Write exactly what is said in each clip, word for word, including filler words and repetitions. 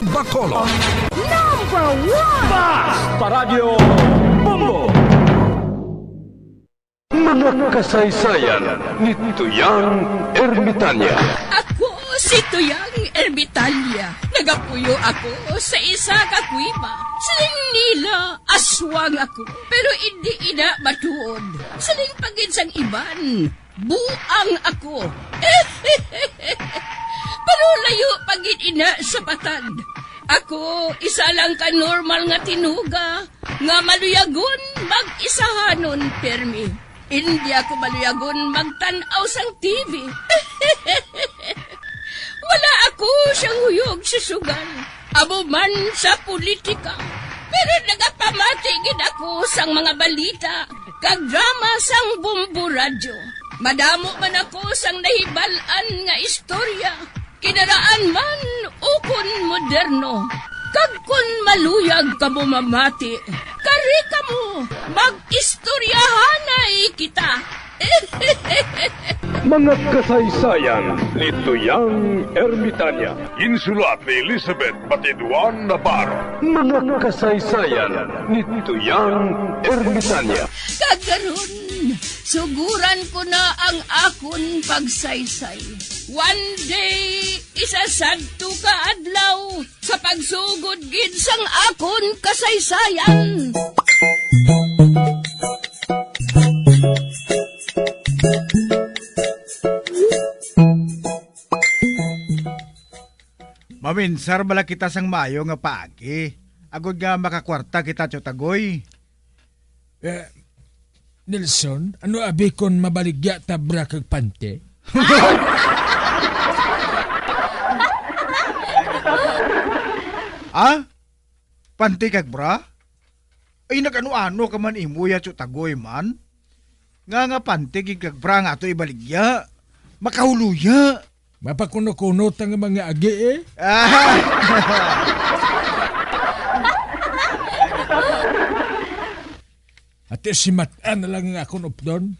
Bacolod. Number one! Basta Radyo Bombo! Mga kasaysayan ni Tuyang Ermitanya. Ako si Tuyang Ermitanya. Nagapuyo ako sa isa ka kuweba. Siling nila, aswang ako. Pero indi ina matuod. Siling pa gid sang iban, buang ako. Pero layo pa gid ina sa patad. Ako, isa lang ka normal nga tinuga nga maluyagon mag-isahanon pirmi. Indi ako maluyagon magtan-aw sang T V. Wala ako siyang huyog sa sugal, amo man sa politika. Pero nagapamati gid ako sang mga balita kag drama sang Bombo Radyo. Madamo man ako sang nahibal-an nga istorya, kinaraan man ukon moderno. Kag kon maluyag kamo mamati, kari kamo, mag-istoryahanay kita. Mga kasaysayan ni Tuyang Ermitanya. Insulat ni Elizabeth Batiduan Navarro. Mga kasaysayan ni Tuyang Ermitanya. Kag karon, suguran ko na ang akon pagsaysay. One day, isa sadto ka adlaw, sa pagsugod gid sang akon kasaysayan. Maminsar bala kita sang maayo nga paagi, agod nga makakwarta kita, Tyo Tagoy. Eh, Nelson, ano abi kon mabaligya ta bra kag panty? Ah? Panty kag bra? Ay, nag-ano-ano ka man imo ya, Tyo Tagoy man. Nga nga panty gid kag bra nga ato ibaligya. Makahuluya. Mapakuno-kuno ta nga mga agi, eh. Ah. Ati si Matan na lang ang akon updon.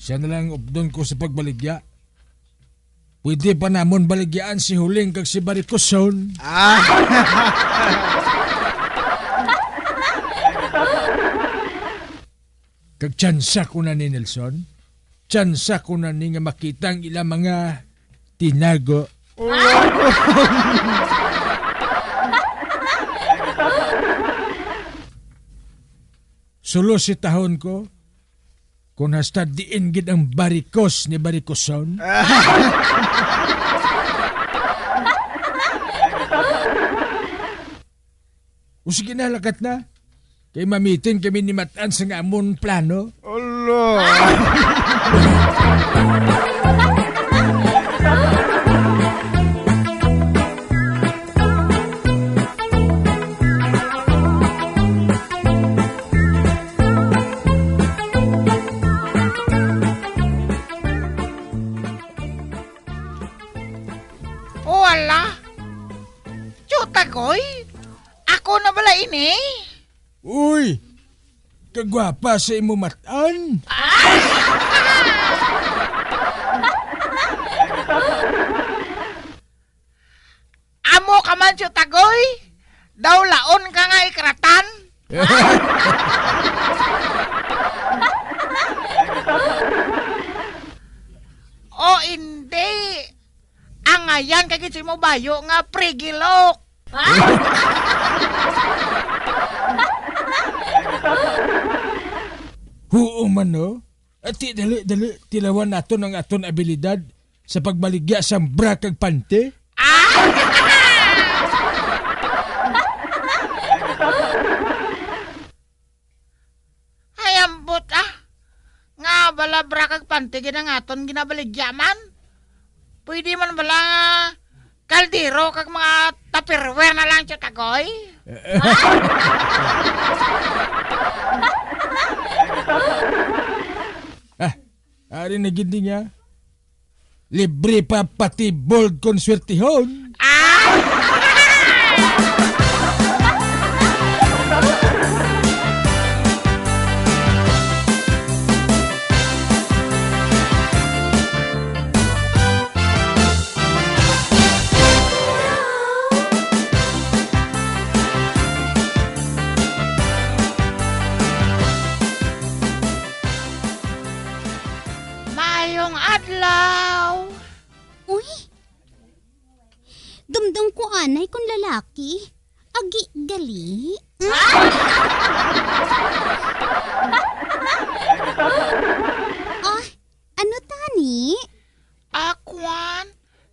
Siya na lang ang updon ko sa pagbaligya. Pwede pa namon baligyaan si Huling kag si Barikoson. Ah. Kag tsansa ko na ni Nelson. Tsansa ko na ni nga makita ang ila mga tinago. Sulusitahon ko kon hasta diin gid ang barikos ni Barikoson. O sige na, lakat na. Kay mamitin kami ni Matan sa nga amon plano. Ala! O, ala! Tyo Tagoy, ako na bala ini? Uy! Kagwapa sa imo Matan! Amo ka man, Tyo Tagoy? Daw laon ka nga ikratan? O indi, angayan ka gid sa imo bayo nga prigilok. Huo man, no? Ati, dali, dali, tilawan naton ang aton abilidad sa pagbaligya sang bra kag panty. Ay, ambot, ah. Nga bala bra kag panty gid ang aton ginabaligya man? Pwede man bala nga kaldero kag mga Tupperware na lang, Tyo Tagoy? Ah, ari na gid niya. Libre pa pati bold kon swertihon. Ah! Anay kon lalaki, agi gali. Ah, ano tani? Ah, kwan,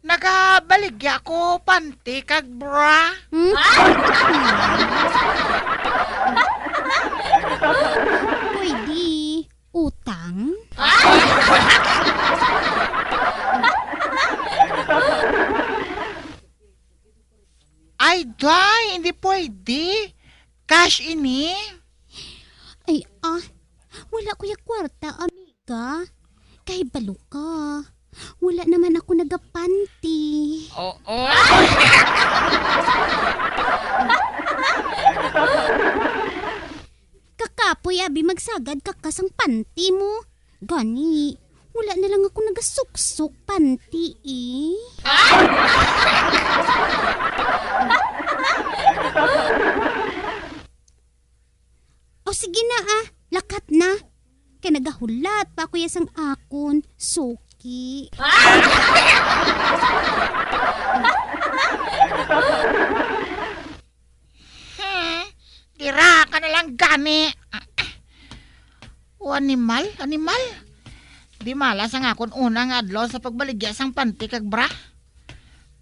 nagabaligya ko panty kag bra. Hmm? Pwede utang? Ay, day, hindi pwede. Cash ini. Ay, ah, wala ko ya kwarta, amiga. Kahibalo ka. Wala naman ako nagapanty. Oo. Kakapoy, abi, magsagad ka ka sang panty mo. Gani, wala na lang ako nagasuksok panty, eh. O, sige na, ah. Lakat na. Kay nagahulat pa ako ya sang akon suki. Hmm, dira ka na lang gani. O, animal, animal. Di malas ang akon una nga adlaw sa pagbaligya sang panty kag bra.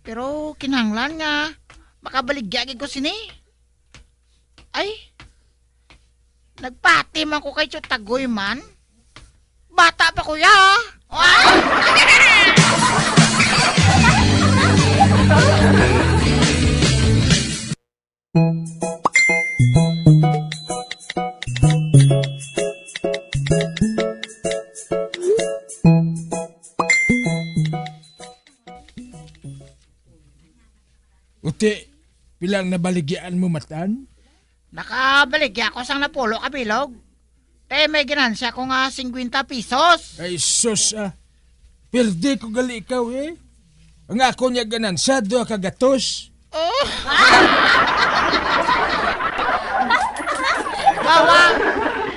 Pero kinahanglan nga makabaligya gid ko sini. Ay, nagpati man ko kay Tiyot Tagoy man. Bata pa ko ya. Uti, pila ang nabaligyaan mo, Matan? Nakabaligya ako sang napulo ka bilog. Te, may ginansya ko nga singkwenta pesos. Ay, sus, ah. Pirdi ko gali ikaw, eh. Ang ako niya ganansya, duha ka gatos. Oh. Bawa,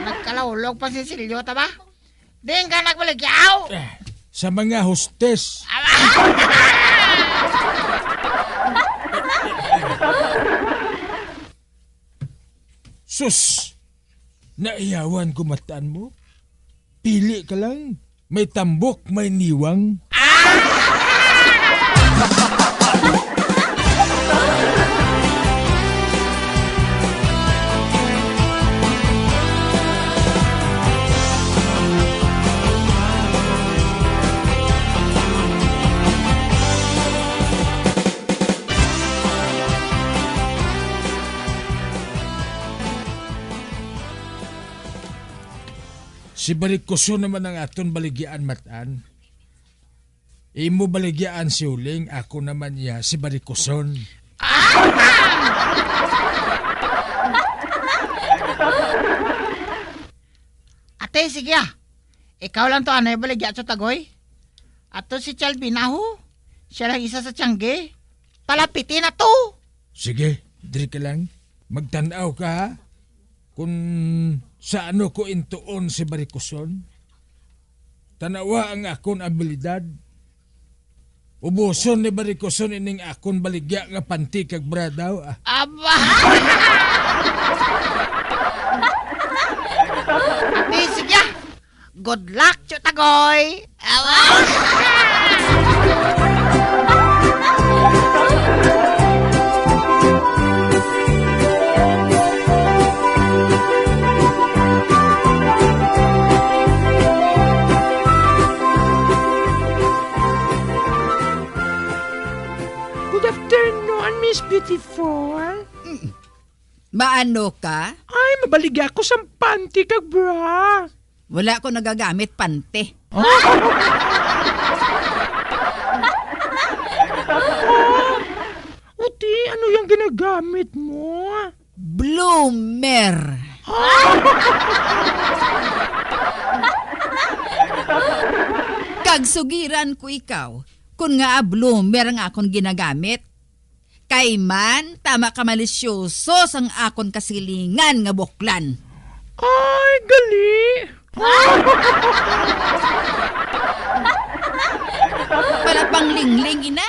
nagkalahulog pa si Silyo, ta ba? Di ka nagbaligyaw. Eh, sa mga hostes. Sus! Naiyawan ko, Matan, mo. Pili ka lang. May tambok, may niwang. Si Barikuson naman ang aton baligyaan, Matan. Imo baligyaan si Uling, ako naman iya si Barikuson. Ate, sige, ah. Ikaw lang to, anay, baligya sa Tagoy. Ato si Chalvin, aho. Siya lang isa sa tiyangge. Palapiti na to. Sige, diri ka lang. Magtan-aw ka, ha? Kung sa ano ko intuon si Barikuson. Tanawa ang akon abilidad. Ubuson ni Barikuson ining akon baligya nga panti kag bra daw, ah. Aba! Ate, sige, ah. Good luck, Tiyot Tagoy! Awa! Good afternoon, Miss Beautiful. Mm. Maano ka? Ay, mabaligya ko sang panty kag bra. Wala ko nagagamit panty. Ah, uti, ano yung ginagamit mo? Bloomer. Kag sugiran ko ikaw, kun nga bloomer ang akon ginagamit. Kay man, tama ka malisyoso sang akon kasilingan nga buklan. Ay, gali! Para panglingling, ina.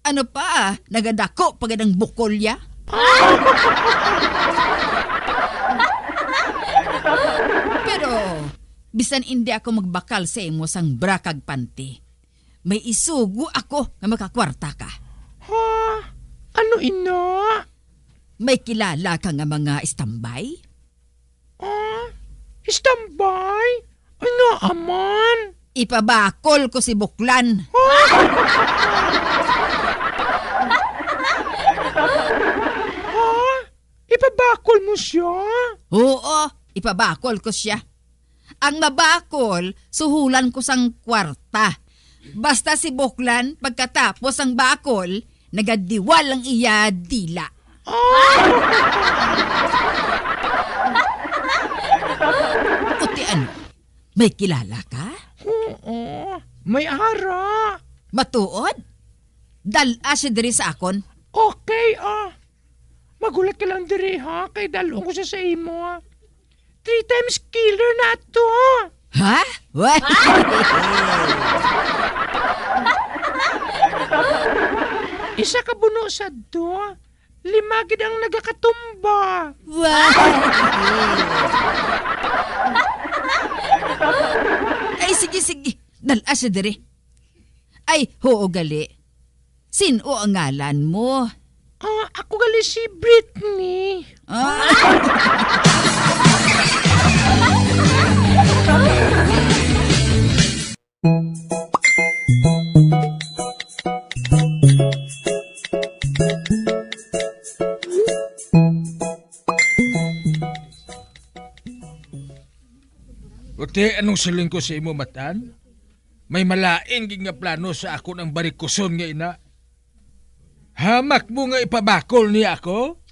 Ano pa, nagadako pa gid ang bukol ya. Pero, bisan indi ako magbakal sa imo sang bra kag panty, may isugo ako nga makakwarta ka. Ha? Ano ina? May kilala ka nga mga istambay? Ah, istambay? Ay, ngaa man? Ipabakol ko si Buklan. Ha? Ha? Ipabakol mo siya? Oo, ipabakol ko siya. Ang mabakol, suhulan ko sang kwarta. Basta si Buklan, pagkatapos ang bakol, nagadiwal ang iya dila. Ah! Uti ano, may kilala ka? Oo, may ara. Matuod? Dal-a siya diri sa akon. Okay, ah. Maghulat ka lang diri, ha? Kay dal-on ko siya sa imo, ha? Three times killer na to. Ha? What? Isa ka buno sa do, lima gid ang nagakatumba. What? Ay, sige, sige. Dal-a siya diri. Ay, huo gali. Sin-o ang ngalan mo? Ah, ako gali si Britney. Ah. Uti, anong siling ko sa imo, Matan? May malain gid nga plano sa akon ang barikuson nga ina. Hamak mo nga ipabakol niya ako?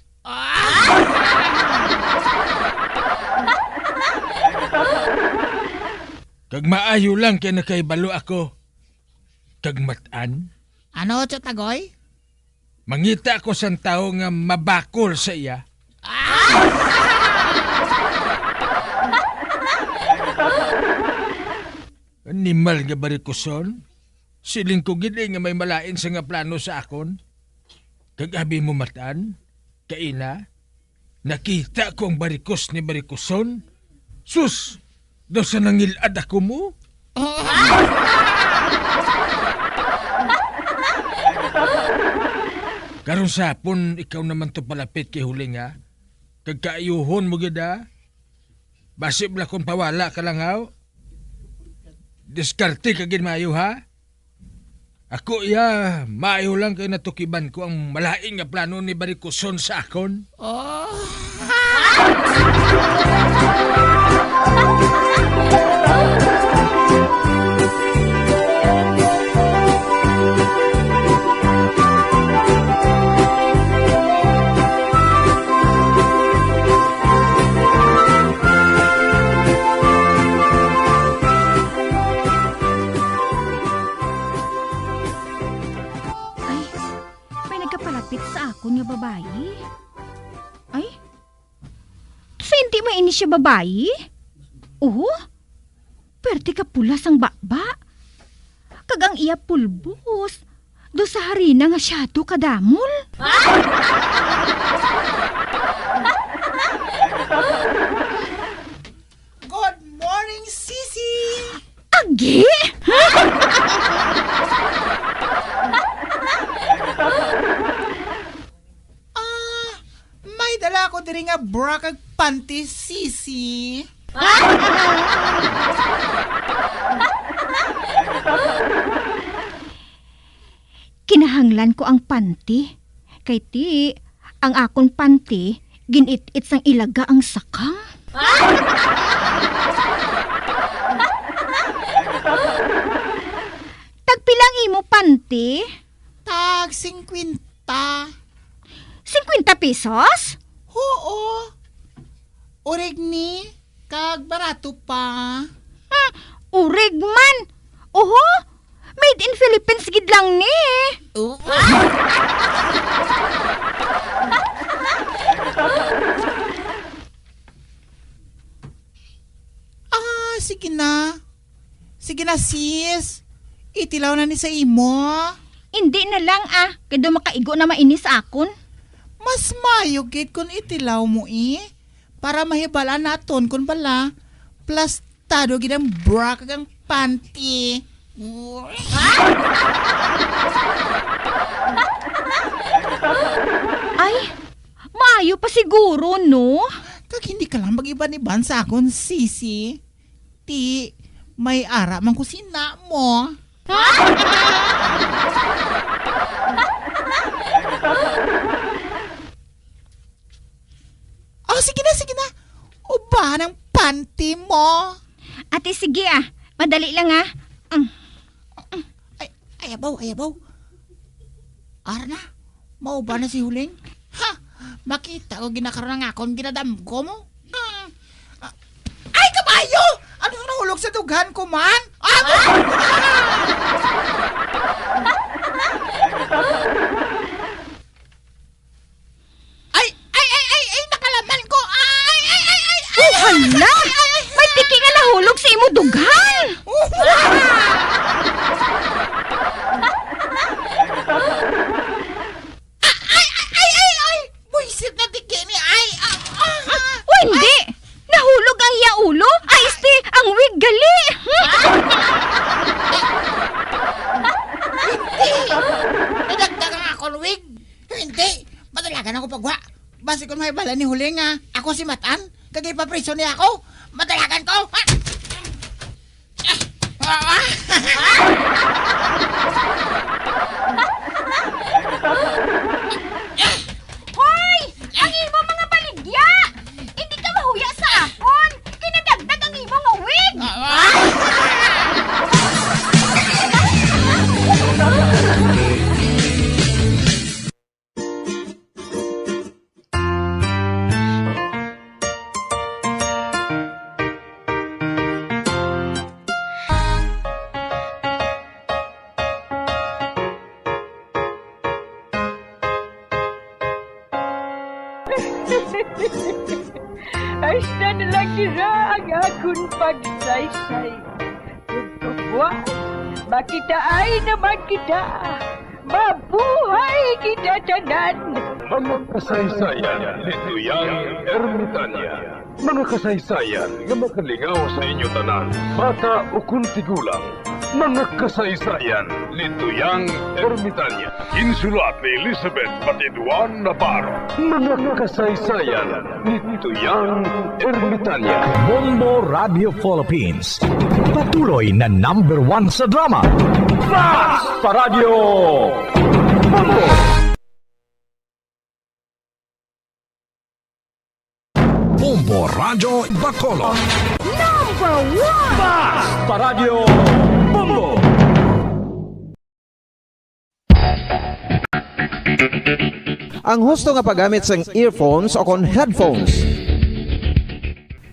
Kag maayo lang kay nakahibalo ako. Kag Matan? Ano, Tio Tagoy? Mangita ako sang tawo nga mabakol sa iya. Animal nga barikuson. Siling ko gid, eh, nga may malain sa nga plano sa akon. Kag abi mo, Matan, kaina, nakita ko ang barikos ni Barikuson. Sus! Daw sa nangil-ad ako mo? Karon sa hapon, ikaw naman to palapit kay Huling, ha? Kag kaayuhon mo gid, ha? Basi bala kon pawala ka lang, haw? Diskarte ka gid maayo, ha? Ako iya, maayo lang kay natukiban ko ang malain nga plano ni Barikuson sa akon. Oh. Ay, may nagkapalapit sa akon nga babayi. Ay, sa hindi man ini siya babayi? Oho, perte ka pula sang baba. Kag ang iya pulbos, daw sa harina nga siyado kadamol. Good morning, Sisi! Agi! Ah, may dala ako diri nga bra kag panty, Sisi. Kinahanglan ko ang panty. Kay ti, ang akon panty, gin-it-it sang ilaga ang sakang. Tagpila ang imo panty? Tag singkwenta. Singkwenta pesos? Huo. Urig ni, kag barato pa. Hmm, urig man. Oho, made in Philippines gid lang ni. Oh. Ah, sige na. Sige na, sis. Itilaw na ni sa imo. Indi na lang, ah, kay daw makaigo na man ini sa akon. Mas maayo gid kon itilaw mo, eh, para mahibal-an naton kon bala plastado gid ang bra kag ang panty. Ay, maayo pa siguro, no? Kag hindi ka lang mag-iban-iban sa akon, sisi. Ti, may ara man ko sina mo. Oh, sige na, sige na. Ubahan ang panty mo. Ate, sige, ah. Madali lang, ah. Mm. Ay, ay, abaw, ay, abaw. Ara na, mauba na si Huling. Ha! Makita ko ginakaroon ang akon ginadamgo mo. Mm. Ah, ay, kabayo! Ano yung nahulog sa dughan ko man? Ah! Ay, ay, ay, ay, ay, nakalaman ko! Ay, ay, ay, ay, ay! Oh, hala! Ay, ay, ay, ay! May tiki nga nahulog sa imo dughan! Oh! Ay, ay, ay, ay, ay! Buisit na tiki ni ay! Ah, ah, ah. O, hindi! Nahulog ang iya ulo! Ay, este, ang wig gali! Hindi! Nadagdag ang akon wig! Hindi! Madalagan ako pagwa! Basi kung may bala ni Huling nga ako si Matan, kag ipapriso niya ako! Madalagan ko! Ah! Hoy! Ang imo mga baligya! Hindi ka mahuya sa akon! Kinadagdag ang imo nga wig! Hasta na lang dira ang akon pagsaysay. Ug kabuas, makitaay naman kita. Mabuhay kita tanan! Mga kasaysayan ni Tuyang Ermitania. Mga kasaysayan nga makalingaw sa inyo tanan, bata ukon tigulang. Mga kasaysayan ni Tuyang Ermitania. Ginsulat ni Elizabeth Patiduan Navarro. Mga kasaysayan ni Tuyang Ermitania. Bombo Radio Philippines. Patuloy na number one sa drama. Fast Paradyo! Bombo! Bombo Radyo Bacolod. Number one! Fast Paradyo! Bombo! Ang husto nga paggamit sang earphones o kon headphones.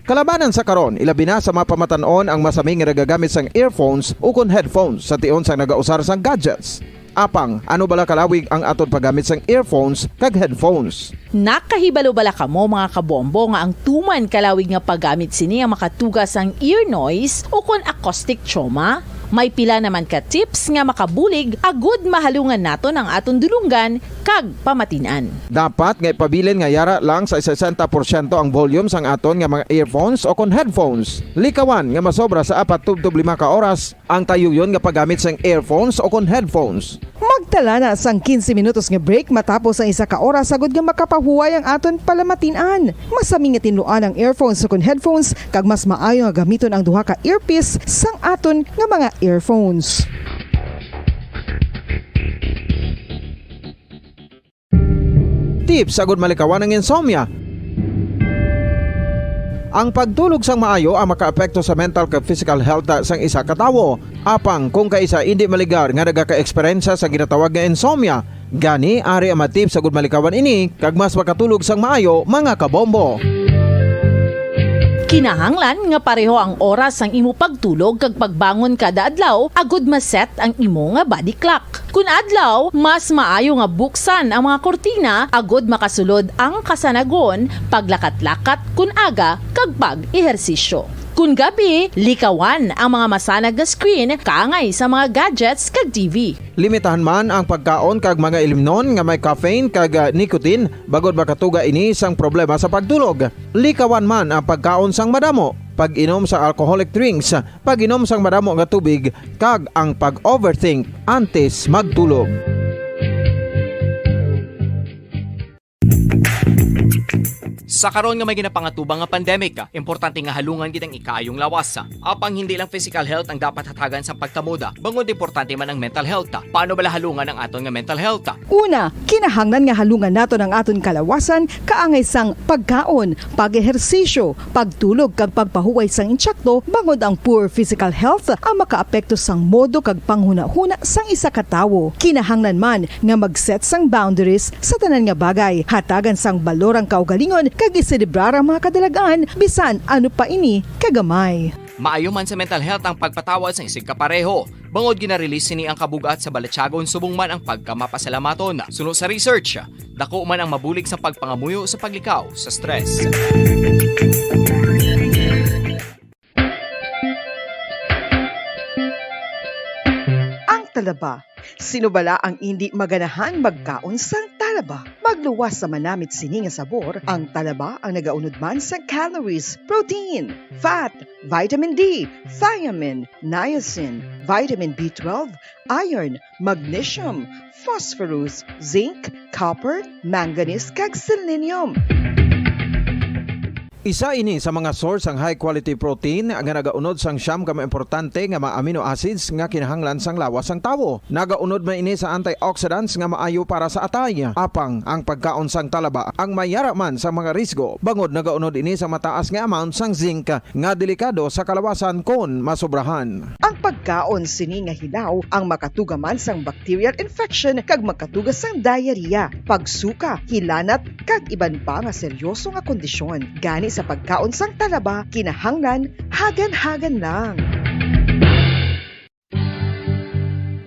Kalabanan sa karon, ilabi na sa mga pamatan-on ang masami nga nagagamit sang earphones o kon headphones sa tion sang nagausar sang gadgets. Apang, ano bala kalawig ang aton paggamit sang earphones kag headphones? Nakahibalo bala kamo, mga kabombo, nga ang tuman kalawig nga paggamit sini ang makatuga sang ear noise o kon acoustic trauma? May pila naman ka tips nga makabulig agud mahalungan naton ang aton dulonggan kag pamatin-an. Dapat nga ipabilin nga yara lang sa sesenta porsyento ang volume sang aton nga mga earphones o kon headphones. Likawan nga masobra sa apat tubtob lima ka oras ang tayuyon nga paggamit sang earphones o kon headphones. Magtala na sang quince minutos nga break matapos ang isa ka oras, agud nga makapahuway ang aton palamatin-an. Masami nga tinluan ang earphones o kon headphones, kag mas maayo nga gamiton ang duha ka earpiece sang aton nga mga earphones. Tips agud malikawan ang insomnia. Ang pagtulog sang maayo ang makaapekto sa mental kag physical health sang isa ka tawo. Apang kung kaisa indi maligar nga nagaka-eksperyensya sa ginatawag nga insomnia, gani ari ang mga tips agud malikawan ini kag mas makatulog sang maayo, mga kabombo. Kinahanglan nga pareho ang oras sang imo pagtulog kag pagbangon kada adlaw agud ma-set ang imo nga body clock. Kun adlaw, mas maayo nga buksan ang mga kurtina agud makasulod ang kasanagon, paglakat-lakat kun aga, kag pag-ehersisyo. Kon gabi, likawan ang mga masanag nga screen kaangay sa mga gadgets kag T V. Limitahan man ang pagkaon kag mga ilimnon nga may caffeine kag, ah, nicotine, bangod makatuga ini sang problema sa pagtulog. Likawan man ang pagkaon sang madamo, pag-inom sa alcoholic drinks, pag-inom sang madamo nga tubig, kag ang pag-overthink antes magtulog. Sa karon nga may ginapangatubang nga pandemic, importante nga halungan gid ang ikaayong lawas. Apang hindi lang physical health ang dapat hatagan sang pagtamod, bangod importante man ang mental health. Paano bala halungan ang aton nga mental health? Una, kinahanglan nga halungan naton ang aton kalawasan kaangay sang pagkaon, pag-ehersisyo, pagtulog kag pagpahuway sang intsakto, bangod ang poor physical health ang makaapekto sang modo kag panghunahuna sang isa ka tawo. Kinahanglan man nga mag-set sang boundaries sa tanan nga bagay, hatagan sang balor ang kaugalingon kag iselebrar ang mga kadalag-an bisan ano pa ini kagamay. Maayo man sa mental health ang pagpatawad sang isigkapareho, bangod gina-release sini ang kabug-at sa balatyagon subong man ang pagkamapasalamaton. Suno sa research, dako man ang mabulig sa pagpangamuyo sa paglikaw sa stress. Ang talaba. Sino bala ang indi maganahan magkaon sang talaba? Magluwas sa manamit sini nga sabor, ang talaba ang nagaunod man sang calories, protein, fat, vitamin D, thiamine, niacin, vitamin B twelve, iron, magnesium, phosphorus, zinc, copper, manganese, kag selenium. Isa ini sa mga source sang high quality protein nga nagaunod sang siyam ka mga importante nga mga amino acids nga kinahanglan sang lawas sang tawo. Nagaunod man ini sa antioxidants nga maayo para sa atay. Apang ang pagkaon sang talaba ang may yara man sa mga risgo, bangod nagaunod ini sa mataas nga amount sang zinc nga delikado sa kalawasan kon masobrahan. Ang pagkaon sini nga hilaw ang makatuga man sang bacterial infection kag makatuga sang diarrhea, pagsuka, hilanat, kag iban pa nga seryoso nga kondisyon. Gani sa pagkaon sang talaba, kinahanglan hagan-hagan lang.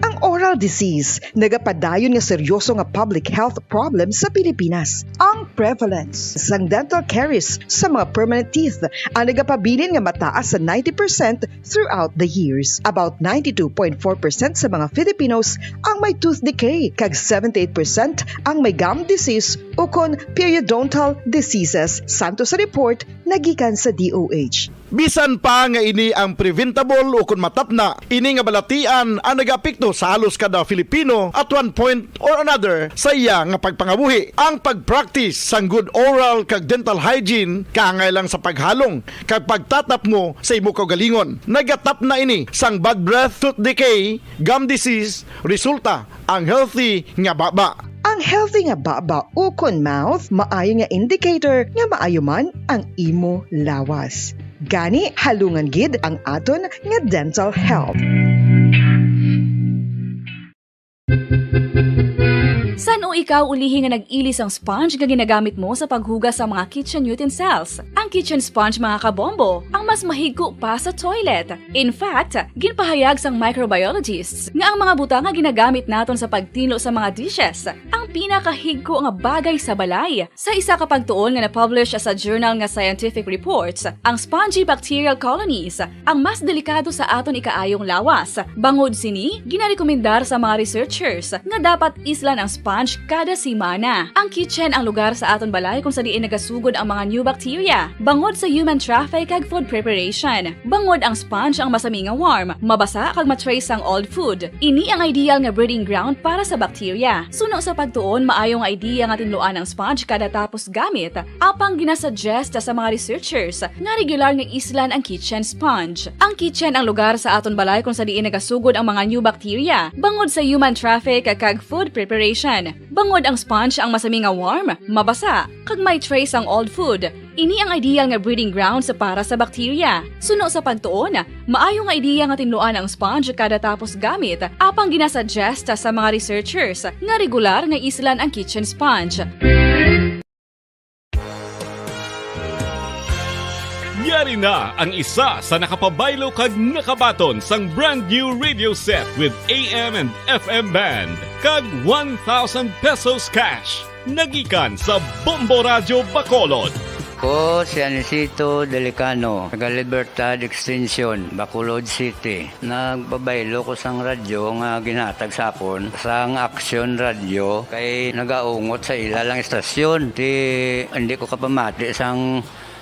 Ang oral disease nagapadayon nga seryoso nga public health problem sa Pilipinas. Ang prevalence sang dental caries sa mga permanent teeth ang nagapabilin nga mataas sa ninety percent throughout the years. About ninety-two point four percent sa mga Filipinos ang may tooth decay, kag seventy-eight percent ang may gum disease ukon periodontal diseases, santo sa report nga gikan sa D O H. Bisan pa nga ini ang preventable ukon matapna, ini nga balatian ang nagaapekto sa halos kada Filipino at one point or another sa iya nga pagpangabuhi. Ang pag-practice sang good oral kag dental hygiene kaangay lang sa paghalong kag pagtatapmo sa imo kaugalingon. Nagatapna ini sang bad breath, tooth decay, gum disease, resulta ang healthy nga baba. Ang healthy nga baba ukon mouth maayo nga indicator nga maayo man ang imo lawas. Gani, halungan gid ang aton nga dental health. San-o ikaw ulihi nga nag-ili sang sponge nga ginagamit mo sa paghugas sa mga kitchen utensils? Ang kitchen sponge, mga kabombo, ang mas mahigko pa sa toilet. In fact, ginpahayag sang microbiologists nga ang mga butang nga ginagamit naton sa pagtinlo sa mga dishes ang pinakahigko nga bagay sa balay. Sa isa ka pagtuon nga na-publish sa journal nga Scientific Reports, ang spongy bacterial colonies ang mas delikado sa aton ikaayong lawas. Bangod sini, ginarekomendar sa mga researchers nga dapat islan ang sponge kada semana. Ang kitchen ang lugar sa aton balay kung sa diin nagasugod ang mga new bacteria, bangod sa human traffic kag food preparation. Bangod ang sponge ang masami nga warm, mabasa kag ma-trace sang old food. Ini ang ideal nga breeding ground para sa bacteria. Suno sa pagtuon, maayo nga idea nga tinluan ang sponge kada tapos gamit, apang ginasuggest sa mga researchers nga regular nga islan ang kitchen sponge. Ang kitchen ang lugar sa aton balay kung sa diin nagasugod ang mga new bacteria, bangod sa human traffic kag food preparation. Bangod ang sponge ang masami nga warm, mabasa, kag may trace ang old food, ini ang ideal nga breeding grounds para sa bacteria. Suno sa pagtuon, maayo nga idea nga tinluan ang sponge kada tapos gamit, apang ginasuggest sa mga researchers nga regular nga islan ang kitchen sponge. Yari na ang isa sa nakapabaylo kag nakabaton sang brand new radio set with A M and F M band kag one thousand pesos cash. Nagikan sa Bombo Radyo Bacolod. Ko si Anisito Delicano, taga Libertad Extension, Bacolod City. Nagpabaylo ko sang radyo nga ginhatag sa akon sang Aksyon Radyo kay nagaungot sa ila lang estasyon. Ti, hindi ko kapamati sang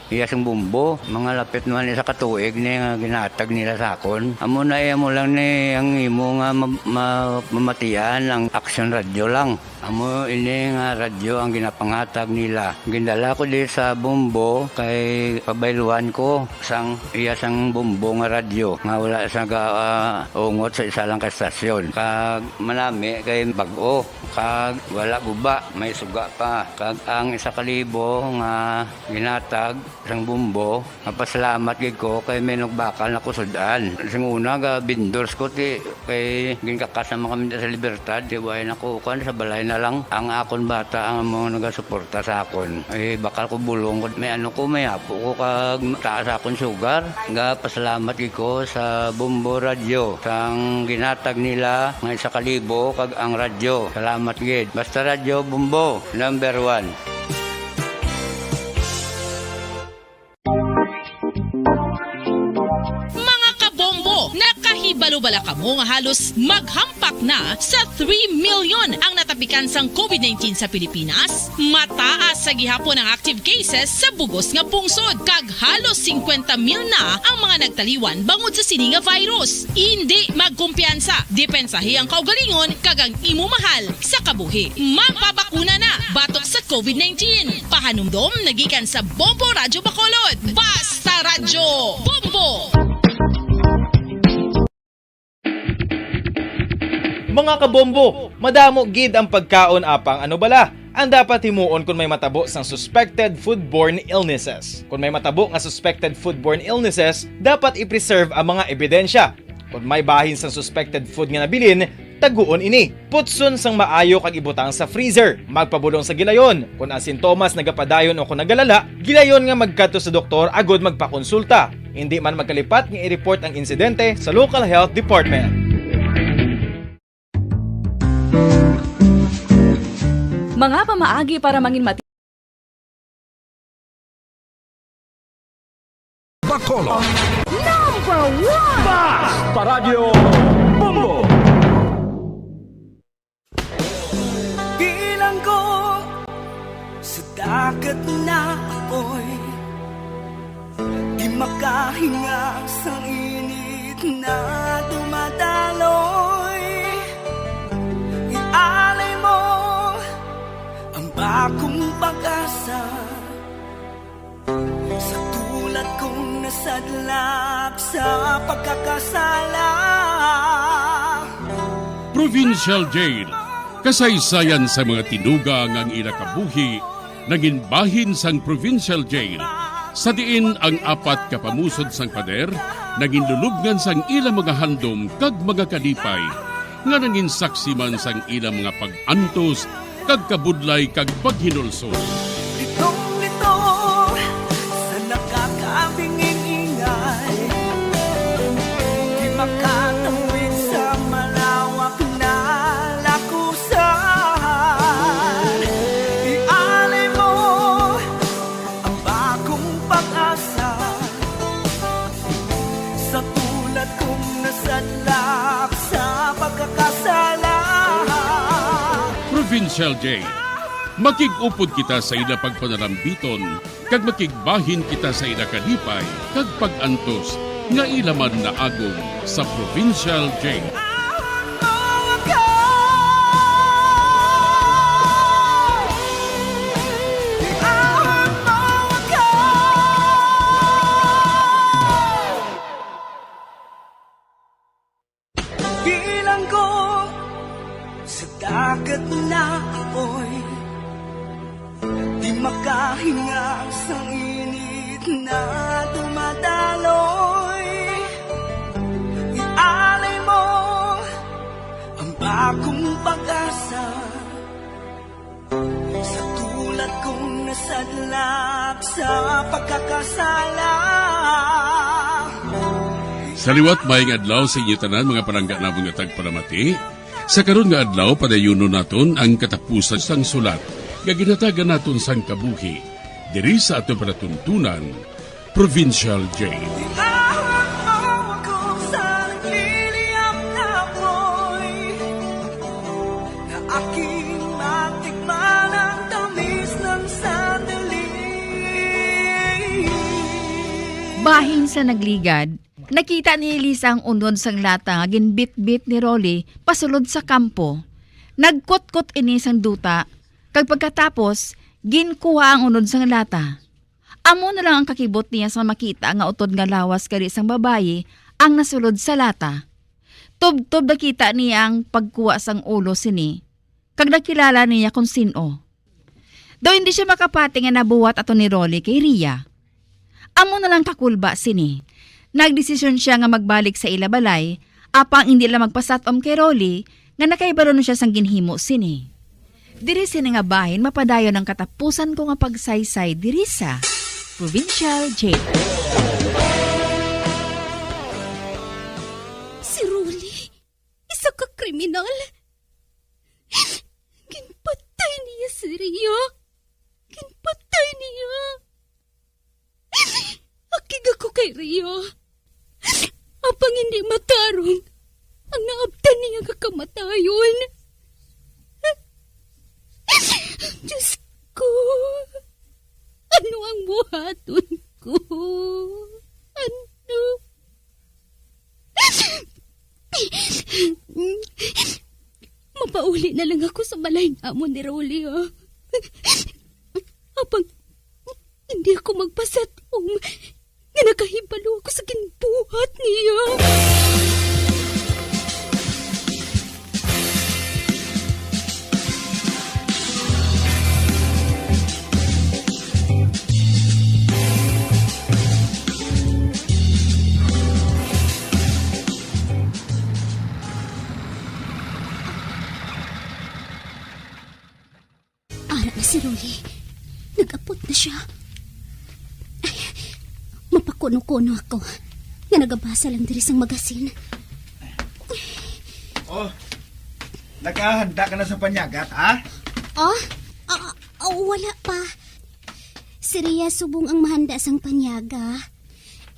iya sang bombo. Mga lapit naman isa ka tuig ni nga ginhatag nila sa akon. Amo na iya mo lang ni ang imo nga ma-, ma-, mamatian ang Aksyon Radyo lang. Amo ini nga radyo ang ginapanghatag nila. Gindala ko di sa bombo kay pabayluan ko sang iya sang bombo nga radyo nga wala sa ga, ah, ungot sa isa lang ka estasyon. Kag manami kay bag-o, kag wala guba, may suga pa. Kag ang isa ka libo nga ginhatag sang bombo, mapasalamat gid ko kay may nagbakal na ko sud-an. Sing una, ga vendors ko, ti, kay ginkakas naman kami sa Libertad, ti, way na ko, kuwan, sa balay na lang. Ang akon bata ang mga nagasuporta sa akon. Eh, bakal ko bulong ko, may ano ko, may apo ko, kag taas akon sugar. Ga pasalamat gid ko sa Bombo Radyo, sang ginhatag nila nga isa ka libo, kag ang radyo. Salamat gid. Basta Radyo Bombo, number one. Mga kabombo, nakahibalo bala kamo nga halos maghampak na sa three million ang natapikan sang covid nineteen sa Pilipinas? Mataas sa gihapon ang active cases sa bugos nga pungsod, kag halos singkwenta mil na ang mga nagtaliwan bangod sa sini nga virus. Indi magkumpiyansa, depensahi ang kaugalingon kag ang imo mahal sa kabuhi. Magpabakuna na batok sa covid nineteen. Pahanumdom na gikan sa Bombo Radyo Bacolod. Basta Radyo Bombo! Mga kabombo, madamo gid ang pagkaon apang ano bala ang dapat himuon kon may matabo sang suspected foodborne illnesses. Kon may matabo nga suspected foodborne illnesses, dapat i-preserve ang mga ebidensya. Kon may bahin sang suspected food nga nabilin, taguon ini. Putson sang maayo kag ibutang sa freezer. Magpabulong sa gilayon. Kon ang sintomas nagapadayon o kon nagalala, gilayon nga magkadto sa doktor agud magpakonsulta. Indi man magkalipat nga i-report ang insidente sa local health department. Mga pamaagi para mangin mati- Bacolod. Number one! Basta Radyo Bombo! Bilanggo sa dagat na apoy, di makahinga sa init na dumadaloy. Ialay mo ang bagong pag-asa. Sa tulad kong nasadlak sa pagkakasala. Provincial Jail. Kasaysayan sa mga tinuga nga ang ila kabuhi nangin bahin sang Provincial Jail, sa diin ang apat ka pamusod sang pader nangin lulubngan sang ila mga handom kag mga kalipay, nga nangin saksi man sang ila mga pag-antos kag kabudlay kag paghinulsol. Litong-lito sa nakakabinging ingay, di makatawid sa malawak na lakusan. Ialay mo ang bagong pag-asa. Sa tulad kong nasadlak sa pagkakasala. Provincial Jail. Makig-upod kita sa ila pagpanarambiton, kag makigbahin kita sa ila kalipay kag pag-antos nga ila man naagom sa Provincial Jail. Bilanggo sa dagat na apoy, di makahinga sa init na dumadaloy. Ialay mo ang bagong pag-asa. Sa tulad kong nasadlak sa pagkakasala. Sa liwat, maayong adlaw sa inyo tanan, mga palangga namon nga tagpalamati. Sa karon nga adlaw, padayunon naton ang katapusan sang sulat nga ginhatagan naton sang kabuhi. Diri sa aton palatuntunan, Provincial J. Ihawak mo ako sa nagliliyab na apoy, na aking matikman ang tamis ng sandali. Bahin sa nagligad, nakita ni Elisa ang unod sang lata nga ginbitbit ni Rolly pasulod sa kampo. Nagkutkot ini sang duta, kag pagkatapos, ginkuha ang unod sang lata. Amo na lang ang kakibot niya sa makita nga utod nga lawas gali sang babayi ang nasulod sa lata. Tubtob nakita niya ang pagkuha sang ulo sini, kag nakilala niya kon sin-o. Daw hindi siya makapati nga nabuhat ato ni Rolly kay Ria. Amo na lang kakulba sini. Nagdesisyon siya nga magbalik sa ila balay, apang hindi lang magpasatom kay Rolly nga nakahibalo na siya sang ginhimo sini. Diri sini nga bahin mapadayon ang katapusan ko nga pagsaysay diri sa Provincial J. Si Rolly, isa ka kriminal. Ginpatay niya si Ria. Ginpatay niya. Akig ako kay Ria. Apang hindi matarong ang naabtan niya nga kamatayon. Diyos ko, ano ang buhaton ko? Ano? Mapauli na lang ako sa balay namon ni Rolly, ah. Apang hindi ako magpasatom nga nakahibalo ako sa ginbuhat niya. Ara na si Rolly. Nag-apot na siya. Ay, mapakuno-kuno ako nga nagabasa lang diri sang magasin. Oh, nakahanda ka na sa panyaga, ha? Oh, ah, ah, wala pa. Si Ria subong ang mahanda sang panyaga.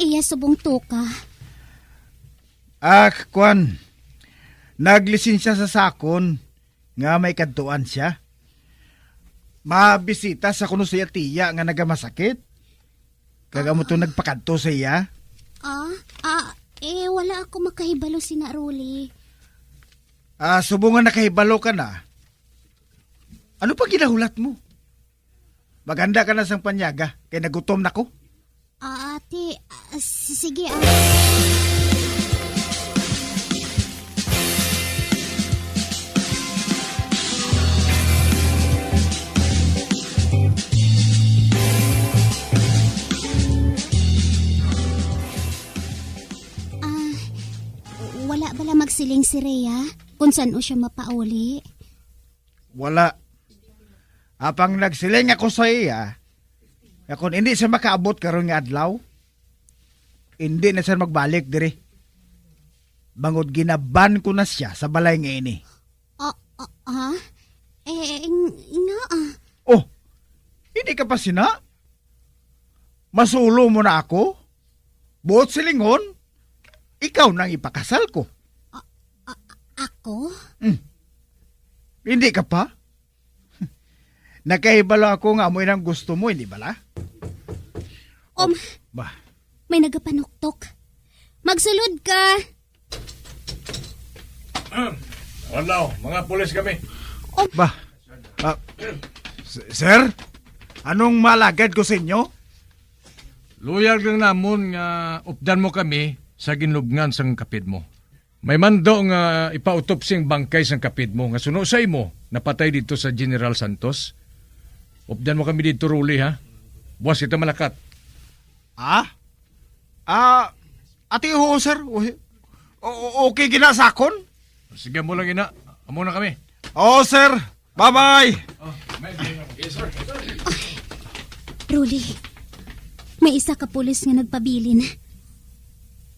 Iya subong tuka. Ah, kwan. Naglisensya sa sakon nga may kadtuan sia. Mabisita sa kuno sa iya tiya nga nagamasakit. Kag amo to nagpakadto sa iya. Ah, ah, eh, wala ako makahibalo sina Rolly. Ah, subong nga nakahibalo ka na, ano pa ginahulat mo? Maghanda ka na sang panyaga, kay nagutom na ko. Ah, ate, ah, s-, sige, ah. Ah, wala bala magsiling si Rhea kung san-o siya mapauli? Wala. Apang nagsiling ako sa iya, nga kon hindi siya makaabot karon nga adlaw, hindi na siya magbalik diri. Bangod ginaban ko na siya sa balay nga ini. Ah, ah, ah? Eh, ng-, nga, ah. Oh, hindi ka pa sina? Masulo mo na ako? Buot silingon, ikaw nang ipakasal ko. A-, a-, ako? Hmm. Hindi ka pa? Nakahibalo ako nga amo inang gusto mo, hindi bala? Om, Ba? May nagapanuktok. Magsulod ka. Hello, mga pulis kami. Ba? Ah, s-, sir? Anong malagad ko sa inyo? Loyal lang namon nga updan mo kami sa ginlubngan sang kapid mo. May mando nga ipautopsi ang bangkay sang kapid mo nga suno sa imo napatay didto sa General Santos. Updan mo kami didto, Rolly, ha? Buwas kita malakat. Ah? Ah, ati, oo, sir. O-, o-, okay gina sa akon? Sige mo lang, ina. Amo na kami. Oo, sir. Bye-bye. Oh, may, yes, sir. Rolly, may isa ka pulis nga nagpabilin.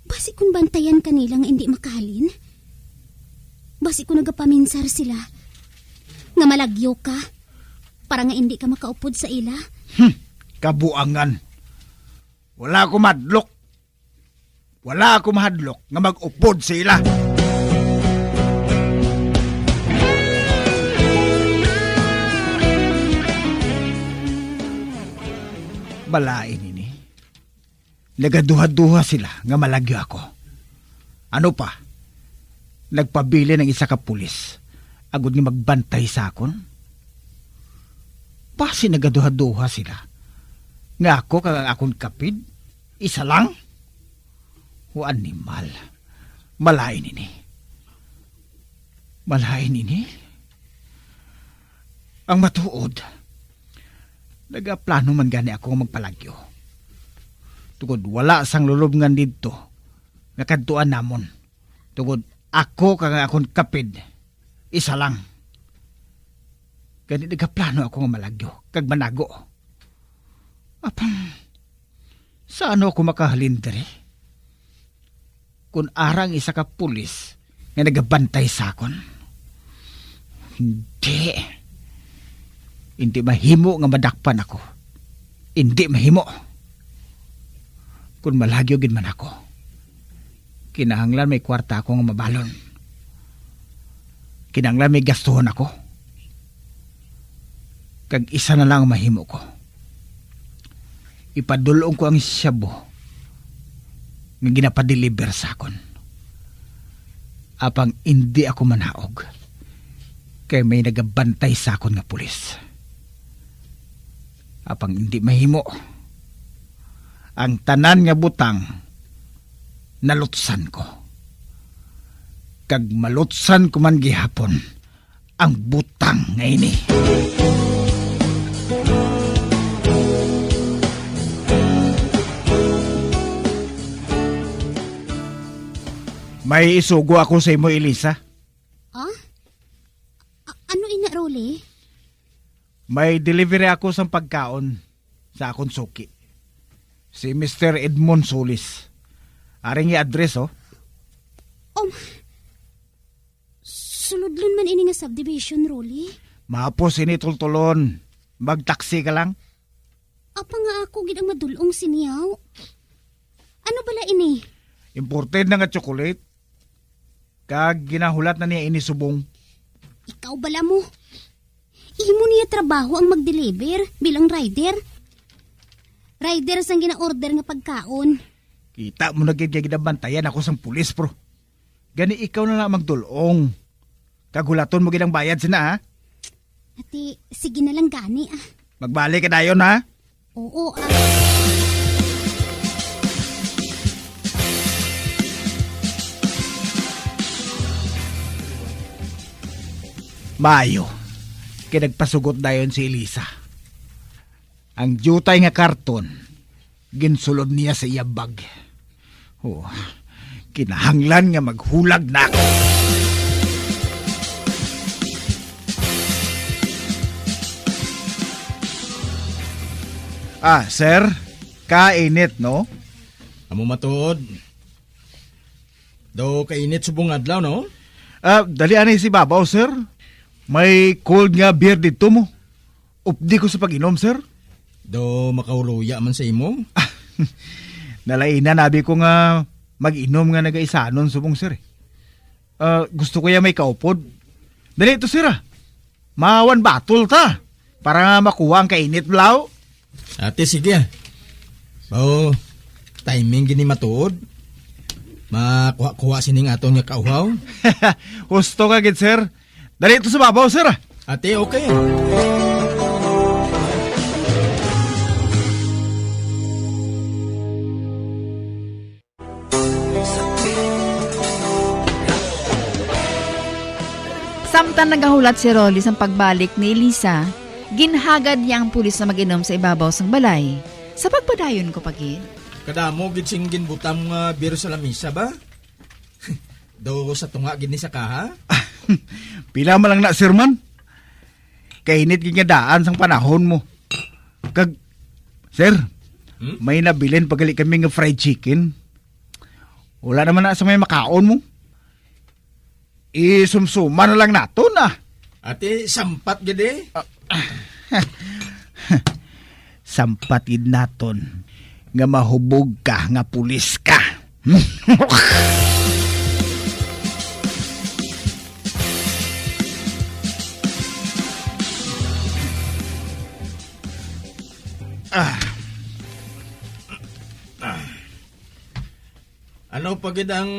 Basi kung bantayan ka nila nga indi makahalin. Basi kung nagapaminsar sila nga malagyo ka para nga indi ka makaupod sa ila. Hmm. Kabuangan. Wala ako mahadlok. Wala ako mahadlok nga mag-upod sa ila. Balain ini. Nagaduha-duha sila nga malagyo ako. Ano pa? Nagpabilin ang isa ka pulis agod nga magbantay sa akon. Basi nagaduha-duha sila nga ako kag ang akon kapid isa lang. O animal, malain ini. Malain ini. Ang matuod, nagaplano man gani ako nga magpalagyo. Tungod wala sang lulubngan didto nga kadtuan namon. Tungod ako kag ang akon kapid, isa lang. Gani nagaplano ako nga malagyo kag manago. Apang, sa ano ako makahalin diri? Kun ara ang isa ka pulis nga nagabantay sa akon. Hindi. Hindi mahimo nga madakpan ako. Hindi mahimo. Kun malagyo gid man ako, kinahanglan may kwarta ako nga mabalon. Kinahanglan may gastuhon ako. Kag isa na lang ang mahimo ko. Ipadul-ong ko ang shabu nga ginapadeliver sa akon. Apang indi ako manaog, kay may nagabantay sa akon nga pulis. Apang indi mahimo. Ang tanan nga butang nalutsan ko. Kag malutsan ko man gihapon ang butang nga ini. May isugo ako sa imo, Elisa. Ah? A-, ano ina, Rolly? May delivery ako sang pagkaon sa akon suki, si Mister Edmond Solis. Ari ang iya address, oh. Um, sulodlon man ini nga subdivision, Rolly. Mahapos ini, tultulon. Magtaksi ka lang. Apa nga ako gid ang madul-ong sini, haw? Ano bala ini? Imported na nga chocolate. Kag ginahulat na niya ini subong. Ikaw bala mo. Imo niya trabaho ang mag-deliver bilang rider. Rider sang gina-order nga pagkaon. Kita mo na gid nga ginabantayan ako sang pulis, bro. Gani ikaw na lang magdul-ong. Kag hulaton mo gid ang bayad sina, ha? Ati, sige na lang gani, ah. Magbalik ka dayon, ha? Oo, ah. Maayo, kay nagpasugot dayon si Elisa. Ang diutay nga karton, ginsulod niya sa iya bag. Oh, kinahanglan nga maghulag na ako. Ah, sir, kainit, no? Amo matuod. Daw kainit subong adlaw, no? Ah, dali anay sa ibabaw, sir. May cold nga beer didto mo. Updi ko sa pag-inom, sir. Daw makauluya man sa imo? Nalainan abi ko nga mag-inom nga nagaisanon subong, sir, eh. Ah, gusto ko ya may kaupod. Dali to, sir, ah. Ma-one bottle ta para makuha ang kainit, blaw. Ate, sige, ah. Bao, timing gini matuod. Makuha-kuha sining aton nga kauhaw. Husto ka gid, sir. Dali to sa babaw, sir, ah. Ate, okay. Samtang nagahulat si Rolly sang pagbalik ni Elisa, ginhagad niya ang pulis na mag-inom sa ibabaw sang balay. Sa pagpadayon ko pa gid. Kadamo gid sing ginbutang nga beer sa lamisa ba? Daw sa tunga gid ni sa kaha? Pila man lang na, sir, man? Kainit gid nga daan sang panahon mo. Kag, sir, Hmm? may nabilin pa gali kami nga fried chicken. Wala naman na sa may makaon mo. Isumsuma na lang naton, ah. Ati, sampat gid eh. Ah, Sampatid naton nga mahubog ka nga pulis ka. Ah. Ah. Ano pa gid ang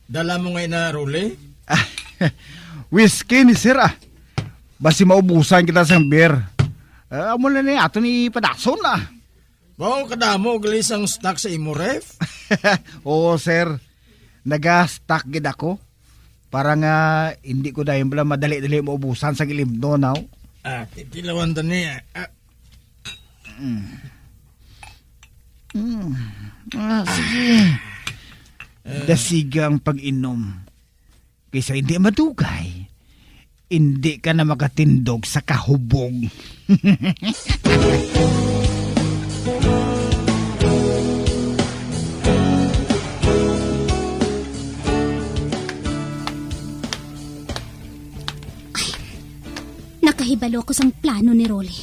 dala mo nga ina, Rolly? Whiskey ni sir, ah. Basi maubusan kita sang beer. Ah, amo na ni ato ni padason, ah. Mao kadamo gali sang stock sa imo ref? Oo, sir. Naga-stock gid ako. Para nga hindi ko dayon bala madali-dali maubusan sang ilimnon, aw. Ah, titilawan ta ni, ah. Ah. Mm. Mm. Ah, sige. Dasiga ang pag-inom. Kaysa hindi madugay, hindi ka na makatindog sa kahubog. Nakahibalo ako sang plano ni Rolly.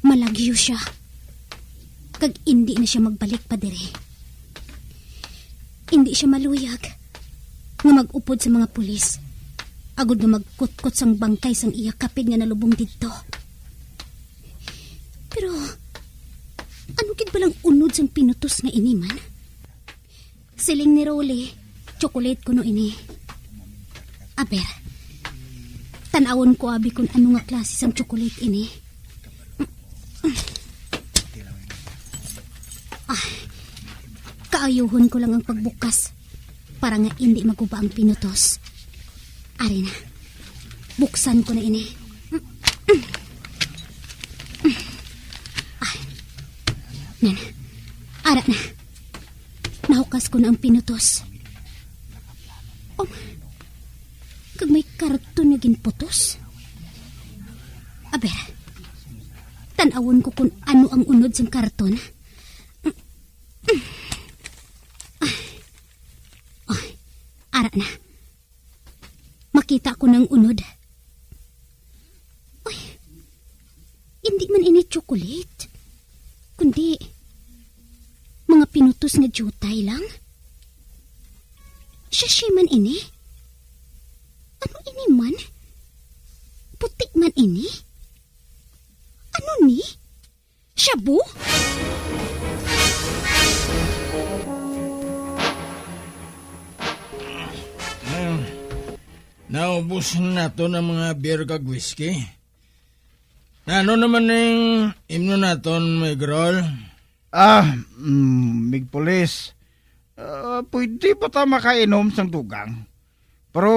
Malagyo sia. Kag indi na sia magbalik pa diri. Indi sia maluyag nga mag-upod sa mga pulis, agod nga magkutkot sang bangkay sang iya kapid nga nalubong didto. Pero ano gid balang unod sang pinutos nga ini man? Siling ni Rolly, chocolate kuno ini. Aber, tan-awon ko abi kon ano nga klase sang chocolate ini. Ah, kaayuhon ko lang ang pagbukas para nga indi maguba ang pinutos. Ari na. Buksan ko na ini. Ah, nan. Ara na. Nahukas ko na ang pinutos. Oh, kag may karton nga ginputos. Aber, tan-awon ko kung ano ang unod sang karton. Ah, ah, ara na. Makita ko nang unod. Uy, hindi man ini chocolate, kundi mga pinutos nga diutay lang. Sachet man ini? Ano ini man? Puti man ini? Ano ni? Shabu? Ah, naubos naton ang mga beer kag whiskey. Ano naman ning imnon naton, Migrol? Ah, mm, Mig Pulis, ah, pwede pa ta makainom sang dugang. Pero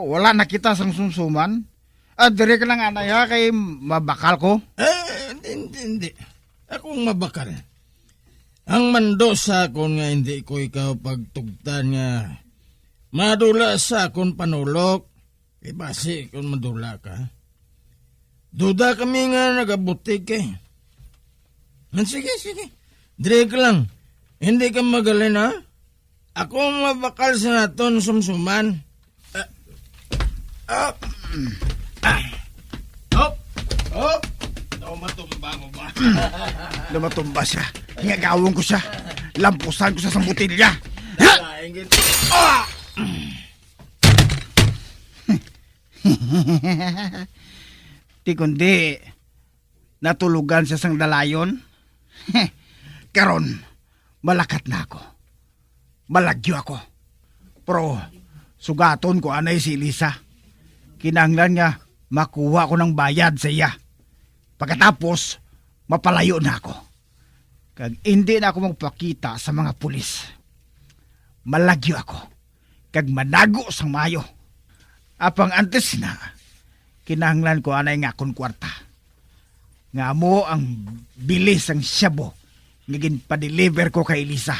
wala na kita sang sumsuman. Ah, diri ka lang anay, ha, kay mabakal ko. Eh, hindi, hindi, hindi. Ako ang mabakal. Ang mando sa akon nga hindi ko ikaw pagtugtan nga madula sa akon panulok. Kay basi kung madula ka, duda kami nga nagabutig ka, eh. Man, sige, sige. Diri ka lang. Hindi ka magalin, ha? Ako ang mabakal sa naton sumsuman. Ah, ah, ah. Hop! Hop! Daw matumba mo ba? Lumatumba siya. Ngagawon ko siya. Lampusan ko siya sa botilya. Ha? Lain gid. Ah! Ti kundi natulugan siya sang dalayon. Karon, malakat na ako. Malagyo ako. Pero sugaton ko anay si Elisa. Kinahanglan nga makuha ko ng bayad sa iya. Pagkatapos, mapalayo na ako. Kag indi na ako magpakita sa mga pulis. Malagyo ako, kag manago sang maayo. Apang antes na, kinahanglan ko anay nga akon kwarta, nga amo ang bili sang shabu nga ginpadeliver ko kay Elisa.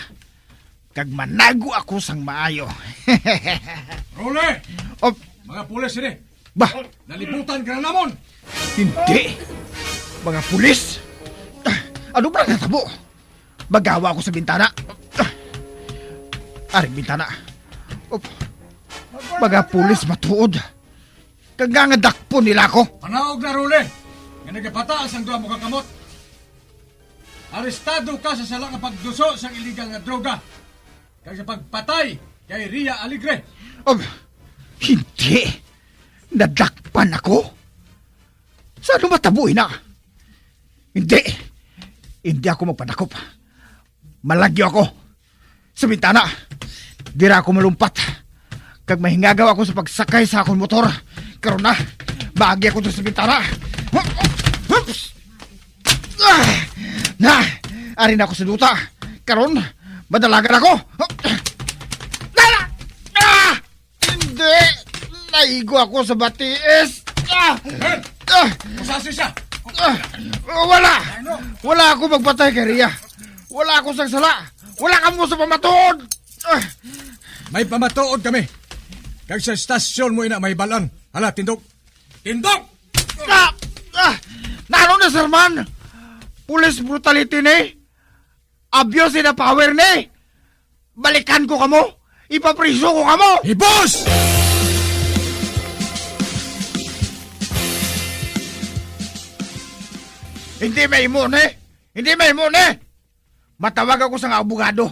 Kag manago ako sang maayo. Rolly! Op! Mga pulis ini! Ba? Nalibutan ka na namon! Hindi! Mga pulis! Ah, ano ba natabo? Magawa ako sa bintana. Ah, aring bintana. Op. Mga pulis matuod. Kag nga nga dakpon nila ako. Panaog na, Rolly. Nga Nagapataas ang duha mo ka kamot. Arestado ka sa sala nga pagduso sang iligal nga droga kag sa pagpatay kay Ria Alegre. Um, hindi. Nadakpan ako. Sa ano matabo ina? Hindi. Hindi ako magpadakop. Malagyo ako sa bintana. Dira ako malumpat. Kag mahingagaw ako sa pagsakay sa akon motor. Karon na, maagi ako dito sa bintana. Oops! Ah! Na, ari na ako sa duta. Karon, madalagan ako. Dala! Ah! Hindi! Naigo ako sa batiis! Ah! Eh! Ah! Masasi siya! Ah! Wala! Ano? Wala ako magpatay kay Ria. Wala ako sang sala. Wala kamo sa pamatuod! Ah! May pamatuod kami. Kag sa estasyon mo ina may balan. Hala, tindog. Tindog! Ah! Ah! Nano na, sir man? Police brutality ni? Abuse in the power ni? Balikan ko kamo! Ipapriso ko kamo! Hibos! Hindi mahimo ni! Hindi mahimo ni! Matawag ako sa nga abogado.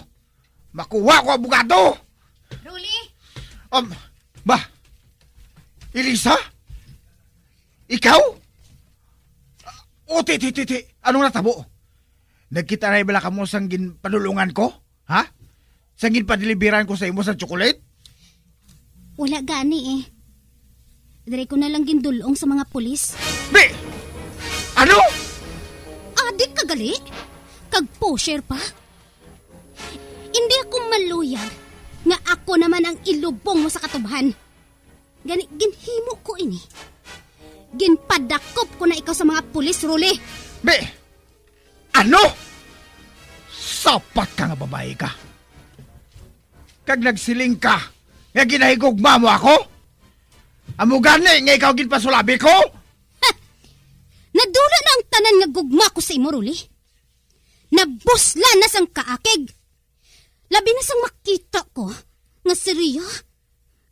Makuha ko abogado. Rolly? Um, ba? Elisa? Ikaw? O, ti, ti, ti, ti. Anong natabo? Nagkita na bala kamo sang ginpadulungan ko? Ha? Sang ginpadeliveran ko sa imo sa chocolate? Wala gani eh. Diri ko na lang gindulong sa mga pulis. Be! Ano? Adik ka gali? Kag pusher pa? Hindi ako maluyag nga ako naman ang ilubong mo sa katubhan. Gani, ginhimo ko ini. Ginpadakop ko na ikaw sa mga pulis, Rolly. Be! Ano? Sapat ka nga babayi ka. Kag nagsiling ka nga ginahigugma mo ako? Amo gani nga ikaw ginpasulabi ko? Ha! Nadula na ang tanan nga gugma ko sa imo, Rolly. Nabusla na sang kaakig. Labi na sang makita ko nga si Ria,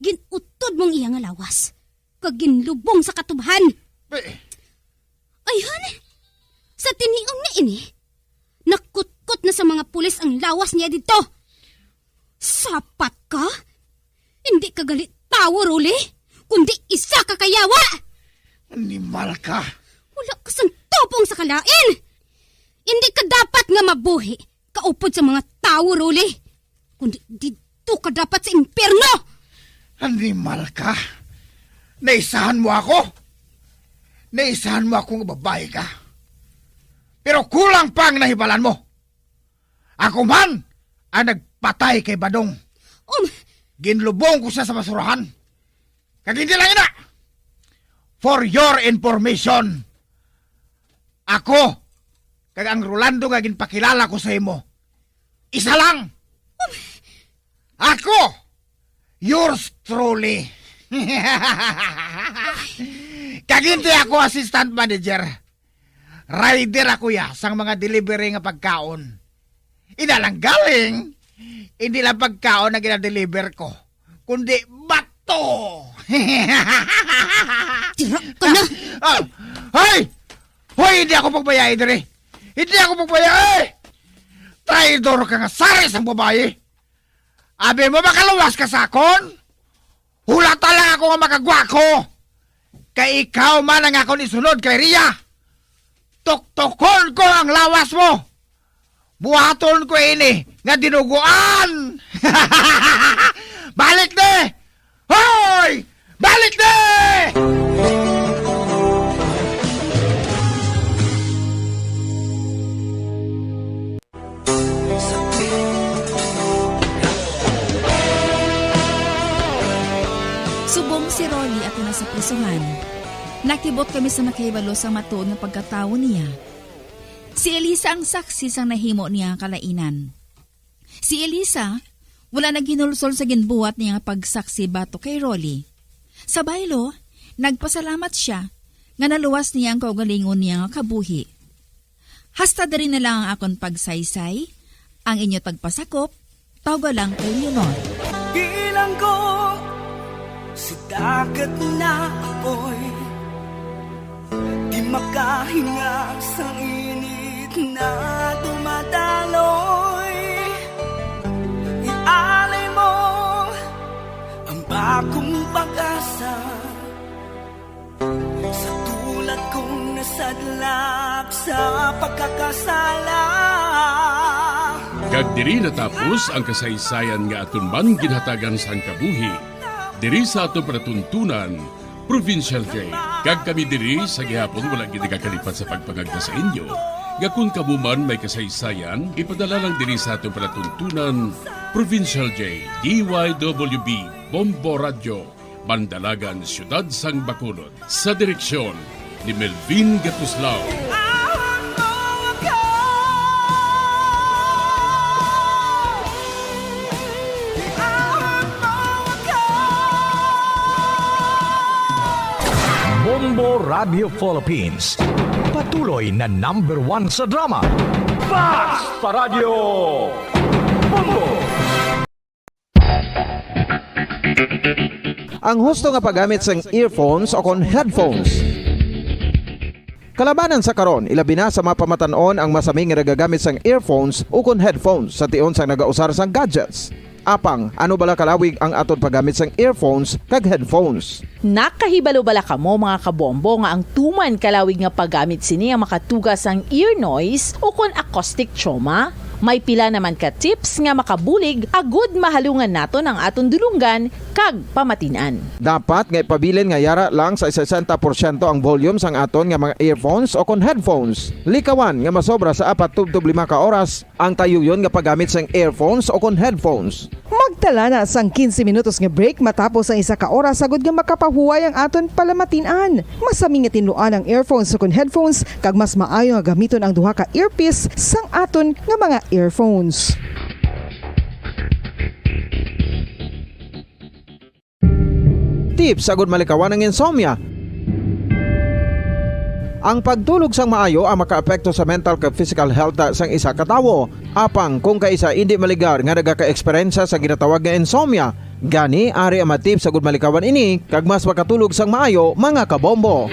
gin-utod mong iya nga lawas, kag ginlubong sa katubhan. Eh. Ayhan, sa tinion nga ini, nakutkot na sa mga pulis ang lawas niya didto. Sapat ka? Hindi ka gali tawo, Rolly, kundi isa ka kayawa! Animal ka! Wala ka sang tupong sa kalain! Hindi ka dapat nga mabuhi kaupod sa mga tawo, Rolly, kundi didto ka dapat sa impyerno! Animal ka! Naisahan mo ako! Naisahan mo ako nga babayi ka! Pero kulang pa ang nahibalan mo! Ako man ang nagpatay kay Badong. Um. Ginlubong ko siya sa basurahan. Kag hindi lang ina. For your information, ako kag ang Rolando nga ginpakilala ko sa imo, isa lang. Um. Ako, yours truly. Kag hindi ako assistant manager. Rider ako ya sang mga delivery nga pagkaon. Ina lang galing, hindi lang pagkaon ang gina-deliver ko, kundi bato! Tira ka na! Ah, hoy! Hoy, hindi ako pagbayai diri! Hindi ako pagbayai! Traidor ka nga sari sang babayi! Abi mo, makaluwas ka sa akon? Hulata lang ako nga makagwa ko. Kay ikaw man ang akon isunod kay Ria. Tuktokon ko ang lawas mo. Buhaton ko ini nga dinuguan. Balik ni! Hoy! Balik ni! Subong si Rolly ato na sa prisuhan. Nakibot kami sa nakahibalo sa matuod nga pagkatawo niya. Si Elisa ang saksi sang nahimo niya nga kalainan. Si Elisa, wala na ginulsol sa ginbuhat niya nga pagsaksi batok kay Rolly. Sa baylo, nagpasalamat sia nga naluwas niya ang kaugalingon niya nga kabuhi. Hasta diri na lang ang akon pagsaysay, ang inyo tagpasakop, Tawga lang kay Leonor. Bilang ko si dagat na apoy. Di Makahinga sa init na dumadaloy. Ialay mo ang bagong pag-asa sa tulad kong nasadlak sa pagkakasala. Kag diri natapos ang kasaysayan nga aton man ginhatagan sang kabuhi diri sa aton palatuntunan, Provincial J. Kag kami diri sa gihapon wala gid nagakalipat sa pagpangagda sa inyo nga kon kamo man may kasaysayan, ipadala lang diri sa aton palatuntunan, Provincial J, D Y W B, Bombo Radyo, Bandalagan, Siyudad sang Bacolod. Sa direksyon ni Melvin Gatuslao. Bombo Radio Philippines, patuloy na number one sa drama. Fast pa Radyo Bombo! Ang husto nga paggamit sang earphones o kon headphones. Kalabanan sa karon, ilabi na sa mga pamatan-on ang masami nga nagagamit sang earphones o kon headphones sa tion sang nagausar sang gadgets. Apang, ano bala kalawig ang aton paggamit sang earphones kag headphones? Nakahibalo bala kamo, mga kabombo, nga ang tuman kalawig nga paggamit sini ang makatuga sang ear noise o kon acoustic trauma? May pila naman ka tips nga makabulig agud mahalungan naton ang aton dulonggan kag pamatin-an. Dapat nga ipabilin nga yara lang sa sesenta porsyento ang volume sang aton nga mga earphones o kon headphones. Likawan nga masobra sa apat tubtob lima ka oras ang tayuyon nga paggamit sang earphones o kon headphones. Magtala na sang quince minutos nga break matapos ang isa ka oras agud nga makapahuway ang aton palamatin-an. Masami nga tinluan ang earphones ukon headphones, kag mas maayo nga gamiton ang duha ka earpiece sang aton nga mga earphones. Tips agud malikawan ang insomnia. Ang pagtulog sang maayo ang makaapekto sa mental kag physical health sang isa ka tawo. Apang kung kaisa indi maligar nga nagaka-eksperyensya sa ginatawag nga insomnia, gani ari ang mga tips agud malikawan ini kag mas makatulog sang maayo, mga kabombo.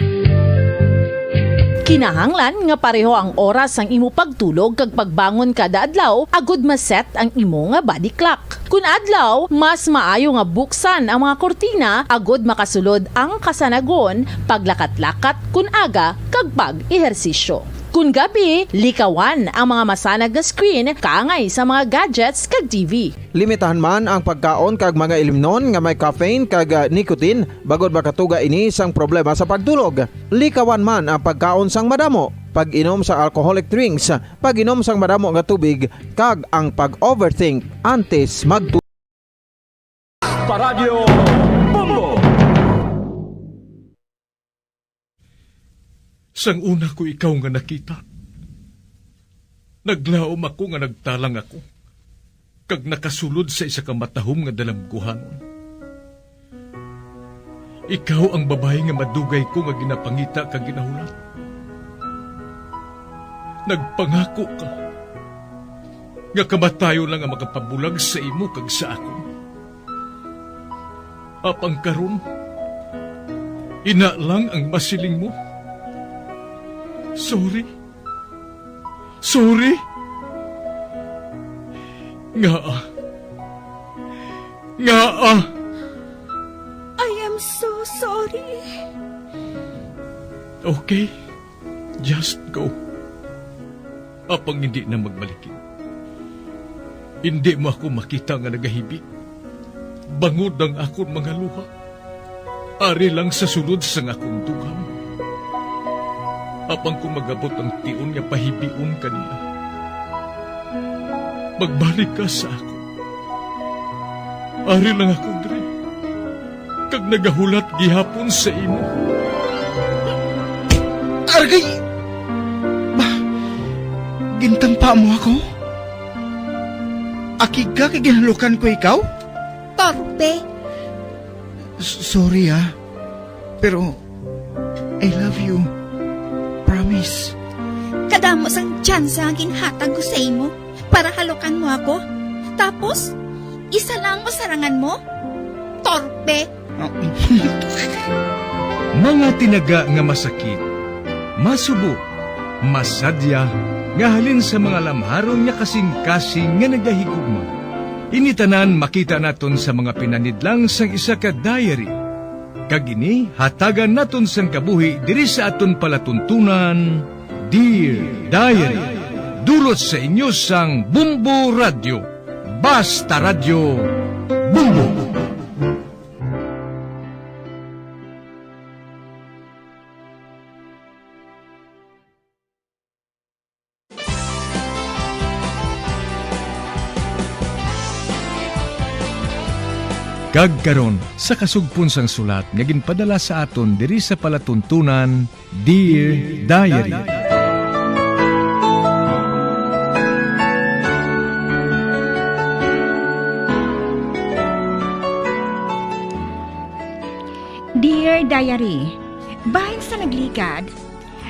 Kinahanglan nga pareho ang oras sang imo pagtulog kag pagbangon kada adlaw agud ma-set ang imo nga body clock. Kun adlaw, mas maayo nga buksan ang mga kurtina agud makasulod ang kasanagon, paglakat-lakat kun aga, kag pag-ehersisyo. Kun gabi, likawan ang mga masanag nga screen kaangay sa mga gadgets kag T V. Limitahan man ang pagkaon kag mga ilimnon nga may caffeine kag, ah, nicotine, bangod makatuga ini sang problema sa pagtulog. Likawan man ang pagkaon sang madamo, pag-inom sa alcoholic drinks, pag-inom sang madamo nga tubig, kag ang pag-overthink antes magtulog. Paradyo Bombo! Sang una ko ikaw nga nakita, naglaom ako nga nagtalang ako, kag nakasulod sa isa ka matahom nga dalamguhanon. Ikaw ang babayi nga madugay ko nga ginapangita kag ginahulat. Nagpangako ka nga kamatayon lang ang makapabulag sa imo kag sa akon. Apang karon, ina lang ang masiling mo. Sorry. Sorry. Ngaa? Ngaa? I am so sorry. Okay. Just go. Apang indi na magbalikid. Indi mo ako makita nga nagahibi, bangod ang akon mga luha. Ari lang sa sulod sang akon dughan. Apang kon mag-abot ang tion nga pahibion ka niya, magbalik ka sa akon. Ari lang ako diri, kag nagahulat gihapon sa imo. Argay! Ba, gintampa mo ako? Akig ka kay ginhalukan ko ikaw? Torpe! S-, sorry, ah. Pero, I love you. Promise. Kadamo sang tsansa ang ginhatag ko sa imo para halukan mo ako. Tapos, isa lang mo sarangan mo? Torpe! Mga tinaga nga masakit, Masubo, masadya, nga halin sa mga lamharon nga kasing-kasing nga nagahigugma. Ini tanan makita naton sa mga pinanidlang sang isa ka diary. Kag ini hatagan naton sang kabuhi diri sa aton palatuntunan, Dear Diary. Dulot sa inyo sang Bumbo Radyo. Basta Radyo, Bumbo. Kag karon, sa kasugpon sang sulat nga ginpadala sa aton diri sa palatuntunan, Dear Diary. Dear Diary, bahin sa nagligad,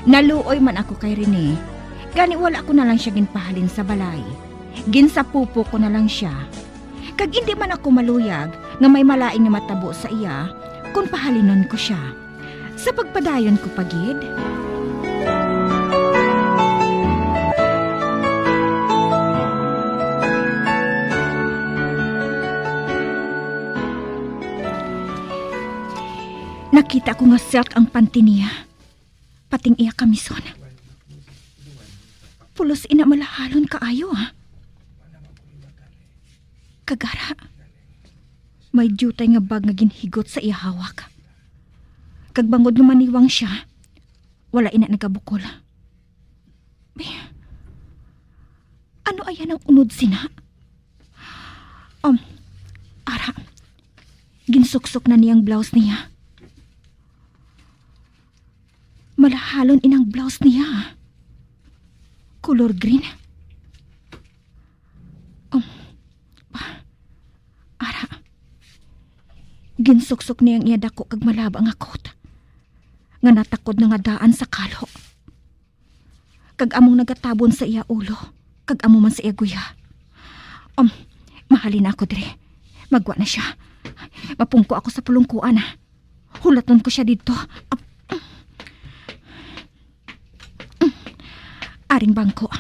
naluoy man ako kay Rene, gani wala ko na lang sia ginpahalin sa balay. Ginsapupo ko na lang sia. Kag indi man ako maluyag nga may malain nga matabo sa iya kon pahalinon ko sia. Sa pagpadayon ko pa gid. Nakita ko nga silk ang panty niya, pati ang iya kamison. Pulos ina malahalon kaayo, ah. Kag ara, may diutay nga bag nga ginhigot sa iya hawak. Kag bangod nga maniwang sia, wala ina nagabukol. Ay, ano aya nang unod sina? Um, ara, ginsuksok na niya ang blouse niya. Malahalon inang blouse niya. Color green. Um, pa, ara. Ginsuksok niya ang iya dako kag malaba nga coat, nga natakod na nga daan sa kalo, kag among nagatabon sa iya ulo, kag amo man sa iya guya. Um, mahalin na ako diri. Magwa na sia. Mapungko ako sa pulungkuan, ah. Hulaton ko sia didto. Ap-, aring bangko.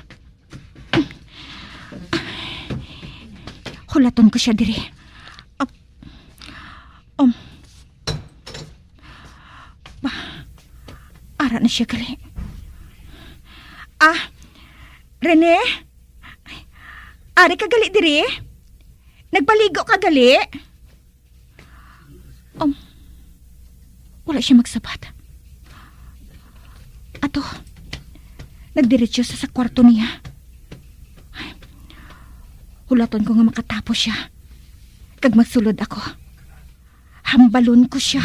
Hulaton ko sia diri. Ap-, um. Ba, ara na sia gali. Ah, Rene? Ari ka gali diri? Nagpaligo ka gali? Um, wala sia magsabat. Ato, nagdiretso sa, sa kwarto niya. Hulaton ko nga makatapos sia, kag magsulod ako. Hambalon ko sia.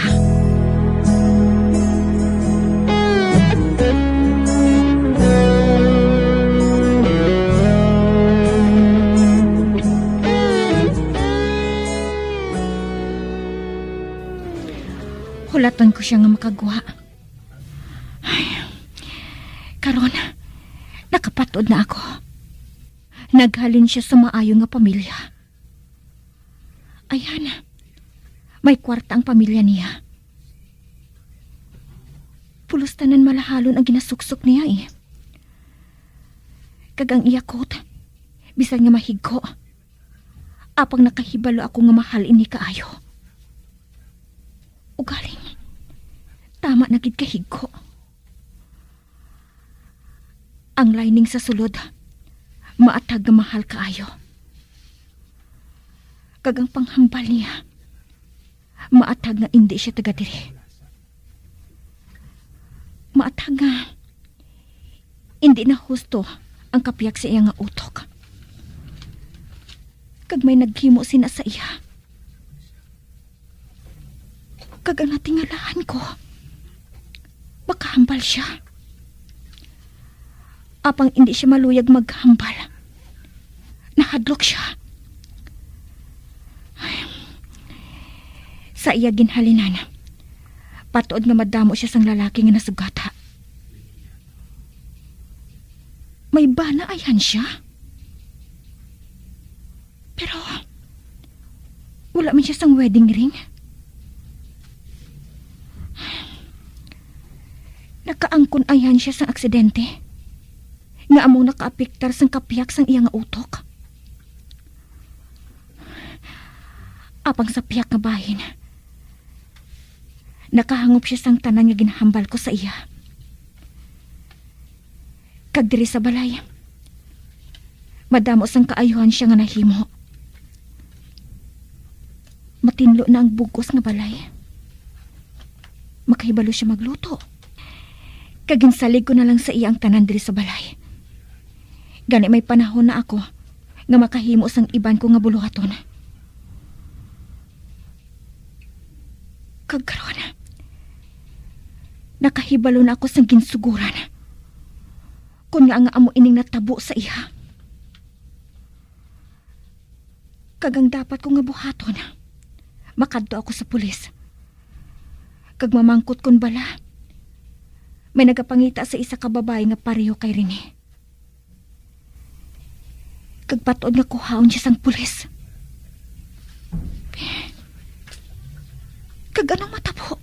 Hulaton ko sia nga makagwa. Ay, karon, nakapatud na ako. Naghalin sia sa maayo nga pamilya. Ayan, may kwarta ang pamilya niya. Pulos tanan malahalon ang ginasuksok niya, eh. Kag ang iya coat, bisan nga mahigko, apang nakahibalo ako nga mahal ini kaayo. Ugaling, tama na gid kahigko. Ang lining sa sulod, maatag nga mahal kaayo. Kag ang panghambal niya, maatag nga indi sia taga diri. Maatag nga indi na husto ang kapyag sa iya nga utok. Kag may naghimo sina sa iya. Kag ang natingalahan ko, makahambal sia. Apang indi sia maluyag maghambal. Nahadlok sia. Ay. Sa iya ginhalinan, patuod nga madamo sia sang lalaki nga nasugata. May bana ayhan sia? Pero wala man sia sang wedding ring. Naka, Ang kun ayhan siya sang aksidente nga among nakaapektar sang kapiyak sang iya nga utok. Apang sa piyak nga bahin, nakahangop siya sang tanan nga ginhambal ko sa iya. Kag diri sa balay, madamo sang kaayuhan siya nga nahimo. Matinlo na ang bug-os nga balay. Makahibalo siya magluto. Kag ginsalig ko na lang sa iya ang tanan diri sa balay. Gani may panahon na ako nga makahimo sang iban ko nga buluhaton. Kag karon, nakahibalo na ako sang ginsuguran, kon ngaa nga amo ining natabo sa iya. Kag ang dapat ko nga buhaton, makadto ako sa pulis kag mamangkot kon bala may nagapangita sa isa ka babayi nga pareho kay Rene. Kag patuod nga kuhaon siya sang pulis. Kag anong matabo?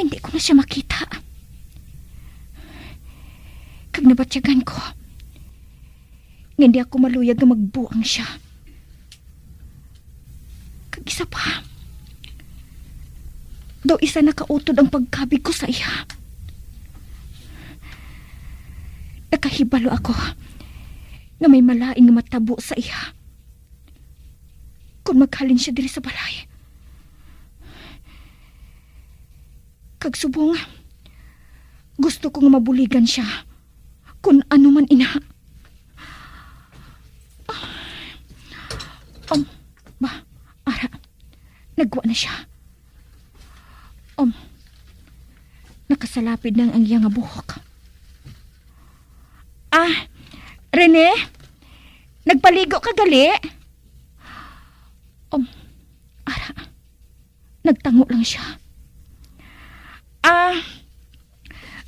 Hindi ko na siya makita. Kag nabatyagan ko nga hindi ako maluyag nga magbuang siya. Kag isa pa, daw isa nakautod ang pagkabig ko sa iya. Nakahibalo ako nga may malain nga matabo sa iya kon maghalin siya diri sa balay. Kag subong, gusto ko nga mabuligan siya kon ano man ina. Um, ba, ara, nagwa na siya. Um, nakasalapid na ang iya nga buhok. Ah, Rene, nagpaligo ka gali? Um, ara, nagtango lang siya. Ah,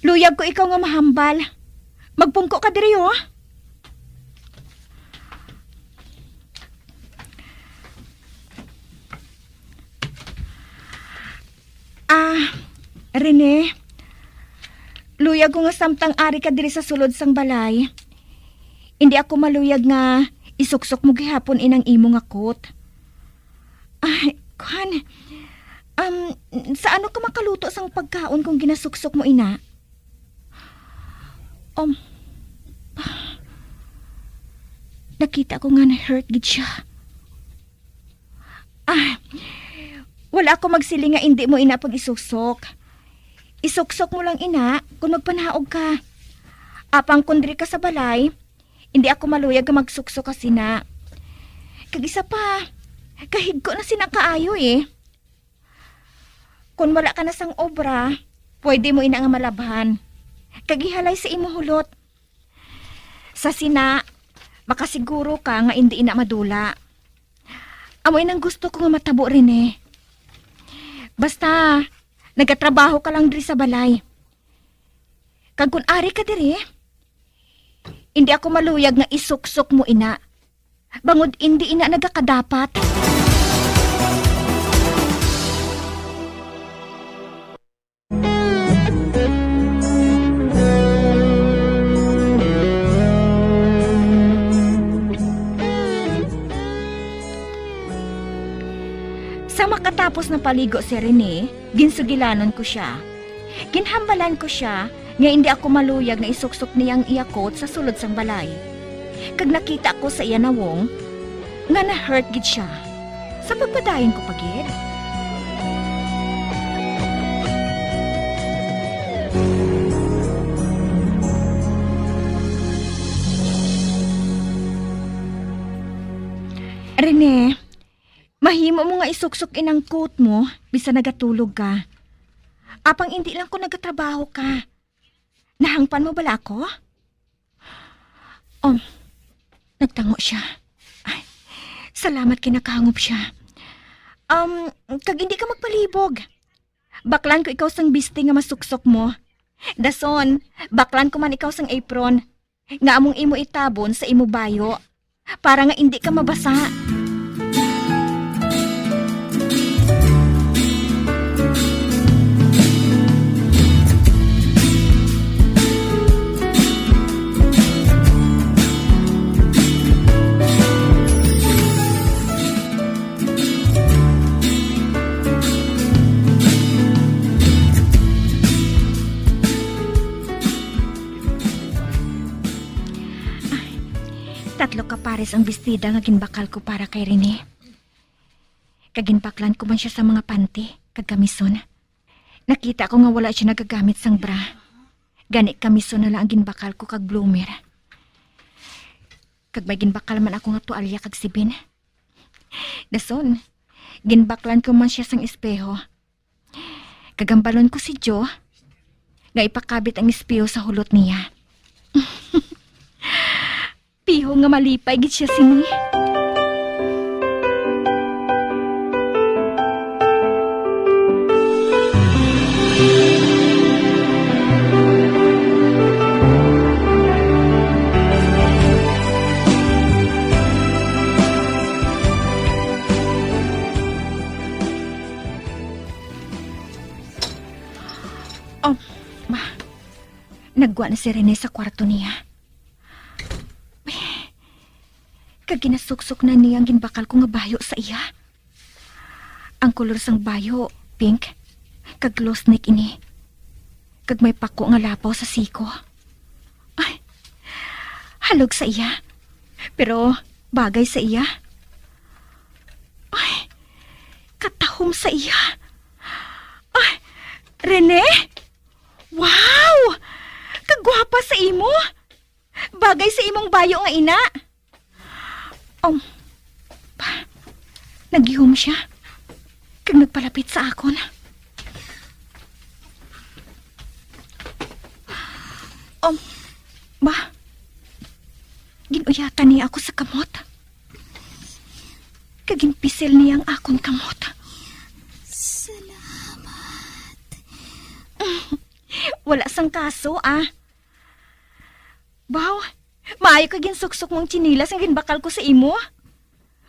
luyag ko ikaw nga mahambal. Magpungko ka diri, oh. Ah, Rene, luyag ko nga samtang ari ka diri sa sulod sang balay, hindi ako maluyag nga isuksok mo gihapon inang imo nga coat. Ay, kuan, um, sa ano ka makaluto sang pagkaon kung ginasuksok mo ina? Um, nakita ko nga na-hurt gid siya. Ah, wala ako magsiling nga indi mo ina pag-isuksok. Isuksok mo lang ina kung magpanaog ka. Apang kung diri ka sa balay, indi ako maluyag nga magsuksok ka sina. Kag isa pa, kahigko na sina kaayo eh. Kung wala ka na sang obra, pwede mo ina nga malabhan. Kag ihalay sa imo hulot. Sa sina, makasiguro ka nga indi ina madula. Amo inang gusto ko nga matabo, Rene. Basta, nagatrabaho ka lang diri sa balay. Kag kun ari ka diri, indi ako maluyag nga isuksok mo ina. Bangod indi ina nagakadapat. Sa makatapos na paligo si Rene, ginsugilanon ko sia. Ginhambalan ko sia nga indi ako maluyag nga isuksok niya ang iya coat sa sulod sang balay. Kag nakita ko sa iya nawong nga na-hurt gid sia. Sa pagpadayon ko pa gid. Rene, mahimo mo nga isuksok inang coat mo bisan nagatulog ka. Apang indi lang ko nagatrabaho ka. Nahangpan mo bala ako? Um, nagtango siya. Ay, salamat kay nakahangop siya. Um, kag hindi ka magpalibog. Baklan ko ikaw sang bisti nga masuksok mo. Dason, baklan ko man ikaw sang apron nga among imo itabon sa imo bayo, para nga indi ka mabasa. Tatlo ka pares ang bestida nga ginbakal ko para kay Rene. Kag ginbaklan ko man sia sa mga panty kag kamison. Nakita ko nga wala sia nagagamit sang bra. Gani kamison na lang ang ginbakal ko kag bloomer. Kag may ginbakal man ako nga tualya kag sibin. Dason, ginbaklan ko man sia sang espeho. Kagambalon ko si Jo nga ipakabit ang espeho sa hulot niya. Piho nga malipay gid sia sini. Oh, ma. Naggwa na si Rene sa kwarto niya. Kag ginasuksok na niya ang ginbakal ko nga bayo sa iya. Ang kolor sang bayo, pink, kag loose neck ini. Kag may pako nga lapaw sa siko. Ay, halog sa iya. Pero bagay sa iya. Ay, katahom sa iya. Ay, Rene? Wow! Kagwapa sa imo! Bagay sa imong bayo nga ina. Um, ba, naghihom siya kag nagpalapit sa akon. Um, ba, gin-uyatan niya ako sa kamot. Kag ginpisil niya ang akon kamot. Salamat. Wala sang kaso, ah. Baw, maayo ka ginsuksok mong tsinelas nga ginbakal ko sa imo.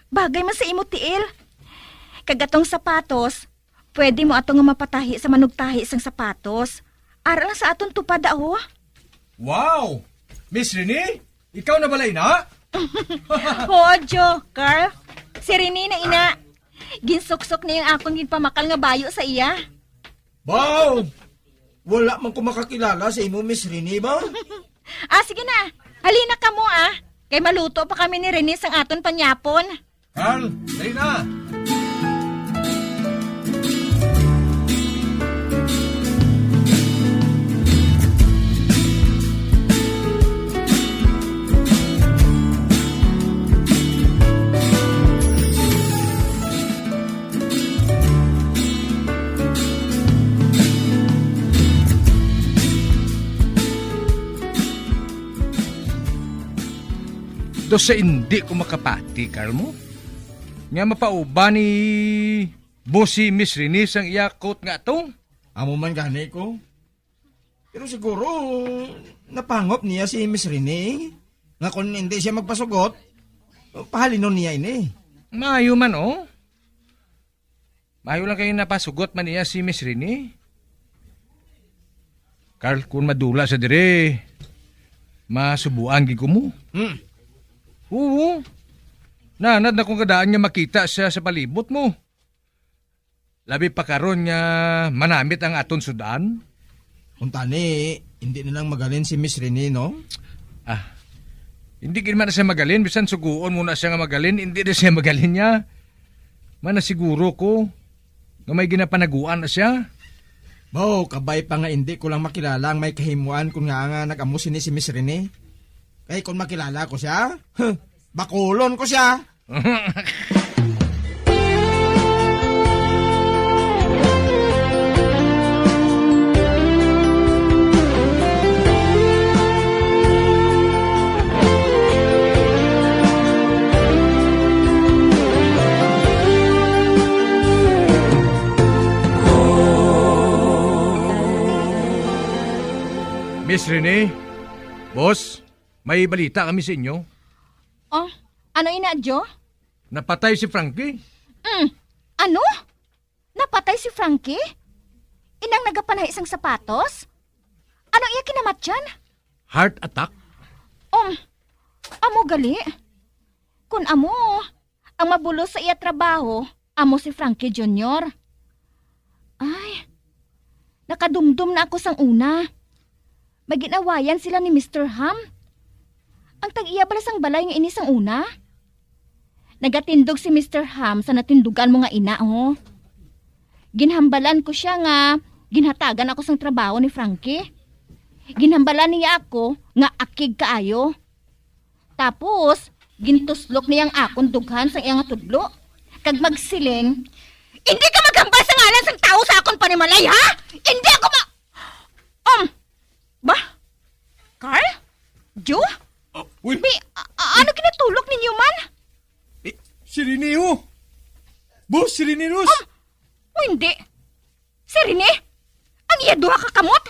Bagay man sa imo tiil. Kag atong sapatos, pwede mo ato nga mapatahi sa manugtahi sang sapatos. Ara lang sa aton tupad, aho. Wow! Miss Rene, ikaw na bala ina? Huo, Jo, Carl. Si Rene na ina. Ginsuksok niya ang akon ginpamakal nga bayo sa iya. Baw! Wala man ko makakilala sa imo, Miss Rene, ba? Ah, sige na. Halina kamo, ah. Kay maluto pa kami ni Rene sang aton panyapon. Carl, dali na. Do sa indi ko makapati, Carl, mo? Nga mapauban ni Boss si Miss Rene sang iya coat nga ato? Amo man gani ko. Pero siguro, napangop niya si Miss Rene. Nga kung hindi siya magpasugot, pahalinon niya ini. Maayo man, oh. Maayo lang kay napasugot man niya si Miss Rene. Carl, kung madula sa dire, masubuan gid ko mo. Hmm. Oo. Nanad na kung kadaan nga makita siya sa palibot mo. Labi pa karon nga manamit ang aton sud-an? Kuntani, hindi na lang magalin si Miss Rene, no? Ah, hindi gid man na siya magalin. Bisan suguon mo na siya nga magalin, hindi na siya magalin niya. Manasiguro ko nga may ginapanaguan na siya. Baw, kabay pa nga hindi ko lang makilala ang may kahimuan kun nga nga nag-amo sini si Miss Rene. Kay kung makilala ko siya, huh, bakulon ko siya. Miss Rene, boss, may balita kami sa inyo. Oh, ano ina, Jo? Napatay si Frankie. Mm. Ano? Napatay si Frankie? Inang nagapanahi sang sapatos? Ano iya kinamatyan? Heart attack? Um, amo gali. Kun amo, ang mabulos sa iya trabaho, amo si Frankie Junior. Ay, nakadumdom na ako sang una. May gin-awayan sila ni Mister Ham. Ang tag-iya bala sang balay nga ini sang una? Nagatindog si Mister Ham sa natindugan mo nga ina, ho. Ginhambalan ko sia nga ginhatagan ako sang trabaho ni Frankie. Ginhambalan niya ako nga akig kaayo. Tapos, gintuslok niya ang akon dughan sang iya nga tudlo. Kag magsiling, "Indi ka maghambal sa ngalan sang tawo sa akon panimalay, ha? Indi ako ma-" Um, ba? Carl? Joe? Ah, uy. Bi, a-, a-, ano ginatulok ninyo man? Eh, si Rene, oh. Boss, si Rene, boss. Um, o hindi. Si Rene? Ang iya duha ka kamot?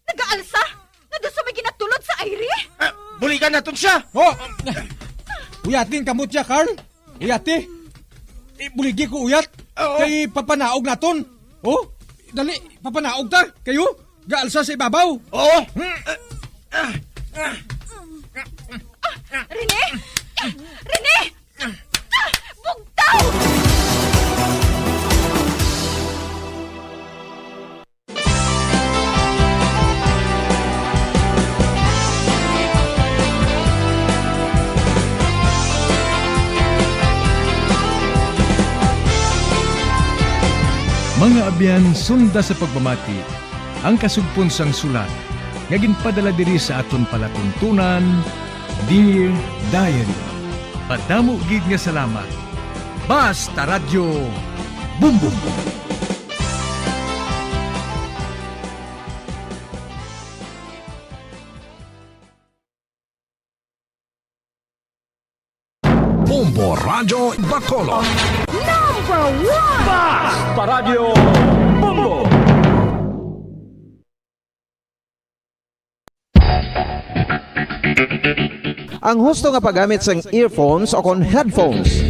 Nagaalsa? Nga doon sa may ginatulod sa aire? Ah, buligan naton siya. Oh! Uyatin kamot siya, Carl. Uyati. Eh, buligi ko uyat. Oo. Kay papanaog naton. Oh, dali, papanaog ta. Kayo, gaalsa sa ibabaw. Oo. Ah, Rene! Ah, Rene! Ah, bugtaw! Mga abyan, sunda sa pagpamati ang kasugpon sang sulat nga ginpadala diri sa aton palatuntunan, Dear Diary. Madamo gid nga salamat. Basta Radyo Bumbong. Bombo Radyo Bacolod. Number one! Basta Radyo Bombo! Ang husto nga paggamit sang earphones o kon headphones.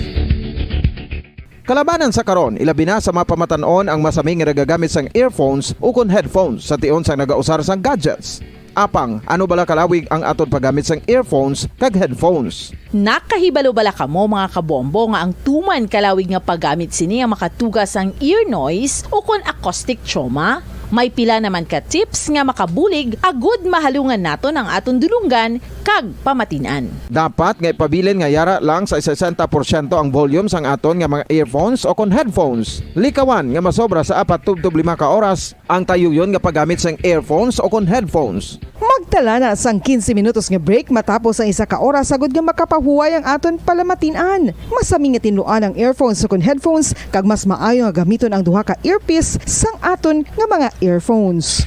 Kalabanan sa karon, ilabi na sa mga pamatan-on ang masami nga nagagamit sang earphones o kon headphones sa tion sang nagausar sang gadgets. Apang, ano bala kalawig ang aton paggamit sang earphones kag headphones? Nakahibalo bala kamo, mga kabombo, nga ang tuman kalawig nga paggamit sini ang makatuga sang ear noise o kon acoustic trauma? May pila naman ka tips nga makabulig agud mahalungan naton ang aton dulonggan kag pamatin-an. Dapat nga ipabilin nga yara lang sa sesenta porsyento ang volume sang aton nga mga earphones o kon headphones. Likawan nga masobra sa apat tubtob lima ka oras ang tayuyon nga paggamit sang earphones o kon headphones. Magtala na sang quince minutos nga break matapos ang isa ka oras agud nga makapahuway ang aton palamatin-an. Masami nga tinluan ang earphones o kon headphones, kag mas maayo nga gamiton ang duha ka earpiece sang aton nga mga earphones.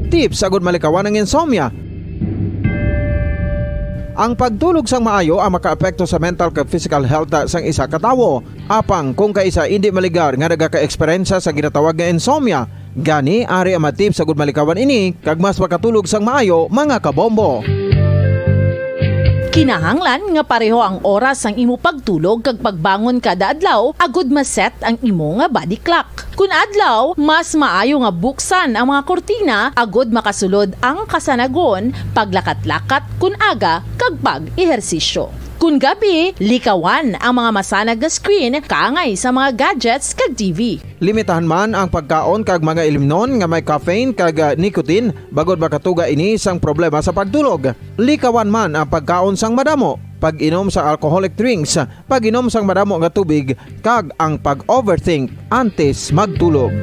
Tips agud malikawan ang insomnia. Ang pagtulog sang maayo ang makaapekto sa mental kag physical health sang isa ka tawo. Apang kung kaisa indi maligar nga nagaka-eksperyensya sa ginatawag nga insomnia, gani ari ang mga tips agud malikawan ini kag mas makatulog sang maayo, mga kabombo. Kinahanglan nga pareho ang oras sang imo pagtulog kag pagbangon kada adlaw agud ma-set ang imo nga body clock. Kun adlaw, mas maayo nga buksan ang mga kurtina agud makasulod ang kasanagon, paglakat-lakat kun aga, kag pag-ehersisyo. Kun gabi, likawan ang mga masanag nga screen kaangay sa mga gadgets kag T V. Limitahan man ang pagkaon kag mga ilimnon nga may caffeine kag, ah, nicotine, bangod makatuga ini sang problema sa pagtulog. Likawan man ang pagkaon sang madamo, pag-inom sa alcoholic drinks, pag-inom sang madamo nga tubig, kag ang pag-overthink antes magtulog.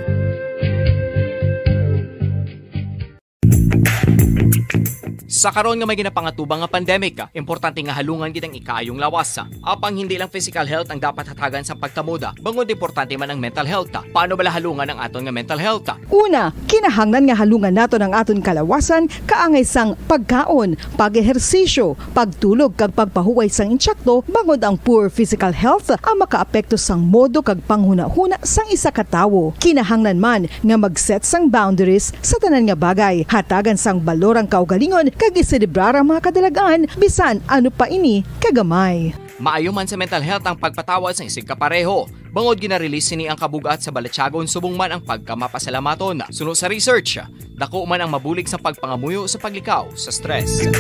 Sa karon nga may ginapangatubang nga pandemic, importante nga halungan gid ang ikaayong lawas. Apang hindi lang physical health ang dapat hatagan sa pagkamoda, bangod importante man ang mental health. Paano bala halungan ang aton nga mental health? Una, kinahanglan nga halungan naton ang aton kalawasan kaangay sang pagkaon, pag-ehersisyo, pagtulog kag pagpahuway sang insakto, bangod ang poor physical health ang makaapekto sang modo kag panghunahuna sang isa ka tawo. Kinahanglan man nga mag-set sang boundaries sa tanan nga bagay, hatagan sang balor ang kaugalingon kag iselebrar ang mga kadalag-an, bisan ano pa ini kagamay. Maayo man sa mental health ang pagpatawad sa isig kapareho. Bangod gina-release sini ang kabug-at sa balatyagon subong man ang pagkamapasalamaton. Suno sa research, dako man ang mabulig sa pagpangamuyo sa paglikaw sa stress.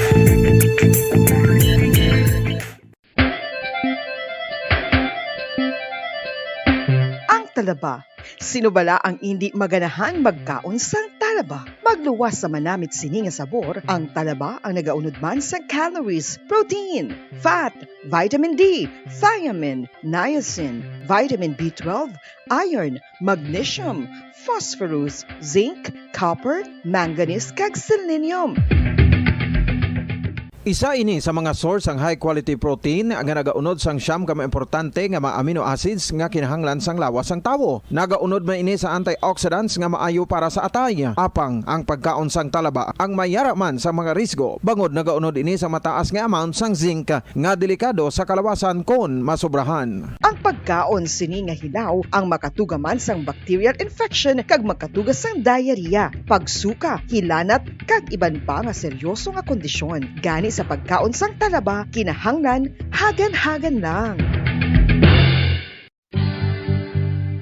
Ang talaba. Sino bala ang indi maganahang magkaon sang talaba? Talaba. Magluwas sa manamit sini nga sabor, ang talaba ang nagaunod man sa calories, protein, fat, vitamin D, thiamine, niacin, vitamin B twelve, iron, magnesium, phosphorus, zinc, copper, manganese, kag selenium. Isa ini sa mga source sang high quality protein nga nagaunod sang siyam ka mga importante nga mga amino acids nga kinahanglan sang lawas sang tawo. Nagaunod man ini sa antioxidants nga maayo para sa atay. Apang ang pagkaon sang talaba ang may yara man sa mga risgo, bangod nagaunod ini sa mataas nga amount sang zinc nga delikado sa kalawasan kon masobrahan. Ang pagkaon sini nga hilaw ang makatuga man sang bacterial infection kag makatuga sang diarrhea, pagsuka, hilanat, kag iban pa nga seryoso nga kondisyon. Gani sa pagkaon sang talaba, kinahanglan hagan-hagan lang.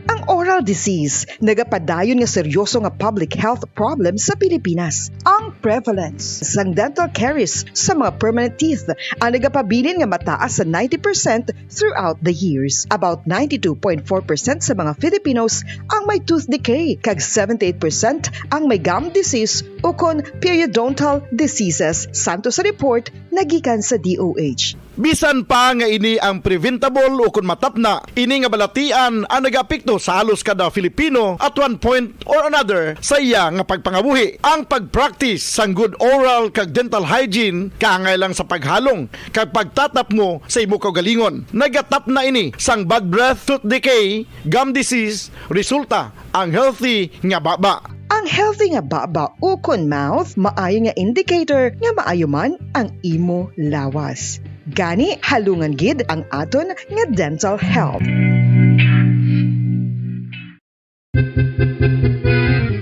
Ang oral disease nagapadayon nga seryoso nga public health problem sa Pilipinas. Ang prevalence sang dental caries sa mga permanent teeth ang nagapabilin nga mataas sa ninety percent throughout the years. About ninety-two point four percent sa mga Filipinos ang may tooth decay, kag seventy-eight percent ang may gum disease ukon periodontal diseases, santo sa report nagikan sa D O H. Bisan pa nga ini ang preventable ukon matapna, ini nga balatian ang nagaapekto sa halos kada Filipino at one point or another sa iya nga pagpangabuhi. Ang pag-practice sang good oral kag dental hygiene kaangay lang sa paghalong kag pagtatapmo sa imo kaugalingon. Nagatapna ini sang bad breath, tooth decay, gum disease, resulta ang healthy nga baba. Ang healthy nga baba ukon mouth maayo nga indicator nga maayo man ang imo lawas. Gani, halungan gid ang aton nga dental health.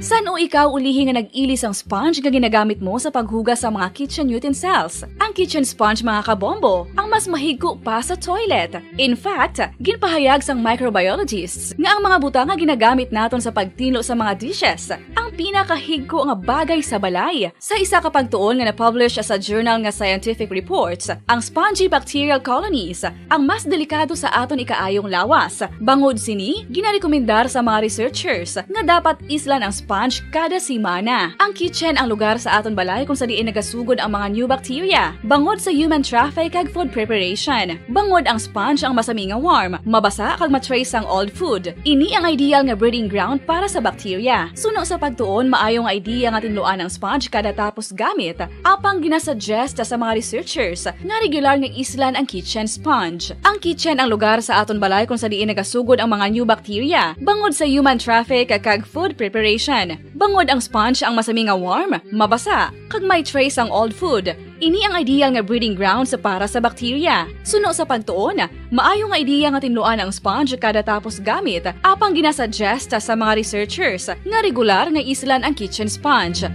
San-o ikaw ulihi nga nag-ili sang sponge nga ginagamit mo sa paghugas sa mga kitchen utensils? Ang kitchen sponge, mga kabombo, ang mas mahigko pa sa toilet. In fact, ginpahayag sang microbiologists nga ang mga butang nga ginagamit naton sa pagtinlo sa mga dishes ang pinakahigko nga bagay sa balay. Sa isa ka pagtuon nga na-publish sa journal nga Scientific Reports, ang spongy bacterial colonies ang mas delikado sa aton ikaayong lawas. Bangod sini, ginarekomendar sa mga researchers nga dapat islan ang sponge kada semana. Ang kitchen ang lugar sa aton balay kung sa diin nagasugod ang mga new bacteria, bangod sa human traffic kag food preparation. Bangod ang sponge ang masami nga warm, mabasa kag ma-trace ang old food. Ini ang ideal nga breeding ground para sa bacteria. Suno sa pagtuon, maayo nga idea nga tinluan ang sponge kada tapos gamit, apang ginasuggest sa mga researchers nga regular nga islan ang kitchen sponge. Ang kitchen ang lugar sa aton balay kung sa diin nagasugod ang mga new bacteria, bangod sa human traffic kag food preparation. Bangod ang sponge ang masami nga warm, mabasa, kag may trace ang old food, ini ang ideal nga breeding grounds para sa bacteria. Suno sa pagtuon, maayo nga ideya nga tinluan ang sponge kada tapos gamit, apang ginasuggest sa mga researchers nga regular nga islan ang kitchen sponge.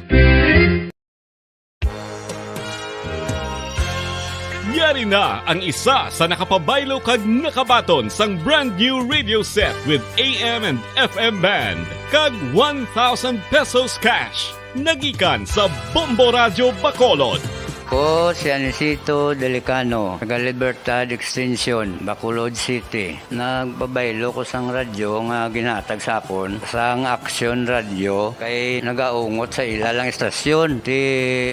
Yari na ang isa sa nakapabaylo kag nakabaton sang brand new radio set with A M and F M band kag one thousand pesos cash. Nagikan sa Bombo Radyo Bacolod. Ko si Anisito Delicano, taga Libertad Extension, Bacolod City. Nagpabaylo ko sang radyo nga ginhatag sa akon sang Action Radio kay nagaungot sa ila lang istasyon. Ti,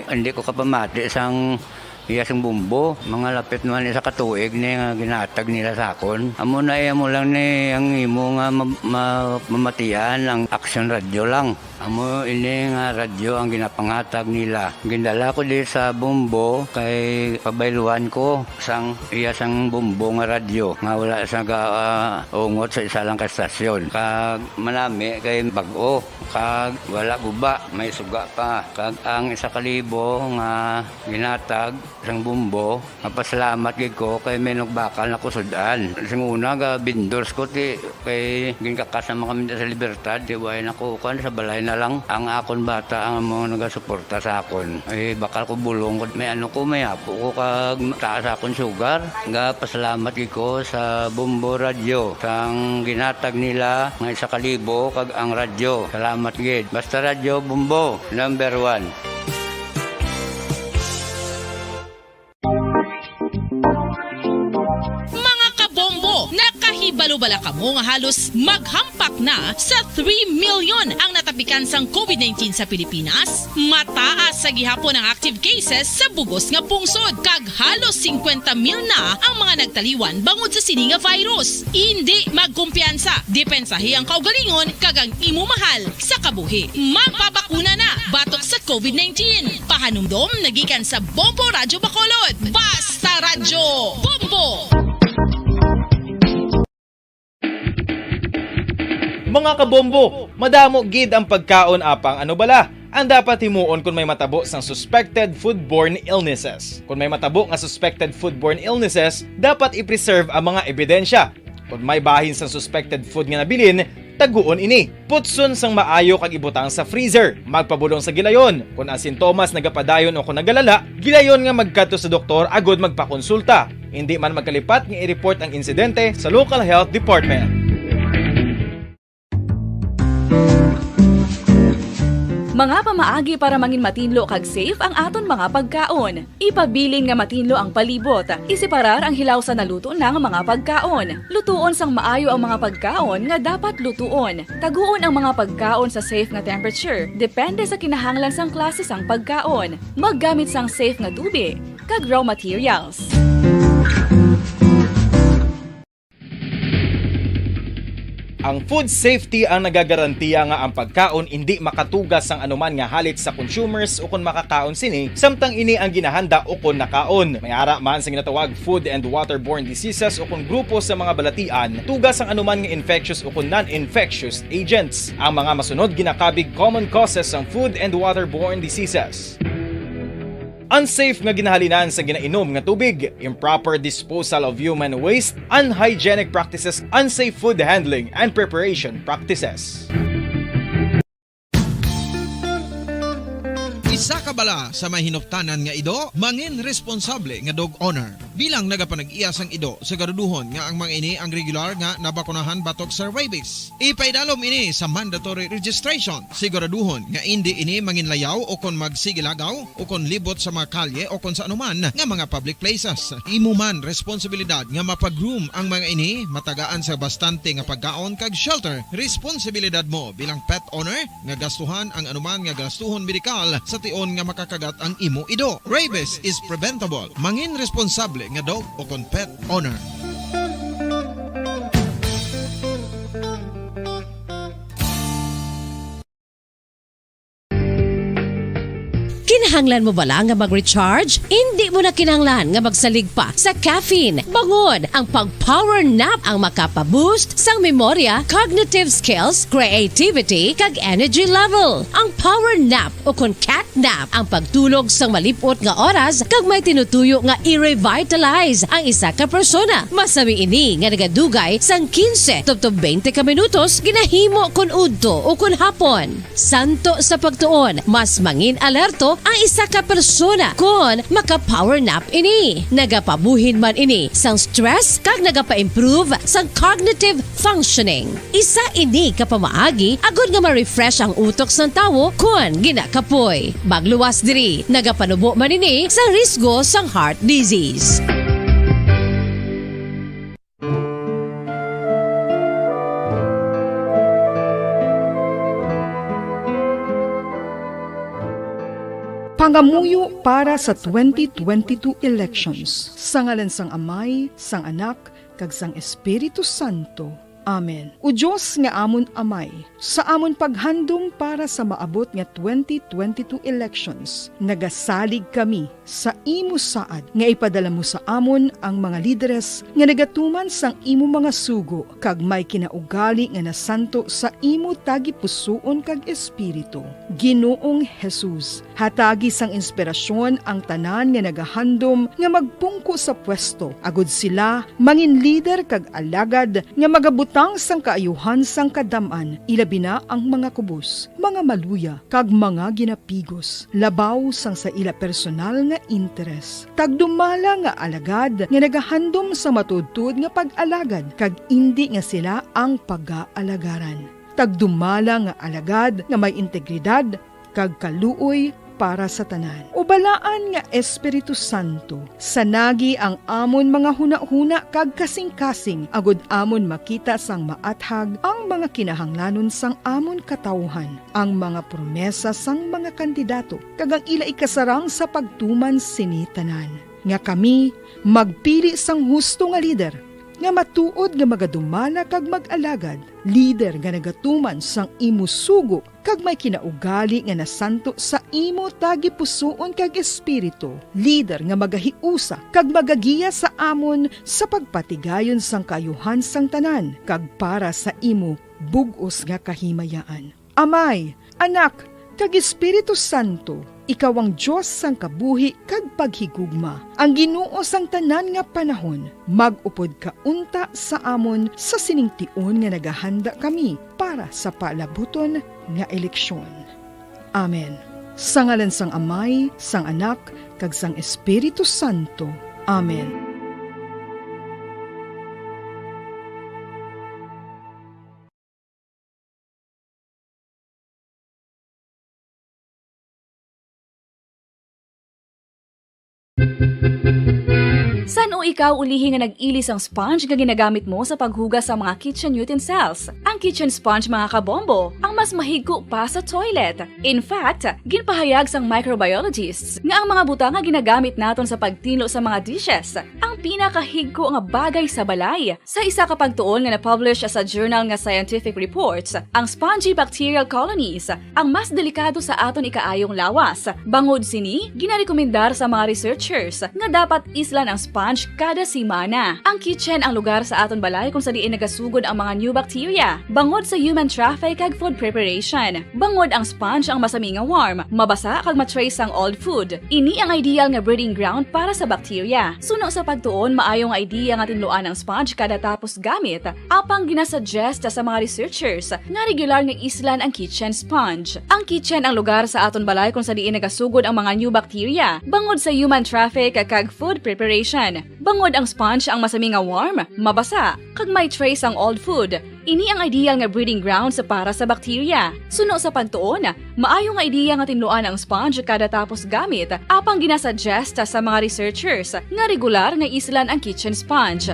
hindi ko kapamati sang iya sang bombo. Mga lapit naman isa ka tuig ni nga ginhatag nila sa akon. Amo na iya mo lang ni ang imo nga ma-, ma-, mamatian ang Action Radio lang. Amo ini nga radyo ang ginapanghatag nila. Gindala ko di sa bombo kay pabayluan ko sang iya sang bombo nga radyo nga wala sa ga-, ah, ungot sa isa lang ka estasyon. Kag manami kay bag-o, kag wala guba, may suga pa. Kag ang isa ka libo nga ginatag sang bombo, mapasalamat gid ko kay may nagbakal na ko sud-an. Sing una, ga-vendors ko, ti, kay ginkakas naman kami sa Libertad, ti, way na ko, kuwan, sa balay na lang. Ang akon bata ang amo nagasuporta sa akon. Ay, bakal ko bulong ko, may ano ko, may apo ko, kag taas akon sugar. Ga-pasalamat gid ko sa Bombo Radyo, sang ginatag nila nga isa ka libo, kag ang radyo. Salamat gid. Basta Radyo Bombo, number one. Mga kabombo, nakahibalo bala kamo nga halos maghampak na sa three million ang natapos Bikan sang covid nineteen sa Pilipinas, mataas sa gihapon ang active cases sa bugos nga pungsod, kag halos singkwenta mil na ang mga nagtaliwan bangod sa sini nga virus. Indi magkumpiyansa, depensahi ang kaugalingon kag ang imo mahal sa kabuhi. Magpabakuna na batok sa covid nineteen. Pahanumdom na gikan sa Bombo Radyo Bacolod. Basta Radyo, Bombo! Mga kabombo, madamo gid ang pagkaon apang ano bala ang dapat himuon kon may matabo sang suspected foodborne illnesses. Kon may matabo nga suspected foodborne illnesses, dapat i-preserve ang mga ebidensya. Kon may bahin sang suspected food nga nabilin, taguon ini. Putson sang maayo kag ibutang sa freezer. Magpabulong sa gilayon. Kon ang sintomas nagapadayon o kon nagalala, gilayon nga magkadto sa doktor agud magpakonsulta. Indi man magkalipat nga i-report ang insidente sa local health department. Mga pamaagi para mangin matinlo kag safe ang aton mga pagkaon. Ipabilin nga matinlo ang palibot. Iseparar ang hilaw sa naluto na nga mga pagkaon. Lutuon sang maayo ang mga pagkaon nga dapat lutuon. Taguon ang mga pagkaon sa safe nga temperature, depende sa kinahanglan sang klase sang pagkaon. Maggamit sang safe nga tubig kag raw materials. Ang food safety ang nagagarantiya nga ang pagkaon indi makatuga sang anuman nga halit sa consumers ukon makakaon sini, samtang ini ang ginahanda ukon nakaon. May ara man sa ginatawag food and waterborne diseases ukon grupo sa mga balatian, tuga sang anuman nga infectious ukon non-infectious agents. Ang mga masunod ginakabig common causes sang food and waterborne diseases. Unsafe nga ginahalinan sa ginainom nga tubig, improper disposal of human waste, unhygienic practices, unsafe food handling and preparation practices. Isa ka bala sa may hinuptanan nga ido, mangin responsable nga dog owner. Bilang nagapanag-iya sang ido, siguraduhon nga ang mga ini ang regular nga nabakunahan batok sa rabies. Ipaidalom ini sa mandatory registration. Siguraduhon nga indi ini manginlayaw o kon magsigilagaw o kon libot sa mga kalye o kon sa anuman nga mga public places. Imo man responsibilidad nga mapa-groom ang mga ini, matagaan sa bastante nga pagkaon kag shelter. Responsibilidad mo bilang pet owner nga gastuhan ang anuman nga gastuhon medikal sa tion nga makakagat ang imo ido. Rabies is preventable. Mangin responsable nga dog o kon pet owner. Kinahanglan mo bala nga mag-recharge? Indi mo na kinahanglan nga magsalig pa sa caffeine. Bangon, ang pag-power nap ang makapa-boost sang memorya, cognitive skills, creativity, kag energy level. Ang power nap o kon cat nap ang pagtulog sang malip-ot nga oras kag may tinutuyo nga i-revitalize ang isa ka persona. Masami ini nga nagadugay sang quince tubtob twenty ka minutos, ginahimo kon udto o kon hapon. Santo sa pagtuon, mas mangin alerto ang isa ka persona kon maka-power nap ini. Nagapabuhin man ini sang stress kag nagapa-improve sang cognitive functioning. Isa ini ka pamaagi agod nga ma-refresh ang utok sang tawo kon ginakapoy. Magluwas diri, nagapanubo man ini sa risgo sang heart disease. Pangamuyo para sa twenty twenty-two elections. Sa ngalan sang Amay, sang Anak, kag sang Espiritu Santo. Amen. O Dios nga amon Amay, sa amon paghandom para sa maabot nga twenty twenty-two elections, nagasalig kami sa imo saad nga ipadala mo sa amon ang mga lideres nga nagatuman sang imo mga sugo kag may kinaugali nga nasanto sa imo tagipusoon kag espiritu. Ginoong Jesus, hatagi sang inspirasyon ang tanan nga nagahandom nga magpungko sa pwesto, agod sila mangin lider kag alagad nga magabutang sang kaayuhan sang kadam-an, ilabi na ang mga kubos, mga maluya, kag mga ginapigos, labaw sang sa ila personal nga interes. Tagdumala nga alagad nga nagahandom sa matuodtuod nga pag-alagad, kag indi nga sila ang pagaalagaran. Tagdumala nga alagad nga may integridad kag kaluoy para sa tanan. O balaan nga Espiritu Santo, sanagi ang amon mga hunahuna kag kasingkasing, agod amon makita sang maathag ang mga kinahanglanon sang amon katawuhan, ang mga promesa sang mga kandidato, kag ang ila ikasarang sa pagtuman sini tanan, nga kami magpili sang husto nga lider, nga matuod nga magadumala kag mag-alagad, lider nga nagatuman sang imo sugo kag may kinaugali nga nasanto sa imo tagipusoon kag espiritu, lider nga magahiusa kag magagiya sa amon sa pagpatigayon sang kaayuhan sang tanan kag para sa imo bug-os nga kahimayaan. Amay, Anak, kag Espiritu Santo, ikaw ang Dios sang kabuhi kag paghigugma, ang Ginoo sang tanan nga panahon. Mag-upod ka unta sa amon sa sining tion nga nagahanda kami para sa palabuton nga eleksyon. Amen. Sa ngalan sang Amay, sang Anak, kag sang Espiritu Santo. Amen. San-o ikaw ulihi nga nag-ili sang sponge nga ginagamit mo sa paghugas sa mga kitchen utensils? Ang kitchen sponge, mga kabombo, ang mas mahigko pa sa toilet. In fact, ginpahayag sang microbiologists nga ang mga butang nga ginagamit naton sa pagtinlo sa mga dishes ang pinakahigko nga bagay sa balay. Sa isa ka pagtuon nga na-publish sa journal nga Scientific Reports, ang spongy bacterial colonies ang mas delikado sa aton ikaayong lawas. Bangod sini, ginarekomendar sa mga researchers nga dapat islan ang sponge kada semana. Ang kitchen ang lugar sa aton balay kung sa diin nagasugod ang mga new bacteria, bangod sa human traffic kag food preparation. Bangod ang sponge ang masami nga warm, mabasa kag ma-trace sang old food. Ini ang ideal nga breeding ground para sa bacteria. Suno sa pagtuon, maayo nga idea nga tinluan ang sponge kada tapos gamit, apang ginasuggest sa mga researchers nga regular nga islan ang kitchen sponge. Ang kitchen ang lugar sa aton balay kung sa diin nagasugod ang mga new bacteria, bangod sa human traffic kag food preparation. Bangod ang sponge ang masami nga warm, mabasa, kag may trace ang old food, ini ang ideal nga breeding grounds para sa bacteria. Suno sa pagtuon, maayo nga ideya nga tinluan ang sponge kada tapos gamit, apang ginasuggest sa mga researchers nga regular nga islan ang kitchen sponge.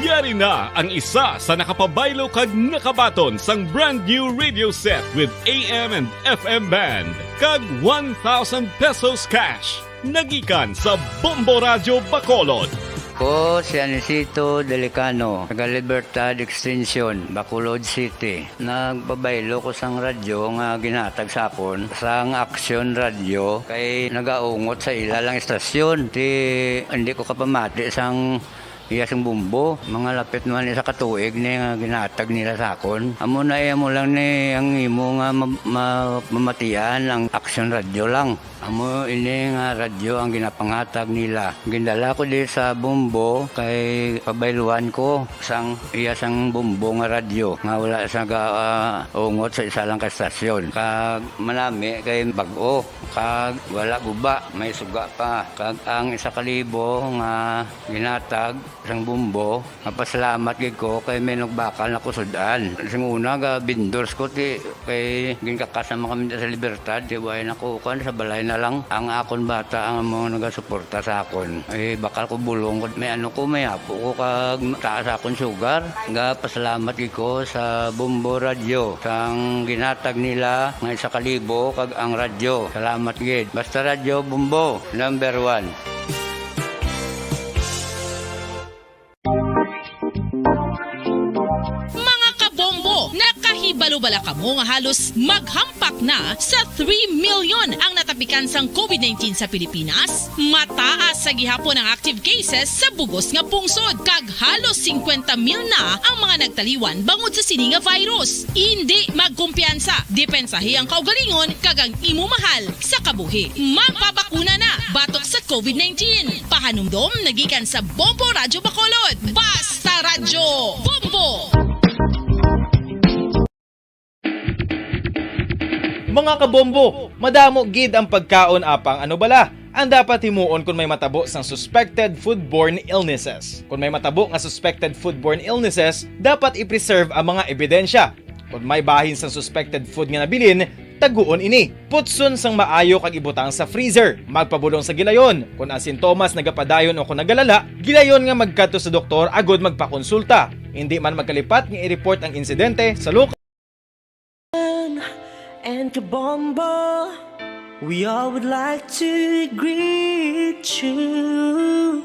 Yari na ang isa sa nakapabaylo kag nakabaton sang brand new radio set with A M and F M band kag one thousand pesos cash. Nagikan sa Bombo Radyo Bacolod. Ko si Anisito Delicano, taga Libertad Extension, Bacolod City. Nagpabaylo ko sang radyo nga ginhatag sa akon sang Action Radio, kay nagaungot sa ila lang istasyon. Ti, hindi ko kapamati sang iya sing bumbo. Mga lapit naman isa ka tuig ni nga ginhatag nila sa akon. Amo na, iya mo lang ni ang imo nga ma-, ma-, mamatian ang Action Radio lang. Amo ini nga radyo ang ginapanghatag nila. Gindala ko di sa bumbo kay pabayluan ko sang iya sang bumbo nga radyo nga wala sa ga-, ah, ungot sa isa lang ka estasyon. Kag manami kay bag-o, kag wala guba, may suga pa. Kag ang isa ka libo nga ginhatag sang bumbo, mapasalamat gid ko kay may nagbakal na ko sud-an. Sing una, ga vendors ko, ti, kay ginkakas naman kami sa Libertad, ti, way na ko, kuwan, sa balay na lang. Ang akon bata ang mga nagasuporta sa akon. Eh, bakal ko bulong ko, may ano ko, may apo ko, kag taas akon sugar. Ga pasalamat gid ko sa Bombo Radyo, sang ginhatag nila nga isa ka libo, kag ang radyo. Salamat gid. Basta Radyo Bombo, number one. Mga kabombo, nakahibalo bala kamo nga halos maghampak na sa three million ang natapikan sang covid nineteen sa Pilipinas? Mataas sa gihapon ang active cases sa bug-os nga pungsod, kag halos singkwenta mil na ang mga nagtaliwan bangod sa sini nga virus. Indi magkumpiyansa, depensahi ang kaugalingon kag ang imo mahal sa kabuhi. Magpabakuna na batok sa covid nineteen. Pahanumdom nagikan sa Bombo Radyo Bacolod. Basta Radyo Bombo! Mga kabombo, madamo gid ang pagkaon, apang ano bala ang dapat himuon kon may matabo sang suspected foodborne illnesses? Kon may matabo nga suspected foodborne illnesses, dapat i-preserve ang mga ebidensya. Kon may bahin sang suspected food nga nabilin, taguon ini. Putson sang maayo kag ibutang sa freezer. Magpabulong sa gilayon. Kon ang sintomas nagapadayon o kon nagalala, gilayon nga magkadto sa doktor agud magpakonsulta. Hindi man magkalipat nga i-report ang insidente sa lokal. And Kabombo, we all would like to greet you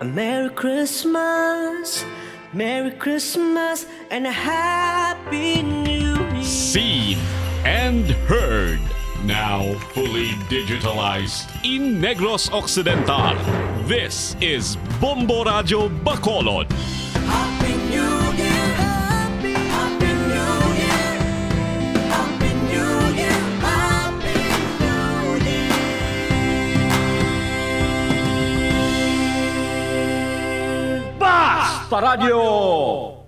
a Merry Christmas, Merry Christmas, and a Happy New Year. Seen and heard. Now fully digitalized in Negros Occidental. This is Bombo Radyo Bacolod. Happy New Year! Happy, Happy New Year! Happy New Year! Happy New Year! Basta Radyo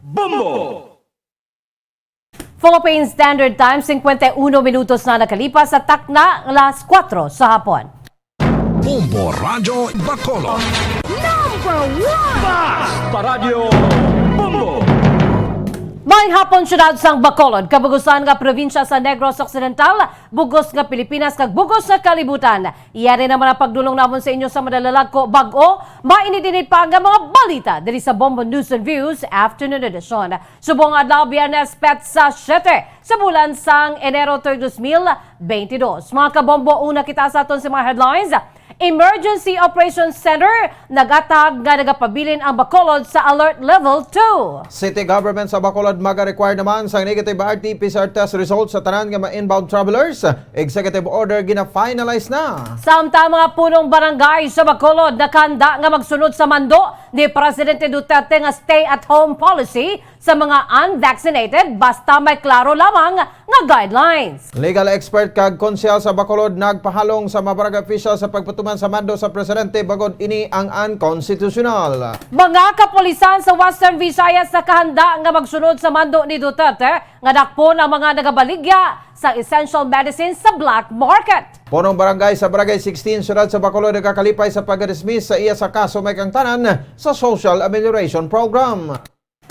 Bombo! Philippine Standard Time, singkwenta y uno minutos na nakalipas sa takna nga alas kuwatro sa hapon. Bombo Radyo Bacolod. Number one! Basta Radyo Bombo! Maayong hapon, siyudad sang Bacolod, kabugusan nga probinsya sa Negros Occidental, bugos nga Pilipinas, kag bugos nga kalibutan. Yari naman ang pagdulong namon sa inyo sa madalalag ko bag-o. Mainit-init pa nga mga balita diri sa Bombo News and Views Afternoon Edition. Subong adlaw, Biyernes, petsa siyete sa bulan sang Enero, tuig dos mil beintidos. Mga kabombo, una kita sa aton sa mga headlines. Emergency Operations Center nagatag nga nagapabilin ang Bacolod sa Alert Level two. City government sa Bacolod maga-require naman sang negative R T P C R test result sa tanan nga mga inbound travelers. Executive order gina-finalize na. Samtang mga punong barangay sa Bacolod nakahanda nga magsunod sa mando ni Presidente Duterte nga stay-at-home policy sa mga unvaccinated basta may klaro lamang nga guidelines. Legal expert kag konsehal sa Bacolod nagpahalong sa mga barangay official sa pagpatuman sa mando sa presidente bangod ini ang unconstitutional. Mga kapulisan sa Western Visayas nakahanda nga magsunod sa mando ni Duterte nga dakpon ang mga nagabaligya sa essential medicines sa black market. Punong barangay sa Barangay sixteen, siyudad sa Bacolod, nagakalipay sa pagdismiss sa iya sa kaso may kaangtanan sa social amelioration program.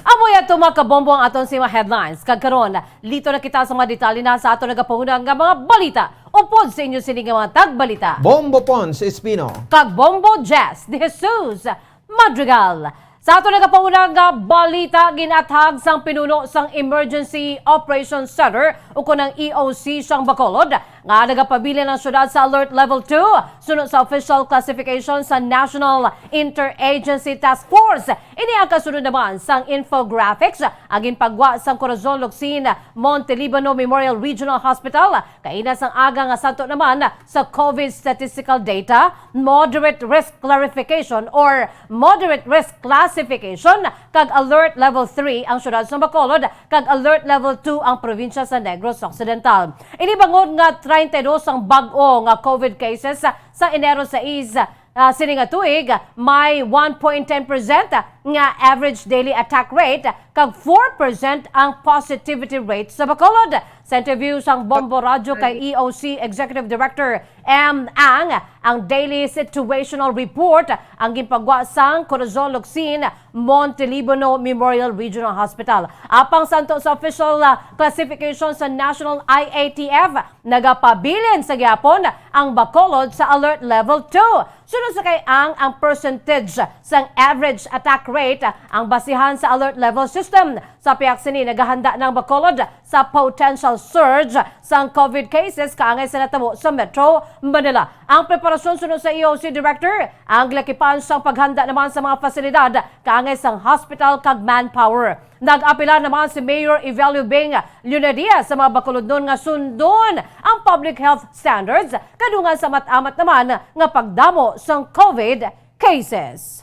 Amo ya to, mga kabombo, ang aton sa mga headlines. Kag karon, lito na kita sa mga detalye na sa aton nagapanguna nga mga balita. Upod sa inyo sini nga mga tagbalita. Bombo Pons Espino. Kag Bombo Jess De Jesus Madrigal. Sa aton nagapanguna nga balita, ginathag sang pinuno sang Emergency Operations Center o kon ang E O C sang Bacolod nga nagapabilin ang syudad sa Alert Level two suno sa official classification sa National Interagency Task Force. Ini ang kasunod naman sang infographics ang ginpagwa sang Corazon Locsin Montelibano Memorial Regional Hospital kaina sang aga nga santo naman sa COVID statistical data, moderate risk clarification or moderate risk classification, kag alert level three ang syudad sa Bacolod, kag alert level two ang probinsya sa Negros Occidental. Ini bangod nga treinta y dos ang bag-o nga COVID cases sa Enero sais, ah, sini nga tuig, may one point ten percent nga average daily attack rate, kag four percent ang positivity rate sa Bacolod. Sa interview sang Bombo Radyo kay E O C Executive Director M. Ang, ang daily situational report ang ginpagwa sang Corazon Locsin Montelibano Memorial Regional Hospital. Apang santo sa official, ah, classification sa National I A T F, nagapabilin sa gihapon ang Bacolod sa Alert Level two. Suno sa kay Ang, ang percentage sang average attack rate ang basihan sa alert level system. Sa pihak sini, nagahanda na ang Bacolod sa potential surge sang COVID cases kaangay sa natabo sa Metro Manila. Ang preparasyon, suno sa E O C Director, ang gilakipan sang paghanda naman sa mga pasilidad kaangay sang hospital kag manpower. Nag-apila naman si Mayor Evelio Bing Leonadia sa mga Bacolodnon nga sundon ang public health standards kadungan sa amat-amat naman nga pagdamo sang COVID cases.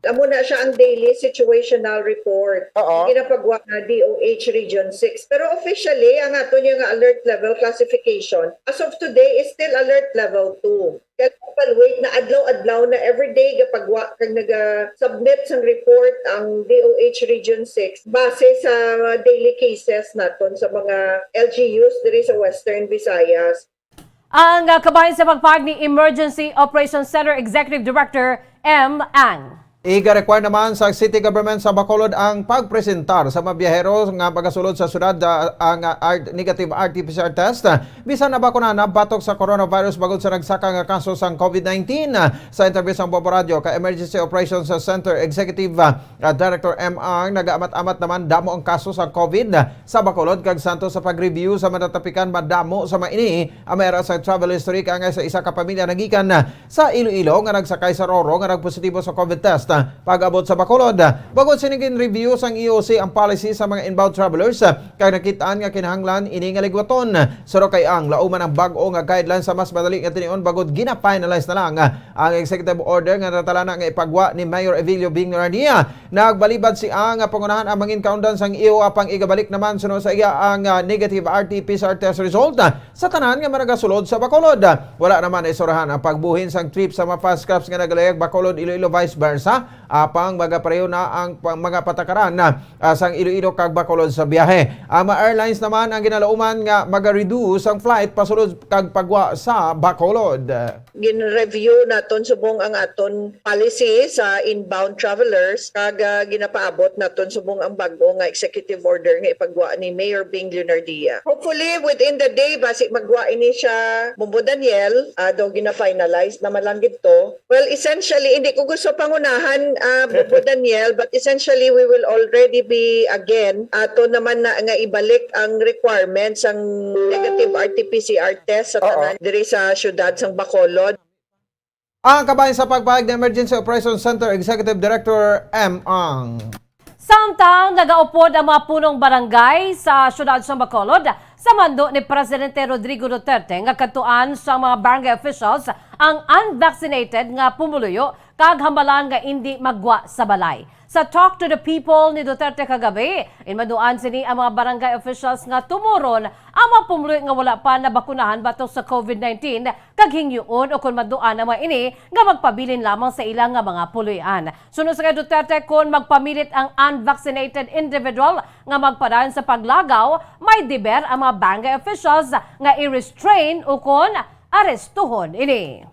Amo na siya ang daily situational report. Oo. Ginapagwa na D O H Region six. Pero officially, ang ato niya nga alert level classification, as of today, is still alert level two. Kaya evaluate na adlaw-adlaw na, everyday gapagwa kag naga-submit sang report ang D O H Region six base sa daily cases naton sa mga L G Us diri sa Western Visayas. Ang, ah, kabahin sa pagpahayag ni Emergency Operations Center Executive Director M. Ang. Iga-require naman sa city government sa Bacolod ang pagpresentar sa mga biyahero nga magasulod sa syudad, ah, ang, ah, art-, negative R T P C R test, ah, bisan nabakuna na batok sa coronavirus bangod sa nagsaka nga kaso sang COVID nineteen. Ah, sa interview sang Bombo Radio kay Emergency Operations Center Executive, ah, ah, Director M Ang, nagaamat-amat naman damo ang kaso sang COVID, ah, sa Bacolod, kag santo sa pag-review sa mga natapikan, madamo sa mga ini ang may ara sa travel history kay angay sa isa ka pamilya nagikan, ah, sa Iloilo nga nagsakay sa Roro nga nagpositibo sa COVID test, ah, pag-abot sa Bacolod. Bangod sini, gin-review sang E O C ang policy sa mga inbound travelers, ah, kag nakit-an nga kinahanglan ini nga ligwaton. Suno kay Ang, lauman ang bag-o nga guidelines sa mas madali nga tinion bangod gina-finalize na lang, ah, ang executive order nga natalana nga ipagwa ni Mayor Evilio Bing Narnia. Nagbalibad si Ang nga pangunahan ang mangin kaundan sang E O apang igabalik naman suno sa iya ang, ah, negative R T P C R test result, ah, sa tanan nga managasulod sa Bacolod. Wala naman isurahan ang pagbuhin sang trip sa mga fast crafts nga nagalayag Bacolod, Iloilo, vice versa. Apang magapareho na ang pa-, mga patakaran na, ah, sang Iloilo kag Bacolod sa biyahe. Ang mga airlines naman ang ginalauman nga maga-reduce ang flight pasulod kag pagwa sa Bacolod. Gin-review naton subong ang aton policy sa inbound travelers, kag, ah, ginapaabot naton subong ang bag-o nga executive order nga ipagwa ni Mayor Bing Leonardia. Hopefully, within the day, basi magwa ini siya, Bombo Daniel, ah, daw gina-finalize naman lang gid to. Well, essentially, hindi ko gusto pangunahan, ah, Bombo Daniel, but essentially, we will already be, again, ato naman na, nga ibalik ang requirements sang negative R T P C R test sa Oo. tanan diri sa siyudad sang Bacolod. Ang kabahin sa pagpahayag ni Emergency Operations Center Executive Director M Ang. Samtang nagaupod ang mga punong barangay sa siyudad sa Bacolod sa mando ni Presidente Rodrigo Duterte nga kadtuan sa mga barangay officials ang unvaccinated nga pumuluyo kag hambalan nga indi magwa sa balay. Sa Talk to the People ni Duterte kagabi, inmaduan sini ang mga barangay officials nga tumuron ang mga pumuluyo nga wala pa nabakunahan batok sa COVID nineteen kag hingyoon o kon maduan ang mga ini nga magpabilin lamang sa ila nga mga puloy-an. Suno sa kay Duterte, kon magpamilit ang unvaccinated individual nga magpadayon sa paglagaw, may deber ang mga barangay officials nga i-restrain ukon arestuhon ini.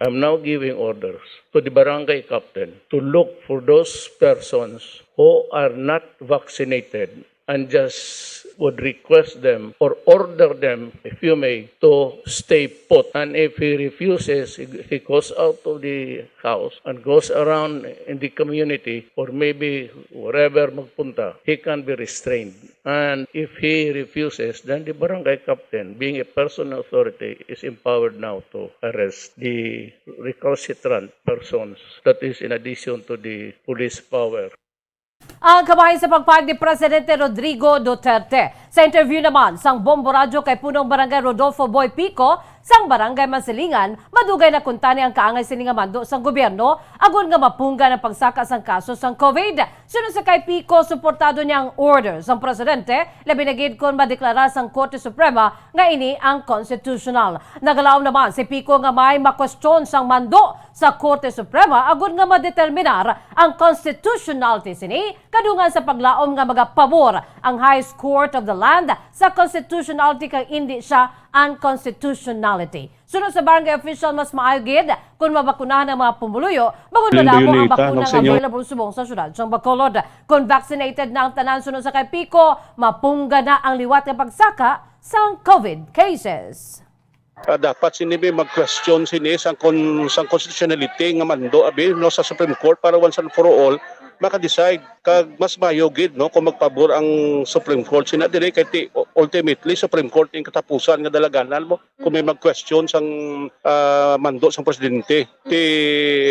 I'm now giving orders to the barangay captain to look for those persons who are not vaccinated and just would request them or order them, if you may, to stay put. And if he refuses, he, he goes out of the house and goes around in the community or maybe wherever magpunta, he can be restrained. And if he refuses, then the barangay captain, being a personal authority, is empowered now to arrest the recalcitrant persons. That is in addition to the police power. Ang kabahin sa pagpahayag ni Presidente Rodrigo Duterte. Sa interview naman sang Bombo Radyo kay Punong Barangay Rodolfo Boy Pico sang Barangay Mansilingan, madugay na kuntani ang kaangay sini nga mando sang gobyerno agod nga mapunggan ang pagsaka sang kaso sang COVID. Suno sa kay Pico, suportado niya ang order sang presidente, labi na gid kon madeklara sang Korte Suprema nga ini ang constitutional. Nagalaom naman si Pico nga may makwestiyon sang mando sa Korte Suprema agud nga madeterminar ang constitutionality sini, kadungan sa paglaom nga magapabor ang Highest Court of the Land sa constitutionality kag indi siya unconstitutionality. Suno sa barangay official, mas maayo gid kon mabakunahan ang mga pumuluyo, bangod Yung madamo ang Leonita, bakuna ang nga senyor. available subong sa siyudad sang Bacolod. Kon vaccinated na ang tanan, suno sa kay Pico, mapungga na ang liwat nga pagsaka sang COVID cases. Ah, dapat sini bi mag-question sini sang kon-, sang constitutionality nga mando abi, no, sa Supreme Court para once and for all maka-decide. Kag mas mayo gid, no, kung magpabor ang Supreme Court sina diri kay ti-, ultimately Supreme Court ning katapusan nga dalaganan mo kung may mag-question sang, ah, mando sang presidente. Ti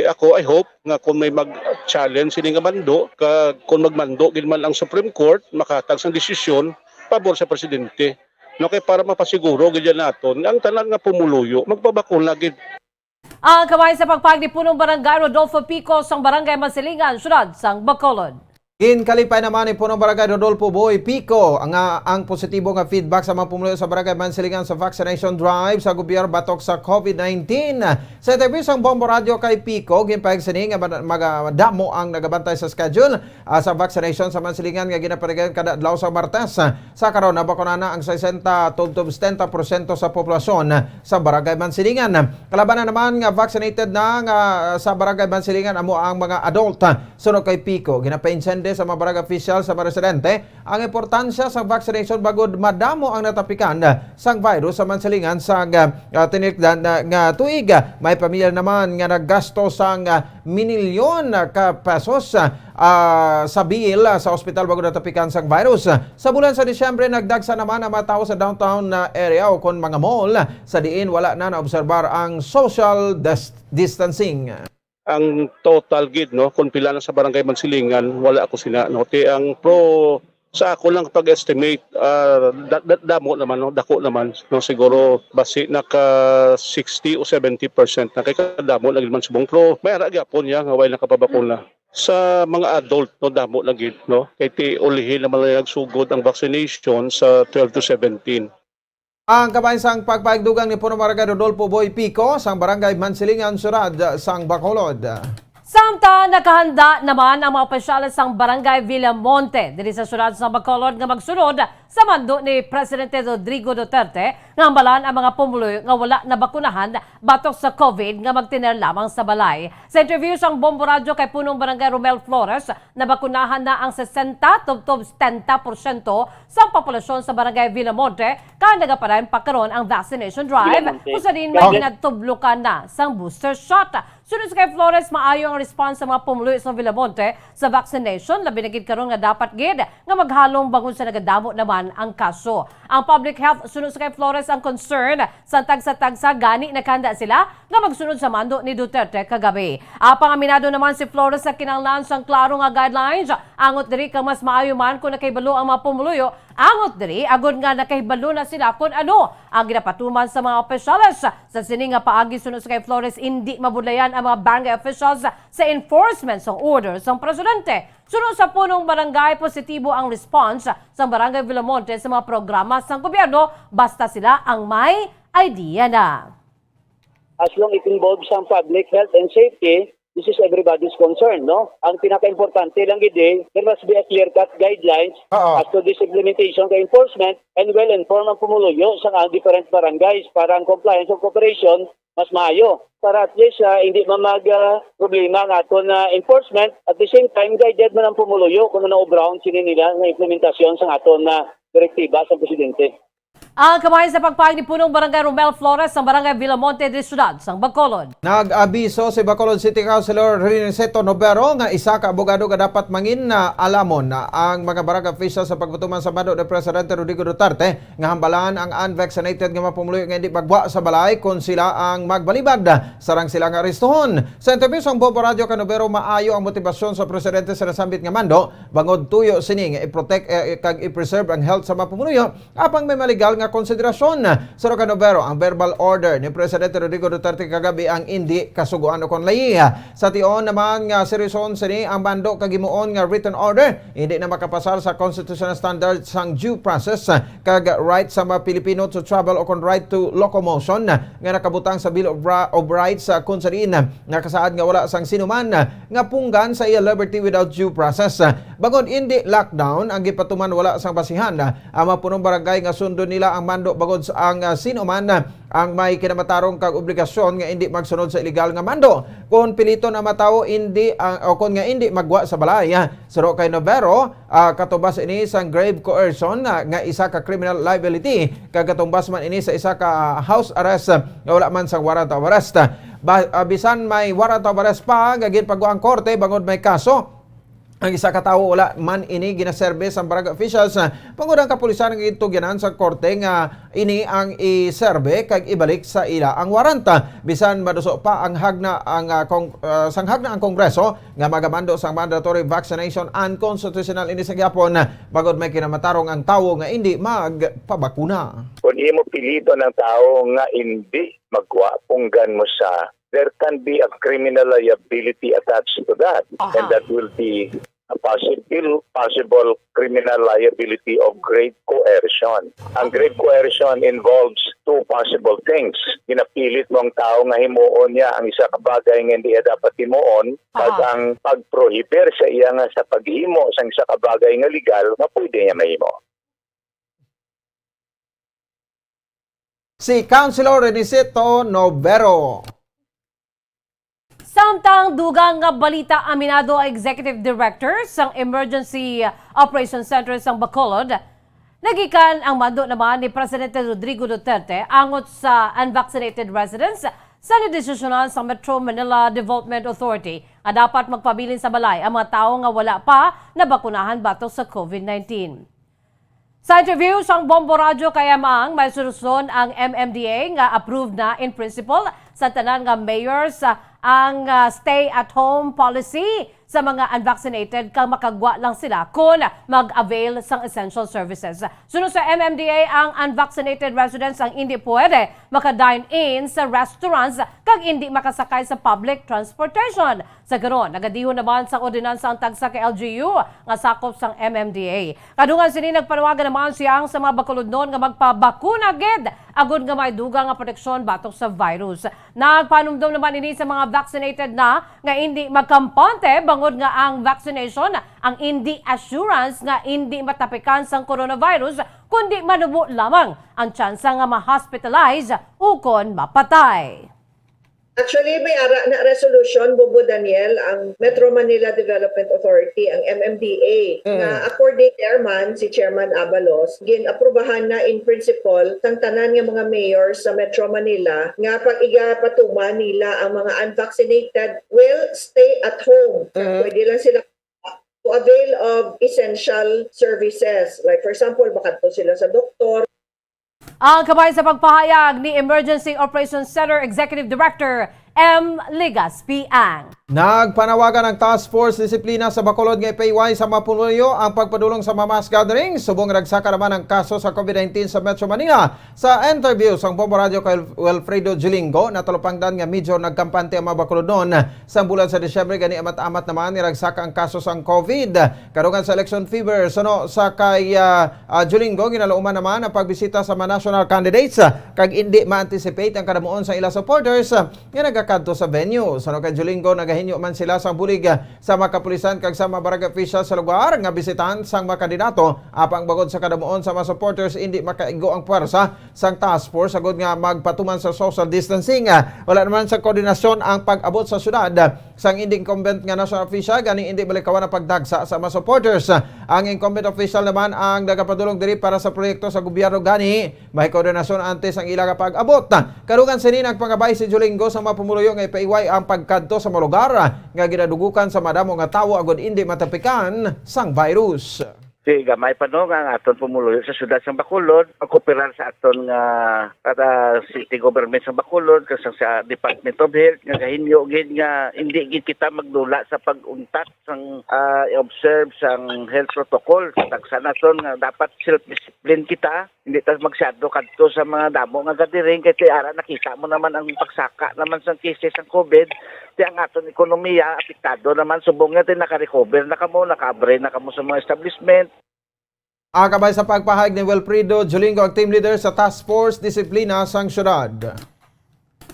ako, I hope nga kung may mag-challenge sini nga mando, kag kung magmando gid man ang Supreme Court, makahatag sang desisyon pabor sa presidente. No, kay para mapasiguro gid yan naton nga ang tanan nga pumuluyo magpabakuna gid. Ang kamay sa pagpahayag ni Punong Barangay Rodolfo Pico sang Barangay Masilingan, Siyudad sang Bacolod. Ginkalipay naman ni Punong Barangay Rodolfo Boy Pico ang, ah, ang positibo nga feedback sa mga pumuluyo sa Barangay Mansilingan sa vaccination drive sa gobyerno batok sa COVID nineteen. Sa interview sang Bombo Radio kay Pico, ginpahayag sini nga mag-, magadamo ang nagabantay sa schedule, ah, sa vaccination sa Mansilingan nga ginapatigayon kada adlaw sa Martes. Sa karon, nabakuna na ang sesenta tubtob setenta porsyento sa populasyon sa Barangay Mansilingan. Kalabanan naman nga vaccinated na nga sa Barangay Mansilingan amo ang mga adult. Suno kay Pico, ginapaintsende sa mga barangay official sa mga residente ang importansya sa vaccination bangod madamo ang natapikan sang virus sa Mansilingan sa, ah, tinikdan na nga tuig. May pamilya naman nga naggasto sang, ah, minilyon ka pesos, ah, sa bill, ah, sa ospital bangod natapikan sang virus. Sa bulan sa Disyembre, nagdagsa naman ang mga tawo sa downtown na area o kon mga mall sa diin wala na naobserbar ang social dis-, distancing. Ang total gid, no, kung pila na sa Barangay Mansilingan, wala ko sina, no. Ti ang pro, sa ako lang pag-estimate, ah, da-, da-, damo naman, no, dako naman, no, siguro basi naka sixty o seventy percent na kay kadamo na gid man subong. Pero may ara gyapon niya nga way nakapabakuna. Sa mga adult, no, damo na gid, no, kay ti ulihi naman lang nagsugod ang vaccination sa twelve to seventeen. Ang kabahin sang pagpaigdugang ni Puno Barangay Rodolfo Boy Pico sang Barangay Mansilingan, Syudad sang Bacolod. Samtang nakahanda naman ang mga opisyales sang Barangay Villamonte diri sa siyudad sang Bacolod nga magsunod sa mando ni Presidente Rodrigo Duterte nga hambalan ang mga pumuluyo nga wala nabakunahan batok sa COVID nga magtiner lamang sa balay. Sa interview sang Bombo Radyo kay Punong Barangay Romel Flores, nabakunahan na ang sesenta tubtob setenta porsyento sang populasyon sa Barangay Villamonte, kag nagapadayon pa karon ang vaccination drive, Villamonte. Kung sa diin may Okay. ginatublukan na sang booster shot. Suno sa kay Flores, maayo ang response sa mga pumuluyo sa Villamonte sa vaccination, labi na gid karon nga dapat gid nga maghalong bangod sa nagadamo naman ang kaso. Ang public health, suno sa kay Flores, ang concern sa tagsa-tagsa, gani nakahanda sila nga magsunod sa mando ni Duterte kagabi. Apang aminado naman si Flores sa kinahanglan sang klaro nga guidelines, angot diri kag mas maayo man kung nakahibalo ang mga pumuluyo angot diri, agod nga nakahibalo na sila kon ano ang ginapatuman sa mga opisyales. Sa sini nga paagi, suno sa kay Flores, indi mabudlayan ang mga barangay officials sa enforcement sang order sang presidente. Suno sa punong barangay, positibo ang response sang Barangay Villamonte sa mga programa sang gobyerno basta sila ang may idea na. As long it involves some public health and safety, this is everybody's concern, no? Ang pinaka-importante lang gid, eh, there must be a clear-cut guidelines Oo. as to this implementation kay enforcement, and well-informed ang pumuluyo sa ang different barangays para ang compliance of cooperation mas maayo. Para at least, ah, hindi man mag, ah, problema ang aton, ah, enforcement. At the same time, guided man ang pumuluyo kung ano obrahon sini nila nga implementasyon sa aton, ah, direktiba sa presidente. Ang kabahin sa pagpahayag ni Punong Barangay Romel Flores sang Barangay Villamonte diri siyudad sang Bacolod. Nag-abiso si Bacolod City Councilor Riniceto Novero nga isa ka abogado nga dapat mangin na alamon ang mga barangay official sa pagpatuman sa mando ni Presidente Rodrigo Duterte nga hambalan ang unvaccinated nga mga pumuluyo nga hindi magwa sa balay kon sila ang magbalibad, sarang sila nga arestuhon. Sa interview sang Bombo Radyo kay Novero, maayo ang motibasyon sa presidente sa nasambit nga mando bangod tuyo sini nga i-protect, eh, kag i-preserve ang health sa mga pumuluyo. Apang may maligal nga konsiderasyon. Suno kay Novero, ang verbal order ni Presidente Rodrigo Duterte kagabi ang indi kasugoan ukon layi. Sa tion naman nga seryoson sini ang mando kag himuon nga written order, hindi na makapasar sa constitutional standard sang due process kag right sa mga Pilipino to travel ukon right to locomotion nga nakabutang sa Bill of Ra-, of Rights, ah, kun sa diin nakasaad nga wala sang sinuman nga punggan sa iya liberty without due process. Bangod indi lockdown ang gipatuman, wala sang basihan ang mga punong barangay nga sundon nila ang mando bangod sa ang, ah, sino man, ah, ang may kinamatarong kag obligasyon nga indi magsunod sa illegal nga mando. Kon piliton ang mga tawo indi, ah, o kon nga indi magwa sa balay, ah, suno kay Novero, ah, katubas ini sang grave coercion, ah, nga isa ka criminal liability, kag katumbas man ini sa isa ka, ah, house arrest, ah, nga wala man sang warrant of arrest. Ba-, ah, bisan may warrant of arrest pa nga ginpagwa ang korte bangod may kaso, ang isa ka tawo wala man ini ginaserbe sang barangay officials, ah, bangod ang kapulisan nga gintugyanan sa korte nga ini ang iserbe kag ibalik sa ila ang waranta, bisan maduso pa ang hagna ang, ah, kong-, ah, sang hagna ang Kongreso nga magamando sang mandatory vaccination. Unconstitutional ini sa gihapon, bangod may kinamatarong ang tawo nga indi magpabakuna. Kung imo piliton ang tawo nga indi magwa, punggan mo siya, there can be a criminal liability attached to that. Aha. And that will be a possible, possible criminal liability of grave coercion. Ang grave coercion involves two possible things. Ginapilit mo ang tao nga himuon niya ang isa ka bagay nga hindi niya dapat himuon, kag Aha. ang pagprohibir sa iya nga sa paghimo sang isa ka bagay nga legal nga pwede niya mahimo. Si Councilor Renisito Novero. Samtang dugang nga balita, aminado ang Executive Director sang Emergency Operation Center sang Bacolod, nagikan ang mando naman ni Presidente Rodrigo Duterte angot sa unvaccinated residents sa nidesisyonan sa Metro Manila Development Authority nga dapat magpabilin sa balay ang mga tawo nga wala pa nabakunahan batok sa COVID nineteen. Sa interview sang Bombo Radyo kay Amang, may solusyon ang M M D A nga approved na in principle sa tanan nga mayors, ah, ang, ah, stay-at-home policy sa mga unvaccinated kag makagwa lang sila kon mag-avail sang essential services. Suno sa M M D A, ang unvaccinated residents ang indi pwede maka-dine-in sa restaurants kag indi makasakay sa public transportation. Sa karon, nagadihon naman sang ordinansa ang tagsa ka L G U nga sakop sang M M D A. Kadungan sini, nagpanawagan naman siya sa mga Bacolodnon nga magpabakuna gid agod nga may dugang nga proteksyon batok sa virus. Nagpanumdom naman ini sa mga vaccinated na nga indi magkampante bangod nga ang vaccination ang indi assurance nga indi matapikan sang coronavirus, kundi manubo lamang ang tsansa nga ma-hospitalize ukon mapatay. Actually, may ara na resolution, Bobo Daniel, ang Metro Manila Development Authority, ang M M D A, Mm. nga according chairman, si Chairman Abalos, gin-aprubahan na in principle sang tanan nga mga mayor sa Metro Manila nga pag-igapatuman nila ang mga unvaccinated will stay at home. Mm. Pwede lang sila to avail of essential services. Like, for example, makadto sila sa doktor. Ang kamay sa pagpahayag ni Emergency Operations Center Executive Director M. Ligas Piang. Nagpanawagan ang Task Force Disiplina sa Bacolod nga ipahiway sa mga pumuluyo ang pagpadulong sa mga mass gathering, subong nagsaka naman ang kaso sa COVID nineteen sa Metro Manila. Sa interview sang Bombo Radyo kay Wilfredo Julingo, natalupangdan nga medyo nagkampante ang mga Bacolodnon sang bulan sa Disyembre, gani amat-amat naman nga nagsaka ang kaso sang COVID. Kadungan sa election fever, suno sa kay, ah, ah, Julingo, ginaluoman naman ang pagbisita sa mga national candidates, ah, kag indi ma-anticipate ang kadamuon sa ila supporters, ah, nga nagakadto sa venue. Suno kay Julingo, nagahinyo man sila sang bulig, ah, sa mga kapulisan kag sa mga barangay official sa lugar nga bisitahan sang mga kandidato. Apang bangod sa kadamuon sa mga supporters, indi makaigo ang puwersa sang task force agod nga magpatuman sa social distancing. Ah, wala naman sa koordinasyon ang pag-abot sa syudad, ah, sang indi incumbent nga national official, gani indi malikawan ang pagdagsa sa mga supporters. Ang incumbent official naman ang nagapadulong diri para sa proyekto sa gobyerno, gani may koordinasyon antes ang ila nga pag-abot. Kadungan sini, nagpangabay si Julingo sa mga pumuluyo nga ipaiway ang pagkadto sa mga lugar nga ginadugukan sa madamo nga tawo agud indi matapikan sang virus. Si gamay pa, no, nga ang aton pumuluyo sa siyudad sang Bacolod, magkooperar sa aton nga, ah, city government sa Bacolod, kag sa, sa Department of Health, nga gahinyo gid nga hindi gid kita magdula sa pag-untat sang, ah, i-observe sang health protocol. Tagsa naton nga dapat self-discipline kita, hindi ta masyado kadto sa mga damo nga gathering, kay ti ara nakita mo naman ang pagsaka naman sang cases sang COVID. Ti ang aton ekonomiya apektado naman, subong nga ti naka-recover na kamo, nakaabre na kamo sa mga establishment. Ang kamay sa pagpahayag ni Wilfredo Julingo, ang team leader sa Task Force Disiplina sang Syudad.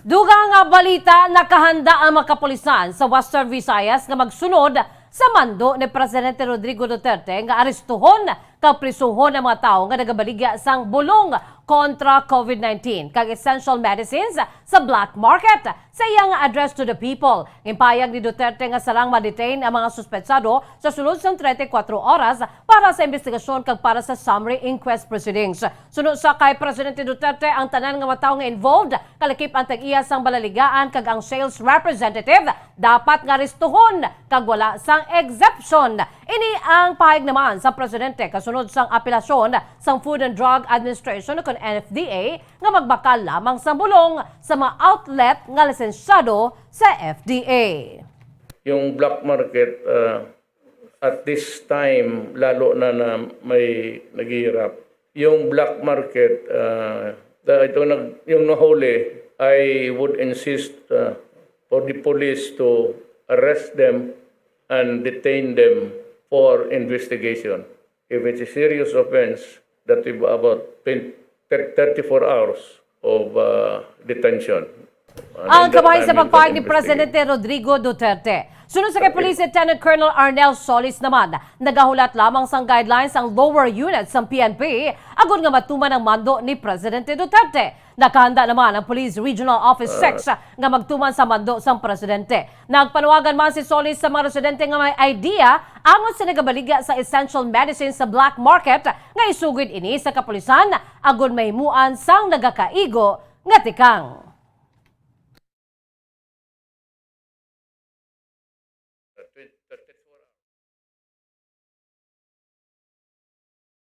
Dugang nga balita, nakahanda ang mga kapulisan sa Western Visayas nga magsunod sa mando ni Presidente Rodrigo Duterte nga arestuhon kag prisuhon ang mga tawo nga nagabaligya sang bulong kontra COVID nineteen kag essential medicines sa black market. Sa iya nga address to the people, ginpahayag ni Duterte nga sarang ma-detain ang mga suspetsado sa sulod sang treinta y cuatro oras para sa investigasyon kag para sa summary inquest proceedings. Suno sa kay Presidente Duterte, ang tanan nga mga tawo nga involved, kalakip ang tag-iya sang balaligaan kag ang sales representative, dapat nga arestuhon kag wala sang exemption. Ini ang pahayag naman sa Presidente kasunod sang apelasyon sang Food and Drug Administration, kon F D A, nga magbakal lamang sang bulong sa mga outlet nga lisensyado sa F D A. Yung black market, ah, at this time, lalo na na may naghihirap. Yung black market, ah, da-, ito nag-, yung nahuli, I would insist, ah, for the police to arrest them and detain them for investigation. If it's a serious offense, that will be about twenty, thirty-four hours of uh, detention. And Ang then the kamay sa time will pagpahayag ni investigate. Presidente Rodrigo Duterte. Sunod sa kay Police Lieutenant Colonel Arnel Solis naman, nagahulat lamang sang guidelines ang lower unit sang P N P agod nga matuman ang mando ni Presidente Duterte. Nakahanda naman ang Police Regional Office Ah. six nga magtuman sa mando sang presidente. Nagpanuwagan man si Solis sa mga residente nga may idea angot sa nagabaligya sa essential medicine sa black market nga isugid ini sa kapulisan agod mahimuan sang nagakaigo nga tikang.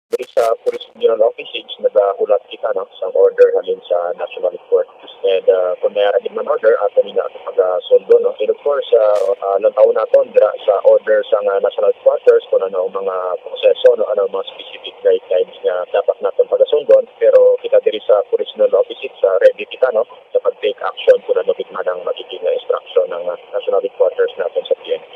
Diri sa Police General Office, nagahulat kita, no, sa order halin sa National Court. And uh, kung may ara gid man order, ato ni na pagasundo, no. And of course, uh, uh, lantaw naton dira sa order sa uh, National Headquarters kung ano ang mga proseso, no, ano ang mga specific guidelines nga dapat naton pagasundon. Pero kita diri sa Police General Office, uh, ready kita, no, sa pag-take action kung ano gid man ang magiging uh, instruction ng uh, National Headquarters natin sa P N P.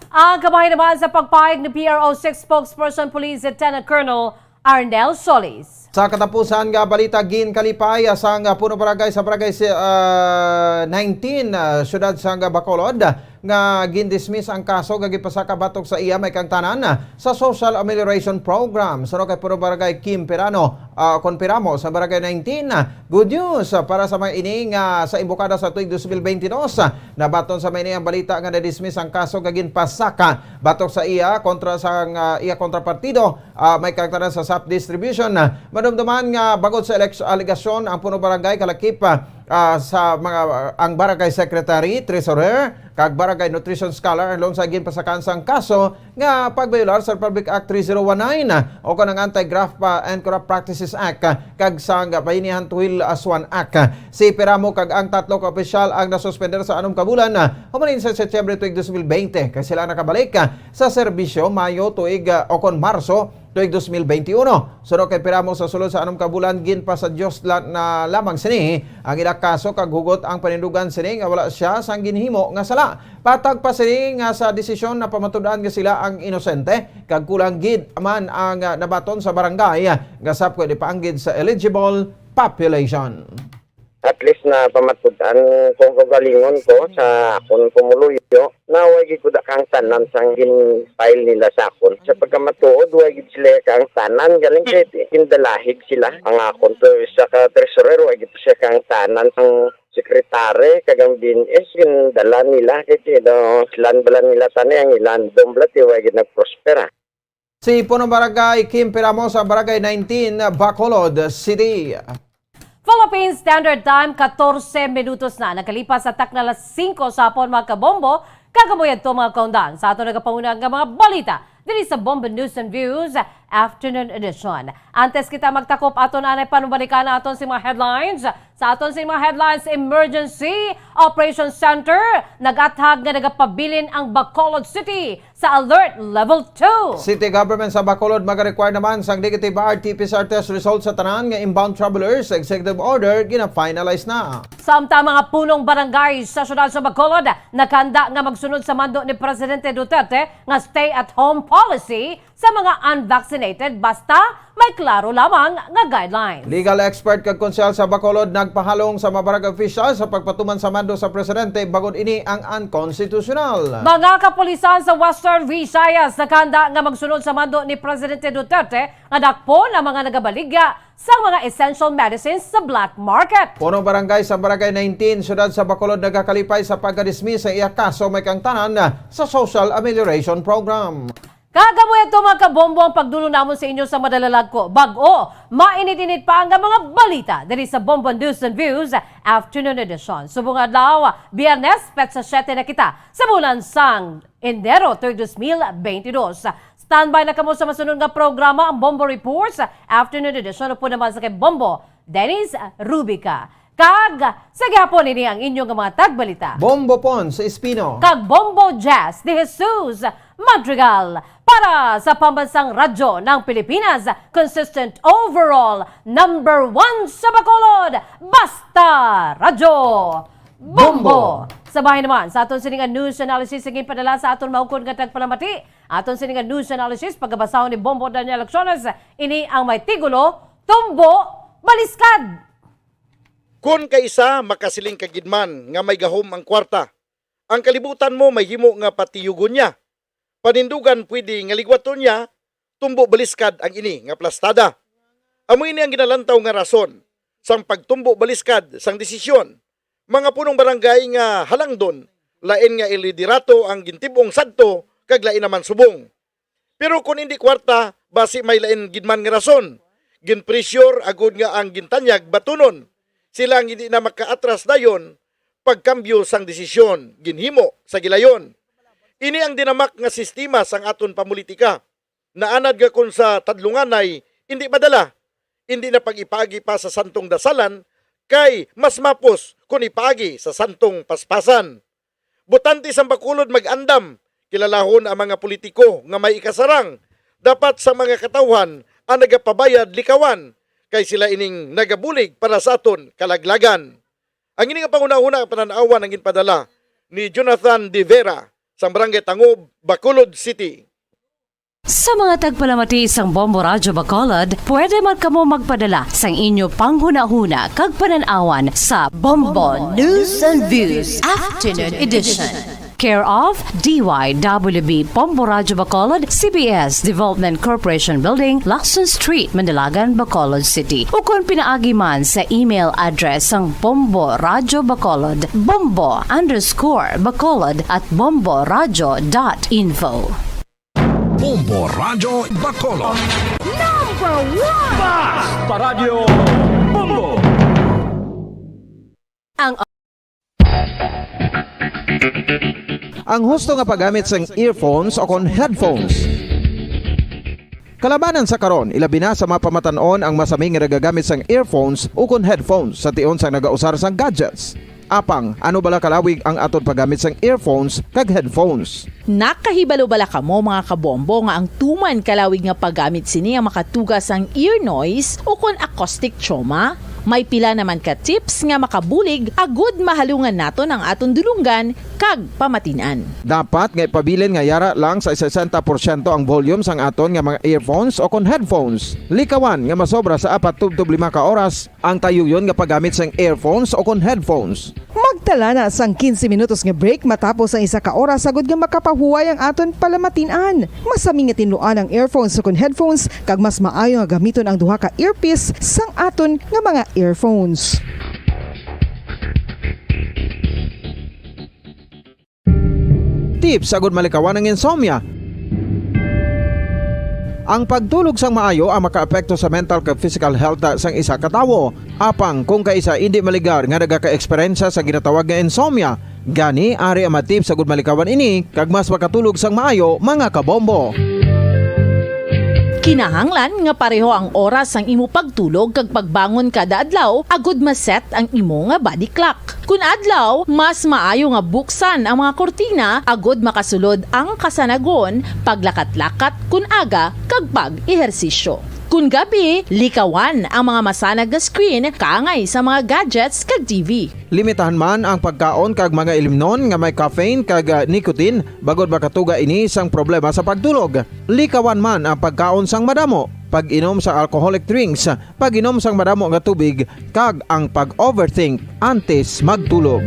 Ang kamay naman sa pagpahayag ni P R O six spokesperson Police Lieutenant Colonel Arnel Solis. Sa katapusan nga balita, ginkalipay sang Puno Barangay sa Barangay si-, ah, nineteen, ah, siyudad sang Bacolod, nga gindismiss ang kaso nga gipasaka batok sa iya may kang tanan sa Social Amelioration Program. Suno kay Puno Barangay Kim Pirano, ah, kon Piramo sa Barangay nineteen, ah, good news, ah, para sa mga ini nga sa imbokada sa tuig dos mil bentidós, ah, nabaton sa mga ini ang balita nga nadismiss ang kaso nga ginpasaka batok sa iya kontra sa, ah, iya kontrapartido, ah, may kang tanan sa SAP Distribution. Ah, madumduman nga bangod sa eleks-, alegasyon ang Puno Barangay kalakip, ah, ah, sa mga, ah, ang Barangay Secretary, Treasurer, kag Barangay Nutrition Scholar ang sa ginpasakan sang kaso nga pagbayolar sa Republic Act three zero one nine, ah, o kon ang Anti-Graft pa and Corrupt Practices Act, ah, kag sang Bayanihan Tuhil Aswan Act. Si Piramo kag ang tatlo ka opisyal ang nasuspender sa anom ka bulan, ah, human sa Setyembre tuig dos mil bente, kay sila nakabalik, ah, sa serbisyo Mayo tuig, ah, o kon Marso tuig dos mil bente uno. Suno kay Piramo, sa sulod sa anom ka bulan, ginpasadyos la-, na lamang sini ang ila kaso kag hugot ang panindugan sini nga wala siya sang ginhimo nga sala. Patag pa sini nga sa desisyon na pamatud-an nga sila ang inosente kag kulang gid man ang, ah, nabaton sa barangay, ah, nga sapko di paanggid sa eligible population. At least na pamatud-an kung kaugalingon ko sa akon pumuluyo na way gid ko da kaangtanan sang gin-file nila sa akon. Sa pagkamatuod, way gid sila kaangtanan. Galing kay gindalahig sila. Ang akon to, isa ka treasurer, way gid siya kaangtanan. Ang sekretary kag ang B N S, gindala nila. Kay sila, silan bala nila tani ang ilan. Dombla, ti way gid nagprospera. Si Punong Barangay Kim Piramo sa Barangay nineteen, Bacolod City. Philippine Standard Time, katorse minutos na nakalipas sa takna alas singko sa hapon, mga kabombo. Kag amo yadto, mga kaundan, sa aton nagapanguna nga mga balita diri sa Bombo News and Views Afternoon Edition. Antes kita magtakop, aton anay panubalikan aton si mga headlines. Sa aton sing mga headlines, Emergency Operation Center nag-athag nga nagapabilin ang Bacolod City sa Alert Level two. City Government sa Bacolod magarequire naman sang negative R T P C R test result sa tanan nga inbound travelers. Executive Order gina-finalize na. Samtang mga punong barangay sa siyudad sa Bacolod nakahanda nga magsunod sa mando ni Presidente Duterte nga stay-at-home policy sa mga unvaccinated basta may klaro lamang nga guidelines. Legal expert kag konsehal sa Bacolod nagpahalong sa mga barangay official sa pagpatuman sa mando sa presidente bangod ini ang unconstitutional. Mga kapulisan sa Western Visayas nakahanda nga magsunod sa mando ni Presidente Duterte nga dakpon ang mga nagabaligya sa mga essential medicines sa black market. Punong barangay sa Barangay nineteen, siyudad sa Bacolod, nagakalipay sa pagka-dismiss sa iya kaso may kang tanan sa Social Amelioration Program. Kag amo ito, mga kabombo, ang pagdulong namon sa inyo sa madalalag ko. Bag-o, mainit-init pa nga mga balita diri sa Bombo News and Views Afternoon Edition. Subong adlaw, Biyernes, petsa siyete na kita sa bulan sang Enero, tuig dos mil bentidós. Standby na kamo sa masunod nga programa, ang Bombo Reports Afternoon Edition, upod naman sa kay Bombo Dennis Rubica. Kag sa gihapon, ini ang inyo nga mga tagbalita, Bombo Pons Espino kag Bombo Jazz de Jesus Madrigal, para sa Pambansang Radyo ng Pilipinas, consistent overall number one sa Bacolod, Basta Radyo. Bombo! Sa bahin naman, sa aton sini nga news analysis nga ginpadala sa aton maukod nga tagpalamati, aton sini nga news analysis pagabasahon ni Bombo Daniel Acciones, ini ang may tigulo, Tumbo Baliskad! Kon kaisa makasiling ka gid man nga may gahom ang kwarta, ang kalibutan mo may himo nga patiyugon niya. Panindugan pwede nga ligwaton niya, tumbo baliskad ang ini nga plastada. Amo ini ang ginalantaw nga rason sang pagtumbo baliskad sang desisyon. Mga punong barangay nga halangdon, lain nga iliderato ang gintib-ong sadto kag lain naman subong. Pero kon indi kwarta, basi may lain gid man nga rason. Ginpressure agud nga ang gintanyag batunon. Sila ang hindi na makaatras dayon pagkambyo sang desisyon ginhimo sa gilayon. Ini ang dinamak nga sistema sang aton pamulitika. Naanad nga kon sa tadlunganay indi madala, indi na pag-ipaagi pa sa santong dasalan, kay mas mapos kon ipaagi sa santong paspasan. Botante sang Bacolod mag-andam, kilalahon ang mga politiko nga may ikasarang. Dapat sa mga katawhan ang nagapabayad likawan, kay sila ining nagabulig para sa aton kalaglagan. Ang ini nga panghunahuna nga panan-awan ang ginpadala ni Jonathan De Vera sang Barangay Tangob, Bacolod City. Sa mga tagpalamati sang Bombo Radyo Bacolod, pwede man kamo magpadala sang inyo panghunahuna kag panan-awan sa Bombo News and Views Afternoon Edition. Care of D Y W B Bombo Radyo Bacolod, C B S Development Corporation Building, Lacson Street, Manalagan, Bacolod City. Ukon pinaagi man sa email address sang Bombo Radyo Bacolod, bombo underscore bacolod at bomboradyo dot info. Bombo Radyo Bacolod. Number one! Bas! Paradyo Bombo! Ang Ang husto nga paggamit sang earphones o kon headphones. Kalabanan sa karon, ilabi na sa mga pamatan-on ang masami nga nagagamit sang earphones o kon headphones sa tion sang nagausar sang gadgets. Apang, ano bala kalawig ang aton paggamit sang earphones kag headphones? Nakahibalo bala kamo, mga kabombo, nga ang tuman kalawig nga paggamit sini ang makatuga sang ear noise o kon acoustic trauma? May pila naman ka tips nga makabulig agud mahalungan naton ang aton dulonggan kag pamatin-an. Dapat nga ipabilin nga yara lang sa sesenta porsyento ang volume sang aton nga mga earphones o kon headphones. Likawan nga masobra sa apat tubtob lima ka oras ang tayuyon nga paggamit sang earphones o kon headphones. Magtala na sang quince minutos nga break matapos ang isa ka oras, agud nga makapahuway ang aton palamatin-an. Masami nga tinluan ang earphones o kon headphones, kag mas maayo nga gamiton ang duha ka earpiece sang aton nga mga earphones. Tips agud malikawan ang insomnia. Ang pagtulog sang maayo ang makaapekto sa mental kag physical health sang isa ka tawo. Apang kung kaisa indi maligar nga nagaka-eksperyensya sa ginatawag nga insomnia, gani ari ang mga tips agud malikawan ini kag mas makatulog sang maayo, mga kabombo. Kinahanglan nga pareho ang oras sang imo pagtulog kag pagbangon kada adlaw agud ma-set ang imo nga body clock. Kun adlaw, mas maayo nga buksan ang mga kurtina agud makasulod ang kasanagon, paglakat-lakat kun aga, kag pag-ehersisyo. Kun gabi, likawan ang mga masanag nga screen kaangay sa mga gadgets kag T V. Limitahan man ang pagkaon kag mga ilimnon nga may caffeine kag, ah, nicotine, bangod makatuga ini sang problema sa pagtulog. Likawan man ang pagkaon sang madamo, pag-inom sa alcoholic drinks, pag-inom sang madamo nga tubig, kag ang pag-overthink antes magtulog.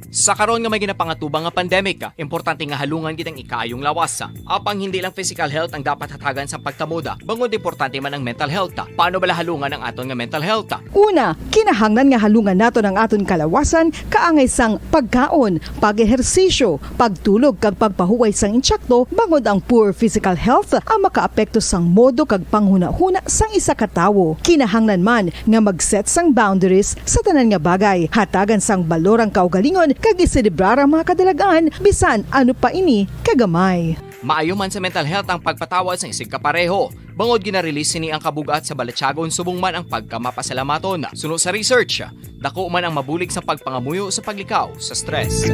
Sa karon nga may ginapangatubang nga pandemic, importante nga halungan gid ang ikaayong lawas. Apang hindi lang physical health ang dapat hatagan sa pagtamod, bangod importante man ang mental health. Paano bala halungan ang aton nga mental health? Una, kinahanglan nga halungan naton ang aton kalawasan kaangay sang pagkaon, pag-ehersisyo, pagtulog kag pagpahuway sang intsakto, bangod ang poor physical health ang makaapekto sang modo kag panghunahuna sang isa ka tawo. Kinahanglan man nga mag-set sang boundaries sa tanan nga bagay, hatagan sang balor ang kaugalingon kag iselebrar ang mga kadalag-an, bisan ano pa ini kagamay. Maayo man sa mental health ang pagpatawad sang isigkapareho, bangod gina-release sini ang kabug-at sa balatyagon subong man ang pagkamapasalamaton. Suno sa research, dako man ang mabulig sa pagpangamuyo sa paglikaw sa stress.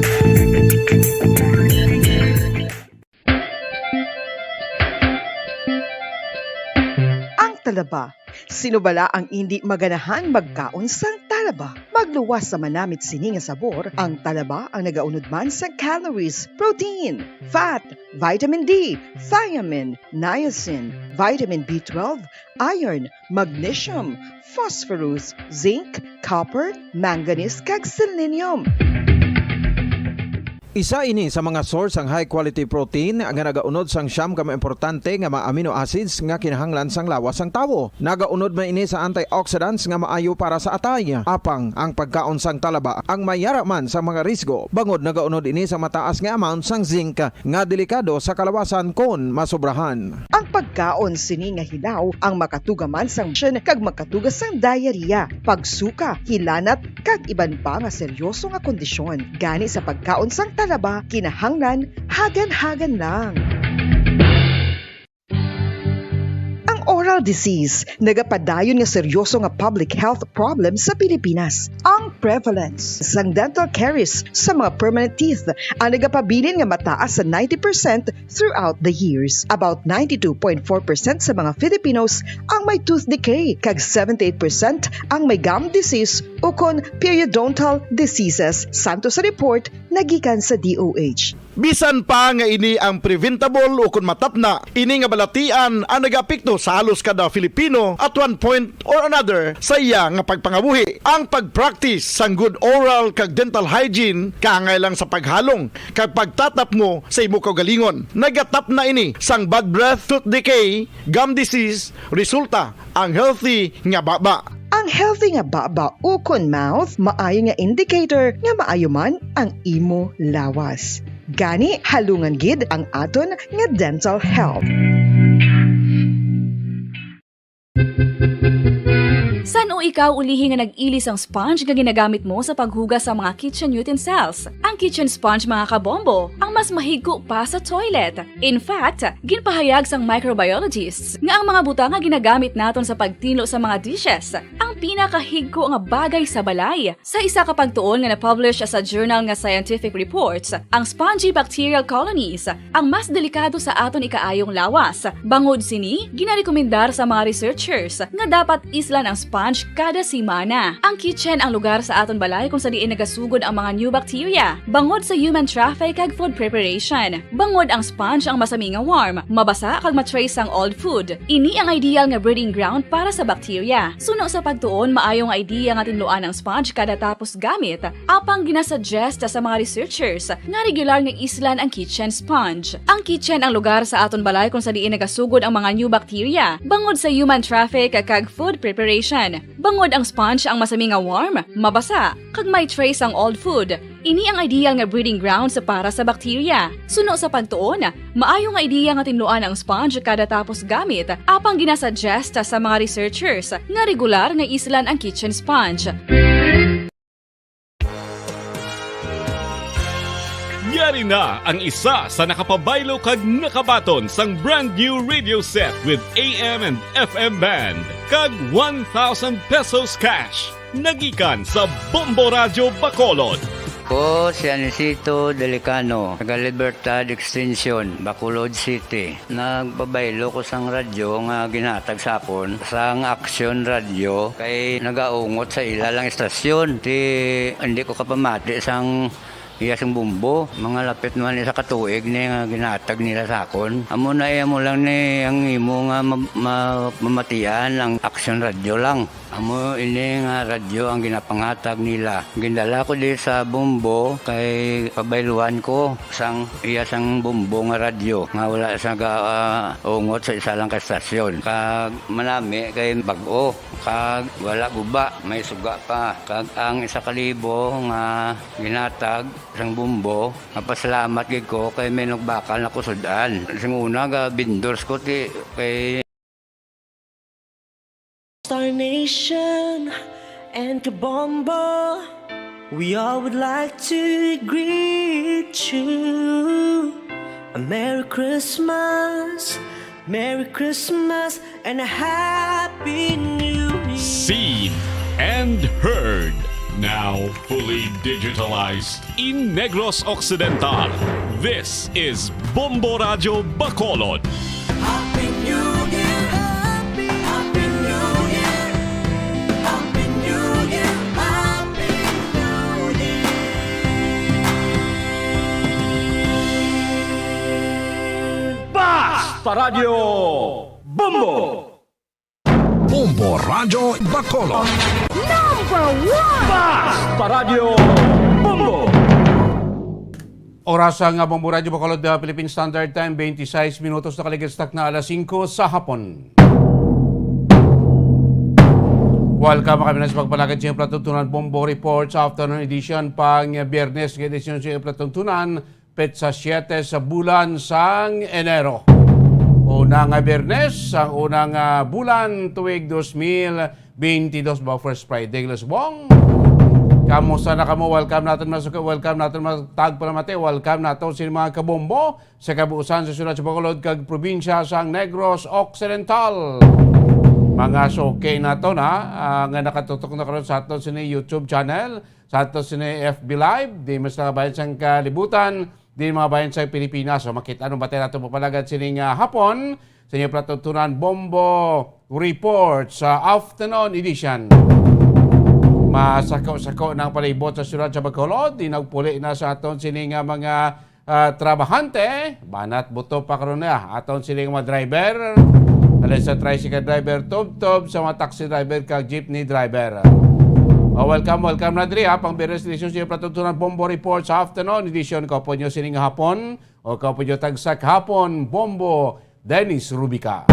Ang talaba, Sino bala ang indi maganahan magkaon sang talaba? Magluwas sa manamit sini nga sabor, ang talaba ang nagaunod man sang calories, protein, fat, vitamin D, thiamine, niacin, vitamin B twelve, iron, magnesium, phosphorus, zinc, copper, manganese, kag selenium. Isa ini sa mga source sang high quality protein nga nagaunod sang siyam ka mga importante nga mga amino acids nga kinahanglan sang lawas sang tawo. Nagaunod man ini sa antioxidants nga maayo para sa atay. Apang ang pagkaon sang talaba ang mayara man sa mga risgo, bangod nagaunod ini sa mataas nga amount sang zinc nga delikado sa kalawasan kon masobrahan. Ang pagkaon sini nga hilaw ang makatuga man sang syan kag makatuga sang diarrhea, pagsuka, hilanat, kag iban pa nga seryoso nga kondisyon. Gani sa pagkaon sang talaba, kinahanglan hagan-hagan lang. Ang oral disease nagapadayon nga seryoso nga public health problem sa Pilipinas. Ang prevalence sang dental caries sa mga permanent teeth ang nagapabilin nga mataas sa ninety percent throughout the years. About ninety-two point four percent sa mga Filipinos ang may tooth decay, kag seventy-eight percent ang may gum disease ukon periodontal diseases, santo sa report nga gikan sa D O H. Bisan pa nga ini ang preventable ukon matapna, ini nga balatian ang nagaapekto sa halos kada Filipino at one point or another sa iya nga pagpangabuhi. Ang pag-practice sang good oral kag dental hygiene kaangay lang sa paghalong kag pagtatapngo sa imo kaugalingon. Nagatapna ini sang bad breath, tooth decay, gum disease, resulta ang healthy nga baba. Ang healthy nga baba ukon mouth maayo nga indicator nga maayo man ang imo lawas. Gani, halungan gid ang aton nga dental health. San-o ikaw ulihi nga nag-ili sang sponge nga ginagamit mo sa paghugas sa mga kitchen utensils? Ang kitchen sponge, mga kabombo, ang mas mahigko pa sa toilet. In fact, ginpahayag sang microbiologists nga ang mga butang nga ginagamit naton sa pagtinlo sa mga dishes ang pinakahigko nga bagay sa balay. Sa isa ka pagtuon nga na-publish sa journal nga Scientific Reports, ang spongy bacterial colonies ang mas delikado sa aton ikaayong lawas. Bangod sini, ginarekomendar sa mga researchers nga dapat islan ang sponge kada semana. Ang kitchen ang lugar sa aton balay kung sa diin nagasugod ang mga new bacteria, bangod sa human traffic kag food preparation. Bangod ang sponge ang masami nga warm, mabasa kag ma-trace sang old food. Ini ang ideal nga breeding ground para sa bacteria. Suno sa pagtuon, maayo nga idea nga tinluan ang sponge kada tapos gamit, apang ginasuggest sa mga researchers nga regular nga islan ang kitchen sponge. Ang kitchen ang lugar sa aton balay kung sa diin nagasugod ang mga new bacteria, bangod sa human traffic kag food preparation. Bangod ang sponge ang masami nga warm, mabasa, kag may trace ang old food. Ini ang ideal nga breeding grounds para sa bacteria. Suno sa pagtuon, maayo nga idea nga tinluan ang sponge kada tapos gamit, apang ginasuggest sa mga researchers nga regular nga islan ang kitchen sponge. Yari na ang isa sa nakapabaylo kag nakabaton sang brand new radio set with A M and F M band kag one thousand pesos cash. Nagikan sa Bombo Radyo Bacolod. Ko si Anisito Delicano, taga Libertad Extension, Bacolod City. Nagpabaylo ko sang radyo nga ginhatag sa akon sang Action Radio kay nagaungot sa ila lang istasyon. Ti, hindi ko kapamati sang iya sing bumbo. Mga lapit naman isa ka tuig ni nga ginhatag nila sa akon. Amo na iya mo lang ni ang imo nga ma-, ma-, mamatian ang Action Radio lang. Amo ini nga radyo ang ginapanghatag nila. Gindala ko di sa Bombo kay pabayluan ko sang iya sang Bombo nga radyo nga wala sa ga, ah, ungot sa isa lang ka estasyon. Kag manami kay bag-o, kag wala guba, may suga pa. Kag ang isa ka libo nga ginhatag sang Bombo, mapasalamat gid ko kay may nagbakal na ko sud-an. Sing una ga vendors ko ti kay Star Nation and Kabombo, we all would like to greet you a Merry Christmas, Merry Christmas, and a Happy New Year. Seen and heard, now fully digitalized in Negros Occidental. This is Bombo Radyo Bacolod. Happy New Year! Happy, Happy New Paradyo Bombo! Bombo Radyo Bacolod. Number one! Basta Radyo Bombo! Oras ang, ah, Bombo Radyo Bacolod, ah, Philippine Standard Time, twenty-six minutos na kaligid sa takna alas singko sa hapon. Welcome kami na sa pagpalagad sa inyong palatuntunan Bombo Report sa afternoon edition pang Biyernes, nga edisyon sa inyong palatuntunan, petsa siyete sa bulan sang Enero. Una nga Biyernes, ang unang, ah, bulan tuig dos mil bentidós ba, first Friday, Lusbong. Kamusta na kamo? Welcome naton, mga suki. Welcome naton, mga tagpalamati. Welcome naton sa mga kabombo sa kabuusan sa siyudad sa Bacolod kag probinsya sang Negros Occidental. Mga suki naton, ha, ah, nga nakatutok na karon sa aton sini YouTube channel, sa aton sini F B Live, di mas nga bayan sang kalibutan, di mga bayan sa Pilipinas. So, makita nung batay nato mapalagad sining, ah, hapon sa inyo palatuntunan Bombo Report sa afternoon edition. Masako-sako ng palibot sa siyudad sa Bacolod, di nagpuli na sa aton sini nga mga, ah, trabahante. Banat buto pa karon na aton sini nga mga driver. Alin sa tricycle driver, tubtob sa mga taxi driver kag jeepney driver. O, welcome, welcome na diri, ha, pang Biyernes edition sa palatuntunan Bombo Report sa afternoon edition. Kaupo nyo sining hapon, o kaupo nyo tagsa kahapon, Bombo Dennis Rubica.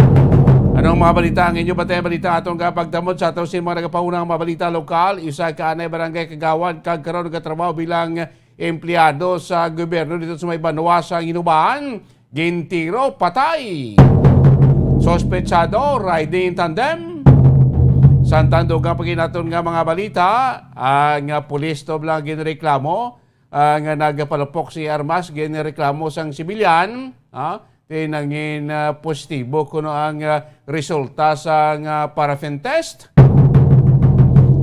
Anong mga balita ang inyo batay balita atong kapagdamot sa ato sa mga nagapaunang mga balita lokal? Isa ka anay barangay kagawad kag karon nagatrabaho bilang empleyado sa gobyerno dito sa may banwa sa Ginubaan, gintiro, patay. Sospetsado, riding in tandem. Samtang dugang pa gid naton nga mga balita, ang, ah, pulis to lang ginreklamo, ah, nga nagapalupok si armas, ginreklamo sang sibilyan, ah, ti nangin, ah, positibo kuno ang, ah, resulta sang, ah, paraffin test.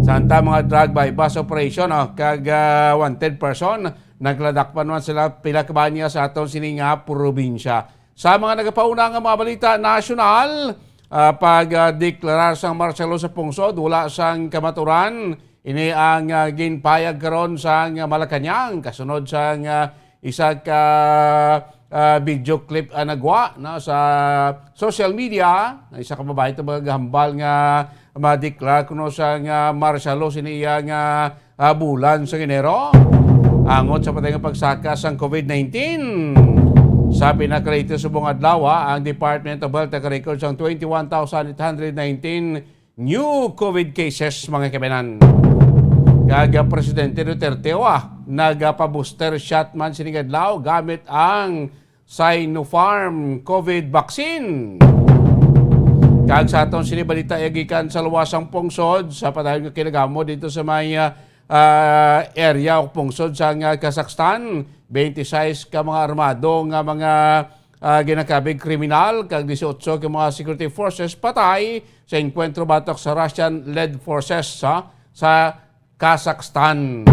Samtang mga drug buy-bust operation, ah, kag, ah, wanted person, nagladakpan man sila pila ka banya sa aton sini nga probinsya. Sa mga nagapauna nga mga balita nasyonal, ah, pag, ah, deklarar sang martial law sa pungsod, wala sang kamaturan. Ini ang, ah, ginpayag karon sang Malacañang kasunod sang, ah, isa ka, ah, video clip, ah, nagwa, no, sa social media. Isa ka babayi to magahambal nga madeklara kuno sang martial law sini iya nga, ah, bulan sa Enero angot sa patay nga pagsaka sang COVID nineteen. Sa pinakalatest subong adlaw, ah, ang Department of Health naka-record sang twenty-one thousand eight hundred nineteen new COVID cases, mga kabayanan. Kag, ah, Presidente Duterte, wa, nagapa-booster shot man sining adlaw gamit ang Sinopharm COVID vaccine. Kag sa aton sini balita, eh, gikan sa luwas sang pungsod, sa padayon nga kinagamo dito sa may, ah, ah, area o pungsod sa nga Kazakhstan, twenty-six ka mga armado nga mga, ah, ginakabig kriminal, kag dieciocho ka mga security forces patay sa engkwentro batok sa Russian-led forces, ha, sa Kazakhstan.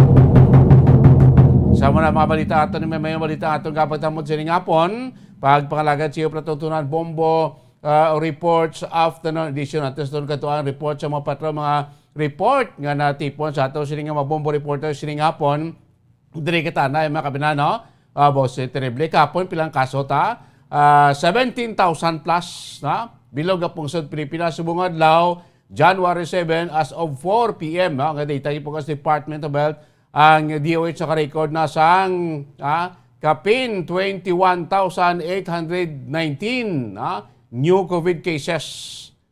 Sa mga, mga balita aton, may, may balita aton kapagtamod sining hapon. Pagpangalagad sa iyo, Platutunan Bombo, ah, Reports Afternoon Edition. Ato sa katong report sa mga patro, mga report nga natipon sa ato sining mga Bombo Reporters sining hapon. Diri kita na, mga kabinano. Ah, Boss, eh, terrible. Kahapon, pilang kaso ta? Ah, seventeen thousand plus, na? Bilog nga pungsod Pilipinas, subong adlaw, January seven, as of four P M, no? Nga data yung sa Department of Health, ang D O H naka-record na sang, ah, kapin twenty-one thousand eight hundred nineteen, ah, new COVID cases.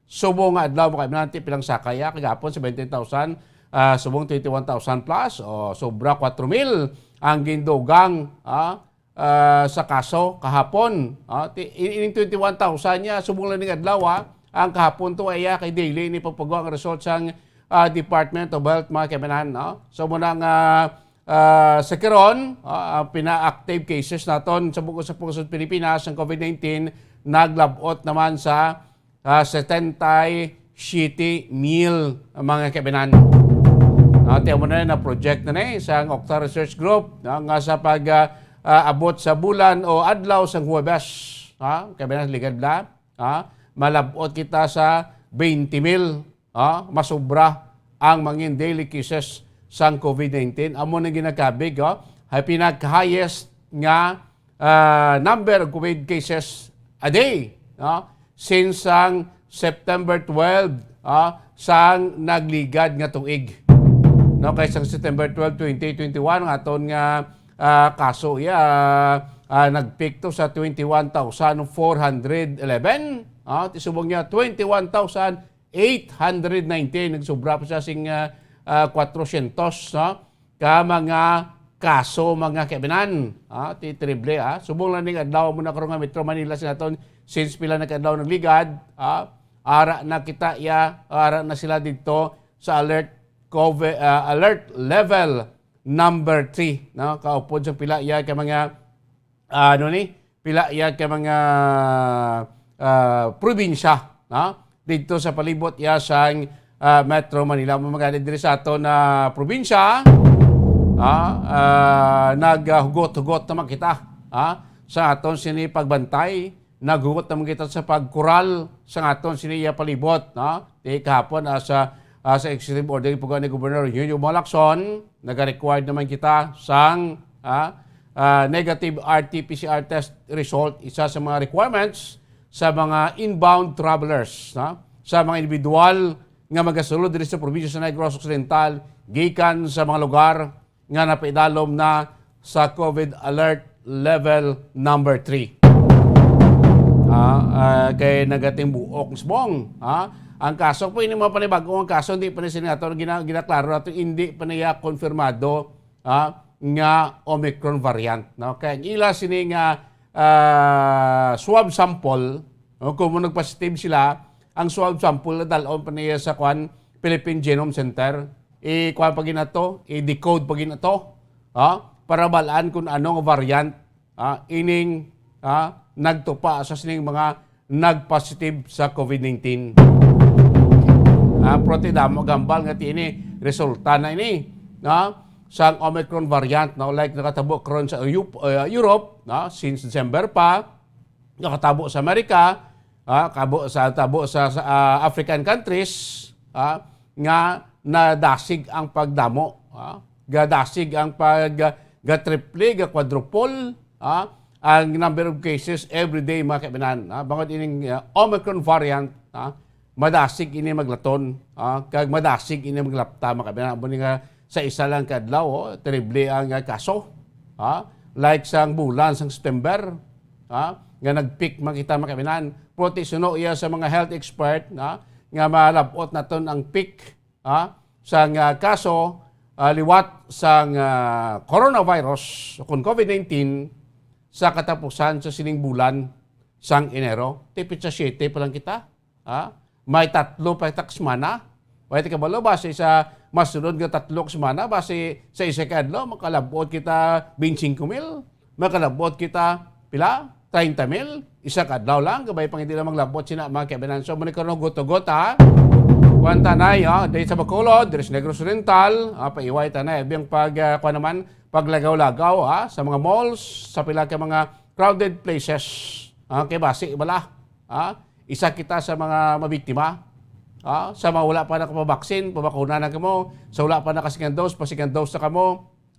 Subong nga adlaw, mga kaibnanti, pilang sakay, ah, kagapon, seventeen thousand, ah, subong twenty-one thousand plus, o sobra four mil ang gindugang, ah, ah, sa kaso kahapon. Ah, ti-, in-, ining twenty-one thousand niya, subong lang ning adlaw, ah, ang kahapon to ay, ah, kay daily ni pagpagawa ang result sang, ah, Department of Health, mga kaibnanti, no? So, muna nga, ah, sa karon, ah, ang pina-active cases naton sa buko sa pungsod Pilipinas ang COVID nineteen, naglabot naman sa ah, setenta y siete mil, mga kaibnanti. Ah, tiyan mo na, na-project na ni sa Octa Research Group, no, nga sa pag, ah, ah, abot sa bulan o adlaw sang Huwebes, ha, kaibnanti, ligad la, ha, malabot kita sa twenty mil, ha, masubra ang mangin daily cases sang COVID nineteen. Amo na ginakabig, oh, ay pinaka-highest nga ah, number of COVID cases a day no? Since sang September twelve, ah, sang nagligad nga tuig. No, kay sang September twelve, twenty twenty-one, ang aton nga, ah, kaso, ya, ah, nag-peak to sa twenty-one thousand four hundred eleven. Ah, ti subong niya, twenty-one thousand eight hundred nineteen. Nagsobra pa siya sing, ah, ah, kwatrosyentos, no? Ka mga kaso, mga kaibinan. Ah, ti terrible, ah. Subong lang ning adlaw mo na karon nga Metro Manila sa naton, since pila na ka adlaw nagligad, ah, ara na kita, ya, ara na sila dito sa alert COVID, ah, alert level number three, no? Kaupod sa pila, ya, ka mga, ah, ano ni? Pila, ya, ka mga, ah, probinsya, no? Dito sa palibot, ya, sang, ah, Metro Manila. Mga diri sa aton na probinsya, ah, ah, naghugot-hugot naman kita, ah, sa aton sini pagbantay. Naghugot naman kita sa pagkural sa aton sini iya palibot, no? Di kahapon, ah, sa, ah, sa executive order, ipuga ni Governor Eugenio Malacson, nag-required naman kita sang, ah, ah, negative R T P C R test result, isa sa mga requirements sa mga inbound travelers, no? Sa mga individual nga magasulod diri sa probinsya sa Negros Occidental gikan sa mga lugar nga napaidalom na sa COVID alert level number three. Ah, ah, kay nagating buok subong, ah, ang kaso po, ini mga panibag-o ang kaso, hindi pa ni sini ato gina-, ginaklaro nato, hindi pa niya konfirmado, ah, nga Omicron variant, no? Kay ang ila sini nga, ah, swab sample, no, kung mo nagpositive sila, ang swab sample na dalon pa niya sa kwan, Philippine Genome Center. I-kwan pa ginato, i-decode pa ginato, ah, para balaan kung ano nga variant, ah, ining, ah, nagtupa sa sining mga nagpositive sa COVID nineteen. Ah, prote damo gambal nga ti ini resulta na ini, no? Sang Omicron variant, no? Like nakatabo karon sa Eu-, uh, Europe, no? Since December pa, nakatabo sa America, ah, kabo sa, tabo sa, sa, ah, African countries, ah, nga nadasig ang pagdamo, ah, gadasig ang pag, gatriple, ga-quadruple, ah, ang number of cases every day, mga kaibinan, ah. Bangod ining, ah, Omicron variant, ah, madasig ini maglaton, ah, kag madasig ini maglapta, mga kaibinan. Amo ni nga sa isa lang ka adlaw, oh, terrible ang, ah, kaso, ah. Like sang bulan sang September, ah, nga nag-peak man kita, mga kaibinan. Pero ti suno iya sa mga health expert, ah, nga malab-ot naton ang peak, ah, sang, ah, kaso, ah, liwat sang, ah, coronavirus o kon COVID nineteen sa katapusan sa sining bulan sang Enero. Ti petsa siete pa lang kita, ah. May tatlo pa kita ka semana. Way ti kabalo, basi sa masunod nga tatlo ka semana, basi sa isa ka adlaw, makalab-ot kita twenty-five mil. Makalab-ot kita, pila? Treinta mil. Isa ka adlaw lang, kabay pang hindi lang maglab-ot sina, mga kaibinan. So, muna karon, hugot-hugot, ha? Kuwan tanay, ha? Dahil sa Bacolod, diri sa Negros Oriental, ha? Paiway tanay, abiyang pag, ah, kuwan naman, paglagaw-lagaw, ha? Sa mga malls, sa pila ka mga crowded places. Ha? Kay basi, wala. Ha? Isa kita sa mga mabiktima. Ha? Sa mga wala pa nakapabaksin, pabakuna na kamo. Sa wala pa naka-second dose, pa-second dose na kamo.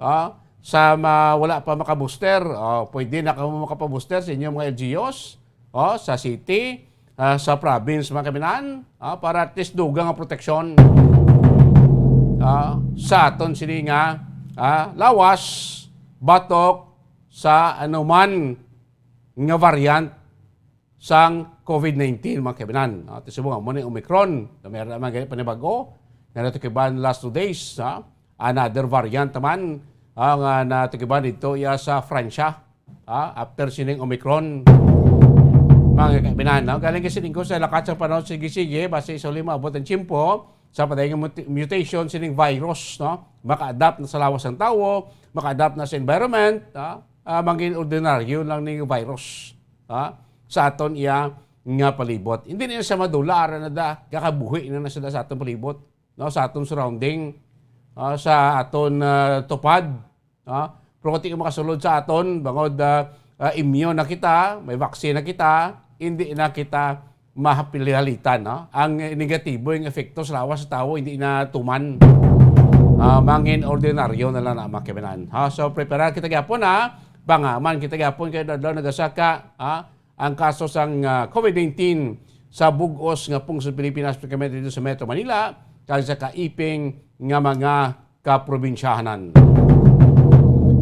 Ah, sa ma-, wala pa maka-booster, ah, pwede na kamo makapabuster sa inyong mga L G Us, oh, sa city, ah, sa province, mga kaibinan, ah, para at least dugang ang proteksyon, ah, sa aton sini nga, ah, lawas, batok sa anuman nga variant sang COVID nineteen, mga kaibinan. Ah, ti subong amo ni Omicron, na meron naman gani panibago, nga natukiban last two days, ha? Another variant naman, ah, nga natukiban dito iya sa Francia, ha? After sining Omicron, mga kaibinan, no? Galing kasi linggo sa lakat sa panahon, sige-sige, basta isa lima abot ang tiyempo, sa padayon nga muti-, mutation sining virus, no? Maka-adapt na sa lawas ng tawo, maka-adapt na sa environment, ha? Ah, mangin ordinaryo lang ning virus, ha? Sa aton iya nga palibot. Hindi na siya madula, ara na da, kakabuhi na na sila sa aton palibot, no? Sa aton surrounding, ah, sa aton, ah, tupad, no? Pero kung di ka makasulod sa aton, bangod, ah, ah, immune na kita, may vaccine na kita, hindi na kita mahapilihalitan, no? Ang negatibo, yung epekto sa lawas sa tawo, hindi na tuman. Ah, mangin ordinaryo na lang na, mga kaibinan. Ha? So, prepare kita gyapon, ha? Pangaman kita gyapon kay adlaw nagasaka, ha? ang kaso sang, ah, COVID nineteen sa bug-os nga pungsod Pilipinas, espesiyalmente dito sa Metro Manila, kag sa kaiping nga mga kaprobinsyahanan.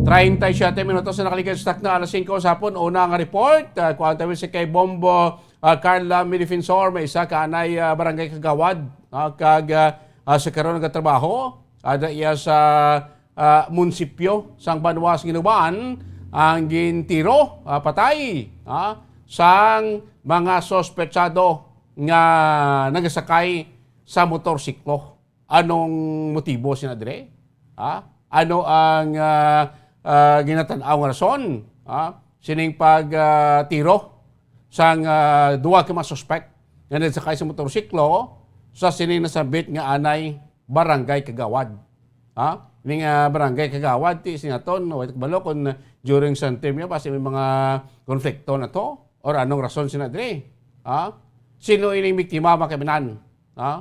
Treinta y siete minutos na nakaligad sa takna alas singko sa hapon. Una nga report, ah, kuha tayo si kay Bombo, ah, Carla Midefensor, may isa ka anay, ah, barangay kagawad, ah, kag, ah, ah, sa karon nagatrabaho, ada iya sa, ah, munisipyo sang banwa sa Ginubaan, ang gintiro, ah, patay, ah, sang mga sospetsado nga nagasakay sa motorsiklo. Anong motibo sina dire? Ha? Ano ang, ah, ah, ginatan-aw nga rason, ha, sining pag, ah, tiro sang, ah, duha ka mga suspek nga nagsakay sa motorsiklo sa sining nasambit nga anay barangay kagawad? Ha? Ning, ah, barangay kagawad, ti sinaton, wala kabalo kung during sa term niya, basi may mga konflikto na to, or anong rason sina dire? Ha? Sino ining biktima, mga kaibigan? Ha?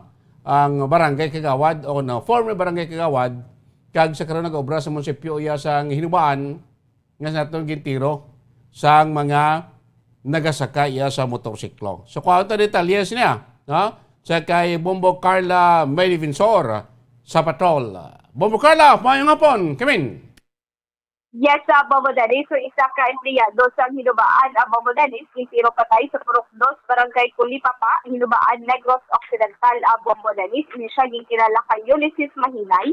Ang barangay kagawad o na former barangay kagawad, kag sa karon nag-obra sa munisipyo iya sang Hinubaan, nga sa aton gintiro sang mga nagasakay iya sa motorsiklo. So, kuha ta detalye niya, no? Sa kay Bombo Carla May Defensor sa patrol. Bombo Carla, maayong hapon, kamin. Yes, uh, Bombo Dennis. So, isa ka empleyado sa Hinubaan, uh, Bombo Dennis, gintiro patay sa Purok Dos, Barangay Kulipapa, Hinubaan, Negros Occidental, uh, Bombo Dennis. Ini siya ginkilala kay Ulysses Mahinay.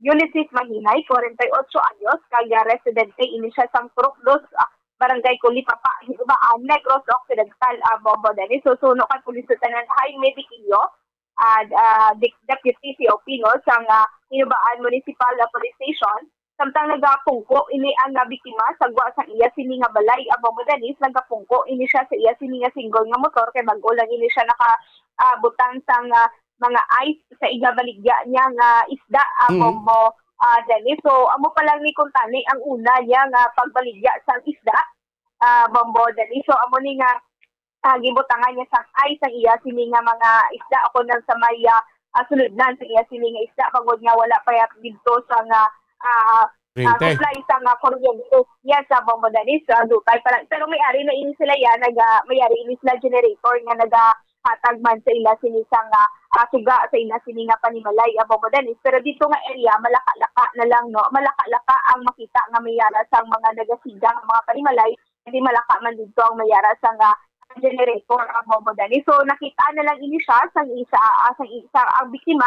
Ulysses Mahinay, forty-eight anyos, kag residente ini siya sang Purok Dos, ah, Barangay Kulipapa, Hinubaan, Negros Occidental, ah, Bombo Dennis. So, suno kay Police Lieutenant Jaime Diquilio, ah, ah, Dep-, Deputy C O P, no, sang, ah, Hinubaan Municipal, ah, Police Station, samtang nagapungko ini ang, ah, biktima sa gwa sang iya sini nga balay, ah, Bombo Dennis, nagapungko ini siya sa iya sini nga single nga motor kay bag-o lang ini siya naka, ah, butang sang, ah, mga ice sa igabaligya niya nga isda, ah, Mhm. Bombo, ah, Dennis. So, amo pa lang ni kuntani ang una niya nga pagbaligya sang isda, ah, Bombo Dennis. So, amo ni nga, ah, gibutangan niya sang ice ang iya sini nga mga isda ako nang sa may, ah, ah, sulodnan sa iya sini nga isda bangod nga wala pa ya didto sa nga, ah, ah, Kuryente. Supply sa nga kuryente. Yes, sa Bombo Dennis, ah, dutay pa lang. Pero may ari na ini sila yan, naga, may ari ini sila generator nga nagahatag man sa ila sini sang, ah, ah, suga sa ila sini nga panimalay, ah, Bombo Dennis. Pero dito nga area, malaka-laka na lang, no? Malaka-laka ang makita nga may ara sang mga nagasiga nga mga panimalay. Hindi malaka man dito ang may ara sang, ah, generator, ah, Bombo Dennis. So, nakita na lang ini siya sang isa, ah, sang isa ang biktima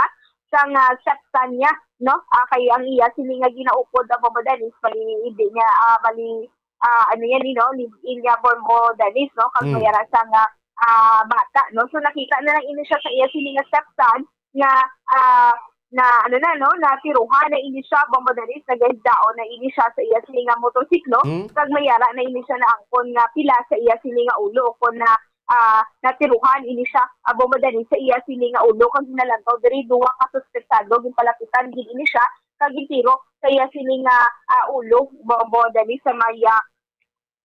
sang, ah, septan niya, no? Ah, kay ang iya sini nga ginaupod, ah, Bombo Dennis, bali, hindi niya, ah, bali, ah, ano yan, you know, live-in niya, Bombo Dennis, no? Kag Mm. may ara sang, ah, ah, bata, no? So, nakita na lang ini siya sa iya sini nga septan nga, ah, na, ano na, no? Natiruhan na ini siya, Bombo Dennis, nagahigdaon na ini siya sa iya sini nga motorsiklo, Mm. kag may ara na ini siya naangkon nga pila sa iya sini nga ulo, kon na, ah, natiruhan ini siya, ah, Bombo Dennis, sa iya sini nga ulo, kag ginalantaw diri duha ka suspetsado, ginpalapitan gid ini siya, kag gintiro sa iya sini nga, ah, ulo, Bombo Dennis, sa may, ah,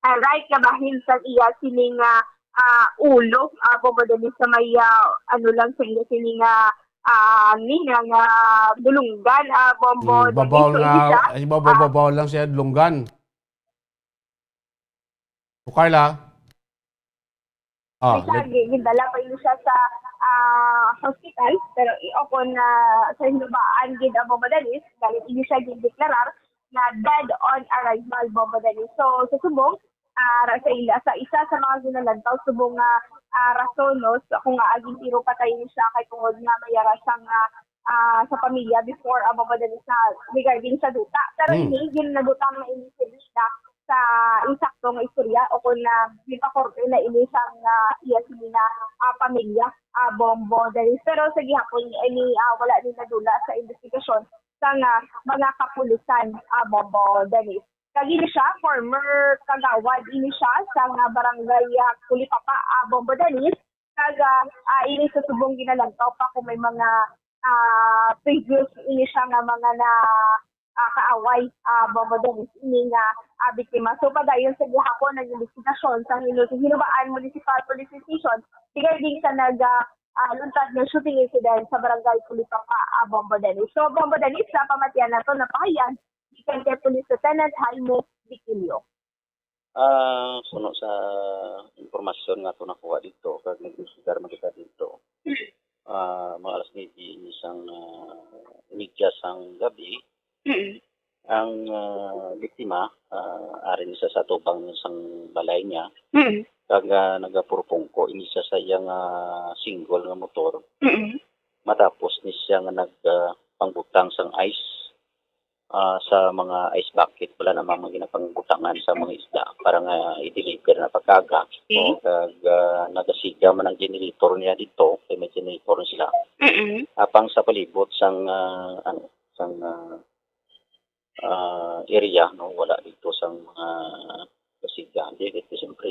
ah, right nga bahin sang iya sini nga, ah, ulo, ah, Bombo Dennis, sa may, ah, ano lang sa iya sini nga, ah, ni nga, nga dulunggan, ah, Bombo Mm, babaw Dennis. So, nga, ini siya, ay, babaw, ah, babaw lang siya, dulunggan. O, Carla? Ah, May siya, gi-, gindala pa ini siya sa, ah, hospital, pero i-, o kon, ah, sa Hinubaan gid ang Bombo Dennis, dahil ini siya gindeklarar na dead on arrival, Bombo Dennis. So, sa subong, ah, ra-, sa ila, sa isa sa mga ginalantaw, subong nga, ah, rason, no, sa kung nga aging tiro patay ni siya kay tungod nga may ara siya nga, ah, sa pamilya before ang Bombo Dennis na regarding sa duta. Pero Hmm. ini, ginabutang na ini si Rina sa insakto nga istorya o kung na gipakorte na ini sa nga iya sini nga, ah, pamilya, ah, Bombo Dennis. Pero sa gihapon ini, ah, wala ni nadula sa investigasyon sa nga mga kapulisan, ah, Bombo Dennis. Kag ini siya, former kagawad ini siya sa nga barangay, ah, Kulipapa, ah, Bombo Dennis. Kag, ah, ah, ini sa subong ginalantaw pa kung may mga, ah, previous ini siya nga mga na, ah, kaaway, ah, Bombo Dennis, ini nga, ah, biktima. So, padayon sa gihapon ang investigasyon sa Hinu-, Hinubaan Municipal Police Station regarding sa nag, ah, ah, luntad nga shooting incident sa barangay Kulipapa, ah, Bombo Dennis. So, Bombo Dennis, sa pamatian nato, napahayan gikan kay Police Lieutenant Jaime Diquilio. Ah, suno sa impormasyon nga ato nakuha dito, kag nag-imbestigar man kita dito. Mm. Ah, mga alas nuebe ini sang, ah, media sang gabi, Mm. ang, ah, biktima, ah, ari ni siya sa atubang sang balay niya, Mm. kag, ah, nagapurupungko ini siya sa iyang, ah, single nga motor. Mm. Matapos ni siya nga nag, ah, pangbutang sang ice, ah, sa mga ice bucket, wala na mga ginapangbutangan sa mga isda para nga i-deliver na pagkaga. Okay. O, kag, ah, nagasiga man ang generator niya dito, kay may generator sila. Mm. Apang sa palibot sang, ah, ano, sang, ah, ah, area, no, wala dito sang mga kasiga. Di, dito, siyempre,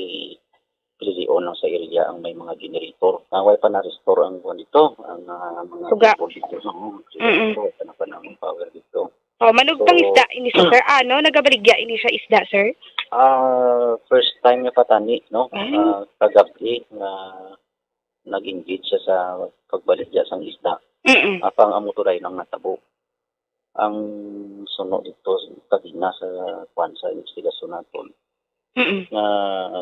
pilion lang sa area ang may mga generator. Ah, way pa na-restore ang kuwan dito, ang, ah, mga Suga. cable dito, no? Mm-mm. Generator, way pa na, pa na ang power dito. Oh, manugtang So, isda ini siya, sir. Ano, nagabaligya ini siya isda, sir? Ah, first time niya patani, no? Ah. Ah, kagabi nga nag-engage siya sa pagbaligya sang isda. Mm-mm. Apang amo to dayon ang natabo. Ang suno dito, kagina sa, kwan, sa investigasyon naton, Mm. nga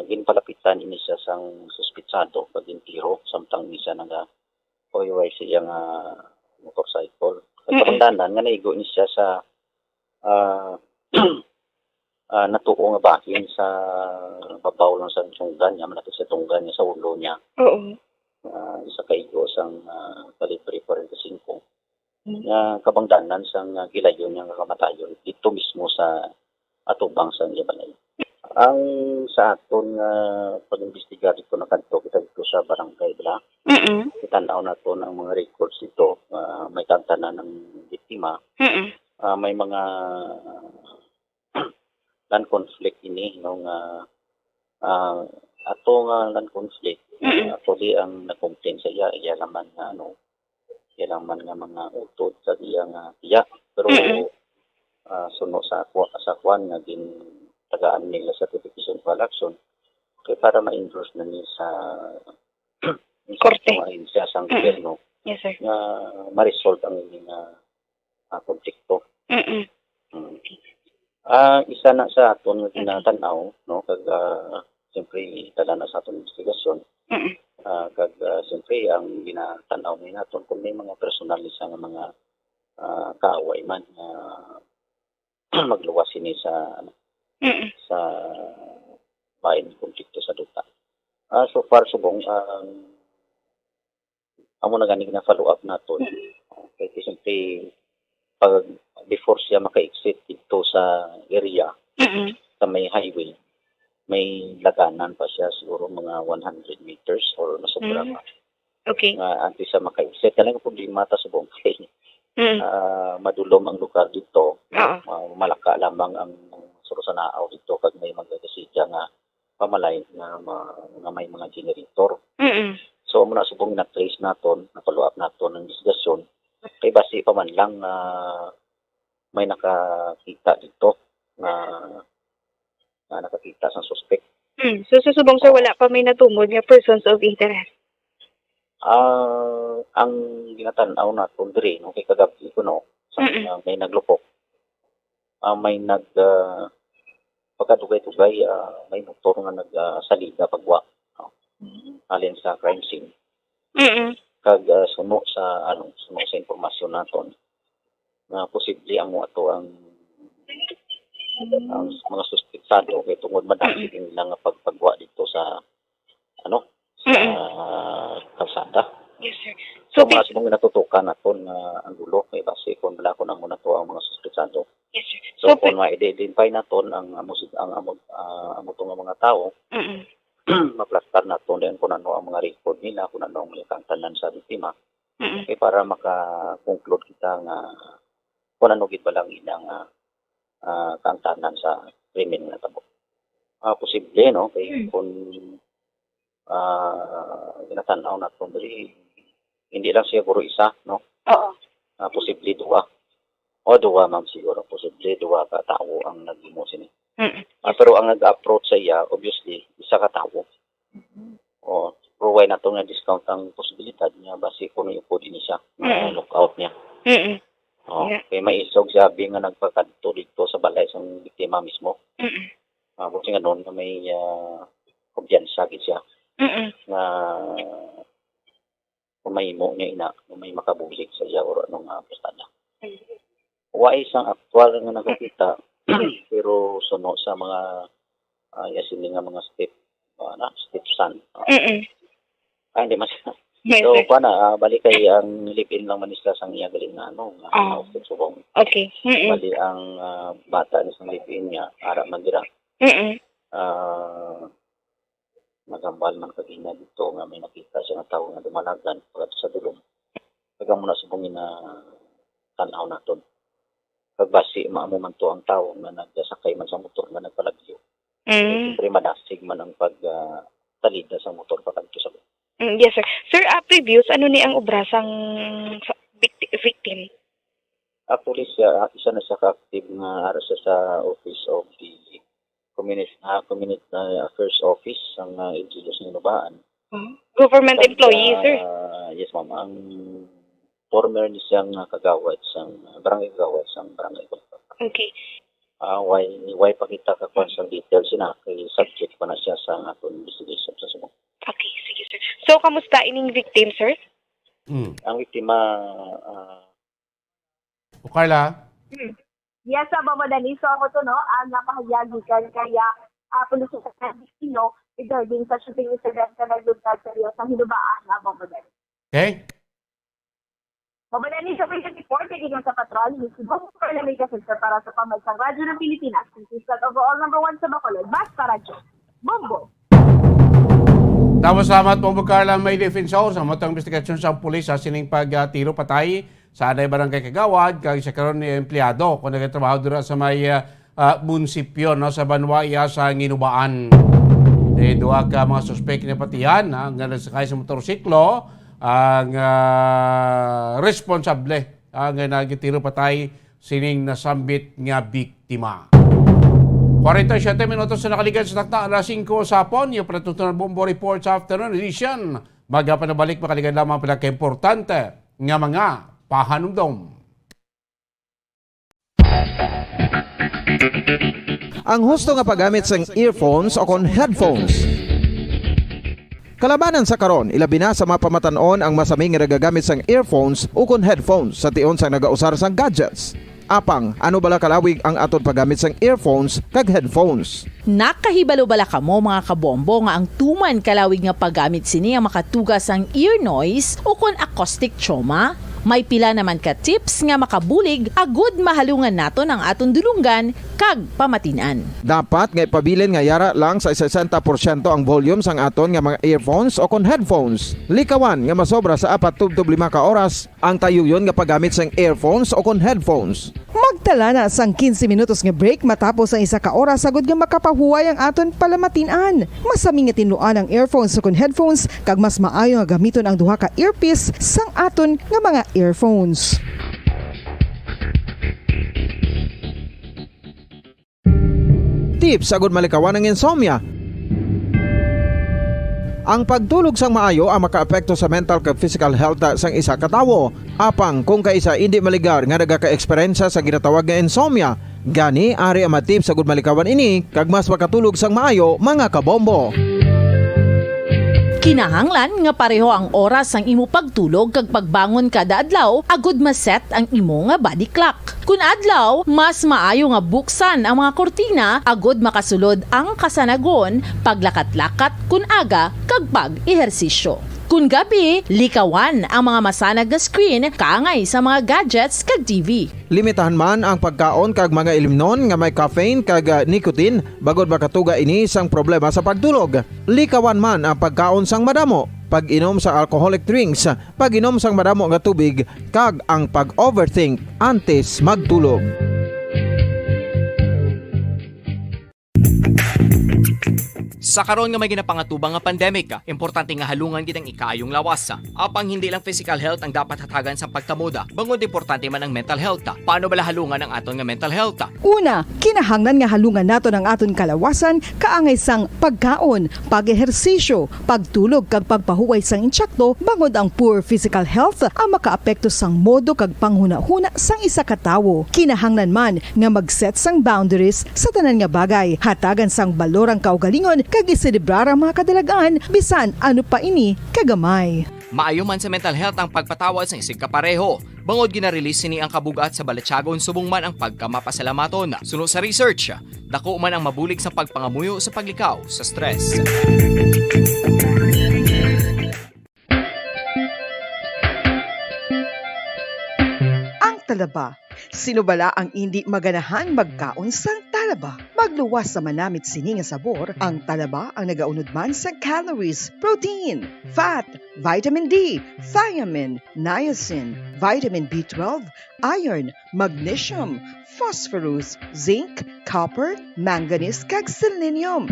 ginpalapitan ini siya sang suspitsado pag intiro, samtang ini siya naga-, oy, oy, sa iya nga motorcycle. Kag Mm. kabangdanan nga naigo ni siya sa, ah, ah, natuo nga bahin sa babaw lang sa tunggan niya, malapit sa tunggan niya, sa ulo niya. Oo. Ah, isa ka igo sang, ah, kalibre forty-five. Mm. Nga kabangdanan sang, ah, gilayon niya nga kamatayon dito mismo sa atubang sang iya balay. Ang sa aton nga pag-imbestigar dito, nakadto kita dito sa barangay, bala. Mm-mm. Kita naon naton ang mga records dito, ah, may tagtanan ng biktima. Mm-mm. Ah, may mga land conflict ini, no, nga, ah, ato nga land conflict, Mm. ah, actually, ang nag-complain sa iya, iya naman nga, ano, iya naman nga mga utod sa iya nga tiya. Pero, Mm. ah, suno sa akwa-, sa kwan nga gintagaan nila sa certification of action, kay para ma-endorse na ni sa Korte. Sa ahensya sang Mm. gobyerno Yes, sir. nga ma-resolve ang ini nga, ah, konflikto. Mm-mm. Mm. Ah, isa na sa aton nga Mm. ginatanaw, no, kag, ah, siyempre, dala na sa aton investigasyon. Mm-mm. Ah, kag, ah, siyempre, ang ginatanaw ni naton kung may mga personal ni siya nga mga, ah, kaaway man nga magluwas sini sa, ano, Mm-mm. sa bahin konflikto sa duta. Ah, so far, subong, ang amo na gani na-follow up naton. Mm. Okay, kay siyempre, pag, before siya maka-exit dito sa area, Mm. sa may highway, may laganan pa siya, siguro mga one hundred meters or masobra Mm. pa. Okay. Nga antes siya maka-exit. Kaya lang ang problema ta subong kay, Mm. ah, madulom ang lugar dito. Oo. Ah, malaka lamang ang surosanaaw dito kag may mga kasita nga pamalay nga ma-, nga may mga generator. Mm-mm. So, amo na subong na-trace naton, na-follow up naton ang investigasyon. Kay basi pa man lang nga may nakakita dito nga, nga nakakita sa suspect. Mm. So, sa subong, sir, Oo. wala pa may natungod nga persons of interest? Ah, ang ginatan-aw naton diri, no, kay kagabi ko, no, sa, Mm-mm. ah, may naglupok. Ah, may nag, ah, pagkadugay-dugay, ah, may motor nga nag, ah, salida pagwa, no? Mm. Halin sa crime scene. Mm-mm. Kag, ah, suno sa, ano, suno sa impormasyon naton, nga posible amo ato ang, ang mga suspetsado kay tungod madakit Mm-mm. ang ilang pagpagwa dito sa ano, sa Mm. kalsada. Yes, sir. So, So, mga bi- subong natutukan naton nga ang gulo, kay base kung wala, kung amo na to ang mga suspetsado. Yes, sir. So, So, kung pi- ma-identify naton ang amo si-, ang amo, ah, amo to nga mga tao, Mm. maplastar naton din kung ano ang mga record nila, kung ano ang mga kaangtanan sa biktima. Mm. Okay, para maka-conclude kita nga kung ano gid ba lang ilang, ah, ah, kaangtanan sa krimen nga natabo. Ah, posible, no? Kay Mm. kung, ah, ginatan-aw naton diri, hindi lang siguro isa, no? Oo. Ah, posible duha. O, duha, ma'am, siguro. Posible duha ka tawo ang naghimo sini. Mm. Ah, pero ang nag-approach sa iya, obviously, isa ka tawo. Mm. O, pero why nato nga discount ang posibilidad niya basi kung may upod ini siya, nga Mm. lookout niya. Mm. O, Yeah. kay may isog si Abi nga nagpakadto dito sa balay sang biktima mismo. Mm. Ah, buti nga nun nga may, ah, kumpiyansa gid siya Mm-mm. nga kung mahimo niya ina, nga may makabulig sa iya or ano nga barkada. Mm. Wa isang aktual nga nakakita, pero suno sa mga, ah, iya sini nga mga step, ah, na, stepson. Ah, Mm-mm. Ah, hindi man siya. Yes, So, sir. kuha na, ah, bali kay ang live-in lang man siya sang iya gali nga ano, nga Ah. house sa subong. Okay. Mm-mm. Bali ang, ah, bata ni sang live-in niya, ara man dira. Mm-mm. Ah, nagambal man kagina dito nga may nakita siya nga tawo nga dumalagan pag sa dulong. Tagang mo na subong ina tan-aw naton. Kag basi maamo man to ang tawo nga nagsakay man sa motor nga nagpalagyo. Mm. Siyempre, madasig man ang pag, ah, salida sa motor pakadto sa Mm, yes, sir. Sir, ah, previous, ano ni ang obra sang sa-, victi-, victim? Actually, siya, ah, isa na siya ka-active nga ara siya sa office of the community, ah, community, ah, affairs office sang, ah, L G U sa Hinubaan. Hmm? Government Kag, employee, sir? ah, yes, ma'am. Ang former ni siya nga kagawad sang, ah, barangay kagawad sang barangay Bulpak. Okay. Ah, why, why pa kita kakuha sang details na kay subject pa na siya sa aton investigation sa subong. Okay, sige, sir. So, kamusta ining victim, sir? Mm. Ang biktima, ah, O, Carla? Hmm. Yes, sa Baba Dani. So, ako to, no, ang napahayag gikan kay, ah, ah, pulis sa Destino regarding sa shooting incident na nagluntad sa Rio sa Hinubaan nga Baba Dani. Okay. Baba Dani, sa mga report, hindi sa patrol, hindi si Bong Carla May Kasinta para sa Pamansang Radyo ng Pilipinas. This is Overall Number One sa Bacolod, Basta Radyo. Bombo! Damo salamat, Bombo Carla May Defensor, sa matang investigasyon sa pulis sa sining pagtiro patay sa anay barangay kagawad kag sa karon ni empleyado kung nagatrabaho dira sa may, ah, ah, munisipyo, no, sa banwa iya sa Nginubaan. Di duha ka mga suspek na patihan, ah, nga nagsakay sa motorsiklo ang, ah, responsable, ah, nga nagtiro patay sining nasambit nga biktima. Kwarenta y siyete minutos na nakaligad sa takna alas singko sa hapon. Yung patutunan Bombo Report sa Afternoon Edition. Magapanabalik, makaligad lamang pala ka importante nga mga pahanumdom. Ang husto nga paggamit sang earphones o kon headphones. Kalabanan sa karon, ilabi na sa mga pamatan-on ang masami nga nagagamit sang earphones ukon headphones sa tion sang nagausar sang gadgets. Apang, ano bala kalawig ang aton paggamit sang earphones kag headphones? Nakahibalo bala kamo, mga kabombo, nga ang tuman kalawig nga paggamit sini ang makatuga sang ear noise ukon acoustic trauma? May pila naman ka tips nga makabulig agud mahalungan naton ang aton dulonggan kag pamatin-an. Dapat nga ipabilin nga yara lang sa sesenta porsyento ang volume sang aton nga mga earphones o kon headphones. Likawan nga masobra sa apat tubtob lima ka oras ang tayuyon nga paggamit sang earphones o kon headphones. Magtala na sang quince minutos nga break matapos ang isa ka oras agud nga makapahuway ang aton palamatin-an. Masami nga tinluan ang earphones o kon headphones, kag mas maayo nga gamiton ang duha ka earpiece sang aton nga mga earphones. Tips agud malikawan ang insomnia. Ang pagtulog sang maayo ang makaapekto sa mental kag physical health sang isa ka tawo. Apang kung kaisa indi maligar nga nagaka-eksperyensya sa ginatawag nga insomnia, gani ari ang mga tips agud malikawan ini kag mas makatulog sang maayo, mga kabombo. Kinahanglan nga pareho ang oras sang imo pagtulog kag pagbangon kada adlaw agud ma-set ang imo nga body clock. Kun adlaw, mas maayo nga buksan ang mga kurtina agud makasulod ang kasanagon, paglakat-lakat kun aga, kag pag-ehersisyo. Kun gabi, likawan ang mga masanag nga screen kaangay sa mga gadgets kag T V. Limitahan man ang pagkaon kag mga ilimnon nga may caffeine kag, ah, nicotine, bangod makatuga ini sang problema sa pagtulog. Likawan man ang pagkaon sang madamo, pag-inom sa alcoholic drinks, pag-inom sang madamo nga tubig, kag ang pag-overthink antes magtulog. Sa karon nga may ginapangatubang nga pandemic, importante nga halungan gid ang ikaayong lawas. Apang hindi lang physical health ang dapat hatagan sa pagkamoda, bangod importante man ang mental health. Paano bala halungan ang aton nga mental health? Una, kinahanglan nga halungan naton ang aton kalawasan kaangay sang pagkaon, pag-ehersisyo, pagtulog kag pagpahuway sang insakto, bangod ang poor physical health ang makaapekto sang modo kag panghunahuna sang isa ka tawo. Kinahanglan man nga mag-set sang boundaries sa tanan nga bagay, hatagan sang balor ang kaugalingon kag iselebrar ang mga kadalagan, bisan ano pa ini kagamay. Maayo man sa mental health ang pagpatawad sang isigkapareho, bangod gina-release sini ang kabug-at sa balatyagon subong man ang pagkamapasalamaton. Suno sa research, dako man ang mabulig sa pagpangamuyo sa paglikaw sa stress. Ang talaba. Sino bala ang indi maganahan magkaon sang talaba? Magluwas sa manamit sini nga sabor, ang talaba ang nagaunod man sa calories, protein, fat, vitamin D, thiamine, niacin, vitamin B twelve, iron, magnesium, phosphorus, zinc, copper, manganese, kag selenium.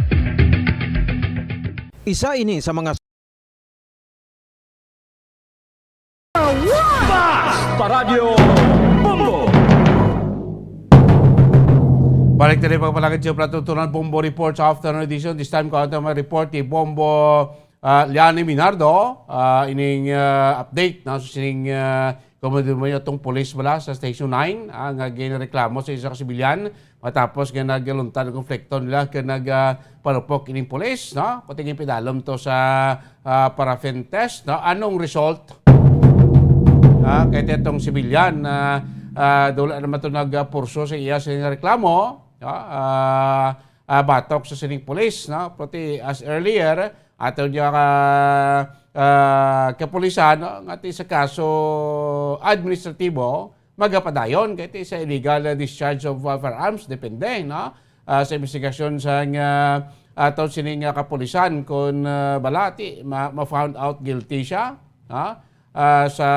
Isa ini sa mga Basta Radyo Bombo! Balik tayo pagpalagad sa Plato Tunan Bombo Report sa afternoon edition. This time, ko ang mga report ni Bombo, ah, Liani Minardo, ah, ining, ah, update na sa sining, ah, kung mo itong police bala sa Station nine, ah, nga ginareklamo sa isa ka sibilyan matapos nga nagluntad ang konflikto nila kag nag, ah, palupok ining pulis, no? Pati nga pinadalom to sa, ah, paraffin test, no? Anong result? Ah, kay itong sibilyan na, ah, dula naman to nagpurso sa iya sa reklamo, no? Ah, ah, batok sa sining pulis, no? Pati as earlier, ato niya ka, ah, kapulisan, no? Nga ti sa kaso administratibo, magapadayon kay ti sa illegal discharge of, uh, firearms, depende, no? Ah, sa investigasyon sang, ah, ato sining, ah, kapulisan kung, ah, bala ti ma-, ma-found out guilty siya, no? Ah, sa,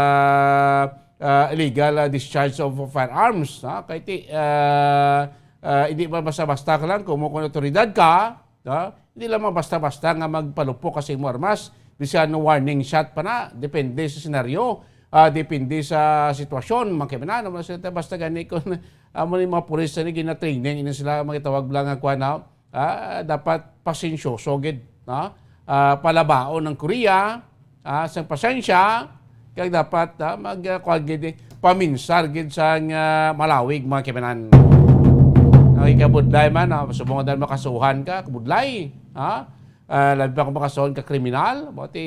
ah, illegal, ah, discharge of firearms, no? Kay ti, ah, ah, hindi man basta-basta ka lang kung mo kung otoridad ka, no? Hindi lamang basta-basta nga magpalupok ka sa imo armas, bisan warning shot pa na, depende sa senaryo, ah, depende sa sitwasyon, mga kaibanan, no? Basta, basta gani kung amo ni mga pulis ni gina-training, ini sila magitawag lang nga kuan, no? Ah, dapat pasensyoso gid, no? Ah, palabaon ang Korea, ah, sang pasensya, kag dapat, ah, mag, ah, kuwan gid, eh, paminsar gid sang, ah, malawig, mga kaibanan. Ang ikabudlay man, ah, subong nga makasuhan ka, kabudlay, ha? Ah, labi pa kung makasuhan ka kriminal, buti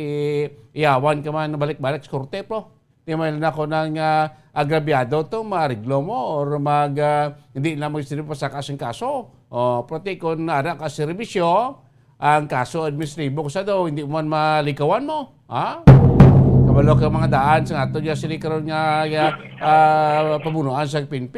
iyawan ka man balik-balik sa korte, pro. Di man ako nang, ah, agrabyado to, maariglo mo or mag, ah, hindi na mo sila pasaka sing kaso. O, pati kung ara ka serbisyo, ang kaso administratibo sa daw, hindi mo man malikawan mo. Ha? Kabalo ka mga daan sa ato dyan sila karon nga, nga, ah, pamunuan sa P N P.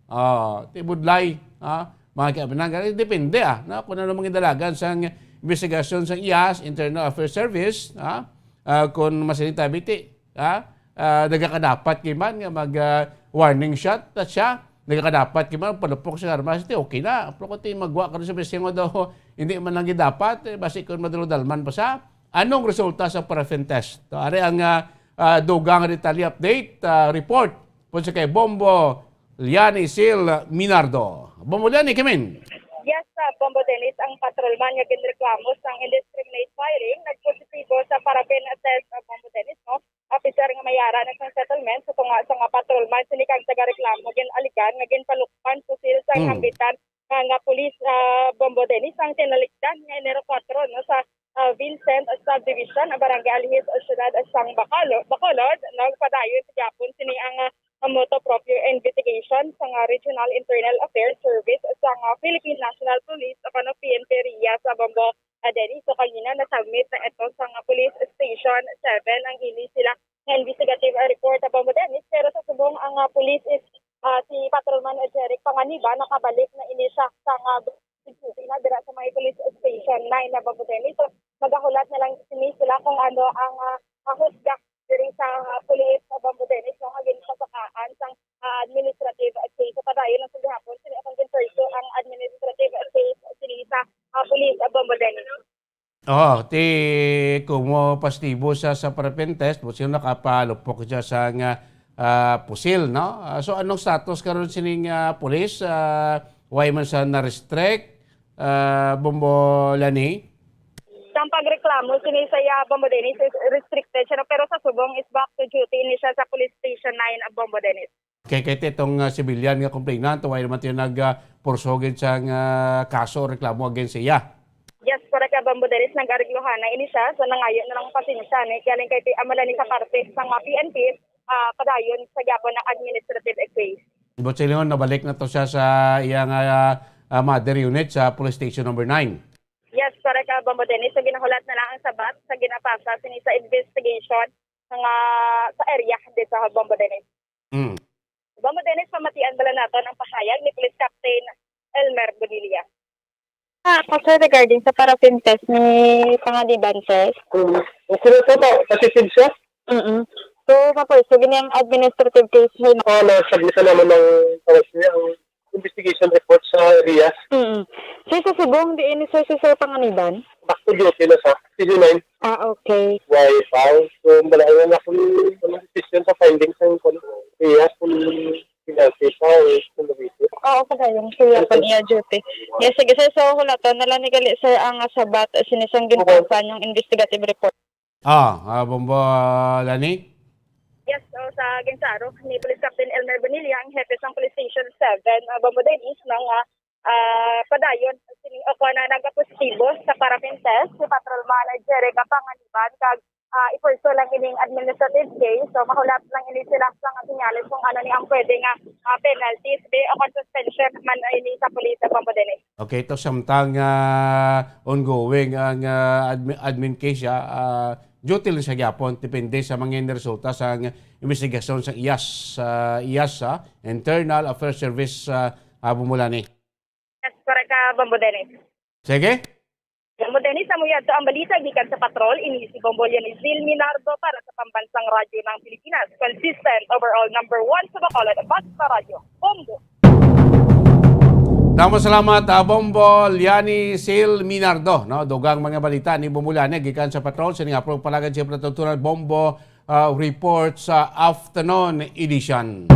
Ah, tibudlay. Ha? Mga kiabinan, depende, ah, na kung ano mga dalagan sa investigasyon sa iyas, Internal Affairs Service, ha? Ah, kung masiling tabi, ti, ha? Ah, nagakadapat kay man nga mag, ah, warning shot na siya. Nagakadapat kay man palupok sa armas, ti, okay na. Pero kung ti magwa ka rin sa presingo daw, hindi man lang dapat, eh, basi kung madulodalman pa sa anong resulta sa paraffin test. So, ari ang, ah, ah, dugang detalye update, ah, report po sa kay Bombo Liani Sil Minardo. Bombo Liani, kamin. Yes, ah, Bombo Dennis, ang patrolman nga ginreklamo sang indiscriminate firing nagpositibo sa paraffin test, ah, Bombo Dennis, no? Opisyal nga may ara na sang settlement sa tunga sang patrolman sini kag tagareklamo ginaligan nga ginpalukpan pusil sang Hmm. hambitan nga, nga pulis, ah, Bombo Dennis ang tinalikdan nga Enero kuwatro, no, sa, ah, Vincent Subdivision, ang Barangay Alihis, Siyudad sang Bacolod, Bacolod, no? Padayon sa gihapon sini ang, ah, motu proprio investigation sang, ah, Regional Internal Affairs Service sang, ah, Philippine National Police o kano P N P R I A sa Bombo, ah, Dennis. So, kanina na-submit na ito sa, ah, Police Station seven ang ini sila nga investigative, ah, report, ah, Bombo Dennis. Pero sa subong ang, ah, police is, ah, si Patrolman Jeric Panganiba, nakabalik na ini siya sa, ah, na dira sa may Police Station nine na Bombo Dennis. So, magahulat na lang sini sila kung ano ang, ah, ah, husga diri sa, ah, police, ah, Bombo Dennis, no, nga ginpasakaan sang, ah, administrative case. So, padayon lang sa gihapon, sini akong ginperso ang administrative case sini sa, ah, police, ah, Bombo Dennis. Oh, ti kumo positibo siya sa paraffin test, buot silingon nakapalupok siya sa nga, ah, pusil, no? Ah, so, anong status karon sining, ah, pulis? Ah, why man siya na-restrict? Ah, Bombo Lani? Sang pagreklamo sini sa iya, Bombo Dennis, is restricted siya, no? Pero sa subong is back to duty ini siya sa Police Station nine, Bombo Dennis. Kay, kay itong, ah, civilian nga complainant, wala naman tayo nag, ah, pursugid sang, ah, kaso o reklamo against sa iya. Yes, correct ka, Bombo Dennis, nag-ariglohan na ini siya, so nangayo na lang pasensya ni, kaya lang kay ti-, amo lang ni sa parte sa mga P N P, ah, padayon sa gyapon ng administrative case. Buot silingon, nabalik na to siya sa iyang, ah, ah, mother unit sa Police Station Number nine. Yes, correct ka, Bombo Dennis. So, ginahulat na lang ang sabat sa ginapasa sini sa investigation nga sa area dito sa Bombo Dennis. Mm. Bombo Dennis, pamatian bala naton ang pahayag ni Police Captain Elmer Bonilla. Ah, ako, sir, regarding sa paraffin test ni Panganiban, sir. Mm. Okay na to, ma-, positive siya? Mm-mm. So, mapursue gid ang administrative case, sir, no? Oo, na-submit na naman ng kaso niya ang investigation report sa area. Mm. Sir, sa subong, diin ni, sir, si Sir Panganiban? Back to duty na sa P C nine. Ah, okay. Why pa? So, malayo na akong decision sa findings ng kon-, iya, kung pinalti pa o kung nabisi. Oo, padayon. Siya pa niya duty. Yes, sige, sir. So, hulaton na lang ni gali, sir, ang sabat, eh, sinisang ginpasa yung investigative report. Ah, ah, Bombo, ah, Lani? Yes, so, sa ginsaro ni Police Captain Elmer Bonilla, ang hepe sang Police Station seven, ah, Bombo Dennis, nga, ah, padayon sini o kung na nagapositibo sa paraffin test si Patrolman Jerica Panganiban, kag, ah, ipulso lang ining administrative case. So, mahulat lang ini sila sa mga senyales kung ano ni ang pwede nga, ah, penalties, be, o kung suspension man ini sa police, Bombo Dennis. Okay, to samtang, ah, ongoing ang, ah, admi-, admin case, ah, ah, duty lang sa gyapon, depende sa mga resulta sa investigasyon sa iyas, sa iyas, ah, Internal Affairs Service, ah, ah, Bombo Lani. Yes, correct ka, Bombo Dennis. Sige. Bombo Dennis, amo yadto ang balita gikan sa patrol. Ini si Bombo Lani Zil Minardo para sa Pambansang Radyo ng Pilipinas. Consistent, overall number one sa Bacolod, Basta Radyo. Bombo. Damo salamat, ah, Bombo Liani Sil Minardo, no? Dugang mga balita ni Bombo Liani gikan sa patrol. Sining apro palagad siyempre tutunan Bombo, ah, report sa afternoon edition.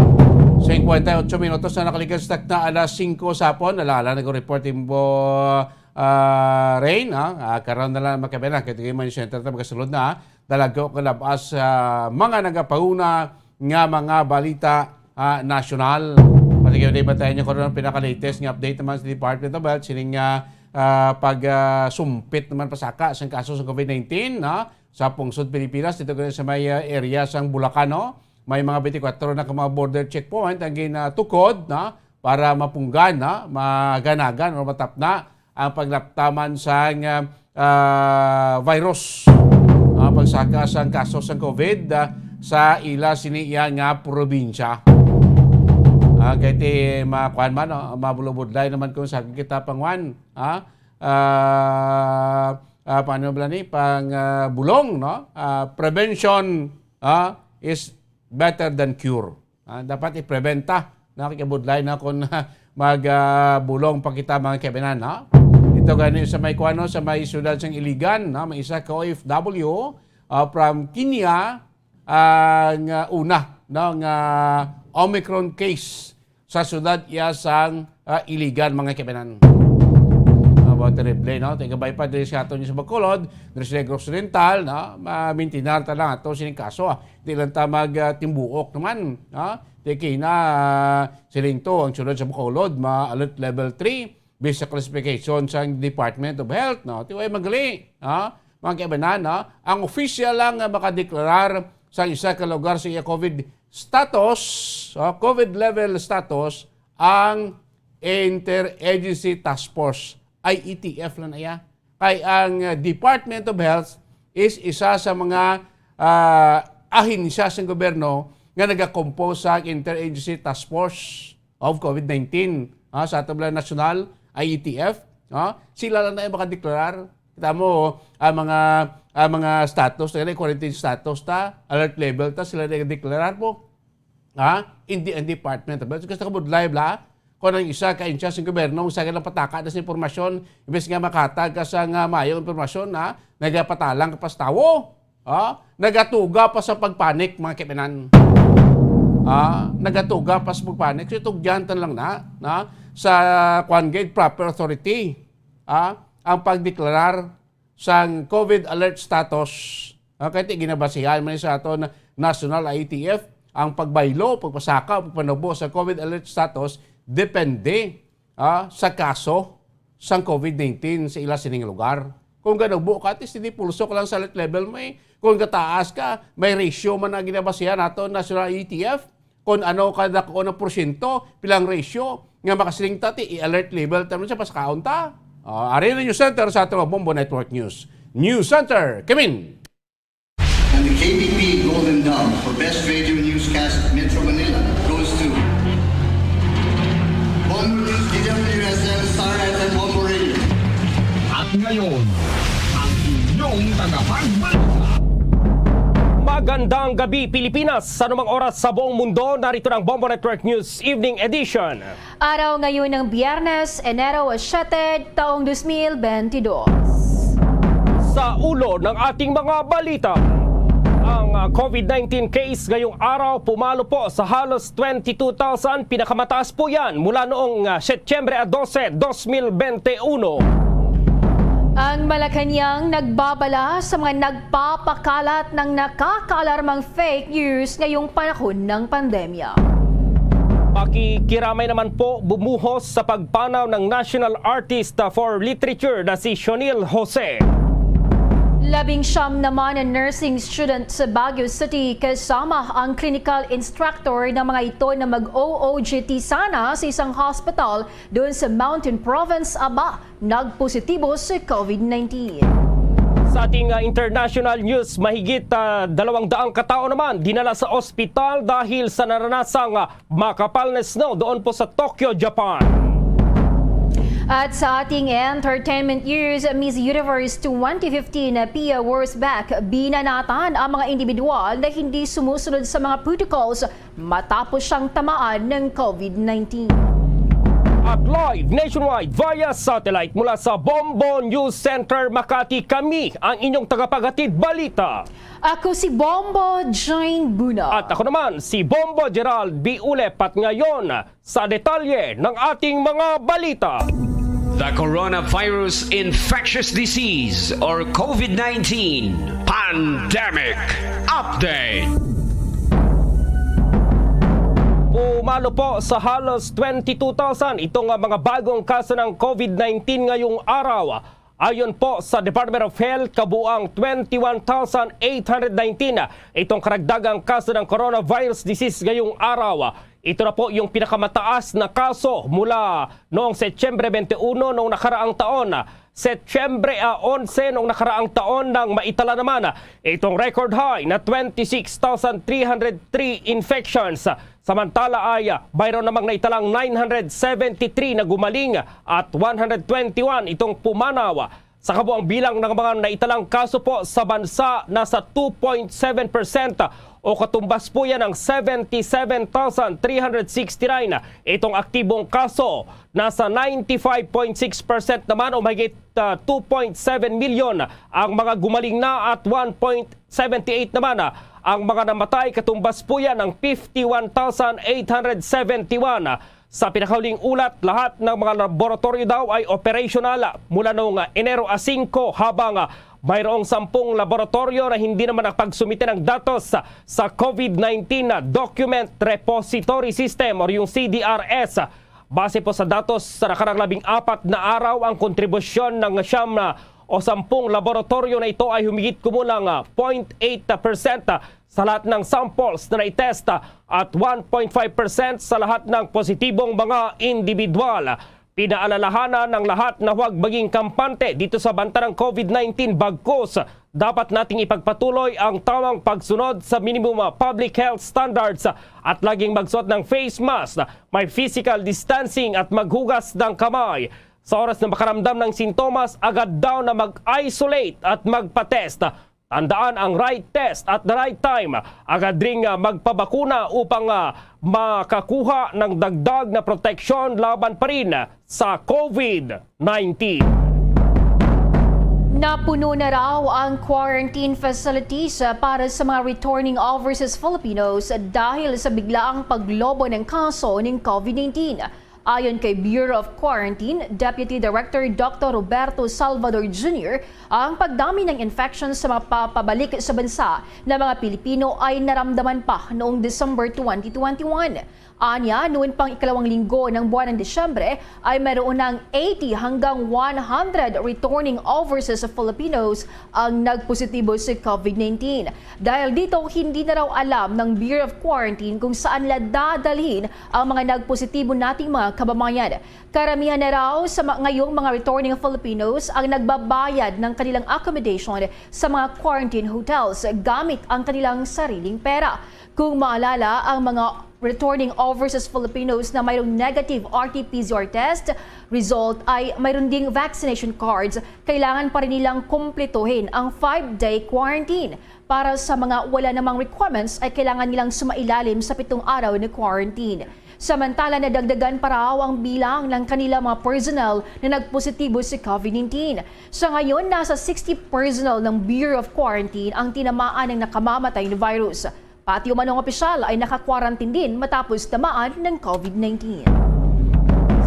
Singkwenta y ocho minutos na nakalikas takna alas singko sa hapon. Alala nag-report ni Bombo, ah, Rain, ah. Ah, karon na lang, mga kabayan, kay tigay man yung center na magasulod na, ah. Dalago ka labas, ah, mga nagapauna nga mga balita, ah, nasyonal. Pati kayo, di ba, tayo nyo karon ang pinaka-latest nga update naman sa Department of Health, sining, ah, ah, pag, ah, sumpit naman pasaka sa kaso sa COVID nineteen, no? Sa pungsod Pilipinas, dito kayo sa may, ah, area sang Bulacan, no? May mga twenty-four na ka mga border checkpoint ang ginatukod, no? Para mapunggan, no? Maganagan o matapna ang paglaptaman sang, ah, ah, virus, ah, pagsaka sang kaso sang COVID, ah, sa ila sini iya nga probinsya. Ah, kay ti makuan man, no? Mabulubudlay naman kung sa kita pangwan, ah, ah, ah, paano ba ni? Pang, ah, bulong, no? Ah, prevention, ah, is better than cure. Ah, dapat i-prevent ta. Nakikibudlay na kung mag, ah, bulong pa kita, mga kaibigan, no? Ito gani sa may kuano, sa may siyudad sang Iligan, no? May isa ka O F W, ah, from Kenya, ang, ah, una, no, nga Omicron case sa siyudad iya sang, ah, Iligan, mga kaibigan. Ah, ba, terrible, no? Tigabay pa diri sa aton sa Bacolod, diri sa Negros Oriental, no? Mamintinar ta lang ato sining kaso, ah. Di lang ta mag, ah, timbuok naman, no? Di kay na, ah, siling to, ang siyudad sa Bacolod, ma-alert level three, based sa classification sa Department of Health, no? Ti way magali, ha? Mga kaibanan, no? Ang official lang nga makadeklarar sa isa ka lugar sa iya COVID status, o COVID level status, ang Interagency Task Force, I E T F lang na iya. Kay ang, uh, Department of Health is isa sa mga, ah, ahensya sa gobyerno nga nagakompose sa Interagency Task Force of COVID nineteen, ah, sa ato bala national, I E T F, ah, sila lang na yung makadeklarar. Kita mo, ang mga, ang mga status, na quarantine status ta, alert level ta, sila na yung deklarar po. Ha? Hindi ang Department of Health. Kasi nakabudlay bala, Kung ang isa ka ahensya sa gobyerno, ang isa ka lang pataka na sa impormasyon, imbes nga makatag ka sa nga mayong impormasyon, ha? Nagapatalang ka pa sa tawo. Ha? Nagatuga pa sa pagpanik, mga kaibigan. Ha? Nagatuga pa sa pagpanik. So, itugyan ta lang na, na sa kwan gid, proper authority. Ha? Ang pagdeklarar sang COVID alert status. Okay, ti ginabasihan man sa aton national I A T F ang pagbaylo, pagpasaka, pagpanubo sa COVID alert status depende, ah, sa kaso sang COVID nineteen sa ila sining lugar. Kung ganubo ka, ti sini pulso ka lang sa alert level mo eh. Kung gataas ka, may ratio man ang ginabasihan nato national I A T F. Kung ano ka dako na porsyento, pilang ratio nga makasiling ta, ti i-alert level ta man siya, pasakaon ta. Ah, ari na yung center sa aton Bombo Network News. News Center, Kimin. And the K B P Golden Dove for Best Radio Newscast Metro Manila goes to Bombo News, D W S M, Star F M, Bombo Radio. At ngayon, ang inyong tagapagbalita. Magandang gabi, Pilipinas. Sa anumang oras sa buong mundo, narito na ang Bombo Network News Evening Edition. Araw ngayon ng Biyernes, Enero siete, taong dos mil bentidós. Sa ulo ng ating mga balita, ang, ah, COVID nineteen case ngayong araw pumalo po sa halos twenty-two thousand. Pinakamataas po yan mula noong, ah, Setyembre dose, dos mil bente uno. Ang Malacañang nagbabala sa mga nagpapakalat ng nakakaalarmang fake news ngayong panahon ng pandemya. Pakikiramay naman po bumuhos sa pagpanaw ng National Artist for Literature na si Shonil Jose. Labing siyam naman ang nursing student sa Baguio City kasama ang clinical instructor ng mga ito na mag-O O G T sana sa isang hospital doon sa Mountain Province, aba, nagpositibo sa COVID nineteen. Sa ating, ah, international news, mahigit, ah, dalawang daang katao naman dinala sa ospital dahil sa naranasang, ah, makapal na snow doon po sa Tokyo, Japan. At sa ating entertainment news, Miss Universe twenty fifteen Pia Wurtzbach, binanatan ang mga individual na hindi sumusunod sa mga protocols matapos siyang tamaan ng COVID nineteen. At live nationwide via satellite mula sa Bombo News Center, Makati, kami ang inyong tagapaghatid balita. Ako si Bombo Jane Buna. At ako naman si Bombo Gerald B. Ulep. At ngayon, sa detalye ng ating mga balita. The Coronavirus Infectious Disease or COVID nineteen Pandemic Update. Pumalo po sa halos twenty-two thousand itong, ah, mga bagong kaso ng COVID nineteen ngayong araw. Ayon po sa Department of Health, kabuang twenty-one thousand eight hundred nineteen itong karagdagang kaso ng coronavirus disease ngayong araw. Ito na po yung pinakamataas na kaso mula noong Setyembre twenty-one noong nakaraang taon. Setyembre, ah, onse noong nakaraang taon nang maitala naman itong record high na twenty-six thousand three hundred three infections. Samantala ay, ah, mayroon namang naitalang nine hundred seventy-three na gumaling at one hundred twenty-one itong pumanaw. Sa kabuang bilang ng mga naitalang kaso po sa bansa, nasa two point seven percent o katumbas po yan ng seventy-seven thousand three hundred sixty-nine itong aktibong kaso. Nasa ninety-five point six percent naman o mahigit, ah, two point seven million ang mga gumaling na at one point seventy-eight naman, ah, ang mga namatay, katumbas po yan ng fifty-one thousand eight hundred seventy-one. Sa pinakahuling ulat, lahat ng mga laboratorio daw ay operational mula noong, ah, Enero a singko, habang, ah, mayroong sampung laboratorio na hindi naman nakapagsumite ng datos sa, sa COVID nineteen na Document Repository System or yung C D R S. Base po sa datos, sa nakarang labing apat na araw, ang kontribusyon ng siyam na o sampung laboratorio na ito ay humigit kumulang, ah, point eight percent, ah, sa lahat ng samples na naitest, ah, at one point five percent sa lahat ng positibong mga individual. Pinaalalahanan ng lahat na huwag maging kampante dito sa banta ng COVID nineteen, bagkus dapat nating ipagpatuloy ang tamang pagsunod sa minimum, ah, public health standards, ah, at laging magsuot ng face mask, may physical distancing at maghugas ng kamay. Sa oras na makaramdam ng sintomas, agad daw na mag-isolate at magpa-test. Tandaan ang right test at the right time. Agad ring, ah, magpabakuna upang, ah, makakuha ng dagdag na proteksyon laban pa rin sa COVID nineteen. Napuno na raw ang quarantine facilities para sa mga returning overseas Filipinos dahil sa biglaang paglobo ng kaso ng COVID nineteen. Ayon kay Bureau of Quarantine Deputy Director Doctor Roberto Salvador Junior, ang pagdami ng infection sa mga papabalik sa bansa na mga Pilipino ay naramdaman pa noong December twenty twenty-one. Anya, noon pang ikalawang linggo ng buwan ng Disyembre ay mayroon ng eighty hanggang one hundred returning overseas Filipinos ang nagpositibo sa COVID nineteen. Dahil dito, hindi na raw alam ng Bureau of Quarantine kung saan nila dadalhin ang mga nagpositibo nating mga kababayan. Karamihan na raw sa ma-, ngayong mga returning Filipinos ang nagbabayad ng kanilang accommodation sa mga quarantine hotels gamit ang kanilang sariling pera. Kung maalala, ang mga returning overseas Filipinos na mayroong negative R T P C R test result ay mayroon ding vaccination cards, kailangan pa rin nilang kumpletuhin ang five-day quarantine. Para sa mga wala namang requirements, ay kailangan nilang sumailalim sa pitong araw na quarantine. Samantala, nadagdagan pa raw ang bilang ng kanila mga personnel na nagpositibo sa COVID nineteen. Sa ngayon, nasa sixty personnel ng Bureau of Quarantine ang tinamaan ng nakamamatay na virus. Pati umano ang opisyal ay naka-quarantine din matapos tamaan ng COVID nineteen.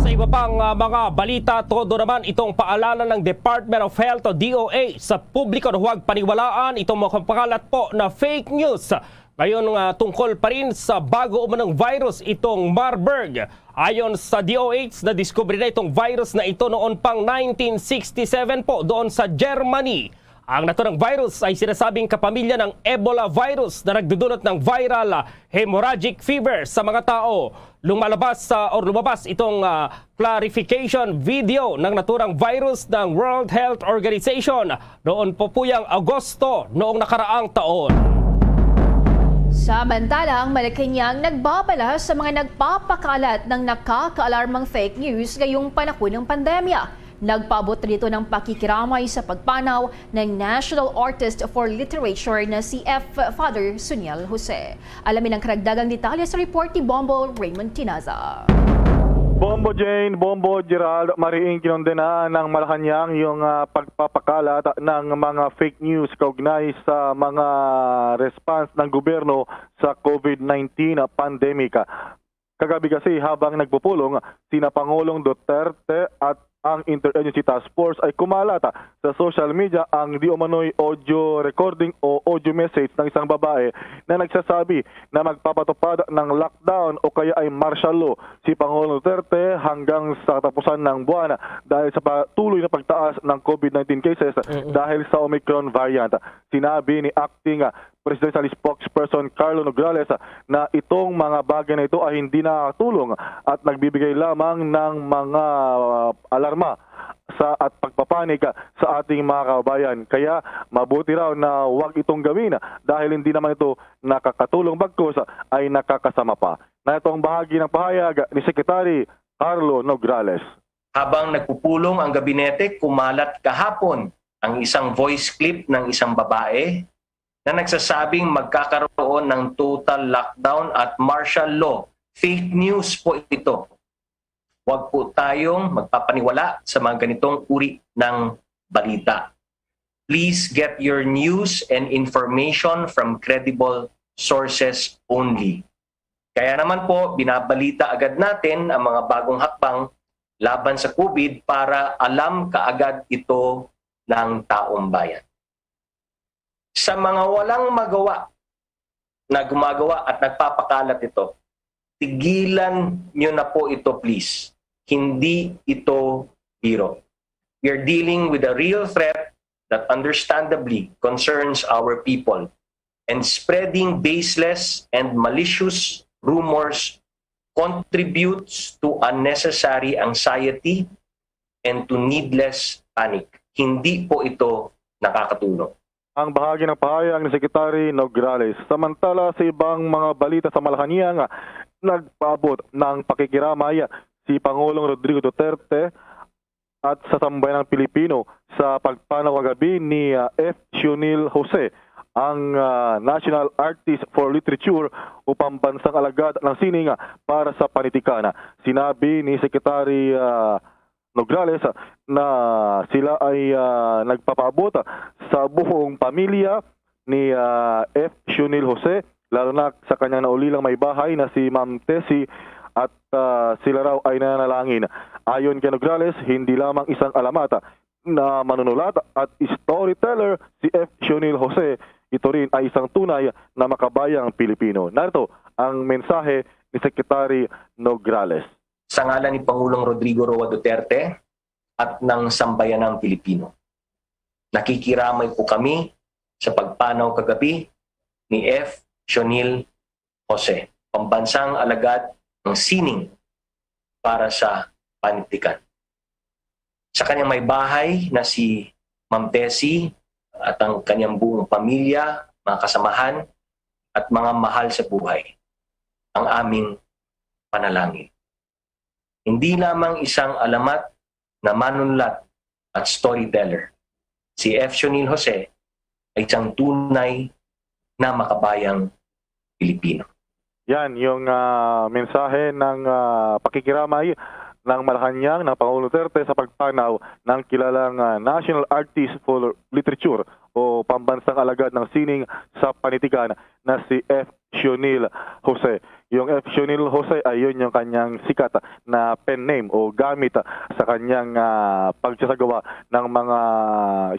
Sa iba pang, ah, mga balita, todo naman itong paalala ng Department of Health o D O H sa publiko na huwag paniwalaan itong mga pakalat po na fake news. Ngayon, ah, tungkol pa rin sa bago umanong virus, itong Marburg. Ayon sa D O H, nadiskubre na itong virus na ito noon pang nineteen sixty-seven po doon sa Germany. Ang naturang virus ay sinasabing kapamilya ng Ebola virus na nagdudulot ng viral, ah, hemorrhagic fever sa mga tao. Lumalabas, ah, or lumabas itong, ah, clarification video ng naturang virus ng World Health Organization noon po puyang Agosto noong nakaraang taon. Samantala, ang Malacañang nagbabala sa mga nagpapakalat ng nakakaalarmang fake news ngayong panahon ng pandemya. Nagpaabot dito ng pakikiramay sa pagpanaw ng National Artist for Literature na si F. Father Suniel Jose. Alamin ang karagdagang detalye sa report ni Bombo Raymond Tinaza. Bombo Jane, Bombo Gerald, mariing kinondenaan ng Malacañang yung, ah, pagpapakalat ng mga fake news kaugnay sa mga response ng gobyerno sa COVID nineteen pandemic. Kagabi kasi, habang nagpupulong sina Pangulong Duterte at ang Interagency Task Force, ay kumalat sa social media ang di umano'y audio recording o audio message ng isang babae na nagsasabi na magpapatupad ng lockdown o kaya ay martial law si Pangulong Duterte hanggang sa katapusan ng buwan dahil sa patuloy na pagtaas ng COVID nineteen cases Mm-mm. dahil sa Omicron variant. Sinabi ni Acting Presidential Spokesperson Carlo Nograles na itong mga bagay na ito ay hindi nakakatulong at nagbibigay lamang ng mga, uh, alarma sa, at pagpapanik sa ating mga kababayan. Kaya mabuti raw na huwag itong gawin dahil hindi naman ito nakakatulong, bagkus ay nakakasama pa. Na itong bahagi ng pahayag ni Secretary Carlo Nograles. Habang nagpupulong ang gabinete, kumalat kahapon ang isang voice clip ng isang babae na nagsasabing magkakaroon ng total lockdown at martial law. Fake news po ito. Huwag po tayong magpapaniwala sa mga ganitong uri ng balita. Please get your news and information from credible sources only. Kaya naman po, binabalita agad natin ang mga bagong hakbang laban sa COVID para alam kaagad ito ng taong bayan. Sa mga walang magawa na gumagawa at nagpapakalat ito, tigilan nyo na po ito, please. Hindi ito biro. We are dealing with a real threat that understandably concerns our people, and spreading baseless and malicious rumors contributes to unnecessary anxiety and to needless panic. Hindi po ito nakakatulong. Ang bahagi ng pahayag ni Secretary Nograles. Samantala, sa ibang mga balita sa Malacañang, nagpaabot ng pakikiramay si Pangulong Rodrigo Duterte at sa sambayanang Pilipino sa pagpanaw kagabi ni, ah, F. Shionil Jose, ang, ah, National Artist for Literature o pambansang alagad ng sining para sa panitikan. Sinabi ni Secretary, ah, Nograles na sila ay, ah, nagpapaabot sa buong pamilya ni, ah, F. Shionil Jose, lalo na sa kanyang naulilang may bahay na si Ma'am Tessie, at, ah, sila raw ay nananalangin. Ayon kay Nograles, hindi lamang isang alamat na manunulat at storyteller si F. Shionil Jose, ito rin ay isang tunay na makabayang Pilipino. Narito ang mensahe ni Secretary Nograles. Sa ngalan ni Pangulong Rodrigo Roa Duterte at ng sambayanang Pilipino, nakikiramay po kami sa pagpanaw kagabi ni F. Shionil Jose, pambansang alagad ng sining para sa panitikan. Sa kanyang may bahay na si Ma'am Tessie at ang kanyang buong pamilya, mga kasamahan, at mga mahal sa buhay, ang aming panalangin. Hindi lamang isang alamat na manunulat at storyteller, si F. Shionil Jose ay isang tunay na makabayang Pilipino. Yan yung, ah, mensahe ng, ah, pakikiramay ng Malacañang ng Pangulong Duterte sa pagpanaw ng kilalang, ah, National Artist for Literature o pambansang alagad ng sining sa panitikan na si F. Shionil Jose. Yung F. Shionil Jose ay yun yung kanyang sikat na pen name o gamit sa kanyang, ah, pagsasagawa ng mga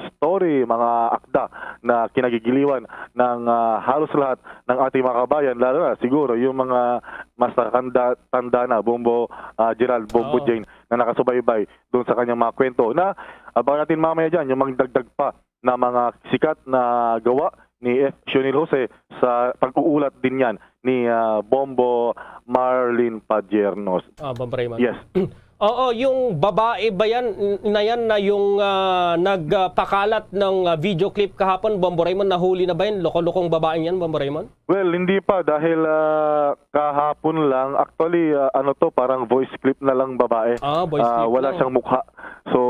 story, mga akda na kinagigiliwan ng, ah, halos lahat ng ating mga kabayan, lalo na siguro yung mga mas nakakanda-, tanda na, Bombo, ah, Gerald, Bombo Oo. Jane, na nakasubaybay doon sa kanyang mga kwento. Na, abangan natin mamaya dyan yung magdagdag pa na mga sikat na gawa ni F. Shionil Jose sa pag-uulat din yan ni, ah, Bombo Marlin Padiernos. Ah, Bombo Raymond. Yes. Oo, yung babae ba yan, n-, na yan na yung, ah, nagpakalat ng, ah, video clip kahapon, Bombo Raymond, nahuli na ba yan? Loko-lokong babaeng yan, Bombo Raymond? Well, hindi pa dahil, ah, kahapon lang. Actually, ah, ano to, parang voice clip na lang, babae. Ah, voice Ah, clip wala lang. siyang mukha. So,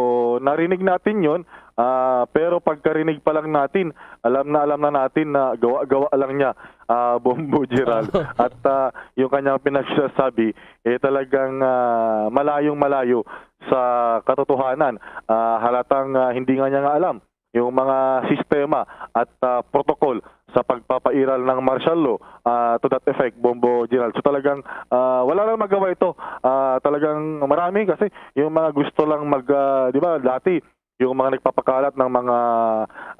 narinig natin yon, ah, pero pagkarinig pa lang natin, alam na alam na natin na gawa-gawa lang niya, ah, Bombo Gerald. At, ah, yung kanyang pinagsasabi, eh, talagang, ah, malayong-malayo sa katotohanan. Ah, halatang, ah, hindi nga niya nga alam yung mga sistema at, ah, protocol sa pagpapairal ng martial law, ah, to that effect, Bombo Gerald. So, talagang, ah, wala lang magawa ito. Ah, talagang marami kasi yung mga gusto lang mag, ah, di ba, dati, yung mga nagpapakalat ng mga,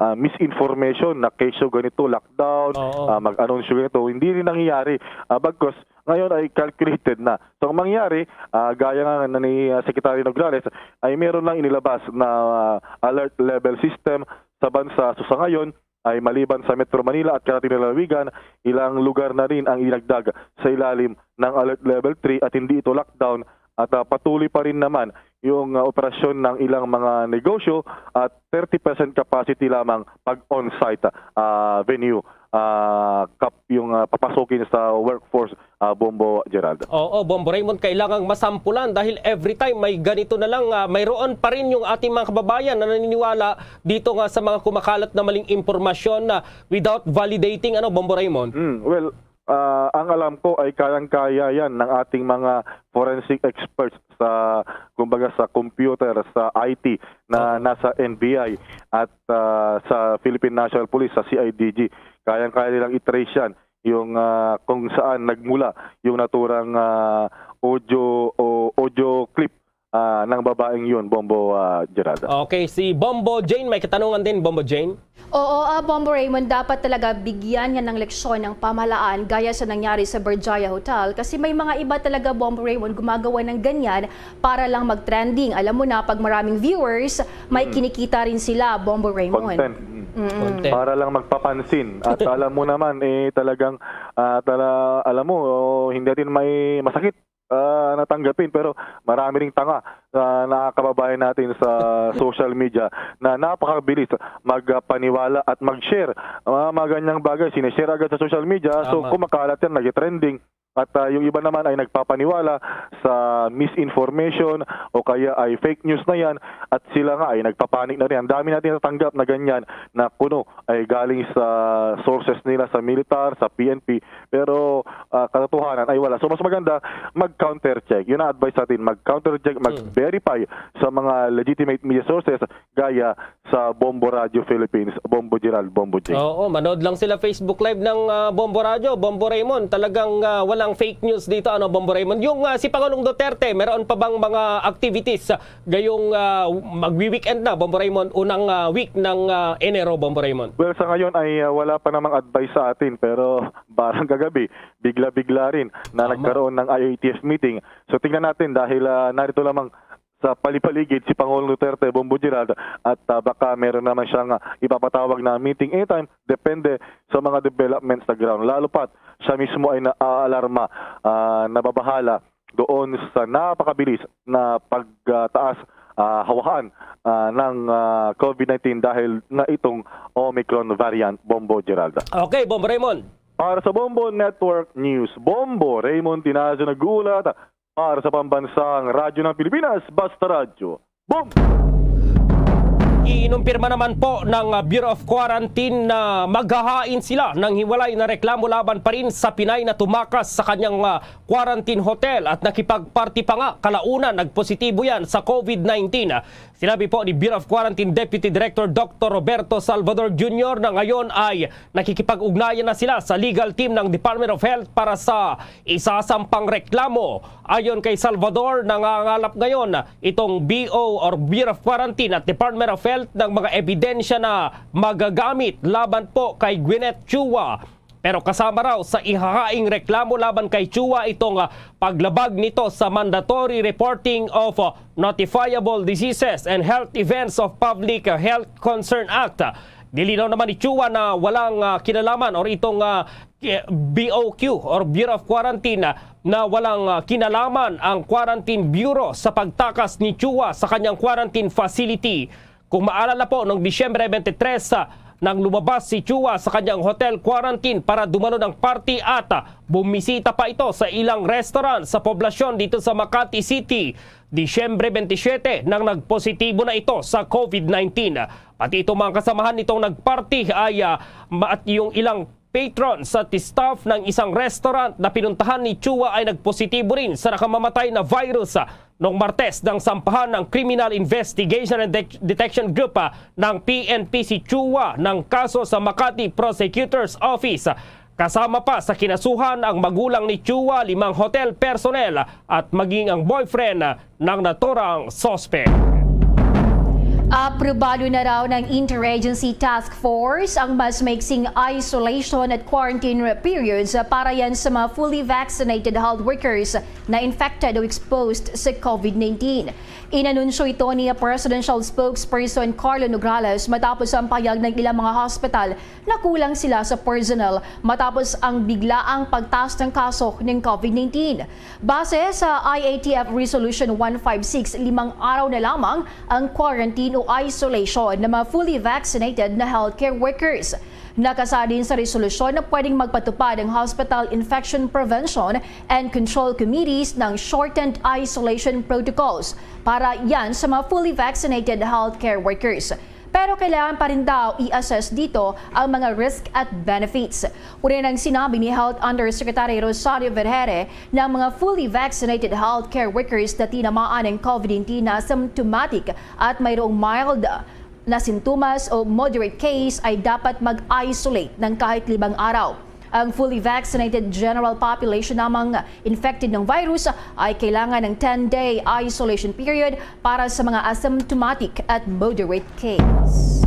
ah, misinformation na kesyo ganito, lockdown, Oo. ah, mag-anunsyo ganito, hindi rin nangyayari. Ah, bagkus, ngayon ay calculated na. So, ang mangyari, ah, gaya nga na ni, ah, Secretary Nograles, ay meron lang inilabas na, ah, alert level system sa bansa. So, sa ngayon ay maliban sa Metro Manila at karating lalawigan, ilang lugar na rin ang idinagdag sa ilalim ng alert level three at hindi ito lockdown at, ah, patuloy pa rin naman yung, ah, operasyon ng ilang mga negosyo at thirty percent capacity lamang pag on-site, ah, venue, ah, kap-, yung, ah, papasukin sa workforce, ah, Bombo Gerald. Oo, Bombo Raymond, kailangang masampulan dahil every time may ganito na lang, ah, mayroon pa rin yung ating mga kababayan na naniniwala dito nga sa mga kumakalat na maling impormasyon na without validating, ano, Bombo Raymond? Mm, well, ah, ang alam ko ay kayang-kaya yan ng ating mga forensic experts sa, kumbaga, sa computer, sa I T na Oo. nasa N B I at, ah, sa Philippine National Police, sa C I D G. Kayang-kaya nilang i-trace yan, yung, ah, kung saan nagmula yung naturang, ah, audio o audio clip, ah, ng babaeng yun, Bombo, ah, Gerald. Okay, si Bombo Jane, may katanungan din, Bombo Jane. Oo, ah, Bombo Raymond, dapat talaga bigyan yan ng leksyon ng pamahalaan gaya sa nangyari sa Berjaya Hotel kasi may mga iba talaga, Bombo Raymond, gumagawa ng ganyan para lang mag-trending. Alam mo na, pag maraming viewers, may Mm. kinikita rin sila, Bombo Raymond. Content. Mm. Mm-mm. Content. Para lang magpapansin. At alam mo naman, eh, talagang, ah, tala-, alam mo, oh, hindi natin may masakit, ah, natanggapin, pero marami ring tanga na, na kababayan natin sa social media na napakabilis magpaniwala at mag-share ang mga, mga ganyang bagay. Sinishare agad sa social media, so Tama. kumakalat yan, nag-trending. At, ah, yung iba naman ay nagpapaniwala sa misinformation o kaya ay fake news na yan, at sila nga ay nagpapanik na rin. Ang dami natin natatanggap na ganyan, na kuno ay galing sa sources nila sa militar, sa P N P, pero, ah, katotohanan ay wala. So, mas maganda mag-counter check. Yun ang advice sa atin, mag-counter check, mag-verify sa mga legitimate media sources gaya sa Bombo Radio Philippines, Bombo Gerald, Bombo Jing. Oo, manood lang sila Facebook Live ng, ah, Bombo Radio, Bombo Raymond. Talagang, ah, walang fake news dito, ano, Bombo Raymond. Yung, ah, si Pangulong Duterte, meron pa bang mga activities, ah, gayong, ah, magwi-weekend na, Bombo Raymond, unang, ah, week ng, ah, Enero, Bombo Raymond? Well, sa ngayon ay, ah, wala pa namang advice sa atin, pero parang kagabi, bigla-bigla rin na Tama. nagkaroon ng I A T F meeting. So, tingnan natin dahil, ah, narito lamang sa palipaligid si Pangulong Duterte, Bombo Gerald, at, ah, baka meron naman siyang, ah, ipapatawag na meeting anytime, depende sa mga developments sa ground. Lalo pat, siya mismo ay naaalarma, ah, nababahala doon sa napakabilis na pagtaas, ah, hawaan, ah, ng, ah, COVID nineteen dahil nga itong Omicron variant, Bombo Gerald. Okay, Bombo Raymond. Para sa Bombo Network News, Bombo Raymond Tinazo nag-uulat. Para sa pambansang radyo ng Pilipinas, Basta Radyo. Bombo! Inumpirma naman po ng, ah, Bureau of Quarantine na maghahain sila ng hiwalay na reklamo laban pa rin sa Pinay na tumakas sa kanyang, ah, quarantine hotel at nakipagparty pa nga kalaunan nagpositibo yan sa COVID nineteen. Sinabi po ni Bureau of Quarantine Deputy Director Doctor Roberto Salvador Junior na ngayon ay nakikipag-ugnayan na sila sa legal team ng Department of Health para sa isasampang reklamo. Ayon kay Salvador, nangangalap ngayon itong B O or Bureau of Quarantine at Department of Health ng mga ebidensya na magagamit laban po kay Gwyneth Chua. Pero kasama raw sa ihahaing reklamo laban kay Chua itong, ah, paglabag nito sa Mandatory Reporting of, ah, Notifiable Diseases and Health Events of Public Health Concern Act. Nilinaw naman ni Chua na walang, ah, kinalaman or itong, ah, ki-, B O Q or Bureau of Quarantine, ah, na walang, ah, kinalaman ang Quarantine Bureau sa pagtakas ni Chua sa kanyang quarantine facility. Kung maalala po, noong Disyembre twenty-three, ah, nang lumabas si Chua sa kanyang hotel quarantine para dumalo ng party at, ah, bumisita pa ito sa ilang restaurant sa poblasyon dito sa Makati City. Disyembre twenty-seven nang nagpositibo na ito sa COVID nineteen. Pati itong mga kasamahan nitong nagparty ay, ah, ma-, at yung ilang patrons at staff ng isang restaurant na pinuntahan ni Chua ay nagpositibo rin sa nakamamatay na virus. Noong Martes, nang sampahan ng Criminal Investigation and Dec-, Detection Group, ah, ng P N P si Chua ng kaso sa Makati Prosecutor's Office. Kasama pa sa kinasuhan ang magulang ni Chua, limang hotel personnel at maging ang boyfriend ng naturang suspect. Aprobado na raw ng Interagency Task Force ang mas maiksing isolation at quarantine periods para yan sa mga fully vaccinated health workers na infected o exposed sa COVID nineteen. Inanunsyo ito ni Presidential Spokesperson Carlo Nograles matapos ang pahayag ng ilang mga hospital na kulang sila sa personnel matapos ang biglaang pagtaas ng kaso ng COVID nineteen. Base sa I A T F Resolution one five six, limang araw na lamang ang quarantine o isolation ng mga fully vaccinated na healthcare workers. Nakasaad din sa resolusyon na pwedeng magpatupad ang Hospital Infection Prevention and Control Committees ng shortened isolation protocols para yan sa mga fully vaccinated healthcare workers. Pero kailangan pa rin daw i-assess dito ang mga risk at benefits. Una nang sinabi ni Health Undersecretary Rosario Vergeire na ang mga fully vaccinated healthcare workers na tinamaan ng COVID nineteen na asymptomatic at mayroong mild na sintomas o moderate case ay dapat mag-isolate ng kahit limang araw. Ang fully vaccinated general population namang infected ng virus ay kailangan ng ten-day isolation period para sa mga asymptomatic at moderate case.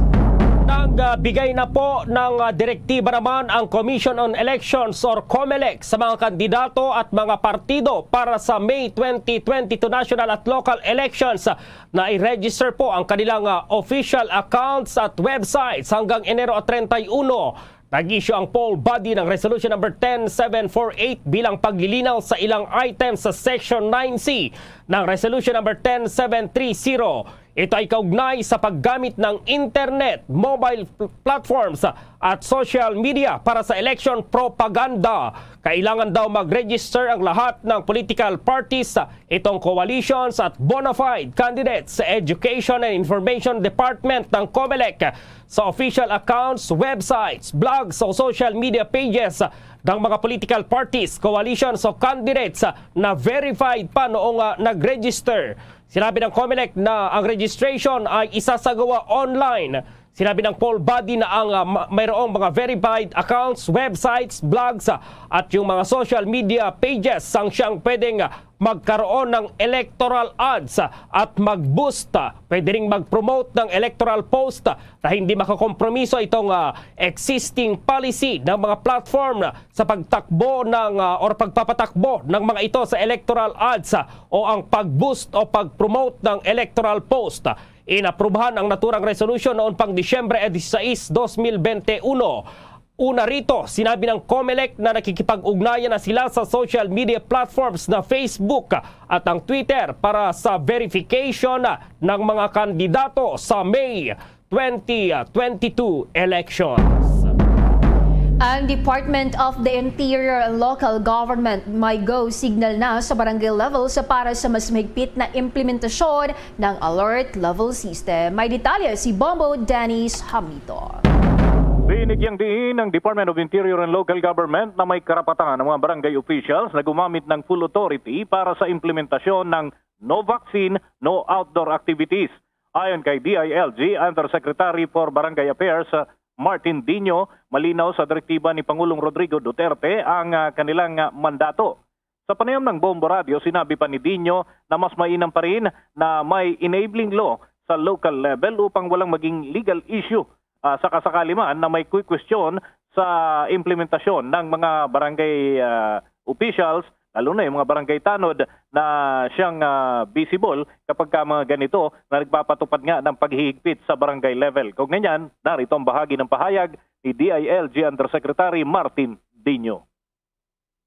Nagbigay na po ng, ah, direktiba naman ang Commission on Elections or COMELEC sa mga kandidato at mga partido para sa May twenty twenty-two national at local elections. Na i-register po ang kanilang, ah, official accounts at websites hanggang Enero treinta y uno. Nag-issue ang poll body ng Resolution Number ten seven four eight bilang paglilinaw sa ilang items sa Section nine C ng Resolution Number ten seven three zero. Ito ay kaugnay sa paggamit ng internet, mobile pl-, platforms at social media para sa election propaganda. Kailangan daw mag-register ang lahat ng political parties, itong coalitions at bona fide candidates sa Education and Information Department ng COMELEC, sa official accounts, websites, blogs o social media pages ng mga political parties, coalitions o candidates na verified pa noong, ah, nag-register. Sinabi ng COMELEC na ang registration ay isasagawa online. Sinabi ng poll body na ang, ah, ma-, mayroong mga verified accounts, websites, blogs, ah, at yung mga social media pages ang siyang pwedeng, ah, magkaroon ng electoral ads, ah, at mag-boost, ah, pwede ring mag-promote ng electoral post, ah, na hindi makakompromiso itong, ah, existing policy ng mga platform, ah, sa pagtakbo ng, ah, or pagpapatakbo ng mga ito sa electoral ads, ah, o ang pag-boost o pag-promote ng electoral post. Inaprubahan ang naturang resolution noon pang Disyembre dieciséis, dos mil bente uno. Una rito, sinabi ng COMELEC na nakikipag-ugnayan na sila sa social media platforms na Facebook at ang Twitter para sa verification ng mga kandidato sa May twenty twenty-two elections. Ang Department of the Interior and Local Government may go signal na sa barangay level sa para sa mas mahigpit na implementasyon ng alert level system. May detalye si Bombo Dennis Hamito. Binigyang diin ng Department of Interior and Local Government na may karapatan ang mga barangay officials na gumamit ng full authority para sa implementasyon ng no vaccine, no outdoor activities. Ayon kay D I L G Undersecretary for Barangay Affairs, uh, Martin Dino, malinaw sa direktiba ni Pangulong Rodrigo Duterte ang, uh, kanilang, uh, mandato. Sa panayam ng Bombo Radio, sinabi pa ni Dino na mas mainam pa rin na may enabling law sa local level upang walang maging legal issue, ah, sakasakali man na may kukwestiyon sa implementasyon ng mga barangay, ah, officials, lalo na yung mga barangay tanod na siyang, ah, visible kapag ka mga ganito na nagpapatupad nga ng paghihigpit sa barangay level. Kaugnay niyan, narito ang bahagi ng pahayag ni D I L G Undersecretary Martin Dino.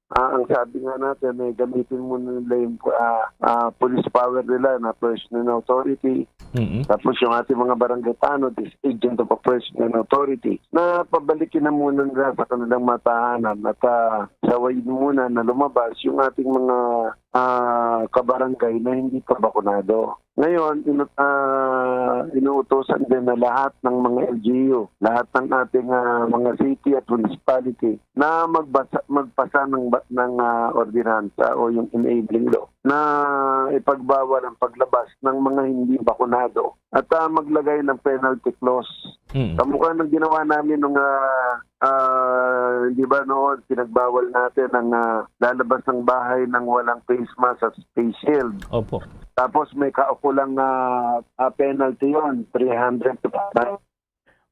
Ah, ang sabi nga natin, eh, gamitin mo nila yung ah, ah, police power nila na personal authority. Mm-mm. Tapos yung ating mga barangay tanod is agent of a personal authority. Na pabalikin na muna nila sa kanilang matahanan at ah, sawayin muna na lumabas yung ating mga ah, kabarangay na hindi pa bakunado. Ngayon, inu- ah, inuutosan din na lahat ng mga L G U, lahat ng ating ah, mga city at municipality na magbasa, magpasa ng, ba- ng ah, ordinansa o yung enabling law na ipagbawal ang paglabas ng mga hindi bakunado at ah, maglagay ng penalty clause. Mm. Kamukha ng ginawa namin nung ah, ah, di ba noon, pinagbawal natin ang ah, lalabas ng bahay ng walang face mask at face shield. Opo. Tapos may kaukulang ah, ah, penalty yon, three hundred to five hundred.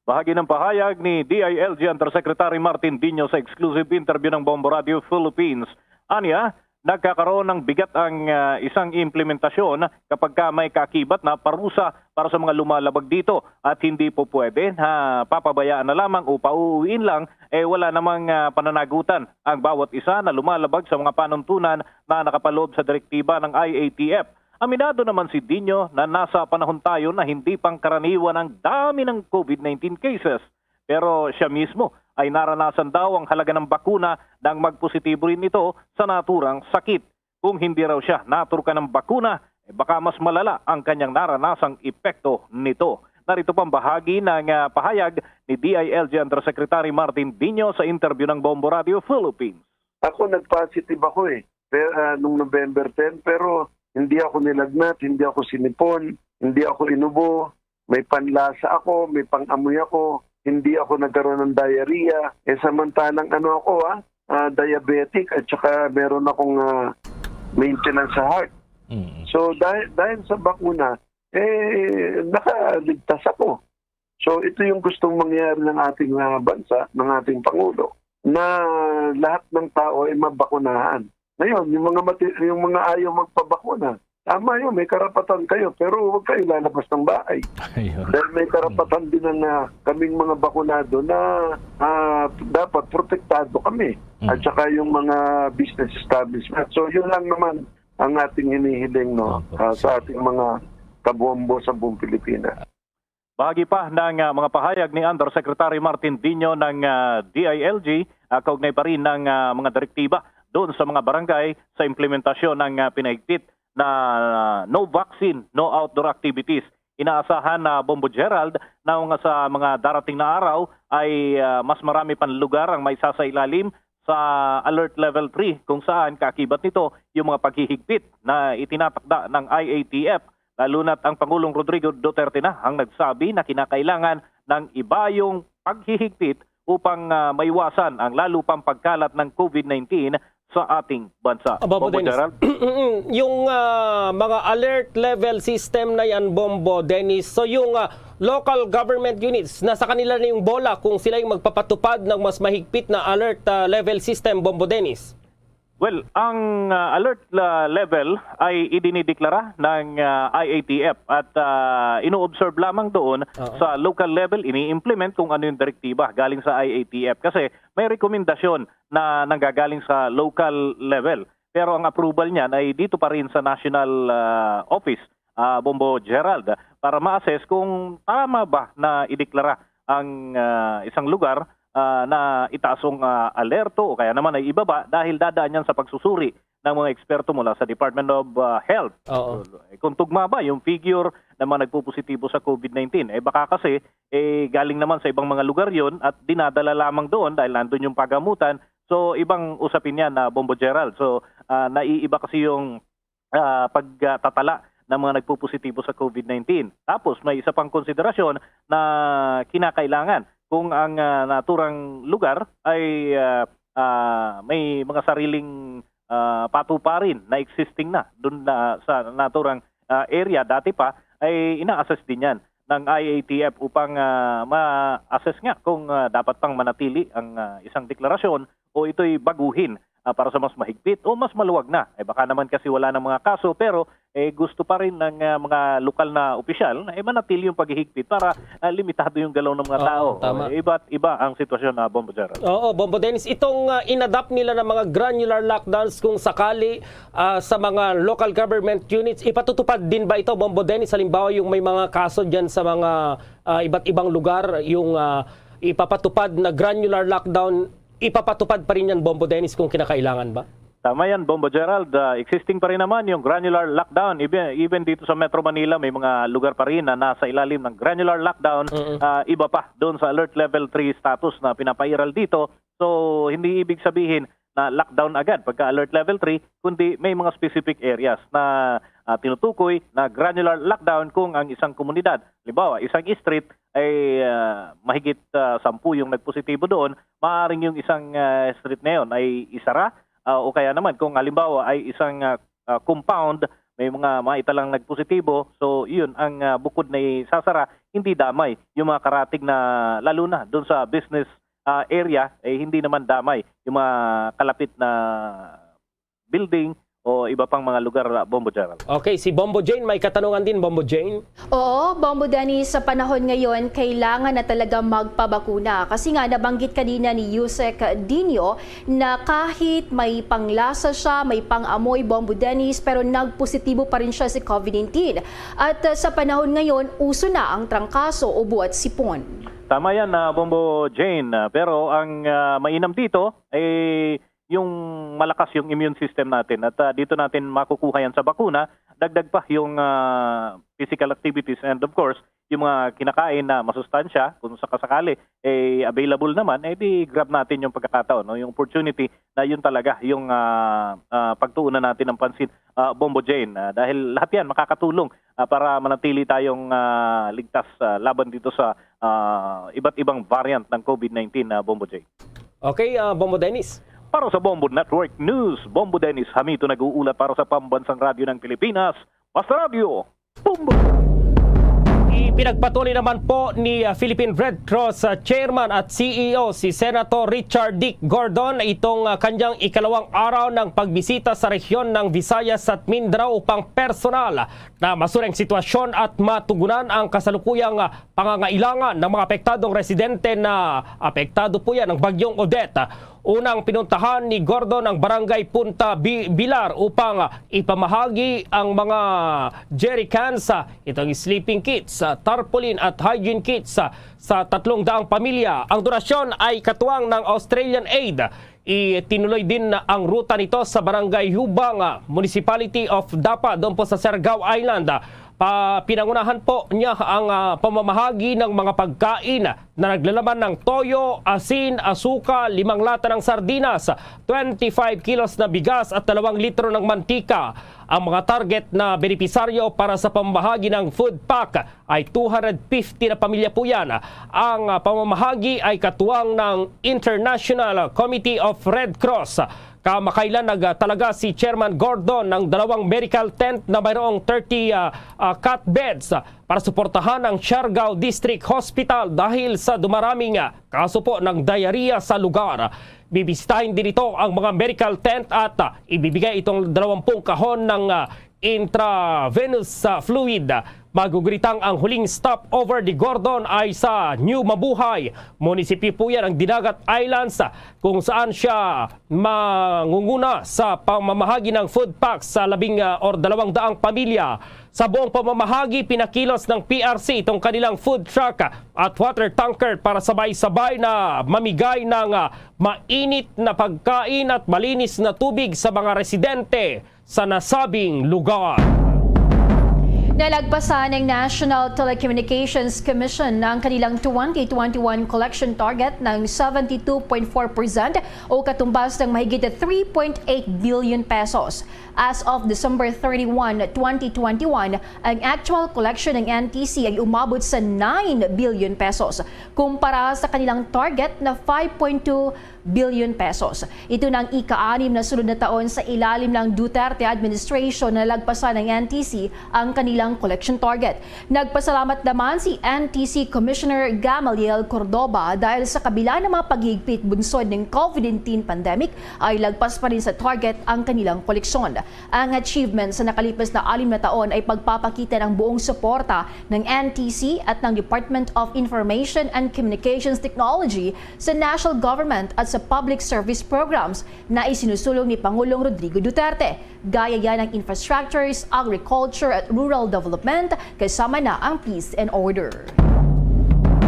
Bahagi ng pahayag ni D I L G Undersecretary Martin Dino sa exclusive interview ng Bombo Radio Philippines. Anya, nagkakaroon ng bigat ang ah, isang implementasyon kapag ka may kaakibat na parusa para sa mga lumalabag dito at hindi po pwede na papabayaan na lamang o pauuwiin lang, eh, wala namang ah, pananagutan ang bawat isa na lumalabag sa mga panuntunan na nakapaloob sa direktiba ng I A T F. Aminado naman si Dino na nasa panahon tayo na hindi pangkaraniwan ang dami ng COVID nineteen cases. Pero siya mismo ay naranasan daw ang halaga ng bakuna nang magpositibo rin ito sa naturang sakit. Kung hindi raw siya naturukan ng bakuna, eh baka mas malala ang kanyang naranasang epekto nito. Narito pang bahagi ng ah, pahayag ni D I L G Undersecretary Martin Dino sa interview ng Bombo Radio Philippines. Ako nag-positive ako eh. Pero, ah, nung November ten, pero hindi ako nilagnat, hindi ako sinipon, hindi ako inubo, may panlasa ako, may pang-amoy ako, hindi ako nagkaroon ng diarrhea. Eh samantalang ano ako ah, ah, diabetic at saka meron akong ah, maintenance sa heart. Mm. So dahil, dahil sa bakuna, eh nakaligtas ako. So ito yung gustong mangyari ng ating ah, bansa, ng ating Pangulo, na lahat ng tao ay mabakunahan. Ngayon, yung mga mati- yung mga ayaw magpabakuna, tama yun, may karapatan kayo, pero huwag kayo lalabas ng bahay. Ayun. Dahil may karapatan din ang ah, kaming mga bakunado na ah, dapat protektado kami. Mm. At saka yung mga business establishment. So yun lang naman ang ating hinihiling no Opo. ah, sa ating mga kabombo sa buong Pilipinas. Bahagi pa ng ah, mga pahayag ni Undersecretary Martin Dino ng ah, D I L G, ah, kaugnay pa rin ng ah, mga direktiba doon sa mga barangay sa implementasyon ng ah, pinahigpit na ah, no vaccine, no outdoor activities. Inaasahan na, Bombo Gerald, na nga sa mga darating na araw ay ah, mas marami pang lugar ang maisasailalim sa Alert Level three, kung saan kaakibat nito yung mga paghihigpit na itinatakda ng I A T F. Lalo na't ang Pangulong Rodrigo Duterte na ang nagsabi na kinakailangan ng ibayong paghihigpit upang ah, maiwasan ang lalo pang pagkalat ng COVID nineteen sa ating bansa. Ah, Bombo Bombo Dennis. Gerald? Yung ah, mga alert level system na yan, Bombo Dennis. So yung ah, local government units, nasa kanila na yung bola kung sila yung magpapatupad ng mas mahigpit na alert ah, level system, Bombo Dennis. Well, ang ah, alert la- level ay idinideklara ng ah, I A T F at ah, ino-observe lamang doon Oo. Sa local level, ini-implement kung ano yung direktiba galing sa I A T F kasi may rekomendasyon na nanggagaling sa local level. Pero ang approval niyan ay dito pa rin sa national ah, office, ah, Bombo Gerald, para ma-assess kung tama ba na ideklara ang ah, isang lugar ah, na itaas ang ah, alerto o kaya naman ay ibaba dahil dadaan yan sa pagsusuri ng mga eksperto mula sa Department of ah, Health. Oo. Eh, kung tugma ba yung figure ng mga nagpupositibo sa COVID nineteen? Eh baka kasi eh, galing naman sa ibang mga lugar yon at dinadala lamang doon dahil nandun yung pagamutan. So ibang usapin yan na Bombo Gerald. So ah, naiiba kasi yung ah, pagtatala ng mga nagpupositibo sa COVID nineteen. Tapos may isa pang konsiderasyon na kinakailangan kung ang ah, naturang lugar ay ah, ah, may mga sariling ah, patuparin na existing na doon na sa naturang ah, area dati pa, ay ina-assess din yan ng I A T F upang ah, ma-assess nga kung ah, dapat pang manatili ang ah, isang deklarasyon o ito'y baguhin ah, para sa mas mahigpit o mas maluwag na. Eh, baka naman kasi wala ng mga kaso, pero eh, gusto pa rin ng ah, mga lokal na opisyal na eh, manatili yung paghihigpit para ah, limitado yung galaw ng mga Oo, tao. tama. Eh, iba't iba ang sitwasyon na, Bombo Gerald. Oo, Bombo Dennis, itong ah, inadapt nila ng mga granular lockdowns kung sakali ah, sa mga local government units, ipatutupad din ba ito, Bombo Dennis? Halimbawa, yung may mga kaso dyan sa mga ah, iba't ibang lugar, yung ah, ipapatupad na granular lockdown, ipapatupad pa rin yan, Bombo Dennis, kung kinakailangan ba? Tama yan, Bombo Gerald. Ah, existing pa rin naman yung granular lockdown. Even, even dito sa Metro Manila, may mga lugar pa rin na nasa ilalim ng granular lockdown. Mm-mm. Ah, iba pa doon sa alert level three status na pinapairal dito. So, hindi ibig sabihin na lockdown agad pagka alert level three, kundi may mga specific areas na ah, tinutukoy na granular lockdown kung ang isang komunidad, halimbawa, isang street ay ah, mahigit ah, sampu yung nagpositibo doon, maaaring yung isang ah, street na yun ay isara ah, o kaya naman kung halimbawa ay isang ah, ah, compound, may mga maitalang nagpositibo, so yun ang ah, bukod na isasara, hindi damay yung mga karatig na lalo na doon sa business ah, area, eh hindi naman damay yung mga kalapit na building o iba pang mga lugar, ah, Bombo Gerald. Okay, si Bombo Jane, may katanungan din, Bombo Jane. Oo, Bombo Dennis, sa panahon ngayon, kailangan na talaga magpabakuna. Kasi nga, nabanggit kanina ni Yusek Dino na kahit may panglasa siya, may pang-amoy, Bombo Dennis, pero nagpositibo pa rin siya sa COVID nineteen. At uh, sa panahon ngayon, uso na ang trangkaso o buwat sipon. Tama yan, ah, Bombo Jane. Ah, pero ang ah, mainam dito, eh, yung malakas yung immune system natin. At ah, dito natin makukuha yan sa bakuna. Dagdag pa yung ah, physical activities and of course, yung mga kinakain na masustansya, kung sakasakali, eh, available naman, eh di grab natin yung pagkakataon, no? Yung opportunity na yun talaga yung ah, ah, pagtuunan natin ng pansin, ah, Bombo Jane. Ah, dahil lahat yan makakatulong ah, para manatili tayong ah, ligtas ah, laban dito sa ah, iba't ibang variant ng COVID nineteen, ah, Bombo Jane. Okay, ah, Bombo Dennis. Para sa Bombo Network News, Bombo Dennis Hamito nag-uulat para sa Pambansang Radyo ng Pilipinas, Basta Radyo, Bombo! Pinagpatuloy naman po ni, ah, Philippine Red Cross, ah, Chairman at C E O si Senator Richard Dick Gordon itong, ah, kanyang ikalawang araw ng pagbisita sa rehiyon ng Visayas at Mindanao upang personal na masuray ang sitwasyon at matugunan ang kasalukuyang, ah, pangangailangan ng mga apektadong residente na apektado po yan ng Bagyong Odette. Unang pinuntahan ni Gordon ang Barangay Punta Bi-, Bilar upang ipamahagi ang mga jerry cans, ah, itong sleeping kits, ah, tarpaulin at hygiene kits, ah, sa tatlong daang pamilya. Ang donasyon ay katuwang ng Australian Aid. Itinuloy din ang ruta nito sa Barangay Hubang, ah, Municipality of Dapa, doon po sa Siargao Island. Pa, pinangunahan po niya ang, ah, pamamahagi ng mga pagkain na naglalaman ng toyo, asin, asukal, limang lata ng sardinas, twenty-five kilos na bigas at dalawang litro ng mantika. Ang mga target na benepisaryo para sa pamamahagi ng food pack ay two hundred fifty na pamilya po yan. Ang, ah, pamamahagi ay katuwang ng International Committee of Red Cross. Kamakailan nagtalaga si Chairman Gordon ng dalawang medical tent na mayroong thirty, ah, ah, cot beds, ah, para suportahan ang Siargao District Hospital dahil sa dumaraming, ah, kaso po ng diarrhea sa lugar. Bibisitahin din ito ang mga medical tent at, ah, ibibigay itong dalawampung kahon ng, ah, intravenous, ah, fluid. Maguguritang ang huling stopover ni Gordon ay sa New Mabuhay, munisipyo po yan ang Dinagat Islands, kung saan siya mangunguna sa pamamahagi ng food pack sa labing, ah, or dalawang daang pamilya. Sa buong pamamahagi, pinakilos ng P R C itong kanilang food truck at water tanker para sabay-sabay na mamigay ng, ah, mainit na pagkain at malinis na tubig sa mga residente sa nasabing lugar. Nalagpasan ng National Telecommunications Commission ang kanilang twenty twenty-one collection target ng seventy-two point four percent o katumbas ng mahigit three point eight billion pesos. As of December thirty-one, twenty twenty-one, ang actual collection ng N T C ay umabot sa nine billion pesos, kumpara sa kanilang target na five point two billion pesos. Ito na ang ika-anim na sunod na taon sa ilalim ng Duterte administration na nalagpasan ng N T C ang kanilang collection target. Nagpasalamat naman si N T C Commissioner Gamaliel Cordova dahil sa kabila ng mga paghihigpit bunsod ng COVID nineteen pandemic ay lagpas pa rin sa target ang kanilang koleksyon. Ang achievement sa nakalipas na anim na taon ay pagpapakita ng buong suporta ng N T C at ng Department of Information and Communications Technology sa national government at sa public service programs na isinusulong ni Pangulong Rodrigo Duterte, gaya yan ng infrastructures, agriculture at rural development, kasama na ang peace and order.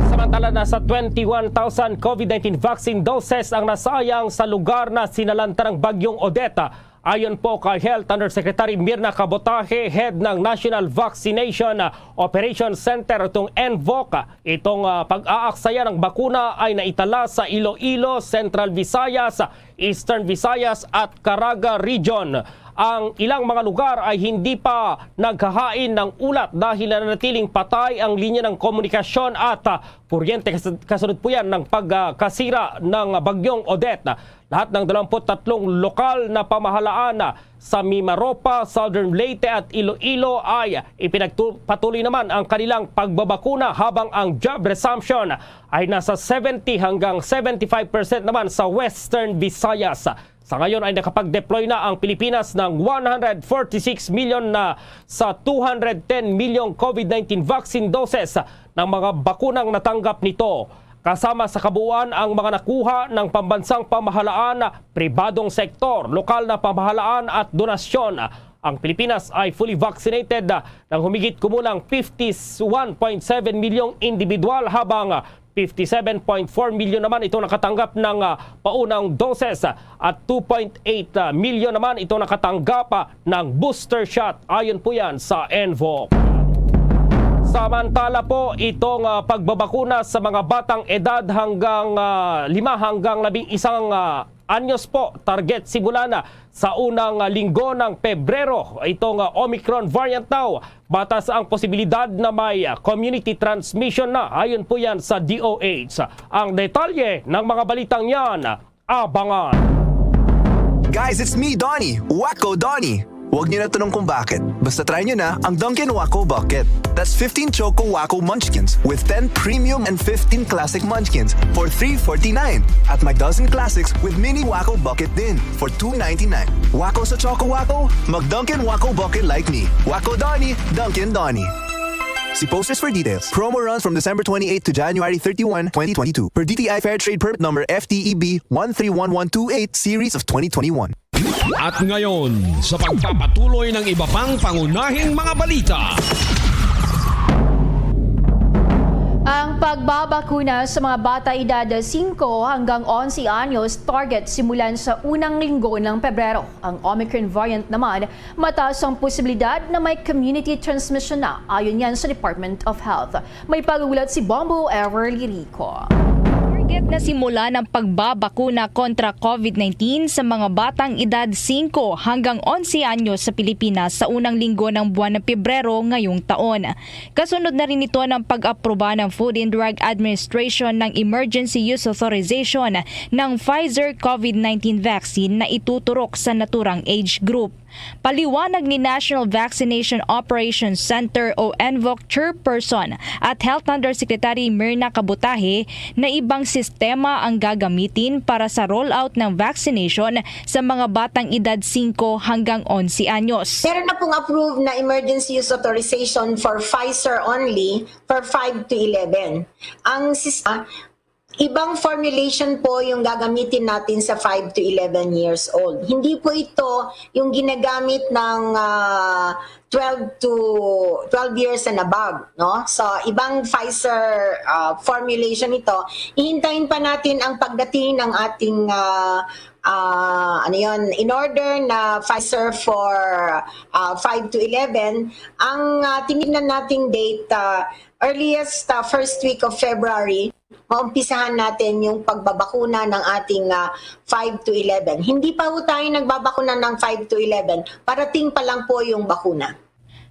Samantala, nasa twenty-one thousand COVID nineteen vaccine doses ang nasayang sa lugar na sinalanta ng Bagyong Odette. Ayon po kay Health Undersecretary Mirna Cabotaje, head ng National Vaccination Operation Center, itong NVOC, itong, ah, pag-aaksaya ng bakuna ay naitala sa Iloilo, Central Visayas, Eastern Visayas at Caraga Region. Ang ilang mga lugar ay hindi pa naghahain ng ulat dahil nananatiling patay ang linya ng komunikasyon at, ah, kuryente. Kas-, kasunod po yan ng pagkasira ng Bagyong Odette. Lahat ng dalawampu't tatlong lokal na pamahalaan, ah, sa Mimaropa, Southern Leyte at Iloilo ay ipinagpatuloy naman ang kanilang pagbabakuna, habang ang job resumption ay nasa seventy hanggang seventy-five percent naman sa Western Visayas. Sa ngayon ay nakapag-deploy na ang Pilipinas ng one hundred forty-six million na sa two hundred ten million COVID nineteen vaccine doses ng mga bakunang natanggap nito. Kasama sa kabuuan ang mga nakuha ng pambansang pamahalaan, pribadong sektor, lokal na pamahalaan at donasyon. Ang Pilipinas ay fully vaccinated ng humigit kumulang fifty-one point seven milyong individual, habang fifty-seven point four milyon naman itong nakatanggap ng, ah, paunang doses at two point eight milyon naman itong nakatanggap, ah, ng booster shot, ayon po yan sa NVOC. Samantala po, itong, ah, pagbabakuna sa mga batang edad hanggang, ah, lima hanggang labing isang, ah, anyos po, target simulan na sa unang, ah, linggo ng Pebrero. Itong, ah, Omicron variant daw, mataas ang posibilidad na may, ah, community transmission na, ayon po yan sa D O H. Ang detalye ng mga balitang yan, abangan. Guys, it's me, Donnie. Wacko Donnie. Huwag niyo na tanong kung bakit. Basta try niyo na ang Dunkin' Wacko Bucket. That's fifteen Choco Wacko Munchkins with ten premium and fifteen classic munchkins for three forty-nine at may dozen classics with mini Wacko Bucket din for two ninety-nine. Wacko sa Choco Wacko? Mag Dunkin' Wacko Bucket like me. Wacko Donnie, Dunkin' Donnie. See posters for details. Promo runs from December twenty-eighth to January thirty-one, twenty twenty-two. Per D T I Fair Trade Permit Number F T E B one three one one two eight, Series of twenty twenty-one. At ngayon, sa pagpapatuloy ng iba pang pangunahing mga balita. Ang pagbabakuna sa mga bata edad singko hanggang onse anyos target simulan sa unang linggo ng Pebrero. Ang Omicron variant naman, mataas ang posibilidad na may community transmission na, ayon yan sa Department of Health. May pag-ulat si Bombo Everly Rico. Target na simulan ang pagbabakuna kontra COVID nineteen sa mga batang edad singko hanggang onse anyos sa Pilipinas sa unang linggo ng buwan ng Pebrero ngayong taon. Kasunod na rin ito ng pag-aproba ng Food and Drug Administration ng Emergency Use Authorization ng Pfizer COVID nineteen vaccine na ituturok sa naturang age group. Paliwanag ni National Vaccination Operations Center o NVOC Chairperson at Health Undersecretary Mirna Kabutahe na ibang sistema ang gagamitin para sa rollout ng vaccination sa mga batang edad singko hanggang onse anyos. Meron na pong approved na emergency use authorization for Pfizer only for five to eleven. Ang sistema, ibang formulation po yung gagamitin natin sa five to eleven years old. Hindi po ito yung ginagamit ng ah, twelve to twelve years and above, no? So, ibang Pfizer ah, formulation ito. Hihintayin pa natin ang pagdating ng ating ah, ah, ano yon, in order na Pfizer for ah, five to eleven. Ang ah, tinignan nating date, ah, earliest ah, first week of February, maumpisahan natin yung pagbabakuna ng ating ah, five to eleven. Hindi pa ho tayo nagbabakuna ng five to eleven. Parating pa lang po yung bakuna.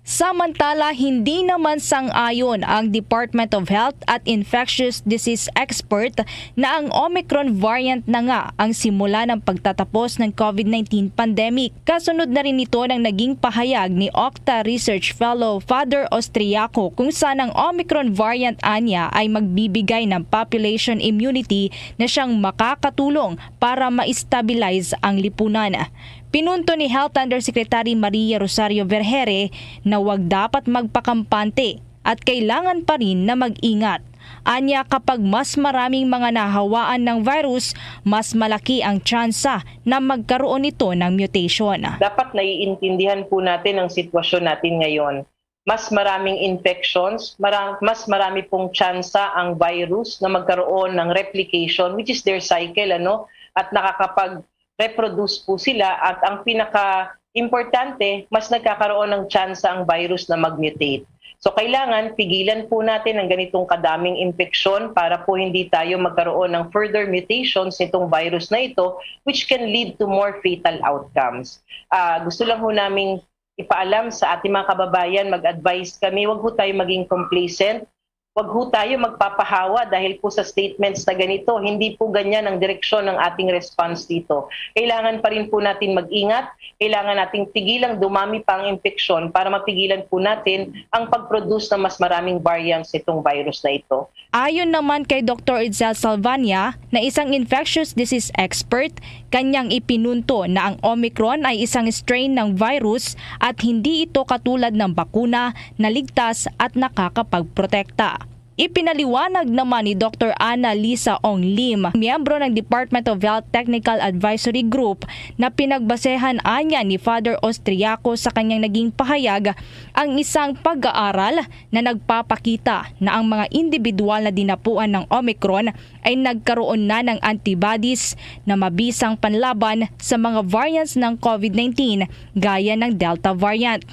Samantala, hindi naman sang-ayon ang Department of Health at infectious disease expert na ang Omicron variant na nga ang simula ng pagtatapos ng COVID nineteen pandemic. Kasunod na rin ito ng naging pahayag ni Octa Research Fellow Father Austriaco, kung saan ang Omicron variant anya ay magbibigay ng population immunity na siyang makakatulong para ma-stabilize ang lipunan. Pinunto ni Health Undersecretary Maria Rosario Vergeire na wag dapat magpakampante at kailangan pa rin na mag-ingat. Anya, kapag mas maraming mga nahawaan ng virus, mas malaki ang tsansa na magkaroon ito ng mutation. Dapat naiintindihan po natin ang sitwasyon natin ngayon. Mas maraming infections, mara- mas marami pong tsansa ang virus na magkaroon ng replication, which is their cycle, ano, at nakakapag-reproduce po sila. At ang pinaka-importante, mas nagkakaroon ng tsansa ang virus na mag-mutate. So kailangan pigilan po natin ang ganitong kadaming infeksyon para po hindi tayo magkaroon ng further mutations nitong virus na ito, which can lead to more fatal outcomes. Ah, gusto lang ho naming ipaalam sa ating mga kababayan, mag-advise kami, wag ho tayo maging complacent, wag ho tayo magpapahawa dahil po sa statements na ganito. Hindi po ganyan ang direksyon ng ating response dito. Kailangan pa rin po natin mag-ingat, kailangan nating pigilang dumami pa ang infeksyon para mapigilan po natin ang pag-produce ng mas maraming variants nitong virus na ito. Ayon naman kay Doktor Edsel Salvania, na isang infectious disease expert, kanyang ipinunto na ang Omicron ay isang strain ng virus at hindi ito katulad ng bakuna na ligtas at nakakapagprotekta. Ipinaliwanag naman ni Doktor Ana Lisa Ong Lim, miyembro ng Department of Health Technical Advisory Group, na pinagbasehan anya ni Father Austriaco sa kanyang naging pahayag ang isang pag-aaral na nagpapakita na ang mga individual na dinapuan ng Omicron ay nagkaroon na ng antibodies na mabisang panlaban sa mga variants ng COVID nineteen gaya ng Delta variant.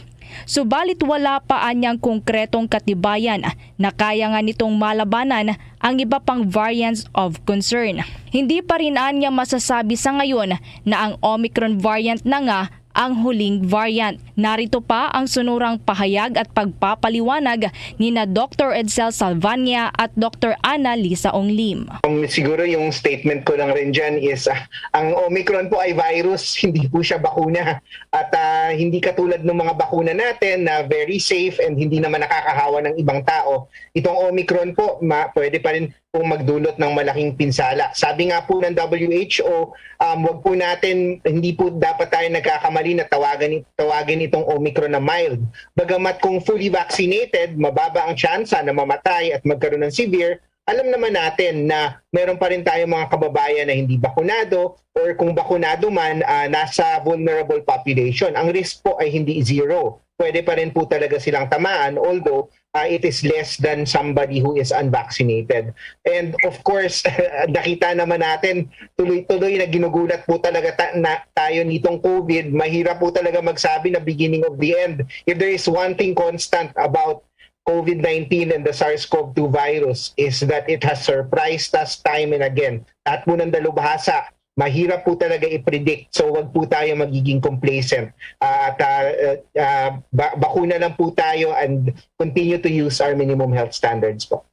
Subalit, wala pa anyang konkretong katibayan na kaya nga nitong malabanan ang iba pang variants of concern. Hindi pa rin anya masasabi sa ngayon na ang Omicron variant na nga ang huling variant. Narito pa ang sunurang pahayag at pagpapaliwanag ni na Doktor Edsel Salvania at Doktor Ana Lisa Onglim. Um, siguro yung statement ko lang rin dyan is, ah, ang Omicron po ay virus, hindi po siya bakuna. At, ah, hindi katulad ng mga bakuna natin na very safe and hindi naman nakakahawa ng ibang tao. Itong Omicron po, ma- pwede pa rin pong magdulot ng malaking pinsala. Sabi nga po ng W H O, um, wag po natin, hindi po dapat tayo nagkakamali na tawagan, tawagin itong Omicron na mild. Bagamat kung fully vaccinated, mababa ang tsansa na mamatay at magkaroon ng severe, alam naman natin na meron pa rin tayo mga kababayan na hindi bakunado, or kung bakunado man, ah, nasa vulnerable population. Ang risk po ay hindi zero. Pwede pa rin po talaga silang tamaan, although, ah, it is less than somebody who is unvaccinated. And of course, nakita naman natin, tuloy-tuloy na ginugulat po talaga ta- na tayo nitong COVID. Mahirap po talaga magsabi na beginning of the end. If there is one thing constant about COVID nineteen and the SARS-CoV two virus, is that it has surprised us time and again. Lahat po ng dalubhasa, mahirap po talaga i-predict. So, wag po tayo magiging complacent. Ah, at, ah, ah, ah, ba- bakuna lang po tayo and continue to use our minimum health standards po.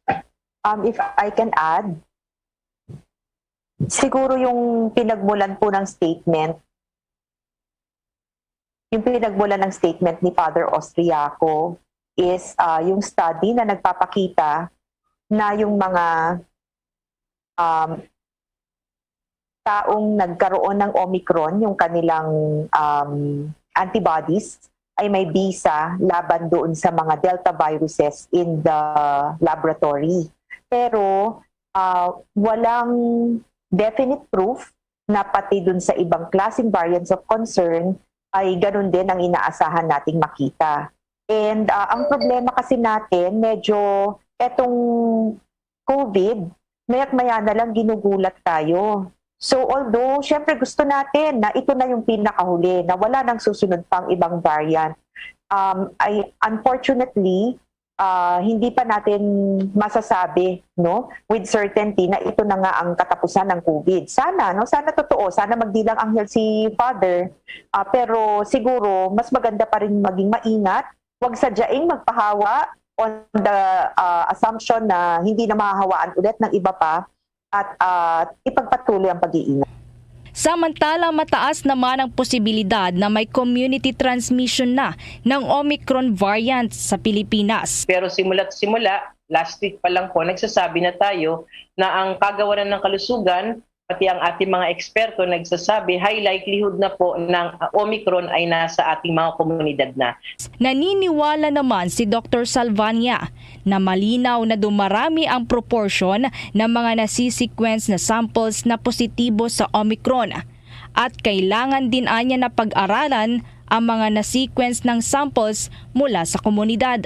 Um, if I can add, siguro yung pinagmulan po ng statement, yung pinagmulan ng statement ni Father Austriaco is, ah, yung study na nagpapakita na yung mga, um, taong nagkaroon ng Omicron, yung kanilang, um, antibodies ay may bisa laban doon sa mga Delta viruses in the laboratory. Pero, ah, walang definite proof na pati dun sa ibang klaseng variants of concern ay ganun din ang inaasahan nating makita. And, ah, ang problema kasi natin, medyo etong COVID, maya't maya na lang ginugulat tayo. So, although, syempre, gusto natin na ito na yung pinakahuli, na wala nang susunod pang ibang variant. Um, I, unfortunately, ah, hindi pa natin masasabi, no, with certainty na ito na nga ang katapusan ng COVID. Sana, no, sana totoo, sana magdilang anghel si Father. Ah, pero siguro, mas maganda pa rin maging maingat. Huwag sadyaing magpahawa on the, ah, assumption na hindi na mahahawaan ulit ng iba pa at, ah, ipagpatuloy ang pag-iingat. Samantala, mataas naman ang posibilidad na may community transmission na ng Omicron variant sa Pilipinas. Pero simula't simula, last week pa lang po, nagsasabi na tayo na ang kagawaran ng kalusugan, pati ang ating mga eksperto nagsasabi, high likelihood na po ng, ah, Omicron ay nasa ating mga komunidad na. Naniniwala naman si Doktor Salvania na malinaw na dumarami ang proportion ng mga nasi-sequence na samples na positibo sa Omicron, at kailangan din anya na pag-aralan ang mga na-sequence ng samples mula sa komunidad.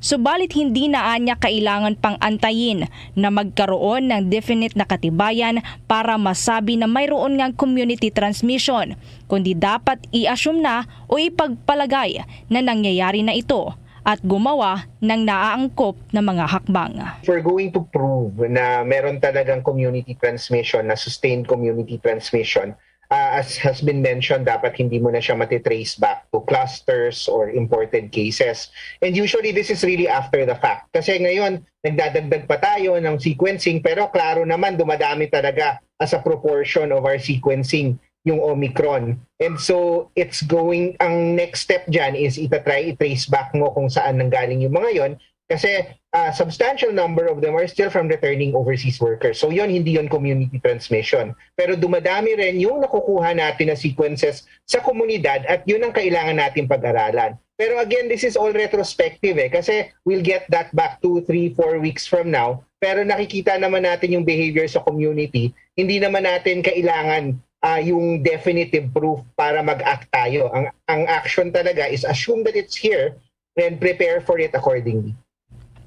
Subalit, hindi na anya kailangan pang antayin na magkaroon ng definite na katibayan para masabi na mayroon ngang community transmission, kundi dapat i-assume na o ipagpalagay na nangyayari na ito at gumawa ng naaangkop na mga hakbang. If we're going to prove na meron talagang community transmission, na sustained community transmission, uh, as has been mentioned, dapat hindi mo na siya matitrace back to clusters or imported cases. And usually, this is really after the fact. Kasi ngayon, nagdadagdag pa tayo ng sequencing, pero klaro naman, dumadami talaga as a proportion of our sequencing yung Omicron. And so, it's going, ang next step dyan is itatry, i-trace back mo kung saan nanggaling yung mga yon. Kasi, uh, substantial number of them are still from returning overseas workers. So, yon, hindi yon community transmission. Pero dumadami rin yung nakukuha natin na sequences sa komunidad at yun ang kailangan natin pag-aralan. Pero again, this is all retrospective eh, kasi we'll get that back two, three, four weeks from now. Pero nakikita naman natin yung behavior sa community, hindi naman natin kailangan, ah, yung definitive proof para mag-act tayo. Ang, ang action talaga is assume that it's here and prepare for it accordingly.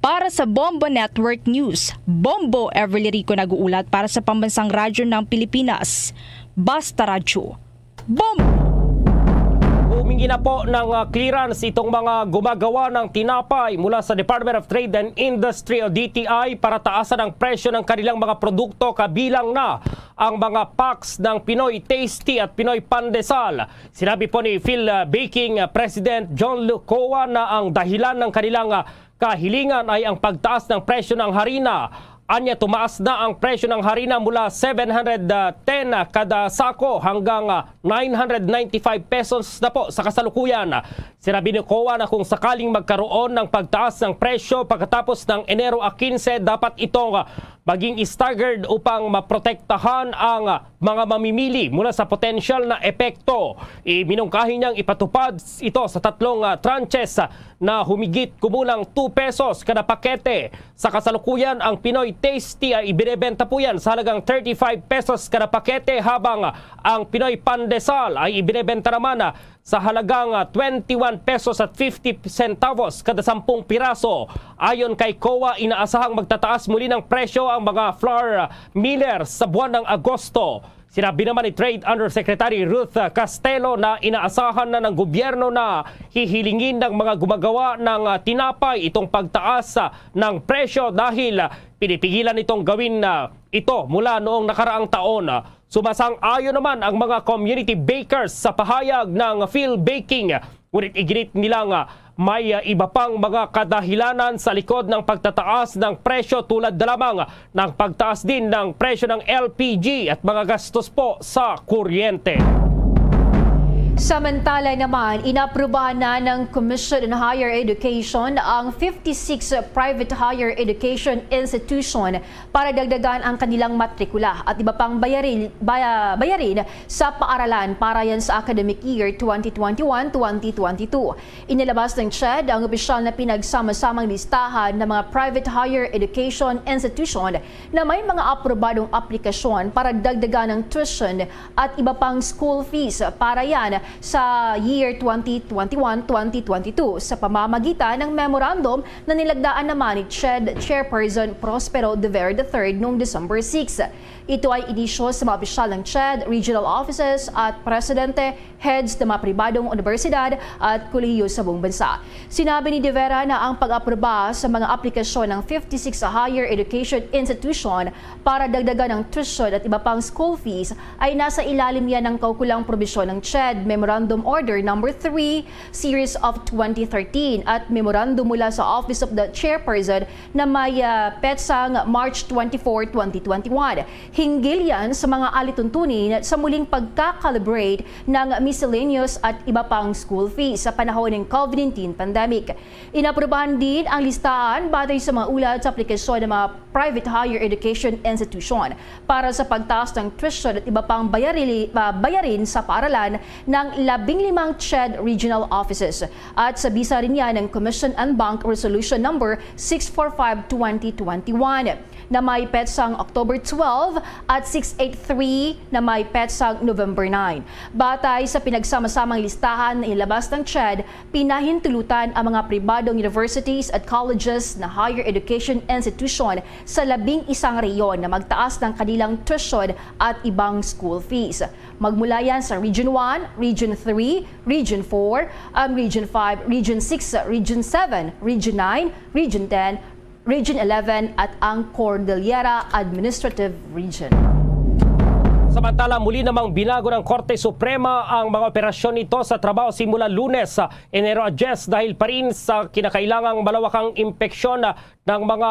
Para sa Bombo Network News, Bombo Everly Rico nag-uulat para sa Pambansang Radyo ng Pilipinas. Basta Radyo, Bombo! Humingi na po ng, ah, clearance itong mga gumagawa ng tinapay mula sa Department of Trade and Industry o D T I para taasan ang presyo ng kanilang mga produkto, kabilang na ang mga packs ng Pinoy Tasty at Pinoy Pandesal. Sinabi po ni Phil, ah, Baking, ah, President John Lucoa na ang dahilan ng kanilang, ah, kahilingan ay ang pagtaas ng presyo ng harina. Anya, tumaas na ang presyo ng harina mula seven hundred ten kada sako hanggang, ah, nine hundred ninety-five pesos na po sa kasalukuyan. Sinabi ni Coa na kung sakaling magkaroon ng pagtaas ng presyo pagkatapos ng Enero a quince, dapat itong, ah, maging staggered upang maprotektahan ang, ah, mga mamimili mula sa potensyal na epekto. Iminungkahi niyang ipatupad ito sa tatlong, ah, tranches, ah, na humigit kumulang two pesos kada pakete. Sa kasalukuyan, ang Pinoy Tasty ay ibinebenta po yan sa halagang thirty-five pesos kada pakete, habang ang Pinoy Pandesal ay ibinebenta naman, ah, sa halagang, ah, twenty-one pesos at fifty centavos kada sampung piraso. Ayon kay Coa, inaasahang magtataas muli ng presyo ang mga flour, ah, miller sa buwan ng Agosto. Sinabi naman ni Trade Undersecretary Ruth, ah, Castelo na inaasahan na ng gobyerno na hihilingin ng mga gumagawa ng, ah, tinapay itong pagtaas, ah, ng presyo dahil, ah, pinipigilan itong gawin, ah, ito mula noong nakaraang taon. Sumasang-ayon naman ang mga community bakers sa pahayag ng Phil Baking, ngunit iginit nila nga may, ah, iba pang mga kadahilanan sa likod ng pagtataas ng presyo, tulad na lamang ng pagtaas din ng presyo ng L P G at mga gastos po sa kuryente. Samantala naman, inaprubahan na ng Commission on Higher Education ang fifty-six private higher education institution para dagdagan ang kanilang matrikula at iba pang bayarin, baya-, bayarin sa paaralan para yan sa academic year twenty twenty-one, twenty twenty-two. Inilabas ng CHED ang opisyal na pinagsama-samang listahan ng mga private higher education institution na may mga aprobadong aplikasyon para dagdagan ang tuition at iba pang school fees para yan sa year twenty twenty-one, twenty twenty-two sa pamamagitan ng memorandum na nilagdaan naman ni CHED Chairperson Prospero De Vera the third noong December six. Ito ay inisyu sa mga opisyal ng CHED, regional offices at presidente, heads ng mga pribadong universidad at kolehiyo sa buong bansa. Sinabi ni De Vera na ang pag-aproba sa mga aplikasyon ng fifty-six higher education institution para dagdagan ang tuition at iba pang school fees ay nasa ilalim yan ng kaukulang probisyon ng CHED Memorandum Order Number three, Series of twenty thirteen at memorandum mula sa Office of the Chairperson na may, ah, petsang March twenty-four, twenty twenty-one. Hinggil yan sa mga alituntunin sa muling pagka-calibrate ng miscellaneous at iba pang school fees sa panahon ng COVID nineteen pandemic. Inaprubahan din ang listahan batay sa mga ulat sa aplikasyon ng mga private higher education institution para sa pagtaas ng tuition at iba pang bayarili-, ah, bayarin sa paaralan ng labing limang CHED regional offices at sa bisa rin yan ng Commission en banc Resolution Number six four five twenty twenty-one na may petsang October twelve at six eight three na may petsang November nine. Batay sa pinagsama-samang listahan na inilabas ng CHED, pinahintulutan ang mga pribadong universities at colleges na higher education institution sa labing isang rehiyon na magtaas ng kanilang tuition at ibang school fees. Magmula yan sa Region one, Region three, Region four, ang Region five, Region six, Region seven, Region nine, Region ten, Region eleven at ang Cordillera Administrative Region. Samantala, muli namang binago ng Korte Suprema ang mga operasyon nito sa trabaho simula Lunes, ah, Enero diyes, dahil pa rin sa kinakailangang malawakang inspeksyon, ah, ng mga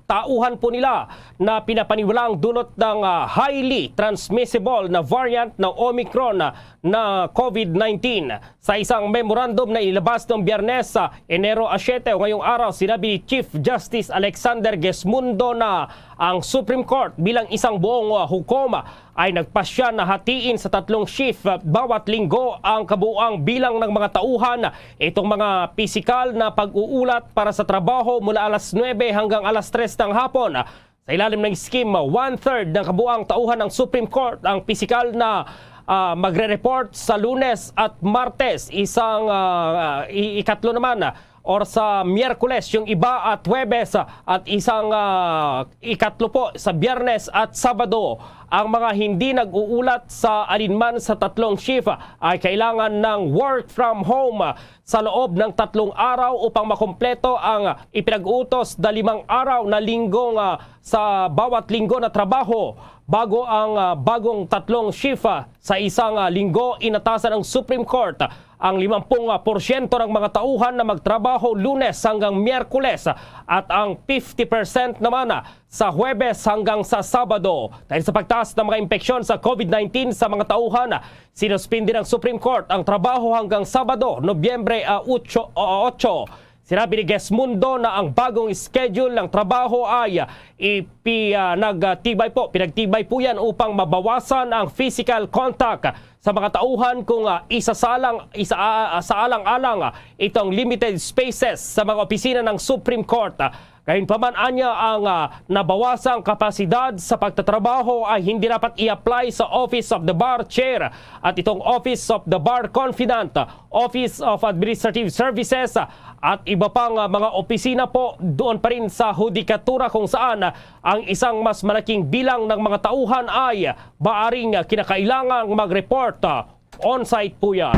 tauhan po nila na pinapaniwalang dulot ng, ah, highly transmissible na variant na Omicron, ah, na COVID nineteen. Sa isang memorandum na inilabas noong Biyernes, sa Enero a siete o ngayong araw, sinabi ni Chief Justice Alexander Gesmundo na ang Supreme Court bilang isang buong, uh, hukom ay nagpasya na hatiin sa tatlong shift, uh, bawat linggo ang kabuuang bilang ng mga tauhan. Itong mga pisikal na pag-uulat para sa trabaho mula alas nuebe hanggang alas tres ng hapon. Sa ilalim ng scheme, one-third ng kabuang tauhan ng Supreme Court ang pisikal na, ah, magre-report sa Lunes at Martes. Isang, ah, i-, ikatlo naman, ah, or sa Miyerkules yung iba at Huwebes at isang, ah, ikatlo po sa Biyernes at Sabado. Ang mga hindi nag-uulat sa alinman sa tatlong shift ay kailangan ng work from home sa loob ng tatlong araw upang makumpleto ang ipinag-utos na limang araw na linggo nga sa bawat linggo na trabaho. Bago ang, ah, bagong tatlong shift, ah, sa isang, ah, linggo, inatasan ng Supreme Court ang limampung porsyento ng mga tauhan na magtrabaho Lunes hanggang Miyerkules at ang fifty percent naman, ah, sa Huwebes hanggang sa Sabado. Dahil sa pagtaas ng mga impeksyon sa COVID nineteen sa mga tauhan, sinuspindi ng Supreme Court ang trabaho hanggang Sabado, Nobyembre, ah, otso, o, otso. Sinabi ni Gesmundo na ang bagong schedule ng trabaho ay ipi-, ah, nagtibay po, pinagtibay po yan upang mabawasan ang physical contact sa mga tauhan kung, ah, isasalang, isa, ah, sa alang-alang, ah, itong limited spaces sa mga opisina ng Supreme Court. Gayunpaman, anya ang, ah, nabawasang kapasidad sa pagtatrabaho ay hindi dapat i-apply sa Office of the Bar Chair at itong Office of the Bar Confidant, Office of Administrative Services, at iba pang, ah, mga opisina po doon pa rin sa hudikatura kung saan, ah, ang isang mas malaking bilang ng mga tauhan ay maaring, ah, kinakailangang mag-report, ah, on-site po yan.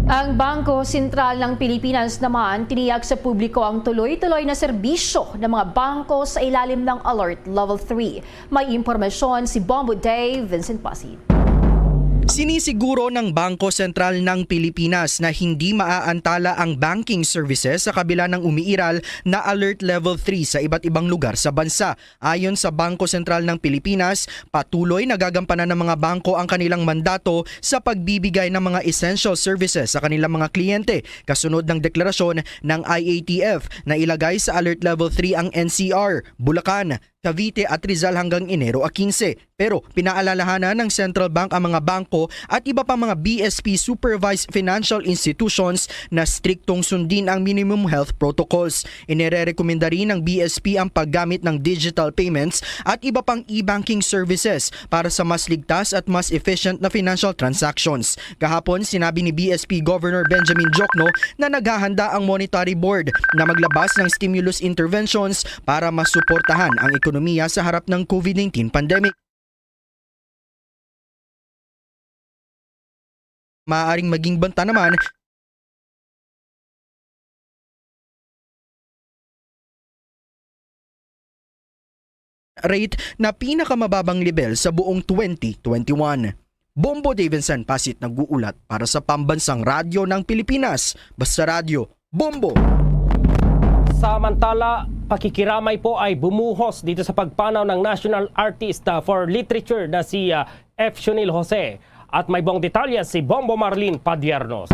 Ang Bangko Sentral ng Pilipinas naman tiniyak sa publiko ang tuloy-tuloy na serbisyo ng mga bangko sa ilalim ng Alert Level three. May impormasyon si Bombo Dave Vincent Pasi. Sinisiguro ng Bangko Sentral ng Pilipinas na hindi maaantala ang banking services sa kabila ng umiiral na Alert Level three sa iba't ibang lugar sa bansa. Ayon sa Bangko Sentral ng Pilipinas, patuloy nagagampanan ng mga bangko ang kanilang mandato sa pagbibigay ng mga essential services sa kanilang mga kliyente, kasunod ng deklarasyon ng I A T F na ilagay sa Alert Level three ang N C R, Bulacan, Cavite at Rizal hanggang Enero a quince. Pero pinaalalahanan ng Central Bank ang mga bangko at iba pang mga B S P supervised financial institutions na striktong sundin ang minimum health protocols. Inirerekomenda rin ng B S P ang paggamit ng digital payments at iba pang e-banking services para sa mas ligtas at mas efficient na financial transactions. Kahapon, sinabi ni B S P Governor Benjamin Diokno na naghahanda ang Monetary Board na maglabas ng stimulus interventions para masuportahan ang ekonomiya sa harap ng COVID nineteen pandemic. Maaaring maging banta naman rate na pinakamababang level sa buong twenty twenty-one. Bombo Davidson Pasit nag-uulat para sa Pambansang Radyo ng Pilipinas, Basta Radyo, Bombo! Samantala, pakikiramay po ay bumuhos dito sa pagpanaw ng National Artist, ah, for Literature na si, ah, F. Shunil Jose. At may buong detalye si Bombo Marlene Padiernos.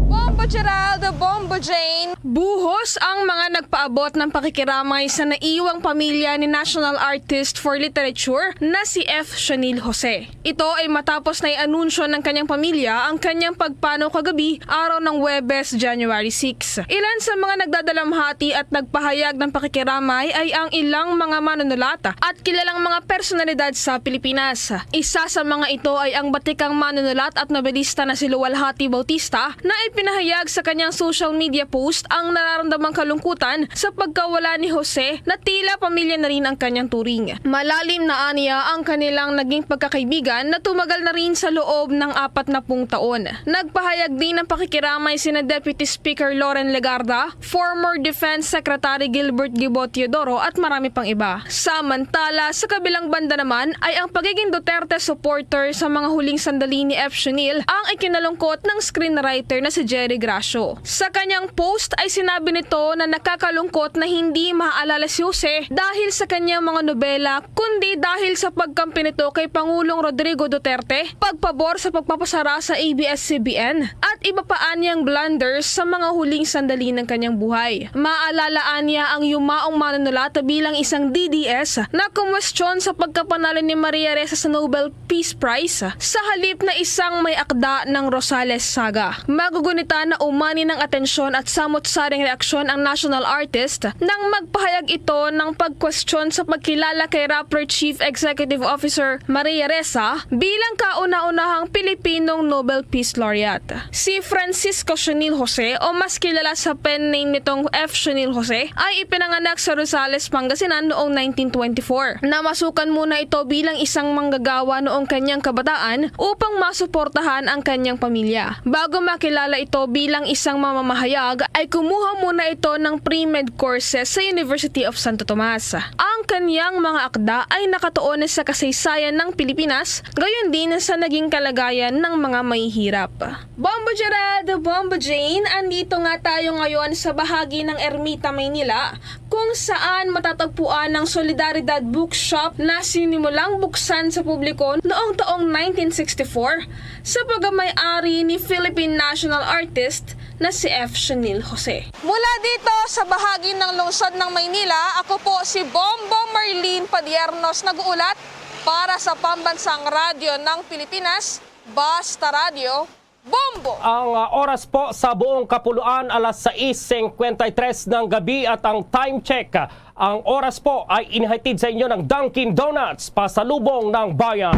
Bombo Gerald, Bombo Jane. Buhos ang mga nagpaabot ng pakikiramay sa naiwang pamilya ni National Artist for Literature na si F. Shunil Jose. Ito ay matapos na i-anunsyo ng kanyang pamilya ang kanyang pagpanaw kagabi, araw ng Huwebes, January six. Ilan sa mga nagdadalamhati at nagpahayag ng pakikiramay ay ang ilang mga manunulat at kilalang mga personalidad sa Pilipinas. Isa sa mga ito ay ang batikang manunulat at nobelista na si Luwalhati Bautista, na ipinahayag sa kanyang social media post ang nararamdamang kalungkutan sa pagkawala ni Jose, na tila pamilya na rin ang kanyang turing. Malalim na aniya ang kanilang naging pagkakaibigan na tumagal na rin sa loob ng apat na pung taon. Nagpahayag din ng pakikiramay sina Deputy Speaker Loren Legarda, former Defense Secretary Gilbert Gibo Teodoro at marami pang iba. Samantala, sa kabilang banda naman ay ang pagiging Duterte supporter sa mga huling sandali ni F. Shunil ang ikinalungkot ng screenwriter na si Jerry Gracio. Sa kanyang post ay sinabi nito na nakakalungkot na hindi maaalala si Jose dahil sa kanyang mga nobela, kundi dahil sa pagkampi nito kay Pangulong Rodrigo Duterte, pagpabor sa pagpapasara sa A B S C B N, at iba pa anyang blunders sa mga huling sandali ng kanyang buhay. Maalalaan niya ang yumaong manunulat bilang isang D D S na kumwestiyon sa pagkapanalo ni Maria Ressa sa Nobel Peace Prize sa halip na isang may akda ng Rosales Saga. Magugunitan Naumani ng atensyon at samot-saring reaksyon ang national artist nang magpahayag ito ng pagkwestiyon sa pagkilala kay rapper Chief Executive Officer Maria Ressa bilang kauna-unahang Pilipinong Nobel Peace Laureate. Si Francisco Sionil Jose, o mas kilala sa pen name nitong F. Sionil Jose, ay ipinanganak sa Rosales, Pangasinan noong nineteen twenty-four. Namasukan muna ito bilang isang manggagawa noong kanyang kabataan upang masuportahan ang kanyang pamilya. Bago makilala ito bilang isang mamamahayag, ay kumuha muna ito ng pre-med courses sa University of Santo Tomas. Ang kanyang mga akda ay nakatuon sa kasaysayan ng Pilipinas, gayon din sa naging kalagayan ng mga mahihirap. Bombo Gerald, Bombo Jane, andito nga tayo ngayon sa bahagi ng Ermita, Maynila, kung saan matatagpuan ang Solidaridad Bookshop na sinimulang buksan sa publiko noong taong nineteen sixty-four sa pagkamay-ari ni Philippine national artist na si F. Sionil Jose. Mula dito sa bahagi ng lungsod ng Maynila, ako po si Bombo Marlene Padiernos, nag-uulat para sa Pambansang Radyo ng Pilipinas, Basta Radyo, Bombo! Ang, ah, oras po sa buong kapuluan, alas sais singkwenta y tres ng gabi, at ang time check, ang oras po ay inihatid sa inyo ng Dunkin' Donuts, pasalubong ng bayan.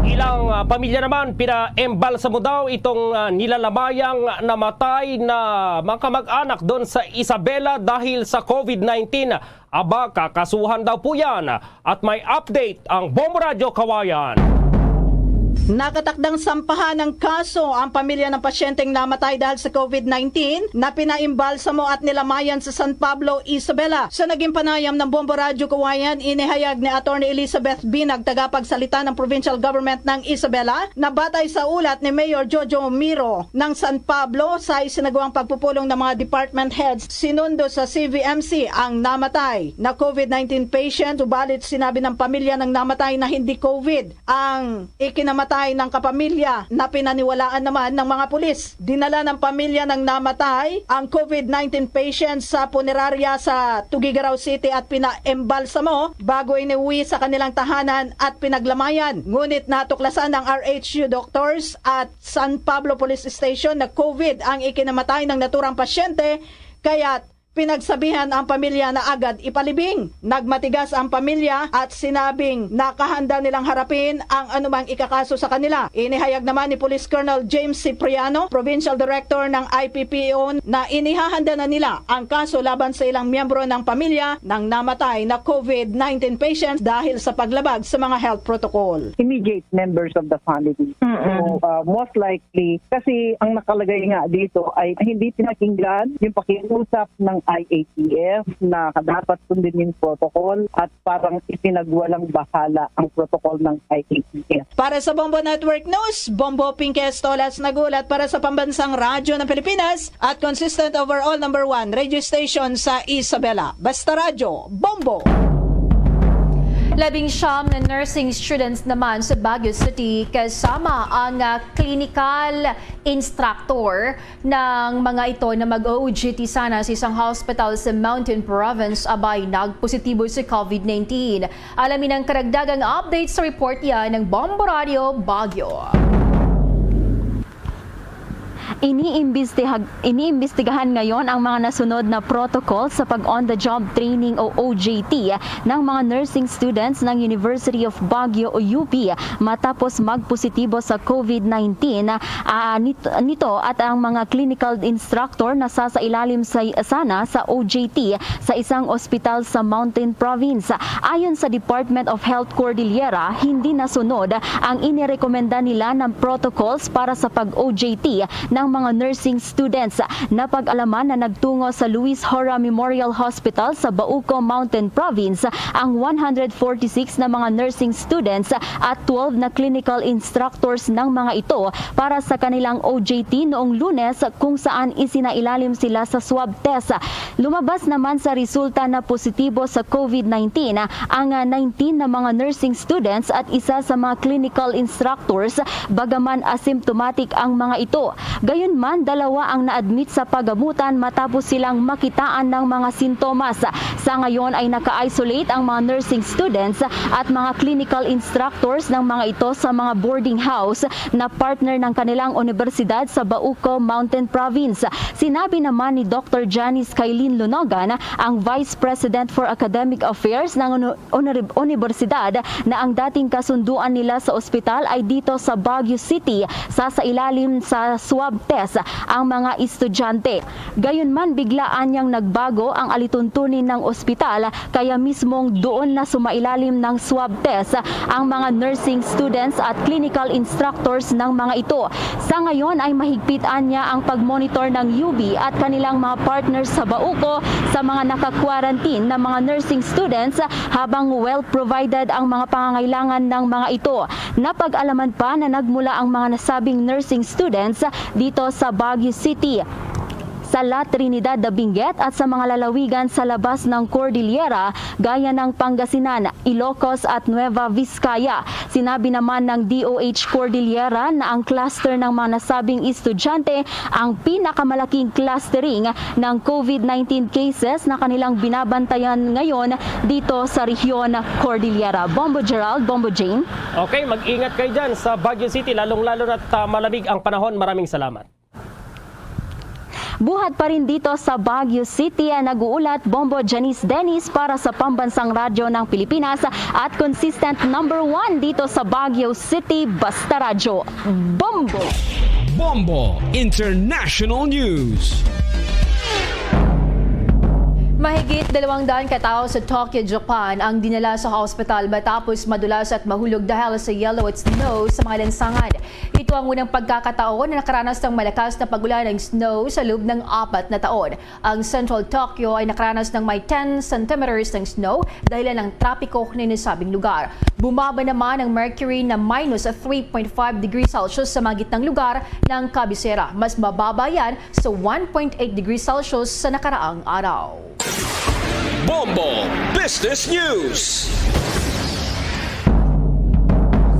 Ilang, ah, pamilya naman, pinaembalsamo daw itong, ah, nilalamayang namatay na mga kamag-anak doon sa Isabela dahil sa covid nineteen. Aba, kakasuhan daw po yan. At may update ang Bombo Radyo Kawayan. Nakatakdang sampahan ng kaso ang pamilya ng pasyenteng namatay dahil sa covid nineteen na pinaimbalsamo at nilamayan sa San Pablo, Isabela. Sa naging panayam ng Bombo Radyo Kawayan, inihayag ni Attorney Elizabeth Binag, tagapagsalita ng Provincial Government ng Isabela, na batay sa ulat ni Mayor Jojo Miro ng San Pablo, sa isinagawang pagpupulong ng mga department heads, sinundo sa C V M C ang namatay na covid nineteen patient, subalit sinabi ng pamilya ng namatay na hindi covid ang ikinamatay ng kapamilya na pinaniwalaan naman ng mga pulis. Dinala ng pamilya ng namatay ang covid nineteen patient sa punerarya sa Tuguegarao City at pinaembalsamo bago iniuwi sa kanilang tahanan at pinaglamayan. Ngunit natuklasan ng R H U doctors at San Pablo Police Station na covid ang ikinamatay ng naturang pasyente, kaya't pinagsabihan ang pamilya na agad ipalibing. Nagmatigas ang pamilya at sinabing nakahanda nilang harapin ang anumang ikakaso sa kanila. Inihayag naman ni Police Colonel James Cipriano, Provincial Director ng I P P O, na inihahanda na nila ang kaso laban sa ilang miyembro ng pamilya ng namatay na covid nineteen patients dahil sa paglabag sa mga health protocol. Immediate members of the family. Mm-mm. So, uh, most likely, kasi ang nakalagay nga dito ay hindi pinakinggan yung pakiusap ng I A T F na dapat sundin yung protocol at parang ipinagwalang bahala ang protocol ng I A T F. Para sa Bombo Network News, Bombo Pinquez Tolas nagulat para sa Pambansang Radyo ng Pilipinas at consistent overall number one radio station sa Isabela. Basta Radyo, Bombo! Labing siyam na nursing students naman sa Baguio City kasama ang, ah, clinical instructor ng mga ito na mag-O J T sana sa isang hospital sa Mountain Province abay nagpositibo sa covid nineteen. Alamin ang karagdagang update sa report yan ng Bombo Radio Baguio. Iniimbestihag-, iniimbestigahan ngayon ang mga nasunod na protocol sa pag-on-the-job training o O J T ng mga nursing students ng University of Baguio o U P matapos magpositibo sa covid nineteen, ah, nit-, nito at ang mga clinical instructor na sasailalim sa, sana sa O J T sa isang ospital sa Mountain Province. Ayon sa Department of Health Cordillera, hindi nasunod ang inirekomenda nila ng protocols para sa pag-O J T ng mga nursing students. Napag-alaman na nagtungo sa Luis Jora Memorial Hospital sa Bauco, Mountain Province ang one hundred forty-six na mga nursing students at twelve na clinical instructors ng mga ito para sa kanilang O J T noong Lunes, kung saan isinailalim sila sa swab test. Lumabas naman sa resulta na positibo sa covid nineteen ang, ah, nineteen na mga nursing students at isa sa mga clinical instructors, bagaman asymptomatic ang mga ito. Gayunman, dalawa ang na-admit sa pagamutan matapos silang makitaan ng mga sintomas. Sa ngayon ay naka-isolate ang mga nursing students at mga clinical instructors ng mga ito sa mga boarding house na partner ng kanilang unibersidad sa Bauco Mountain Province. Sinabi naman ni Doctor Janice Kailin Lunogan, ang Vice President for Academic Affairs ng unu-, unirib-, unibersidad, na ang dating kasunduan nila sa ospital ay dito sa Baguio City, sa, sa ilalim sa swab test ang mga estudyante. Gayunman, biglaan niyang nagbago ang alituntunin ng ospital, kaya mismong doon na sumailalim ng swab test ang mga nursing students at clinical instructors ng mga ito. Sa ngayon ay mahigpitan niya ang pagmonitor ng U B at kanilang mga partners sa Bauco sa mga naka-quarantine na mga nursing students, habang well provided ang mga pangangailangan ng mga ito. Napag-alaman pa na nagmula ang mga nasabing nursing students dito sa Baguio City, sa La Trinidad de Benguet at sa mga lalawigan sa labas ng Cordillera, gaya ng Pangasinan, Ilocos at Nueva Vizcaya. Sinabi naman ng D O H Cordillera na ang cluster ng mga nasabing estudyante ang pinakamalaking clustering ng COVID nineteen cases na kanilang binabantayan ngayon dito sa rehiyon Cordillera. Bombo Gerald, Bombo Jane. Okay, mag-ingat kayo dyan sa Baguio City, lalong-lalo na't, ah, malamig ang panahon. Maraming salamat. Buhat pa rin dito sa Baguio City, ah, nag-uulat Bombo Janice Dennis para sa Pambansang Radyo ng Pilipinas at consistent number one dito sa Baguio City, Basta Radyo. Bombo! Bombo International News. Mahigit dalawang daan ka tawo sa Tokyo, Japan, ang dinala sa hospital matapos madulas at mahulog dahil sa yellow at snow sa mga lansangan. Ito ang unang pagkakataon na nakaranas ng malakas na pag-ulan ng snow sa loob ng apat na taon. Ang Central Tokyo ay nakaranas ng may ten centimeters ng snow dahilan ng trapiko na nasabing lugar. Bumaba naman ang mercury na minus three point five degrees Celsius sa mga gitnang lugar ng kabisera. Mas mababa yan sa one point eight degrees Celsius sa nakaraang araw. Bombo Business News.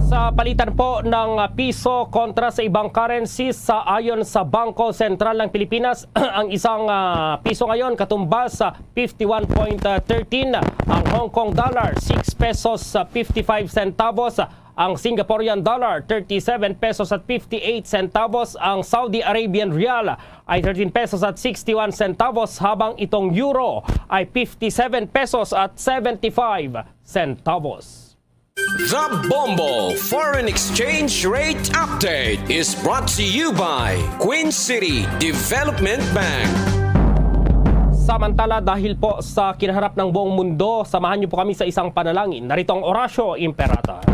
Sa palitan po ng, ah, piso kontra sa ibang currencies, sa ayon sa Bangko Sentral ng Pilipinas, ang isang, ah, piso ngayon katumbas sa fifty-one point thirteen, ang Hong Kong dollar, six pesos, ah, fifty-five centavos, ang Singaporean dollar, thirty-seven pesos at fifty-eight centavos, ang Saudi Arabian rial ay thirteen pesos at sixty-one centavos, habang itong euro ay fifty-seven pesos at seventy-five centavos. The Bombo Foreign Exchange Rate Update is brought to you by Queen City Development Bank. Samantala, dahil po sa kinaharap ng buong mundo, samahan niyo po kami sa isang panalangin. Narito ang Oratio Imperata.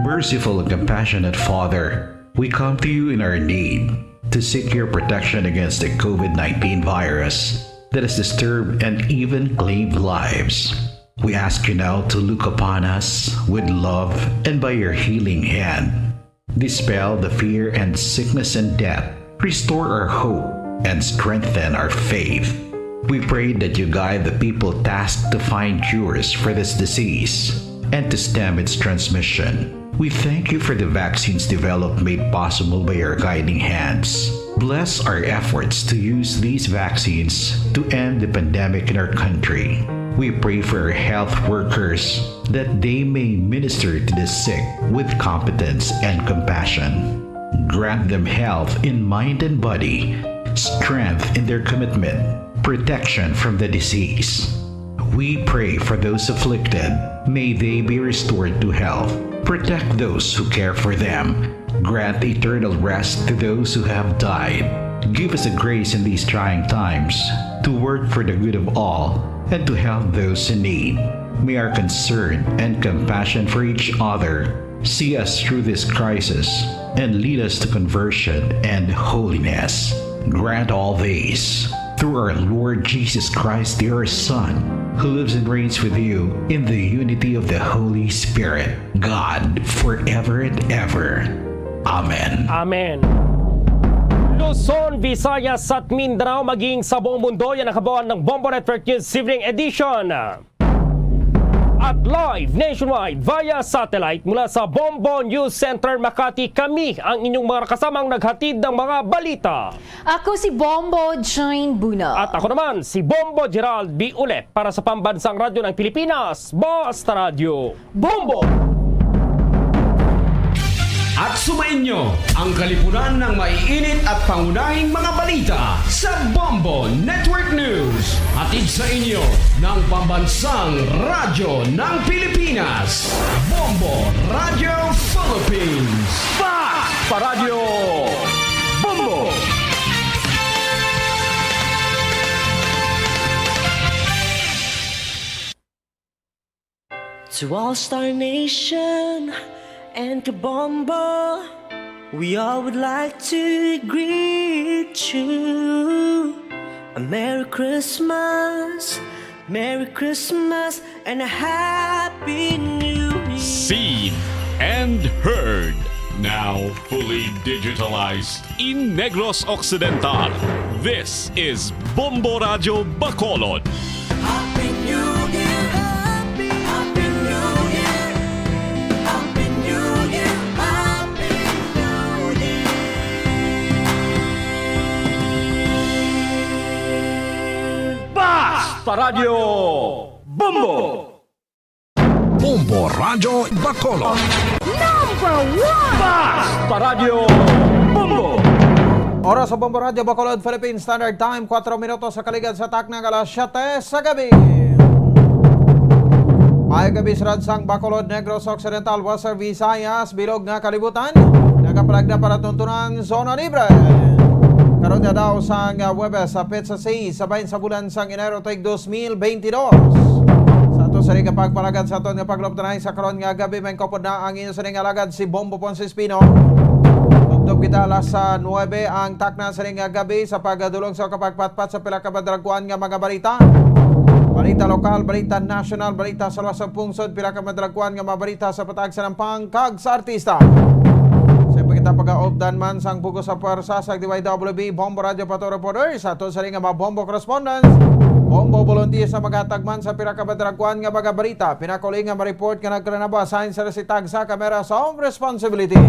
Merciful and compassionate Father, we come to you in our need to seek your protection against the COVID nineteen virus that has disturbed and even claimed lives. We ask you now to look upon us with love and by your healing hand, dispel the fear and sickness and death, restore our hope, and strengthen our faith. We pray that you guide the people tasked to find cures for this disease and to stem its transmission. We thank you for the vaccines developed made possible by your guiding hands. Bless our efforts to use these vaccines to end the pandemic in our country. We pray for our health workers that they may minister to the sick with competence and compassion. Grant them health in mind and body, strength in their commitment, protection from the disease. We pray for those afflicted. May they be restored to health. Protect those who care for them. Grant eternal rest to those who have died. Give us the grace in these trying times to work for the good of all and to help those in need. May our concern and compassion for each other see us through this crisis and lead us to conversion and holiness. Grant all this through our Lord Jesus Christ, your Son, who lives and reigns with you in the unity of the Holy Spirit, God, forever and ever. Amen. Amen. Luzon, Visayas at Mindanao, maging sa buong mundo, yan ang kabuuan ng Bombo Network News Evening Edition. At live nationwide via satellite mula sa Bombo News Center Makati, kami ang inyong mga kasamang naghatid ng mga balita. Ako si Bombo Jane Buna. At ako naman si Bombo Gerald B. Ulet para sa Pambansang Radyo ng Pilipinas, Basta Radyo Bombo! At sumainyo ang kalipunan ng maiinit at pangunahing mga balita sa Bombo Network News. Hatid sa inyo ng Pambansang Radyo ng Pilipinas, Bombo Radio Philippines. Basta Radyo Bombo! To All Star Nation and Kabombo, we all would like to greet you a Merry Christmas, Merry Christmas, and a Happy New Year. Seen and heard, now fully digitalized in Negros Occidental. This is Bombo Radyo Bacolod. Happy New Year! Happy, Happy New Year! Happy New Year! Happy New Year! Basta Radyo Bombo! Bombo Radyo Bacolod. Number one! Basta Radyo Bombo! Oras sa Bombo Radyo Bacolod, Philippine Standard Time, kwatro minutos sa kaligad sa takna nga alas siyete sa gabi. Maayong gabi sa ransang Bacolod, Negros Occidental, Western Visayas, bilog nga kalibutan. Nagapalagda para tuntunan, Zona Libre. Karon nga daw sang, ah, Huwebes, sa petsa seis, sa bahin sa bulan sang Enero, tuig dos mil bentidós. Sa ato sa ring pagpalagad sa aton nga pagluptanay sa karon nga gabi, may kupod na ang inyo sining alagad si Bombo Ponce Espino. Tubtob kita alas sa nuebe ang takna sining nga gabi sa pagdulong sa kapagpatpat sa pila ka madalagkuan nga mga balita. Balita lokal, balita nasyonal, balita sa luwas sa pungsod, pila ka madalagkuan nga mga balita sa pataag sa nampang kag sa artista. Sa kita pag-aupdan man sang bug-os sa pwersa sa D Y W B, Bombo Radio Pato Reporter, sa aton sa ring nga mga Bombo Correspondents, Bombo Volunteers sa maghatag man sa pila ka madalagkuan nga mga balita. Pinakuli nga ma-report nga nagkalanaba, assign sila si tag sa kamera sa responsibility.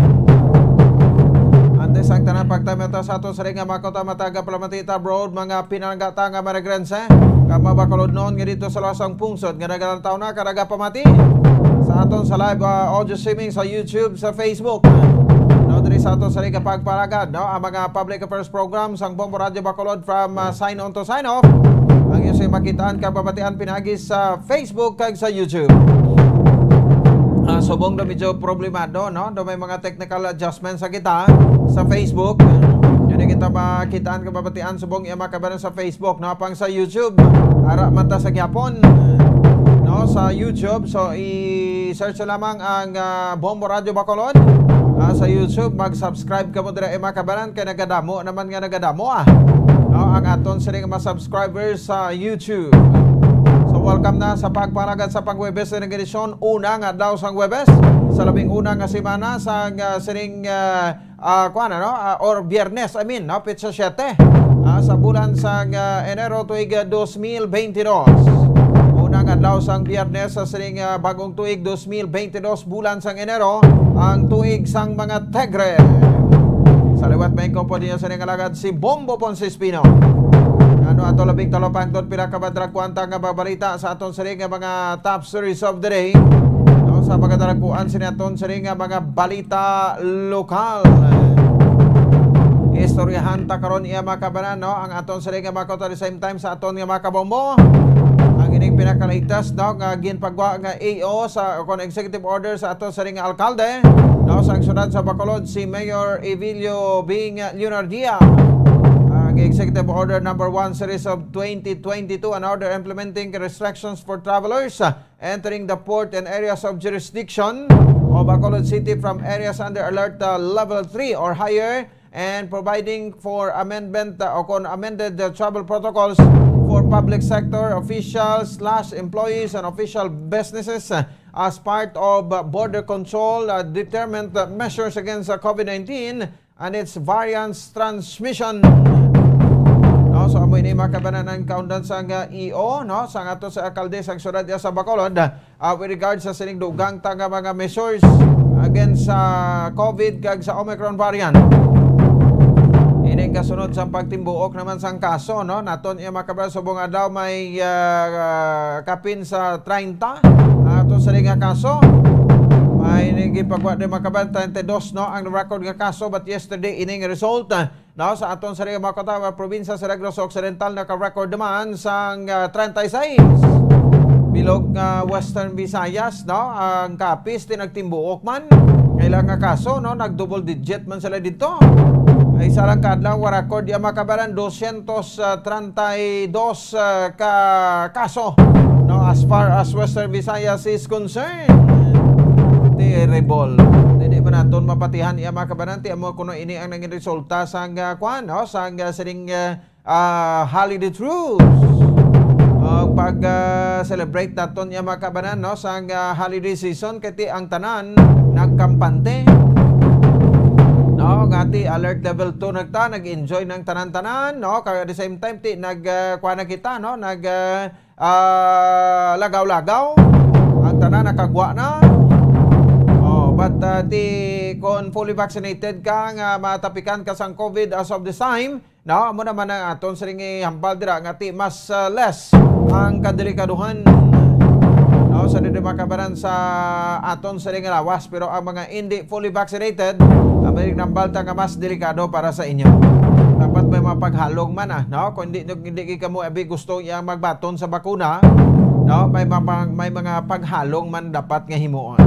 Antes ang tanan, pagtayma ta sa aton sa ring nga mga kuta, matag palamati ta abroad, mga pinalangga ta nga Marigrense, kag mga Bacolodnon nga dito sa luwas sang pungsod nga nagalantaw na kag nagapamati sa aton sa live, ah, audio streaming sa YouTube, sa Facebook. No, diri sa aton sa ring nga pagpalagad, no, ang mga public affairs program sang Bombo Radio Bacolod from, ah, sign on to sign off. Ang inyo sing makitaan kag mabatian pinagi sa Facebook kag sa YouTube. Ah, subong daw medyo problemado, no? Daw may mga technical adjustment sa kita sa Facebook. Yun ang kita makitaan kag mabatian subong iya makabaran sa Facebook, no? Apang sa YouTube, ara man ta sa gihapon, no? Sa YouTube, so i-search na lamang ang, ah, Bombo Radio Bacolod, ah, sa YouTube. Mag-subscribe kamo dira, iya makabaran, kay nagadamo naman nga nagadamo, ah, no? Ang aton sining mga subscribers sa YouTube. So, welcome na sa pagpalagad sa pang-Huwebes nga edisyon, una nga adlaw sang Huwebes, sa labing una nga semana sang, ah, sining, ah, ah, kuwan, ano, ah, or Biyernes, I mean, no, petsa siyete, ah, sa bulan sang, ah, Enero, tuig, ah, dos mil bentidós. Unang adlaw sang Biyernes sa sining, ah, bagong tuig, dos mil bentidós, bulan sang Enero, ang tuig sang mga Tigre. Sa liwat, may kupo ninyo sining alagad si Bombo Ponce Espino. Ano ato labing talupangton, pila ka madalagkuan ta nga mga balita sa aton sining nga mga top stories of the day. No, sa pagkadalagkuan sini aton sining nga mga balita lokal. Istoryahan ta karon iya makabaran, no, ang aton sining nga mga kuta, at the same time sa aton nga mga kabombo. Ang ining pinaka-latest, no, nga ginpagwa nga A O sa, kon executive order sa aton sining nga alkalde, no, sa siyudad sa Bacolod, si Mayor Evilio Bing Leonardia. Ang Executive Order Number One Series of twenty twenty-two, an order implementing restrictions for travelers, uh, entering the port and areas of jurisdiction of Bacolod City from areas under alert, uh, level three or higher, and providing for amendment, uh, o kon amended, uh, travel protocols for public sector officials slash employees and official businesses, uh, as part of, uh, border control, uh, deterrent, uh, measures against, uh, COVID nineteen and its variants transmission. No, So, amo ini, mga kabanan, ang kaundan sang, ah, E O, no, sang ato sa alkalde sang siyudad sa Bacolod, ah, with regard sa sining dugang ta nga mga measures against sa COVID kag sa Omicron variant. Ining kasunod sa pagtimbuok naman sang kaso, no, naton iya, mga kabanan, subong adlaw may, ah, kapin sa treinta ato sa nga kaso. May gipagwa din, mga kabanan, treinta y dos, no, ang record nga kaso, but yesterday ining result, ah, no, sa aton sa mga kota, probinsya sa Negros Occidental, naka-record naman sang, ah, treinta y seis. Bilog nga Western Visayas, no, ang Capiz, ti nagtimbuok man. Kailang nga kaso, no, nag-double digit man sila dito. Ay, isa lang ka adlaw, wa record iya, mga kabanan, dosyentos treinta y dos, ah, ka kaso, no, as far as Western Visayas is concerned. Terrible. Dili man naton mapatihan iya, mga kabanan, ti amo kuno ini ang nangin resulta sang, ah, kwan, no, sang, ah, sining, ah, ah, holiday truce. O pag, ah, celebrate naton iya, mga kabanan, no, sang, ah, holiday season, kay ti ang tanan nagkampante. No, nga ti alert level two nagta, nag-enjoy ng tanan-tanan, no, kag at the same time ti nag, ah, kuha na kita, no, nag, ah, ah, lagaw-lagaw. Ang tanan nakagwa na. Oh, but, ah, ti, kung fully vaccinated ka nga matapikan ka sang COVID as of this time, no, amo naman ang aton siring ihambal dira nga ti mas, ah, less ang kadelikaduhan, no, sa diri, mga kabanan, sa aton siring nga lawas. Pero ang mga hindi fully vaccinated, ang mga nambal ta nga mas delikado para sa inyo. Dapat may mga paghalong man, ah, no? Kung hindi, hindi gid kamo abi gusto yang magbaton sa bakuna, no? May mga, may mga paghalong man dapat nga himuon.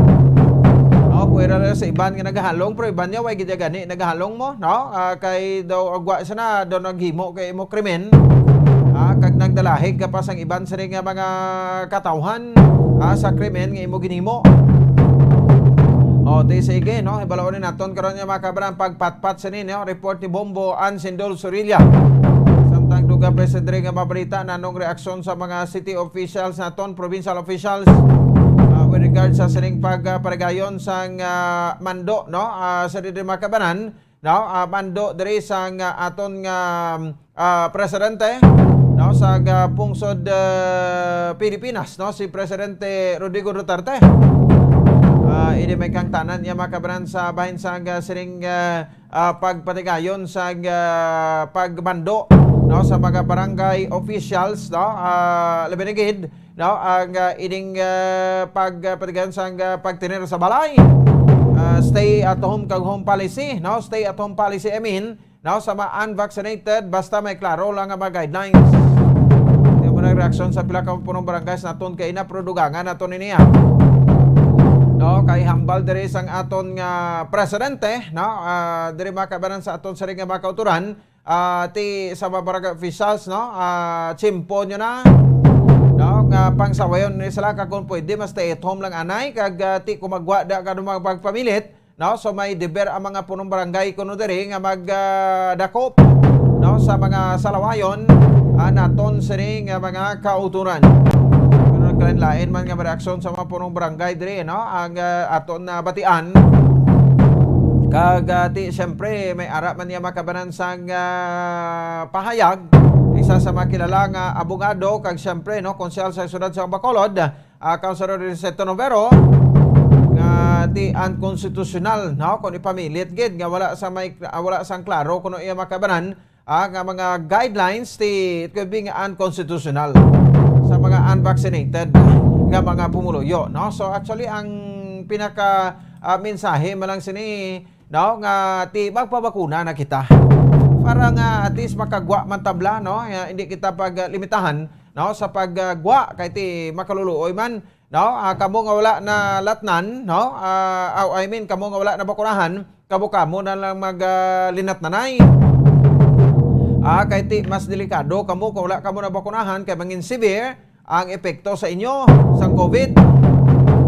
No, puwera lang sa iban nga nagahalong, pero iban niya, way gid gani nagahalong mo, no? Ah, kay daw agwa sana daw naghimo kay imo krimen. Ah, kag nagdalahig ka pa sang iban sini nga mga katawhan, ah, sa krimen nga imo ginhimo. O, di sige, no? Hibaloon naton karon nga, mga kabanan, pagpatpat sini, no? Report ni Bombo Ansindol Sorilla. Samtang dugang pa sa diri nga mabalita, nanong reaksyon sa mga city officials naton, provincial officials, ah, with regard sa sining pag, ah, parigayon sang, ah, mando, no? Ah, sa diri, mga kabanan, no? Ah, mando diri sang, ah, aton nga, ah, presidente, no, sa, ah, pungsod, ah, Pilipinas, no, si Presidente Rodrigo Duterte. Ah, ini may kangtanan niya, mga kabanan, sa bahin sang, ah, sining, ah, ah, pagpatigayon sa, ah, pagmando, no, sa mga barangay officials, no, ah, labi na gid, no, ang, ah, ining, ah, pag, ah, pagtigayon sang, ah, pagtener sa balay. Ah, stay at home kag home policy, no? Stay at home policy, I mean, no? Sa mga unvaccinated, basta may klaro lang nga mga guidelines. Di mo na reaksyon sa pila ka punong barangays naton kay na, pero dugangan naton ini, ah. No, kay hambal diri sang aton nga presidente, no? Ah, diri, mga kabanan, sa aton siring nga mga kauturan, ah, ti sa mga barangay officials, no? Ah, tsimpo nyo na, no? Nga pangsawayon ni sila, kag kung pwede, mas stay at home lang anay, kag, ah, ti kung magwa da ka mga pagpamilit, no? So may deber ang mga punong barangay kuno diri nga mag, ah, dakop, no? Sa mga salawayon, ah, naton sini nga mga kauturan. Pero nagkalain-lain man nga reaksyon sa mga punong barangay diri, no? Ang, ah, aton na batian. Kag, ah, ti, siyempre, may ara man niya makabanan sang, ah, pahayag. Isa sa mga kilala nga abogado, kag siyempre, no, konsehal sa siyudad sa Bacolod, ah, Councilor Aniceto Novero, nga ti unconstitutional, no, kung ipamilit gid nga wala sa may, ah, wala sang klaro kuno iya makabanan, ah, nga mga guidelines, ti, it could be nga unconstitutional sa mga unvaccinated nga mga pumuluyo, no? So, actually, ang pinaka, ah, mensahe man lang sini, no, nga ti magpabakuna na kita para nga at least makagwa man tabla, no? Nga hindi kita paglimitahan, no, sa paggwa kay ti makaluluoy man, no? Ah, kamo nga wala na latnan, no? Ah, aw, I mean, kamo nga wala na bakunahan, kamo-kamo na lang mag, ah, linatnanay. Ah, kay ti mas delikado kamo kung wala kamo na bakunahan kay mangin severe ang epekto sa inyo sang COVID.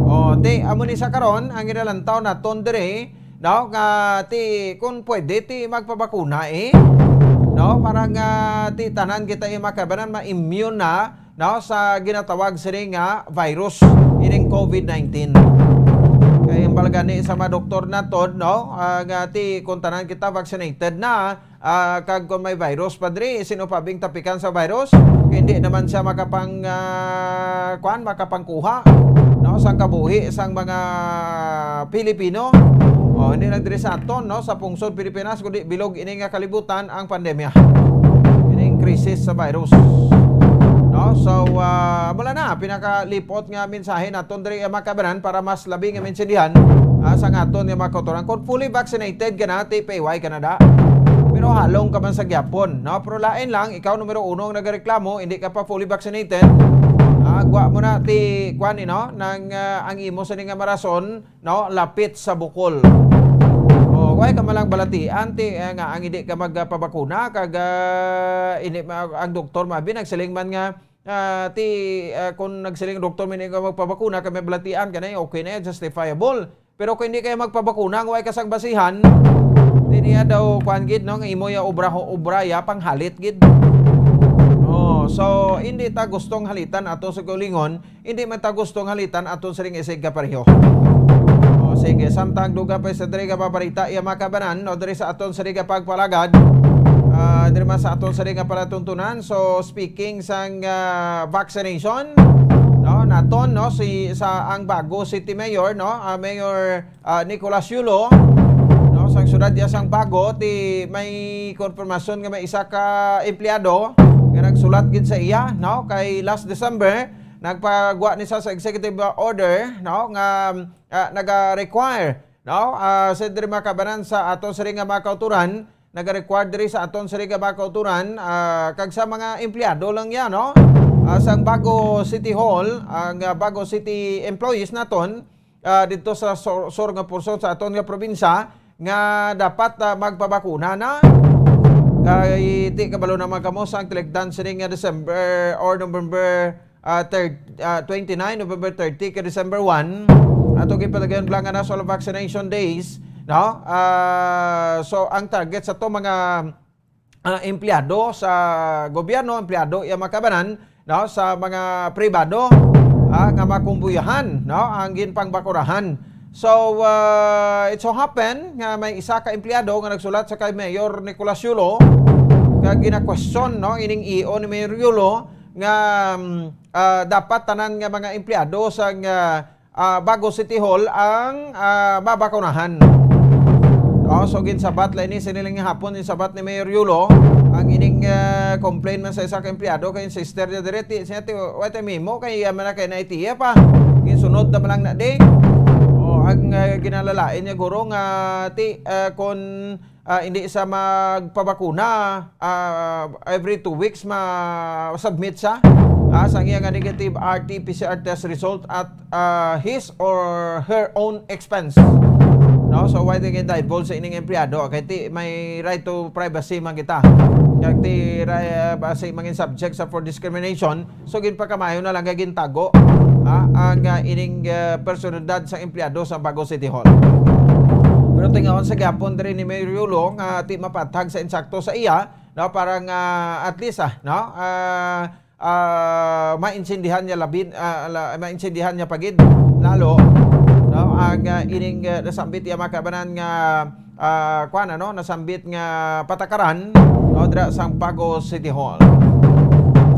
O, ti, amo ni sa karon ang ginalantaw naton diri, no, nga ti kung pwede ti magpabakuna, eh, no, para nga ti tanan kita, eh, makabanan ma-immune na, no, sa ginatawag sini nga virus, ining COVID nineteen. Kay ang gani sa mga doktor naton, no? Ah, nga ti kung tanan kita vaccinated na, ah, kag kung may virus pa diri, sino pa bing tapikan sa virus? Kay hindi naman siya makapang, ah, kuan, makapangkuha, no, sang kabuhi sang mga Pilipino. O, hindi lang diri sa aton, no, sa pungsod Pilipinas, kundi bilog ini nga kalibutan ang pandemya. Ining krisis sa virus. No? So, ah, wala na, pinakalipot nga mensahe naton diri, ah, mga kabanan, para mas labi nga maintindihan, ah, sa aton nga mga kautoran. Kung fully vaccinated ka na, T P A Y ka na da. Pero halong ka man sa gyapon, no? Pero lain lang, ikaw numero uno ang nagareklamo, hindi ka pa fully vaccinated. Ah, gwa mo na ti, kwan, eh, no? Nang, ah, ang imo sa nga marason, no, lapit sa bukol. O, why ka malang balatian ti, eh, nga ang hindi ka magpabakuna kag, ah, ini, ma-, ang doktor mabi nagsiling man nga, ah, ti, ah, kung nagsiling ang doktor man hindi ka magpabakuna kay may balatian ka na, okay na yan, justifiable. Pero kung hindi kayo magpabakuna, ang way ka sang basihan, di niya daw, kuan gid, no, nga imo ya obra, obra ya panghalit gid. Oh, so hindi ta gustong halitan ato sa kaugalingon, hindi man ta gustong halitan aton siring isig kapareho. O, sige, samtang dugang pa sa diri nga mga balita, iya mga kabanan, no, diri sa aton siring nga pagpalagad, ah, diri man sa aton siring nga palatuntunan. So, speaking sang, ah, vaccination, no, naton, no, si, sa ang bago city mayor, no, ah, Mayor, ah, Nicolas Yulo, no, sang siyudad niya sang Bago, ti may konfirmasyon nga may isa ka empleyado nga nagsulat gid sa iya, no, kay last December, nagpagwa ni sa, sa executive order, no, nga, ah, naga-require, no, ah, sa diri mga kabanan sa ato siring nga mga kauturan, naga-require diri sa aton siring nga mga kauturan, ah, kag sa mga empleyado lang yan, no, ah, sang Bago City Hall, ang, ah, Bago City employees naton, ah, dito sa sur, sur nga portion sa aton nga probinsya nga dapat, ah, magpabakuna na. Kay ti kabalo naman kamo sa ang tiligdan sini nga December or November, ah, third, ah, twenty-nine, November thirty kay December one, ato gipalagayon bala nga National Vaccination Days, no? Ah, so ang target sa to mga ah, empleyado sa gobyerno, empleyado iya mga kabanan, no, sa mga pribado, ah, nga makumbuyahan, no, ang ginpangbakunahan. So, ah, it so happen nga may isa ka empleyado nga nagsulat sa kay Mayor Nicolas Yulo nga gina-question, no, ining E O ni Mayor Yulo nga, mm, ah, dapat tanan nga mga empleyado sa nga ah, Bago City Hall ang, ah, mabakunahan. Oh, so ginsabat la ini sini lang hapon, ginsabat ni Mayor Yulo ang ining, ah, complaint man sa isa ka empleyado kay sister niya diri, ti, siya ti, wa ta mimo kay, ah, man na kay na itiya pa. Ginsunod na man lang na di. Oh, ang, ah, ginalalain niya guro nga ti, ah, kon ah, hindi sa magpabakuna, ah, every two weeks ma-submit sa, ah, sa iya nga negative R T P C R test result at, ah, his or her own expense. No? So, why they can divulge sa ining empleyado? Kay ti, may right to privacy man kita. Kag ti, ri-, ah, basi mangin subject sa for discrimination, so, ginpakamayo na lang nga gintago, ah, ang, ah, ining, ah, personalidad sa empleyado sa Bago City Hall. Pero tingawan sa gyapon diri ni Mayor Yulo nga ti mapatag sa insakto sa iya, no, para nga at least, ah, no, ah, ah, maintindihan niya labin, ah, la-, maintindihan niya pagid lalo, no, ang, ah, ining, ah, nasambit iya mga kabanan nga ah, kuwan, ano, nasambit nga patakaran, no, dira sang Bago City Hall.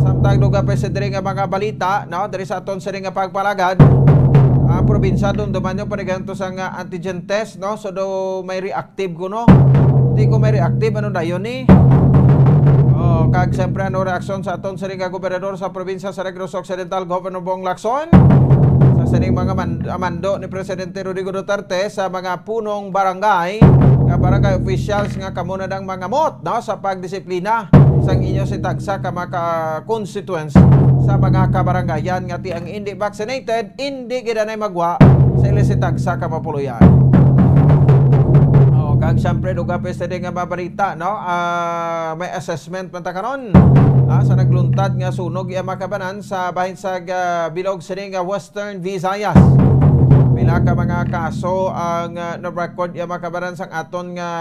Samtang dugang pa sa diri nga mga balita, no, diri sa aton sini nga pagpalagad, ang probinsya dumduman niyo paniganto sa nga antigen test, no, so do may reactive kuno. Di ko may reactive, ano dayon ni? Oh, kag siyempre, ano reaksyon sa aton sini nga gobernador sa probinsya sa Negros Occidental, Governor Bong Lacson? Sa sining mga man-, mando ni Presidente Rodrigo Duterte sa mga punong barangay nga barangay officials nga kamo na dang mangamot, no, sa pagdisiplina sang inyo si tagsa ka mga constituents sa mga kabarangayan nga ti ang hindi vaccinated, hindi gid anay magwa sa ila si tagsa ka mapuloyan. Oh, kag siyempre, dugang pa sa diri nga mga balita, no? Ah, may assessment man ta karon, ah, sa nagluntad nga sunog iya mga kabanan sa bahin sa, ah, bilog sini nga Western Visayas. Pila ka mga kaso ang, ah, na-record iya mga kabanan sang aton nga,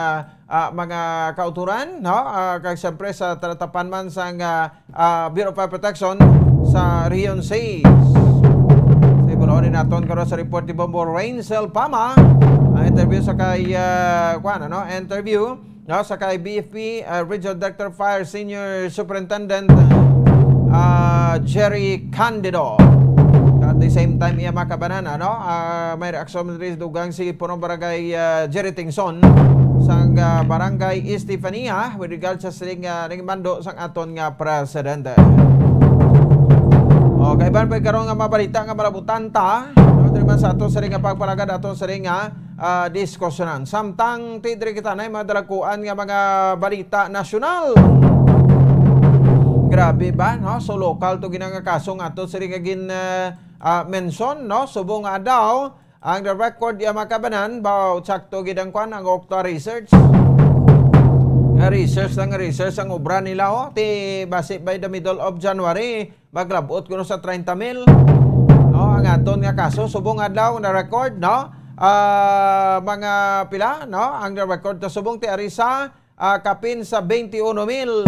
ah, mga kauturan, no? Ah, kag siyempre sa talatapan man sang, ah, ah, Bureau of Fire Protection sa Region six. Sa Iloilo, Rin naton karon sa report ni Bombo Rainsel Pama, ang interview sa kay, ah, kuwan, ano, interview, no, sa kay B F P, ah, Regional Director Fire Senior Superintendent, ah, Jerry Candido. At the same time, iya makabanan, ano, ah, may reaksyon diri dugang si Punong Barangay, ah, Jerry Tingson sang, ah, Barangay Estefania with regard sa sining, ah, ning mando sang aton nga presidente. O, kaiban pa karon nga mabalita nga malabutan ta, no, diri man sa aton sining nga pagpalagad, aton sining nga, ah, diskusyonan. Samtang ti diri kita na mga dalagkuan nga mga balita nasyonal. Grabe ba, no? So, local to gina nga kaso nga aton sining nga gin, ah, ah, mention, no? Subong nga adlaw, ang the record ya makabanan, ba, sakto gid ang kwan, ang Okta Research. Nga research lang, research ang obra nila, oh. Ti, basi by the middle of January, maglabot kuno sa treinta mil. No, ang aton nga kaso, subong adlaw na record, no? Ah, mga pila, no? Ang record ta subong ti ari sa, ah, kapin sa twenty-one mil,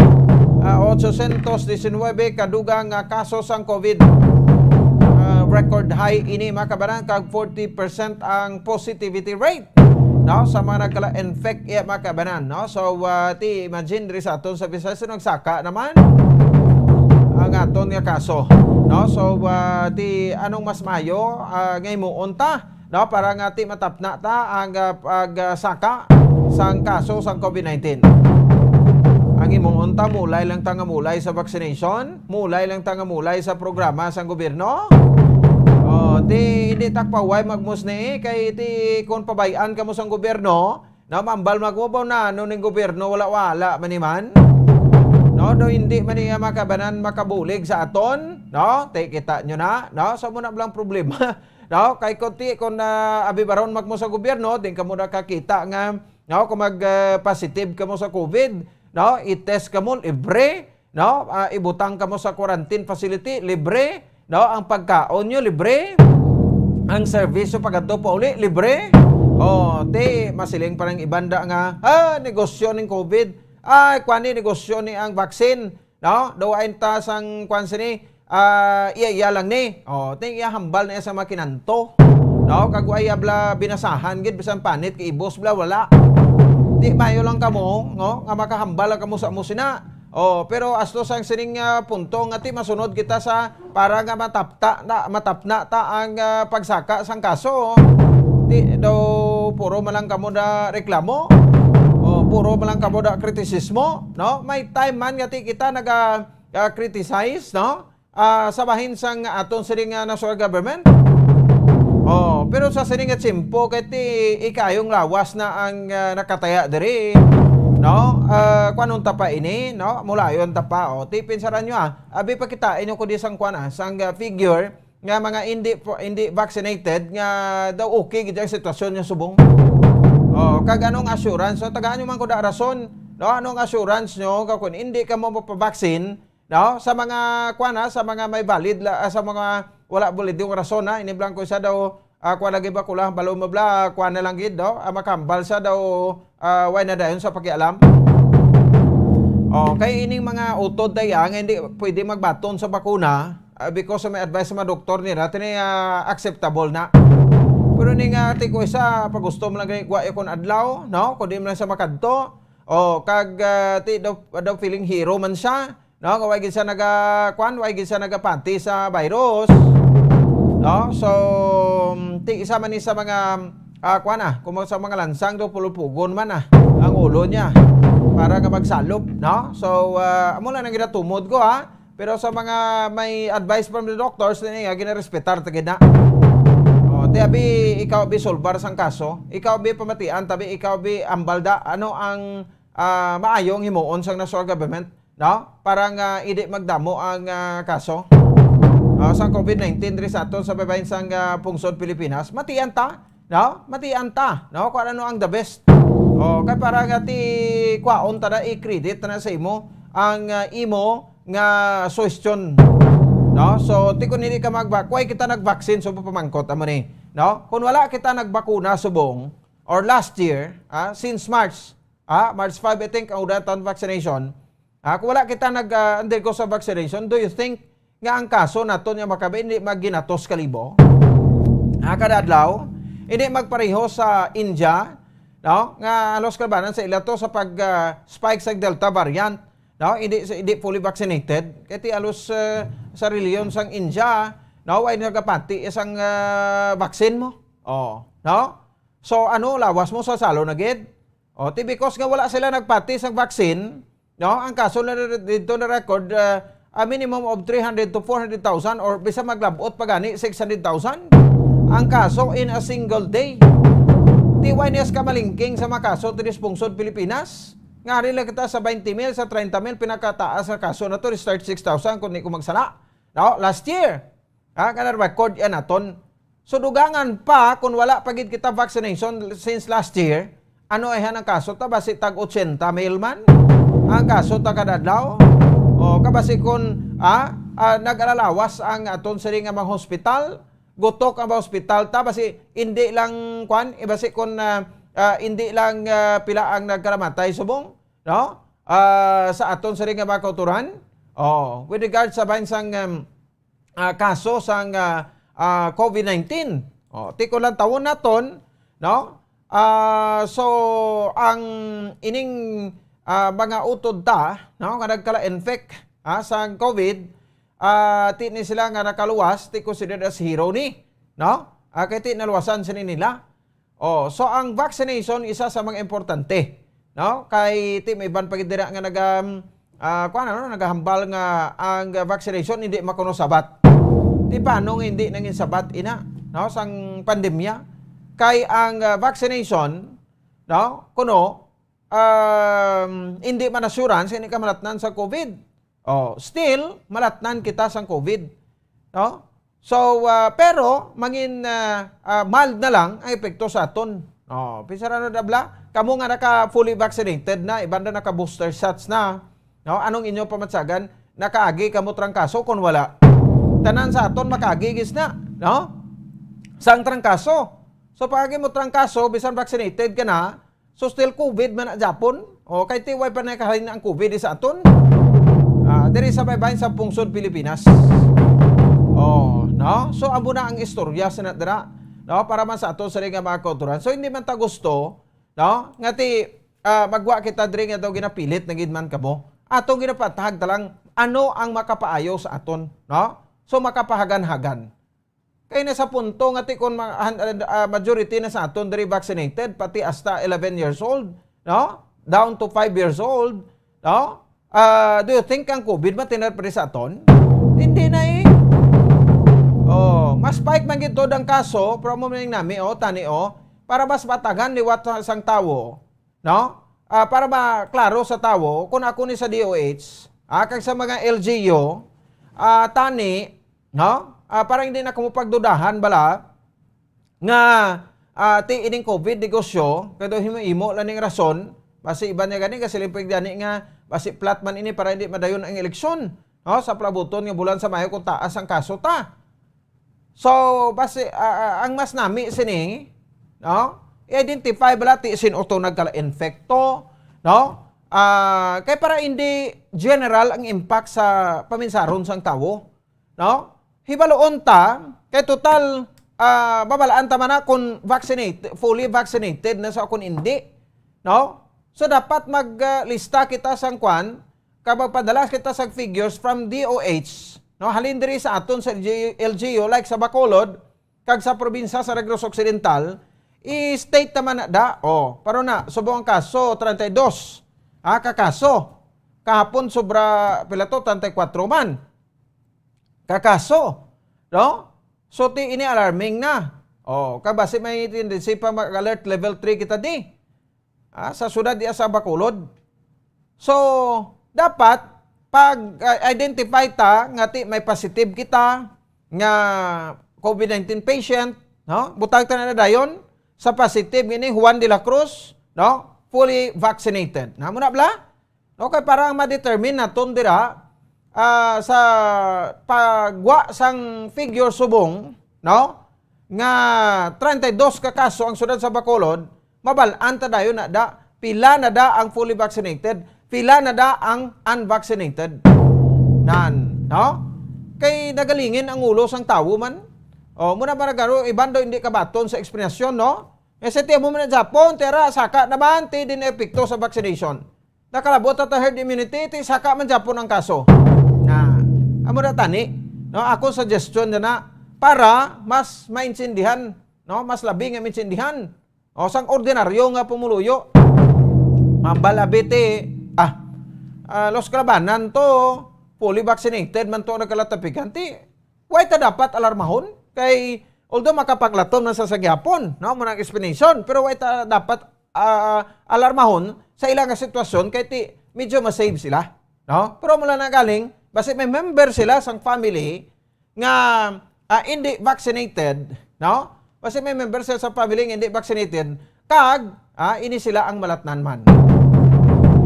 ah, ochocientos diecinuebe ka dugang nga kaso sang COVID. Ah, record high ini, mga kabanan, kag forty percent ang positivity rate, no, sa mga nagkala-infect, iya, mga kabanan, no? So, ah, ti imagine diri sa aton sa Visayas, so nagsaka naman ang aton nga kaso, no? So, ah, ti anong mas maayo, ah, nga himuon ta, no, para nga ti matapna ta ang, ah, pagsaka sang kaso sang COVID nineteen? Ang himuon ta, mulay lang ta nga mulay sa vaccination, mulay lang ta nga mulay sa programa sang gobyerno. Oh, ti hindi ta paway magmusni, kay ti kon pabay-an kamo sang gobyerno, no, mambal magmubaw na ano ning gobyerno, wala-wala man ni man. No, do hindi man niya makabanan makabulig sa aton, no? Ti kita nyo na, no? So, muna lang problema. No, kay kun ti, kun, ah, abi baron magmo sa gobyerno, din kamo nakakita nga, no, kung mag, ah, positive kamo sa COVID, no, i-test kamo libre, no, ah, ibutang kamo sa quarantine facility, libre, no, ang pagkaon nyo libre, ang serbisyo pagkadto pa uli libre. Oh, ti masiling pa ng ibanda nga, ah, negosyo ning COVID. Ay, kwani negosyo ni ang vaccine. No? Daw ay ta sang kwan sini, ah, iya-iya lang ni. Oh, ting iya hambal na iya sa makinanto. No? Kag wa iya bla binasahan gid, bisan panit kay ibos bla wala. Di mayo lang kamo, no? Nga makahambal lang kamo sa amo sina. Oh, pero asto sang sining, ah, punto nga ti masunod kita sa para nga matapta na, matapna ta ang, ah, pagsaka sang kaso. Di daw puro man lang kamo na reklamo. Oh, puro man lang kamo na kritisismo, no? May time man nga ti kita naga ah, criticize, no? Ah, sa bahin sang aton sining, ah, national government. Oh, pero sa sining nga tiyempo kay ti ikayong lawas na ang, ah, nakataya diri, no? Ah, kuanon ta pa ini, no? Mulayon ta pa, oh. Ti pinsaran nyo, ah. Abi pa kita inyo ko di sang kuan, ah, sang, ah, figure nga mga hindi po, hindi vaccinated nga daw okay gid ang sitwasyon nga subong. Oh, kag anong assurance? So, tagaan nyo man ko da rason, no? Anong assurance nyo nga kung hindi ka mo mapabaksin, no? Sa mga, kuwan, ha, sa mga may valid la-, ah, sa mga wala valid yung rason, ha, iniblang ko siya daw, ah, kuwan lagi ba kula, balo mo bla, kuwan na lang gid, no? Ah, makambal siya daw, ah, way na dayon sa pakialam. Oh, kay ining mga utod daya nga hindi pwede magbaton sa bakuna, ah, because may advice sa mga doktor nila, tini, ah, acceptable na. Pero ni nga, ti ko isa, pag gusto mo lang gani, wa ikon adlaw, no? Kundi mo lang sa makadto, oh, kag, ah, ti daw, daw feeling hero man siya, no? Nga way gid siya naga, kwan, way gid siya nagapati sa virus. No? So, mm, ti isa man ni sa mga, ah, kwan, ah, kung sa mga lansang do, pulupugon man, ah, ang ulo niya para nga magsalop, no? So, ah, amo lang ang ginatumod ko, ha? Pero sa mga may advice from the doctors, na niya, ginarespetar ta gid na. Oh, ti abi, ikaw bi solbar sang kaso, ikaw bi pamatian, tabi ikaw bi ambalda, ano ang, ah, maayong himuon sang national government, no? Para nga hindi magdamo ang, ah, kaso, ah, sang COVID nineteen diri sa aton sa babayin sang, ah, pungsod Pilipinas. Matian ta, no? Matian ta, no? Kung ano ang the best. Oh, kay para nga ti kwaon ta na, i-credit ta na sa imo ang, ah, imo nga suhestyon, no? So, ti kun hindi ka magba-, why kita nag-vaccine, so pamangkot amo ni, no? Kung wala kita nagbakuna subong, or last year, ah, since March, ah, March five, I think, ang udah taon vaccination. Ah, kung wala kita nag, ah, undergo sa vaccination, do you think nga ang kaso naton nga makabi hindi maginatos ka libo? ah, kada adlaw, hindi magpareho sa India, no? Nga halos kalabanan sa ila to sa pag, ah, spike sa Delta variant, no? Hindi, hindi fully vaccinated. Kay ti halos, ah, sa reliyon sang India, no? Way nagapati isang, ah, vaccine mo. Oh, no? So, ano, lawas mo sa salo na gid? Oh, ti because nga wala sila nagpati sang vaccine, no? Ang kaso na dito na record, ah, a minimum of three hundred to four hundred thousand or bisan maglabot pa gani six hundred thousand ang kaso in a single day. Ti way niya sa kamalingking sa mga kaso diri sa pungsod Pilipinas. Nga ari lang kita sa twenty mil, sa thirty mil, pinakataas nga kaso na to is thirty-six thousand kung di ko magsala. No? Last year, ha, kana record yan naton. So, dugangan pa kung wala pa gid kita vaccination since last year, ano ay ang kaso ta? Basi tag ochenta mil man ang kaso ta kada adlaw. O, kabasi kung, ah, ah, nag-alalawas ang aton sini nga mga hospital, gutok ang mga hospital ta, basi hindi lang, kwan, eh, basi kung, ah, ah, hindi lang, ah, pila ang nagkalamatay subong, no? Ah, sa aton sini nga mga kauturan. Oh, with regard sa bahin sang, um, ah, kaso sang, ah, ah, COVID nineteen. Oh, ti ko lang tawon naton, no? Ah, so, ang ining, ah, mga utod ta, no, nga nagkala-infect, ah, sang COVID, ah, ti ni sila nga nakaluwas, ti considered as hero ni, no? Ah, kay ti naluwasan sini nila. Oh, so ang vaccination isa sa mga importante, no? Kay ti may iban pa gid dira nga naga, ah, kuwan, ano, nagahambal nga ang vaccination hindi makuno sabat. Ti paano nga hindi nangin sabat ina, no, sang pandemya? Kay ang, ah, vaccination, no, kuno, um, hindi man assurance, hindi ka malatnan sa COVID. Oh, still, malatnan kita sang COVID. No? So, ah, pero, mangin, ah, ah, mild na lang ang epekto sa aton. Oh, pinsara na dabla, kamo nga naka fully vaccinated na, iban na naka booster shots na. No? Anong inyo pamatsagan? Nakaagi kamo trangkaso kung wala. Tanan sa aton makaagi gis na, no? Sang trangkaso. So, pag agi mo trangkaso, bisan vaccinated ka na, so still COVID man na Japon. O, kay ti way pa nakahalin ang COVID sa aton. Ah, diri sa baybayin sa pungsod Pilipinas. Oh, no? So, amo na ang istorya sa nadira, no? Para man sa aton sa nga mga kauturan. So, hindi man ta gusto, no? Nga ti, ah, magwa kita diri nga daw ginapilit na gid man kamo. Atong ginapatahag ta lang ano ang makapaayo sa aton, no? So, makapahagan-hagan. Kay na sa punto nga ti kon ma-, han-, ah, majority na sa aton diri vaccinated, pati hasta eleven years old, no? Down to five years old, no? Ah, do you think ang COVID matinar pa rin sa aton? Hindi na eh. Oh, mas spike man gid to ang kaso, pero mo ning nami, oh, tani, oh, para mas matagan liwat sa sang tawo, no? Ah, para maklaro sa tawo, kung ako ni sa D O H, ah, kag sa mga L G U, ah, tani, no? Ah, para hindi na kamo pagdudahan bala nga, ah, ti ining COVID negosyo, kay daw himo-himo lang ning rason, basi iban niya gani, kasi limpig gani nga, basi plot man ini para hindi madayon ang eleksyon, no? Sa palabuton nga bulan sa Mayo kung taas ang kaso ta. So, basi, ah, ah, ang mas nami sini, no? I-identify bala ti sin-o to nagkala-infekto, no? Ah, kay para hindi general ang impact sa paminsaron sang tawo, no? Hibaluon ta, kay total, ah, babalaan ta man na kung vaccinate-, fully vaccinated na sa kung hindi, no? So, dapat mag, ah, lista kita sang kwan, kag magpadala kita sa figures from D O H, no? Halin diri sa aton sa L G U, like sa Bacolod, kag sa probinsya sa Negros Occidental, i-state naman na da. Oh, pero na, subong ang kaso, treinta y dos. Ah, ka kaso. Kahapon, sobra, pila to, treinta y cuatro man. Ka kaso. No? So, ti, ini alarming na. Oh, kag basi may tendency pa mag-alert level three kita di. Ah, sa syudad diya sa Bacolod. So, dapat pag, ah, identify ta nga ti may positive kita nga COVID nineteen patient, no? Butang ta na dayon sa positive ngini Juan de la Cruz, no? Fully vaccinated. Namo na bala? Okay, para ang ma-determine naton dira, ah, sa pagwa sang figure subong, no? Nga treinta y dos ka kaso ang syudad sa Bacolod, mabal-an ta dayon na da, pila na da ang fully vaccinated, pila na da ang unvaccinated. Nan, no? Kay nagalingin ang ulo sang tawo man. O, muna ba nagaro, iban daw hindi kabaton sa eksplanasyon, no? Kasi ti amo man ang Japon, tira, saka naman, ti din epekto sa vaccination. Nakalabot ta herd immunity, ti saka man Japon ang kaso. Na, amo na tani, no? Ako suggestion na na, para mas maintindihan, no? Mas labi nga maintindihan. O, sang ordinaryo nga pumuluyo. Mambal abi ti, ah, ah, Los Kalabanan to, fully vaccinated man to ang nagkalatapigan. Ti, way ta dapat alarmahon? Kay, although makapanglatom na sa sagyapon, no, muna ang explanation, pero way ta dapat, ah, alarmahon sa ilang sitwasyon kay ti, medyo masave sila, no? Pero mula na galing, basi may member sila sang family nga, ah, hindi vaccinated, no? Basi may member sila sa family nga hindi vaccinated, kag, ah, ini sila ang malatnan man.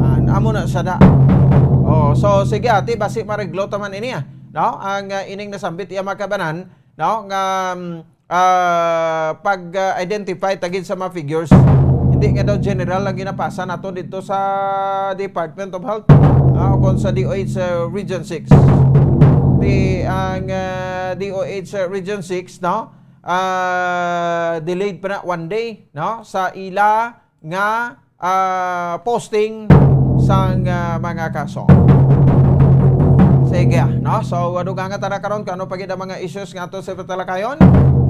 Ah, amo na siya na. Oh, so sige, ati, basi mareglo ta man ini, ah, no? Ang, ah, ining nasambit iya, mga kabanan, no? Nga, mm, ah, pag, ah, identify tagid sa mga figures. Hindi nga daw general ang ginapasa nato dito sa Department of Health, ah, o kung sa D O H, ah, Region six. Di ang, ah, D O H, ah, Region six, no? Ah, delayed pa na one day, no? Sa ila nga, ah, posting sang, ah, mga kaso. Sige, no? So, dugangan ta na karon kung ano pa gid ang mga issues nga ato sa patalakayon.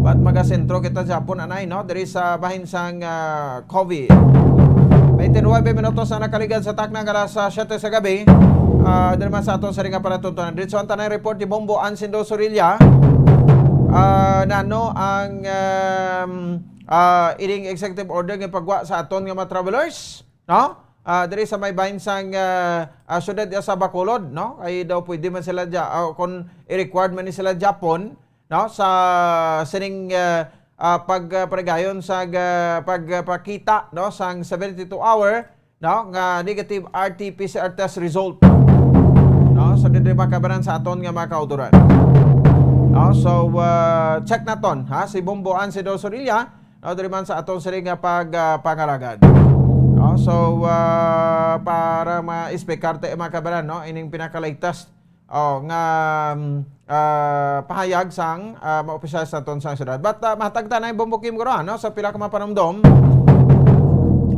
But magasentro kita sa Japon, anay, no? Diri sa bahin sang, ah, COVID. Twenty-nine minutos na nakaligad sa takna nga alas, ah, siyete sa gabi. Ah, diri man sa aton sa ringa palatuntunan. Diretso ang tanang report ni Bombo Ansindo Sorilla. Ah, nano ang, um, ah, ining executive order nga pagwa sa aton nga mga travelers, no? Ah, diri sa may bahin sang, ah, ah, syudad sa Bacolod, no? Ay daw pwede man sila dya, ah, kung i-required man ni sila Japon, no? Sa sining, ah, ah, pag, ah, parigayon sa, ah, pagpakita, no? Sang seventy-two hour, no? Nga negative R T P C R test result, no? So, diri makabaran sa aton nga mga kauturan. No? So, ah, check naton, ha? Si Bombo Ansido Sorilla, no, diri man sa aton sini nga pag, ah, pangalagad. No, so, ah, para ma-explicar ta, mga kabaran, no, ining pinaka-latest, oh, nga, mm, ah, pahayag sang, ah, mga opisyal sa aton sa syudad. But, ah, mahatag ta na yung Bombo Kim Guro, no, sa pila ka mga panumdom.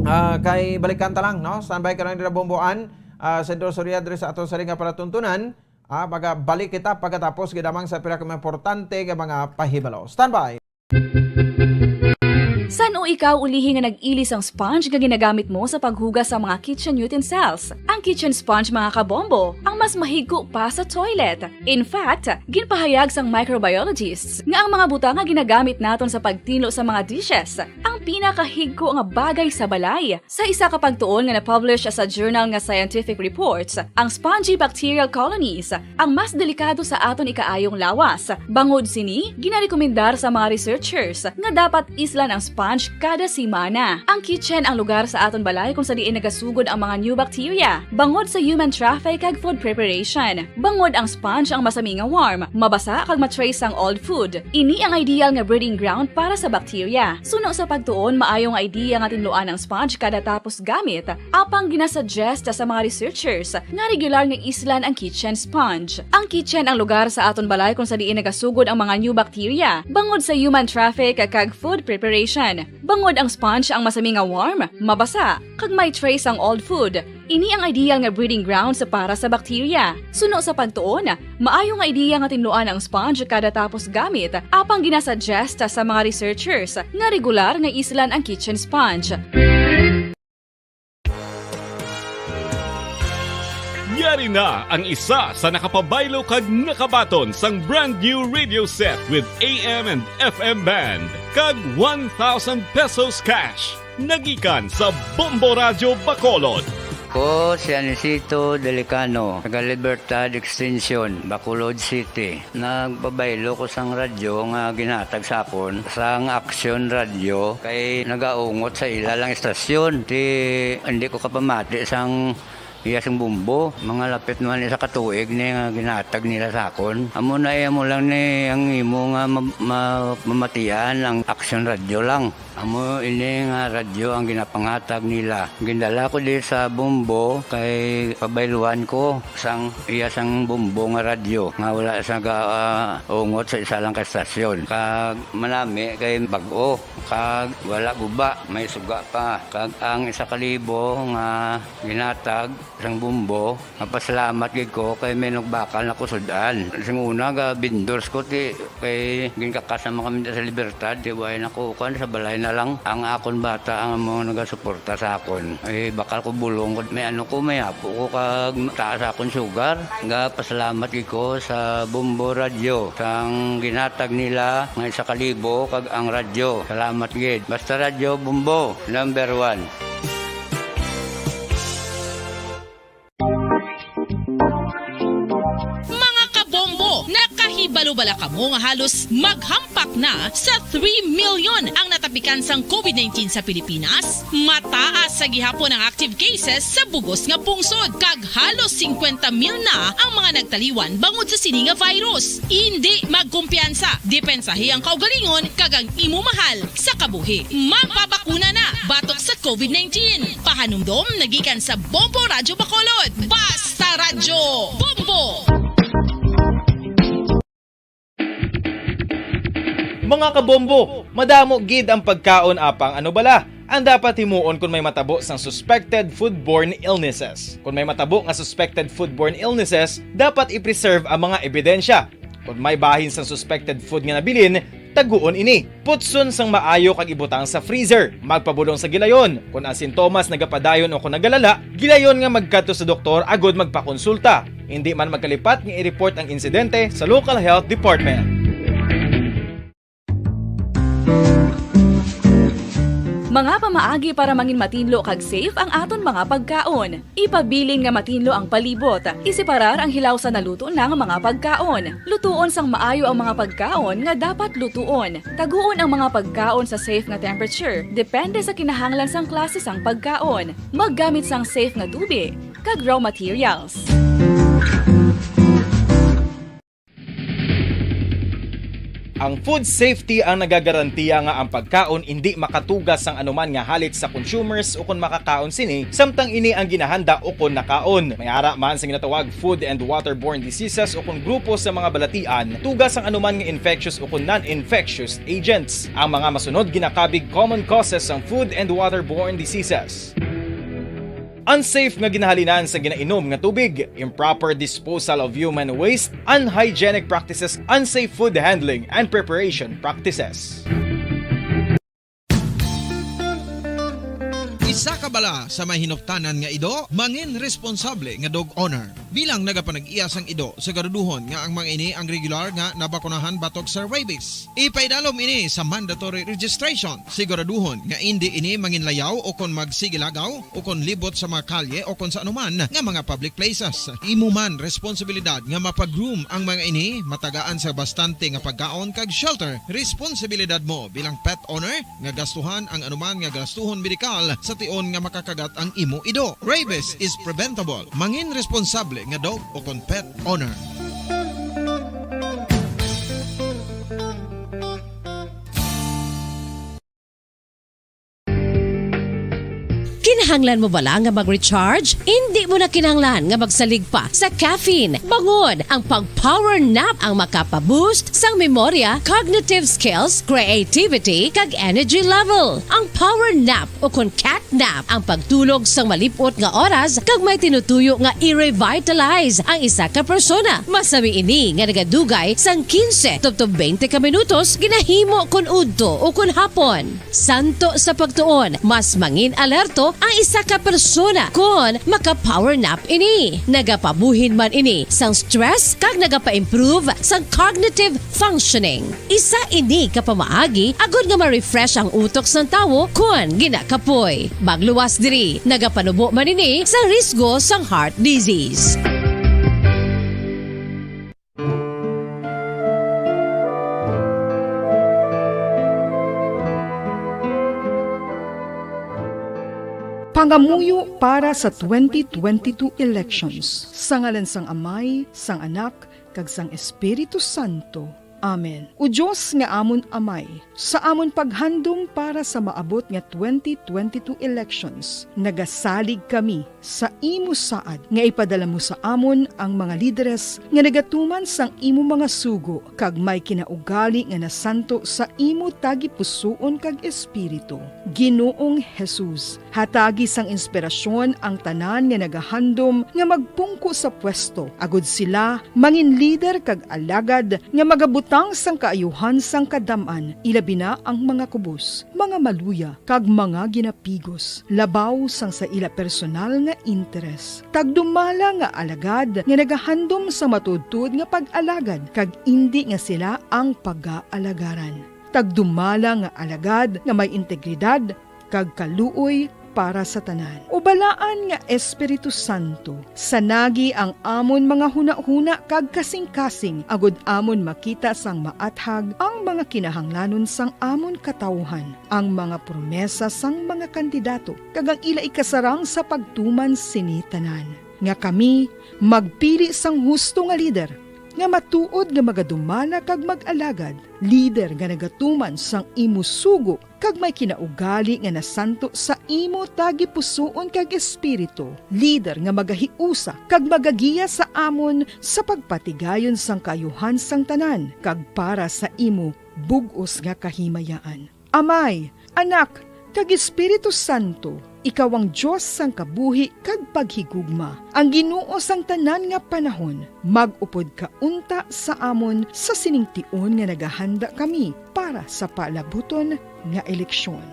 Ah, kay balikan ta lang, no? Standby ka lang dira, Bomboan. Ah, Senador Soria, diri sa aton sini nga palatuntunan. Ah, magabalik kita pagkatapos gid lamang sa pila ka mga importante nga mga pahibalo. Standby. San-o ikaw ulihi nga nag-ili sang sponge nga ginagamit mo sa paghugas sa mga kitchen utensils? Ang kitchen sponge, mga kabombo, ang mas mahigko pa sa toilet. In fact, ginpahayag sang microbiologists nga ang mga butang nga ginagamit naton sa pagtinlo sa mga dishes ang pinakahigko nga bagay sa balay. Sa isa ka pagtuon nga na-publish sa journal nga Scientific Reports, ang spongy bacterial colonies ang mas delikado sa aton ikaayong lawas. Bangod sini, ginarekomendar sa mga researchers nga dapat islan ang sponge kada semana. Ang kitchen ang lugar sa aton balay kung sa diin nagasugod ang mga new bacteria, bangod sa human traffic kag food preparation. Bangod ang sponge ang masami nga warm, mabasa kag ma-trace ang old food. Ini ang ideal nga breeding ground para sa bacteria. Suno sa pagtuon, maayo nga idea nga tinluan ang sponge kada tapos gamit, apang ginasuggest sa mga researchers nga regular nga islan ang kitchen sponge. Ang kitchen ang lugar sa aton balay kung sa diin nagasugod ang mga new bacteria, bangod sa human traffic kag food preparation. Bangod ang sponge ang masami nga warm, mabasa, kag may trace ang old food. Ini ang ideal nga breeding grounds para sa bacteria. Suno sa pagtuon, maayo nga ideya nga tinluan ang sponge kada tapos gamit, apang ginasuggest sa mga researchers nga regular nga islan ang kitchen sponge. Yari na ang isa sa nakapabaylo kag nakabaton sang brand new radio set with A M and F M band kag one thousand pesos cash. Nagikan sa Bombo Radyo Bacolod. Ko si Anisito Delicano, taga Libertad Extension, Bacolod City. Nagpabaylo ko sang radyo nga ginhatag sa akon sang Action Radio kay nagaungot sa ila lang istasyon. Ti, hindi ko kapamati sang Iya sing Bombo, mga lapit naman isa ka tuig ni nga ginatag nila sa akon. Amo na, iya mo lang ni ang imo nga ma-, ma-, mamatian ang Aksyon Radyo lang. Amo ini nga radyo ang ginapangatag nila. Gindala ko di sa Bombo kay pabayluan ko sang iya sang Bombo nga radyo nga wala sa ga-, ah, ungot sa isa lang ka estasyon. Kag manami kay bag-o, kag wala guba, may suga pa. Kag ang isa ka libo nga ginatag sang Bombo, mapasalamat gid ko kay may nagbakal na ko sud-an. Sing una, ga-vendors ko, ti, kay ginkakas naman kami sa Libertad, ti, way na ko, kuwan, sa balay na lang. Ang akon bata ang mga nagasuporta sa akon. Eh, bakal ko bulong ko, may ano ko, may apo ko, kag taas akon sugar. Ga-pasalamat gid ko sa Bombo Radyo, sang ginatag nila nga isa ka libo, kag ang radyo. Salamat gid. Basta Radyo Bombo, number one. Mga kabombo, nakahibalo bala kamo nga halos maghampak na sa three million ang natapikan sang covid nineteen sa Pilipinas? Mataas sa gihapon ang active cases sa bugos nga pungsod, kag halos singkwenta mil na ang mga nagtaliwan bangod sa sini nga virus. Indi magkumpiyansa, depensahi ang kaugalingon kag ang imo mahal sa kabuhi. Magpabakuna na batok sa covid nineteen. Pahanumdom nagikan sa Bombo Radyo Bacolod. Basta Radyo Bombo! Mga kabombo, madamo gid ang pagkaon apang ano bala ang dapat himuon kon may matabo sang suspected foodborne illnesses. Kon may matabo nga suspected foodborne illnesses, dapat i-preserve ang mga ebidensya. Kon may bahin sang suspected food nga nabilin, taguon ini. Putson sang maayo kag ibutang sa freezer. Magpabulong sa gilayon. Kon ang sintomas nagapadayon o kon nagalala, gilayon nga magkadto sa doktor agud magpakonsulta. Indi man magkalipat nga i-report ang insidente sa local health department. Mga pamaagi para mangin matinlo kag safe ang aton mga pagkaon. Ipabilin nga matinlo ang palibot. Iseparar ang hilaw sa naluto na nga mga pagkaon. Lutuon sang maayo ang mga pagkaon nga dapat lutuon. Taguon ang mga pagkaon sa safe nga temperature, depende sa kinahanglan sang klase sang pagkaon. Maggamit sang safe nga tubi kag raw materials. Ang food safety ang nagagarantiya nga ang pagkaon indi makatugas sang anuman nga halit sa consumers ukon makakaon sini, samtang ini ang ginahanda ukon nakaon. May ara man sa ginatawag food and waterborne diseases ukon grupo sa mga balatian, tugas sang anuman nga infectious ukon non-infectious agents. Ang mga masunod ginakabig common causes sang food and waterborne diseases. Unsafe nga ginahalinan sa ginainom nga tubig, improper disposal of human waste, unhygienic practices, unsafe food handling and preparation practices. Isa ka bala sa may hinuptanan nga ido, mangin responsable nga dog owner. Bilang nagapanag-iya sang ido, siguraduhon nga ang mga ini ang regular nga nabakunahan batok sa rabies. Ipaidalom ini sa mandatory registration. Siguraduhon nga indi ini manginlayaw o kon magsigilagaw o kon libot sa mga kalye o kon sa anuman nga mga public places. Imo man responsibilidad nga mapag-groom ang mga ini, matagaan sa bastante nga pagkaon kag shelter. Responsibilidad mo bilang pet owner nga gastuhan ang anuman nga gastuhon medikal sa tion nga makakagat ang imo ido. Rabies is preventable. Mangin responsable nga dog o kon pet owner. Kinahanglan mo bala nga mag-recharge? Indi mo na kinahanglan nga magsalig pa sa caffeine. Bangod ang pag-power nap ang makapa-boost sang memorya, cognitive skills, creativity, kag energy level. Ang power nap o kon cat nap ang pagtulog sang malip-ot nga oras kag may tinutuyo nga i-revitalize ang isa ka persona. Masami ini nga nagadugay sang quince tubtob twenty ka minutos ginahimo kon udto o kon hapon. Santo sa pagtuon, mas mangin-alerto ang isa ka persona kon maka-power nap ini. Nagapabuhin man ini sang stress kag nagapa-improve sang cognitive functioning. Isa ini ka pamaagi agod nga ma-refresh ang utok sang tawo kon ginakapoy. Magluwas diri, nagapanubo man ini sa risgo sang heart disease. Pangamuyo para sa twenty twenty-two elections. Sa ngalan sang Amay, sang Anak, kag sang Espiritu Santo. Amen. O Dios nga amon Amay, sa amon paghandom para sa maabot nga twenty twenty-two elections, nagasalig kami sa imo saad nga ipadala mo sa amon ang mga lideres nga nagatuman sang imo mga sugo kag may kinaugali nga nasanto sa imo tagipusoon kag espiritu. Ginoong Jesus, hatagi sang inspirasyon ang tanan nga nagahandom nga magpungko sa pwesto, agud sila mangin lider kag alagad nga magabutang sang kaayuhan sang kadam-an, ilabi na ang mga kubos, mga maluya, kag mga ginapigos, labaw sang sa ila personal nga interes. Tagdumala nga alagad nga nagahandom sa matuodtuod nga pag-alagad, kag indi nga sila ang pagaalagaran. Tagdumala nga alagad nga may integridad kag kaluoy para sa tanan. O Balaan nga Espiritu Santo, sanagi ang amon mga hunahuna kag kasingkasing, agud amon makita sang maathag ang mga kinahanglanon sang amon katawuhan, ang mga promesa sang mga kandidato, kag ang ila ikasarang sa pagtuman sini tanan, nga kami magpili sang husto nga lider, nga matuod nga magadumala kag mag-alagad, lider nga nagatuman sang imo sugo kag may kinaugali nga nasanto sa imo tagipusoon kag espiritu, lider nga magahiusa kag magagiya sa amon sa pagpatigayon sang kaayuhan sang tanan kag para sa imo bug-os nga kahimayaan. Amay, Anak, kag Espiritu Santo, ikaw ang Dios sang kabuhi kag paghigugma, ang Ginoo sang tanan nga panahon. Mag-upod ka unta sa amon sa sining tion nga nagahanda kami para sa palabuton nga eleksyon.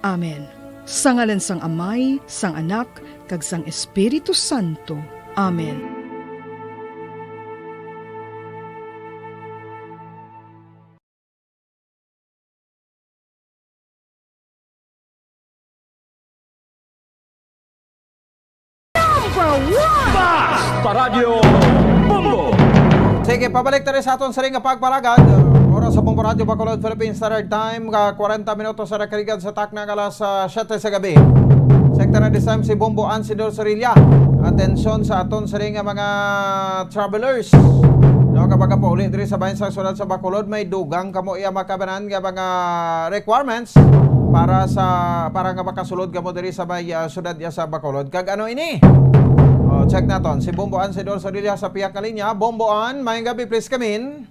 Amen. Sa ngalan sang Amay, sang Anak, kag sang Espiritu Santo. Amen. Number one! Basta Radyo Bombo! Sige, pabalik tayo sa aton siring nga pagpalagad. Oras sa Bombo Radyo Bacolod, Philippine Standard Time, ka kwarenta minutos sa nakaligan sa takna nga alas, ah, siyete sa gabi. Sekta na this time si Bombo Ansidor Sorilla. Atensyon sa aton siring nga mga travelers. No, kapag kapauli diri sa bahin sa siyudad sa Bacolod, may dugang kamo iya makabanan nga mga requirements para sa, para nga makasulod kamo diri sa may, ah, siyudad iya sa Bacolod. Kag ano ini? Oh, check naton. Si Bombo Ansidor Sorilla sa pihak nga linya. Bombo An, mayong gabi, please come in.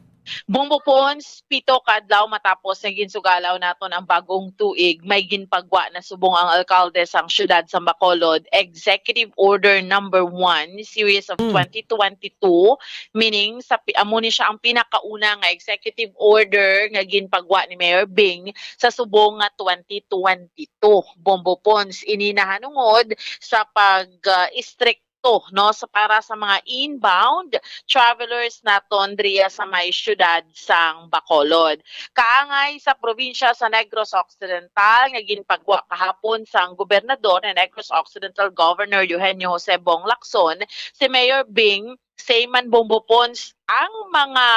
Bombo Pons, pito ka adlaw matapos nga ginsugalaw naton ang bagong tuig, may ginpagwa na subong ang alkalde sang siyudad sa Bacolod, Executive Order Number One, Series of Hmm. twenty twenty-two, meaning sa pi-, amo ni siya ang pinakauna nga executive order nga ginpagwa ni Mayor Bing sa subong nga twenty twenty-two. Bombo Pons, ini nahanungod sa pag, ah, istrikto to, no, sa, para sa mga inbound travelers naton diriya sa may siyudad sang Bacolod. Kaangay sa probinsya sa Negros Occidental nga ginpagwa kahapon sang gobernador ni Negros Occidental Governor Eugenio Jose Bong Lacson, si Mayor Bing, say man, Bombo Pons, ang mga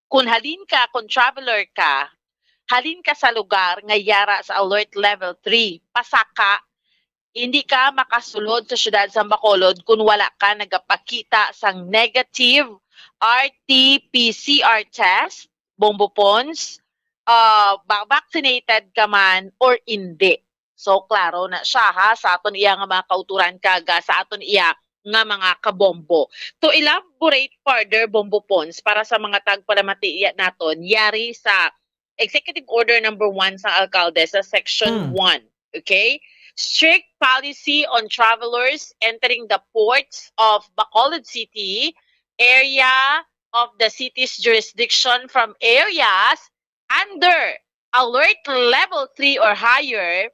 Kung halin ka, kung traveler ka, halin ka sa lugar nga yara sa Alert Level three, pasaka, hindi ka makasulod sa siyudad sa Bacolod kung wala ka nagapakita sang negative R T P C R test, Bombo Pons, ah, ba-, vaccinated ka man or hindi. So, klaro na siya, ha, sa aton iya nga mga kauturan kag, ah, sa aton iya nga mga kabombo. To elaborate further, Bombo Pons, para sa mga tagpalamati iya naton, yari sa Executive Order Number One sa alkalde sa Section Hmm. One. Okay? Strict policy on travelers entering the ports of Bacolod City, area of the city's jurisdiction from areas under Alert Level three or higher,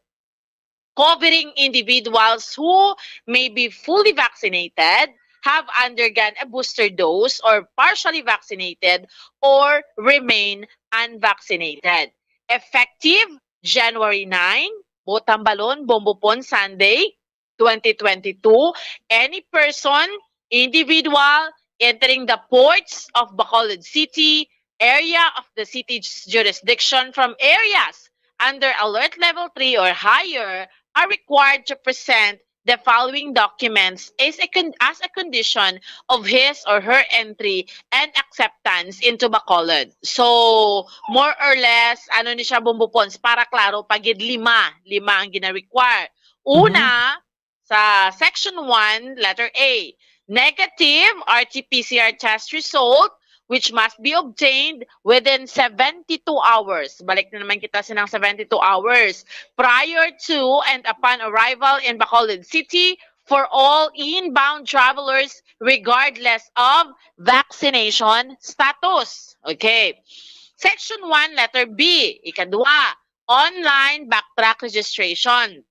covering individuals who may be fully vaccinated, have undergone a booster dose, or partially vaccinated, or remain unvaccinated. Effective January nine, Botang Balon, Bombo Pon, Sunday, twenty twenty-two, any person, individual, entering the ports of Bacolod City, area of the city's jurisdiction from areas under Alert Level three or higher, are required to present the following documents is a con-, as a condition of his or her entry and acceptance into Bacolod. So, more or less, ano ni siya, Bombo Pons, para klaro, pa gid lima, lima ang gina-require. Una, sa Section one, letter A, negative R T P C R test result which must be obtained within seventy-two hours. Balik na naman kita sinang seventy-two hours prior to and upon arrival in Bacolod City for all inbound travelers regardless of vaccination status. Okay. Section one, letter B, ikadua, online backtrack registration.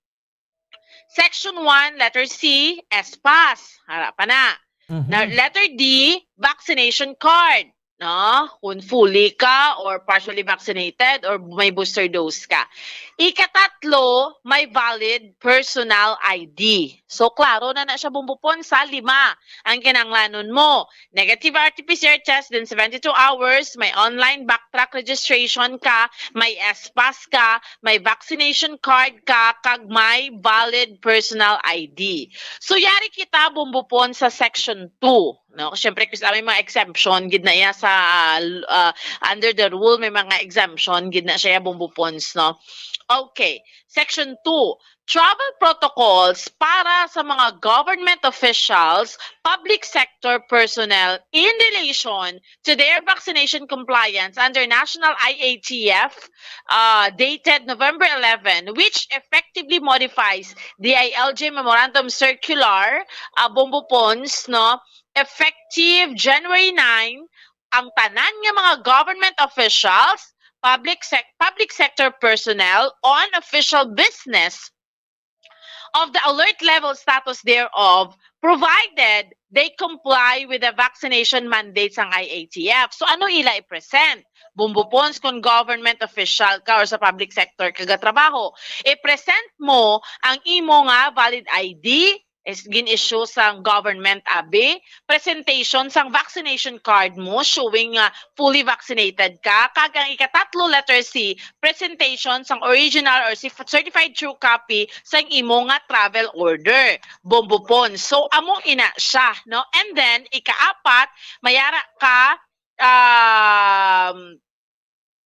Section one, letter C, S-PASS. Ara pa na. Mhm. Na, letter D, vaccination card. No? Kung fully ka or partially vaccinated or may booster dose ka. Ikatatlo, may valid personal I D. So, klaro na na siya, Bombo Pons, sa lima ang kinahanglanon mo. Negative R T P C R test din seventy-two hours, may online backtrack registration ka, may S-PASS ka, may vaccination card ka, kag may valid personal I D. So, yari kita, Bombo Pons, sa section two, no? Siyempre, kasi may mga exemption, gid na iya sa, ah, under the rule, may mga exemption, gid na siya, Bombo Pons, no? Okay. Section two, travel protocols para sa mga government officials, public sector personnel in relation to their vaccination compliance under National I A T F, uh, dated November eleven, which effectively modifies the I L J Memorandum Circular, uh, Bombo Pons, no, effective January nine, ang tanan nga mga government officials, public sec-, public sector personnel on official business of the alert level status thereof, provided they comply with the vaccination mandates sang I A T F. So, ano ila i-present? Bombo Pons, kung government official ka or sa public sector ka gatrabaho, i-present mo ang imo nga valid I D, is gin-issue sang government, abi, presentation sang vaccination card mo showing nga fully vaccinated ka, kag ang ikatatlo, letter C, presentation sang original or si-, certified true copy sang imo nga travel order, Bombo Pons. So, amo ina siya, no? And then, ikaapat, mayara ka, um,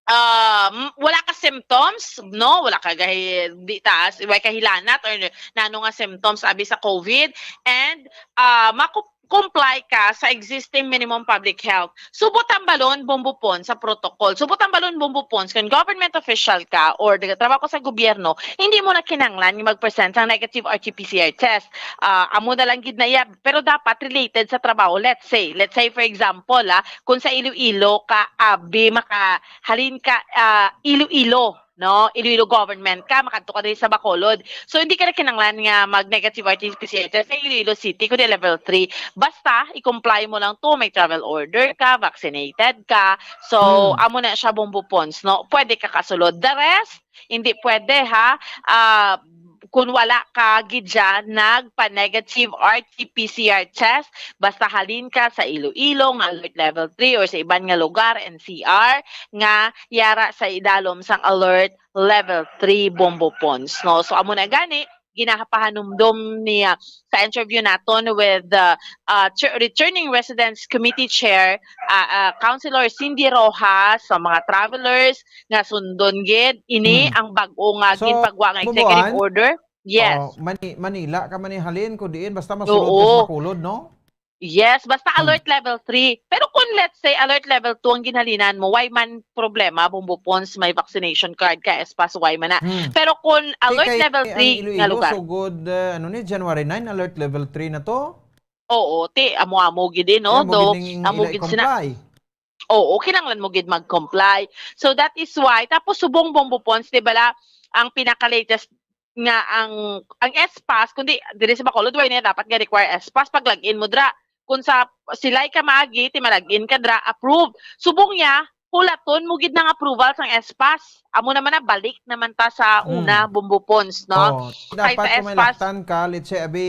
um, wala ka symptoms, no? Wala ka gahi-, di taas, wala ka hilanat or nano nga symptoms abi sa COVID, and, ah, maku-, comply ka sa existing minimum public health. Subo tambalon, Bombo Pons, sa protocol. Subo tambalon, Bombo Pons, kung government official ka or nagatrabaho ka sa gobyerno, hindi mo na kinahanglan nga mag-present sang negative R T P C R test. Ah, amo na lang gid na iya, pero dapat related sa trabaho. Let's say, let's say for example, ah, kung sa Iloilo ka, abi, makahalin ka, ah, Iloilo, no? Iloilo government ka, makadto ka diri sa Bacolod. So, hindi ka na kinahanglan nga mag-negative R T P C R test sa Iloilo City, kundi level three. Basta, i-comply mo lang to, may travel order ka, vaccinated ka. So, Hmm. amo na siya, Bombo Pons, no? Pwede ka kasulod. The rest, hindi pwede, ha? Ah, kung wala ka gid siya nagpa-negative R T P C R test, basta halin ka sa Iloilo nga alert level three or sa iban nga lugar, N C R, nga yara sa idalom sang alert level three, Bombo Pons, no? So, amo na gani, ginapahanumdom niya sa interview naton with the, uh, Ch-, Returning Residents Committee Chair, uh, uh, Councilor Cindy Rojas, sa mga travelers nga sundon gid ini Hmm. ang bag-o nga So, ginpagwa nga executive Bubuan? order. Yes. Oh, Mani-, Manila ka man halin, kung diin, basta masulod Oo. ka sa Bacolod, no? Yes, basta Hmm. alert level three. Pero kung, let's say, alert level two ang ginhalinan mo, why man problema, Bombo Pons, may vaccination card ka, S-PASS, why man na. Hmm. Pero kung Ti alert kay level ang three nga Iloilo, lugar. So good, uh, ano ni, January nine, alert level three na to? Oo, ti, amo-amo gid, eh, no? Kaya mo Though, gid ning amo ila gid sina- i-comply. Oo, kinahanglan mo gid mag-comply. So, that is why, tapos subong, Bombo Pons, di ba la, ang pinaka-latest nga ang, ang S-PASS, kundi diri sa Bacolod, wala niya dapat nga require S-PASS pag log-in mo dra. Kung sa silay ka maagi, ti ma-log-in ka dra, approve. Subong niya, hulaton mo gid nang approval sang S-PASS. Amo naman na, balik naman ta sa Hmm. una, Bombo Pons, no? Oh, Kay dapat sa kung may S-PASS laktan ka, let's say, abi,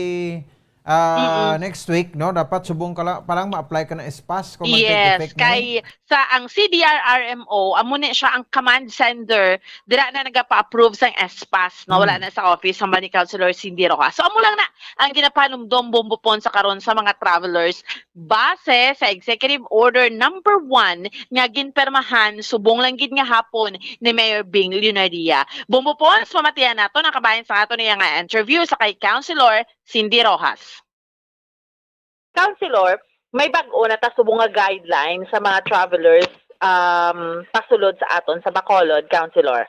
Ah, Mm-mm. next week, no? Dapat subong ka lang, parang ma-apply ka ng S pass kung mag-take Yes, effect na. Kay sa ang C D R R M O, amo ni siya ang command center, dira na nagapa-approve sang S pass, no? Wala Mm. na sa office, hambal ni Councilor Cindy Rojas. So, amo lang na ang ginapanumdom, Bombo Pon, sa karon sa mga travelers base sa Executive Order number one nga ginpermahan subong lang gid nga hapon ni Mayor Bing Leonadia. Bombo Pon, mamatian nato ang kabahin sa ato niya nga interview sa kay Councilor Cindy Rojas. Councilor, may bag-o na ta subong nga guidelines sa mga travelers, um, pasulod sa aton sa Bacolod, Councilor.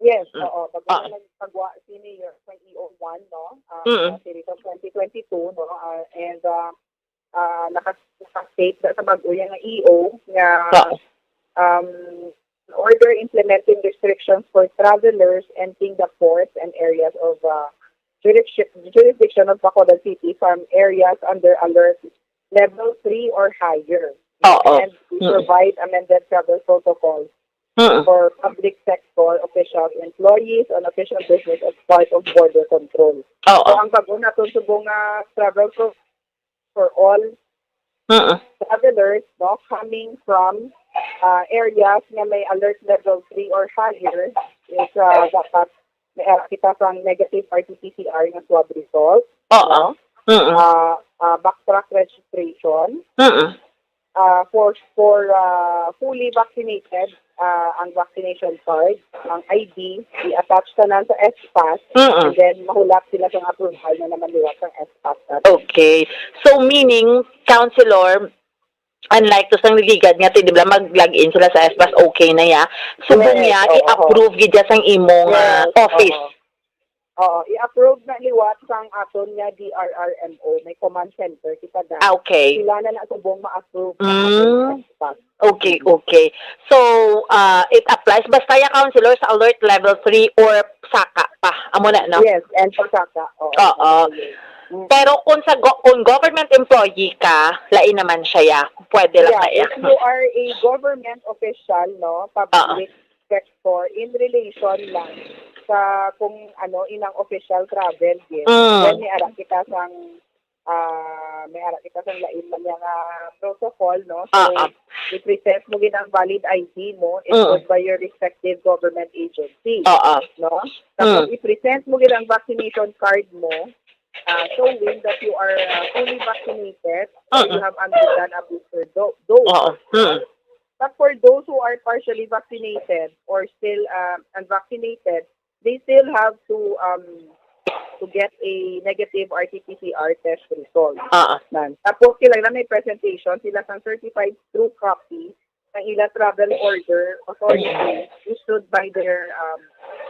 Yes, Mm. oo. Pag Ah. nagpagwa sini year sa E O one, no? Ah, Mm. sa series of twenty twenty-two, no? Ah, and ah, ah, naka, naka-state na sa bag-o niya nga E O nga Oo. um, order implementing restrictions for travelers entering the ports and areas of uh, jurisdiction, jurisdiction of Bacolod City from areas under alert level three or higher. Oo. And we Mm. provide amended travel protocols Mm. for public sector officials, employees on official business as part of border control. So, Oo. ang bag-o naton subong nga travel pro- for all Mm. travelers, no, coming from uh, areas nga may alert level three or higher is uh, dapat may uh, kita sang negative R T P C R nga swab result, Oo. no? Mm. Uh, uh, backtrack registration, Mm. uh, for for uh, fully vaccinated, uh, ang vaccination card, ang I D, i-attach tanan sa S pass, Mm. and then mahulat sila sa approval na naman liwat sa S pass natin. Okay. So, meaning, Councilor, unlike to sang Ligad nga, di ba, mag-log in sila sa S pass, okay na ya. Subong Yes, niya, oo. I-approve gid ya sang imong ah, Yes, office. Oo. Oo, i-approve na liwat sang aton nga D R R M O, may command center kita da. Ah, okay. Sila na na subong ma-approve Mm. ang aton S pass. Okay, okay. So, uh, it applies basta ya, Councilor, sa alert level three or saka pa. Amo na, no? Yes, and pasaka. Oo. Oo. Mm. Pero kung sa go- kung government employee ka, lain naman siya, ya. Pwede lang Yeah, na, ya. if you are a government official, no, public sector, in relation lang sa kung ano, inang official travel, yes. Mm. Then may ara kita sang ah, may ara kita sang lain man nga protocol, no? So, Ah, ah. i-present mo gid ang valid I D mo Mm. issued by your respective government agency, Oo. no? Tapos Mm. i-present mo gid ang vaccination card mo, ah, showing that you are ah, fully vaccinated or you Mm. have undergone a booster do- dose. Oo. Mm. But for those who are partially vaccinated or still um, unvaccinated, they still have to um, to get a negative R T P C R test result. Oo. Nan. Tapos kailangan may presentation sila sang certified true copy ng ila travel order authority issued by their um,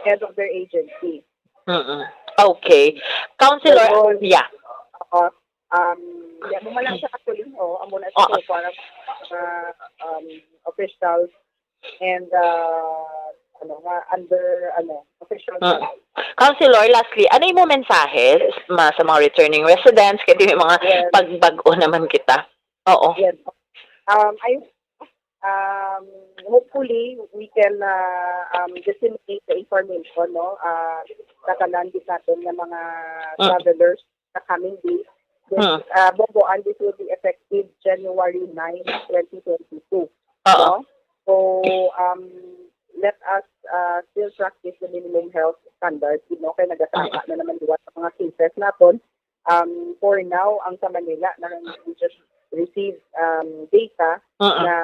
head of their agency. Mm-mm. Okay. Councilor, Pero- yeah. Uh, um, yan mo man lang sa actually, oh, amo na Oo. sa so far, uh, um, officials and uh, ano nga, under ano, official Mm. Councilor, lastly, ano imo mensahe ma, sa mga returning residents? Kay may mga Yes. pagbag-o naman kita. Oo. Yes. Um, I um, hopefully we can uh, um, disseminate the information, no, uh, sa tanan gid naton nga mga Mm. travelers sa coming days. This, Mm. uh, Bombo, and this will be effective January nine, twenty twenty-two. Oo. No? So, um, let us uh, still practice the minimum health standards, you know, kay nagasaka na naman liwat sa mga cases naton. Um, for now, ang sa Manila, na we just received um, data Mm-mm. na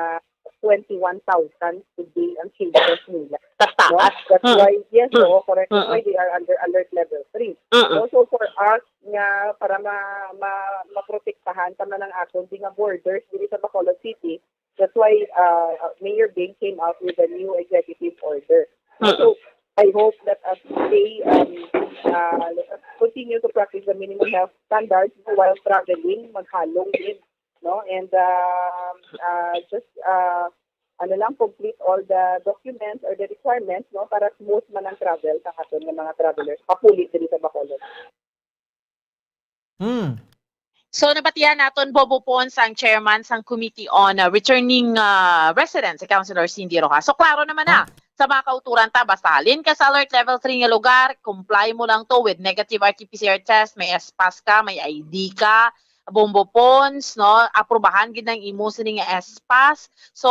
twenty-one thousand today ang cases nila. Tas No? taas. That's Mm. why, yes, Mm. oo, correct. That's Mm. why they are under alert level three. Mm-mm. Also for us nga para ma, ma maprotektahan ta man ang aton di nga borders diri sa Bacolod City, that's why uh, Mayor Bing came out with a new executive order. Mm-mm. So I hope that as we stay, um, uh, let us continue to practice the minimum health standards while traveling, maghalong din, no? And uh, uh, just uh, ano lang, complete all the documents or the requirements, no, para smooth man ang travel sa aton nga mga travelers papuli diri sa Bacolod. Hmm. So, nabatian naton, Bobo Pons, ang chairman sang Committee on uh, Returning uh, Residents, si Councilor Cindy Rojas. So, klaro naman na. sa mga kauturan ta, basta halin ka sa alert level three nga lugar, comply mo lang to with negative R T P C R test, may S pass ka, may I D ka, Bombo Pons, no? Aprubahan gid ang imo sini nga S pass. So,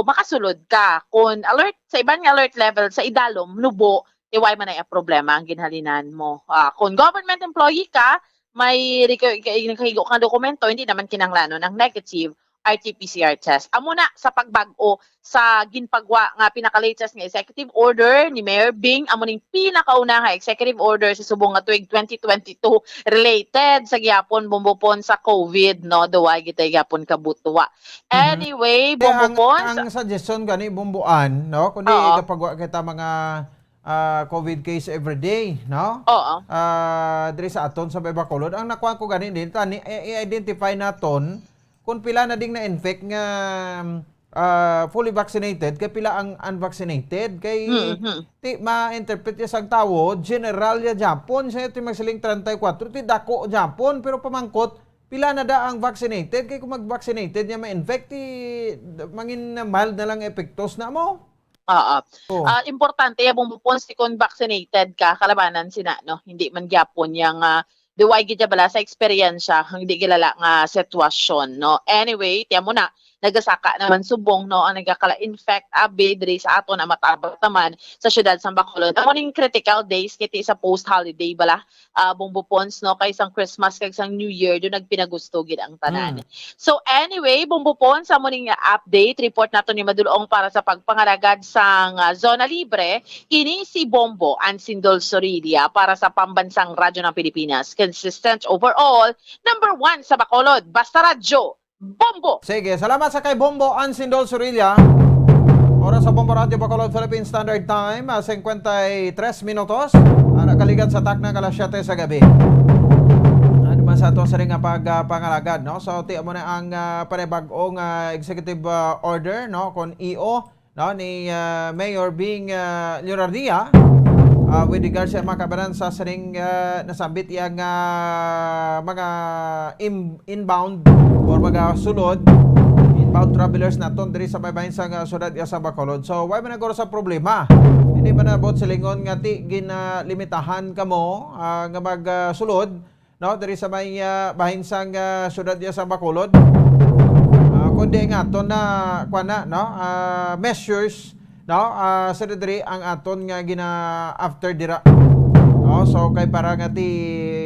makasulod ka. Kung alert, sa iban nga alert level, sa idalom, nubo, ti way man ay problema ang ginhalinan mo. Ah, kung government employee ka, may reco-, ka-, nakahigo ka dokumento, hindi naman kinahanglanon ang negative R T P C R test. Amo na sa pagbag-o sa ginpagwa nga pinaka-latest nga executive order ni Mayor Bing, amo ning pinakauna nga executive order sa subong nga tuig twenty twenty-two related sa gihapon, Bombo Pons, sa COVID, no? Duway gid tay gihapon kabutwa. Mhm. Anyway, Kaya Bombo ang, Pons, ang suggestion gani, Bomboan, no? Kundi Oo. kapagwa kita mga ah, COVID case every day, no? Oo. Ah, diri sa aton sa Bacolod, ang nakuha ko gani din, tani, i- i-identify naton kung pila na ding na-infect nga ah, fully vaccinated, kay pila ang unvaccinated, kay Mhm. ti ma-interpret ya sang tawo, general ya Japon, sa ti magsiling treinta y cuatro, ti dako Japon, pero pamangkot, pila na da ang vaccinated, kay kung mag-vaccinated niya ma-infect, ti mangin mild na lang epektos na mo. Oo. Oh. Ah, importante ya, Bombo Pons, ti kung vaccinated ka, kalabanan sina, no? Hindi man gyapon yang, ah, duway gid ya bala sa eksperyensya, hindi kilala nga sitwasyon, no? Anyway, tiyan mo na, nagasaka naman subong, no, ang nagakala-infect, abi, diri sa aton, ang matabat naman sa siyudad sa Bacolod. Amo ning critical days, kiti sa post-holiday bala, ah, Bombo Pons, no, kay sang Christmas kag sang New Year, do nagpinagusto gid ang tanan. Mm. So anyway, Bombo Pons, amo ning update, report nato ni Madulong para sa pagpangalagad sang, ah, Zona Libre. Ini si Bombo Ansindol Sorilla para sa Pambansang Radyo ng Pilipinas. Consistent overall, number one sa Bacolod. Basta Radyo, Bombo! Sige, salamat sa kay Bombo Ansindol Sorilla. Oras sa Bombo Radyo Bacolod Philippine Standard Time, ah, cincuenta y tres minutos. Ah, nakaligad sa takna nga alas siyete sa gabi. Ano man sa ato sa ring nga pag, ah, pangalagad, no? So, ti mo na ang ah, panibag-ong ah, executive ah, order, no? Kon E O, no? Ni ah, Mayor Bing ah, Leonardia, ah, with regards sa mga kabanan sa sining ah, nasambit iya nga mga im- inbound or mga sulod, inbound travelers naton diri sa may bahin sang ah, siyudad iya sa Bacolod. So, why man nagkaroon sa problema? Hindi man na about silingon nga ti ginalimitahan kamo ah, nga magsulod, no, diri sa may ah, bahin sang ah, siyudad iya sa Bacolod. Ah, kundi nga aton na kuan na, no, ah, measures, no, ah, sa diri ang aton nga gina after dira. No, so kay para nga ti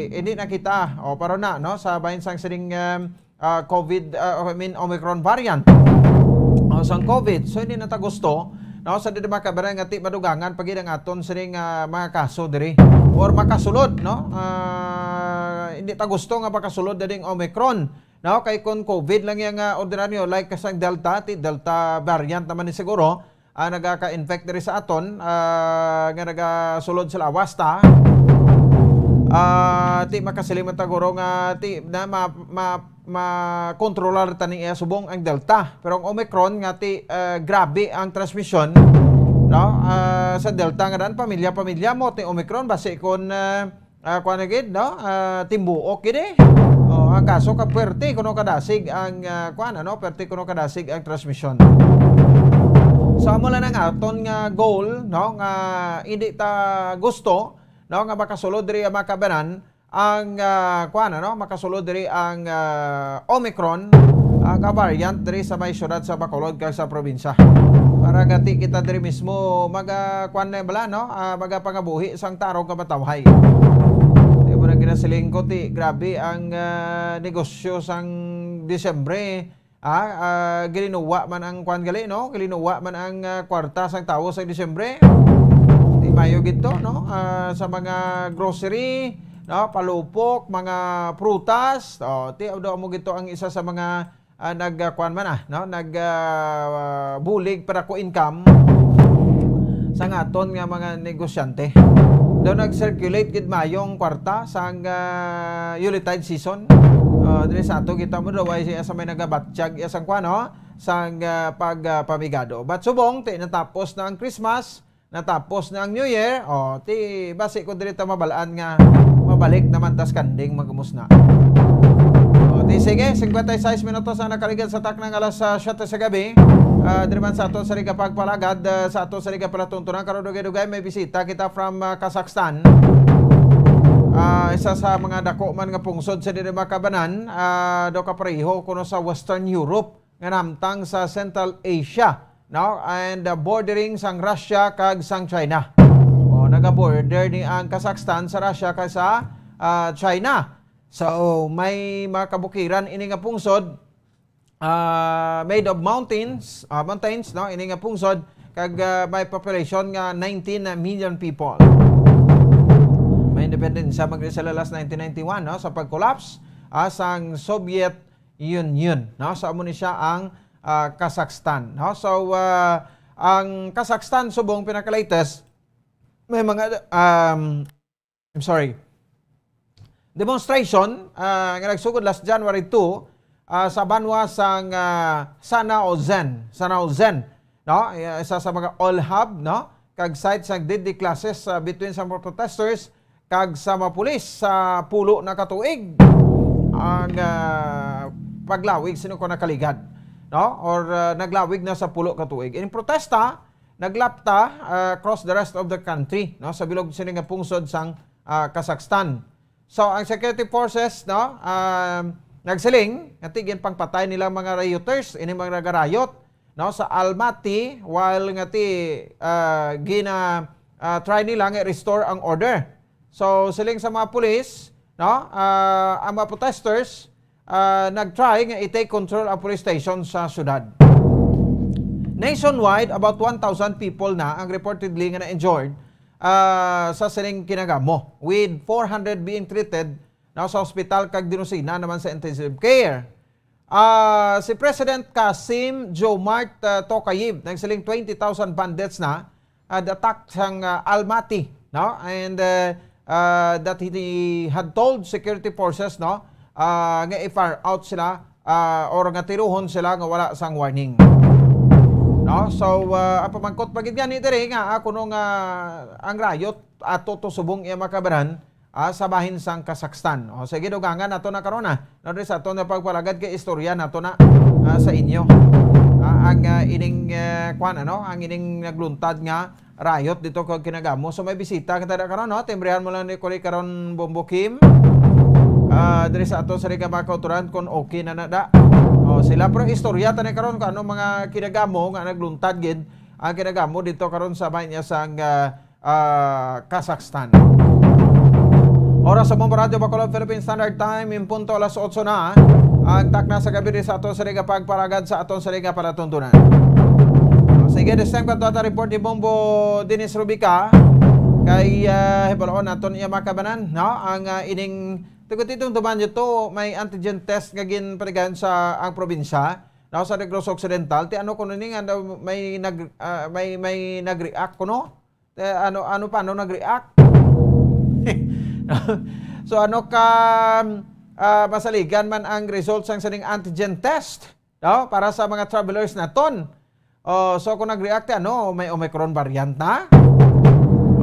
hindi na kita o para na, no, sa bahin sang sining um, ah, COVID, ah, I mean Omicron variant. O sang COVID, so hindi na ta gusto, no, sa diri mga kabanan nga ti madugangan pag ang aton sining ah, mga kaso diri or makasulod, no? Ah, hindi ta gusto nga makasulod na ding Omicron, no? Kay kung COVID lang yang ah, ordinaryo, like kasang Delta, ti Delta variant naman ni siguro, ah, nagaka-infect diri sa aton, ah, nga nagasulod sa lawas ta. Ah, ti makasiling man ta guro nga ti na ma, ma, makontrolar ta ni iya subong ang Delta. Pero ang Omicron nga ti ah, grabe ang transmission, no? Ah, sa Delta nga dan pamilya-pamilya mo ti Omicron basi kon ah, ah, kuan na gid, no? Ah, timbuok gid eh. Oh, ang kaso ka puwerte kuno kadasig ang ah, kuan ano, puwerte kuno kadasig ang transmission. So amo lang ang aton nga goal, no, nga hindi ta gusto, no, nga makasulod diri ang mga kabanan ang ah, kuan ano, makasulod diri ang ah, Omicron, ah, ka variant diri sa may siyudad sa Bacolod kag sa probinsya. Para gati kita diri mismo maga kuan na bala, no? Ah, magapangabuhi sang tarong kamatawhay. Di mo na ginasiling ko ti grabe ang ah, negosyo sang Disyembre. Ah, ah, gilinuwa man ang kuan gali, no? Gilinuwa man ang ah, kwarta sang tawo sa Disyembre. Di mayo gid to, no? Ah, sa mga grocery, no? Palupok, mga prutas. Oh, ti daw mo gid to ang isa sa mga ah, nag ah, kuan man ah, no? Nag ah, bulig para ko income sa aton nga mga negosyante. Daw nag-circulate gid mayong kwarta sang ah, Yuletide season. Ah, diri sa ato kita mo daw ay siya sa may nagabatyag iya sang kuan, no? Sang ah, pag ah, pamigado. But subong ti natapos na ang Christmas, natapos na ang New Year, oh, ti basi ko diri ta mabalaan nga mabalik naman tas kanding magmusna. Oh, ti sige, cincuenta y seis minutos ang nakaligad sa takna nga alas ah, siyete sa gabi. Ah, diri man sa aton sa Riga Pagpalagad, ah, sa aton sa Riga Palatuntunan, karon dugay-dugay may bisita kita from, ah, Kazakhstan. Ah, isa sa mga dako man nga pungsod sa diri makabanan, ah, daw kapareho kuno sa Western Europe nga namtang sa Central Asia, no? And, ah, bordering sang Russia kag sang China. O, naga-border ni ang Kazakhstan sa Russia kag sa, ah, China. So, may mga kabukiran ini nga pungsod, ah, made of mountains, ah, mountains, no? Ini nga pungsod, kag, ah, may population nga nineteen million people. May independence sa mag sa last nineteen ninety-one, no? Sa pag-collapse, ah, sang Soviet Union, no? So, amo ni siya ang, ah, Kazakhstan, no? So, ah, ang Kazakhstan subong pinaka-latest, may mga, um, I'm sorry, demonstration, ah, nga nagsugod last January two, ah, sa banwa sang, ah, Sanaozen, Sanaozen, no? Isa sa mga all hub, no? Kag site sang deadly clashes, ah, between sa mga protesters kag sa mga pulis sa pulo na ka tuig ang, ah, paglawig sino ko nakaligad, no? Or, ah, naglawig na sa pulo ka tuig. In protesta, naglapta, ah, across the rest of the country, no? Sa bilog sini nga pungsod sang, ah, Kazakhstan. So, ang security forces, no, ah, nagsiling nga tigin pangpatay nila mga rioters, ini mga nagarayot, no, sa Almaty, while nga ti, ah, gina, ah, try nila nga restore ang order. So, siling sa mga pulis, no, ah, ang mga protesters, ah, nag-try nga i-take control ang police station sa syudad. Nationwide, about one thousand people na ang reportedly nga na-injured, ah, sa sining kinagamo, with four hundred being treated na sa hospital kag dinusina naman sa intensive care. Ah, si President Kasim Jomart, ah, Tokayev nagsiling twenty thousand bandits na had attack sang, ah, Almaty, no? And, uh, uh, that he had told security forces, no, uh, nga i-fire out sila, uh, or nga tiruhon sila nga wala sang warning. No? So, uh, ang pamangkot pa gid gani diri nga, ah, kuno nga ang riot ato to subong iya makabaran, ah, sa bahin sang Kazakhstan. O, sige, dugangan nato na karon, ah. No, diri sa aton nga pagpalagad kay istorya nato na, ah, sa inyo. Ah, ang, ah, ining, ah, kwan, ano, ang ining nagluntad nga riot dito kag kinagamo. So, may bisita kita da karon, no? Timbrihan mo lang ni Kuli karon, Bombo Kim. Ah, diri sa ato sa Riga Makauturan kung okay na na da. O, sila, pero istorya ta ni karon kung ano mga kinagamo nga nagluntad gid ang kinagamo dito karon sa bahin niya sang, ah, ah, Kazakhstan. Oras sa Bombo Radyo Bacolod, Philippine Standard Time, in punto alas otso na ang takna sa gabi sa aton sa Riga Pagparagad sa aton sa Riga Palatuntunan. Sige, this time, kadto ta report ni Bombo Dennis Rubica. Kay, ah, hibaloon naton iya makabanan, no? Ang, ah, ining, tugot itong duman nito, may antigen test nga ginpaligan sa ang probinsya, no, sa Negros Occidental. Ti ano kuno ni nga daw may nag-, ah, may, may nag-react kuno? Eh, ano, ano pa, ano nag-react? So, ano ka, ah, masaligan man ang results sang sining antigen test, no? Para sa mga travelers naton. Oh, so kung nag-react, ano, may Omicron variant na?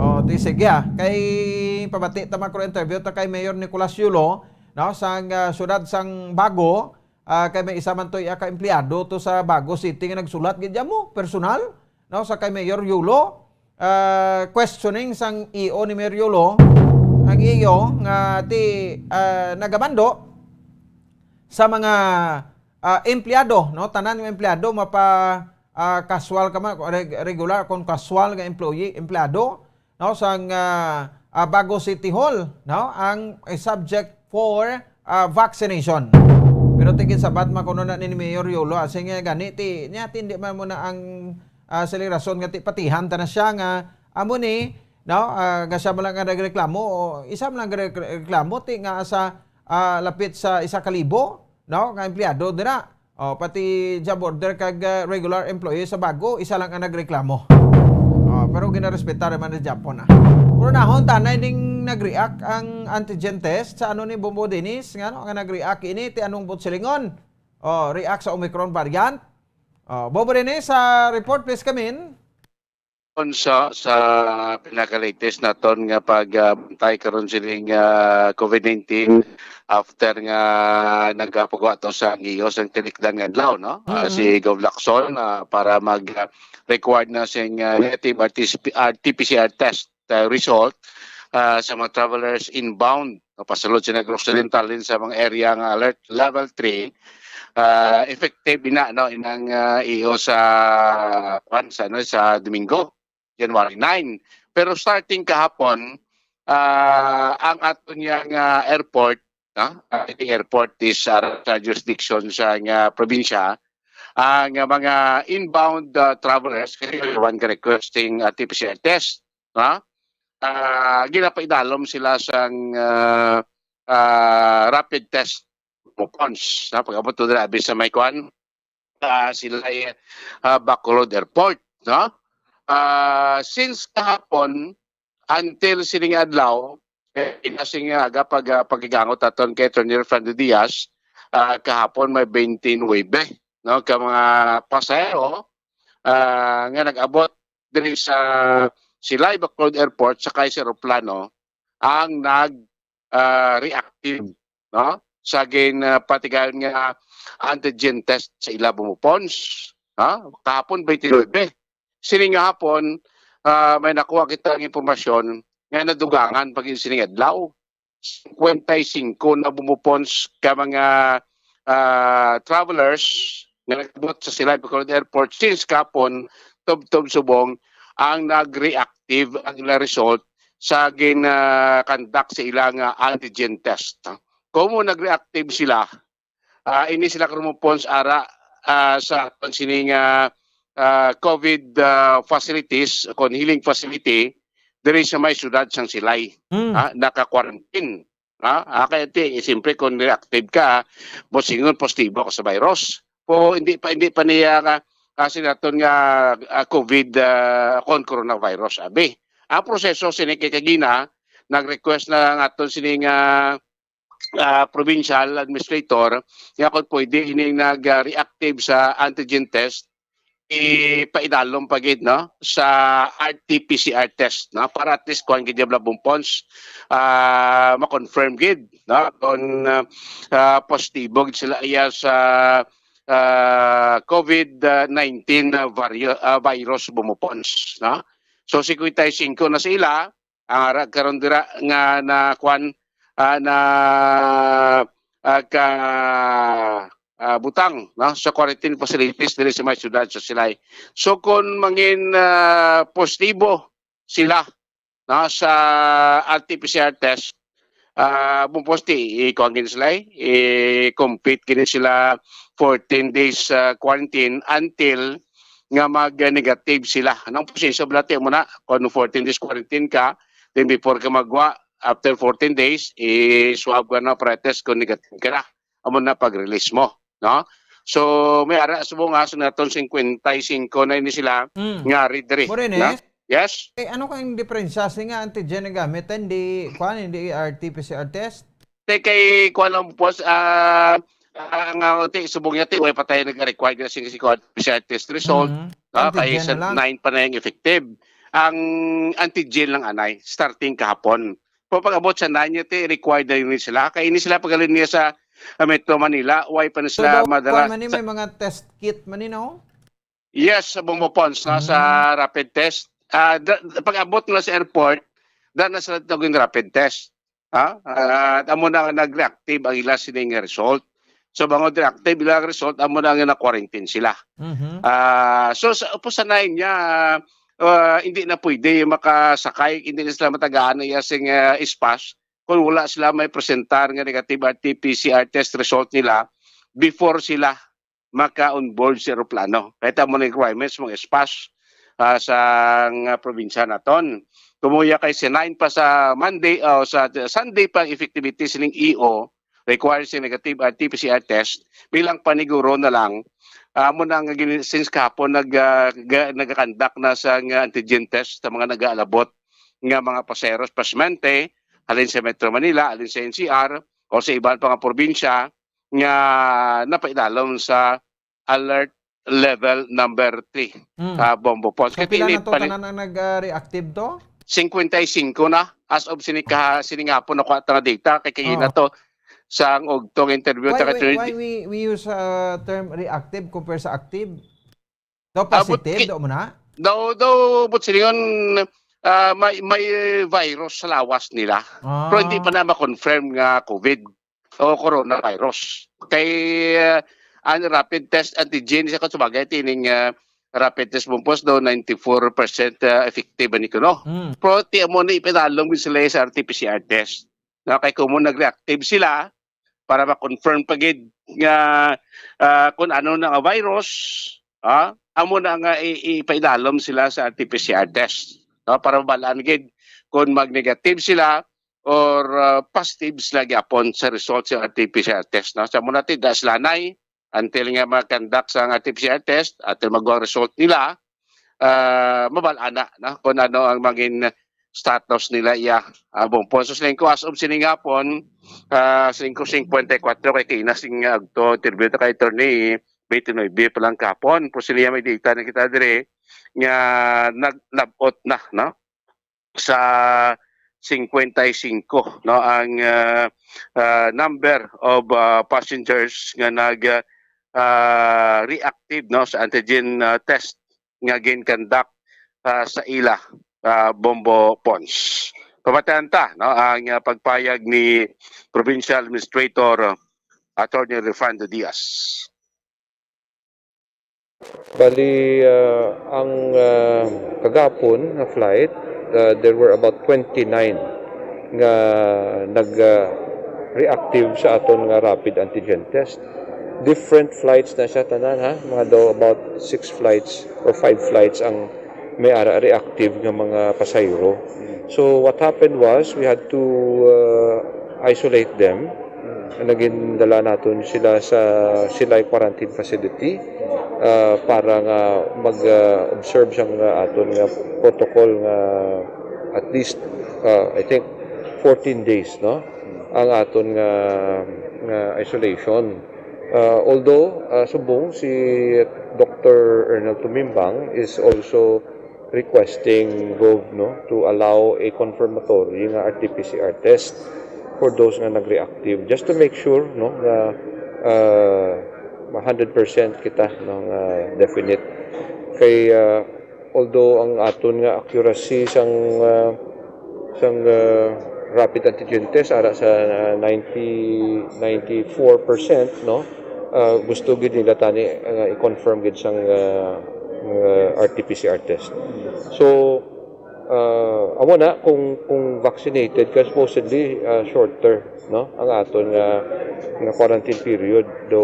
Oh, di sige, ah. Kay pabati ta, makro-interview ta kay Mayor Nicolas Yulo, no, sang, ah, siyudad sang Bago, ah, kay may isa man to iya ka empleyado to sa Bago City nga nagsulat gid mo, personal, no, sa kay Mayor Yulo, ah, questioning sang E O ni Mayor Yulo, ang E O nga ti, ah, nagamando sa mga, ah, empleyado, no, tanan nga empleyado mapa, ah, casual ka man, reg-, regular kon casual nga employee, empleyado, no, sang, ah, ah, Bago City Hall, no, ang, eh, subject for, ah, vaccination. Pero tigin sabat man kuno na ni Mayor Yulo, ah, sige gani ti niya, ti hindi man mo na ang, ah, siling rason nga ti patihan ta na siya nga amo ni, no, ah, nga siya man lang nga nagreklamo, o isa man lang nagreklamo ti nga sa, ah, lapit sa isa ka libo, no, nga empleyado dira. Oh, pati job order kag, ah, regular employee sa Bago, isa lang ang nagreklamo. Oh, pero ginarespetar man ni Japon, ah. Pero nahon tanay ding nag-react ang antigen test sa ano ni Bombo Dennis, nga, no, nga nag-react ini ti anong buot silingon. Oh, react sa Omicron variant. Oh, Bombo Dennis, sa report, please come in. Kon sa, sa pinaka-latest naton nga pag, ah, bantay karon sining, ah, COVID nineteen, after nga nagapagawa to sa ang iyo sa tinikdan nga adlaw, no? Ah, Mm-mm. si Gov Lacson, ah, para mag, ah, required na sing, ah, negative R T P C R test, ah, result, ah, sa mga travelers inbound, no? Pasulod sa Negros Occidental din sa mga area nga alert level three, ah, effective ina, no, inang, ah, iyo sa, kwan, sa, ano, sa Domingo, January nine. Pero starting kahapon, ah, ang aton yang, ah, airport, no? Ah, the airport is, ah, sa jurisdiction sa nga probinsya. Ang, ah, mga inbound, ah, travelers, kasi everyone ka requesting, ah, T P C R test, no? Ah, ginapaidalom sila sang, ah, ah, rapid test weapons, no? Pag-abot to dira, abi sa may kwan, ah, sila, ah, Bacolod Airport, no? Ah, since kahapon, until sining adlaw, eh, ina sing aga pag, ah, paghigangot aton kay Attorney Fernando Diaz, ah, kahapon may twenty-nine, no, ka mga pasahero, ah, nga nag-abot diri sa Silay Bacolod Airport, sakay sa eroplano, ang nag, ah, reactive, no? Sa gin, ah, patigayon nga antigen test sa ila bumupons, ha? Kahapon, twenty-nine. Sini nga hapon, ah, may nakuha kita nga impormasyon nga nadugangan pa gid sining adlaw. Cincuenta y cinco na bumupons ka mga, ah, travelers nga nag-abot sa Silay Bacolod Airport since kapon, tubtob subong ang nag-reactive ang ila result sa gin, ah, conduct sa ila nga antigen test. Kung mo nag-reactive sila, ah, ini sila karumupon sa ara, ah, sa aton sini nga, ah, COVID, ah, facilities, kon healing facility, diri sa may siyudad sang Silay. Mm. Ah, naka-quarantine. Ah, ah, kaya ti, eh, siyempre, kung reactive ka, bosingon, positibo ka sa virus. O hindi pa, hindi pa niya nga, ah, sinaton nga, ah, COVID, ah, kon coronavirus, abi. Ang proseso, sini kay kagina, nag-request na ang aton sini nga, ah, provincial administrator, nga kung pwede ining nag, ah, reactive sa antigen test, ipaidalom pa gid, no, sa R T P C R test, no, para at least kuan gid yung labong pons, ah, ma-confirm gid, no, kung, ah, ah, positibo gid sila iya sa, ah, COVID nineteen na vario-, ah, virus bumupons, no. So, cincuenta y cinco na sila, ang ara karon dira nga na kuan, ah, na, ah, ka, ah, butang, no, sa quarantine facilities diri sa may siyudad sa Silay. So, kung mangin, ah, positibo sila, no, sa R T P C R test, ah, bumposti, ikuan gid sila, eh, i-complete gid sila fourteen days, ah, quarantine until nga mag-negative sila. Anong proseso ba natin mo na? Kung fourteen days quarantine ka, then before ka magwa, after fourteen days, i-swab ka na, pre-test kung negative ka na. Amo na pag-release mo, no? So, may ara subong nga sa naton cincuenta y cinco na ini sila Mm. nga ari diri, Mo rin, no? eh. Yes? Eh, ano kang diferensya? Sing nga antigen ang gamit, hindi, kuan, hindi R T P C R test? Te, kay kuan lang po, ah, ang, ah, ti, subong niya, ti, way pa tayo nag-require na sing si kuan, P C R test result, Mhm. ah, kay Antigen sa na lang. nine pa na yung effective. Ang antigen lang, anay, starting kahapon. Pero pag abot sa nine niya, ti, required na yun sila. Kay ini sila pagaling niya sa, ah, Metro Manila, way pa na So, sila daw, madala kuan man ni, sa may mga test kit man ni, no? Yes, sa Bumopons, no, sa Mm. rapid test. Ah, da-, pag abot nila sa airport, da na sila tawag yung rapid test. Ha? Ah, amo na nga nag-reactive ang ila sining result. So, bangod reactive ila result, amo na nga na-quarantine sila. Mhm. Ah, so, sa, upos sa nine niya, ah, hindi na pwede makasakay, hindi na sila matagaan na iya sing, ah, ispas kung wala sila may presentar nga negative R T P C R test result nila before sila maka-onboard sa eroplano. Kaya tamo na yung requirements, mga espas, ah, sa nga probinsya naton. Kumuya kay si nine pa sa Monday, o sa Sunday pa ang effectivity sining E O, requires yung negative R T P C R test bilang paniguro na lang. Ah, amo na nga gini-, since kahapon nag, ah, ga-, nagakandak na sa nga antigen test sa mga nagaalabot nga mga paseros, pasyente, halin sa Metro Manila, halin sa N C R, o sa iban pa nga probinsya nga napaidalom sa alert level number three. Mm. Ah, Bombo Pons. So, kay pila na to tanan ang nag-, ah, reactive to? Singkwenta y singko na. As of sini ka, sining hapon, nakuha ta nga data. Kay kay na to sa ang ugtong interview. Why, ta why, why we, we use, uh, term reactive compare sa active? Daw positive, daw mo na? Daw, daw, but silingon, ah, may, may virus sa lawas nila. Ah. Pero hindi pa na ma-confirm nga COVID o coronavirus. Kay, ah, ang rapid test antigen sa kasubagay, tining, ah, rapid test bumpos daw ninety-four percent, ah, effective ani kuno. Hmm. Pero ti amo ni ipinalong sila sa R T P C R test. Na kay kung mo nag-reactive sila, para ma-confirm pa gid nga, ah, kung ano na nga virus, ah, amo na nga i-, ipaidalom sila sa R T P C R test, no? Para mabalaan gid kung mag-negative sila or, ah, positive sila gyapon sa result sa R T P C R test, no? Sa muna ti, das lanay, until nga ma-conduct sa R T P C R test, until magwa ang result nila, ah, mabal-an na, no? Kung ano ang mangin status nila iya, ah, Bumpon. So, siling ko, as of sining hapon, ah, singko singkwenta y kwatro kay kina sing agto, interview ta kay Attorney, twenty-nine pa lang kapon. Pero sila may data na kita dire nga naglabot na, no? Sa singkwenta y singko, no? Ang, ah, ah, number of, ah, passengers nga nag, ah, reactive, no, sa antigen, ah, test nga gin-conduct, ah, sa ila, ah, Bombo Pons. Pamatayan ta, no, ang, ah, pagpayag ni Provincial Administrator, ah, Attorney Refrando Diaz. Bali, ah, ang, ah, kagapon nga flight, ah, there were about twenty-nine nga nag, ah, reactive sa aton nga rapid antigen test. Different flights na siya tanan, ha? Mga daw about six flights or five flights ang may ara reactive nga mga pasahero. So what happened was we had to, uh, isolate them. Nagindala naton sila sa Silay Quarantine Facility, uh, para nga mag, uh, observe sang, uh, aton nga protocol nga at least, uh, I think fourteen days, no? Ang aton nga, nga isolation. Uh, although, uh, subong si Doctor Ernel Tumimbang is also requesting Gov, no, to allow a confirmatory nga R T P C R test for those nga nag-reactive, just to make sure, no, nga, uh, hundred percent kita, no, nga definite. Kay, uh, although ang aton nga accuracy sang, ah, sang, ah, rapid antigen test ara sa, ah, ninety, ninety-four percent, no? Ah, gusto gid nila tani, ah, i-confirm gid sang, ah, ah, R T P C R test. So, ah, amo na kung, kung vaccinated ka, supposedly, ah, shorter, no? Ang aton nga, nga quarantine period, do,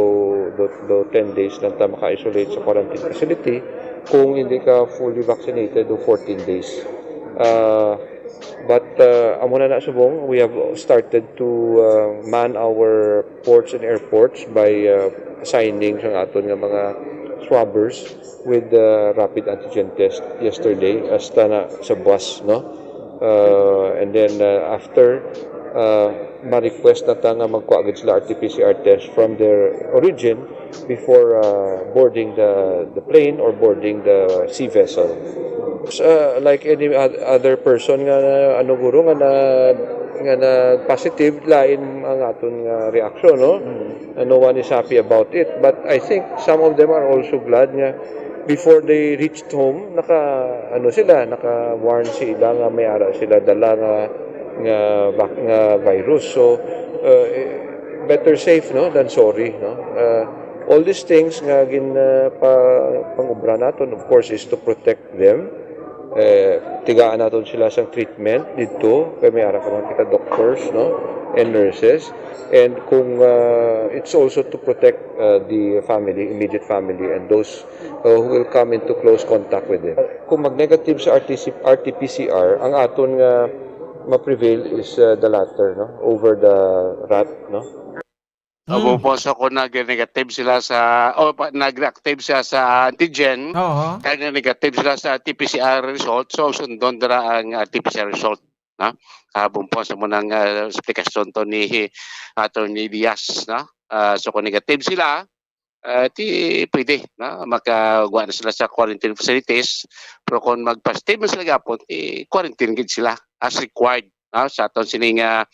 do, do ten days lang ta maka-isolate sa quarantine facility. Kung hindi ka fully vaccinated, do fourteen days. Ah, but, ah, amo na na subong, we have started to, ah, man our ports and airports by, ah, assigning sa aton nga mga swabbers with the rapid antigen test yesterday, hasta na sa bus, no? Uh, and then, uh, after, uh, ma-request na ta nga magkuha gid sila R T P C R test from their origin before, uh, boarding the, the plane or boarding the sea vessel. Uh, like any oth-, other person nga, ano, guro, nga na, nga na positive, lain ang aton nga reaksyon, no? Uh, no one is happy about it, but I think some of them are also glad nga before they reached home, naka, ano sila, naka-warn sila nga may ara sila dala nga, nga vac-, nga virus. So, uh, better safe, no, than sorry, no? Uh, all these things nga gin, uh, pa, pangubra naton, of course, is to protect them. Eh, tigaan naton sila sang treatment didto, kay may ara ka man kita doctors, no, and nurses. And kung, uh, it's also to protect, uh, the family, immediate family, and those, uh, who will come into close contact with them. Kung mag-negative sa R T C, R T P C R, ang aton nga ma-prevail is, uh, the latter, no, over the rat, no? Mm. Amo po, so kung nag-negative sila sa, o pa, nag-reactive siya sa antigen, Oo. kaya negative sila sa T P C R result, so sundon dira ang, ah, T P C R result, no? Ah, bumpo sa munang, ah, explanation to ni Attorney Diaz, no? Ah, so kung negative sila, ah, ti pwede, no? Makagwa na sila sa quarantine facilities, pero kung mag-positive man sila gapon, ti quarantine gid sila as required, no? Sa aton sining, ah,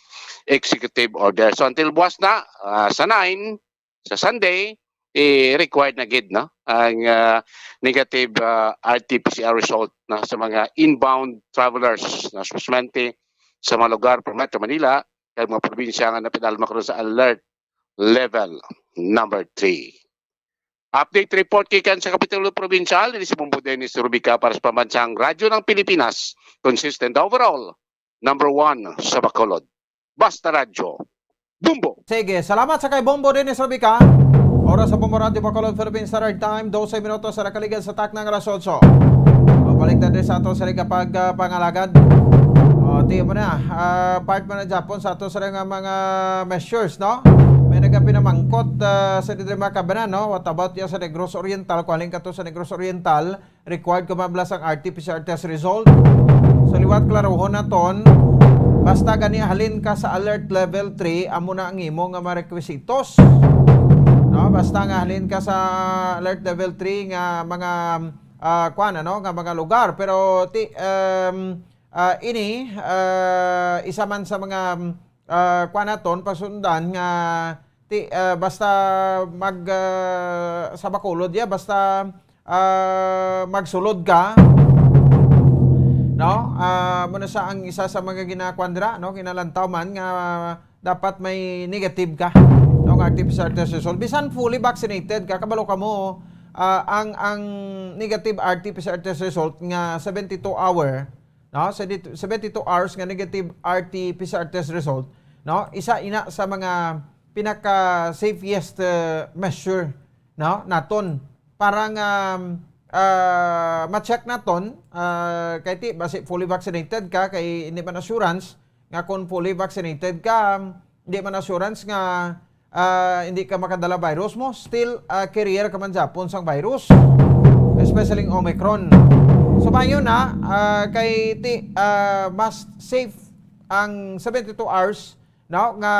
executive order. So, until buwas na, ah, sa nine, sa Sunday, eh, required na gid, no? Ang, ah, negative, ah, R T P C R result, no, sa mga inbound travelers, no, especially sa mga lugar pa Metro Manila, kag mga probinsya nga napidalma karon sa alert level number three. Update report gikan sa Kapitulo Probinsyal, ini si Bombo Dennis Rubica para sa Pambansang Radyo ng Pilipinas, consistent overall, number one sa Bacolod. Basta Radyo, Bombo! Sige, salamat sa kay Bombo Dennis Rubica. Oras sa Bombo Radyo Bacolod, Philippine Standard Time, dose minutos sa nakaligad sa takna nga alas otso. Mabalik na din sa ato sa kapag, ah, pangalagad. O, di mo na, ah, part mo na Japon sa ato sa nga mga measures, no? May nagapinamangkot, ah, sa dito mga kabanan, no? What about ya sa Negros Oriental? Kung halin ka to sa Negros Oriental, required ka mablas ang R T P C R test result. So, liwat klarohon naton, basta gani halin ka sa alert level three, amo na ang imo nga mga requisitos. No? Basta nga halin ka sa alert level three nga mga, ah, kuwan, ano, nga mga lugar. Pero ti, um, ah, ini, ah, isa man sa mga, ah, kuwan naton, pasundan nga ti, ah, basta mag, ah, sa Bacolod ya, basta, ah, magsulod ka, no? Ah, muna sa ang isa sa mga ginakuan dira, no? Ginalantaw man nga dapat may negative ka, no? Nga R T P C R test result. Bisan fully vaccinated ka, kabalo ka mo, ah, ang, ang negative R T P C R test result nga seventy-two hour, no? Sa dit-, seventy-two hours nga negative R T P C R test result, no? Isa ina sa mga pinaka safest, uh, measure, no, naton para nga, ah, ma-check naton, ah, kay ti basi fully vaccinated ka, kay hindi man assurance nga kung fully vaccinated ka, hindi man assurance nga, ah, hindi ka makadala virus mo, still, ah, carrier ka man japon sang virus, especially ang Omicron. So, maayo na, ah, kay ti, ah, mas safe ang seventy-two hours, no, nga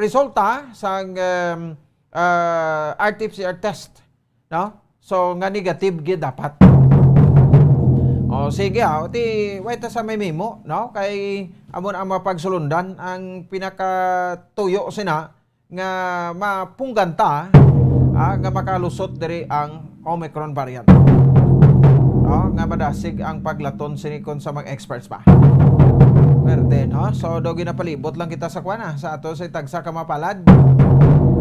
resulta sang, um, ah, R T P C R test, no? So, nga negative gid dapat. O, sige, ah, ti, wait ta sa may memo, no? Kay amo na ang mapagsulundan ang pinakatuyo sina nga mapunggan ta, ah, nga makalusot diri ang Omicron variant. No? Nga madasig ang paglaton sini kon sa mga experts pa. Perde, no? So, do ginapalibot lang kita sa kuwan, ah, sa ato sa tagsa ka mapalad.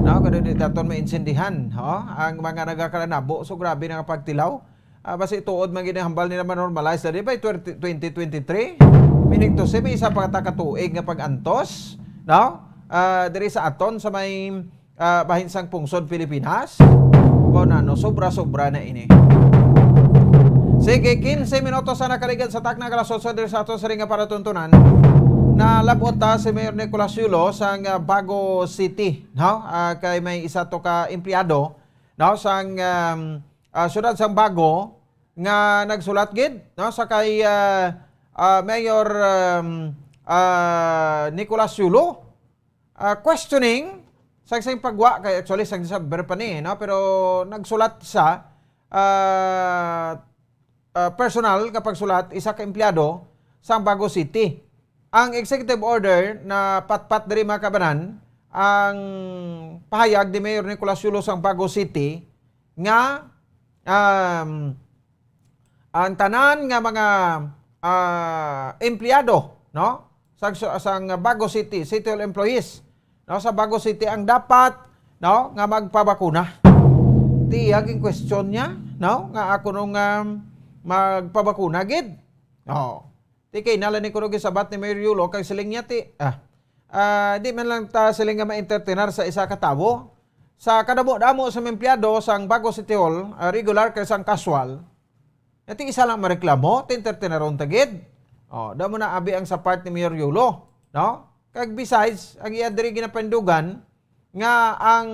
No? Kada di daton maintindihan, ho? Ang mga nagakalanabo, so grabe na nga pagtilaw. Ah, basi tuod man gid ang hambal nila ma-normalize na di by twenty, twenty twenty-three. Meaning to say, may isa pa ta ka tuig nga pag-antos, no? Ah, diri sa aton sa may, ah, bahin sang pungsod Pilipinas. Mao na, no, sobra-sobra na ini. Sige, quince minutos sa nakaligad sa takna nga alas otso diri sa aton sa ring nga palatuntunan. Nalab-ot ta si Mayor Nicolas Yulo sang, ah, Bago City, no? Ah, kay may isa to ka empleyado, no, sang, um, ah, siyudad sang Bago nga nagsulat gid, no, sa kay, ah, ah, Mayor, um, ah, Nicolas Yulo, ah, questioning sa, sa pagwa kay actually sa December pa ni, no, pero nagsulat sa, ah, ah, personal nga pagsulat, isa ka empleyado sang Bago City. Ang executive order na patpat diri, mga kabanan, ang pahayag ni Mayor Nicolas Yulo sang Bago City nga, um, ang tanan nga mga, ah, empleyado, no, sang, sang Bago City, City Hall employees, no, sa Bago City ang dapat, no, nga magpabakuna. Ti iya gin-question niya, no, nga ako nung, um, magpabakuna gid. Oh. Ti kay nala ni kuno gisabat ni Mayor Yulo kay siling niya ti, ah, ah, di man lang ta siling nga ma-entertainar sa isa ka tawo. Sa kadamo-damo sa mga empleyado sang Bago City Hall, ah, regular kay sang casual, ati isa lang mareklamo, ti entertaineron ta gid. Oh, damo na abi ang sa part ni Mayor Yulo, no? Kag besides, ang iya diri ginapandugan nga ang,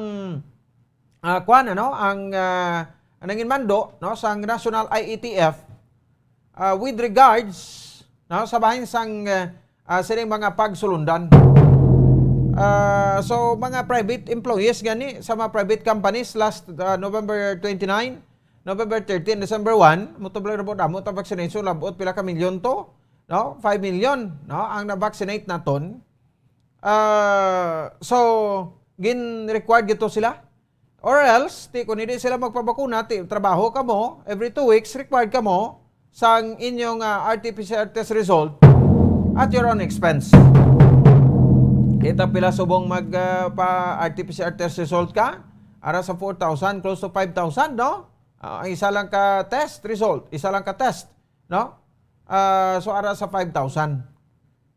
ah, kuwan, ano, ang, ah, ang nangin mando, no, sang National I A T F, ah, with regards, no, sa bahin sang, ah, ah, sining mga pagsulundan. Ah, so, mga private employees gani sa mga private companies last, ah, November twenty-nine, November thirty, and December one, mutublag ra po damo ta vaccination, labot pila ka milyon to, no? Five million, no? Ang na-vaccinate naton. Ah, so, gin-required gyud to sila. Or else, ti, kung hindi sila magpabakuna, ti, trabaho kamo, every two weeks, required kamo sang inyong, ah, R T P C R test result at your own expense. Kita pila subong mag, ah, pa R T P C R test result ka? Ara sa four thousand, close to five thousand, no? Ah, ang isa lang ka test result, isa lang ka test, no? Ah, so, ara sa five thousand.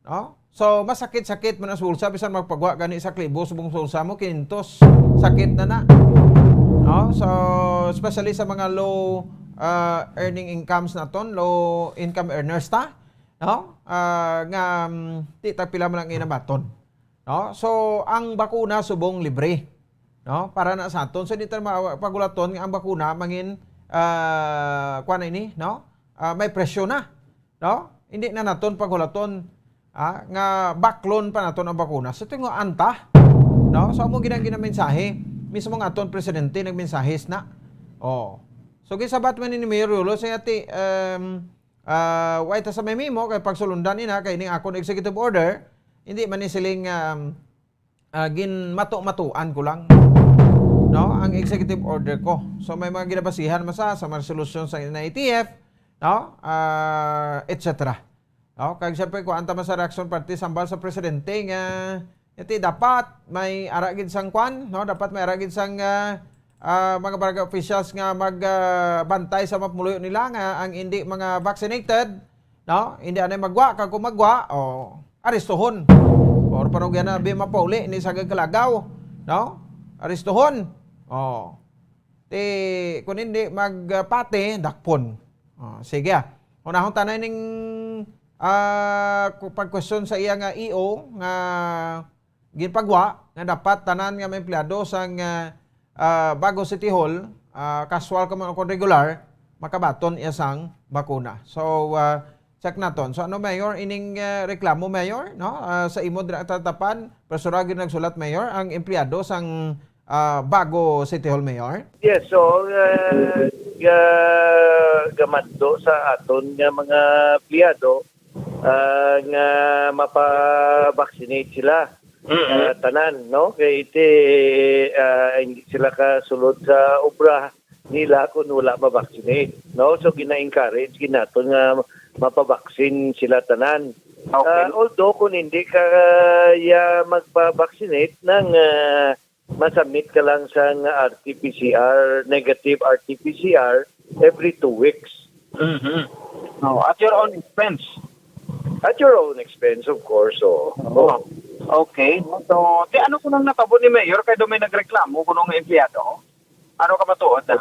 No? So, masakit-sakit man ang sa bulsa, bisan magpagwa gani sa klibo subong sa bulsa mo, kintos, sakit na na. No? So, especially sa mga low, ah, earning incomes naton, low income earners ta, no? Ah, nga, mm, ti tagpila man lang inamaton. No? So, ang bakuna subong libre, no? Para na sa aton. So, di ta ma-, pagulaton nga ang bakuna mangin, ah, kuwan na ini, no? Ah, may presyo na. No? Hindi na naton paghulaton, ah, nga baklon pa naton ang bakuna. Sa tingog anta, no? So, amo gid ang ginamensahe. Mismo nga aton presidente nagmensahe na. Oh. So, gisabat man ni Mayor Rolo, sa ati, um, ah, why ta sa may memo, kay pagsulundan ina, kay ning akon executive order, hindi man ni siling, um, ah, ginmato-matuan ko lang, no, ang executive order ko. So, may mga ginabasihan man sa, sa mga resolusyon sa N I T F, no, ah, et cetera. No, kag siyempre, kuan ta man sa reaksyon parte sa hambal sa presidente nga, iti dapat may ara gid sang kuan, no, dapat may ara gid sang, ah, ah, mga barangay officials nga mag, ah, bantay sa mga pumuluyo nila nga ang hindi mga vaccinated, no? Hindi anay magwa, kag kung magwa, o, arestuhon. Or parang yan na, bi mapauli, ni sa kalagaw, no? Arestuhon. O. Ti, kung hindi magpati, dakpon. O, sige, ah. Unahon tanay ning, ah, ku-, pag-question sa iya nga E O nga ginpagwa nga dapat tanan nga mga empleyado sang, ah, ah, Bago City Hall, ah, casual ka man o kung regular, makabaton iya sang bakuna. So, ah, check naton. So, ano, Mayor, ining, ah, reklamo, Mayor, no? Ah, sa imo dira tatapan, personal gyud nagsulat, Mayor, ang empleyado sang, ah, Bago City Hall, Mayor? Yes, so, ah, ga-, gamadto sa aton nga mga empleyado, ah, nga mapa-vaccinate sila, Mm-mm. ah, tanan, no? Kay iti, ah, hindi sila kasulod sa obra nila kung wala ma-vaccinate, no? So, gina-encourage gid naton nga mapa-vaccine sila tanan. Okay. Ah, although kung hindi ka, ah, ya magpa-vaccinate nang, ah, ma-submit ka lang sang R T P C R, negative R T P C R every two weeks. Mm-hmm. Oh, at your own expense. At your own expense, of course, oh. Oh. Okay. So, ti ano ko nang natabo ni Mayor kay daw may nagreklamo kuno nga empleyado? Ano ka matuod na?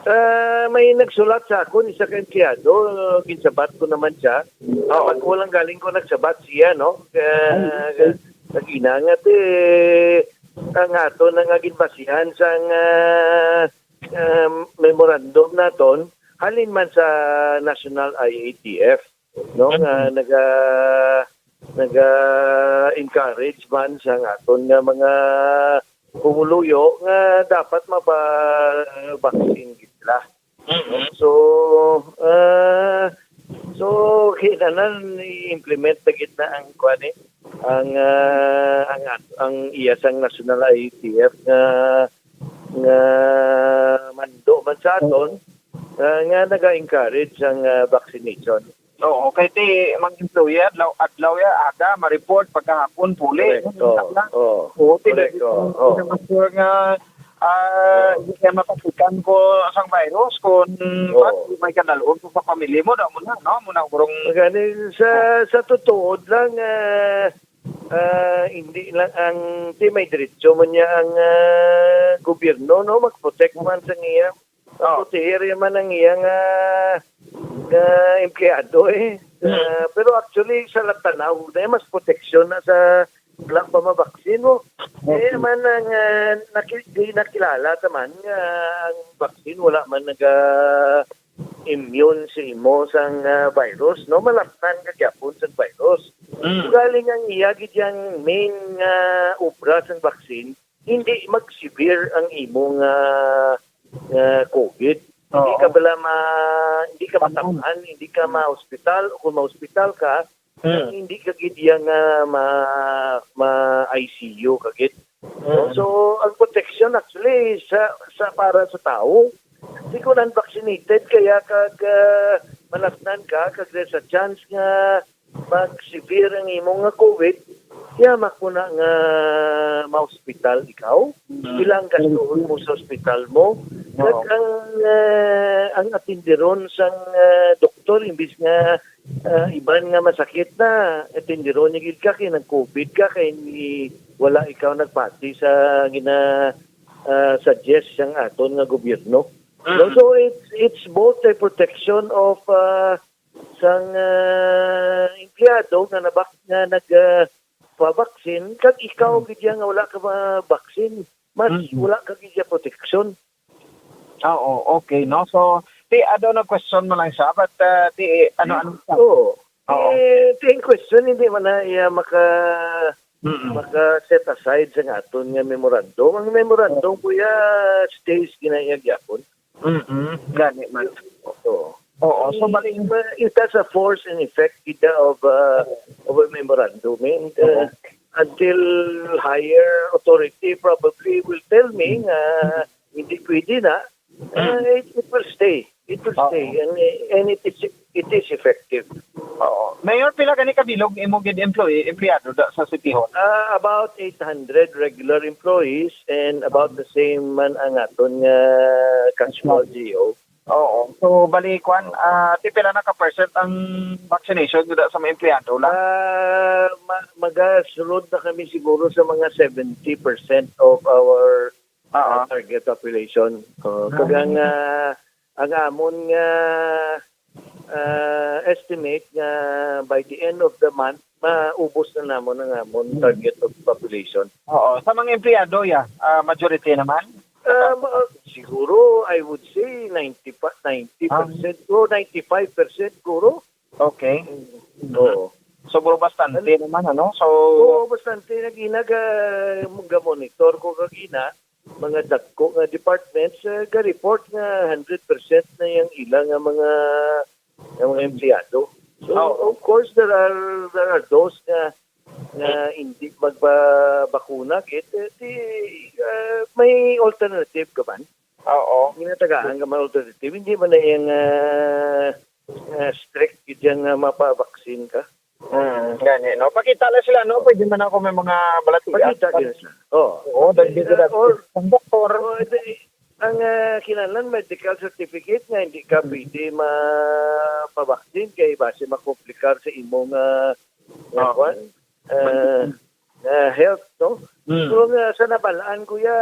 Ah, may nagsulat sa akon, isa ka empleyado, ginsabat ko naman siya. Oo. Pag ko lang galing ko nagsabat siya, no? Kaya, Ay, okay. Nag-inangat eh, ang ato na nga ginbasihan sang, ah, ah, memorandum naton, halin man sa National I A T F, no? Nga Mm. naga-, naga-encourage man sa aton nga mga pumuluyo nga dapat mapa-vaccine gid sila. Mm-hmm. So, ah, so, kinahanglan i-implement na gid na ang, kuwan eh, ang, ah, ang, ang iya sang National I A T F nga, nga mando man sa aton, ah, nga naga-encourage ang, ah, vaccination. Oo, kay ti, mga employee, adlaw, adlaw ya, aga, ma-report, pagkahapon, puli. Correct, oo, oo. Oo, ti, Correct, oo, oo. Ti, nga, ah, hindi kaya mapasikan ko sang virus, kung Oo. pag may kanalon ko sa pamilya mo, daw mo na, no? Mo na, kurong Gani, sa, sa tutuod lang, ah, ah, hindi lang ang, ti, may diretso man niya ang, ah, gobyerno, no? Mag-protect man sa niya. Oh. Proteher man ang iya nga, nga empleyado eh. Hmm. Ah, pero actually, sa Latanaw, na mas proteksyon na sa wala pa mabaksin mo. Okay. Eh, man ang, ah, naki-, di nakilala naman nga ang vaccine wala man naga immune sa imo sang, ah, virus, no? Malapnan ka gyapon sang virus. Mm. Ugaling ang iya gid yang main nga obra sang vaccine, hindi mag-severe ang imong, ah, ah, COVID. Hindi Oo. ka bala ma-, hindi ka Tamaan. matam-an, hindi ka Mm. ma-hospital, o kung ma-hospital ka, Mm. hindi ka gid iya nga ma-, ma-I C U ka gid. Mm. So, ang protection actually sa, sa para sa tao, di ko unvaccinated kaya kag, ah, manasnan ka, kag there's a chance nga mag-severe ang imo nga COVID, ya makuna nga ma-hospital ikaw. Mm. Ilang gastuhon mo sa hospital mo. Oo. Kag ang, ah, ang atinderon sang, ah, doktor, imbis nga, ah, iban nga masakit na, atinderon niya gid ka kay nag-COVID ka, kay ni, wala ikaw nagpati sa gina, ah, suggest sang aton nga gobyerno. No, Mm. so it's, it's both a protection of, ah, sang, ah, empleyado nga nabak-, nga nag, ah, pa-vaccine, kag ikaw Mm. gid nga wala ka ma-vaccine, mas Mm. wala ka gid protection. Ah, oo, okay, no? So, ti, ano, na question mo lang siya, but, ah, ti, ano, ano siya? Oo. Oo. Eh, ti, ang question, hindi man na iya maka-, Mm-mm. maka-set aside sa aton nga memorandum. Ang memorandum, kuya, stays ginaiya gyapon. Mm-mm. Gani man. Oo. Oo, so, It, bali, it has a force and effect kita of, uh, of a memorandum. And, uh, Oo. until higher authority probably will tell me Mm. nga hindi pwede na, uh, Mm. it, it will stay. It will Oo. stay. And, and it is, it is effective. Oo. Mayor, pila gani ka bilog imo gid employee, empleyado da, sa City Hall? Ah, about eight hundred regular employees and about the same man ang aton nga casual Casual. G O. Oo. So, bali, kwan, ah, ti pila na ka percent ang vaccination gid sa mga empleyado lang? Ah, ma-, magasulod na kami siguro sa mga seventy percent of our, ah, Oo. target population. Oh, Ah. kag ang, ah, ang amon nga, ah, estimate nga by the end of the month, maubos na namon ang amon Mm. target of population. Oo. Sa mga empleyado, ya, ah, majority naman? Ah, ma-, siguro, I would say, ninety pa, ninety percent Ah. o ninety-five percent siguro. Okay. Mm. Oo. Siguro bastante Ano? naman, ano? So, Oo, bastante. Nag-, nag-, ah, ga-monitor ko kagina, mga dagko nga departments, ah, ga-report nga hundred percent na yang ila nga mga, nga mga empleyado. So, Oo. of course, there are, there are those nga, nga hindi magpabakuna, gid, eh, di, ah, may alternative ka man. Oo. Ginatagaan ka man alternative. Hindi man na yang, ah, ah, strict gid yang, ah, mapabaksin ka. Mm, gani, no? Pakita lang sila, no? Pwede man ako may mga balatian. Pakita gid sila. Oo. Oo, dagdag Eh, gid ang or, ang doktor. Oh, di, ang, ah, kinahanglan medical certificate nga hindi ka Mm. pwede mapabaksin kay basi makomplikar sa imo nga, nga Oo. kwan, ah, ah, health, no? Mm. So, nga sa nabalaan, kuya,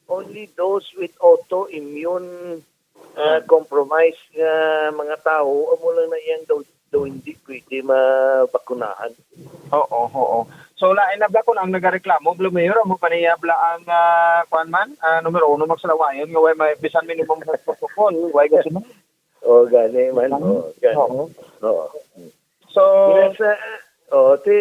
only those with autoimmune, ah, Mm. compromise nga mga tawo, amo lang na iyang daw, daw hindi pwede mabakunahan. Oo, oo. So, lain na bala kung ang nagareklamo, bala, Mayor, amo pa niya bala ang, ah, kwan man, ah, numero uno magsalawayon nga way may bisan minimum health protocol, way gasunod. Oh, gani man. Gani. Oh, gani. Oo. Oo. So, Yes, ah, oh, ti,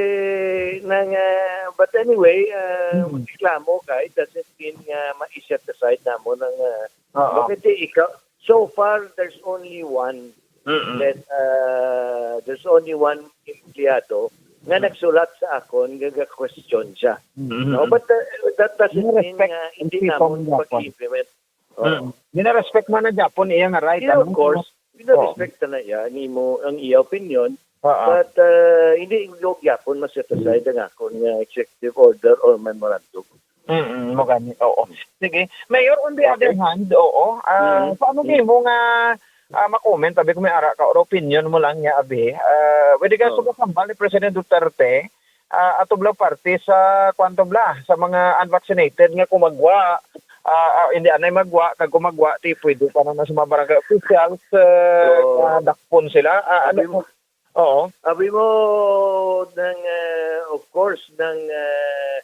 nang, ah, but anyway, ah, Mm. reklamo ka, it doesn't mean nga ma-set aside namon ang, ah, Oo. bakit ti ikaw, so far, there's only one Mm-mm. that, ah, there's only one empleyado nga Mm. nagsulat sa akon, nga ga-question siya. Mm-mm. No, but, ah, that doesn't Yung mean respect nga and hindi freedom namon nga po. pag-implement. Oo. Mm. Gina-respect man na gyapon iya nga right, Yeah, ano? Of course. Oo. Gina-respect na iya, ang imo, ang iya opinion. Oo. But, uh, hindi ko gyapon ma-set aside ang akon nga executive order or memorandum. Mm, mo gani. Oo. Sige. Mayor, on the Okay. other hand, oo, ah, Mm. paano Mm. mo nga, ah, ma-comment, abi ko may ara ka, or opinion mo lang niya, abi? Ah, pwede ka Oo. sugasambal ni President Duterte, ah, ato bala parte sa, kwan to bala, sa mga unvaccinated nga kung magwa, ah, ah, hindi anay magwa, kag kung magwa, ti pwede pa na sa mga barangay officials, ah, Oo. nga dakpon sila. Ah, ano Abi mo, po? Oo. Abi mo, nang, ah, of course, nang, ah,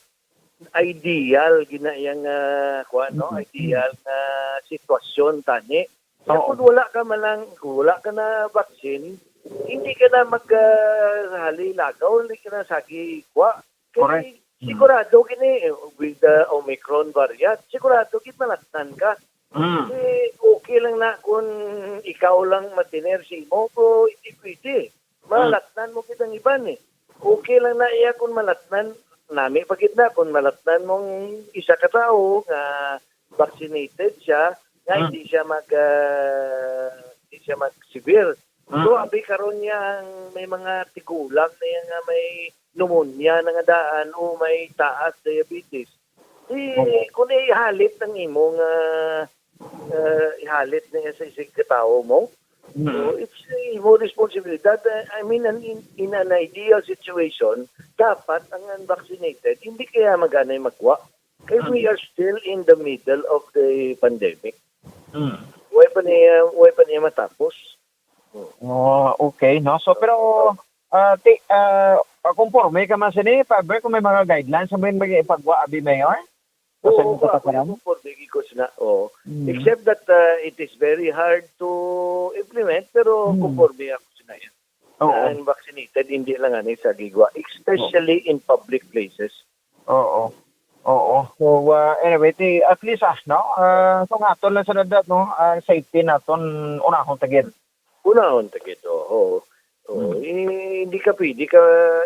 ideal, gina-, yang, ah, kwan, no? Mm-hmm. Ideal nga sitwasyon, tani. Kaya Oo. kung wala ka man lang, kung wala ka na vaccine, hindi ka na mag, ah, hali lagaw, hindi ka na sagi kwa. Kay Correct. Mm. sigurado gini, eh, with the Omicron variant, sigurado gid malatnan ka. Mm. Kasi okay lang na kung ikaw lang matiner sa imo, pero hindi pwede. Mm. Malatnan mo gid ang iban, eh. Okay lang na iya kung malatnan, nami pa gid na kung malatnan mong isa ka tawo nga vaccinated siya, nga Mm. hindi siya mag, ah, hindi siya mag-severe. Mm. So, abi karon niya ang may mga tigulang na yan nga may pneumonia na nga daan o may taas diabetes. Di, Oo. kung ihalit ang imong, ah, ah, ihalit na sa isig katawo mo, Mm. so, it's imo responsibilidad. I mean, an, in, in an ideal situation, dapat ang unvaccinated, hindi kaya maganay magwa. Kay we Mm. are still in the middle of the pandemic. Mm. Way pa niya, way pa niya matapos. Mm. Oh, okay, no? So, pero, ah, ti, ah, ah, konforme ka man sini, pa, kung may mga guidelines, may, may ipagwa, abi, Mayor? Sa Oo, inyo ako patakaran? yung conforme, gid ko sina, oo. Mm. Except that, ah, it is very hard to implement, pero Mm. conforme ako sina yan. Oo. Na ang vaccinated, hindi lang ani sa gigwa, especially Oo. in public places. Oo. Oo. So, ah, anyway, ti, at least, ah, no? Ah, so, nga, aton lang sa dadat, no? Ang safety naton, unahon ta gid. Unahon ta gid, oo. Oo. Mm. Eh, hindi ka pwede ka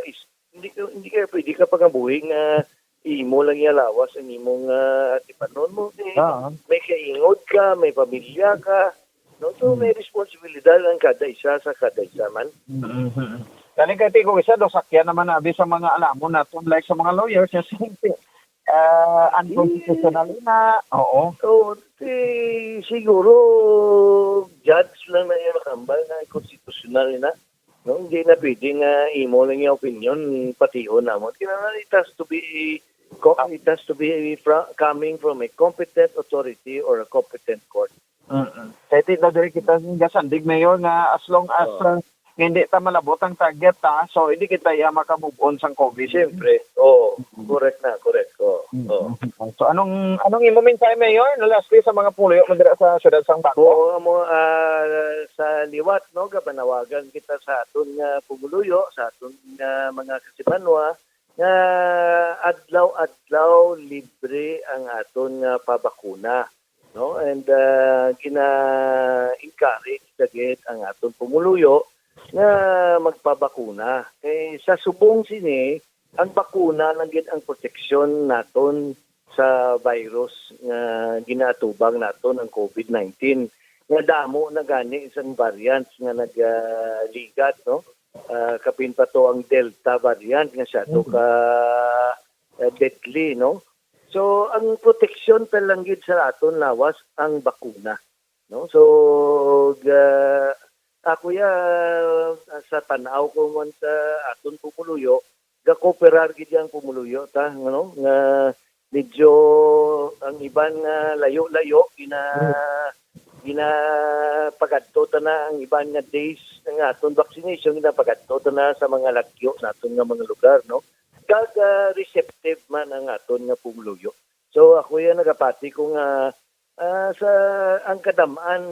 is-, hindi ka, hindi ka pwede ka pangabuhi nga imo lang iya lawas ang imong, ah, atipanon mo. Eh, Ah. may kaingod ka, may pamilya ka, no? So, Mm. may responsibilidad ang kada isa sa kada isa man. Mm-hmm. Gani kay ti kung isa, do sakyan naman abi sa mga alamon naton, like sa mga lawyers, yung safety. Ah, unconstitutional na. Oo. So, ti, siguro, judge lang na yung makambal na constitutional na. No, hindi na pwede nga imo lang yung opinion, patihon namon. Kinahanglan, it has to be, co-, Ah. it has to be fra-, coming from a competent authority or a competent court. Mm-mm. Kay ti daw diri kita gasandig, Mayor, nga as long as, Oo. uh, hindi ta malabot ang target, ha, so hindi kita iya maka-move on sang COVID. Siyempre. Oo. Mm-mm. Correct na, correct. Oo. Mm-mm. Oo. So anong, anong imo mensahe, Mayor, lastly, sa mga pumuloyo man dira sa siyudad sang Bago? Oo, amo, ah, sa liwat, no, gapanawagan kita sa aton nga pumuluyo, sa aton nga mga kasimanwa, nga adlaw-adlaw libre ang aton nga pabakuna, no? And, ah, gina-encourage na gid ang aton pumuluyo nga magpabakuna. Kay sa subong sini, ang bakuna lang gid ang proteksyon naton sa virus nga ginaatubang naton, ang COVID nineteen, nga damo na gani isang variants nga nagaligad, no? Ah, kapin pa to ang Delta variant nga siya to Mhm. ka, ah, deadly, no? So, ang proteksyon pa lang gid sa aton lawas ang bakuna, no? So, ga-, ako ya, sa tan-aw ko man sa aton pumuluyo, gakooperar gid ang pumuluyo ta, ano, nga medyo ang iban nga layo-layo, gina-, Mm. ginapagadto ta na ang iban nga days nga aton vaccination, ginapagadto ta na sa mga lagyo naton nga mga lugar, no? Kag, ah, receptive man ang aton nga pumuluyo. So, ako yan, nagapati ko nga, ah, sa, ang kadam-an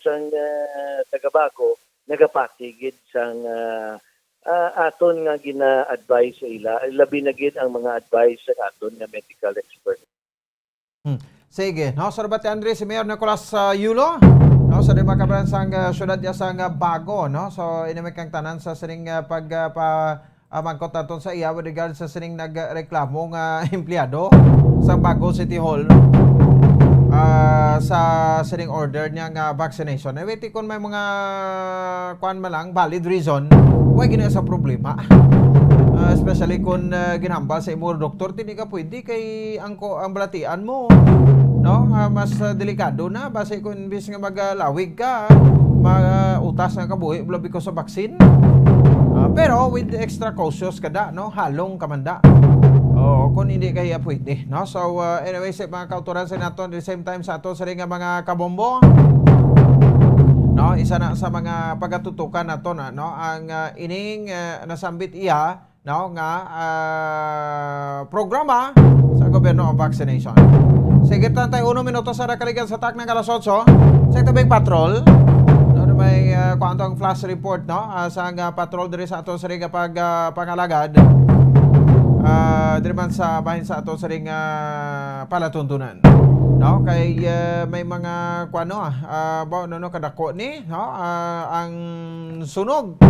sang, ah, taga Bago, nagapati gid sang, ah, ah, aton nga gina-advise sa ila, labi na gid ang mga advice sa aton nga medical expert. Hmm. Sige, no, Sir Bati Andre, si Mayor Nicolas, ah, Yulo, no, sa Dimakabaran sang, ah, syudad niya sang, ah, Bago, no? So, ini may kang tanan sa sining, ah, pag, ah, pa, ah, mangkot naton sa iya with regard sa sining nagreklamo nga empleyado sa Bago City Hall, ah, sa sining order niya nga vaccination. Eh, wait, kung may mga kuan man lang, valid reason, why gina sa problema? Ah, especially kung, ah, ginhambal sa imo doktor, hindi ka pwede kay ang ko-, ang balatian mo, no? Ah, mas, ah, delikado na. Basi kung imbis nga magalawig ka, mautas nga kabuhi, bala because of vaccine. Ah, pero with extra cautious ka da, no? Halong ka man da. Oo, kung hindi kaya pwede, no? So, ah, anyway, sa mga kautoran sa naton, at the same time sa ato sa nga mga kabombo, no? Isa na sa mga pagatutukan nato na, no? Ang, ah, ining, ah, nasambit iya, no, nga, ah, programa sa gobyerno of vaccination. Sige, treinta y uno minutos sa nakaligan sa tak ng alas otso. Sa Tubig Patrol, no, May, ah, kuwan to ang flash report, no? Ah, sa nga patrol diri sa ato sa ring pag, ah, pangalagad. Ah, diri man sa bahin sa ato sa ring, ah, palatuntunan. No? Kay, ah, may mga kuwan, no? Ah, ba, no, no, kadako ni, no? Ah, ang sunog.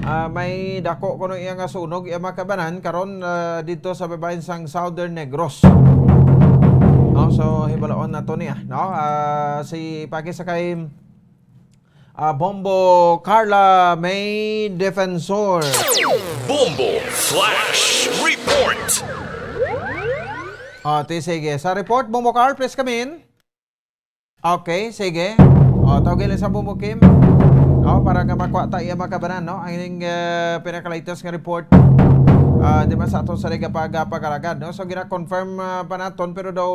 Ah, may dako kuno iya nga sunog, iya mga kabanan, karon, ah, dito sa babahin sang Southern Negros. No? So, hibalaon nato niya, no? Ah, si Paki sa kay, ah, Bombo Carla May Defensor. Bombo Flash Report. O, ti, sige. Sa report, Bombo Carl, please come in. Okay, sige. O, tawagin lang sa Bombo Kim. No, para nga makuha ta iya mga kabanan, no? Ang ining, ah, pinaka-latest nga report, ah, di ba, sa ato sa Liga pag, ah, pag-alagad, no? So, gina-confirm, ah, pa naton, pero daw,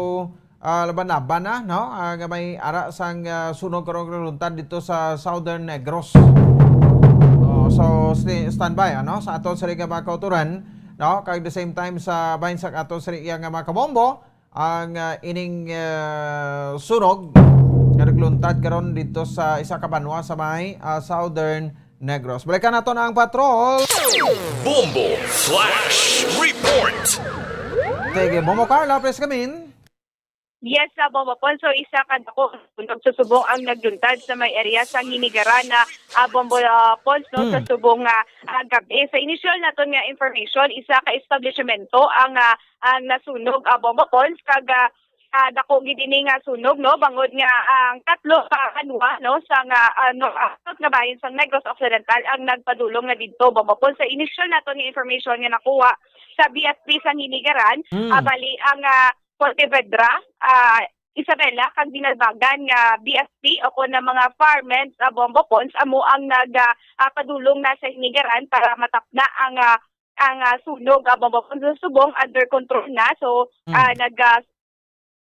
ah, laban-laban na, no? Ah, nga may ara sang, ah, sunog karong kaluntad dito sa Southern Negros. Oh, so, sti-, standby, ano? Sa ato sa Liga mga kauturan, no? Kag the same time sa bahin sa ato sa iya nga mga kabombo, ang, ah, ining, ah, sunog nga nagluntad karon dito sa isa ka banwa sa may, ah, Southern Negros. Balikan nato na ang patrol. Bombo Flash Report. Sige, Bombo Carla, please come in. Yes, sa Bombo Pons, so isa ka dako sunog sa subong ang nagluntad sa may area sa Hinigaran na, ah, Bombo, ah, Pons, no, sa Hmm. subong nga, ah, gabi. Sa initial naton nga information, isa ka establishmento ang, ah, ang nasunog, ah, Bombo Pons, kag, ah, ah, dako gid ini nga sunog, no, bangod nga ang tatlo ka banwa, no, sa nga, ah, no, ah, nga bahin sa Negros Occidental ang nagpadulong na didto, Bombo Pons. Sa initial naton nga information nga nakuha sa B F P sa Hinigaran, Hmm. ah, bali ang, ah, Pontevedra, ah, Isabela, kag Binalbagan nga B F P o kon ang mga firemen sa Bombo Pons amo ang nag, ah, ah, padulong na sa Hinigaran para matapna ang, ah, ang, ah, sunog, ah, Bombo Pons sa subong under control na. So, Hmm. ah, nag, ah,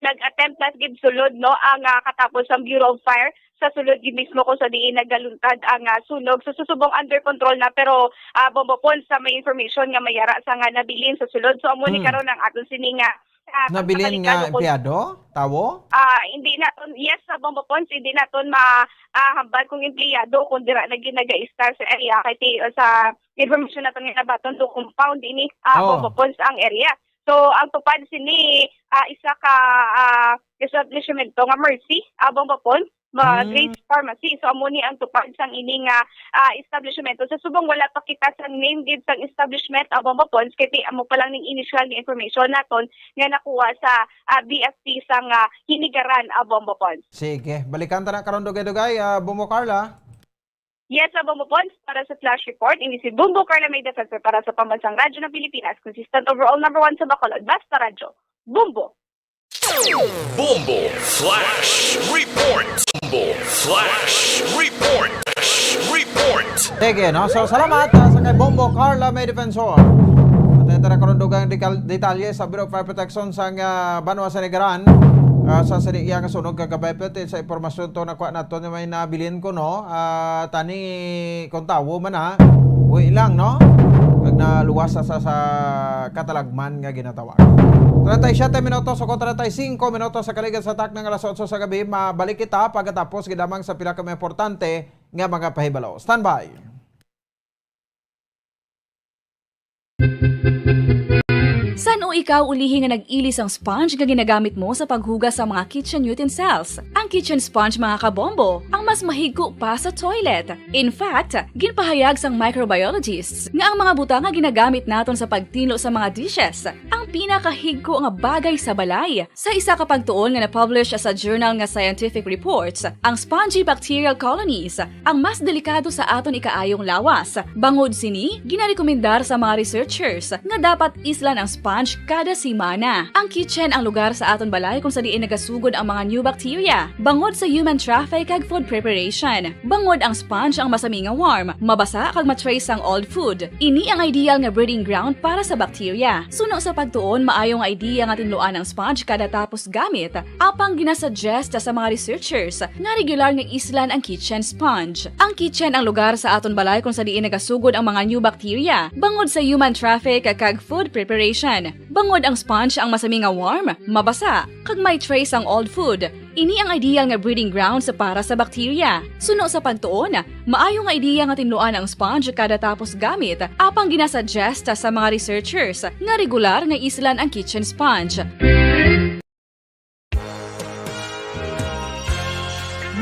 nag-attempt na gid sulod, no, ang, ah, katapos ang Bureau of Fire sa sulod gid mismo kung sa diin nagaluntad ang, ah, sunog. So, sa subong under control na, pero, ah, Bombo Pons, sa may information nga may ara sa nga nabilin sa sulod. So, amo ni Hmm. karon ang aton sini nga, ah, Nabilin pagpakalikan nga o kung empleyado? Tawo? Ah, hindi naton, yes, sa Bombo Pons, hindi naton ma-, ah, hambal kung empleyado o kung dira na gid naga-istar sa area. Kay ti-, sa information naton nga nabaton, do compound ini, ah, Oh. Bombo Pons ang area. So, ang tupad sini, ah, isa ka, ah, establishmento nga Mercy, ah, Bombo Pons, ma-, Hmm. Grace Pharmacy. So, amo ni ang tupad sang ini nga, ah, establishmento. Sa subong, wala pa kita sa name gid sang establishment, ah, Bombo Pons, kay ti-, amo pa lang ning initial nga information naton nga nakuha sa, ah, B F P sang, ah, Hinigaran, ah, Bombo Pons. Sige, balikan ta na karon dugay-dugay, ah, Bombo Carla. Yes, sa Bombo Pons, para sa Flash Report, ini si Bombo Carla May Defensor para sa Pambansang Radyo ng Pilipinas, consistent overall number one sa Bacolod. Basta Radyo, Bombo! Bombo Flash Report! Bombo Flash Report! Report! Sige, no? So, salamat, ah, sa kay Bombo Carla May Defensor. At ito na karon dugang dikal-, detalye sa Bureau of Fire Protection sa nga banwa sa Hinigaran, ah, sa sini iya nga sunog kagabay, pati sa impormasyon to nakuha nato nga may nabilin ko, no? Ah, tani kung tawo man, ha? Uy lang, no? Kag naluwas sa, sa, sa katalagman nga ginatawag. Treinta y siete minutos o treinta y cinco minutos sa kaligan sa takna nga alas otso sa gabi. Mabalik kita pagkatapos gid lamang sa pila ka mga importante nga mga pahibalo. Standby. San-o ikaw ulihi nga nag-ili sang sponge nga ginagamit mo sa paghugas sa mga kitchen utensils? Ang kitchen sponge, mga kabombo, ang mas mahigko pa sa toilet. In fact, ginpahayag sang microbiologists nga ang mga butang nga ginagamit naton sa pagtinlo sa mga dishes ang pinakahigko nga bagay sa balay. Sa isa ka pagtuon nga na-publish sa journal nga Scientific Reports, ang spongy bacterial colonies ang mas delikado sa aton ikaayong lawas. Bangod sini, ginarekomendar sa mga researchers nga dapat islan ang sponge kada semana. Ang kitchen ang lugar sa aton balay kung sa diin nagasugod ang mga new bacteria. Bangod sa human traffic kag food preparation. Bangod ang sponge ang masami nga warm, mabasa kag ma-trace sang old food. Ini ang ideal nga breeding ground para sa bacteria. Suno sa pagtuon, maayo nga idea nga tinluan ang sponge kada tapos gamit. Apang ginasuggest sa mga researchers nga regular nga islan ang kitchen sponge. Ang kitchen ang lugar sa aton balay kung sa diin nagasugod ang mga new bacteria, bangod sa human traffic kag food preparation. Bangod ang sponge ang masami nga warm, mabasa, kag may trace ang old food, ini ang ideal nga breeding grounds para sa bacteria. Suno sa pagtuon, maayo nga ideya nga tinluan ang sponge kada tapos gamit, apang ginasuggest sa mga researchers nga regular nga islan ang kitchen sponge.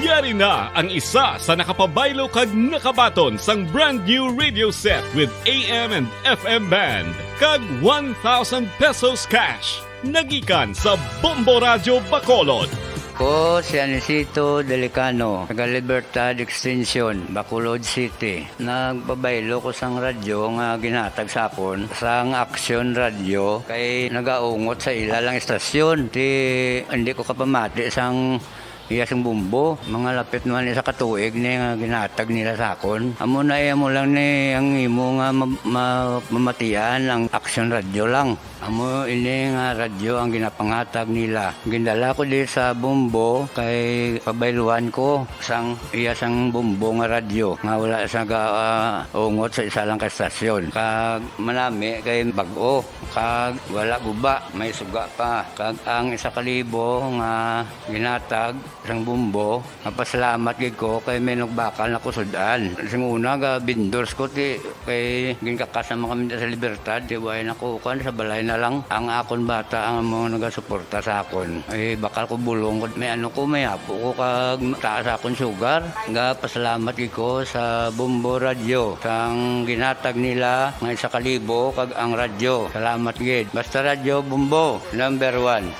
Yari na ang isa sa nakapabaylo kag nakabaton sang brand new radio set with A M and F M band kag one thousand pesos cash. Nagikan sa Bombo Radyo Bacolod. Ko si Anisito Delicano, taga Libertad Extension, Bacolod City. Nagpabaylo ko sang radyo nga ginhatag sa akon sang Action Radio kay nagaungot sa ila lang istasyon. Ti hindi ko kapamati sang iya sing bumbo. Mga lapit naman isa ka tuig ni nga ginhatag nila sa akon. Amo na iya mo lang ni ang imo nga ma- ma- mamatian ang Action Radio lang. Amo ini nga radyo ang ginapanghatag nila. Gindala ko di sa Bombo kay pabayluan ko sang iya sang Bombo nga radyo nga wala sa ga, ah, ungot sa isa lang ka estasyon. Kag manami kay bag-o, kag wala guba, may suga pa. Kag ang isa ka libo nga ginatag sang Bombo, mapasalamat gid ko kay may nagbakal na ko sud-an. Sing una ga vendors ko ti kay ginkakas naman kami sa Libertad, ti way na ko kan sa balay na lang ang akon bata ang mga nagasuporta sa akon. Ay bakal ko bulong ko may ano ko may apo ko kag taas akon sugar. Ga pasalamat gid ko sa Bombo Radyo sang ginatag nila nga isa ka libo kag ang radyo. Salamat gid. Basta Radyo Bombo, number one.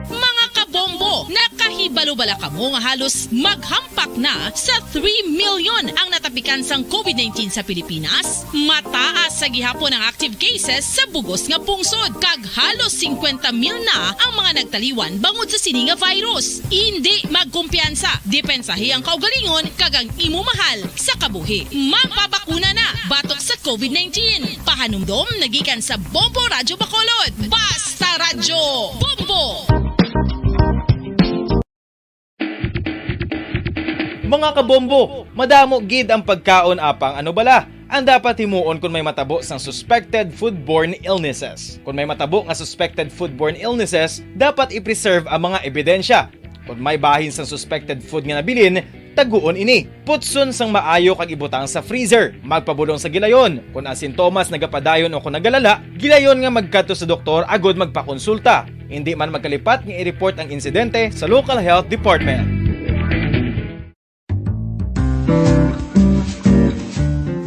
Mga kabombo, nakahibalo bala kamo nga halos maghampak na sa three million ang natapikan sang COVID nineteen sa Pilipinas? Mataas sa gihapon ang active cases sa bugos nga pungsod, kag halos singkwenta mil na ang mga nagtaliwan bangod sa sini nga virus. Indi magkumpiyansa, depensahi ang kaugalingon kag ang imo mahal sa kabuhi. Magpabakuna na batok sa COVID nineteen. Pahanumdom nagikan sa Bombo Radyo Bacolod. Basta Radyo Bombo! Mga kabombo, madamo gid ang pagkaon apang ano bala ang dapat himuon kon may matabo sang suspected foodborne illnesses. Kon may matabo nga suspected foodborne illnesses, dapat i-preserve ang mga ebidensya. Kon may bahin sang suspected food nga nabilin, taguon ini. Putson sang maayo kag ibutang sa freezer. Magpabulong sa gilayon. Kon ang sintomas nagapadayon o kon nagalala, gilayon nga magkadto sa doktor agud magpakonsulta. Indi man magkalipat nga i-report ang insidente sa local health department.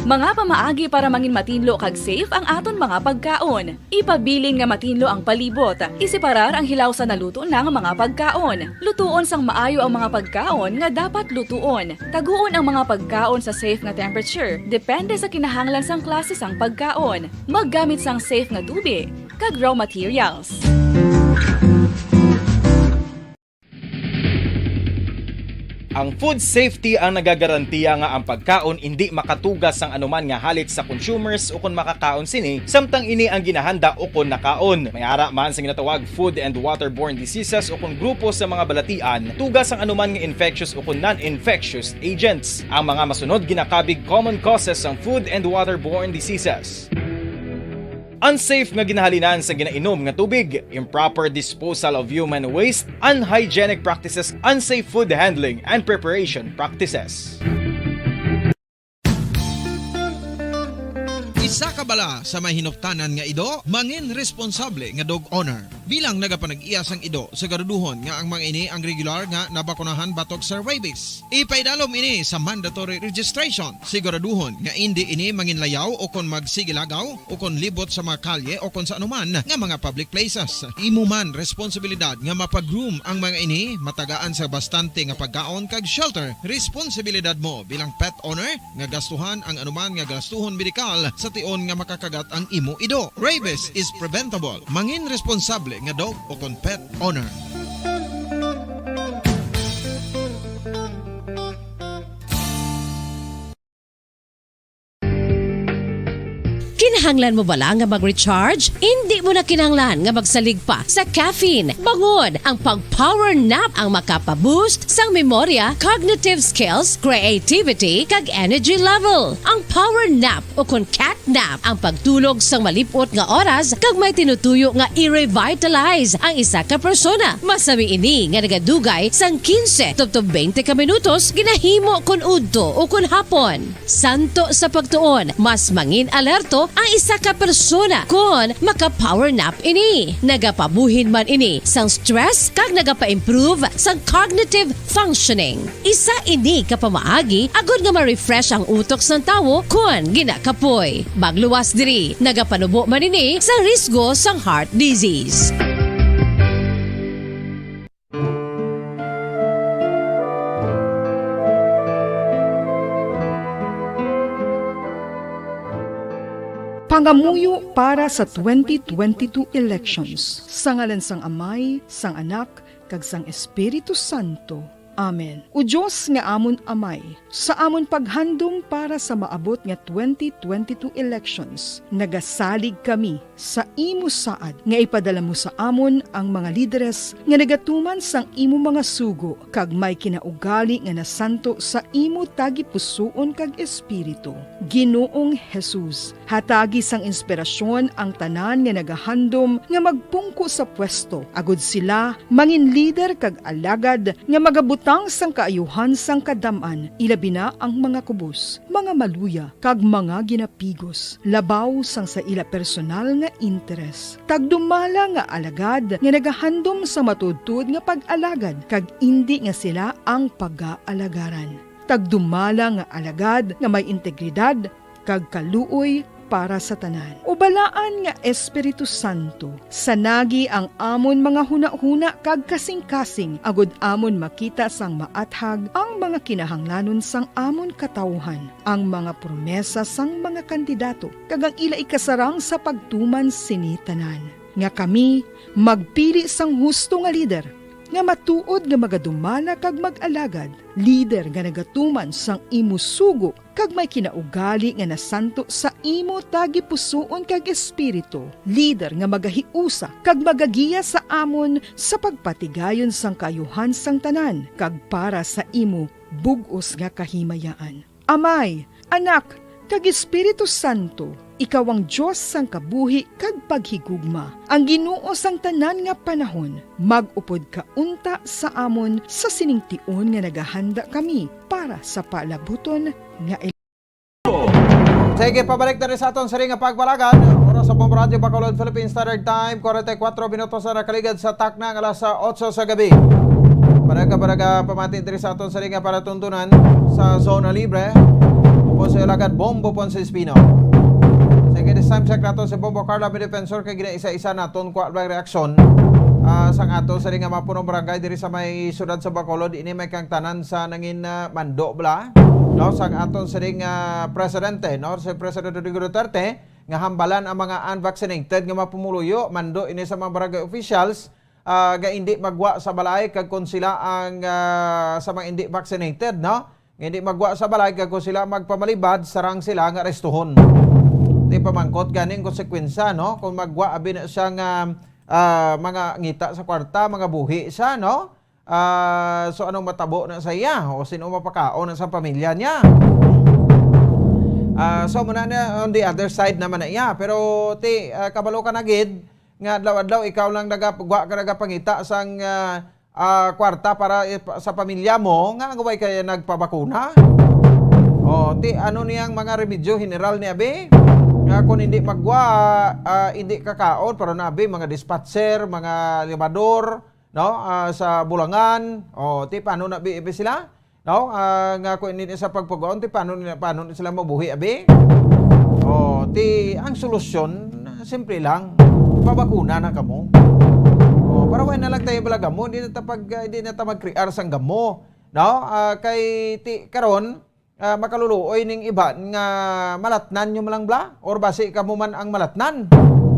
Mga pamaagi para mangin matinlo kag safe ang aton mga pagkaon. Ipabilin nga matinlo ang palibot. Iseparar ang hilaw sa naluto na nga mga pagkaon. Lutuon sang maayo ang mga pagkaon nga dapat lutuon. Taguon ang mga pagkaon sa safe nga temperature, depende sa kinahanglan sang klase sang pagkaon. Maggamit sang safe nga tubi kag raw materials. Ang food safety ang nagagarantiya nga ang pagkaon indi makatugas sang anuman nga halit sa consumers ukon makakaon sini, samtang ini ang ginahanda ukon nakaon. May ara man sa ginatawag food and waterborne diseases ukon grupo sa mga balatian, tugas sang anuman nga infectious ukon non-infectious agents. Ang mga masunod ginakabig common causes sang food and waterborne diseases. Unsafe nga ginahalinan sa ginainom nga tubig, improper disposal of human waste, unhygienic practices, unsafe food handling and preparation practices. Isa ka bala sa may hinuptanan nga ido, mangin responsable nga dog owner. Bilang nagapanag-iya sang ido, siguraduhon nga ang mga ini ang regular nga nabakunahan batok sa rabies. Ipaidalom ini sa mandatory registration. Siguraduhon nga indi ini manginlayaw o kon magsigilagaw o kon libot sa mga kalye o kon sa anuman nga mga public places. Imo man responsibilidad nga mapag-groom ang mga ini, matagaan sa bastante nga pagkaon kag shelter. Responsibilidad mo bilang pet owner nga gastuhan ang anuman nga gastuhon medikal sa tion nga makakagat ang imo ido. Rabies is preventable. Mangin responsable nga dog o kon pet owner. Kinahanglan mo bala nga mag-recharge? Indi mo na kinahanglan nga magsalig pa sa caffeine. Bangod, ang pag-power nap ang makapa-boost sang memorya, cognitive skills, creativity, kag energy level. Ang power nap, o kon cat nap, ang pagtulog sang malip-ot nga oras kag may tinutuyo nga i-revitalize ang isa ka persona. Masami ini nga nagadugay sang quince tubtob twenty ka minutos, ginahimo kon udto o kon hapon. Santo sa pagtuon, mas mangin alerto ang isa ka persona kon maka-power nap ini. Nagapabuhin man ini sang stress kag nagapa-improve sang cognitive functioning. Isa ini ka pamaagi agod nga ma-refresh ang utok sang tawo kon ginakapoy. Magluwas diri, nagapanubo man ini sa risgo sang heart disease. Pangamuyo para sa twenty twenty-two elections. Sa ngalan sang Amay, sang Anak, kag sang Espiritu Santo. Amen. O Dios nga amon Amay, sa amon paghandom para sa maabot nga twenty twenty-two elections, nagasalig kami sa imo saad nga ipadala mo sa amon ang mga lideres nga nagatuman sang imo mga sugo kag may kinaugali nga nasanto sa imo tagipusoon kag espiritu. Ginoong Jesus, hatagi sang inspirasyon ang tanan nga nagahandom nga magpungko sa pwesto, agud sila mangin lider kag alagad nga magabutang sang kaayuhan sang kadam-an, ilabi na ang mga kubos, mga maluya, kag mga ginapigos, labaw sang sa ila personal nga interes. Tagdumala nga alagad nga nagahandom sa matuodtuod nga pag-alagad, kag indi nga sila ang pagaalagaran. Tagdumala nga alagad nga may integridad kag kaluoy para sa tanan. O Balaan nga Espiritu Santo, sanagi ang amon mga hunahuna kag kasingkasing, agud amon makita sang maathag ang mga kinahanglanon sang amon katawuhan, ang mga promesa sang mga kandidato, kag ang ila ikasarang sa pagtuman sini tanan, nga kami magpili sang husto nga lider, nga matuod nga magadumala kag mag-alagad, lider nga nagatuman sang imo sugo kag may kinaugali nga nasanto sa imo tagipusoon kag espiritu, lider nga magahiusa kag magagiya sa amon sa pagpatigayon sang kaayuhan sang tanan kag para sa imo bug-os nga kahimayaan. Amay, Anak, kag Espiritu Santo, ikaw ang Dios sang kabuhi kag paghigugma, ang Ginoo sang tanan nga panahon. Mag-upod ka unta sa amon sa sining tion nga nagahanda kami para sa palabuton nga el- Sige, pabalik na rin sa aton sini nga pagpalagad. Oras sa Bombo Radyo Bacolod, Philippine Standard Time, forty-four minutos na nakaligad sa takna nga alas otso sa gabi. Para ka, para ka pamati diri sa aton sini nga palatuntunan sa Zona Libre. Upod sa alagad Bombo Ponce Espino. Sige, this time check nato si Bombo Carla Defensor kay ginaisa-isa naton kwa lang reaksyon, ah, sang aton sini nga mga punong barangay diri sa may siyudad sa Bacolod. Ini may kang tanan sa nangin, ah, mando bala, no, sang aton sini nga presidente, no, si President Rodrigo Duterte, nga hambalan ang mga unvaccinated nga mga pumuluyo, mando ini sa mga barangay officials, ah, nga indi magwa sa balay kag kon sila ang, ah, sa mga indi vaccinated, no, nga indi magwa sa balay kag kon sila magpamalibad, sarang sila nga arestuhon. Ti pamangkot gani ang konsekwensya, no, kung magwa abi na siya nga, ah, mga ngita sa kwarta, mga buhi siya, no? Ah, so anong matabo na sa iya? O sino mapakaon na sa pamilya niya? Ah, so muna na on the other side naman na iya. Pero ti, ah, kabalo ka na gid nga adlaw-adlaw ikaw lang nagapagwa ka nagapangita sang, ah, ah, kwarta para i-, pa-, sa pamilya mo, nga ang way kaya nagpabakuna? O, ti ano niyang mga remedyo general ni abi? Nga kung hindi magwa, ah, hindi kakaon, pero na abi, mga dispatcher, mga limador, no? Ah, sa Bulangan. O, ti paano na bi, bi sila? No? Ah, nga kung hindi sa pagpagaon, ti paano nila, paano na sila mabuhi, abi? O, ti ang solusyon, simple lang. Pabakuna na kamo. O, para wala na lang tayo bala gamo, hindi na ta pag, hindi na ta mag-create sang gamo. No? Ah, kay ti karon, ah, makaluluoy ning iban nga malatnan nyo man lang bala, or basi kamo man ang malatnan.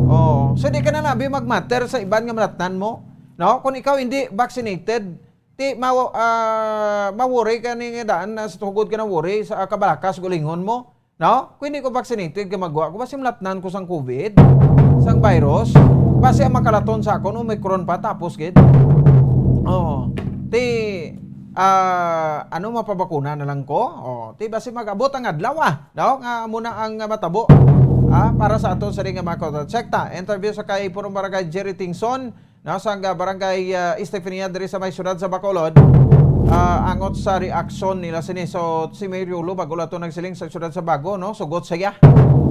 O, so di ka na labi mag-matter sa iban nga malatnan mo. No? Kung ikaw hindi vaccinated, ti maw-, ah, mawori ka ni nga daan na sa tugod ka na worry sa kabalakas gulingon mo. No? Kung hindi ko vaccinated, kay magwa ko, basi malatnan ko sang covid, sang virus. Basi ang makalaton sa akon, Omicron pa, tapos gid. Oo. Ti, ah, ano, mapabakuna na lang ko? Oh, ti, basi mag-abot ang adlaw, ah. No? Nga amo na ang, ah, matabo. Ah, para sa aton sa ring nga mga kontra. Check ta. Interview sa kay Punong Barangay Jerry Tingson, no, sang, ah, Barangay, ah, Estefania diri sa may siyudad sa Bacolod, ah, angot sa reaksyon nila sini. So, si Mayor Yolo Bago Lato nagsiling sa siyudad sa Bago, no, sugot siya.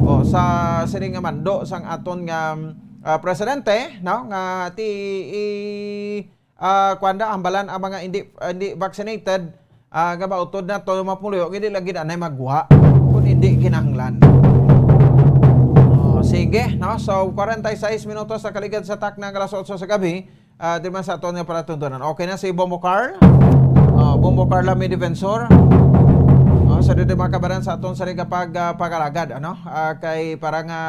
O, sa sining nga mando sang aton nga, ah, presidente, no, nga ti i, ah, kuwan da, hambalan ang mga hindi, hindi vaccinated, ah, nga mautod na to, mga pumuluyo, hindi lang gid anay magwa kung hindi kinahanglan. Oh, sige, no? So, forty-six minutos sa kaligad sa takna nga alas otso sa gabi, ah, di man sa aton nga palatuntunan. Okay na si Bombo Carl? Oh, Bombo Carl, may defensor. Oh, sa di makabaran sa aton sa liga pag, ah, pag-alagad, ano? Ah, kay para nga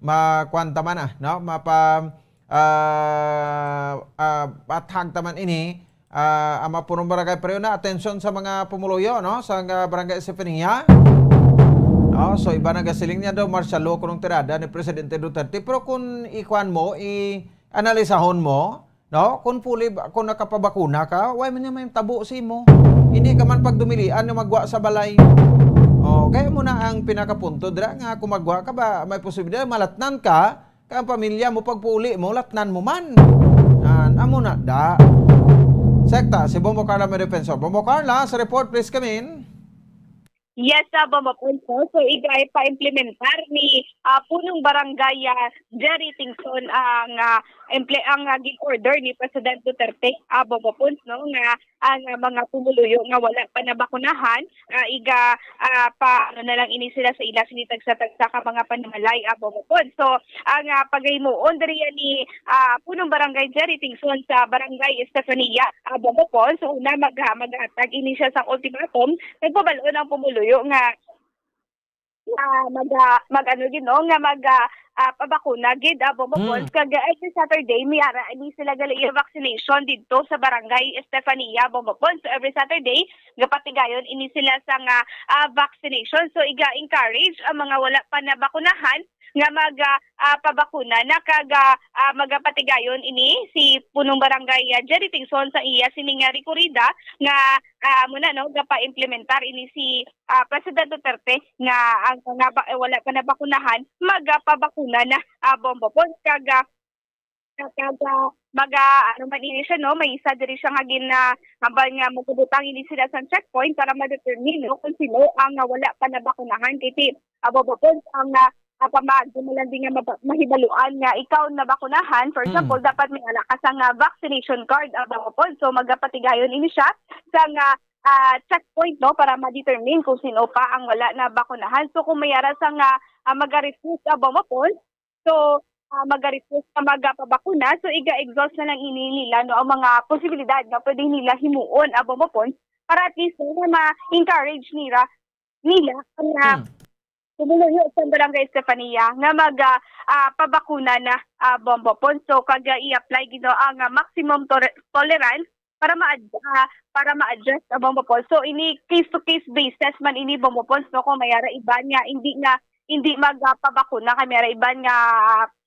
makuwan ta man, ah, no? Mapa, ah, ah, pathag ta man ini, ah, ang mga punong barangay. Pero na, atensyon sa mga pumuluyo, no? Sa, ah, Barangay Estefania. No? So, iba nagasiling niya daw, martial law kunong tirada ni Presidente Duterte. Pero kung ikuan mo, i-analisahon mo, no? Kung fully, kung nakapabakuna ka, why man niya may tabo sa imo? Hindi ka man pagdumilian nga magwa sa balay. Oh, kaya mo na ang pinakapunto, dira nga kung magwa ka ba, may posibilidad, malatnan ka, kay ang pamilya mo, pagpuli mo, latnan mo man. Yan, amo na, da. Sekta, si Bombo Carla may defensor. Bombo Carla, sa report, please come in. Yes, ah, Bombo Pons, no? So, igay pa-implementar ni, ah, Punong Barangay, ah, Jerry Tingson ang, ah, emple-, ang, ah, gin-order ni President Duterte, ah, Bombo Pons, no? Nga ang, ah, mga pumuluyo nga wala pa nabakunahan, ah, iga, ah, pa, ano na lang ini sila sa ila sini tagsa-tagsa ka mga panimalay, ah, Bombo Pons. So, ang, ah, pagahimuon diri ni, ah, Punong Barangay Jerry Tingson sa Barangay Estefania, ah, Bombo Pons. So, una, mag-, ah, maghatag ini siya sa ultimatum. Nagpabal-on ang pumuluyo nga, ah, mag-, ah, mag-ano gid, no, nga mag, ah, ah, pabakuna gid, ah, Bombo Pons. Kag, ah, every Saturday, may ara ini sila gali iya vaccination didto sa Barangay Estefania, Bombo Pons. So, every Saturday, gapatigayon ini sila sa nga, ah, vaccination. So, iga-encourage ang mga wala pa nabakunahan nga mag, ah, ah, pabakuna na kag, ah, ah, magapatigayon ini si Punong Barangay, ah, Jerry Tingson sa iya sini nga rekorida nga, ah, amo na, no, gapa-implementar ini si, ah, President Duterte nga ang mga ba-, eh, wala pa nabakunahan, magapabakuna na, ah, Bombo Pons. Kag, ah, kag, ah, maga, ano man ini siya, no, may isa diri siya nga gin-, ah, hambal nga magabutang ini sila sa checkpoint para ma-determine, no, kung sino ang, ah, wala pa nabakunahan. Kay ti, ah, Bombo Pons, ang, ah, ah, pamaagi mo lang din nga maba-, mahibaluan nga ikaw nabakunahan. For Mm. example, dapat may ala ka sa nga vaccination card, ah, Bombo Pons. So, magapatigayon ini siya sa nga, ah, checkpoint, no, para ma-determine kung sino pa ang wala nabakunahan. So, kung may ara sa nga, ah, maga-refuse, ah, Bombo Pons, so, ah, maga-refuse na magapabakuna, so iga-exhaust na lang ini nila, no, ang mga posibilidad nga pwede nila himuon, ah, Bombo Pons, para at least, no, ma-encourage nila, nila ang, ah, Hmm. pumuluyo sa Barangay Estefania nga mag, ah, ah, pabakuna na, ah, Bombo Pons. So, kag, ah, i-apply gid, no, ang, ah, maximum tore-, tolerance para ma-ad-, ah, para ma-adjust, ah, Bombo Pons. So, ini case-to-case basis man ini, Bombo Pons, no, kung may ara iban nga hindi nga, hindi mag, ah, pabakuna, kay may ara iban nga,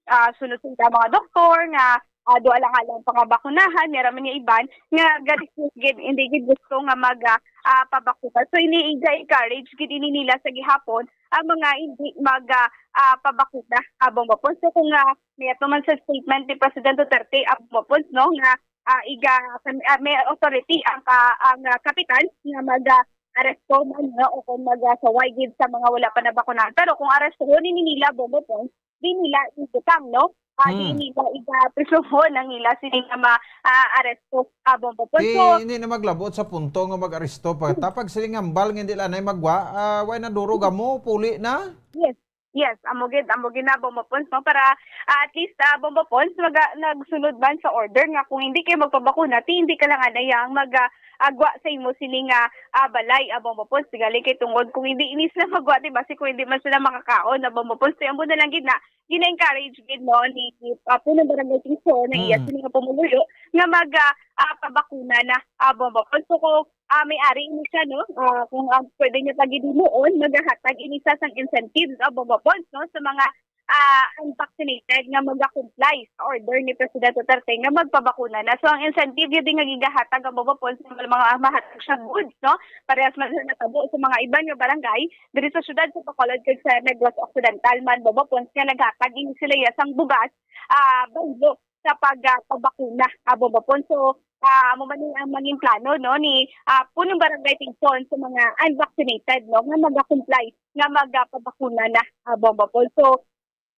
ah, sunod sa ila mga doktor nga, ah, duha lang, lang pangabakunahan, may ara man nga iban nga gani gid, hindi gid gusto nga mag, ah, ah, pabakuna. So, ini iga-encourage gid ini nila sa gihapon ang mga hindi mag, ah, ah, pabakuna, ah, Bombo Pons. So, kung, ah, may ato man sa statement ni President Duterte, ah, Bombo Pons, no, nga, ah, iga, ah, may authority ang ka-, ang, ah, kapitan nga mag, ah, aresto man, no, o kung mag, ah, saway gid sa mga wala pa nabakunahan. Pero kung arestohon ini nila, Bombo Pons, di nila ibutang, no? Ah, di Hmm. nila iga-prisohon ang ila sini nga ma-, ah, aresto, ah, Bombo Pons. Di, So, hindi na maglabot sa punto nga mag-aresto pa. Hmm. Tapag siling hambal nga hindi lang na magwa, ah, way na duro gamo, puli na? Yes. Yes, amo gid, amo gid na, Bombo Pons, no? Para, ah, at least, ah, Bombo Pons, maga-, nagsunod man sa order nga kung hindi kayo magpabakuna, ti hindi ka lang anay ang mag, ah, agwa sa imo sini nga, ah, balay, ah, Bombo Pons. Gali kay tungod kung hindi ini sila magwa, di ba? Si kung hindi man sila makakaon, ah, Bombo Pons. Ti amo na lang gid na, gina-encourage gid, no, ni, ah, Punong Barangay Tingson na iya Mm. sini nga pumuluyo nga mag, ah, ah, pabakuna na, ah, Bombo Pons. So, kung ah, may ari ini siya, no? Ah, kung ang pwede niya paghimuon, magahatag ini siya sang incentives o bonus, no, sa mga, ah, unvaccinated nga maga-comply sa order ni President Duterte nga magpabakuna na. So, ang incentive yun din nga gigahatag ang bonus sa mga mahatag siya goods, no? Parehas man sa natabo sa mga iban nga barangay diri sa siyudad sa Bacolod kag sa Negros Occidental man, bonus nga naghatag ini sila iya sang bugas, ah, baylo sa pag, ah, pabakuna, ah, bonus. So, ah, amo man ni ang mangin plano, no, ni, ah, punong barangay Tingson sa mga unvaccinated, no, nga maga-comply, nga magapabakuna na, ah, bonus. So,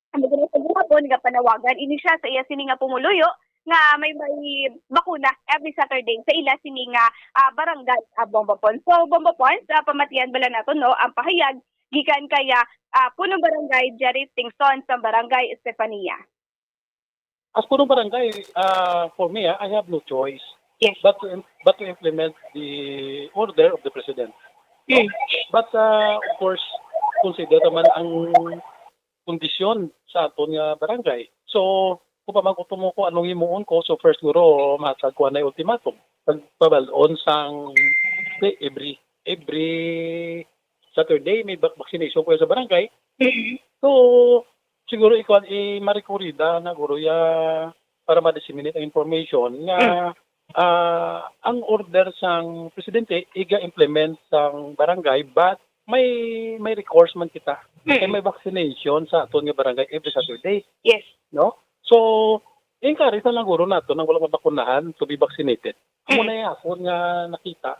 ang mga sa gihapon nga panawagan ini siya sa iya sini nga pumuluyo nga may, may bakuna every Saturday sa ila sini nga, ah, barangay, ah, bonus. So, bonus, ah, pamatian bala nato, no, ang pahayag gikan kay, ah, ah, punong barangay Jerry Tingson sa barangay Estefania. As punong barangay, ah, for me, ah, I have no choice Yes. but to im-, but to implement the order of the president. No? Mm. But, ah, of course, consider naman ang kondisyon sa aton nga barangay. So, kung pamangkuton mo ko anong himuon ko, so first guro, matag ko na ultimatum. Pagpabal-on sang, say, every, every Saturday, may vac-, vaccination ko sa barangay. Mm. So, siguro ikaw, i-, marikurida na guro ya para ma-disseminate ang information nga, Mm. ah, ang order sang presidente iga-implement sang barangay, but may, may recourse man kita. Mm. Kay may vaccination sa aton nga barangay every Saturday. Yes. No? So, encourage na lang guro nato nang wala mabakunahan to be vaccinated. Amo Mm. na yung akon nga nakita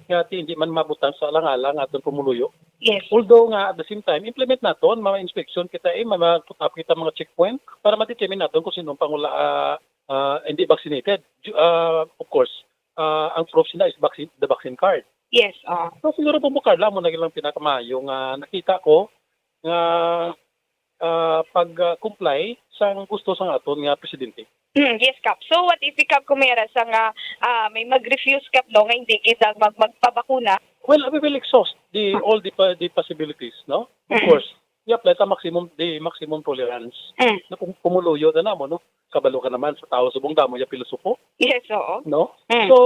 nga ti hindi man mabutang sa alang-alang aton pumuluyo. Yes. Although nga at the same time, implement naton, mga inspection kita, eh, mga put up kita mga checkpoint para ma-determine naton kung sino ang pangula, ah, ah, hindi vaccinated. Ju-, ah, of course, ah, ang proof sila is vaccine, the vaccine card. Yes, ah. So, siguro po, Carla, mo na lang pinakamayo nga nakita ko nga, ah, pag, ah, comply sang gusto sang aton nga presidente. Mm, yes, Kap. So, what if, Kap, kung may ara sa nga, ah, may mag-refuse, Kap, no, nga hindi kita mag-, magpabakuna? Well, we will exhaust the, all the, pa-, the possibilities, no? Of Mm. course, i-apply ta maximum, the maximum tolerance. Mm. Na kung pumuluyo na namo, no? Kabalo ka naman sa tao subong damo ya pilosopo. Yes, oo. No? Mm. So,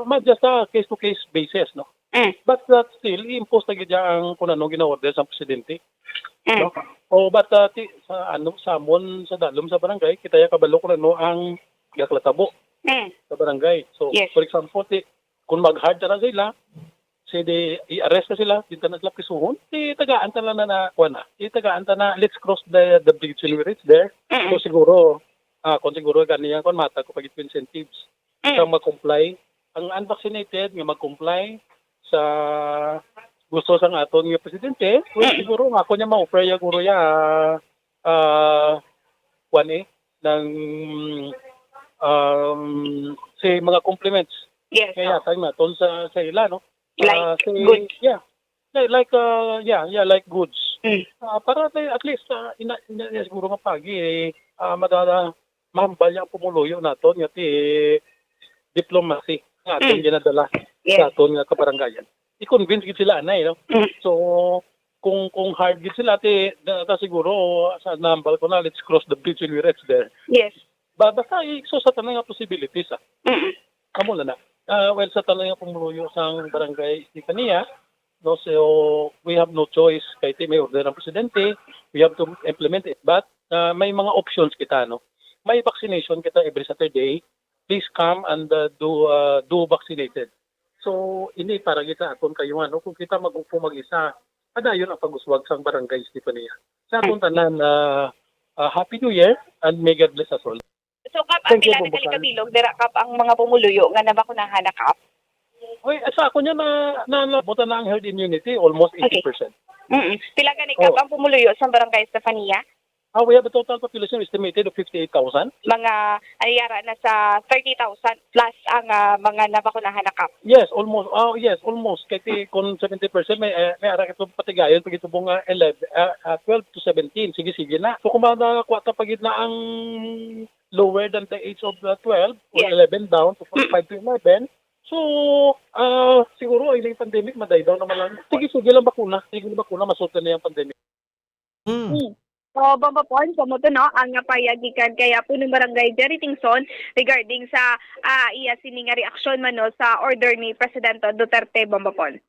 ma-adjust sa case-to-case basis, no? Mm. But that still, i-impose na gid ang kung anong gina-order sa presidente. Mm. No? O, but, uh, ti-, sa, ano, sa amon, sa dalom sa barangay, kita ya kabalo kung ano ang gaklatabo Mm. sa barangay. So, Yes. for example, ti, kung mag-hard na sila, si di, i-arrest na sila, di na sila prisuhon, di tagaan ta lang na, na, kuwan na, di tagaan ta na, let's cross the, the bridge when we reach there. Mm. So, siguro, ah, kung siguro, gani yan, kung mata ko pag incentives, Mm. sa mag-comply, ang unvaccinated nga mag-comply sa gusto sang aton nga presidente, well, Mm. siguro nga ako niya ma-offer ya guro ya, ah, kuwan eh, ng, um, say, mga compliments Yes, nga oo. yatag naton sa, sa ila, no? Like Ah, say, goods. yeah. Like, like, uh, yeah, yeah, like goods. Mm. Ah, para at, at least, ah, ina, ina, ina siguro nga pagi, eh, ah, madala, mahambal niya ang pumuluyo naton nga ti diplomacy nga aton Mm. ginadala Yes. sa aton nga kabarangayan. I-convince gid sila anay, no? Mm. So, kung, kung hard gid sila, ti, na, na siguro, sa nambal ko na, let's cross the bridge when we reach there. Yes. Ba, basta i-exhaust sa tanan nga possibilities, ah. Mm. Amo na na. Ah, well, sa tanan nga pumuluyo sang Barangay Estefania, no, so we have no choice kay ti may order ang presidente, we have to implement it. But, ah, may mga options kita, no? May vaccination kita every Saturday. Please come and, ah, do, ah, do vaccinated. So, ini para kita aton kayuhan, no? Kung kita mag-upo mag-isa, padayon ang pag-uswag sang Barangay Estefania. Sa aton tanan, ah, ah, Happy New Year and may God bless us all. So, Kap, ah, Thank you, pila na Bombo Kal. Kalibilog dira, Kap, ang mga pumuluyo nga nabakunahan na, Kap? Oy, sa ako niya na, na, nabutan na ang herd immunity, almost Okay. eighty percent. Mm-mm. Pila gani, Kap, Oh. ang pumuluyo sa Barangay Estefania? Ah, we have a total population estimated of fifty-eight thousand. Mga, ay, yara na sa thirty thousand plus ang, ah, mga nabakunahan na, Kap. Yes, almost. Oh, yes, almost. Kay ti, kung seventy percent, may, eh, may ara ito patigayon, pag ito pong, ah, eleven, ah, ah, twelve to seventeen. Sige, sige na. So, kung makakuha ta pa gid na ang lower than the age of, uh, twelve or Yes. eleven down to Mm. five to eleven. So, ah, siguro, ay, yung pandemic, maday down naman lang. Sige, sige lang bakuna. Sige lang bakuna, masulta na yung pandemic. Mm. Mm. So, Bombo Pon, so mo to, no, ang, ah, payag gikan kay, ah, Punong Barangay Jerry Tingson regarding sa, ah, iya sini nga reaksyon man, no, sa order ni Presidente Duterte, Bombo Pon.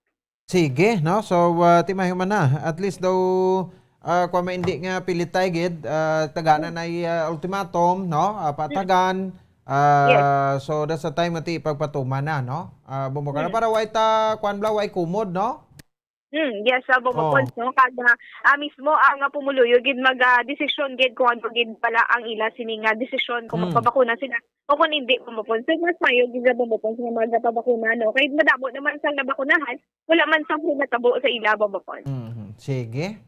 Sige, no? So, ah, timayo man na. At least daw, ah, kung may hindi nga pilitay gid, ah, tagana na, ah, ultimatum, no? Ah, patagan. Ah, so, that's the time ati ipagpatuman na, no? Ah, bumukara para way ta, kwan bla, way kumod, no? Hmm, yes, sa Bombo Pon, no? Kada, ah, mismo ang, ah, pumuluyo gid mag, ah, desisyon gid kung ano gid pala ang ila sini nga desisyon kung magpabakuna sila o kung hindi, Bombo Pon. So, mas mayo gid sa Bombo Pon nga magpabakuna, no? Kay madamo naman sang nabakunahan, wala man sang natabo sa ila, Bombo Pon. Mhm. Sige.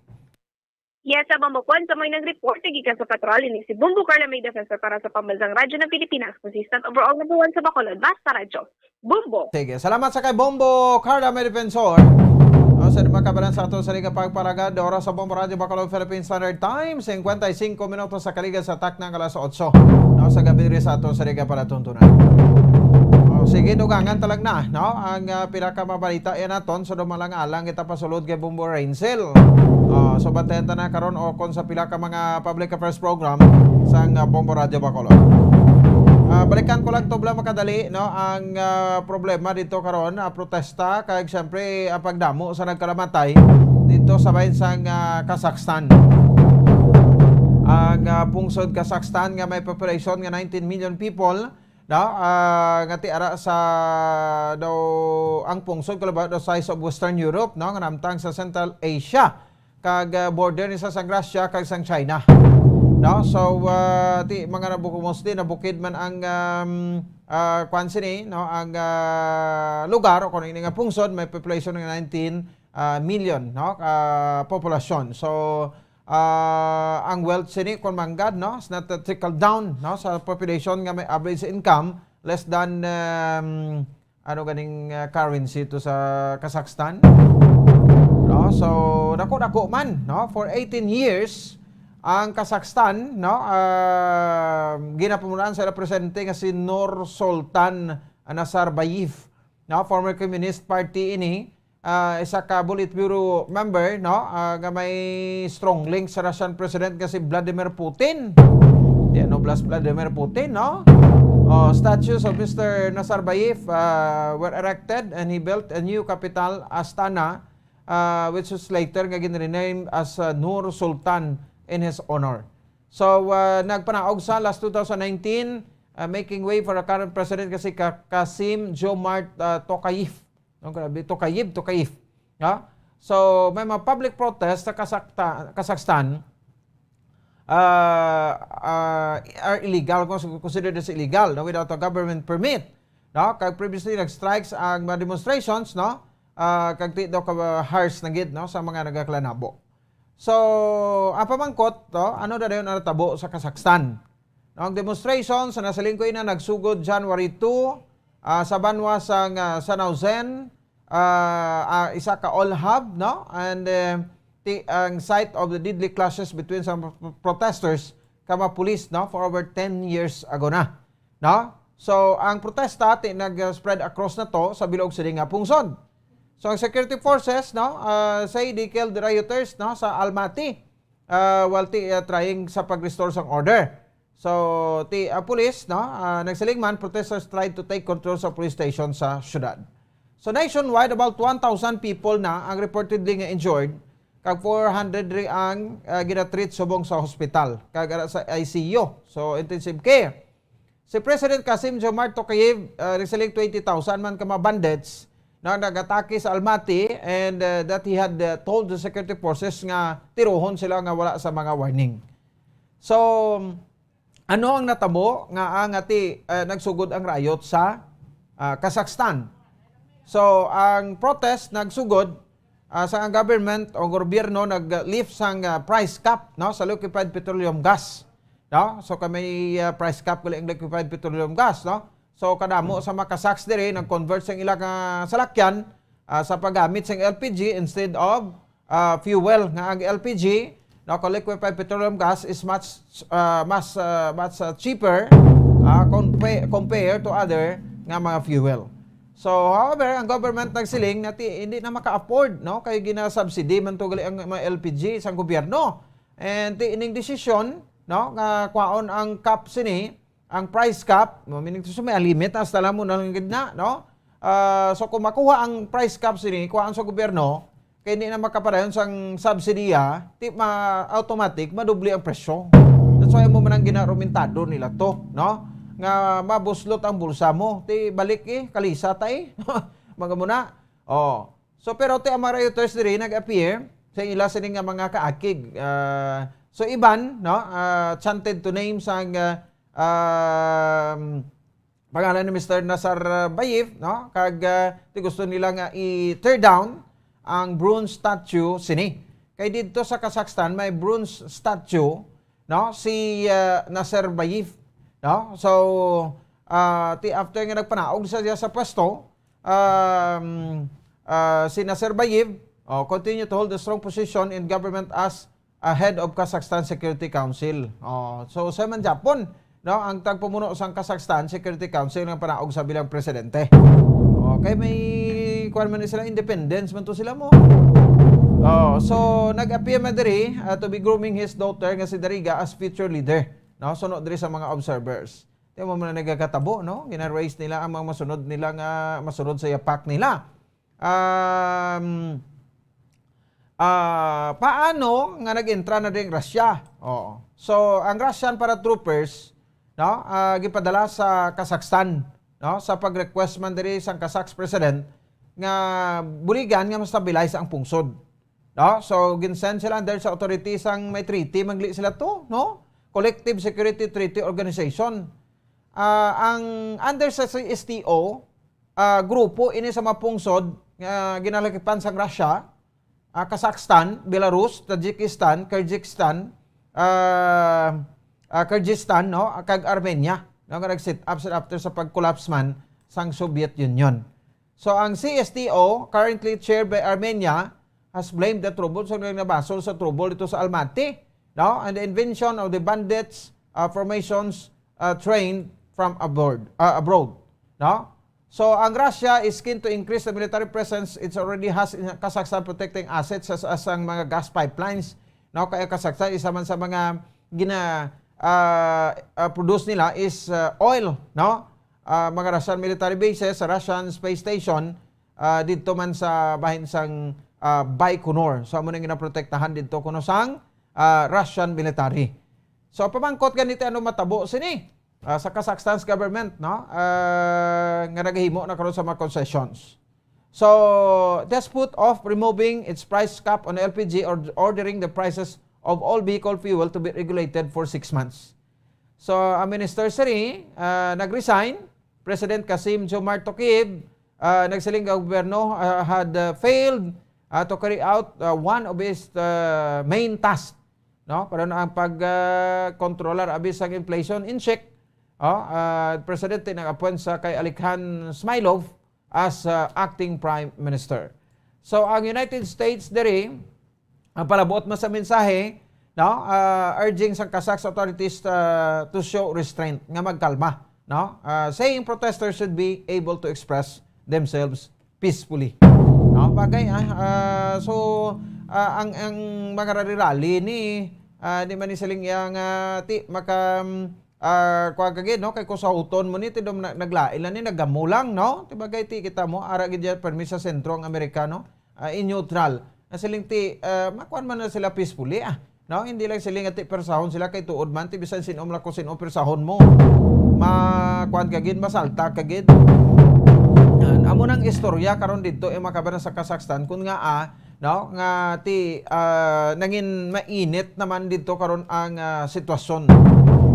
Yes, sa Bombo Pon, sa may nag-report, gikan sa Patrol, ini si Bombo Carla May Defensor para sa Pambansang Radyo ng Pilipinas, consistent overall number one sa Bacolod, Basta Radyo. Bombo. Sige, salamat sa kay Bombo Carla May Defensor. O, sa mga kabalan sa ato sa Liga Pagparagad, oras sa Bombo Radyo Bacolod Philippine Standard Time, cincuenta y cinco minutos sa kaliga sa taknang alas otso, no, sa gabi rin sa ato sa Liga Palatuntunan. O, sige, dugangan talag na, no? Ang, ah, pila ka mabalita yan naton, so dumalang-alang kita pasulod kay Bombo Renzel. Ah, so, bantayan ta na karon o kung sa pila ka mga public affairs program sang, ah, Bombo Radyo Bacolod. Ah, balikan ko lang to, bla, makadali, no, ang, ah, problema dito karon, ah, protesta, kay siyempre ang pagdamo sa nagkalamatay dito sa bahin sang, ah, Kazakhstan. Ang, ah, pungsod Kazakhstan nga may population nga nineteen million people, no? Ah, nga ti ara sa daw ang pungsod kalabaw daw size of Western Europe, no? Nga namtang sa Central Asia kag, ah, border ni sa sang Russia kag sang China, no? So, ah, ti mga nabukumos din nabukid man ang, um, ah, kwan sini, no? Ang, ah, lugar o kung ini nga pungsod may population nga nineteen, ah, million, no? Ah, populasyon. So, ah, ang wealth sini, kung manggad, no, it's not a trickle down, no, sa population nga may average income less than, um, ano ganing, uh, currency to sa Kazakhstan, no? So, dako-dako man, no, for eighteen years ang Kazakhstan, no, uh, ginapamunuan sa presidente nga si Nur Sultan Nazarbayev, no, former Communist Party ini, ah, isa ka Politburo member, no, ah, nga may strong link sa Russian president nga si Vladimir Putin. Di ano blas Vladimir Putin, no? Oh, statues of Mister Nazarbayev, ah, were erected and he built a new capital, Astana, ah, which was later nga ginrenamed as, ah, Nur Sultan in his honor. So, ah, nagpanaog sa last two thousand nineteen, ah, making way for a current president kasi ka-, Kasim Jomart, ah, Tokayev. No, grabe, Tokayev, Tokayev. Ha? So, may mga public protest sa Kasakta-, Kazakhstan, ah, ah, are illegal, cons-, considered as illegal, no, without a government permit. No? Kag previously, nag-strikes ang mga demonstrations, no? Ah, kag ti daw ka harsh na gid, no, sa mga nagaklanabo. So, ang pamangkot, no, ano na dayon ang natabo sa Kazakhstan? No, ang demonstration sa nasaling ko ina nagsugod January two, ah, sa banwa sang, ah, Sanauzen, ah, ah, isa ka oil hub, no? And, eh, ti-, ang site of the deadly clashes between some protesters kag mga pulis, no, for over ten years ago na, no? So, ang protesta ti nag-spread across na to sa bilog sini nga pungsod. So, ang security forces, no, ah, say they killed rioters, no, sa Almaty, ah, while ti, ah, trying sa pag-restore sang order. So, ti, ah, police, no, ah, nagsiling man, protesters tried to take control sa police station sa syudad. So, nationwide, about one thousand people na ang reportedly nga injured, kag four hundred ri ang, ah, ginatreat subong sa hospital, kag ara sa I C U. So, intensive care. Si President Kasim Jomart Tokayev, ah, nagsiling twenty thousand man ka mga bandits na nag-atake sa Almaty and, ah, that he had, ah, told the security forces nga tirohon sila nga wala sa mga warning. So, ano ang natabo nga ang ati, ah, nagsugod ang riot sa, ah, Kazakhstan? So, ang protest nagsugod, ah, sa ang government o gobyerno nag-lift sang, ah, price cap, no, sa liquefied petroleum gas, no? So, kay may, ah, price cap gali ang liquefied petroleum gas, no? So, kadamo sa mga Kazakhs diri nag-convert sang ilang, ah, salakyan, ah, sa paggamit sang L P G instead of, ah, fuel, nga ang L P G, no, kung liquefied petroleum gas is much, ah, mas, ah, much, ah, cheaper, ah, compa-, compare to other nga mga fuel. So, however, ang government nagsiling nga ti-, hindi na maka-afford, no, kay gina-subsidy man to gali ang mga L P G sang gobyerno. And ti ining desisyon, no, nga kwaon ang cap sini, ang price cap, no, meaning to say, may limit, hasta lang mo na lang gid na, no? Ah, so, kung makuha ang price cap sini, kuhaan sa gobyerno, kay hindi na makapadayon sang subsidiya, ti ma-, automatic, madubli ang presyo. That's why mo man ang ginarumentado nila to, no? Nga mabuslot ang bulsa mo. Ti balik eh, kalisa ta eh. Mga muna. Oh. So, pero ti ang mga rioters diri nag-appear sa ila sini nga mga kaakig. Ah, so, iban, no? Ah, chanted to names ang, ah, um, pangalan ni Mister Nasar, ah, Bayif, no? Kag, ah, ti gusto nila nga i-tear down ang bronze statue sini. Kay didto sa Kazakhstan may bronze statue, no? Si, ah, Nasar Bayif, no? So, ah, ti after nga nagpanaog sa, sa pwesto, um, ah, si Nasar Bayif, oh, continue to hold a strong position in government as a head of Kazakhstan Security Council. Oh, so, sa man Japon, no, ang tagpamuno sang Kazakhstan Security Council nga panaog sa bilang presidente. Okay, may kuwan man ni sila, independence man to sila mo. Oh, so nag-appear man diri, ah, to be grooming his daughter nga si Dariga as future leader. No, suno diri sa mga observers. Di mo man nagakatabo, no? Gina-raise nila ang mga masunod nila nga masunod sa yapak nila. Um, ah, paano nga nag-entra na ding Russia? Oo. So, ang Russian paratroopers, no, ah, gipadala sa Kazakhstan, no, sa pag-request man diri sang Kazakh president nga buligan nga ma-stabilize ang pungsod. No? So, ginsend sila under sa authority sang may treaty, mangli sila to, no? Collective Security Treaty Organization. Ah, ang under sa C S T O, ah, grupo ini sa mga pungsod nga ginalakipan sang Russia, ah, Kazakhstan, Belarus, Tajikistan, Kyrgyzstan, ah, ah, Kyrgyzstan, no, kag Armenia, no, nga nag-set up sila after sa pag-collapse man sang Soviet Union. So, ang C S T O, currently chaired by Armenia, has blamed the trouble, so nabasol sa trouble dito sa Almaty, no, and the invention of the bandits, uh, formations, uh, trained from abroad, uh, abroad, no? So, ang Russia is keen to increase the military presence it already has in Kazakhstan, protecting assets as, as ang mga gas pipelines, no? Kaya Kazakhstan, isa man sa mga gina, ah, ah, produce nila is, ah, oil, no? Ah, mga Russian military bases, Russian space station, ah, didto man sa bahin sang, ah, Baikonur. So, amo nang ginaprotektahan didto kuno sang, ah, Russian military. So, pamangkot gani ti ano matabo sini, ah, sa Kazakhstan's government, no? Ah, nga nagahimo na karon sa mga concessions. So, it has put off removing its price cap on L P G or ordering the prices of all vehicle fuel to be regulated for six months. So, ang minister sini, ah, nag-resign. President Kasim Jomart Tokayev, ah, nagsiling nga gobyerno, ah, had, ah, failed, ah, to carry out, ah, one of his, ah, main tasks, no? Pero na ang pag, ah, kontrolar abi sang inflation in check, oh, ah, presidente nag-appoint sa kay Alikhan Smilov as, ah, acting prime minister. So, ang United States diri, ang palabot man sa mensahe, no, ah, urging sa Kazakh authorities, ah, to show restraint, nga magkalma, no? Ah, saying protesters should be able to express themselves peacefully. No, bagay, ah, ah, so, ah, ang, ang mga rally-rally ni, ah, di man ni siling iya nga ti, maka, mm, ah, kuwan ka gid, no? Kay kung sahuton mo ni, ti dom na, naglain lang ni, nagamo lang, no? Ti bagay ti kita mo, ara gid dyan, permi sa sentro ang Amerikano, ah, in neutral. Nga siling ti, ah, makuan man na sila peacefully, ah. No? Hindi lang siling nga ti persahon sila kay tuod man, ti bisan sin-o man ako sin-o persahon mo. Makuan ka gid, masalta ka gid. Yan. Amo nang istorya karon didto, eh, mga kabanan sa Kazakhstan, kun nga, ah, no, nga ti, ah, nangin mainit naman didto karon ang, ah, sitwasyon.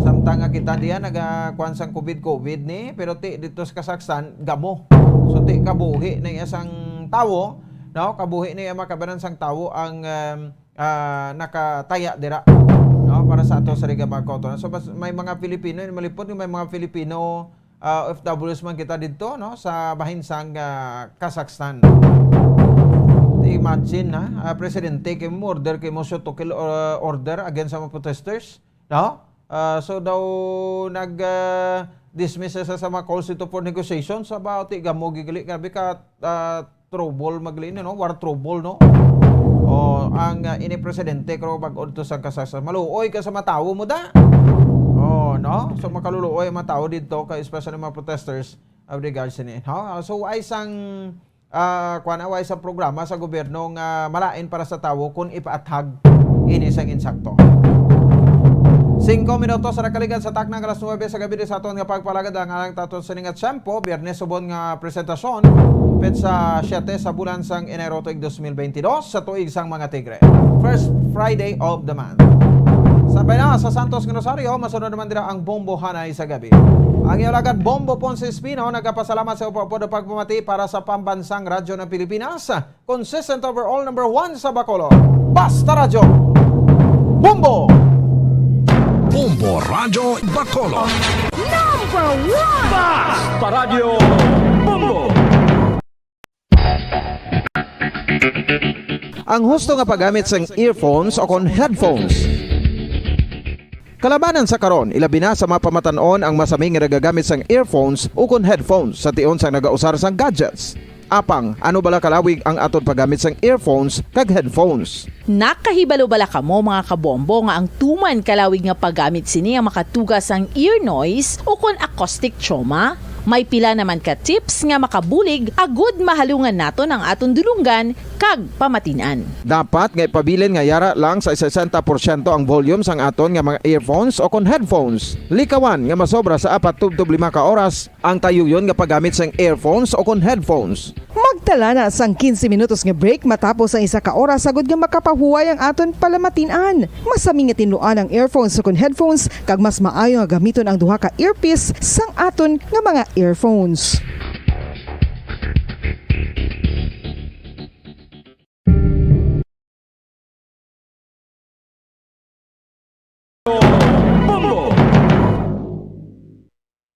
Samtang nga kita diyan nagakuan sang covid covid ni, pero ti didto sa Kazakhstan gamo. So ti kabuhi na iya sang tawo, no, kabuhi na iya makabanan sang tawo ang, um, ah, nakataya dira, no, para sa ato sa Riga Bacoto. So mas, may mga Filipino, malipod nga may mga Filipino ah, O F Ws man kita didto, no, sa bahin sang, ah, Kazakhstan. Imagine, ha, ah, presidente kay mo order kay mo shoot to kill, uh, order against sa mga protesters, no? Ah, so daw nag, ah, dismiss sa, sa mga calls dito for negotiations about ti gamo gigali, grabe ka, ah, trouble magli, no? War trouble, no? O, ang, ah, ini presidente, pero pag udto sa kasasa, maluoy ka sa matawo mo da. Oh, no? So, makaluluoy ang matawo dito, kay especially mga protesters of regards ini, no? So, ay sang, ah, kuwan, ay sang programa sa gobyerno nga malain para sa tawo kung ipaathag ini sang insakto. Singko minutos sa nakaligad sa takna nga alas nuebe sa gabi sa aton nga pagpalagad ang alang taton sini nga tiyempo, Biyernes subon nga presentasyon, petsa siyete sa bulan sang Enero tuig dos mil benti dos, sa tuig sang mga Tigre. First Friday of the month. Sabay na sa Santos nga Rosario, masunod naman dira ang Bombo Hanay sa gabi. Ang iyo lagad, Bombo Ponce Espino, nagapasalamat sa upod pagpamati para sa Pambansang Radyo ng Pilipinas, consistent overall number one sa Bacolod. Basta Radyo, Bombo! Bombo Radyo Bacolod. Number one! Basta Radyo Bombo! Ang husto nga paggamit sang earphones o kon headphones. Kalabanan sa karon, ilabi na sa mga pamatan-on ang masami nga nagagamit sang earphones o kon headphones sa tion sang nagausar sang gadgets. Apang, ano bala kalawig ang aton paggamit sang earphones kag headphones? Nakahibalo bala kamo, mga kabombo, nga ang tuman kalawig nga paggamit sini ang makatuga sang ear noise o kon acoustic trauma? May pila naman ka tips nga makabulig agud mahalungan naton ang aton dulonggan kag pamatin-an. Dapat nga ipabilin nga yara lang sa sesenta porsyento ang volume sang aton nga mga earphones o kon headphones. Likawan nga masobra sa apat tubtob lima ka oras ang tayuyon nga paggamit sang earphones o kon headphones. Magtala na sang quince minutos nga break matapos ang isa ka oras, agud nga makapahuway ang aton palamatin-an. Masami nga tinluan ang earphones o kon headphones, kag mas maayo nga gamiton ang duha ka earpiece sang aton nga mga earphones. Bombo!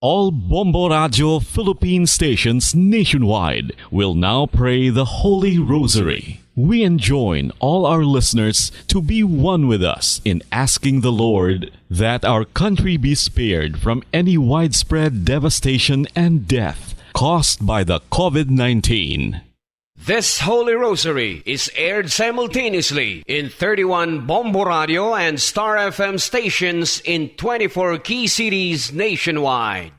All Bombo Radio Philippine stations nationwide will now pray the Holy Rosary. We enjoin all our listeners to be one with us in asking the Lord that our country be spared from any widespread devastation and death caused by the COVID nineteen. This Holy Rosary is aired simultaneously in thirty-one Bombo Radio and Star F M stations in twenty-four key cities nationwide.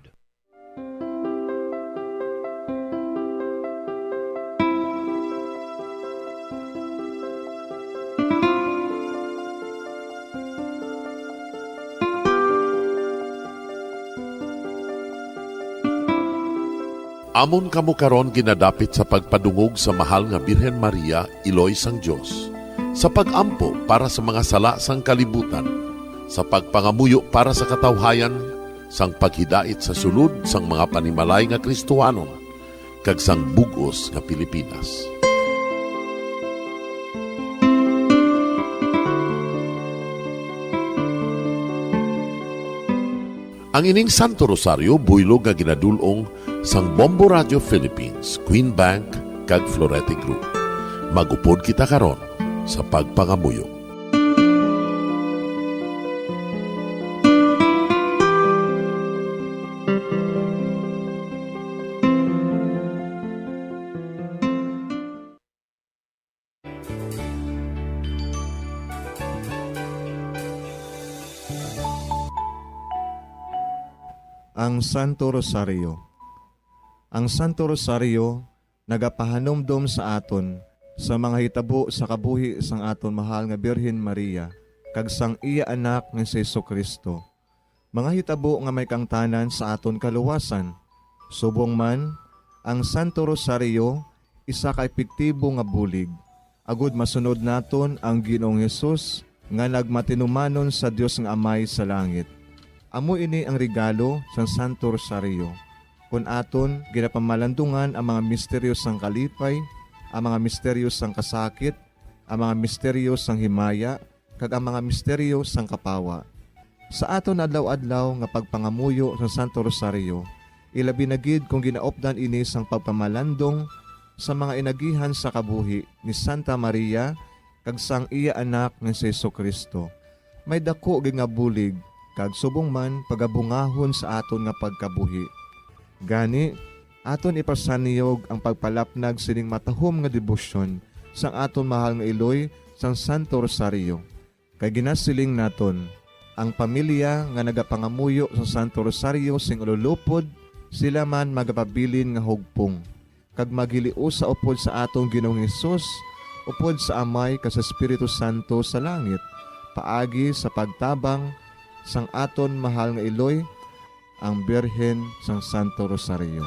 Amon kamo karon ginadapit sa pagpadungog sa Mahal nga Birhen Maria, Iloy sang Dios, sa pag-ampo para sa mga sala sang kalibutan, sa pagpangamuyo para sa katawhayan, sang paghidait sa sulod sang mga panimalay nga Kristohanon, kag sang bug-os nga Pilipinas. Ang ining Santo Rosario buylog nga ginadul-ong sang Bombo Radio Philippines, Queen Bank, kag Florete Group. Mag-upod kita karon sa pagpangamuyo. Ang Santo Rosario. Ang Santo Rosario nagapahanumdom sa aton sa mga hitabo sa kabuhi sang aton mahal nga Birhen Maria kag sang iya Anak nga si Jesu-Cristo, mga hitabo nga may kaangtanan sa aton kaluwasan. Subong man, ang Santo Rosario isa ka epektibo nga bulig agud masunod naton ang Ginoong Hesus nga nagmatinumanon sa Dios nga Amay sa langit. Amo ini ang regalo sang Santo Rosario, kon aton ginapamalandungan ang mga misteryo sang kalipay, ang mga misteryo sang kasakit, ang mga misteryo sang himaya, kag ang mga misteryo sang kapawa. Sa aton adlaw-adlaw nga pagpangamuyo sang Santo Rosario, ilabi na gid kon ginaupdan ini sang pagpamalandong sa mga inagihan sa kabuhi ni Santa Maria kag sang iya Anak nga si Jesu-Cristo, may daku gid nga bulig kag subong man pagabungahon sa aton nga pagkabuhi. Gani, aton ipasanyog ang pagpalapnag sining matahom nga debosyon sang aton mahal nga Iloy sang Santo Rosario. Kay ginasiling naton, ang pamilya nga nagapangamuyo sa Santo Rosario sing ululupod, sila man magapabilin nga hugpong, kag maghiliusa upod sa aton Ginoong Hesus, upod sa Amay kag sa Espiritu Santo sa langit, paagi sa pagtabang sang aton mahal nga iloy, ang Birhen sang Santo Rosario.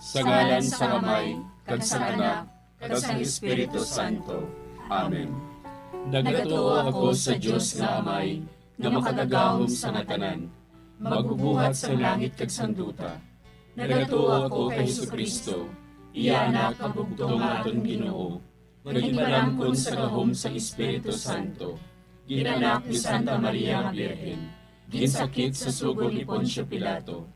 Sa ngalan sang Amay, kag sang Anak, kag sang Espiritu Santo. Amen. Nagatuo ako sa Dios nga Amay, nga Makagagahom sang tanan, Magbubuhat sang langit kag sang duta. Nagatuo ako kay Jesu-Cristo, iya Anak nga bugtong nga aton Ginoo, nga ginpalamkon sa gahom sang Espiritu Santo, ginanak ni Santa Maria nga Birhen, ginsakit sa sugo ni Poncio Pilato,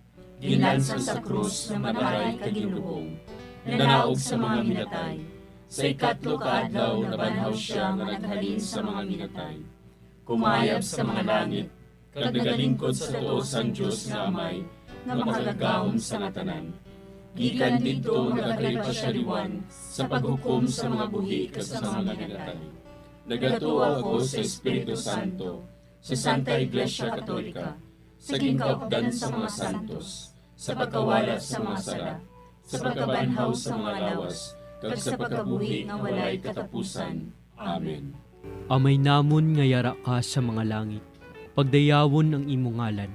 ginlansang sa krus nga mataray kag ginlubong, nanaog sa mga minatay. Sa ikatlo ka adlaw nabanhaw sia nga naghalin sa mga minatay. Kumayab sa mga langit, kag nagalingkod sa tuo sang Dios nga Amay, nga Makagagahom sa nga tanan. Gikan didto nagakalipa sia liwan sa paghukom sa mga buhi kag sa mga minatay. Nagatuo ako sa Espiritu Santo, sa Santa Iglesia Katolika, sa ginkaupdan sa mga santos, sa pagkawala sa mga sala, sa pagkabanhaw sa mga lawas, kag sa pagkabuhi nga walay katapusan. Amen. Amay namon nga yara ka sa mga langit, pagdayawon ang imo ngalan.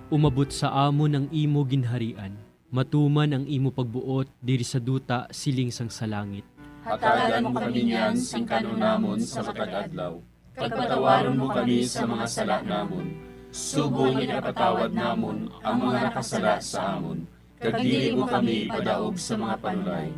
Umabot sa amon ang imo ginharian. Matuman ang imo pagbuot diri sa duta siling sang sa langit. Hatagan mo kami niyan sing kan-on namon sa matag adlaw, kag patawaron mo kami sa mga sala namon, subong nga ginapatawad namon ang mga nakasala sa amon, kag dili mo kami ipadaog sa mga panulay.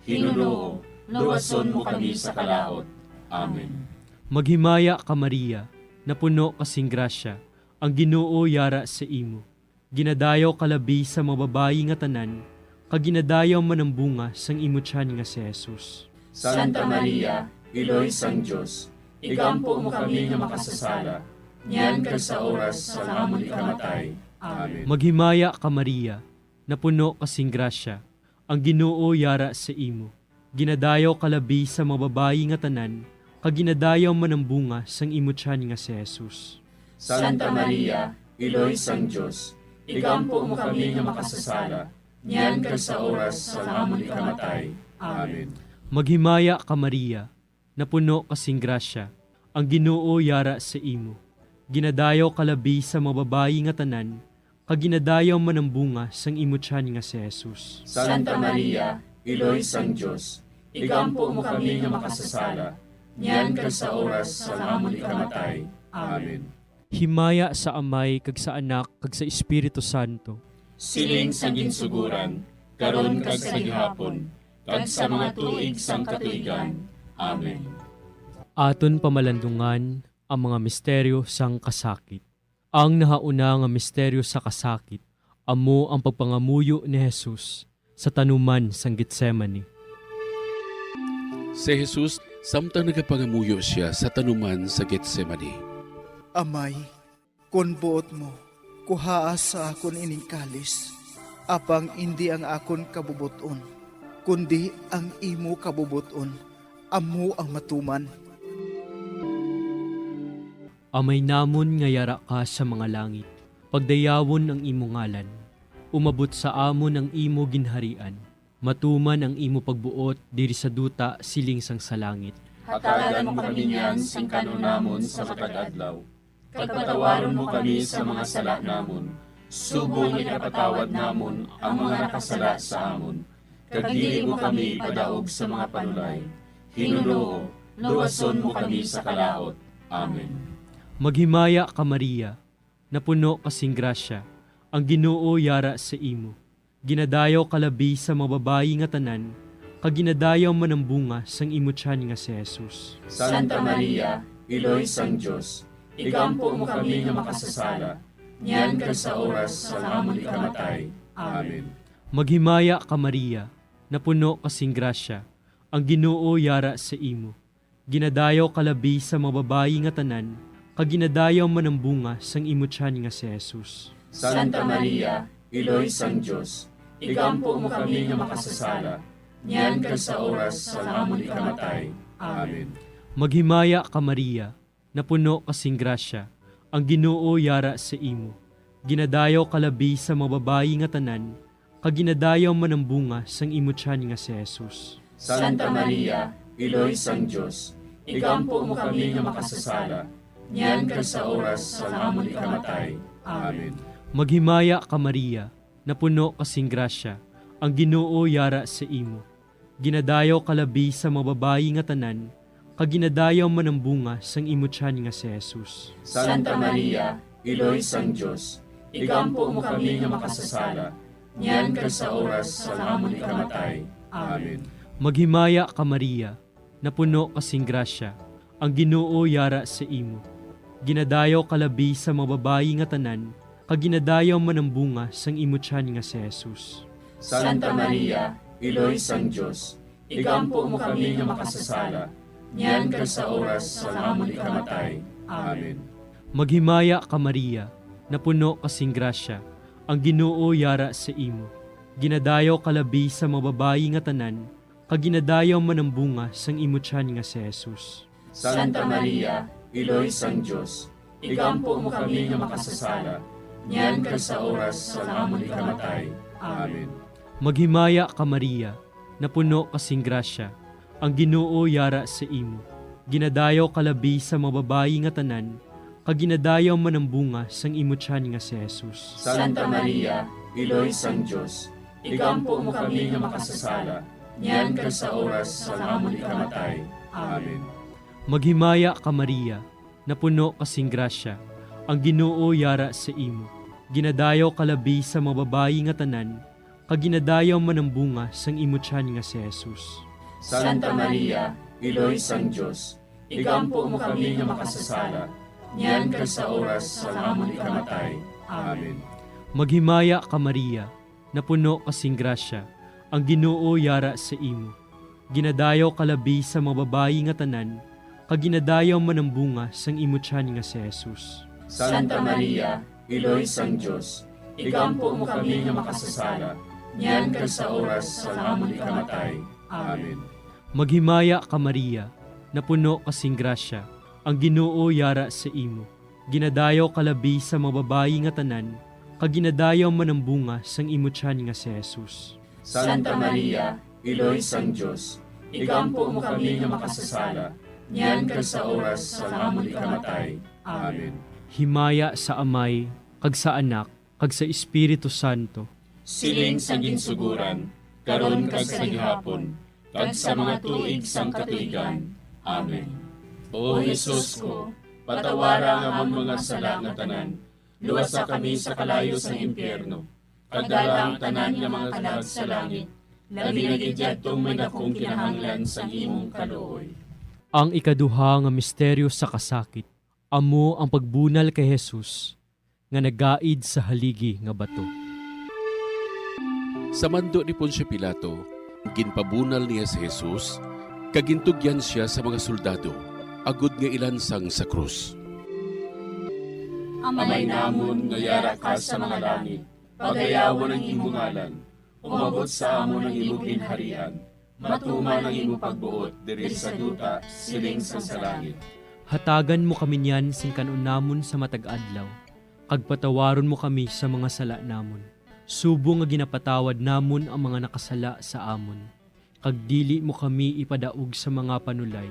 Hinunoo, luwason mo kami sa kalaut. Amen. Maghimaya ka, Maria, napuno ka sing grasya, ang Ginoo yara sa imo. Ginadayaw ka labi sa mga babayi nga tanan, kag ginadayaw man ang bunga sang imo tiyan nga si Jesus. Santa Maria, Iloy sang Dios, igampo mo kami nga makasasala, niyan kag sa oras sang amon ikamatay. Amen. Maghimaya ka, Maria, napuno ka sing grasya, ang Ginoo yara sa imo. Ginadayaw ka labi sa mga babayi nga tanan, kag ginadayaw man ang bunga sang imo tiyan nga si Jesus. Santa Maria, Iloy sang Dios, igampo mo kami nga makasasala, niyan kag sa oras sang amon ikamatay. Amen. Maghimaya ka, Maria, napuno ka sing grasya, ang Ginoo yara sa imo. Ginadayaw ka labi sa mga babayi nga tanan, kag ginadayaw man ang bunga sang imo tiyan nga si Jesus. Santa Maria, Iloy sang Dios, igampo mo kami nga makasasala, niyan kag sa oras sang amon ikamatay. Amen. Himaya sa Amay, kag sa Anak, kag sa Espiritu Santo. Siling sa ginsuguran, karon kag sa gihapon, kag sa mga tuig sang katuigan. Amen. Aton pamalandungan ang mga misteryo sang kasakit. Ang nahauna nga misteryo sa kasakit amo ang pagpangamuyo ni Jesus sa tanuman sang Getsemani. Si Jesus, samtang nagapangamuyo sia sa tanuman sa Getsemani. Amay, kon buot mo, kuhaa sa akon ining kalis, apang indi ang akon kabubot-on, kundi ang imo kabubot-on amo ang matuman. Amay namon nga yara ka sa mga langit, pagdayawon ang imo ngalan. Umabot sa amon ang imo ginharian. Matuman ang imo pagbuot diri sa duta siling sang sa langit. Hatagan mo kami niyan sing kan-on namon sa matag adlaw, kag patawaron mo kami sa mga sala namon, subong nga ginapatawad namon ang mga nakasala sa amon, kag dili mo kami ipadaog sa mga panulay. Hinunoo, luwason mo kami sa kalaut. Amen. Maghimaya ka, Maria, napuno ka sing grasya, ang Ginoo yara sa imo. Ginadayaw ka labi sa mga babayi nga tanan, kag ginadayaw man ang bunga sang imo tiyan nga si Jesus. Santa Maria, Iloy sang Dios, igampo mo kami nga makasasala, niyan kag sa oras sang amon ikamatay. Amen. Maghimaya ka, Maria, napuno ka sing grasya, ang Ginoo yara sa imo. Ginadayaw ka labi sa mga babayi nga tanan, kag ginadayaw man ang bunga sang imo tiyan nga si Jesus. Santa Maria, Iloy sang Dios, igampo mo kami nga makasasala, niyan kag sa oras sang amon ikamatay. Amen. Maghimaya ka, Maria, napuno ka sing grasya, ang Ginoo yara sa imo. Ginadayaw ka labi sa mga babayi nga tanan, kag ginadayaw man ang bunga sang imo tiyan nga si Jesus. Santa Maria, Iloy sang Dios, igampo mo kami nga makasasala, niyan kag sa oras sang amon ikamatay. Amen. Maghimaya ka, Maria, napuno ka sing grasya, ang Ginoo yara sa imo. Ginadayaw ka labi sa mga babayi nga tanan, kag ginadayaw man ang bunga sang imo tiyan nga si Jesus. Santa Maria, Iloy sang Dios, igampo mo kami nga makasasala, niyan kag sa oras sang amon ikamatay. Amen. Maghimaya ka, Maria, napuno ka sing grasya, ang Ginoo yara sa imo. Ginadayaw ka labi sa mga babayi nga tanan, kag ginadayaw man ang bunga sang imo tiyan nga si Jesus. Santa Maria, Iloy sang Dios, igampo mo kami nga makasasala, niyan kag sa oras sang amon ikamatay. Amen. Maghimaya ka, Maria, napuno ka sing grasya, ang Ginoo yara sa imo. Ginadayaw ka labi sa mga babayi nga tanan, kag ginadayaw man ang bunga sang imo tiyan nga si Jesus. Santa Maria, Iloy sang Dios, igampo mo kami nga makasasala, niyan kag sa oras sang amon ikamatay. Amen. Maghimaya ka, Maria, napuno ka sing grasya, ang Ginoo yara sa imo. Ginadayaw ka labi sa mga babayi nga tanan, kag ginadayaw man ang bunga sang imo tiyan nga si Jesus. Santa Maria, Iloy sang Dios, igampo mo kami nga makasasala, niyan kag sa oras sang amon ikamatay. Amen. Maghimaya ka, Maria, napuno ka sing grasya, ang Ginoo yara sa imo. Ginadayaw ka labi sa mga babayi nga tanan, kag ginadayaw man ang bunga sang imo tiyan nga si Jesus. Santa Maria, Iloy sang Dios, igampo mo kami nga makasasala, niyan kag sa oras sang amon ikamatay. Amen. Maghimaya ka, Maria, napuno ka sing grasya, ang Ginoo yara sa imo. Ginadayaw ka labi sa mga babayi nga tanan, kag ginadayaw man ang bunga sang imo tiyan nga si Jesus. Santa Maria, Iloy sang Dios, igampo mo kami nga makasasala, niyan kag sa oras sang amon ikamatay. Amen. Maghimaya ka, Maria, napuno ka sing grasya, ang Ginoo yara sa imo. Ginadayaw ka labi sa mga babayi nga tanan, kag ginadayaw man ang bunga sang imo tiyan nga si Jesus. Santa Maria, Iloy sang Dios, igampo mo kami nga makasasala, niyan kag sa oras sang amon ikamatay. Amen. Himaya sa Amay, kag sa Anak, kag sa Espiritu Santo. Siling sa ginsuguran, karon kag sa gihapon, kag sa mga tuig sang katuigan. Amen. O Jesus ko, patawara ang amon mga sala nga tanan, luwasa kami sa kalayo sang impyerno, kag dala ang tanan nga mga kalag sa langit, labi na gid yadtong may dakong kinahanglan sang imong kaluoy. Ang ikaduha nga misteryo sa kasakit, amo ang pagbunal kay Jesus nga nagaid sa haligi nga bato. Sa mando ni Poncio Pilato, ginpabunal niya si Jesus, kag gintugyan sia sa mga soldado, agod nga ilansang sa krus. Amay namon nga yara ka sa mga langit, pagayawon ang imo ngalan, umabot sa amon ang imo ginharian, matuman ang imo pagbuot diri sa duta, siling sang sa langit. Hatagan mo kami niyan sing kan-on namon sa matag adlaw, kag patawaron mo kami sa mga sala namon, subong nga ginapatawad namon ang mga nakasala sa amon. Kag dili mo kami ipadaog sa mga panulay.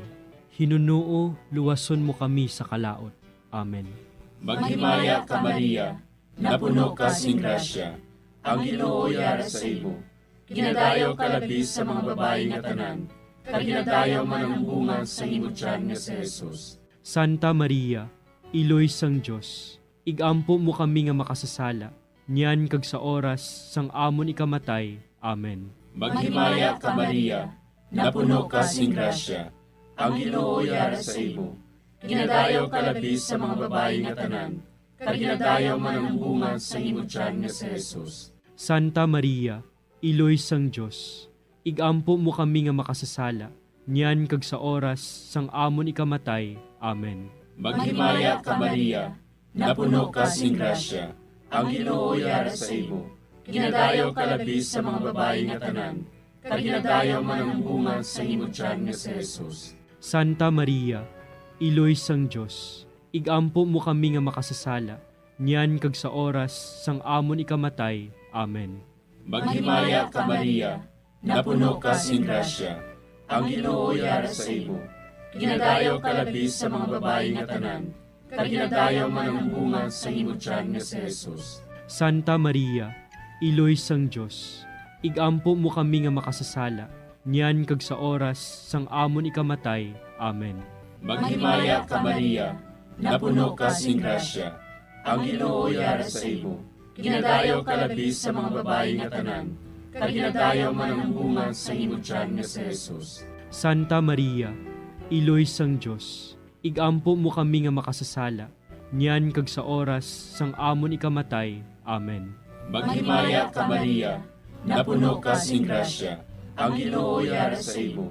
Hinunoo, luwason mo kami sa kalaut. Amen. Maghimaya ka, Maria, napuno ka sing grasya, ang Ginoo yara sa imo. Ginadayaw ka labi sa mga babayi nga tanan, kag ginadayaw man ang bunga sang imo tiyan nga si Jesus. Santa Maria, Iloy sang Dios, igampo mo kami nga makasasala, niyan kag sa oras sang amon ikamatay. Amen. Maghimaya ka, Maria, napuno ka sing grasya, ang Ginoo yara sa imo. Ginadayaw ka labi sa mga babayi nga tanan, kag ginadayaw man ang bunga sang imo tiyan nga si Jesus. Santa Maria, Iloy sang Dios, igampo mo kami nga makasasala, niyan kag sa oras sang amon ikamatay. Amen. Maghimaya ka, Maria, napuno ka sing grasya, ang Ginoo yara sa imo. Ginadayaw ka labi sa mga babayi nga tanan, kag ginadayaw man ang bunga sa imo tiyan nga si Jesus. Santa Maria, Iloy sang Dios, igampo mo kami nga makasasala, niyan kag sa oras sang amon ikamatay. Amen. Maghimaya ka, Maria, napuno ka sing grasya, ang Ginoo yara sa imo. Ginadayaw ka labi sa mga babayi nga tanan, kag ginadayaw man ang bunga sa imo tiyan nga si Jesus. Santa Maria, Iloy sang Dios, igampo mo kami nga makasasala, niyan kag sa oras sang amon ikamatay. Amen. Maghimaya ka, Maria, napuno ka sing grasya, ang Ginoo yara sa imo. Ginadayaw ka labi sa mga babayi nga tanan, kag ginadayaw man ang bunga sa imo tiyan nga si Jesus. Santa Maria, Iloy sang Dios, igampo mo kami nga makasasala, niyan kag sa oras sang amon ikamatay. Amen. Maghimaya ka, Maria, napuno ka sing grasya, ang Ginoo yara sa imo.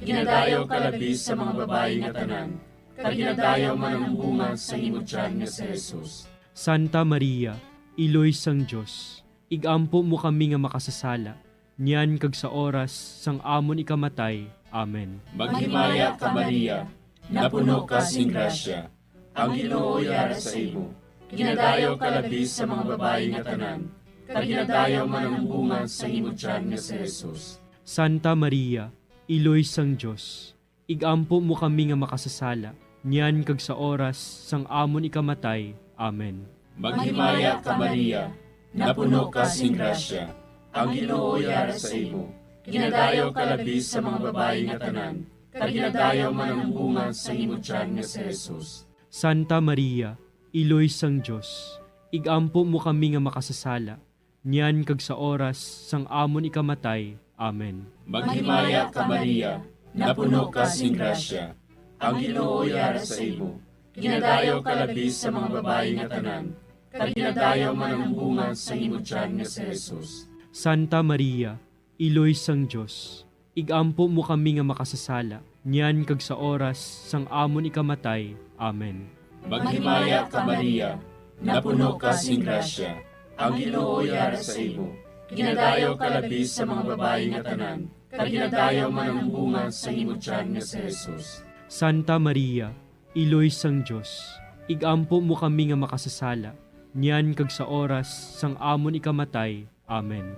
Ginadayaw ka labi sa mga babayi nga tanan, kag ginadayaw man ang bunga sa imo tiyan nga si Jesus. Santa Maria, Iloy sang Dios, igampo mo kami nga makasasala, niyan kag sa oras sang amon ikamatay. Amen. Maghimaya ka, Maria, napuno ka sing grasya, ang Ginoo yara sa imo. Ginadayaw ka labi sa mga babayi nga tanan, kag ginadayaw man ang bunga sa imo tiyan nga si Jesus. Santa Maria, Iloy sang Dios, igampo mo kami nga makasasala, niyan kag sa oras sang amon ikamatay. Amen. Maghimaya ka, Maria, napuno ka sing grasya, ang Ginoo yara sa imo. Ginadayaw ka labi sa mga babayi nga tanan, kag ginadayaw man ang bunga sa imo tiyan nga si Jesus. Santa Maria, Iloy sang Dios, igampo mo kami nga makasasala, niyan kag sa oras sang amon ikamatay. Amen. Maghimaya ka, Maria, napuno ka sing grasya, ang Ginoo yara sa imo. Ginadayaw ka labi sa mga babayi nga tanan, kag ginadayaw man ang bunga sa imo tiyan nga si Jesus. Santa Maria, Iloy sang Dios, igampo mo kami nga makasasala, niyan kag sa oras sang amon ikamatay. Amen. Maghimaya ka, Maria, napuno ka sing grasya, ang Ginoo yara sa imo. Ginadayaw ka labi sa mga babayi nga tanan, kag ginadayaw man ang bunga sa imo tiyan nga si Jesus. Santa Maria, Iloy sang Dios, igampo mo kami nga makasasala, niyan kag sa oras sang amon ikamatay. Amen.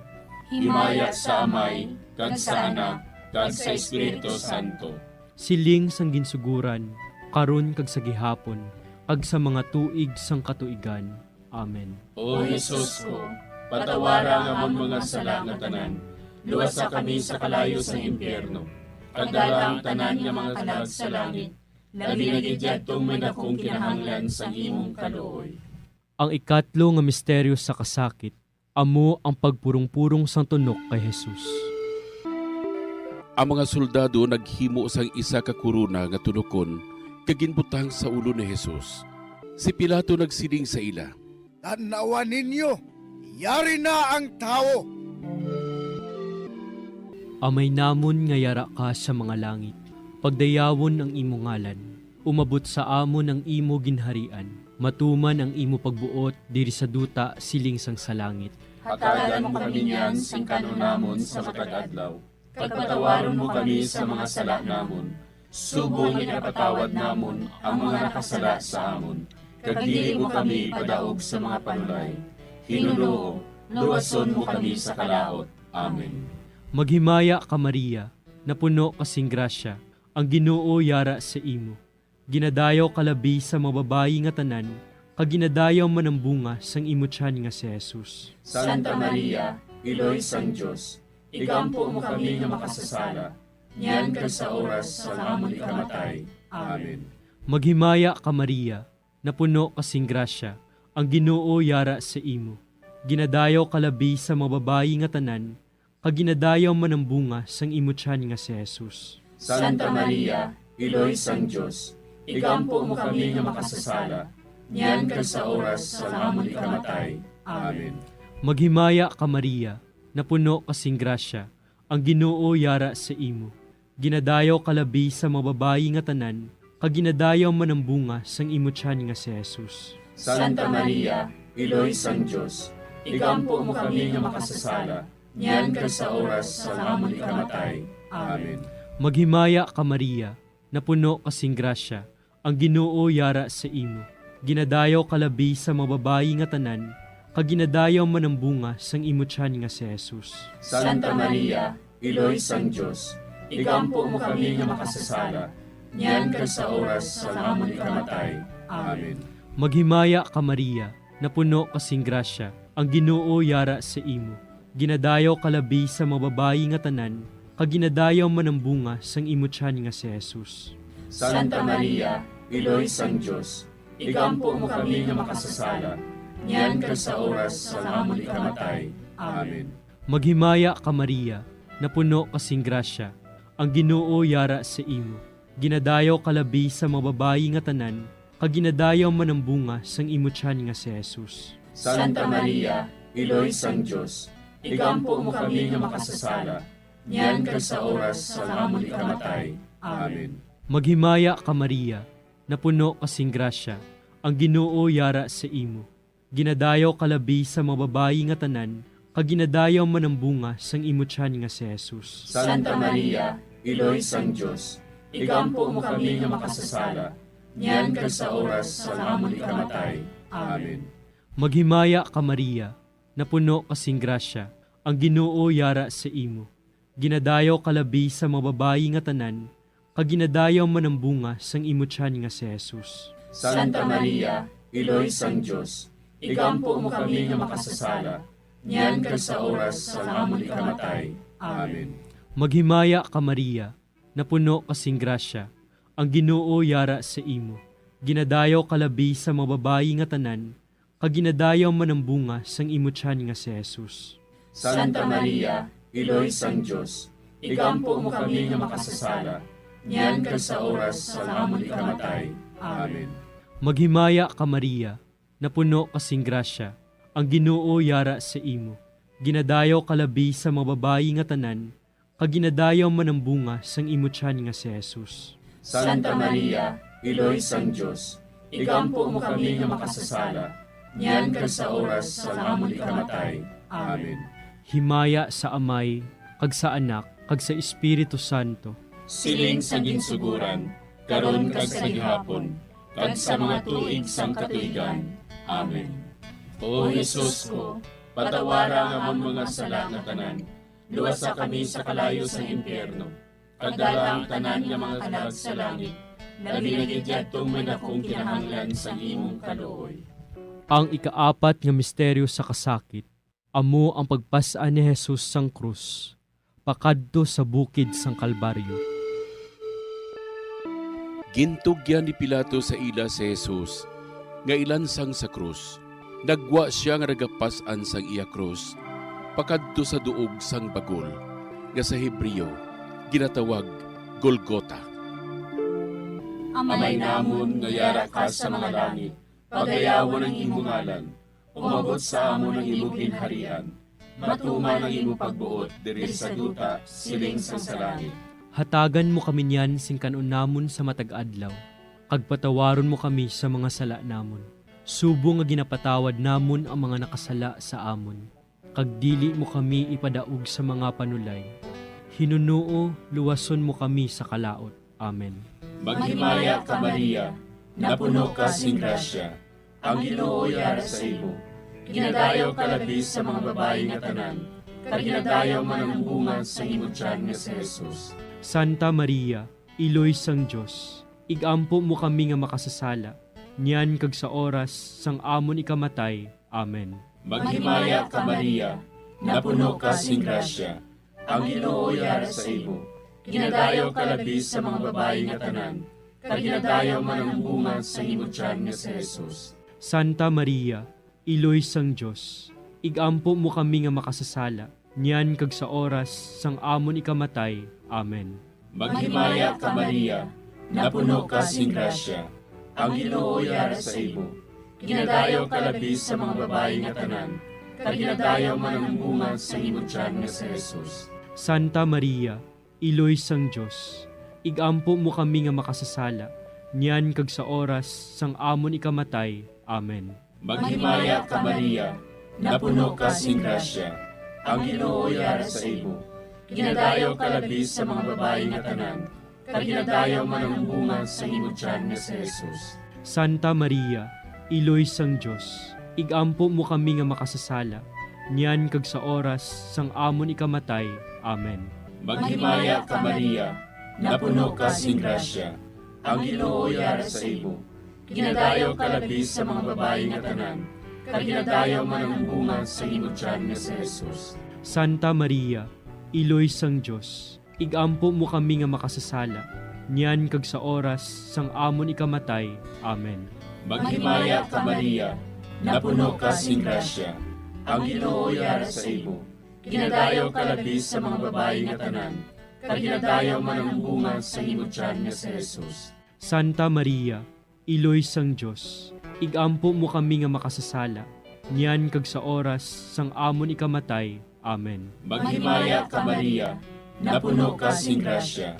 Himaya sa Amay, kag sa Anak, kag sa Espiritu Santo. Siling sang ginsuguran, karon kag sa gihapon, kag sa mga tuig sang katuigan. Amen. O Jesus ko, patawara ang amon mga sala nga tanan, luwasa kami sa kalayo sang impyerno, kag dala ang tanan nga mga kalag sa langit, labi na gid yadtong may dakong kinahanglan sang imong kaluoy. Ang ikatlo nga misteryo sa kasakit amo ang pagpurong-purong sang tunok kay Jesus. Ang mga soldado naghimo sang isa ka korona nga tunokon kag ginbutang sa ulo ni Jesus. Si Pilato nagsiling sa ila, "Tan-awa ninyo, yari na ang tawo." Amay namon nga yara ka sa mga langit, pagdayawon ang imo ngalan. Umabot sa amon ang imo ginharian. Matuman ang imo pagbuot diri sa duta siling sang sa langit. Hatagan mo kami niyan sing kan-on namon sa matag adlaw, kag patawaron mo kami sa mga sala namon, subong nga ginapatawad namon ang mga nakasala sa amon, kag dili mo kami ipadaog sa mga panulay. Ginoo, luwason mo kami sa kalaut. Amen. Maghimaya ka, Maria, napuno ka sing grasya, ang Ginoo yara sa imo. Ginadayaw ka labi sa mga babayi nga tanan, kag ginadayaw man ang bunga sang imo tiyan nga si Jesus. Santa Maria, Iloy sang Dios, igampo mo kami nga makasasala, niyan kag sa oras sang amon ikamatay. Amen. Maghimaya ka, Maria, napuno ka sing grasya, ang Ginoo yara sa imo. Ginadayaw ka labi sa mga babayi nga tanan, kag ginadayaw man ang bunga sang imo tiyan nga si Jesus. Santa Maria, Iloy sang Dios, igampo mo kami nga makasasala, niyan kag sa oras sang amon ikamatay. Amen. Maghimaya ka, Maria, napuno ka sing grasya, ang Ginoo yara sa imo. Ginadayaw ka labi sa mga babayi nga tanan, kag ginadayaw man ang bunga sang imo tiyan nga si Jesus. Santa Maria, Iloy sang Dios, igampo mo kami nga makasasala, niyan kag sa oras sang amon ikamatay. Amen. Maghimaya ka, Maria, napuno ka sing grasya, ang Ginoo yara sa imo. Ginadayaw ka labi sa mga babayi nga tanan, kag ginadayaw man ang bunga sang imo tiyan nga si Jesus. Santa Maria, Iloy sang Dios, igampo mo kami nga makasasala, niyan kag sa oras sang amon ikamatay. Amen. Maghimaya ka, Maria, napuno ka sing grasya, ang Ginoo yara sa imo. Ginadayaw ka labi sa mga babayi nga tanan, kag ginadayaw man ang bunga sang imo tiyan nga si Jesus. Santa Maria, Iloy sang Dios, igampo mo kami nga makasasala, niyan kag sa oras sang amon ikamatay. Amen. Maghimaya ka, Maria, napuno ka sing grasya, ang Ginoo yara sa imo. Ginadayaw ka labi sa mga babayi nga tanan, kag ginadayaw man ang bunga sang imo tiyan nga si Jesus. Santa Maria, Iloy sang Dios, igampo mo kami nga makasasala, niyan kag sa oras sang amon ikamatay. Amen. Maghimaya ka, Maria, napuno ka sing grasya, ang Ginoo yara sa imo. Ginadayaw ka labi sa mga babayi nga tanan, kag ginadayaw man ang bunga sang imo tiyan nga si Jesus. Santa Maria, Iloy sang Dios, igampo mo kami nga makasasala, niyan kag sa oras sang amon ikamatay. Amen. Maghimaya ka, Maria, napuno ka sing grasya, ang Ginoo yara sa imo. Ginadayaw ka labi sa mga babayi nga tanan, kag ginadayaw man ang bunga sang imo tiyan nga si Jesus. Santa Maria, Iloy sang Dios, igampo mo kami nga makasasala, niyan kag sa oras sang amon ikamatay. Amen. Maghimaya ka, Maria, napuno ka sing grasya, ang Ginoo yara sa imo. Ginadayaw ka labi sa mga babayi nga tanan, kag ginadayaw man ang bunga sang imo tiyan nga si Jesus. Santa Maria, Iloy sang Dios, igampo mo kami nga makasasala, niyan kag sa oras sang amon ikamatay. Amen. Maghimaya ka, Maria, napuno ka sing grasya, ang Ginoo yara sa imo. Ginadayaw ka labi sa mga babayi nga tanan, kag ginadayaw man ang bunga sang imo tiyan nga si Jesus. Santa Maria, Iloy sang Dios, igampo mo kami nga makasasala, niyan kag sa oras sang amon ikamatay. Amen. Himaya sa Amay, kag sa Anak, kag sa Espiritu Santo. Siling sa ginsuguran, karon kag sa gihapon, kag sa mga tuig sang katuigan. Amen. O Jesus ko, patawara ang amon mga sala nga tanan, luwasa kami sa kalayo sang impyerno, kag dala ang tanan nga mga kalag sa langit, labi na gid yadtong may dakong kinahanglan sang imong kaluoy. Ang ikaapat nga misteryo sa kasakit, amo ang pagpas-an ni Jesus sang krus pakadto sa bukid sang Kalbaryo. Gintugyan ni Pilato sa ila si Jesus nga ilansang sa krus. Nagwa sia nga nagapas-an sang iya krus pakadto sa duog sang bagol, nga sa Hebreo ginatawag Golgota. Amay namon nga yara ka sa mga langit, pagayawon ang imo ngalan. Umabot sa amon ang imo ginharian. Matuman ang imo pagbuot diri sa duta, siling sang sa langit. Hatagan mo kami niyan sing kan-on namon sa matag adlaw, kag patawaron mo kami sa mga sala namon, subong nga ginapatawad namon ang mga nakasala sa amon. Kag dili mo kami ipadaog sa mga panulay. Hinunoo, luwason mo kami sa kalaut. Amen. Maghimaya ka, Maria, napuno ka sing grasya, ang Ginoo yara sa imo. Ginadayaw ka labi sa mga babayi nga tanan, kag ginadayaw man ang bunga sang imo tiyan nga si Jesus. Santa Maria, Iloy sang Dios, igampo mo kami nga makasasala, niyan kag sa oras sang amon ikamatay. Amen. Maghimaya ka, Maria, napuno ka sing grasya, ang Ginoo yara sa imo. Ginadayaw ka labi sa mga babayi nga tanan, kag ginadayaw man ang bunga sang imo tiyan nga si Jesus. Santa Maria, Iloy sang Dios, igampo mo kami nga makasasala, niyan kag sa oras sang amon ikamatay. Amen. Maghimaya ka, Maria, napuno ka sing grasya, ang Ginoo yara sa imo. Ginadayaw ka labi sa mga babayi nga tanan, kag ginadayaw man ang bunga sang imo tiyan nga si Jesus. Santa Maria, Iloy sang Dios, igampo mo kami nga makasasala, niyan kag sa oras sang amon ikamatay. Amen. Maghimaya ka, Maria, napuno ka sing grasya, ang Ginoo yara sa imo. Ginadayaw ka labi sa mga babayi nga tanan, kag ginadayaw man ang bunga sa imo tiyan nga si Jesus. Santa Maria, Iloy sang Dios, ig-ampo mo kami nga makasasala, niyan kag sa oras sang amon ikamatay. Amen. Maghimaya ka, Maria, napuno ka sing grasya, ang Ginoo yara sa imo. Ginadayaw ka labi sa mga babayi nga tanan, kag ginadayaw man ang bunga sa imo tiyan nga si Jesus. Santa Maria, Iloy sang Dios, ig-ampo mo kami nga makasasala, niyan kag sa oras sang amon ikamatay. Amen. Maghimaya ka, Maria, napuno ka sing grasya, ang Ginoo yara sa imo. Ginadayaw ka labi sa mga babayi nga tanan, kag ginadayaw man ang bunga sa imo tiyan nga si Jesus. Santa Maria, Iloy sang Dios, ig-ampo mo kami nga makasasala, niyan kag sa oras sang amon ikamatay. Amen. Maghimaya ka, Maria, napuno ka sing grasya,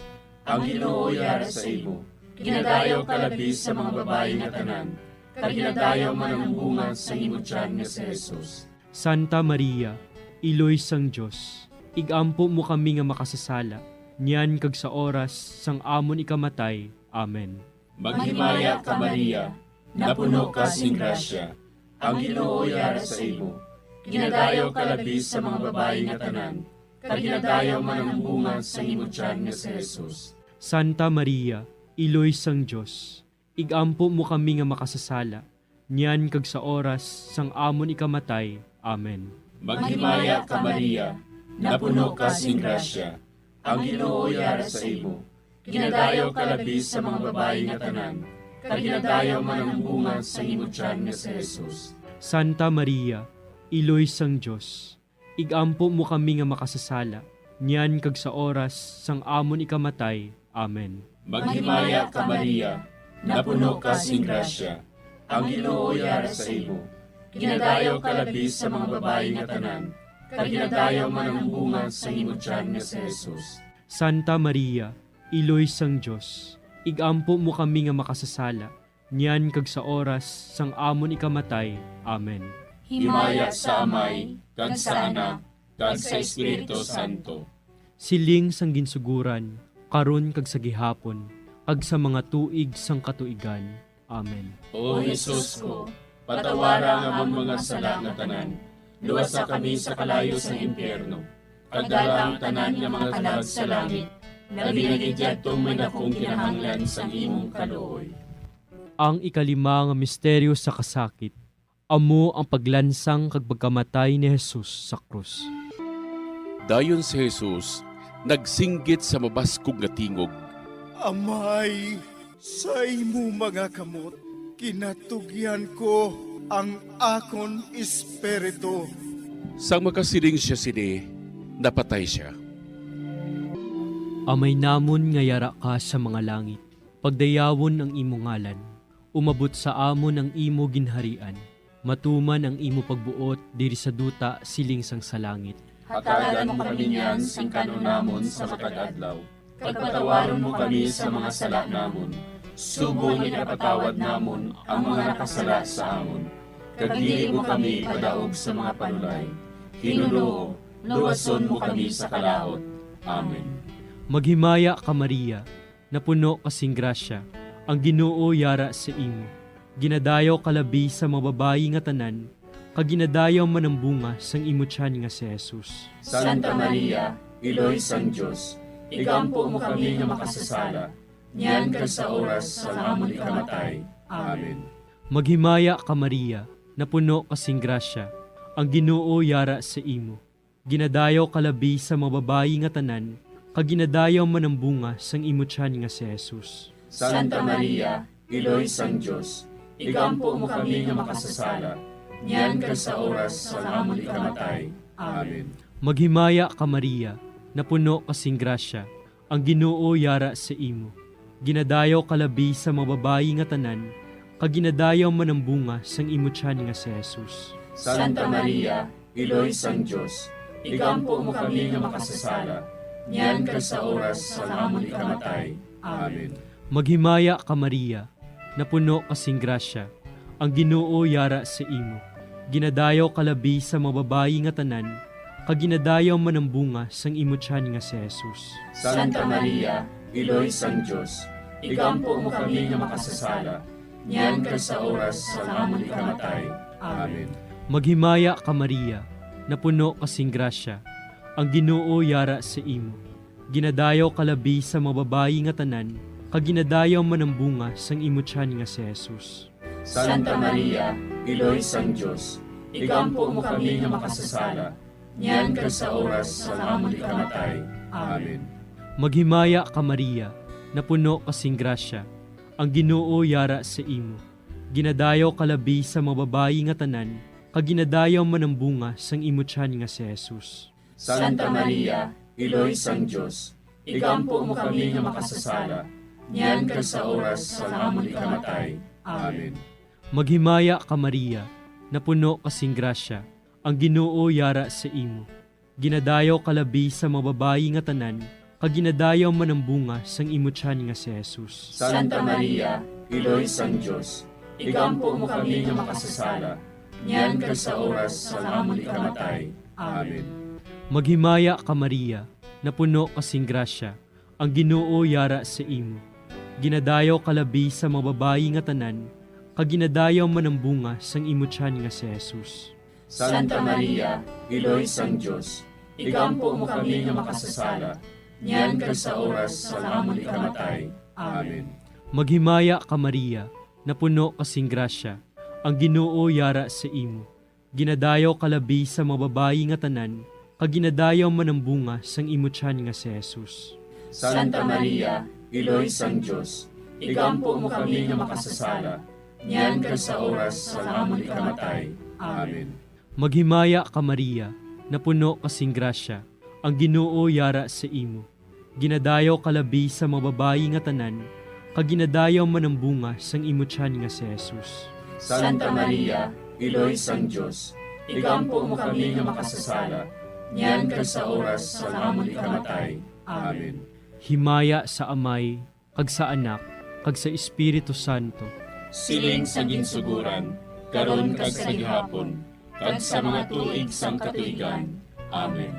ang Ginoo yara sa imo. Ginadayaw ka labi sa mga babayi nga tanan, kag ginadayaw man ang bunga sa imo tiyan nga si Jesus. Santa Maria, Iloy sang Dios, ig-ampo mo kami nga makasasala, niyan kag sa oras sang amon ikamatay. Amen. Maghimaya ka, Maria, napuno ka sing grasya, ang Ginoo yara sa imo. Ginadayaw ka labi sa mga babayi nga tanan, kag ginadayaw man ang bunga sa imo tiyan nga si Jesus. Santa Maria, Iloy sang Dios, ig-ampo mo kami nga makasasala, niyan kag sa oras sang amon ikamatay. Amen. Maghimaya ka, Maria, napuno ka sing grasya, ang Ginoo yara sa imo. Ginadayaw ka labi sa mga babayi nga tanan, kag ginadayaw man ang bunga sa imo tiyan nga si Jesus. Santa Maria, Iloy sang Dios, ig-ampo mo kami nga makasasala, niyan kag sa oras sang amon ikamatay. Amen. Maghimaya ka, Maria, napuno ka sing grasya, ang Ginoo yara sa imo. Ginadayaw ka labi sa mga babayi nga tanan, kag ginadayaw man ang bunga sa imo tiyan nga si Jesus. Santa Maria, Iloy sang Dios, ig-ampo mo kami nga makasasala, niyan kag sa oras sang amon ikamatay. Amen. Himaya sa Amay, kag sa Anak, kag sa Espiritu Santo. Siling sang ginsuguran, karon kag sa gihapon, kag sa mga tuig sang katuigan. Amen. O Jesus ko, patawara ang amon mga sala nga tanan, luwasa kami sa kalayo sang impyerno, kag dala ang tanan nga mga kalag sa langit, labi na gid yadtong may dakong kinahanglan sang imong kaluoy. Ang ikalima nga misteryo sa kasakit, amo ang paglansang kag pagkamatay ni Jesus sa krus. Dayon si Jesus nagsinggit sa mabaskog nga tingog, "Amay, sa imo mga kamot, ginatugyan ko ang akon espiritu." Sang makasiling sia sini, napatay sia. Amay namon nga yara ka sa mga langit, pagdayawon ang imo ngalan. Umabot sa amon ang imo ginharian. Matuman ang imo pagbuot diri sa duta siling sang sa langit. Hatagan mo kami niyan sing kan-on namon sa matag adlaw, kag patawaron mo kami sa mga sala namon, subong nga ginapatawad namon ang mga nakasala sa amon. Kag dili mo kami ipadaog sa mga panulay. Ginoo, luwason mo kami sa kalaut. Amen. Maghimaya ka, Maria, napuno ka sing grasya, ang Ginoo yara sa imo. Ginadayaw ka labi sa mga babayi nga tanan, kag ginadayaw man ang bunga sang imo tiyan nga si Jesus. Santa Maria, Iloy sang Dios, igampo mo kami nga makasasala, niyan kag sa oras sang amon ikamatay. Amen. Maghimaya ka, Maria, napuno ka sing grasya, ang Ginoo yara sa imo. Ginadayaw ka labi sa mga babayi nga tanan, kag ginadayaw man ang bunga sang imo tiyan nga si Jesus. Santa Maria, Iloy sang Dios, igampo mo kami nga makasasala, niyan kag sa oras sang amon ikamatay. Amen. Maghimaya ka, Maria, napuno ka sing grasya, ang Ginoo yara sa imo. Ginadayaw ka labi sa mga babayi nga tanan, kag ginadayaw man ang bunga sang imo tiyan nga si Jesus. Santa Maria, Iloy sang Dios, igampo mo kami nga makasasala, niyan kag sa oras sang amon ikamatay. Amen. Maghimaya ka, Maria, napuno ka sing grasya, ang Ginoo yara sa imo. Ginadayaw ka labi sa mga babayi nga tanan, kag ginadayaw man ang bunga sang imo tiyan nga si Jesus. Santa Maria, Iloy sang Dios, igampo mo kami nga makasasala, niyan kag sa oras sang amon ikamatay. Amen. Maghimaya ka, Maria, napuno ka sing grasya, ang Ginoo yara sa imo. Ginadayaw ka labi sa mga babayi nga tanan, kag ginadayaw man ang bunga sang imo tiyan nga si Jesus. Santa Maria, Iloy sang Dios, igampo mo kami nga makasasala, niyan kag sa oras sang amon ikamatay. Amen. Maghimaya ka, Maria, napuno ka sing grasya, ang Ginoo yara sa imo. Ginadayaw ka labi sa mga babayi nga tanan, kag ginadayaw man ang bunga sang imo tiyan nga si Jesus. Santa Maria, Iloy sang Dios, igampo mo kami nga makasasala, niyan kag sa oras sang amon ikamatay. Amen. Maghimaya ka, Maria, napuno ka sing grasya, ang Ginoo yara sa imo. Ginadayaw ka labi sa mga babayi nga tanan, kag ginadayaw man ang bunga sang imo tiyan nga si Jesus. Santa Maria, Iloy sang Dios, igampo mo kami nga makasasala, niyan kag sa oras sang amon ikamatay. Amen. Maghimaya ka, Maria, napuno ka sing grasya, ang Ginoo yara sa imo. Ginadayaw ka labi sa mga babayi nga tanan, kag ginadayaw man ang bunga sang imo tiyan nga si Jesus. Santa Maria, Iloy sang Dios, igampo mo kami nga makasasala, niyan kag sa oras sang amon ikamatay. Amen. Maghimaya ka, Maria, napuno ka sing grasya, ang Ginoo yara sa imo. Ginadayaw ka labi sa mga babayi nga tanan, kag ginadayaw man ang bunga sang imo tiyan nga si Jesus. Santa Maria, Iloy sang Dios, igampo mo kami nga makasasala, niyan kag sa oras sang amon ikamatay. Amen. Maghimaya ka, Maria, napuno ka sing grasya, ang Ginoo yara sa imo. Ginadayaw ka labi sa mga babayi nga tanan, kag ginadayaw man ang bunga sang imo tiyan nga si Jesus. Santa Maria, Iloy sang Dios, igampo mo kami nga makasasala, niyan kag sa oras sang amon ikamatay. Amen. Himaya sa Amay, kag sa Anak, kag sa Espiritu Santo. Siling sa ginsugoran, karon kag sa gihapon, kag sa mga tuig sang katuigan. Amen.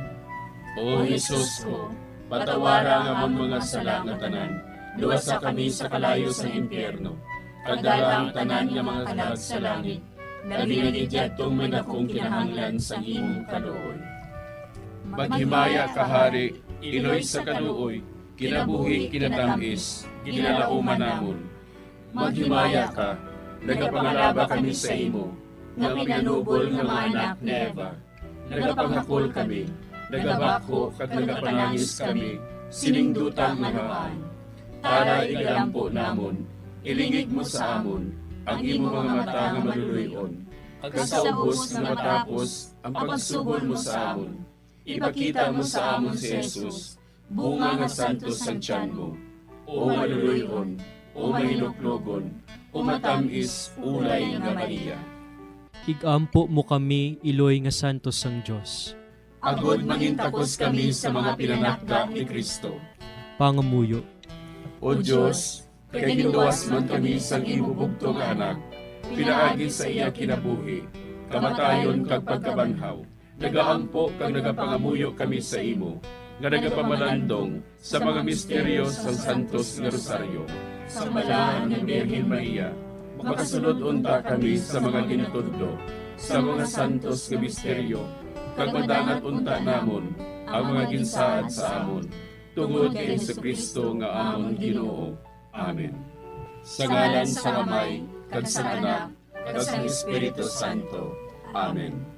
O Jesus ko, patawara ang amon mga sala nga tanan, luwasa kami sa kalayo sang impyerno, kag dala ang tanan nga mga kalag sa langit, labi na gid yadtong may dakong kinahanglan sang imong kaluoy. Maghimaya ka, Hari, Iloy sa kaluoy, kinabuhi, kinatamis, ginalauman namon. Maghimaya ka, nagapangalaba kami sa imo, nga pinanubol nga mga anak ni Eva. Nagapanghakol kami, nagabakho kag nagapanangis kami sining duta nga luhaan. Tara, igalampo namon, ilingig mo sa amon ang imo mga mata nga maluloy-on, kag sa ubos nga matapos ang pagsugol mo sa amon, ipakita mo sa amon si Jesus, bunga nga santos sang tiyan mo, o maluloy-on, o mahinuklogon, o matamis, ulay nga Maria. Igampo mo kami, Iloy nga santos sang Dios. Agod mangintakos kami sa mga pinanakda ni Cristo. Pangamuyo. O Dios, kay ginluwas man kami sang imo bugtong nga Anak, pinaagi sa iya kinabuhi, kamatayon, kag pagkabanhaw, nagaampo kag nagapangamuyo kami sa imo, nga nagapamalandong sa mga misteryo sang Santos nga Rosaryo. Sa Balaan nga Birhen Maria, makasulod unta kami sa mga ginatudlo sa mga santos nga misteryo, kag madangat unta namon ang mga ginsaad sa amon, tungod kay Jesu-Cristo nga amon Ginoo. Amen. Sa ngalan sang Amay, kag sang Anak, kag sang Espiritu Santo. Amen.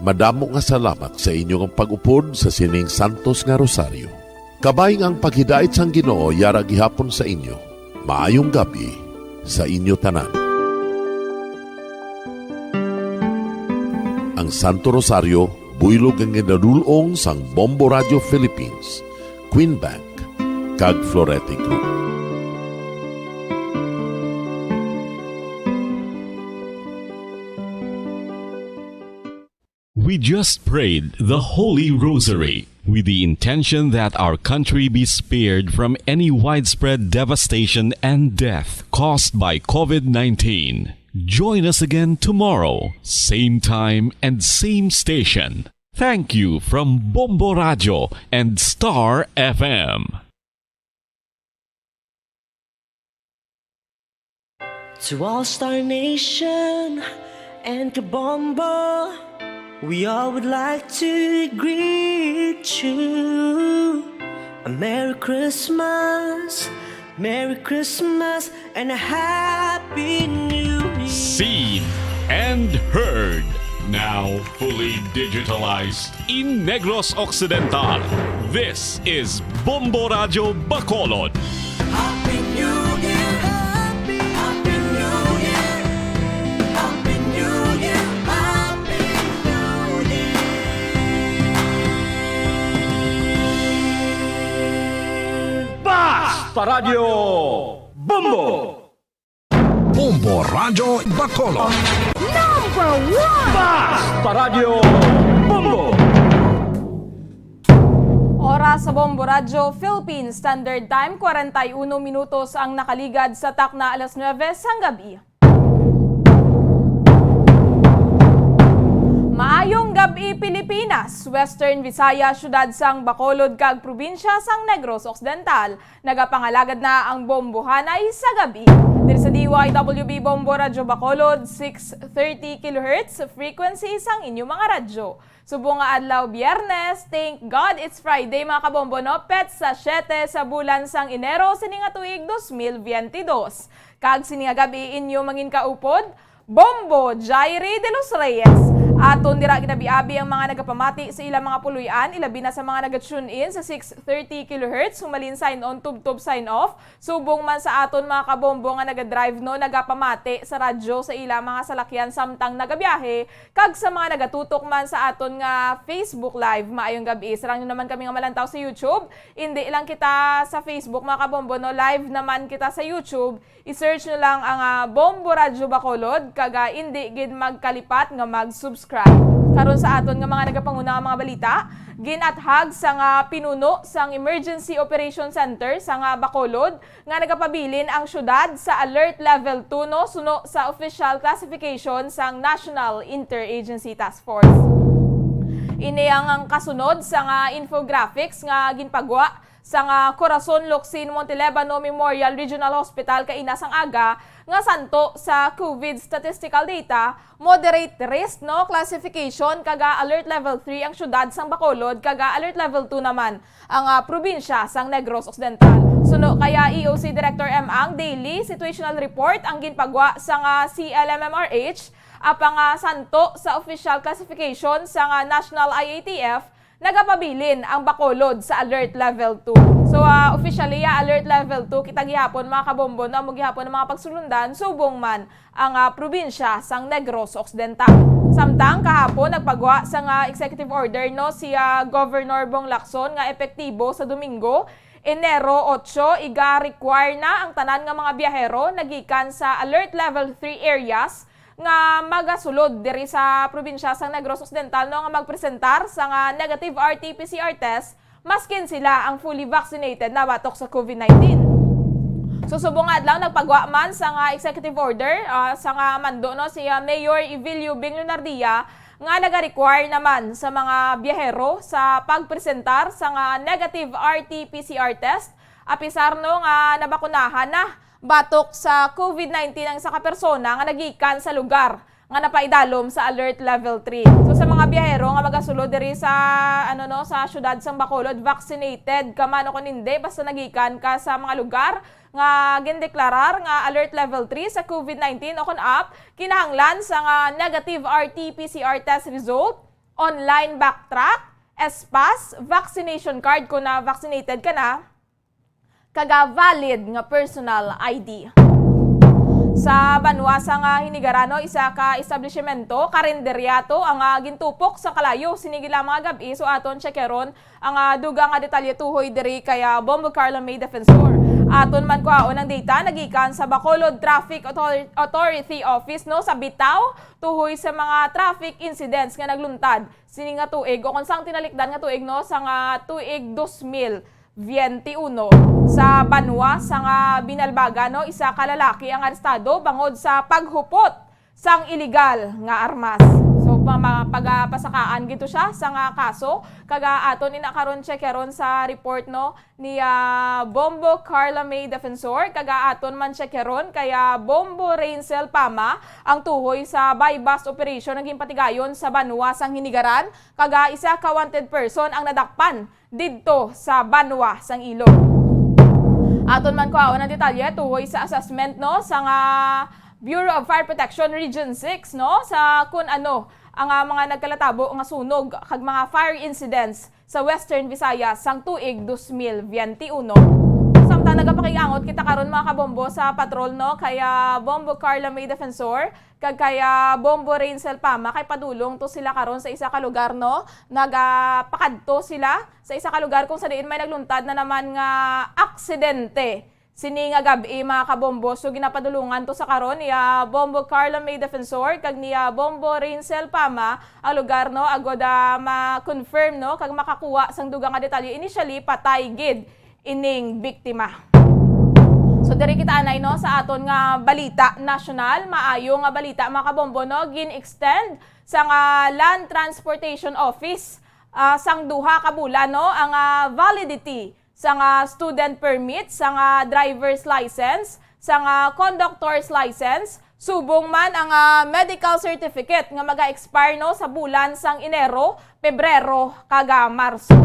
Madamo nga salamat sa inyo nga pag-upod sa sining santos nga rosaryo. Kabay nga ang paghidait sang Ginoo yara gihapon sa inyo. Maayong gab-i sa inyo tanan. Ang Santo Rosario, buylog nga ginadul-ong sang Bombo Radio Philippines, Queen Bank, kag Florete Group. We just prayed the Holy Rosary with the intention that our country be spared from any widespread devastation and death caused by COVID nineteen. Join us again tomorrow, same time and same station. Thank you from Bombo Radyo and Star F M. To all Star Nation and Kabombo, we all would like to greet you a Merry Christmas, Merry Christmas, and a Happy New Year. Seen and heard, now fully digitalized in Negros Occidental. This is Bombo Radyo Bacolod. Happy New Year! Happy, Happy New Year! Happy New Year! Happy New Year! Basta Radyo Bombo! Bombo Radyo Bacolod. Number one! Basta Radyo Bombo! Oras sa Bombo Radyo Philippines Standard Time, kwarenta y uno minutos ang nakaligad sa takna alas nuebe sang gabi. Maayong gabi, Pilipinas, Western Visayas, siyudad sang Bacolod kag probinsya sang Negros Occidental. Nagapangalagad na ang bombohanay sa gabi. Diri sa D Y W B Bombo Radyo Bacolod, six thirty kilohertz frequency sang inyo mga radyo. Subong nga adlaw Biyernes, thank God it's Friday, mga kabombo, no? Pet sa siyete sa bulan sang Enero sini nga tuig dos mil biyente dos. Kag sini nga gabi inyo mangin kaupod, Bombo Jairi de los Reyes. Aton dira ginabi-abi ang mga nagapamati sa ilang mga puloy-an, ilabi na sa mga naga-tune in sa six thirty kilohertz, humalin sign on, tubtob sign off. Subong man sa aton mga kabombo nga naga-drive, no, nagapamati sa radyo sa ilang mga salakyan samtang nagabiyahe, kag sa mga nagatutok man sa aton nga Facebook Live. Maayong gabi. Sarang nyo naman kami nga malantaw sa YouTube. Indi lang kita sa Facebook, mga kabombo, no, live naman kita sa YouTube. I-search nyo lang ang, ah, Bombo Radyo Bacolod, kag, ah, indi gid magkalipat nga mag-subscribe. Karon sa aton nga mga nagapanguna nga mga balita, ginathag sang, ah, pinuno sang Emergency Operation Center sang, ah, Bacolod nga nagapabilin ang syudad sa Alert Level two, no, suno sa official classification sang National Interagency Task Force. Ini ang, ang kasunod sang, ah, infographics nga ginpagwa sang, ah, Corazon Locsin Montelebano Memorial Regional Hospital kaina sang aga, nga santo sa COVID statistical data, moderate risk, no, classification, kag, ah, alert level three ang syudad sang Bacolod, kag, ah, alert level two naman ang, ah, probinsya sang Negros Occidental. Suno kay, ah, E O C Director M Ang, daily situational report ang ginpagwa sang, ah, C L M M R H, apang, ah, santo sa official classification sang, ah, National I A T F, nagapabilin ang Bacolod sa Alert Level two. So, ah, officially, ah, Alert Level two, kita gihapon, mga kabombo, no, amo gihapon ang mga pagsulundan subong man ang, ah, probinsya sang Negros Occidental. Samtang kahapon, nagpagwa sang, ah, executive order, no, si, ah, Governor Bong Lacson nga epektibo sa Domingo, Enero otso, iga-require na ang tanan nga mga biyahero nagikan sa Alert Level three areas nga magasulod diri sa probinsya sang Negros Occidental, no, nga magpresentar sang, ah, negative R T P C R test, maskin sila ang fully vaccinated na batok sa COVID nineteen. So, subong nga adlaw, nagpagwa man sang, ah, executive order, ah, sang, ah, mando, no, si, ah, Mayor Evilio Bing Lunardia, nga nagarequire naman sa mga biyahero sa pagpresentar sang, ah, negative R T P C R test, apisar, no, nga nabakunahan na batok sa COVID nineteen ang isa ka persona nga nagikan sa lugar nga napaidalom sa Alert Level three. So, sa mga biyahero nga magasulod diri sa, ano, no, sa siyudad sang Bacolod, vaccinated ka man o kon hindi, basta nagikan ka sa mga lugar nga gindeklarar nga Alert Level three sa COVID nineteen o kon up, kinahanglan sang, ah, negative R T P C R test result, online backtrack, S pass, vaccination card kon na vaccinated ka na, kag, ah, valid nga personal I D. Sa banwa sang Hinigaran, no, isa ka establishmento, karinderya to ang, ah, gintupok sa kalayo sini gid lamang nga gab-i. So aton tsekeron ang, ah, dugang nga detalye tuhoy diri kay, ah, Bombo Carlo May Defensor. Aton man kuhaon ang data nagikan sa Bacolod Traffic Author-, Authority Office, no, sa bitaw tuhoy sa mga traffic incidents nga nagluntad sini nga tuig, o kung sang tinalikdan nga tuig, no, sa nga tuig dos mil veintiuno. Sa banwa sang Binalbagan, no, isa ka lalaki ang arestado bangod sa paghupot sang iligal nga armas. So, pa-, ma-, pagapasakaan gid to siya sa nga kaso, kag, ah, aton ina karon tsekeron sa report, no, ni, ah, Bombo Carla May Defensor, kag, ah, aton man tsekeron kay, ah, Bombo Rainsel Pama ang tuhoy sa buy-bust operation nga ginpatigayon sa banwa sang Hinigaran, kag, ah, isa ka wanted person ang nadakpan didto sa banwa sang Iloilo. Aton man kuhaon ang detalye tuhoy sa assessment, no, sa nga Bureau of Fire Protection Region six, no, sa kun ano ang, ah, mga nagkalatabo nga sunog kag mga fire incidents sa Western Visayas sang tuig dos mil veintiuno. Samtang nagapakig-angot kita karon, mga kabombo, sa patrol, no, kay, ah, Bombo Carla May Defensor, kag kay, ah, Bombo Rainsel Pama, kay padulong to sila karon sa isa ka lugar, no? Nagapakadto sila sa isa ka lugar kung sa diin may nagluntad na naman nga aksidente sini nga gab-i, mga kabombo. So, ginapadulungan to sa karon ni, ah, Bombo Carlo May Defensor kag ni, ah, Bombo Rainsel Pama ang lugar, no, agod, ah, ma-confirm, no, kag makakuha sang dugang nga detalye. Initially, patay gid ining biktima. So, diri kita anay, no, sa aton nga balita nasyonal. Maayo nga balita, mga kabombo, no? Gin-extend sang Land Transportation Office, ah, sang duha ka bulan, no, ang, ah, validity sang, ah, student permit, sang, ah, driver's license, sang, ah, conductor's license, subong man ang, ah, medical certificate nga maga-expire, no, sa bulan sang Enero, Pebrero, kag, ah, Marso.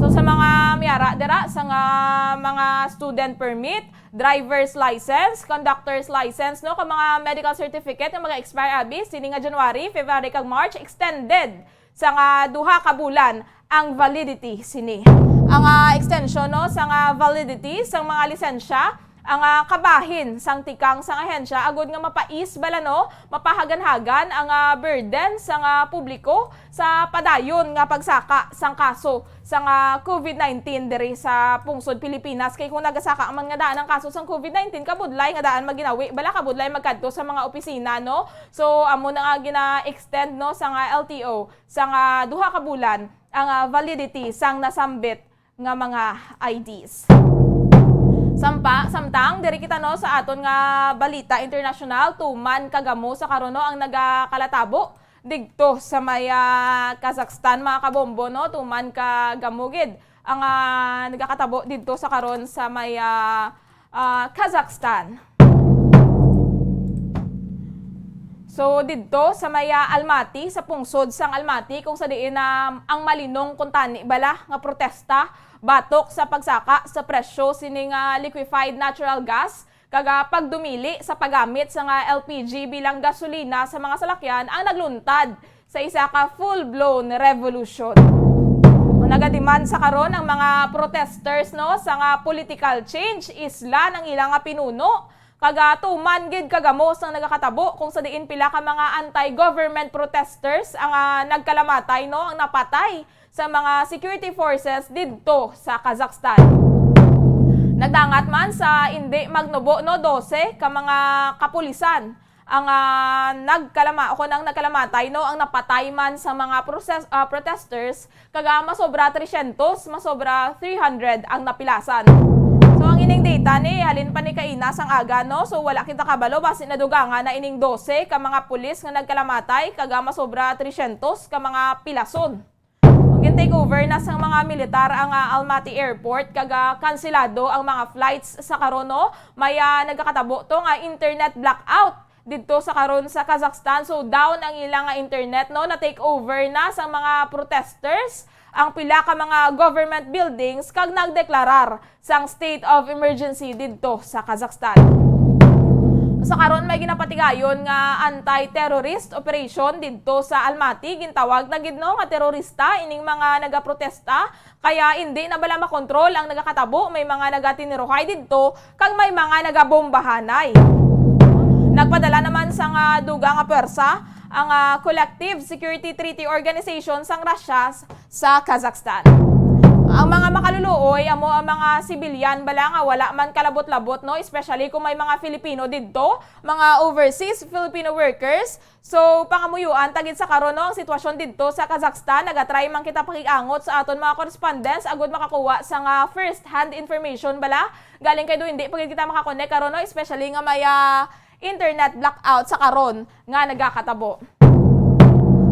So, sa mga miyara dira, sang, ah, mga student permit, driver's license, conductor's license, no, kag mga medical certificate nga maga-expire abi sini nga January, February, kag March, extended sang, ah, duha ka bulan ang validity sini. Ang, ah, extension, no, sang, ah, validity sang mga lisensya, ang, ah, kabahin sang tikang sang ahensya agud nga mapais bala, no, mapahaganhagan ang, ah, burden sang, ah, publiko sa padayon nga pagsaka sang kaso sang, ah, covid nineteen diri sa pungsod Pilipinas. Kay kung nagasaka man nga daan ang kaso sang covid nineteen, kabudlay nga daan maginawi, bala kabudlay magkadto sa mga opisina, no? So, amo na nga gina-extend, no, sang, ah, L T O sang, ah, duha ka bulan ang, ah, validity sang nasambit nga mga I Ds. Sampa, samtang diri kita, no, sa aton nga balita internasyonal, tuman ka gamo sa karon, no, ang nagakalatabo didto sa may, ah, Kazakhstan, mga kabombo, no, tuman ka gamo gid ang, ah, nagakatabo didto sa karon sa may, ah, ah, Kazakhstan. So, didto sa may, ah, Almaty, sa pungsod sang Almaty, kung sa diin, ah, ang malinong kuntani bala nga protesta batok sa pagsaka sa presyo sining, ah, liquefied natural gas, kag, ah, pagdumili sa paggamit sang, ah, L P G bilang gasolina sa mga salakyan ang nagluntad sa isa ka full-blown revolution. Ang nagademand sa karon ang mga protesters, no, sa nga political change, islan ang ilang nga pinuno, kag, ah, tuman gid ka gamo sang nagakatabo kung sa diin pila ka mga anti-government protesters ang, ah, nagkalamatay, no, ang napatay sa mga security forces didto sa Kazakhstan. Nagdangat man sa indi magnubo, no, dose ka mga kapulisan ang, ah, nagkalama-, o kung ang nagkalamatay, no, ang napatay man sa mga proses-, ah, protesters, kag, ah, masobra tresyentos, masobra three hundred ang napilasan. So, ang ining data ni, halin pa ni kaina sang aga, no, so wala kita kabalo, basi nadugangan na ining dose ka mga pulis nga nagkalamatay, kag, ah, masobra tresyentos ka mga pilason. Ang gin-take over na sang mga militar ang, ah, Almaty Airport, kag, ah, kansilado ang mga flights sa karon, no? May, ah, nagakatabo to nga internet blackout didto sa karon sa Kazakhstan. So, down ang ilang nga internet, no? Na-take over na sang mga protesters ang pila ka mga government buildings kag nagdeklarar sang state of emergency didto sa Kazakhstan. Sa karon, may ginapatigayon nga anti-terrorist operation didto sa Almaty. Gintawag na gid, no, nga terorista ining mga nagaprotesta, kaya indi na bala makontrol ang nagakatabo. May mga nagatiniruhay didto kag may mga nagabombahanay. Nagpadala naman sang dugang nga pwersa ang, ah, Collective Security Treaty Organization sang Russia s-, sa Kazakhstan. Ang mga makaluluoy amo ang mga sibilyan bala nga wala man kalabot-labot, no, especially kung may mga Filipino didto, mga overseas Filipino workers. So, pangamuyoan ta gid sa karon, no, ang sitwasyon didto sa Kazakhstan. Nagatry man kita pakig-angot sa aton mga correspondents agud makakuha sa nga first-hand information bala. Galing kay do hindi pa gid kita makakonek karon, no, especially nga may, ah, internet blackout sa karon nga nagakatabo.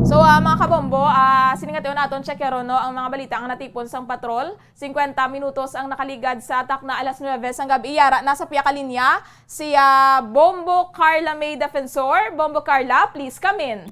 So, ah, mga kabombo, ah, sini nga tion aton check karon, no, ang mga balita nga natipon sang patrol. Singkwenta minutos ang nakaligad sa takna alas nuebe sang gab-i. Yara na sa pihak ka linya si, ah, Bombo Carla May Defensor. Bombo Carla, please come in.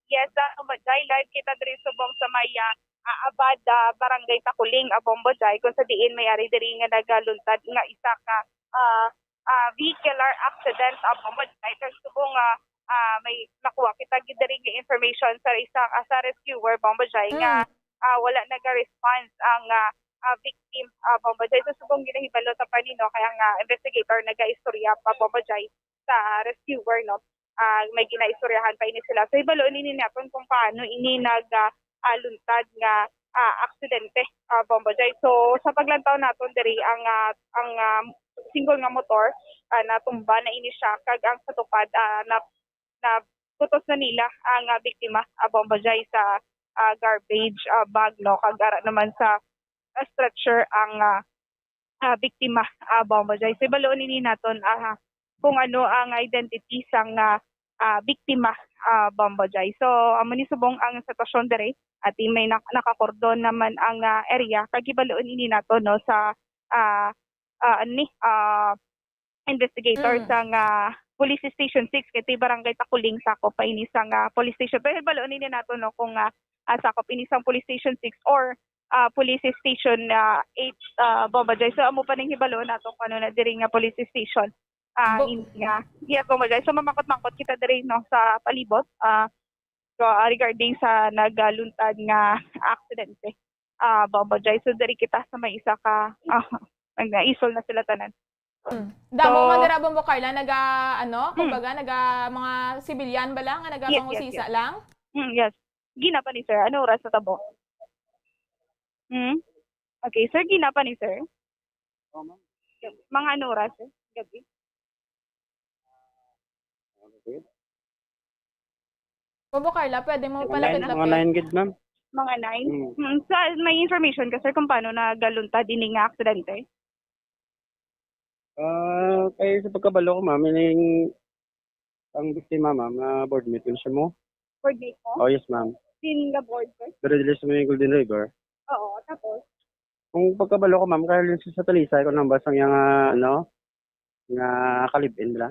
Yes, ah, Bombo Jai, live kita diri subong sa may, ah, ah, Abad, ah, Barangay Takuling, ah, Bombo Jai, kung sa diin may ari diri nga nagaluntad nga isa ka, ah, ah, vehicular accident, ah, Bombo Jai. Kag subong, ah, ah, may nakuha kita gid diri nga information sa isa, ah, sa rescuer, Bombo Jai, nga, Mm. ah, wala naga-response ang, ah, ah, victim, ah, Bombo Jai. So, subong ginahibalo ta pa ni, no, kaya nga investigator nagaistorya pa, Bombo Jai, sa rescuer, no. Ah, may ginaistoryahan pa ini sila. So, hibalo nini naton kung paano ini nag, ah, ah, luntad nga, ah, aksidente, ah, Bombo Jai. So, sa paglantaw naton diri ang, ah, ang, ah, single nga motor, ah, natumba na ini siya, kag ang sa tupad, ah, na, nabutos na nila ang, ah, biktima, ah, Bombo Jai, sa, ah, garbage, ah, bag, no, kag ara naman sa, ah, stretcher ang, ah, ah, biktima, ah, Bombo Jai. So, hibaloon nini naton, ah, kung ano ang identity sang, ah, ah, biktima, ah, Bombo Jai. So, amo ni subong ang sitwasyon diri. At may nak-, nakakordon naman ang, ah, area. Kag hibaloon nini naton, no, sa, ah, ah, ano ni, ah, investigator Mm. sang, ah, Police Station six, kay ti Barangay Takuling sakop pa ini sang, ah, police station. Pero hibaloon nini naton, no, kung, ah, ah, sakop ini sang Police Station six or, ah, Police Station, ah, eight, ah, Bombo Jai. So, amo pa ning hibaloon nato kung ano na diri nga police station. Ah, Bo- in-, nga, yes, Bombo Jai. So, mamangkot-mangkot kita diri, no, sa palibot, ah, so, ah, regarding sa nagaluntad nga aksidente. Ah, Bombo Jai. So, diri kita sa may isa ka, ah, nag-, naisol na sila tanan. Mm. Damo So, man dira, Bombo Carla, naga, ano, Mm. kumbaga, naga, mga sibilyan ba lang nga Yes, yes, nagapangusisa yes. lang? Mm, yes. Gina pa ni sir. Ano oras sa tabo? Hmm? Okay, sir, gina pa ni sir? Oo, ma'am. Mga ano oras, sir? Gabi? Bombo Carla, pwede mo Mga palapit-lapit? nine, mga nine gid, ma'am. Mga nine? Mm. Hmm, sa, may information ka, sir, kung paano nagaluntad ini nga aksidente? Ah, kay sa pagkabalo ko, ma'am, ining ang biktima, ma'am, na boardmate ko siya mo. Boardmate mo? Oh, yes, ma'am. Din nga board, sir? Pero dili sa may Golden River. Oo, tapos? Kung pagkabalo ko, ma'am, kaya yun sa Talisay, kung nang basang yung, ah, ano, nga kalibin nila.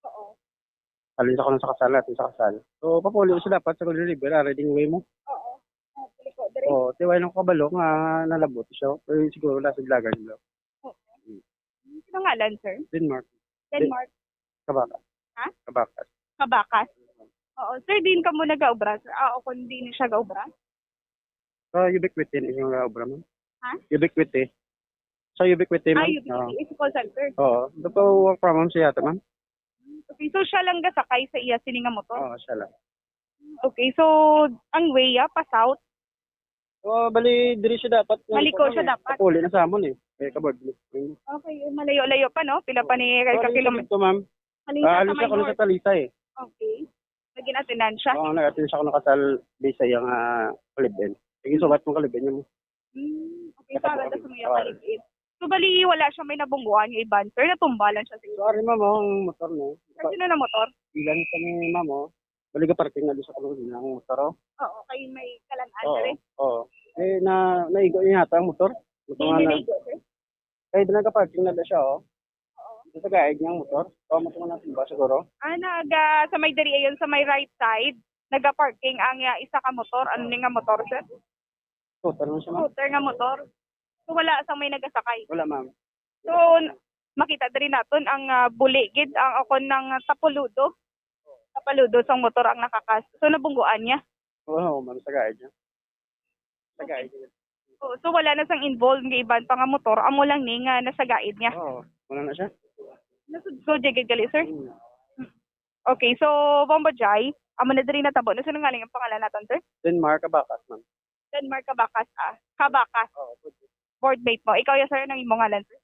Oo. Alin sa kuno sa kasal, atin sa kasal. So, papuli siya dapat sa Golden River, ah, riding way mo. Oo. Ah, pili ko, dire. Oo, tiway lang ko kabalo nga nalabot siya. Pero siguro wala sa vlogger nila. Oo. Mm. Ano ngalan, sir? Denmark. Denmark. Kabaka. Ha? Kabaka. Kabaka. Oo. Sir, din ka mo nag-aobra, sir? Ah, o kung din siya gaobra? Sa Ubiquity ni siya nga obra, ma'am. Ha? Ubiquity. Sa Ubiquity, Ah, ma'am. Ubiquity. Oo. Is call center. Oo. Dapat work from home siya yata, ma'am. Okay, so siya lang gasakay sa iya sini nga motor? Oo, siya lang. Okay, so ang way, ah, pa south? Oh, bali, diri siya dapat. Maliko siya dapat. Kapuli na sa amon eh. Eh, kabord. Okay, malayo-layo pa, no? Pila pa ni Oo. Bali, ka kilometro? Ito, ma'am. Halos Ah, siya halos sa may kuno sa north. Talisay. Okay. Naging attendant siya? Oo, nag-attend siya kuno kasal di sa iyang, ah, kalibin. Sige, sugat mo kalibin niya mo. Hmm, okay, Nakabuang. para sa mga Oo. kalibin. So, bali, wala siya may nabungguan nga iban. Pero natumba lang siya sa So, ari, ma'am, oh, ang motor, no? Kasi na na motor? Ilan sa ni ma'am, oh? Bali, ga-parking na doon sa kulong niya ang motor, oh. Oo, kay may kalan-an Oo, na rin. oo. Eh, na, naigo niya yata ang motor. Hindi Motor nga niya na. naigo, sir? Kay doon nagka-parking na doon siya, oh. Oo. Doon sa gaig niya ang motor. Baka motor na tumba siguro. Ah, naga, sa may diri ayon, sa may right side, naga-parking ang, ah, isa ka motor. Ano ni nga motor, sir? Scooter man siya, ma'am. Scooter nga motor. So, wala sang may nagasakay? Wala, ma'am. So, makita diri naton ang, ah, buli gid, ang akon nang tapuludo. Tapuludo sang motor ang nakakas. So, nabungguan niya? Oo, ma'am, sa gaid niya. Sa Okay. gaid niya. Oo, so wala na sang involved nga iban pa nga motor, amo lang ni nga nasa gaid niya? Oo, wala na siya. Nasudso, jigid gali, sir? Hmm. Okay, so, Bombo Jai, amo na diri natabo. Ano sa ngalan ang pangalan naton, sir? Denmark Abacas, ma'am. Denmark Abacas, ah. Kabacas. Oo, good. Boardmate mo. Ikaw ya, sir, anong imo ngalan, sir?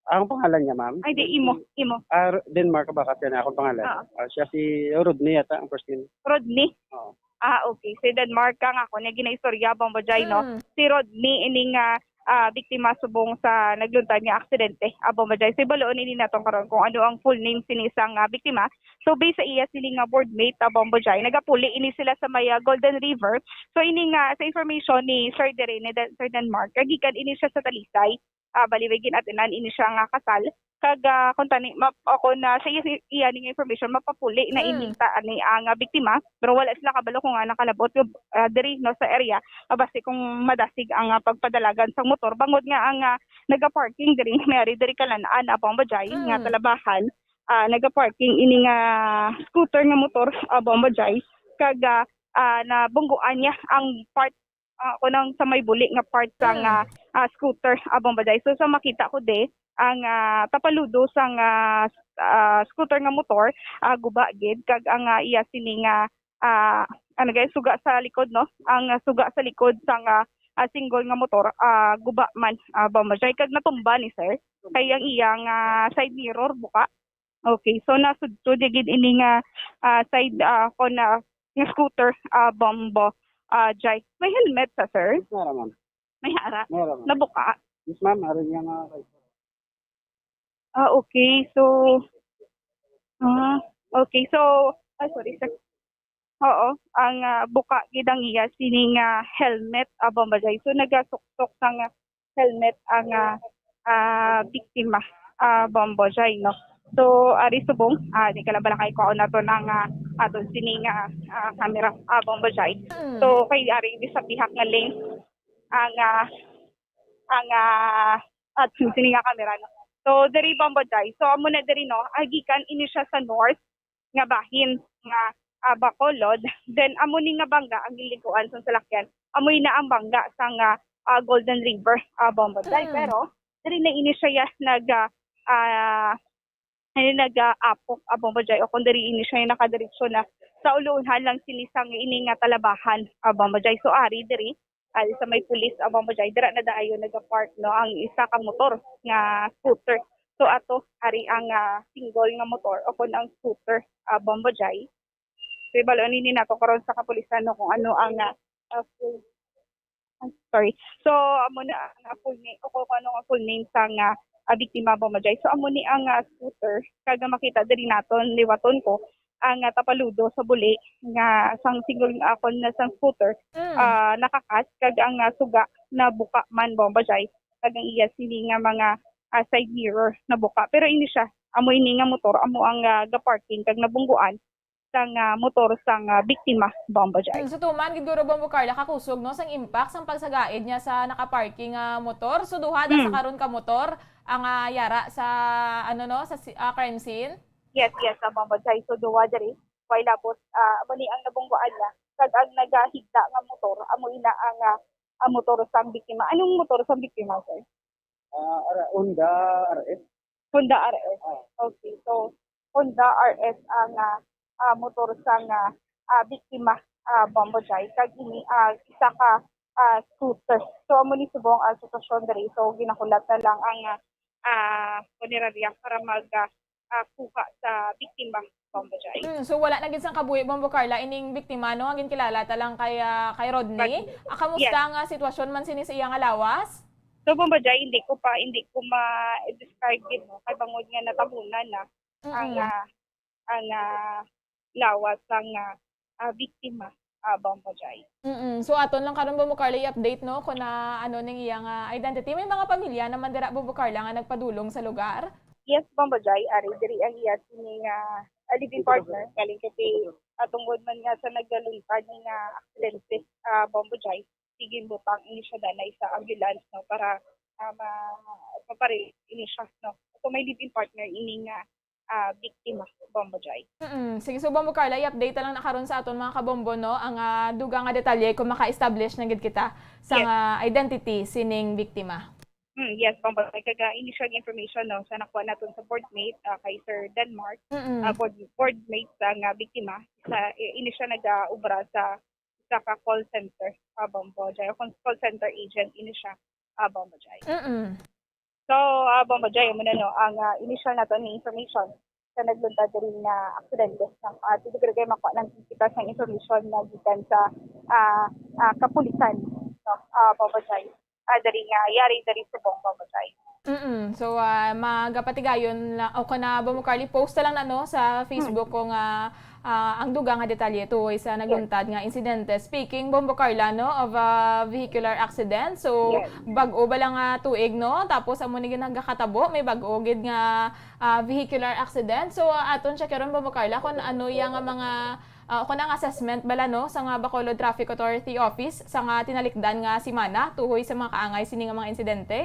Ang pangalan niya, ma'am? Ay, di, imo, imo. Ah, R-, Denmark Abacas yan, akong pangalan. Oo. Ah, siya si Rodney yata ang first name. Rodney? Oo. Ah, okay. Si Denmark ang ako niya ginaistorya, Bombo Jai, no? Mm. Si Rodney, ining, ah, ah, biktima subong sa nagluntad nga aksidente, ah, Bombo Jai. So, ibaluon ini naton karon kung ano ang full name sini sang, ah, biktima. So, based sa iya sini nga boardmate, ah, Bombo Jai, nagapuli ini sila sa may, ah, Golden River. So, ini nga, sa information ni Sir Dere, ni Den-, Sir Denmark, kagikan ini siya sa Talisay. Ah, bali, may gin-atinan ini siya nga kasal. Kag, ah, kung tani, map-, ako na sa iya, iya ning information, mapapuli na Mm. ini ta, ani ang, ah, biktima. Pero wala sila kabalo kung, ah, nakalabot yung, ah, diri, no, sa area. Ah, basi kung madasig ang, ah, pagpadalagan sang motor. Bangod nga ang, ah, naga-parking diri, may ari diri kalanaan, ah, Bombo Jai, nga Mm. talabahan. Ah, naga-parking ini nga scooter nga motor, ah, Bombo Jai. Kag, ah, ah, nabungguan niya ang part ah, ako nang sa may buli nga part sang, Mm. ah, ah, scooter, ah, Bombo Jai. So, sa makita ko di, ang, ah, tapaludo sang, ah, s-, ah, scooter nga motor, ah, guba gid, kag ang, ah, iya sini nga, ah, ano gani, suga sa likod, no? Ang, ah, suga sa likod sang, ah, ah, single nga motor, ah, guba man, ah, Bombo Jai, kag natumba ni sir. Kay ang iyang, ah, side mirror buka. Okay, so nasudso di gid ini nga, ah, side, ah, kon, ah, nga scooter, ah, Bombo, ah, Jai. May helmet sa, sir? Yes, meron, ma'am. May hara? Meron, ma'am. Nabuka? Yes, ma'am. Meron niya nga. Ah, okay. So, ah, okay. So, ay, sorry, sir. Oo, ang, ah, buka gid ang iya sining, ah, helmet, ah, Bombo Jai. So, nagasuksok sang helmet ang, ah, ah, biktima, ah, Bombo Jai, no? So, ari subong, ah, di ka lang bala kay kuhaon nato ng, ah, aton sining, ah, ah, camera, ah, Bombo Jai. Mm. So, kay ari di sa pihak nga lane ang, ah, ang, ah, at sining nga camera, no? So, diri Bombo Jai. So, amo na diri, no? Agikan ini siya sa north, nga bahin nga, ah, Bacolod, then amo ni nga bangga ang ginlingkuan sang salakyan. Amoy na ang bangga sang, ah, ah, Golden River, ah, Bombo Jai. Mm. Pero diri na ini siya ya nag, ah, ah, ini nag, ah, apok, ah, Bombo Jai, o kung diri ini siya nakadiretso na sa ulunhan lang sini sang ini nga talabahan, ah, Bombo Jai. So, ari diri, ah, sa may pulis, ah, Bombo Jai, dira na daayo nagapark, no, ang isa ka motor nga scooter. So, ato, ari ang, ah, single nga motor o kon ang scooter, ah, Bombo Jai. So, ibalon ini nato karon sa kapulisan, no, kung ano ang, ah, ah, full, I'm sorry. So, amo na ang, ah, full name, o kung ano ang full name sang, ah, ah, biktima, Bombo Jai. So, amo ni ang, ah, scooter. Kag makita diri naton, liwaton ko, ang, ah, tapaludo sa buli nga sang single nga akon na sang scooter, Mm. ah, nakakas kag ang, ah, suga nabuka man, Bombo Jai, kag ang iya sini nga mga, ah, side mirror nabuka. Pero ini siya, amo ini nga motor, amo ang, ah, ga-parking kag nabungguan sang, ah, motor sang, ah, biktima, Bombo Jai. Mm, so tuman gid guro, Bombo Carla, kakusog, no, sang impact sang pagsagaid niya sa naka-parking nga motor. So duha na sa Mm. karon ka motor ang, ah, yara sa, ano, no, sa si-, ah, crime scene. Yes, yes, ah, Bombo Jai. So, duwa diri. Way labot, ah, amo ni ang nabungguan niya. Kag ang nagahigda nga motor, amo ina ang, ah, ang motor sang biktima. Anong motor sang biktima, sir? Ah, ara-, Honda R S. Honda R S. Ah. Okay, so Honda R S ang, ah, ah, motor sang, ah, ah, biktima, ah, Bombo Jai. Kag ini, ah, isa ka, ah, scooter. So, amo ni subong ang sitwasyon diri. So, ginahulat na lang ang, ah, ah, punerarya para mag, ah, ah, kuha sa biktima, Bombo Jai. Mm, so wala na gid sang kabuhi, Bombo Carla, ining biktima, no, ang ginkilala ta lang kay, ah, kay Rodney. Rodney. Ah, kamusta Yes. ang, ah, sitwasyon man sini sa iya nga lawas? So, Bombo Jai, hindi ko pa, hindi ko ma-describe gid, no, kay bangod nga natabunan na ang, Mm. ah, ang, ah, lawas sang, ah, ah, biktima, ah, Bombo Jai. Mm-mm. So, aton lang karon, Bombo Carla, i-update, no, kung na, ano, ning iya nga identity. May mga pamilya naman dira, Bombo Carla, nga nagpadulong sa lugar? Yes, Bombo Jai, ari, diri ang iya sini nga, ah, living partner, galing kasi, ah, tungod man nga sa naglaluntad ni nga aksidente, ah, Bombo Jai, sige, butang ini siya danay sa ambulance, no, para, ah, ma-, maparil ini siya, no. So, may live-in partner ini nga, ah, biktima, Bombo Jai. Mm-mm. Sige, so, Bombo Carla, i-update ta lang na karon sa aton mga kabombo, no, ang, ah, dugang nga detalye kung maka-establish na gid kita sa Yes. nga identity sining biktima. Hmm, yes, Bambajay, kag, ah, initial information, no, sa nakuha naton sa boardmate, ah, kay Sir Denmark, Mm. ah, board, boardmate sa nga biktima, sa, eh, ini siya nag-aobra sa isa ka call center, ah, Bambajay, o call center agent ini siya, ah, Bambajay. Mm. So, ah, Bambajay, mo na, no, ang, ah, initial naton nga information sa nagluntad diri nga aksidente. No? Ah, diri kay makuha lang kita sa information nga gikan sa, ah, ah, kapulisan, no? Ah, Bambajay, ah, diri nga yari diri subong, Bambajay. Mm. So, ah, magapatigayon la o kana, Bombo Carly, post na lang na, no, sa Facebook ko nga, ah, ang dugang nga detalye tuhoy sa nagluntad nga insidente. Speaking, Bombo Carla, no, of a vehicular accident. So, Yes. bag-o ba lang nga tuig, no? Tapos amo ni nagakatabo, may bag-o gid nga, ah, vehicular accident. So, aton siya karon, Bombo Carla, kung ano yang nga mga, ah, kung ang assessment bala, no, sa nga Bacolod Traffic Authority Office sa nga tinalikdan nga semana tuhoy sa mga kaangay sini nga mga insidente.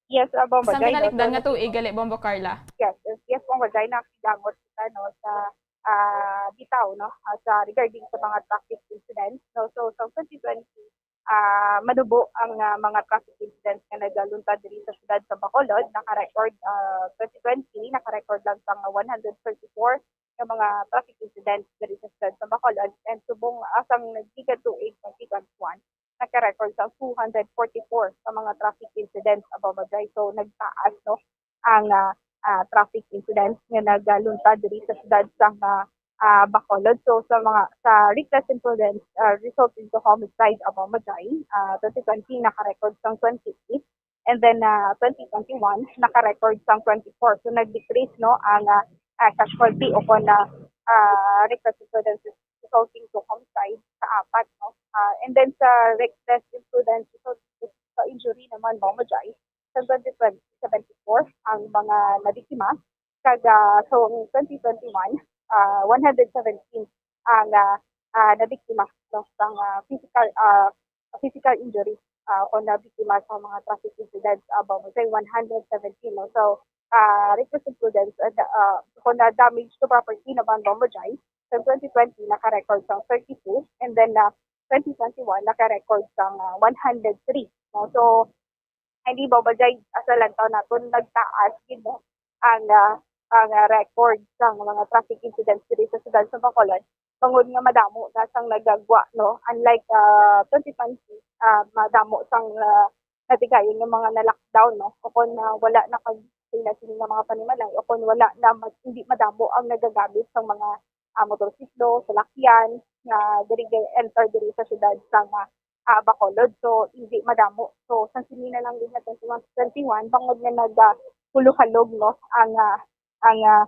Yes, uh, Bombo Sa Jai, no? tinalikdan So, nga tuig gali, Bombo Carla. Yes, yes, yes, Bombo Jai, nakidangot kita, no, sa, ah, bitaw, no, ah, sa regarding sa mga traffic incidents, no. So, sa twenty twenty, ah, manubo ang, ah, mga traffic incidents nga nagaluntad diri sa siyudad sa Bacolod. Naka-record, ah, twenty twenty, naka-record lang sang one hundred thirty-four nga mga traffic incidents diri sa siyudad sa Bacolod. And subong, ah, sang nagligad tuig, twenty twenty-one, naka-record sang two hundred forty-four ka mga traffic incidents, Bombo Jai. So, nagtaas, no, ang, ah, ah, traffic incidents nga nagaluntad diri sa siyudad sa, ah, ah, Bacolod. So, sa mga, sa reckless imprudence, ah, resulting to homicide, Bombo Jai, ah, twenty twenty, naka-record sang twenty-eight. And then, ah, twenty twenty-one, naka-record sang twenty-four. So, nag-decrease, no, ang, ah, ah, casualty o kon, ah, ah, reckless imprudence resulting to homicide sa apat, no? Ah, and then sa reckless imprudence resulting to injury naman, Bombo Jai, sa twenty twenty, seventy-four ang mga nabiktima. Kag, ah, so, twenty twenty-one, ah, one hundred seventeen ang, ah, ah, nabiktima, no, sang, ah, physical, ah, physical injury, ah, o nabiktima sa mga traffic incidents, ah, Bombo Jai, one hundred seventeen, no? So, ah, reckless imprudence, ah, da-, ah, kung na damage to property naman, Bombo Jai, sa twenty twenty, naka-record sang thirty-two, and then, ah, twenty twenty-one, naka-record sang, ah, one hundred three, no? So, hindi, Bombo Jai, asa lang taon naton nagtaas gid, no, ang, ah, ang, ah, record sang mga traffic incidents diri sa siyudad sa Bacolod, bangod nga madamo na sang nagagwa, no? Unlike, ah, twenty twenty, ah, madamo sang, ah, natigayon nga mga na-lockdown, no? O kon, ah, wala na kag sila sini nga mga panimalay, o kon wala na mag-, hindi madamo ang nagagamit sang mga, ah, motorsiklo, salakyan nga diri ga-enter diri sa siyudad sa, ah, ah, Bacolod. So, hindi madamo. So, sang sini na lang gid nga twenty-one to twenty-one, bangod nga nag, ah, huluhalog, no, ang, ah, ang, ah,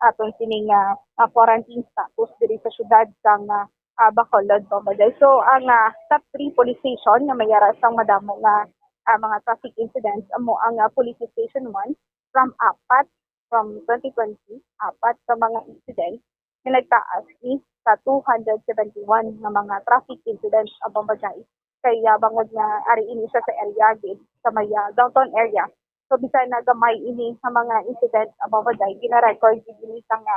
aton sining, ah, ah, quarantine status diri sa siyudad sang, ah, ah, Bacolod, Bombo Jai. So, ang, ah, top three police station nga may ara sang madamo nga, ah, mga traffic incidents amo ang, ah, Police Station one, from apat, from twenty twenty, apat ka mga incidents nga nagtaas ni sa two hundred seventy-one nga mga traffic incidents, Bombo Jai. Kaya bangod nga ari ini siya sa area gid sa may, ah, downtown area. So, bisan na gamay ini nga mga incidents, Bombo Jai, gina-record gid ini sa nga,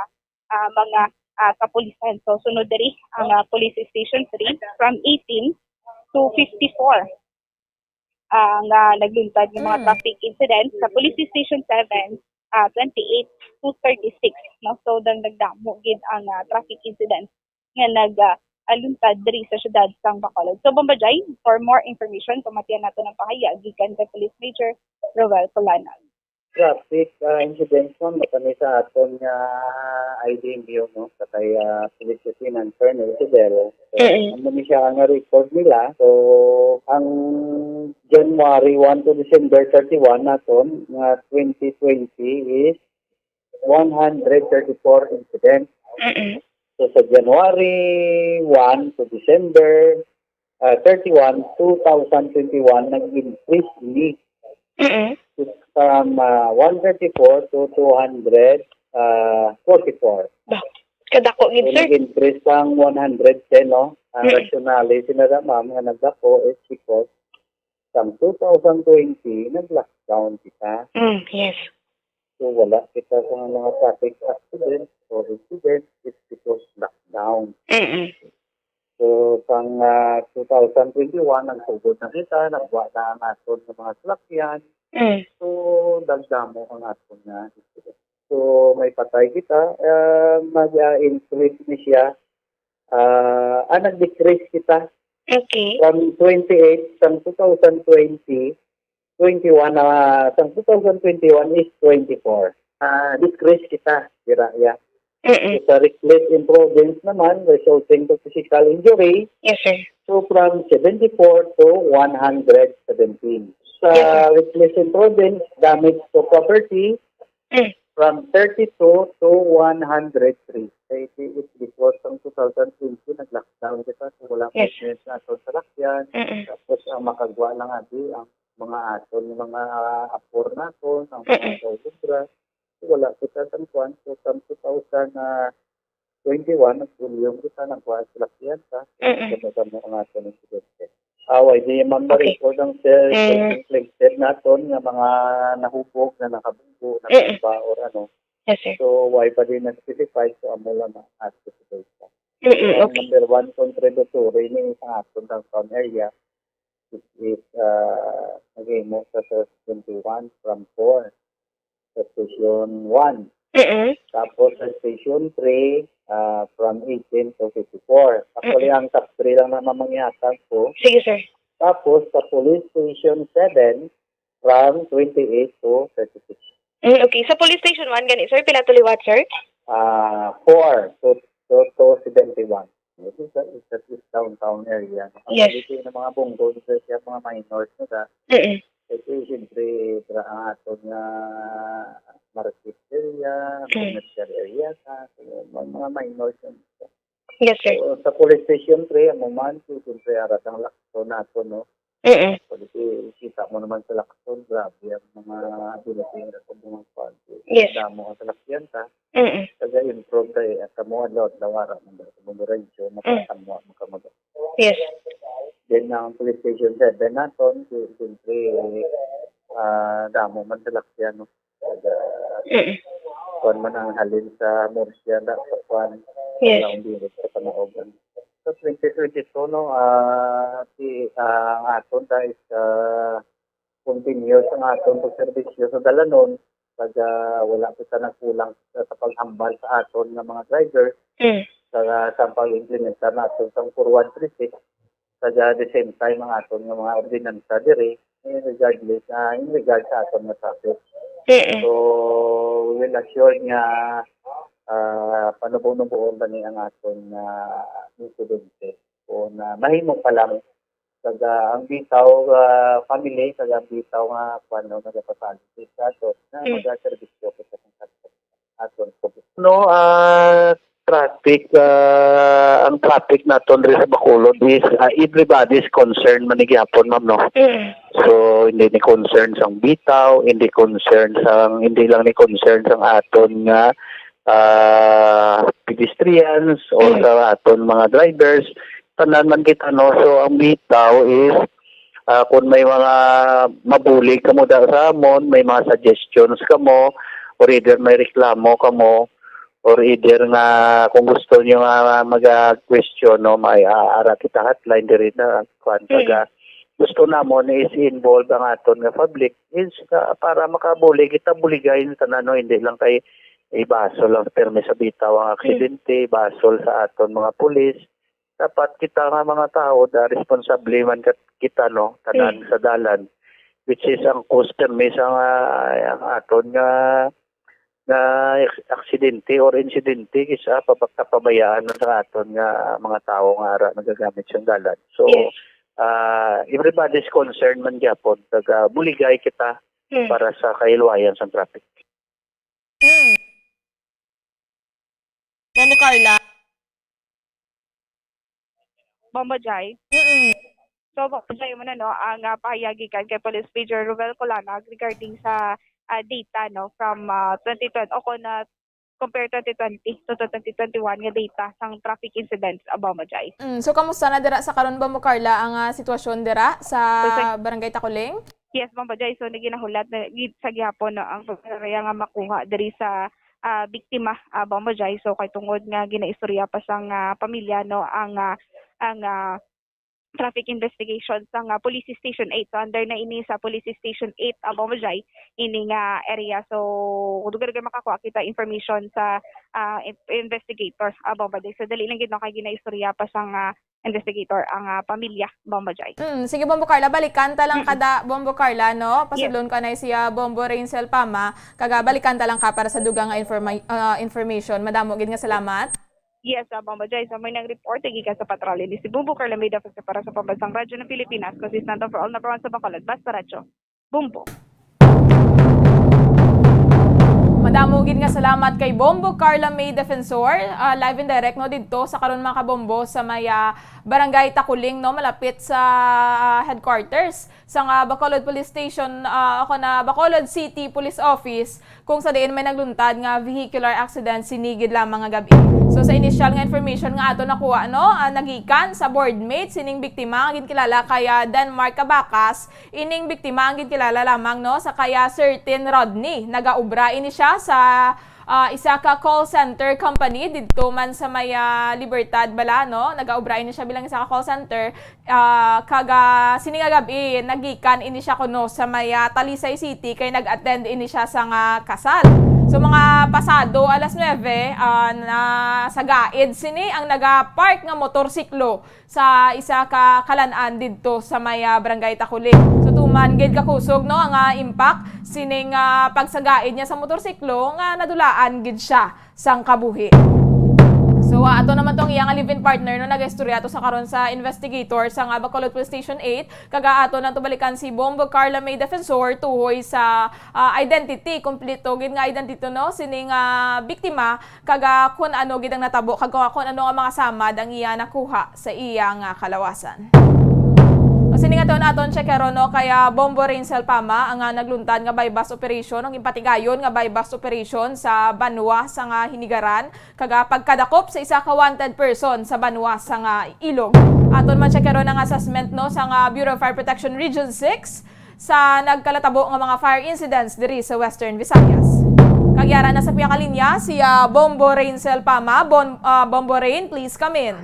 ah, mga, ah, kapulisan. So, sunod diri ang, ah, Police Station three, from eighteen to fifty-four, ah, nga nagluntad nga mga Mm. traffic incidents. Sa Police Station seven, ah, twenty-eight to thirty-six, no? So, dang nagdamo gid ang, ah, traffic incidents nga nag, ah, aluntad diri sa siyudad sang Bacolod. So, Bombo Jai, for more information, pamatian nato ang pahayag gikan kay Police Major Roel Colanag. Traffic, ah, incidents, ma'am, no, kami sa aton nga I D M U, no, sa kay, ah, Police Lieutenant Colonel Fidel. So, Mm-mm. amo ni siya nga record nila. So, ang January one to December thirty-one naton nga twenty twenty is one hundred thirty-four incidents. Mm-mm. So, sa January one to December, ah, thirty-one, two thousand twenty-one, nag-increase ini. Mm-mm. From, ah, one thirty-four to two hundred, ah, forty-four. Kadako gid, So, sir. nag-increase sang one hundred ten, no? Ang Mm. rationale sila na, ma'am, nga nagdako is because sang two thousand twenty, nag-lockdown kita. Mm, yes. So, wala kita sa mga traffic accident or incident, it's because lockdown. Mm-mm. So, sang, ah, two thousand twenty-one, nagsugod na kita, nagwa na ang aton nga mga salakyan. Mm. So, dagdamo ang aton nga incident. So, may patay kita, ah, mag, ah, increase ni siya. Ah, ah, nag-decrease kita Okay. from twenty-eight sang two thousand twenty, twenty-one, ah, sang two thousand twenty-one is twenty-four. Ah, decrease kita, dira, ya. Mm-mm. Sa reckless imprudence naman, resulting to physical injury, Yes, sir. so from seventy-four to one hundred seventeen. Sa Yes, sir. reckless imprudence, damage to property, Mm. from thirty-two to one hundred three. Kay di, it, because ang two thousand twenty, nag-lockdown kita, so wala Yes. movement sa aton salakyan. Mm-mm. Tapos ang makagwa lang abi, ang mga aton, yung mga, ah, apor naton, ang mga Mm-mm. kausobra. Wala kita sang kuwan. So, from two thousand twenty-one, nag-volume kita, nagkuha sila kliyenta. Mm-mm. Kaya madamo ang aton insidente. Away, di man Okay. ma-record ang sir, Mm. inflicted naton nga mga nahubog na nakabunggo, Mm. natumba, or ano. Yes, sir. So, why pa din na-specify? So, amo lang ang ato sa data. Mm, Ang okay. number one contributory ni sa aton downtown area, which is, ah, naghimo sa twenty-one from four sa Station one. Mm-mm. Tapos sa Station three, ah, from eighteen to fifty-four. Actually, Mm-mm. ang top three lang naman mangyatag ko. Sige, sir. Tapos sa Police Station seven, from twenty-eight to thirty-six. Mm, okay. Sa Police Station one gani, sir, pila to liwat, sir? Ah, four to, to, to seventy-one. This is, that is downtown area. Yes. Makabalik yung mga bunggo, dito siya, mga minors na sa Mm-mm. Kasi siyempre, tra-, ang aton nga market area, Mm. commercial area, sa mga, mga minor siya. Yes, sir. So, sa police station, pre, amo man, so, siyempre, arat ang lakson nato, no? Mm-mm. Police, kita mo naman sa lakson, grabe ang mga ability sa mga kwan. Yes. Damo ang salakyan ta. Mm-mm. Taga-improve tayo, at kamo, adlaw-adlaw, ara, mga, mga radyo, Mm. makasama, makamaga. Yes. Then, ang police station seven naton, si-, siyempre, ah, damo man salakyan, no? Taga, Mm. kuwan man ang halin sa Murcia, da, sa kuwan, Yes. wala ang bilis sa Panaogan. Sa twenty twenty-two, no, ah, si, ah, ang aton, guys, ah, continuous ang aton pagserbisyo sa dalanon, pag, ah, wala kita nagkulang sa, sa paghambal sa aton nga mga driver, Mm. sa, sa pag-implementar naton sa four one three six, kag, ah, the same time ang aton nga mga ordinansa diri, in regardless, ah, in regard sa aton nga traffic. Mm. So, we will assure nga, ah, panubo-nuboon ba ni ang aton nga insidente? O na mahimo pa lang kag, ah, ang bitaw, ah, family, kag ang bitaw nga, kuwan, no, nagapasalig sa aton, na Mm. magaserbisyo kita sa aton. No, ah, traffic, ah, ang traffic naton diri sa Bacolod is, ah, everybody's concern man ni gihapon, ma'am, no? Mm. So, hindi ni concern sang bitaw, hindi concern sang, hindi lang ni concern sang aton nga, ah, pedestrians or Mm. sa aton mga drivers, tanan man kita, no? So, ang bitaw is, ah, kung may mga mabulig kamo da sa amon, may mga suggestions kamo, or either may reklamo kamo, or either nga kung gusto nyo nga mag-, ah, question, no, may, ah, ara kita hotline diri na, kuwan, Mm. taga, gusto namon is involve ang aton nga public is, ah, para makabulig kita, buligay ang tanan, no, hindi lang kay ibasol lang permi sa bitaw ang Mm. aksidente, ibasol sa aton mga pulis, dapat kita nga mga tao da responsable man kat-, kita, no, tanan Mm. sa dalan, which is ang cause permi sa nga, ang aton nga, nga aksidente or insidente is, ah, pabak-, kapabayaan man sa aton nga mga tao nga ara nagagamit sang dalan. So, Yes. ah, everybody's concern man gyapon, taga buligay kita Mm. para sa kahilwayan sang traffic. Mm. Ma'am Carla? Bombo Jai. Mm-mm. So, Bombo Jai, mo na, no, ang, ah, pahayag gikan kay Police Major Ruel Colanag regarding sa, ah, data, no, from, ah, twenty twenty, o kung, ah, compare twenty twenty to twenty twenty-one nga data sang traffic incidents, ah, Bombo Jai. Mm, so, kamusta na dira sa karon, Bombo Carla, ang, ah, sitwasyon dira sa So, sa Barangay Takuling? Yes, Bombo Jai. So, naginahulat na gid sa gihapon, no, ang pagkakaya nga makuha diri sa, ah, biktima, ah, Bombo Jai. So, kay tungod nga ginaistorya pa sang, ah, pamilya, no, ang, ah, ang, ah, traffic investigation sa nga Police Station eight. So, under na ini sa Police Station eight, ah, Bombo Jai, ini nga area. So, dugay-dugay makakuha kita information sa, ah, in-, investigator, ah, Bombo Jai. So, dali lang gid, no, kay ginaistorya pa sang investigator ang, ah, pamilya, Bombo Jai. Mm, sige, Bombo Carla, balikan ta lang Mm-mm. kada, Bombo Carla, no? Yes. Pasudlon ka na siya, Bombo Rainsel Pama, kaga balikan ta lang ka para sa dugang nga informa-, ah, information. Madamo gid nga salamat. Yes, ah, Bombo Jai. So, may nang report gikan sa patrolya ni si Bombo Carla May Defensor para sa Pambansang Radyo ng Pilipinas, consistent for all, number one sa Bacolod. Basta Radyo. Bombo. Madamo gid nga salamat kay Bombo Carla May Defensor, ah, live and direct, no, didto sa karon, mga kabombo, sa may, ah, Barangay Takuling, no, malapit sa, ah, headquarters sa nga Bacolod Police Station, ah, ako na Bacolod City Police Office, kung sa diin may nagluntad nga vehicular accident sini gid lamang nga gab-i. So, sa initial nga information nga ato nakuha, no, ah, nagikan sa boardmate sining biktima nga ginkilala kay, ah, Denmark Cabacas. Ining biktima ang ginkilala lamang, no, sa kay, ah, Sir Tin Rodney. Nagaobra ini siya sa, ah, isa ka call center company didto man sa may, ah, Libertad bala, no? Nagaobra ini siya bilang isa ka call center. Ah, kag, ah, sini nga gab-i, nagikan ini siya kuno sa may, ah, Talisay City kay nag-attend ini siya sa nga kasal. So, mga pasado alas nuebe, ah, na sa gaid sini ang nagapark nga motorsiklo sa isa ka kalan-an didto sa may, ah, Barangay Takuling. So, tuman gid kakusog, no, ang, ah, impact sining, ah, pagsagaid niya sa motorsiklo nga nadulaan gid siya sang kabuhi. So, ah, ato naman tong iya nga live-in partner, no, nagaistorya to sa karon sa investigator sa nga Bacolod Police Station eight, kag, ah, ato nang tubalikan si Bombo Carla May Defensor tuhoy sa, ah, identity, kompleto gid nga identity, no, sining, ah, biktima, kag, ah, kun ano gid ang natabo, kag kung, kung ano nga mga samad ang iya nakuha sa iya nga kalawasan. O, sini nga taon aton checkero, no, kay, ah, Bombo Rainsel Pama ang, ah, nagluntad nga buy-bust operation, ang ginpatigayon nga buy-bust operation sa banwa sa nga Hinigaran, kag, ah, pagkadakop sa isa ka wanted person sa banwa sa nga Ilog. Aton man checkero ang assessment, no, sa nga Bureau of Fire Protection Region six, sa nagkalatabo nga mga fire incidents diri sa Western Visayas. Kag yara na sa pihak nga linya si, ah, Bombo Rainsel Pama. Bon-, ah, Bombo Rain, please come in.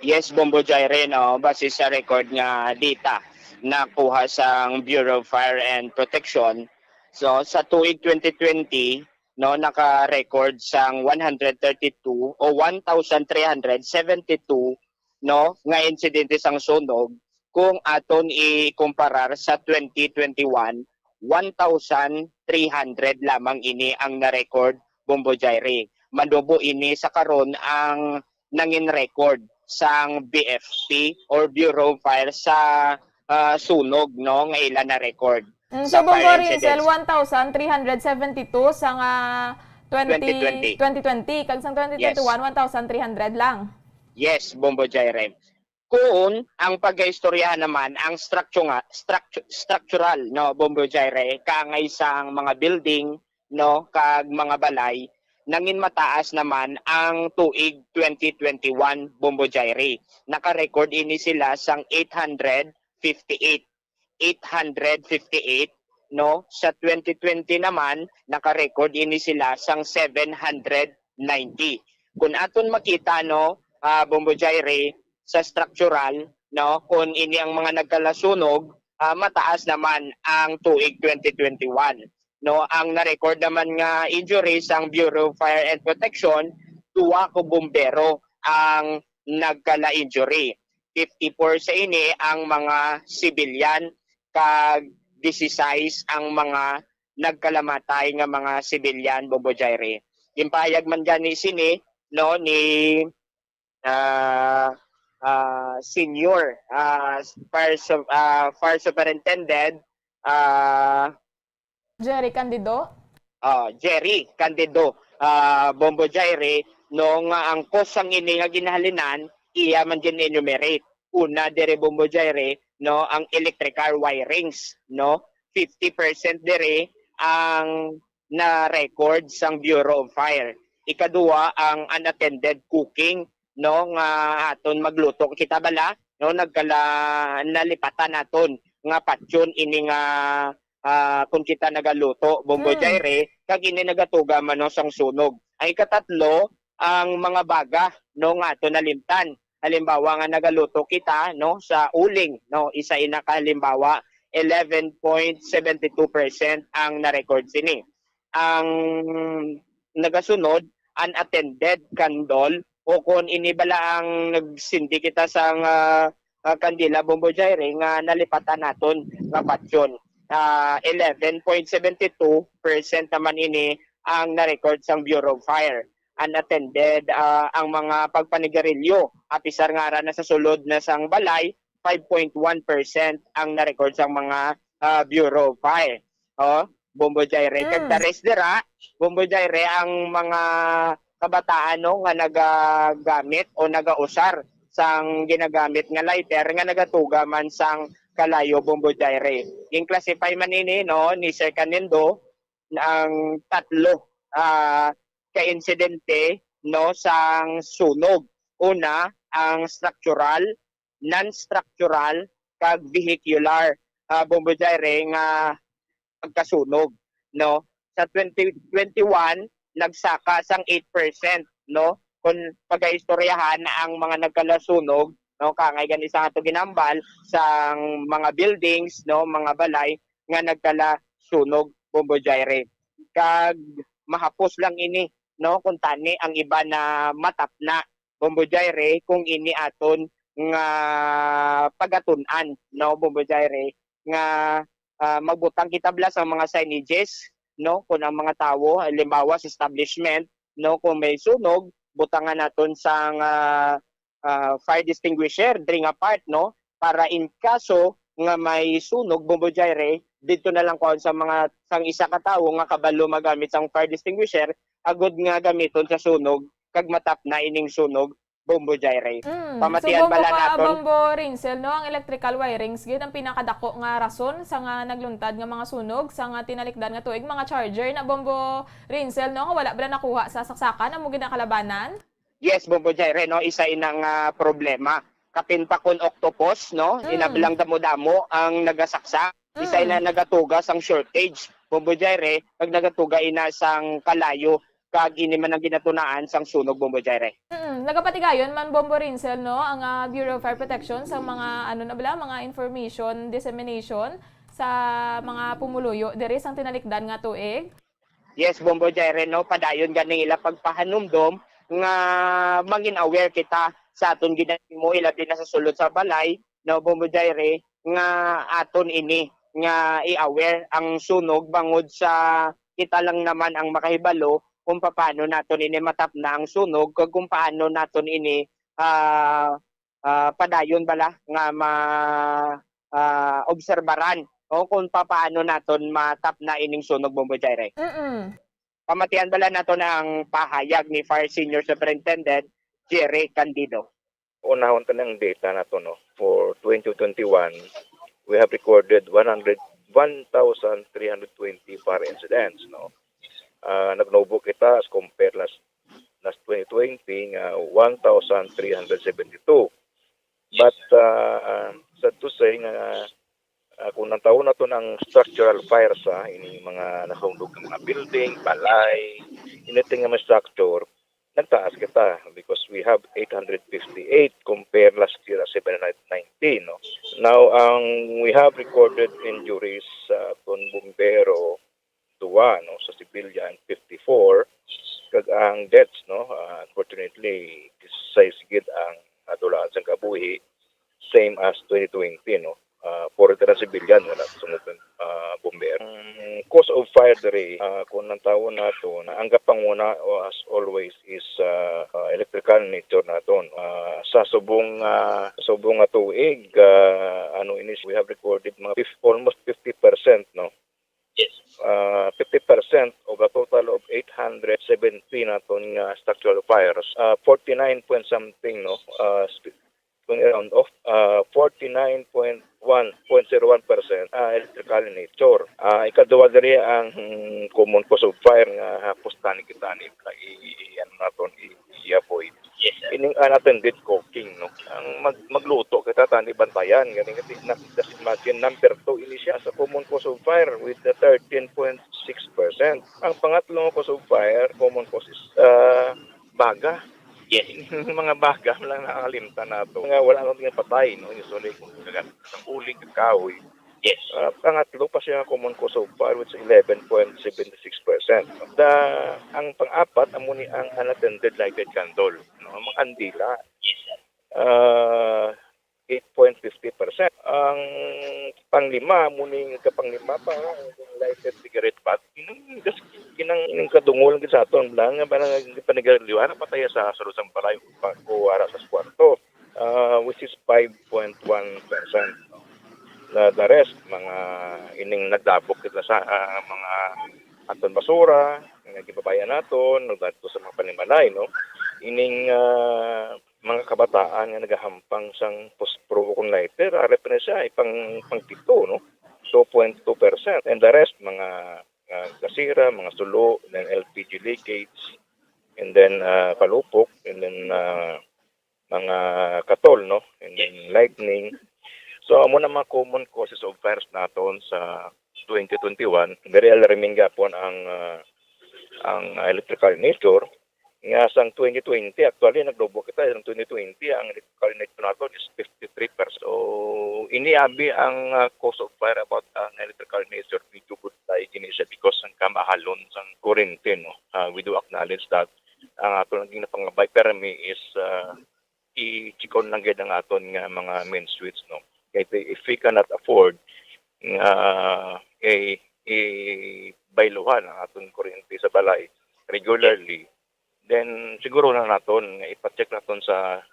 Yes, Bombo Jaire, no? Base sa record nga data nakuha sang Bureau of Fire and Protection, so, sa tuig twenty twenty, no, naka-record sang one hundred thirty-two o one thousand three hundred seventy-two, no, nga insidente sang sunog kung aton ikumparar sa twenty twenty-one, one thousand three hundred lamang ini ang na-record, Bombo Jaire. Manubo ini sa karon ang nangin record sang B F P or Bureau of Fire sa, ah, sunog, no, nga ila na-record. Mm, sa so, Bombo fire Rincel, incidents. One thousand three hundred seventy-two sang, ah, twenty, twenty twenty. Twenty twenty. Kag sang twenty twenty-one, yes, one thousand three hundred lang. Yes, Bombo Jaire. Kung ang pagaistoryahan naman, ang structure nga, structu-, structural, no, Bombo Jaire, kaangay sang mga building, no, kag mga balay, nangin mataas naman ang tuig twenty twenty-one, Bombo Jaire. Naka-record ini sila sang eight hundred fifty-eight, eight hundred fifty-eight, no? Sa twenty twenty naman, naka-record ini sila sang seven hundred ninety. Kung aton makita, no, ah, Bombo Jaire, sa structural, no, kung ini ang mga nagkalasunog, ah, mataas naman ang tuig twenty twenty-one. No, ang na-record naman nga injury sang Bureau of Fire and Protection, duha ka bumbero ang nagkala-injury. Fifty-four sa ini ang mga sibilyan, kag disisais ang mga nagkalamatay nga mga sibilyan, Bombo Jaire. Ginpahayag man gani sini, no, ni, ah, ah, senior, ah, fire su-, ah, fire superintendent, ah, Jerry Candido? Ah, Jerry Candido, ah, Bombo Jaire, no, nga ang cause sang ini nga ginhalinan, iya man gin-enumerate. Una diri, Bombo Jaire, no, ang electrical wirings, no? Fifty percent diri ang na-record sang Bureau of Fire. Ikaduha, ang unattended cooking, no, nga aton magluto. Kita bala, no, nagkala-, nalipatan naton nga patyon ini nga, ah, kung kita nagaluto, Bombo, mm, Jaire, kag ini nagatuga man, no, sang sunog. Ang ikatatlo, ang mga baga, no, nga aton nalimtan. Halimbawa nga nagaluto kita, no, sa uling, no, isa ina ka halimbawa, eleven point seventy two percent ang na-record sini. Ang nagasunod, unattended candle, o kon ini bala ang nagsindi kita sang, ah, ah, kandila, Bombo Jaire, nga nalipatan naton nga patyon. Ah, eleven point seventy two percent naman ini ang na-record sang Bureau of Fire. Unattended, ah, ang mga pagpanigarilyo, apisar nga ara na sa sulod na sang balay, five point one percent ang na-record sang mga, ah, Bureau of Fire. Oh, Bombo Jaire. Kag Mm. the rest dira, Bombo Jaire, ang mga kabataan, no, nga nagagamit o nagausar sang ginagamit nga lighter nga nagatuga man sang kalayo, Bombo Jaire. Gin-classify man ini, no, ni Sir Canindo ang tatlo, ah, ka insidente, no, sang sunog. Una, ang structural, non-structural, kag vehicular, ah, Bombo Jaire, nga pagkasunog, no? Sa twenty twenty-one, nagsaka sang eight percent, no? Kung pagaistoryahan ang mga nagkalasunog, no, kangay gani sa ato ginambal sang mga buildings, no, mga balay nga nagkalasunog, Bombo Jaire. Kag mahapos lang ini, no, kung tani ang iba na matapna, Bombo Jaire, kung ini aton nga pagatun-an, no, Bombo Jaire, nga, ah, magbutang kita bala sa mga signages, no, kung ang mga tawo, halimbawa sa establishment, no, kung may sunog, butangan naton sang, ah, ah, fire extinguisher diri nga part, no, para in kaso nga may sunog, Bombo Jaire, didto na lang kuhaon sa mga, sang isa ka tawo nga kabalo magamit sang fire extinguisher, agod nga gamiton sa sunog kag matapna ining sunog, Bombo Jaire. Mm. Pamatian So, Bombo bala ka, naton. Bombo Rinsel, no, ang electrical wirings gyud ang pinakadako nga rason sa nga nagluntad nga mga sunog sa nga tinalikdan nga tuig, mga charger na, Bombo Rinsel, no, nga wala bala nakuha sa saksakan, amo gid ang kalabanan? Yes, Bombo Jaire, no, isa ina nga problema. Kapin pa kun octopus, no, Mm. ina bala nga damo-damo ang nagasaksak, isa Mm. ina nagatuga sang shortage, Bombo Jaire, kag nagatuga ina sang kalayo, kag ini man ang ginatunaan sang sunog, Bombo Jaire. Mm, nagapatigayon man, Bombo Rinsel, no, ang, ah, Bureau of Fire Protection sa mga, ano na bala, mga information dissemination sa mga pumuluyo diri sang tinalikdan nga tuig. Yes, Bombo Jaire, no, padayon ganing ila pagpahanumdom nga mangin aware kita sa aton ginahimo, ilabi na sa sulod sa balay, no, Bombo Jaire, nga aton ini nga i-aware ang sunog, bangod sa kita lang naman ang makahibalo kung papaano naton ini matapna ang sunog, kag kung paano naton ini, ah, ah, padayon bala nga ma-, ah, obserbaran, o kung papaano naton matapna ining sunog, Bombo Jaire. Mm. Pamatian bala naton ang pahayag ni Fire Senior Superintendent Jerry Candido. Unahon ta ang data nato, no. For twenty twenty-one, we have recorded one hundred, one thousand three hundred twenty fire incidents, no. Ah, nagnubo kita as compare last, last twenty twenty nga one thousand three hundred seventy-two. But, ah, sad to say nga, ah, kung nantawon naton ang structural fires, ah, ining mga nahulog nga mga building, balay, anything nga may structure, nagtaas kita because we have eight hundred fifty-eight compare last year at seven hundred nineteen, no? Now, ang we have recorded injuries sa aton bumbero, duwa, no, sa civilian, fifty-four, kag ang deaths, no, ah, unfortunately, disasay gid ang nadulaan sang kabuhi, same as twenty twenty, no. Ah, puro ta na civilian, wala sa mga, ah, bomber. Ang cause of fire diri, ah, kung nantawon nato, na ang gapanguna, o as always, is, ah, ah, electrical nature naton. Ah, sa subong, ah, subong nga tuig, ah, ano ini, we have recorded mga fif-, almost fifty percent, no. Yes. Ah, fifty percent of a total of eight hundred seventy naton nga structural fires, ah, forty-nine point something, no, ah, sp-, kung i-round off, ah, forty-nine point one, point zero one percent, ah, electrical in nature. Ah, ikaduha diri ang, hmm, common cause of fire nga hapos tani kita ni, i-, i-, ano naton, i-, i-avoid. Yes, sir. Ining unattended cooking, no? Ang mag-, magluto kita tani bantayan, gani nga di-, na-, just imagine, number two ini siya sa common cause of fire with the thirteen point six percent. Ang pangatlo nga cause of fire, common cause is, ah, baga. Yes. Mga baga lang nakakalimtan nato. Nga wala na nga patay, no? Usually, kung kagat sa uling kakahoy, Yes. uh, pangatlo pa siya common cause of fire, which is eleven point seven six percent. The, ang pang-apat, amo ni ang unattended lighted candle, no? Ang mga kandila, Yes, sir. uh, eight point fifty percent. Ang panglima, amo ni kapanglima pa, ang lighted cigarette butt. Inang, just, inang, inang kadungol gid sa aton, bala nga, bala nga, panigarilyo, ano pa tayo sa sulod sang balay, pa, o ara sa kwarto, uh, which is five point one percent. Na the rest, mga ining nagdabok kita sa, ah, mga aton basura, nga gibabayan naton, nagdadto sa mga panimalay, no? Ining, ah, mga kabataan nga nagahampang sang pospro o kung lighter, ari pa na siya, ay pang, pang pito, no? Two point two percent. And the rest, mga, ah, gasira, mga sulo, then L P G leakage, and then, ah, palupok, and then, ah, mga katol, no? And then lightning. So, amo na mga common causes of fires naton sa twenty twenty-one. Very alarming gapon ang, ah, ang electrical nature. Nga sang twenty twenty, actually, naglobo kita. Sang twenty twenty, ang electrical nature naton is fifty-three percent. So, ini abi ang, ah, cause of fire about ang electrical nature. Medyo good tayo gini siya because ang kamahalon sang kurente, no? Ah, we do acknowledge that ang aton ang ginapangabay permi is, ah, i-check on lang gid ang aton nga mga main switch, no? Kay if we cannot afford nga i, i bayluhan ang aton kuryente sa balay regularly, then siguro na naton nga ipa-check naton sa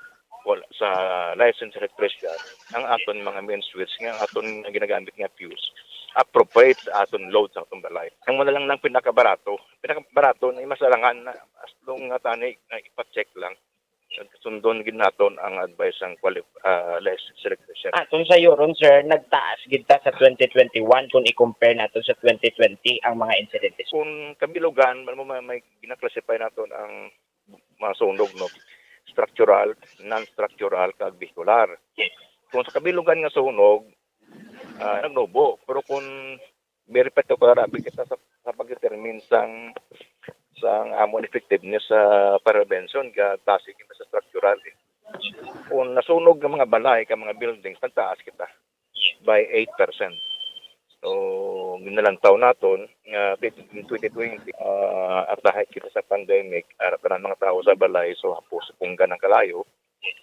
wal-, sa licensed electrician ang aton mga main switch nga ang aton nga ginagamit nga fuse appropriate sa aton load sa aton balay. Ang mo na lang nang pinakabarato, pinakabarato na mas alangan na as long nga tani nga ipa-check lang. Sundon gid naton ang advice sang quali-, ah, licensed electrician. Aton sayuron, sir, nagtaas gid ta sa twenty twenty-one kung i-compare nato sa twenty twenty ang mga insidente. Kung kabilugan, man mo may, may gina-classify naton ang mga sunog, no? Structural, non-structural, kag vehicular. Kung sa kabilugan nga sunog, ah, nagnubo. Pero kung very particular abi kita sa, sa pag-determine sang, sang amon effectiveness sa prevention, ga-taas kita sa structural, eh. Kung nasunog ang mga balay, ka mga buildings, nagtaas kita by eight percent. So, ginalantaw naton nga in twenty twenty, ah, at dahil kita sa pandemic, ara tanan mga tao sa balay, so hapos kung ganang kalayo.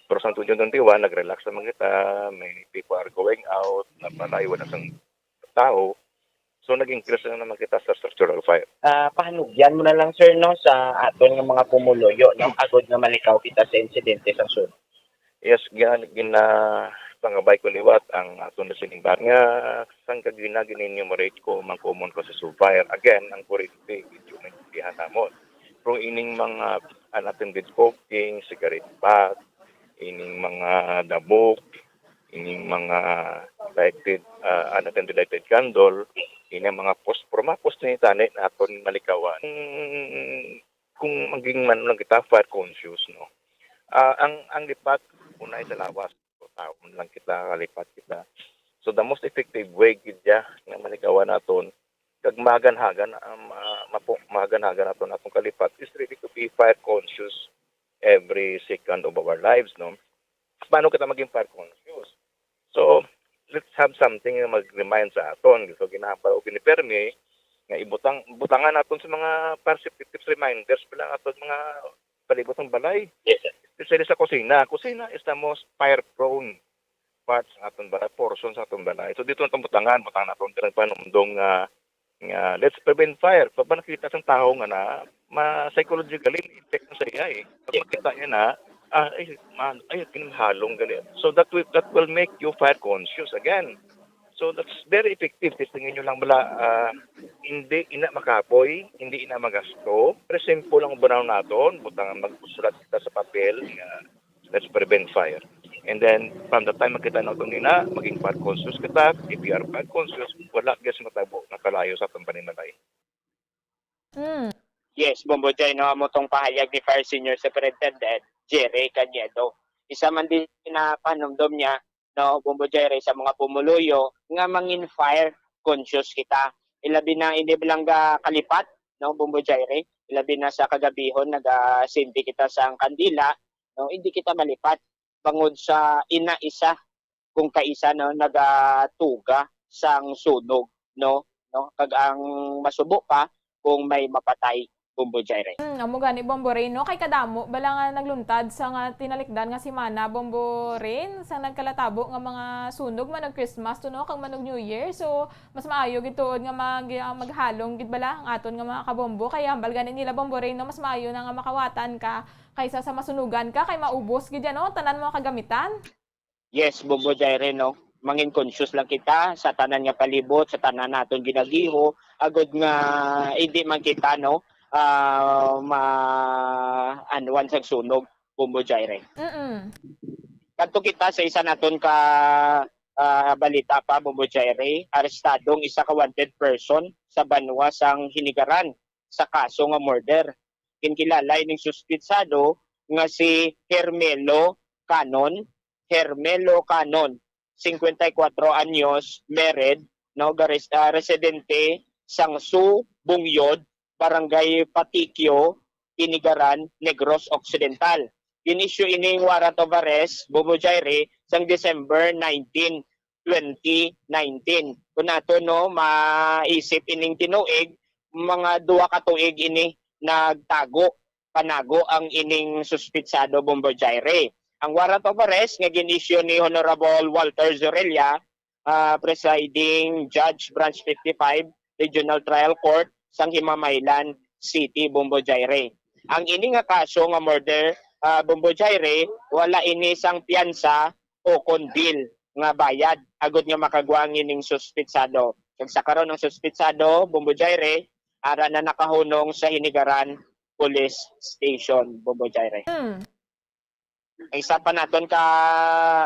Pero sa twenty twenty-one, nag-relax naman kita, may people are going out, napalayo na sang tao. So, nag-increase na naman kita sa structural fire. Ah, pahanugyan mo na lang, sir, no, sa aton nga mga pumuluyo, no, agod nga malikaw kita sa insidente sang sunog. Yes, gina, gina, pangabay ko liwat ang aton na sining bar nga sang kagina gin-enumerate ko mga common causes of fire. Again, ang kurente, medyo maintindihan namon. Pero ining mga unattended cooking, cigarette butt, ining mga dabok, ining mga lighted, ah, unattended lighted candle, ining mga posporo, mga posporo ni tani naton malikawan. Kung, kung maging man lang kita fire conscious, no? Ah, ang, ang lipat, una ay sa lawas. So, taon lang kita, kalipat kita. So, the most effective way gid ya nga malikawan naton, kag mahagan-hagan, ah, ma-, mapo-, mahagan-hagan naton atong kalipat is really to be fire conscious every second of our lives, no? Paano kita maging fire conscious? So, let's have something nga mag-remind sa aton. So, ginahambal ko gini permi nga ibutang, butangan naton sa mga perceptive reminders pala aton mga palibot ng balay. Yes, sir. Especially sa kusina. Kusina is the most fire-prone part sa aton balay, portion sa aton balay. So, dito naton butangan, butangan naton dira panumdong nga, nga let's prevent fire. Pag ba nakita sang tawo nga na, ma-, psychologically, may effect na sa iya eh. Pag makita niya na, ah, ay, man, ay, ginhalong gali. So, that will, that will make you fire conscious again. So, that's very effective. Testingin nyo lang bala, ah, hindi ina makapoy, hindi ina magasto. Very simple ang bunaw naton. Butang magsulat kita sa papel nga, let's prevent fire. And then, from the time makita naton ina, maging fire conscious kita. If we are fire conscious, wala gyud matabo nga kalayo sa atong panimalay. Mm. Yes, Bombo Jay, no, amo tong pahayag ni Fire Senior Superintendent Jerry Cañedo. Isa man din na panumdom niya, no, Bombo Jay, sa mga pumuluyo nga mangin fire conscious kita. Ilabi na ini lang ga kalipat, no, Bombo Jay, ilabi na sa kagabihon nagasindi kita sa ang kandila, no? Hindi kita malipat bangod sa ina isa kung kaisa, no, nagatuga sang sunog, no? No? Kag ang masubo pa kung may mapatay, Bombo Jaire. Hmm, amo gani, Bombo Rain, no? Kay kadamo bala nga nagluntad sa nga tinalikdan nga semana, Bombo Rain, sa nagkalatabo nga mga sunog man og Christmas to, no, kag man og New Year. So, mas maayo gid tuod nga mag-, ah, maghalong gid bala ang aton nga mga kabombo. Kay hambal gani nila, Bombo Rain, no, mas maayo na nga makawatan ka kaysa sa masunugan ka, kay maubos gid yan, no, tanan mga kagamitan. Yes, Bombo Jaire, no? Mangin conscious lang kita sa tanan nga palibot, sa tanan naton ginagiho, agod nga hindi man kita, no, ah, ma-, anwan sa sunog, Bombo Jaire. Mm-mm. Kadto kita sa isa naton ka, ah, balita pa, Bombo Jaire. Arestado ang isa ka wanted person sa banwa sang Hinigaran sa kaso nga murder. Ginkilala ining suspitsado nga si Hermelo Canon, Hermelo Canon, singkwenta y kuwatro anyos, married, no, gares-, ah, residente sang Su Bungyod, Barangay Patikyo, Hinigaran, Negros Occidental. Gin-issue ining warrant of arrest, Bombo Jaire, sang December nineteen, twenty nineteen. Kung nato, no, maisip ining tinuig, mga duha ka tuig ini nagtago, panago ang ining suspitsado, Bombo Jaire. Ang warrant of arrest nga gin-issue ni Honorable Walter Zorella, ah, Presiding Judge, Branch fifty-five, Regional Trial Court sang Himamaylan City, Bombo Jaire. Ang ini nga kaso nga murder, ah, Bombo Jaire, wala ini sang piyansa o kon bail nga bayad agod nga makagwa ang ining suspitsado. Kag sa karon, ang suspitsado, Bombo Jaire, ara na nakahunong sa Hinigaran Police Station, Bombo Jaire. Hmm. Ang isa pa naton ka,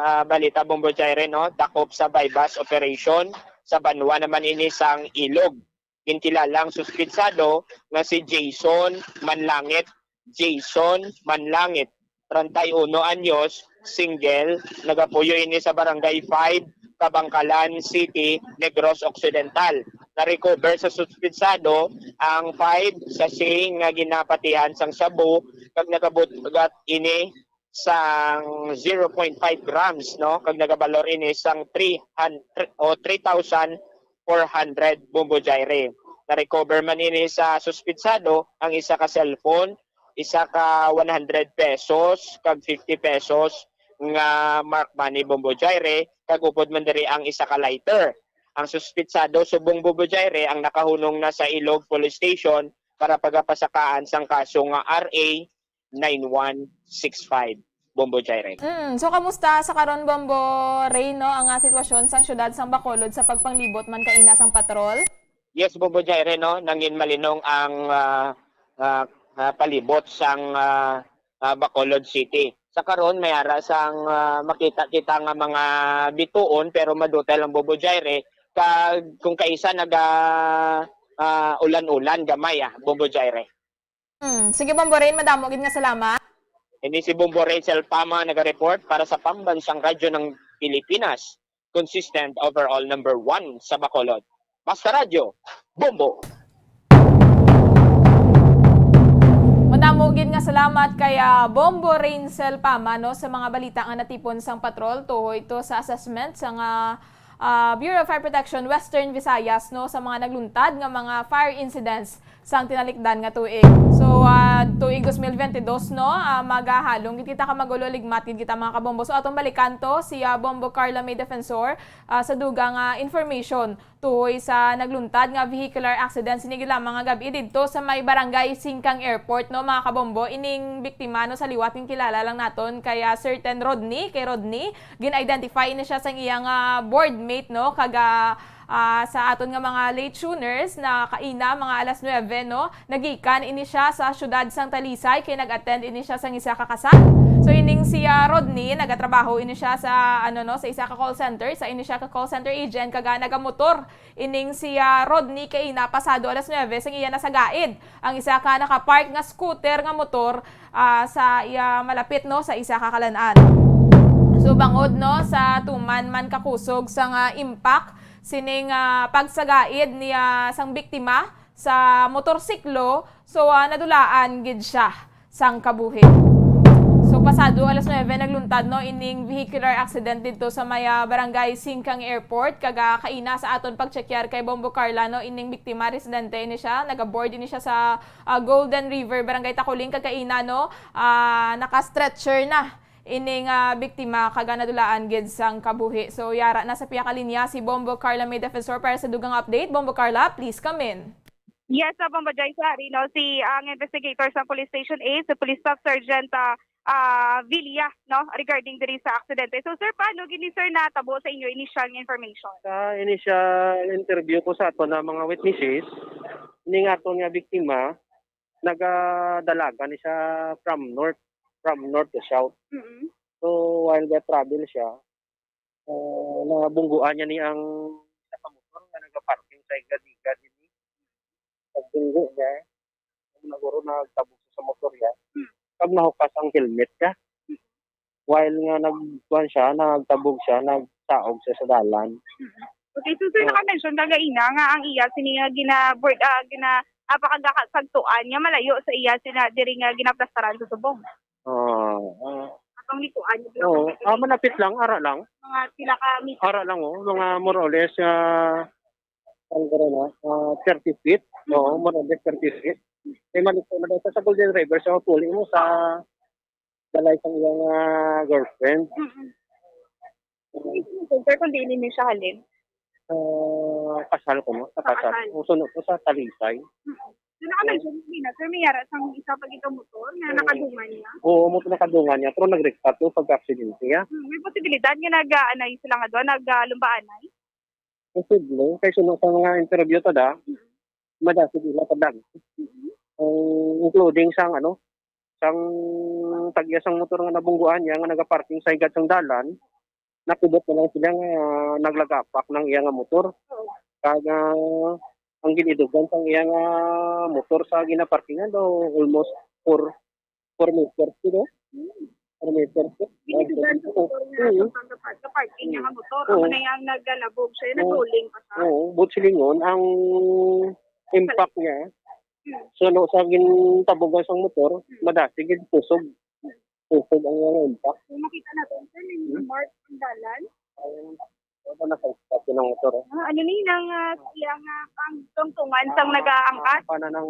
ah, balita, Bombo Jaire, no? Dakop sa buy-bust operation sa banwa naman ini sang Ilog. Ginkilala ang suspitsado nga si Jason Manlangit. Jason Manlangit, treinta y uno anyos, single, nagapuyo ini sa Barangay five, Kabangkalan City, Negros Occidental. Na-recover sa suspitsado ang five sachet nga ginapatihan sang shabu kag nagabug-at ini sang zero point five grams, no? Kag nagabalor ini sang three hundred o three thousand four hundred, Bombo Jaire. Na-recover man ini sa suspitsado ang isa ka cellphone, isa ka one hundred pesos, kag fifty pesos nga marked money, Bombo Jaire, kag upod man diri ang isa ka lighter. Ang suspitsado subong, Bombo Jaire, ang nakahunong na sa Ilog Police Station para pagapasakaan sang kaso nga R A nine one six five, Bombo Jaire. Mm, so, kamusta sa karon, Bombo Ray, no, ang, ah, sitwasyon sang siyudad sang Bacolod sa pagpanglibot man kaina sang patrol? Yes, Bombo Jaire, no, nangin malinong ang, ah, ah, ah, palibot sang, ah, ah, Bacolod City. Sa karon, may ara sang, ah, makita kita nga mga bituon, pero madutay lang, Bombo Jaire. Kag kung kaisa naga, ah, ulan-ulan gamay, ah, Bombo Jaire. Hmm. Sige, Bombo Rain, madamo gid nga salamat. Ini si Bombo Rain Selpama naga-report para sa Pambansang Radyo ng Pilipinas, consistent overall number one sa Bacolod. Basta Radyo, Bombo! Madamo gid nga salamat kay, ah, Bombo Rain Selpama, no, sa mga balita nga natipon sang patrol. Tuhoy to sa assessment sa nga, ah, Bureau of Fire Protection Western Visayas, no, sa mga nagluntad nga mga fire incidents sang tinalikdan nga tuig. So, ah, tuig dos mil bentidós, no, ah, magahalong gid kita, magulo, ligmat gid kita, mga kabombo. So, atong balikan to si, ah, Bombo Carla May Defensor, ah, sa dugang, ah, information tuhoy sa nagluntad nga vehicular accident sini gid lamang nga gab-i didto sa may barangay Singkang Airport, no, mga kabombo. Ining biktima, no, sa liwat nga kilala lang naton kay, ah, certain Rodney, kay Rodney. Gin-identify ini siya sang iyang, ah, boardmate, no, kag, ah, ah, sa aton nga mga late tuners na kaina, mga alas nuebe, no, nagikan ini siya sa siyudad sang Talisay kay nag-attend ini siya sang isa ka kasal. So, ining si, ah, Rodney, nagatrabaho ini siya sa, ano, no, sa isa ka call center, sa ini siya ka call center agent, kag, ah, nagamotor ining si, ah, Rodney kaina pasado alas nuebe sang iya nasagaid ang isa ka nakapark nga scooter nga motor, ah, sa iya malapit, no, sa isa ka kalan-an. So, bangod, no, sa tuman man kakusog sang impact sining, ah, pagsagaid niya sang biktima sa motorsiklo, so, ah, nadulaan gid siya sang kabuhi. So, pasado alas nuebe, nagluntad, no, ining vehicular accident didto sa may, ah, Barangay Singkang Airport. Kag, ah, kaina sa aton pagtsekyar kay Bombo Carla, no, ining biktima, residente ini siya, nagaboard ini siya sa, ah, Golden River, Barangay Taculing. Kag kaina, no, ah, naka-stretcher na ining, ah, biktima, kag, ah, nadulaan gid sang kabuhi. So, yara na sa pihak linya si Bombo Carla, may defensor, para sa dugang update. Bombo Carla, please come in. Yes, uh, Bombo Joyce, ari, no, si ang investigator sa Police Station eight, si Police Staff Sergeant, ah, ah, Villa, no, regarding diri sa aksidente. So, sir, paano gini, sir, natabo sa inyo initial nga information? Sa initial interview ko sa ato na mga witnesses, ning aton nga biktima, nagadalagan ni siya from north, from north to south. Mm-mm. So, while ga-travel siya, ah, nabungguan niya ni ang isa ka motor nga nagaparking sa igad-igad ini. Pagbunggo niya, ang naguro nagtabog sa motor niya. Hmm. Kag nahukas ang helmet niya. Hmm. While nga nagkuan siya, nagtabog siya, nagsaog siya sa dalan. Hmm. Okay, so, sir, oh, naka-mention ka gaina nga ang iya sini nga gina-, ah, gina-, ah, pakagakasagtuan niya malayo sa iya sina diri nga ginaplastaran sa subong. Ah, ah. Atong likuan niya, oo, ah, malapit lang, ara lang. Mga pila ka meter? Ara lang, oh, mga more or less, ah, ang garo na, ah, thirty feet. Oo, mm-hmm, more or less thirty feet. Kay maliko na daw sa, sa Golden River, sa puli mo sa balay sang iyang, ah, girlfriend. Mm-mm. Sir, kung diin ninyo siya halin? Ah, kasal ko, no? Sa kasal. Sa kasal. Ang sunod ko sa Talisay. Mm. So, naka-mention mo na, sir, may yara sang isa pa gid ka motor nga, oo, nakadungan niya? Oo, motor nakadungan niya, pero nag-restart to pagka-aksidente niya. Hmm, may posibilidad nga nag-aanay sila nga duha, naglumpaanay? Posible, kay suno sa mga interview to da, mm, madasig ila pa dag. Mm. Ang including sang, ano, sang tag-iya sang motor nga nabungguan niya nga nagaparking sa igad sang dalan, nakubot na lang sila nga naglagapak ng iya nga motor. Oo. Kag, ah, ang ginidugan sang iya nga motor sa ginaparkingan daw almost four, four meters, you know? Hmm. Four meters. Ginidugan sa motor nga, mm, sa pagka-, pagka-parking niya nga motor. Oo. Amo na yang nagalabog siya, oo, nag-rolling pa siya. Oo, but silingon, ang impact niya, hmm, so, no, sa gintabugan sang motor, hmm, madasig gid kusog. Kusog ang mga impact. So, makita natin, sir, may mga, hmm, mark ang dalan. Ang, ano na sa stop ng motor, eh. Ah, ano ni nang, ah, iya nga, ah, ang tungtungan sang nagaangkas? Pana ng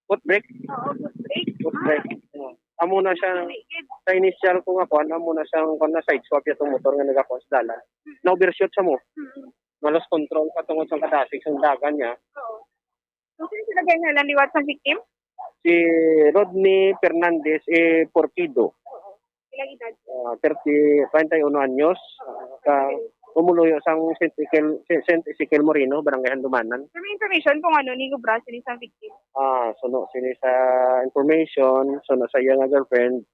foot brake. Oo, foot brake. Foot brake. Ah. Hmm. Amo na siya, sa initial ko nga kuan, amo na siya ang kuan na side swap itong motor nga nagakuan sa dalan. Hmm. Na-overshoot sa mo. Hmm. Na-lost control pa tungod sa kadasig sa dagan niya. Oo. So, sino sila gani nga liwat sa victim? Si Rodney Fernandez, eh, Porquido. Oo. Ilang edad? Ah, thirty, treinta y uno anyos. Ah, ka, pumuluyo sang Saint Ezekiel, Saint Ezekiel Moreno, Barangay Handumanan. Sir, may information kung ano ni gubra sini sa victim? Ah, suno sini sa information, suno sa iya nga girlfriend,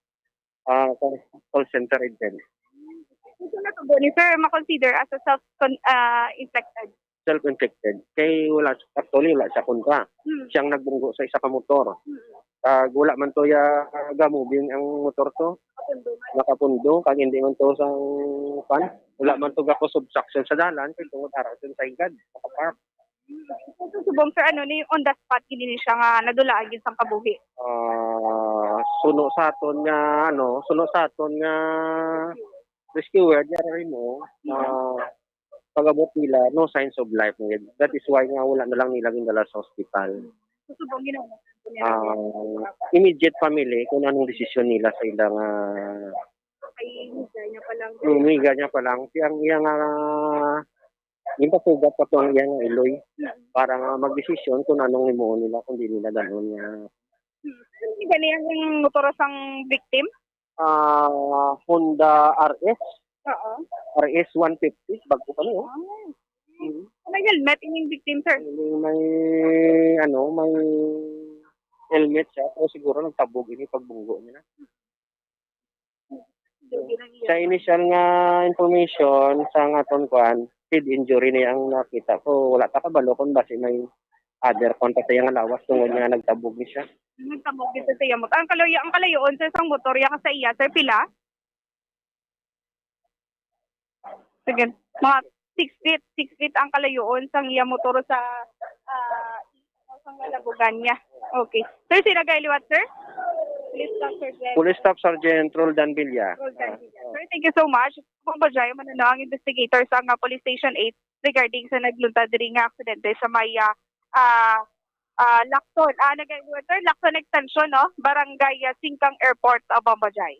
ah, call, call center agent. So, natubo ni sir, ma-consider as a self con-, ah, inflicted? Self-inflicted. Kay wala, actually, wala siya kontra. Hmm. Siyang nagbunggo sa isa ka motor. Hmm. Kag wala man to ya, ah, gamubing ang motor to. Nakapundo man. Nakapundo, kag hindi man to sang, pan, wala man to gakusog sa aksyon sa dalan, kay tungod ara sa igad, nakapark. Hmm. So, subong, sir, ano ni, on the spot, gini ni siya nga nadulaan gid sang kabuhi? Ah, suno sa aton nga, ano, suno sa aton nga rescuer, diya rin mo, hmm, ah, pag-abot nila, no signs of life. That is why nga wala na lang nila gindala sa hospital. So, subong ginawa niya. Ah, immediate family kung anong desisyon nila sa ilang, ah, kay miga niya pa lang. Hmm, miga niya pa lang. Si ang iyang, ah, yung pasugat pa to ang iyang iloy, hmm, para nga magdesisyon kung anong himuon nila, kung di nila dalhon niya. Hmm. Ano gani ang motor sang victim? Ah, Honda R S. Oo. R S one fifty, bago pa niyo. Ah. Mm. May helmet ining victim, sir? May, may, ano, may helmet siya, pero siguro nagtabog ini pagbunggo niya. Sa initial nga information sa nga aton kuan, head injury ni ang nakita ko. Wala ta kabalo kung basi may other kuan pa sa iyang lawas tungod nga nagtabog ni siya. Nagtabog dito sa iya motor. Ang kalayo, ang kalayoon sa isang motor, ya ka sa iya, sir, pila? Sige, mga six feet, six feet ang kalayoon sang iya motor sa, ah, sang nalabugan niya. Okay. Sir, sila kay liwat, sir? Police Staff Sergeant Roldan Villa. Roldan Villa. Sir, thank you so much. Bombo Jai, manano ang investigator sa nga Police Station eight regarding sa nagluntad diri nga aksidente sa may, ah, ah, ah, Lacson. Ah, nag-, sir, Lacson Extension, no? Barangay, ah, Singkang Airport, ah, Bombo Jai.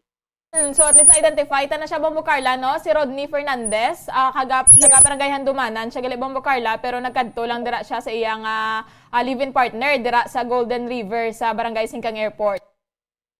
Hmm, so at least na-identify ta na siya, Bombo Carla, no? Si Rodney Fernandez, ah, kaga, taga Barangay Handumanan siya gali, Bombo Carla, pero nagkadto lang dira siya sa iyang, ah, ah, live-in partner dira sa Golden River sa Barangay Singkang Airport.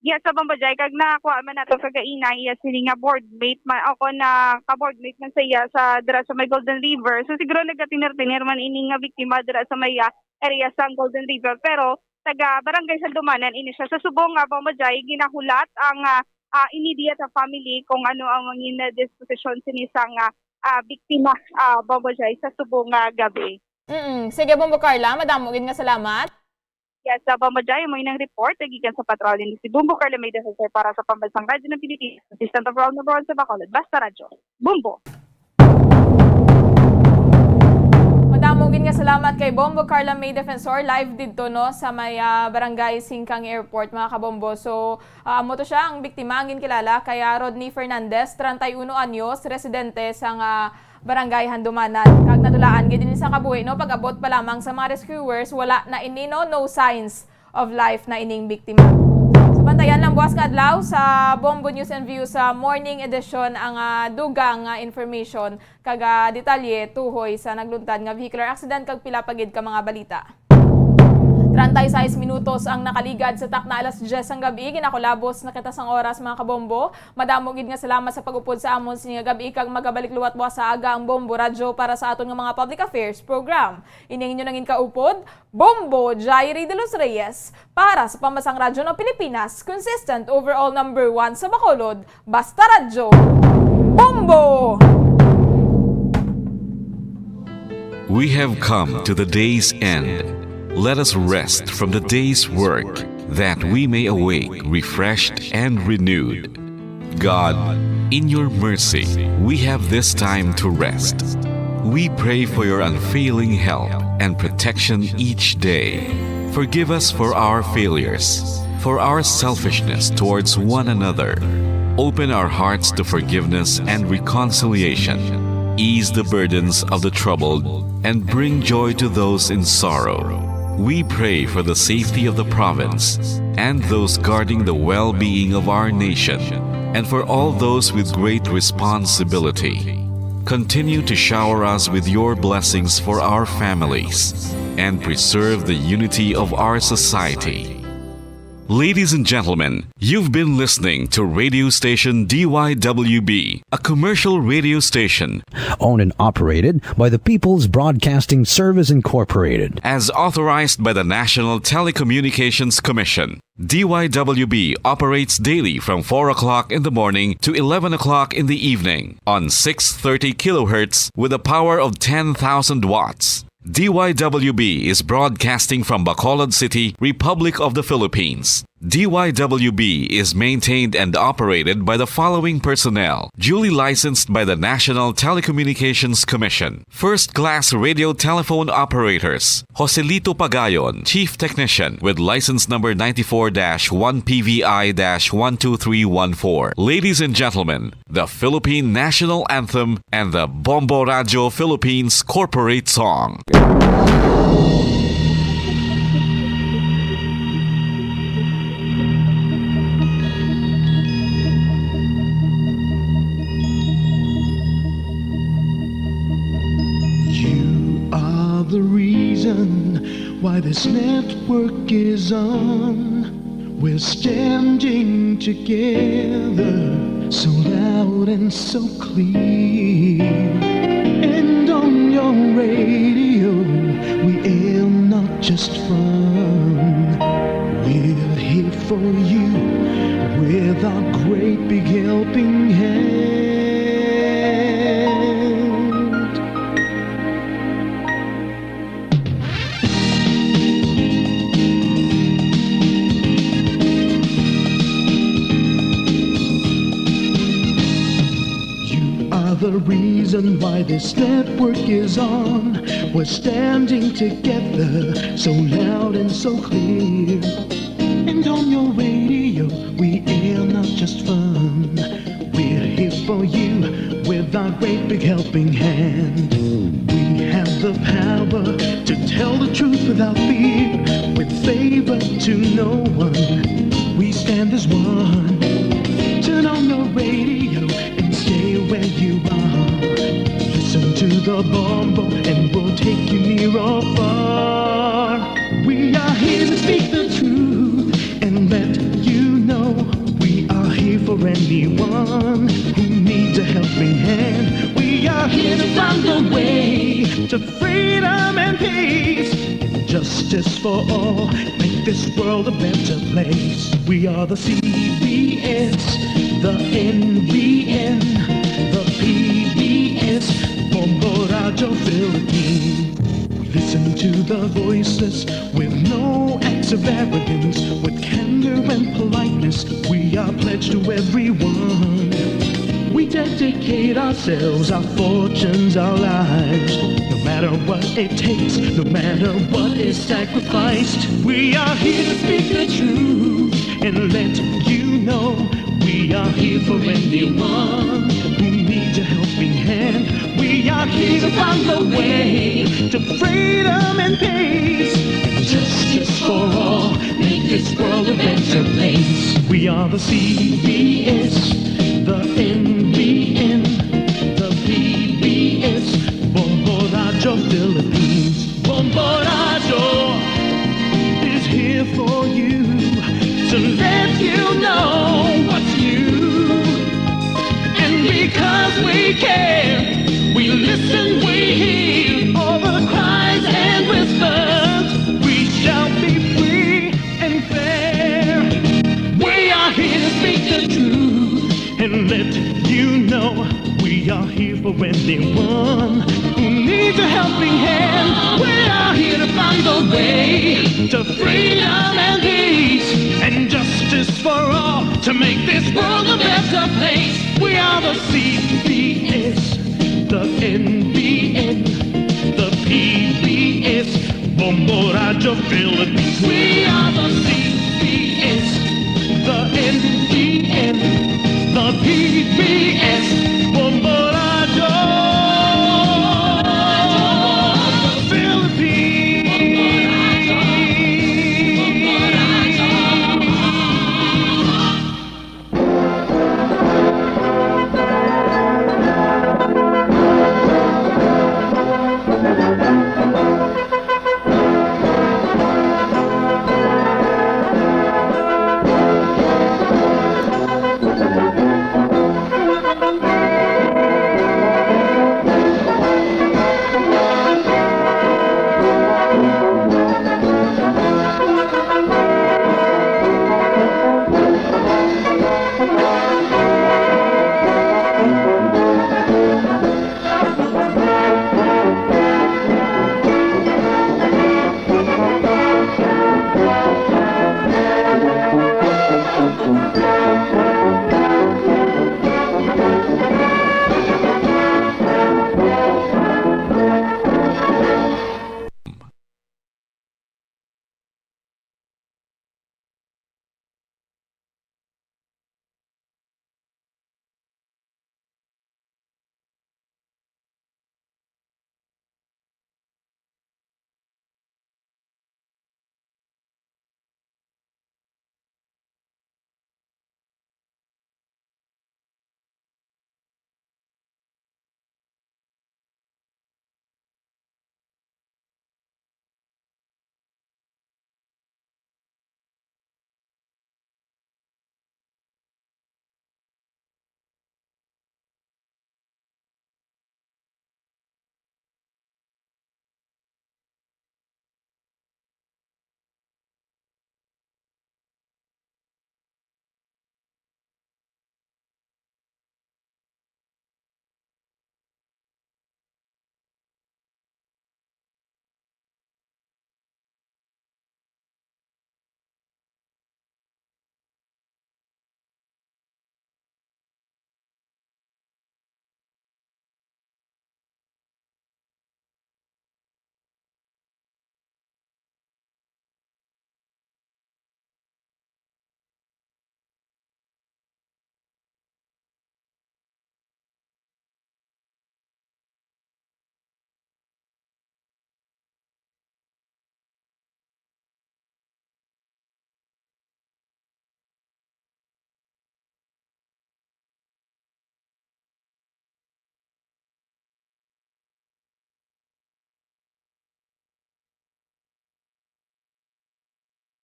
Yes, sa Bombo Jai, kag nakuha man nato kagaina iya sini nga boardmate man, ako na ka-boardmate man sa iya sa dira sa may Golden River. So siguro nagkatiner-tiner man ini nga biktima dira sa may, ah, area sang Golden River, pero taga Barangay Handumanan ini siya. Sa subong nga, Bombo Jai, ginahulat ang, ah, ah, immediate family kung ano ang mangin disposisyon sini sang, ah, ah, biktima, ah, Bombo Jai, sa subong nga gabi. Mm, sige, Bombo Carla, madamo gid nga salamat. Yes, sa Bombo Jai, mo inang report, gikan sa Patrol News si Bombo Carla May Defensor para sa Pambansang Radyo ng Pilipinas, Assistant Overall Number One sa Bacolod, Basta Radyo. Bombo. Madamo gid nga salamat kay Bombo Carla May Defensor, live didto, no, sa may, ah, Barangay Singkang Airport, mga kabombo. So, ah, amo to siya, ang biktima ang ginkilala kay, ah, Rodney Fernandez, treinta y uno anyos, residente sa nga Barangay Handumanan. Kag natulaan gid ini sa kabuhi, no, pag-abot pa lamang sa mga rescuers, wala na ini, no, no signs of life na ining biktima. So, bantayan lang buwas nga adlaw sa Bombo News and Views sa morning edition ang, ah, dugang nga information kag, ah, detalye tuhoy sa nagluntad nga vehicular accident kag pila pa gid ka mga balita. Treinta y seis minutos ang nakaligad sa takna alas diyes sang gabi. Ginakulabos na kita sang oras, mga kabombo. Madamo gid nga salamat sa pag-upod sa amon sini nga gabi kag magabalik liwat buwas sa aga ang Bombo Radyo para sa aton nga mga public affairs program. Ini ang inyo nangin kaupod, Bombo Jairi de los Reyes, para sa Pambansang Radyo ng Pilipinas, consistent overall number one sa Bacolod, Basta Radyo, Bombo! We have come to the day's end. Let us rest from the day's work, that we may awake refreshed and renewed. God, in your mercy, we have this time to rest. We pray for your unfailing help and protection each day. Forgive us for our failures, for our selfishness towards one another. Open our hearts to forgiveness and reconciliation. Ease the burdens of the troubled and bring joy to those in sorrow. We pray for the safety of the province and those guarding the well-being of our nation, and for all those with great responsibility. Continue to shower us with your blessings for our families and preserve the unity of our society. Ladies and gentlemen, you've been listening to radio station D Y W B, a commercial radio station owned and operated by the People's Broadcasting Service Incorporated, as authorized by the National Telecommunications Commission. D Y W B operates daily from four o'clock in the morning to eleven o'clock in the evening on six thirty kilohertz with a power of ten thousand watts. D Y W B is broadcasting from Bacolod City, Republic of the Philippines. D Y W B is maintained and operated by the following personnel, duly licensed by the National Telecommunications Commission. First-class radio telephone operators, Joselito Pagayon, Chief Technician, with license number ninety-four dash one P V I dash one two three one four. Ladies and gentlemen, the Philippine National Anthem and the Bombo Radyo Philippines Corporate Song. You are the reason why this network is on. We're standing together, so loud and so clear. And on your radio, we aim not just fun. We're here for you with our great big helping hand. You are the reason why this network is on. We're standing together, so loud and so clear. And on your radio, we air not just fun. We're here for you with our great big helping hand. We have the power to tell the truth without fear, with favor to no one. We stand as one. Turn on your radio and stay where you are. Listen to the Bombo and we'll take you near or far. We are here to speak the truth and let you know we are here for anyone who needs a helping hand. We are here to find a way to freedom and peace and justice for all. Make this world a better place. We are the C B S, the N B N, the P B S, Bombo Radyo Philippines. We listen to the voiceless with no acts of arrogance, with candor and politeness. We are pledged to everyone. We dedicate ourselves, our fortunes, our lives. No matter what it takes, no matter what is sacrificed, we are here to speak the truth and let you know we are here for anyone who needs a helping hand. We are here to find the way to freedom and peace and justice for all. Make this world a better place. We are the C B S, the N B N, the P B S, Bombo Radyo Philippines. Bombo Radyo is here for you to let you know what's new. And because we care, we listen, we hear all the cries and whispers. We shall be free and fair. We are here to speak the truth and let you know we are here for anyone who needs a helping hand. We are here to find the way to freedom and peace and justice for all, to make this world a better place. We are the C B S, the N B N, the P B S, Bombo Radyo Philippines. We are the C B S, the N B N, the P B S, Bombo Radyo Philippines.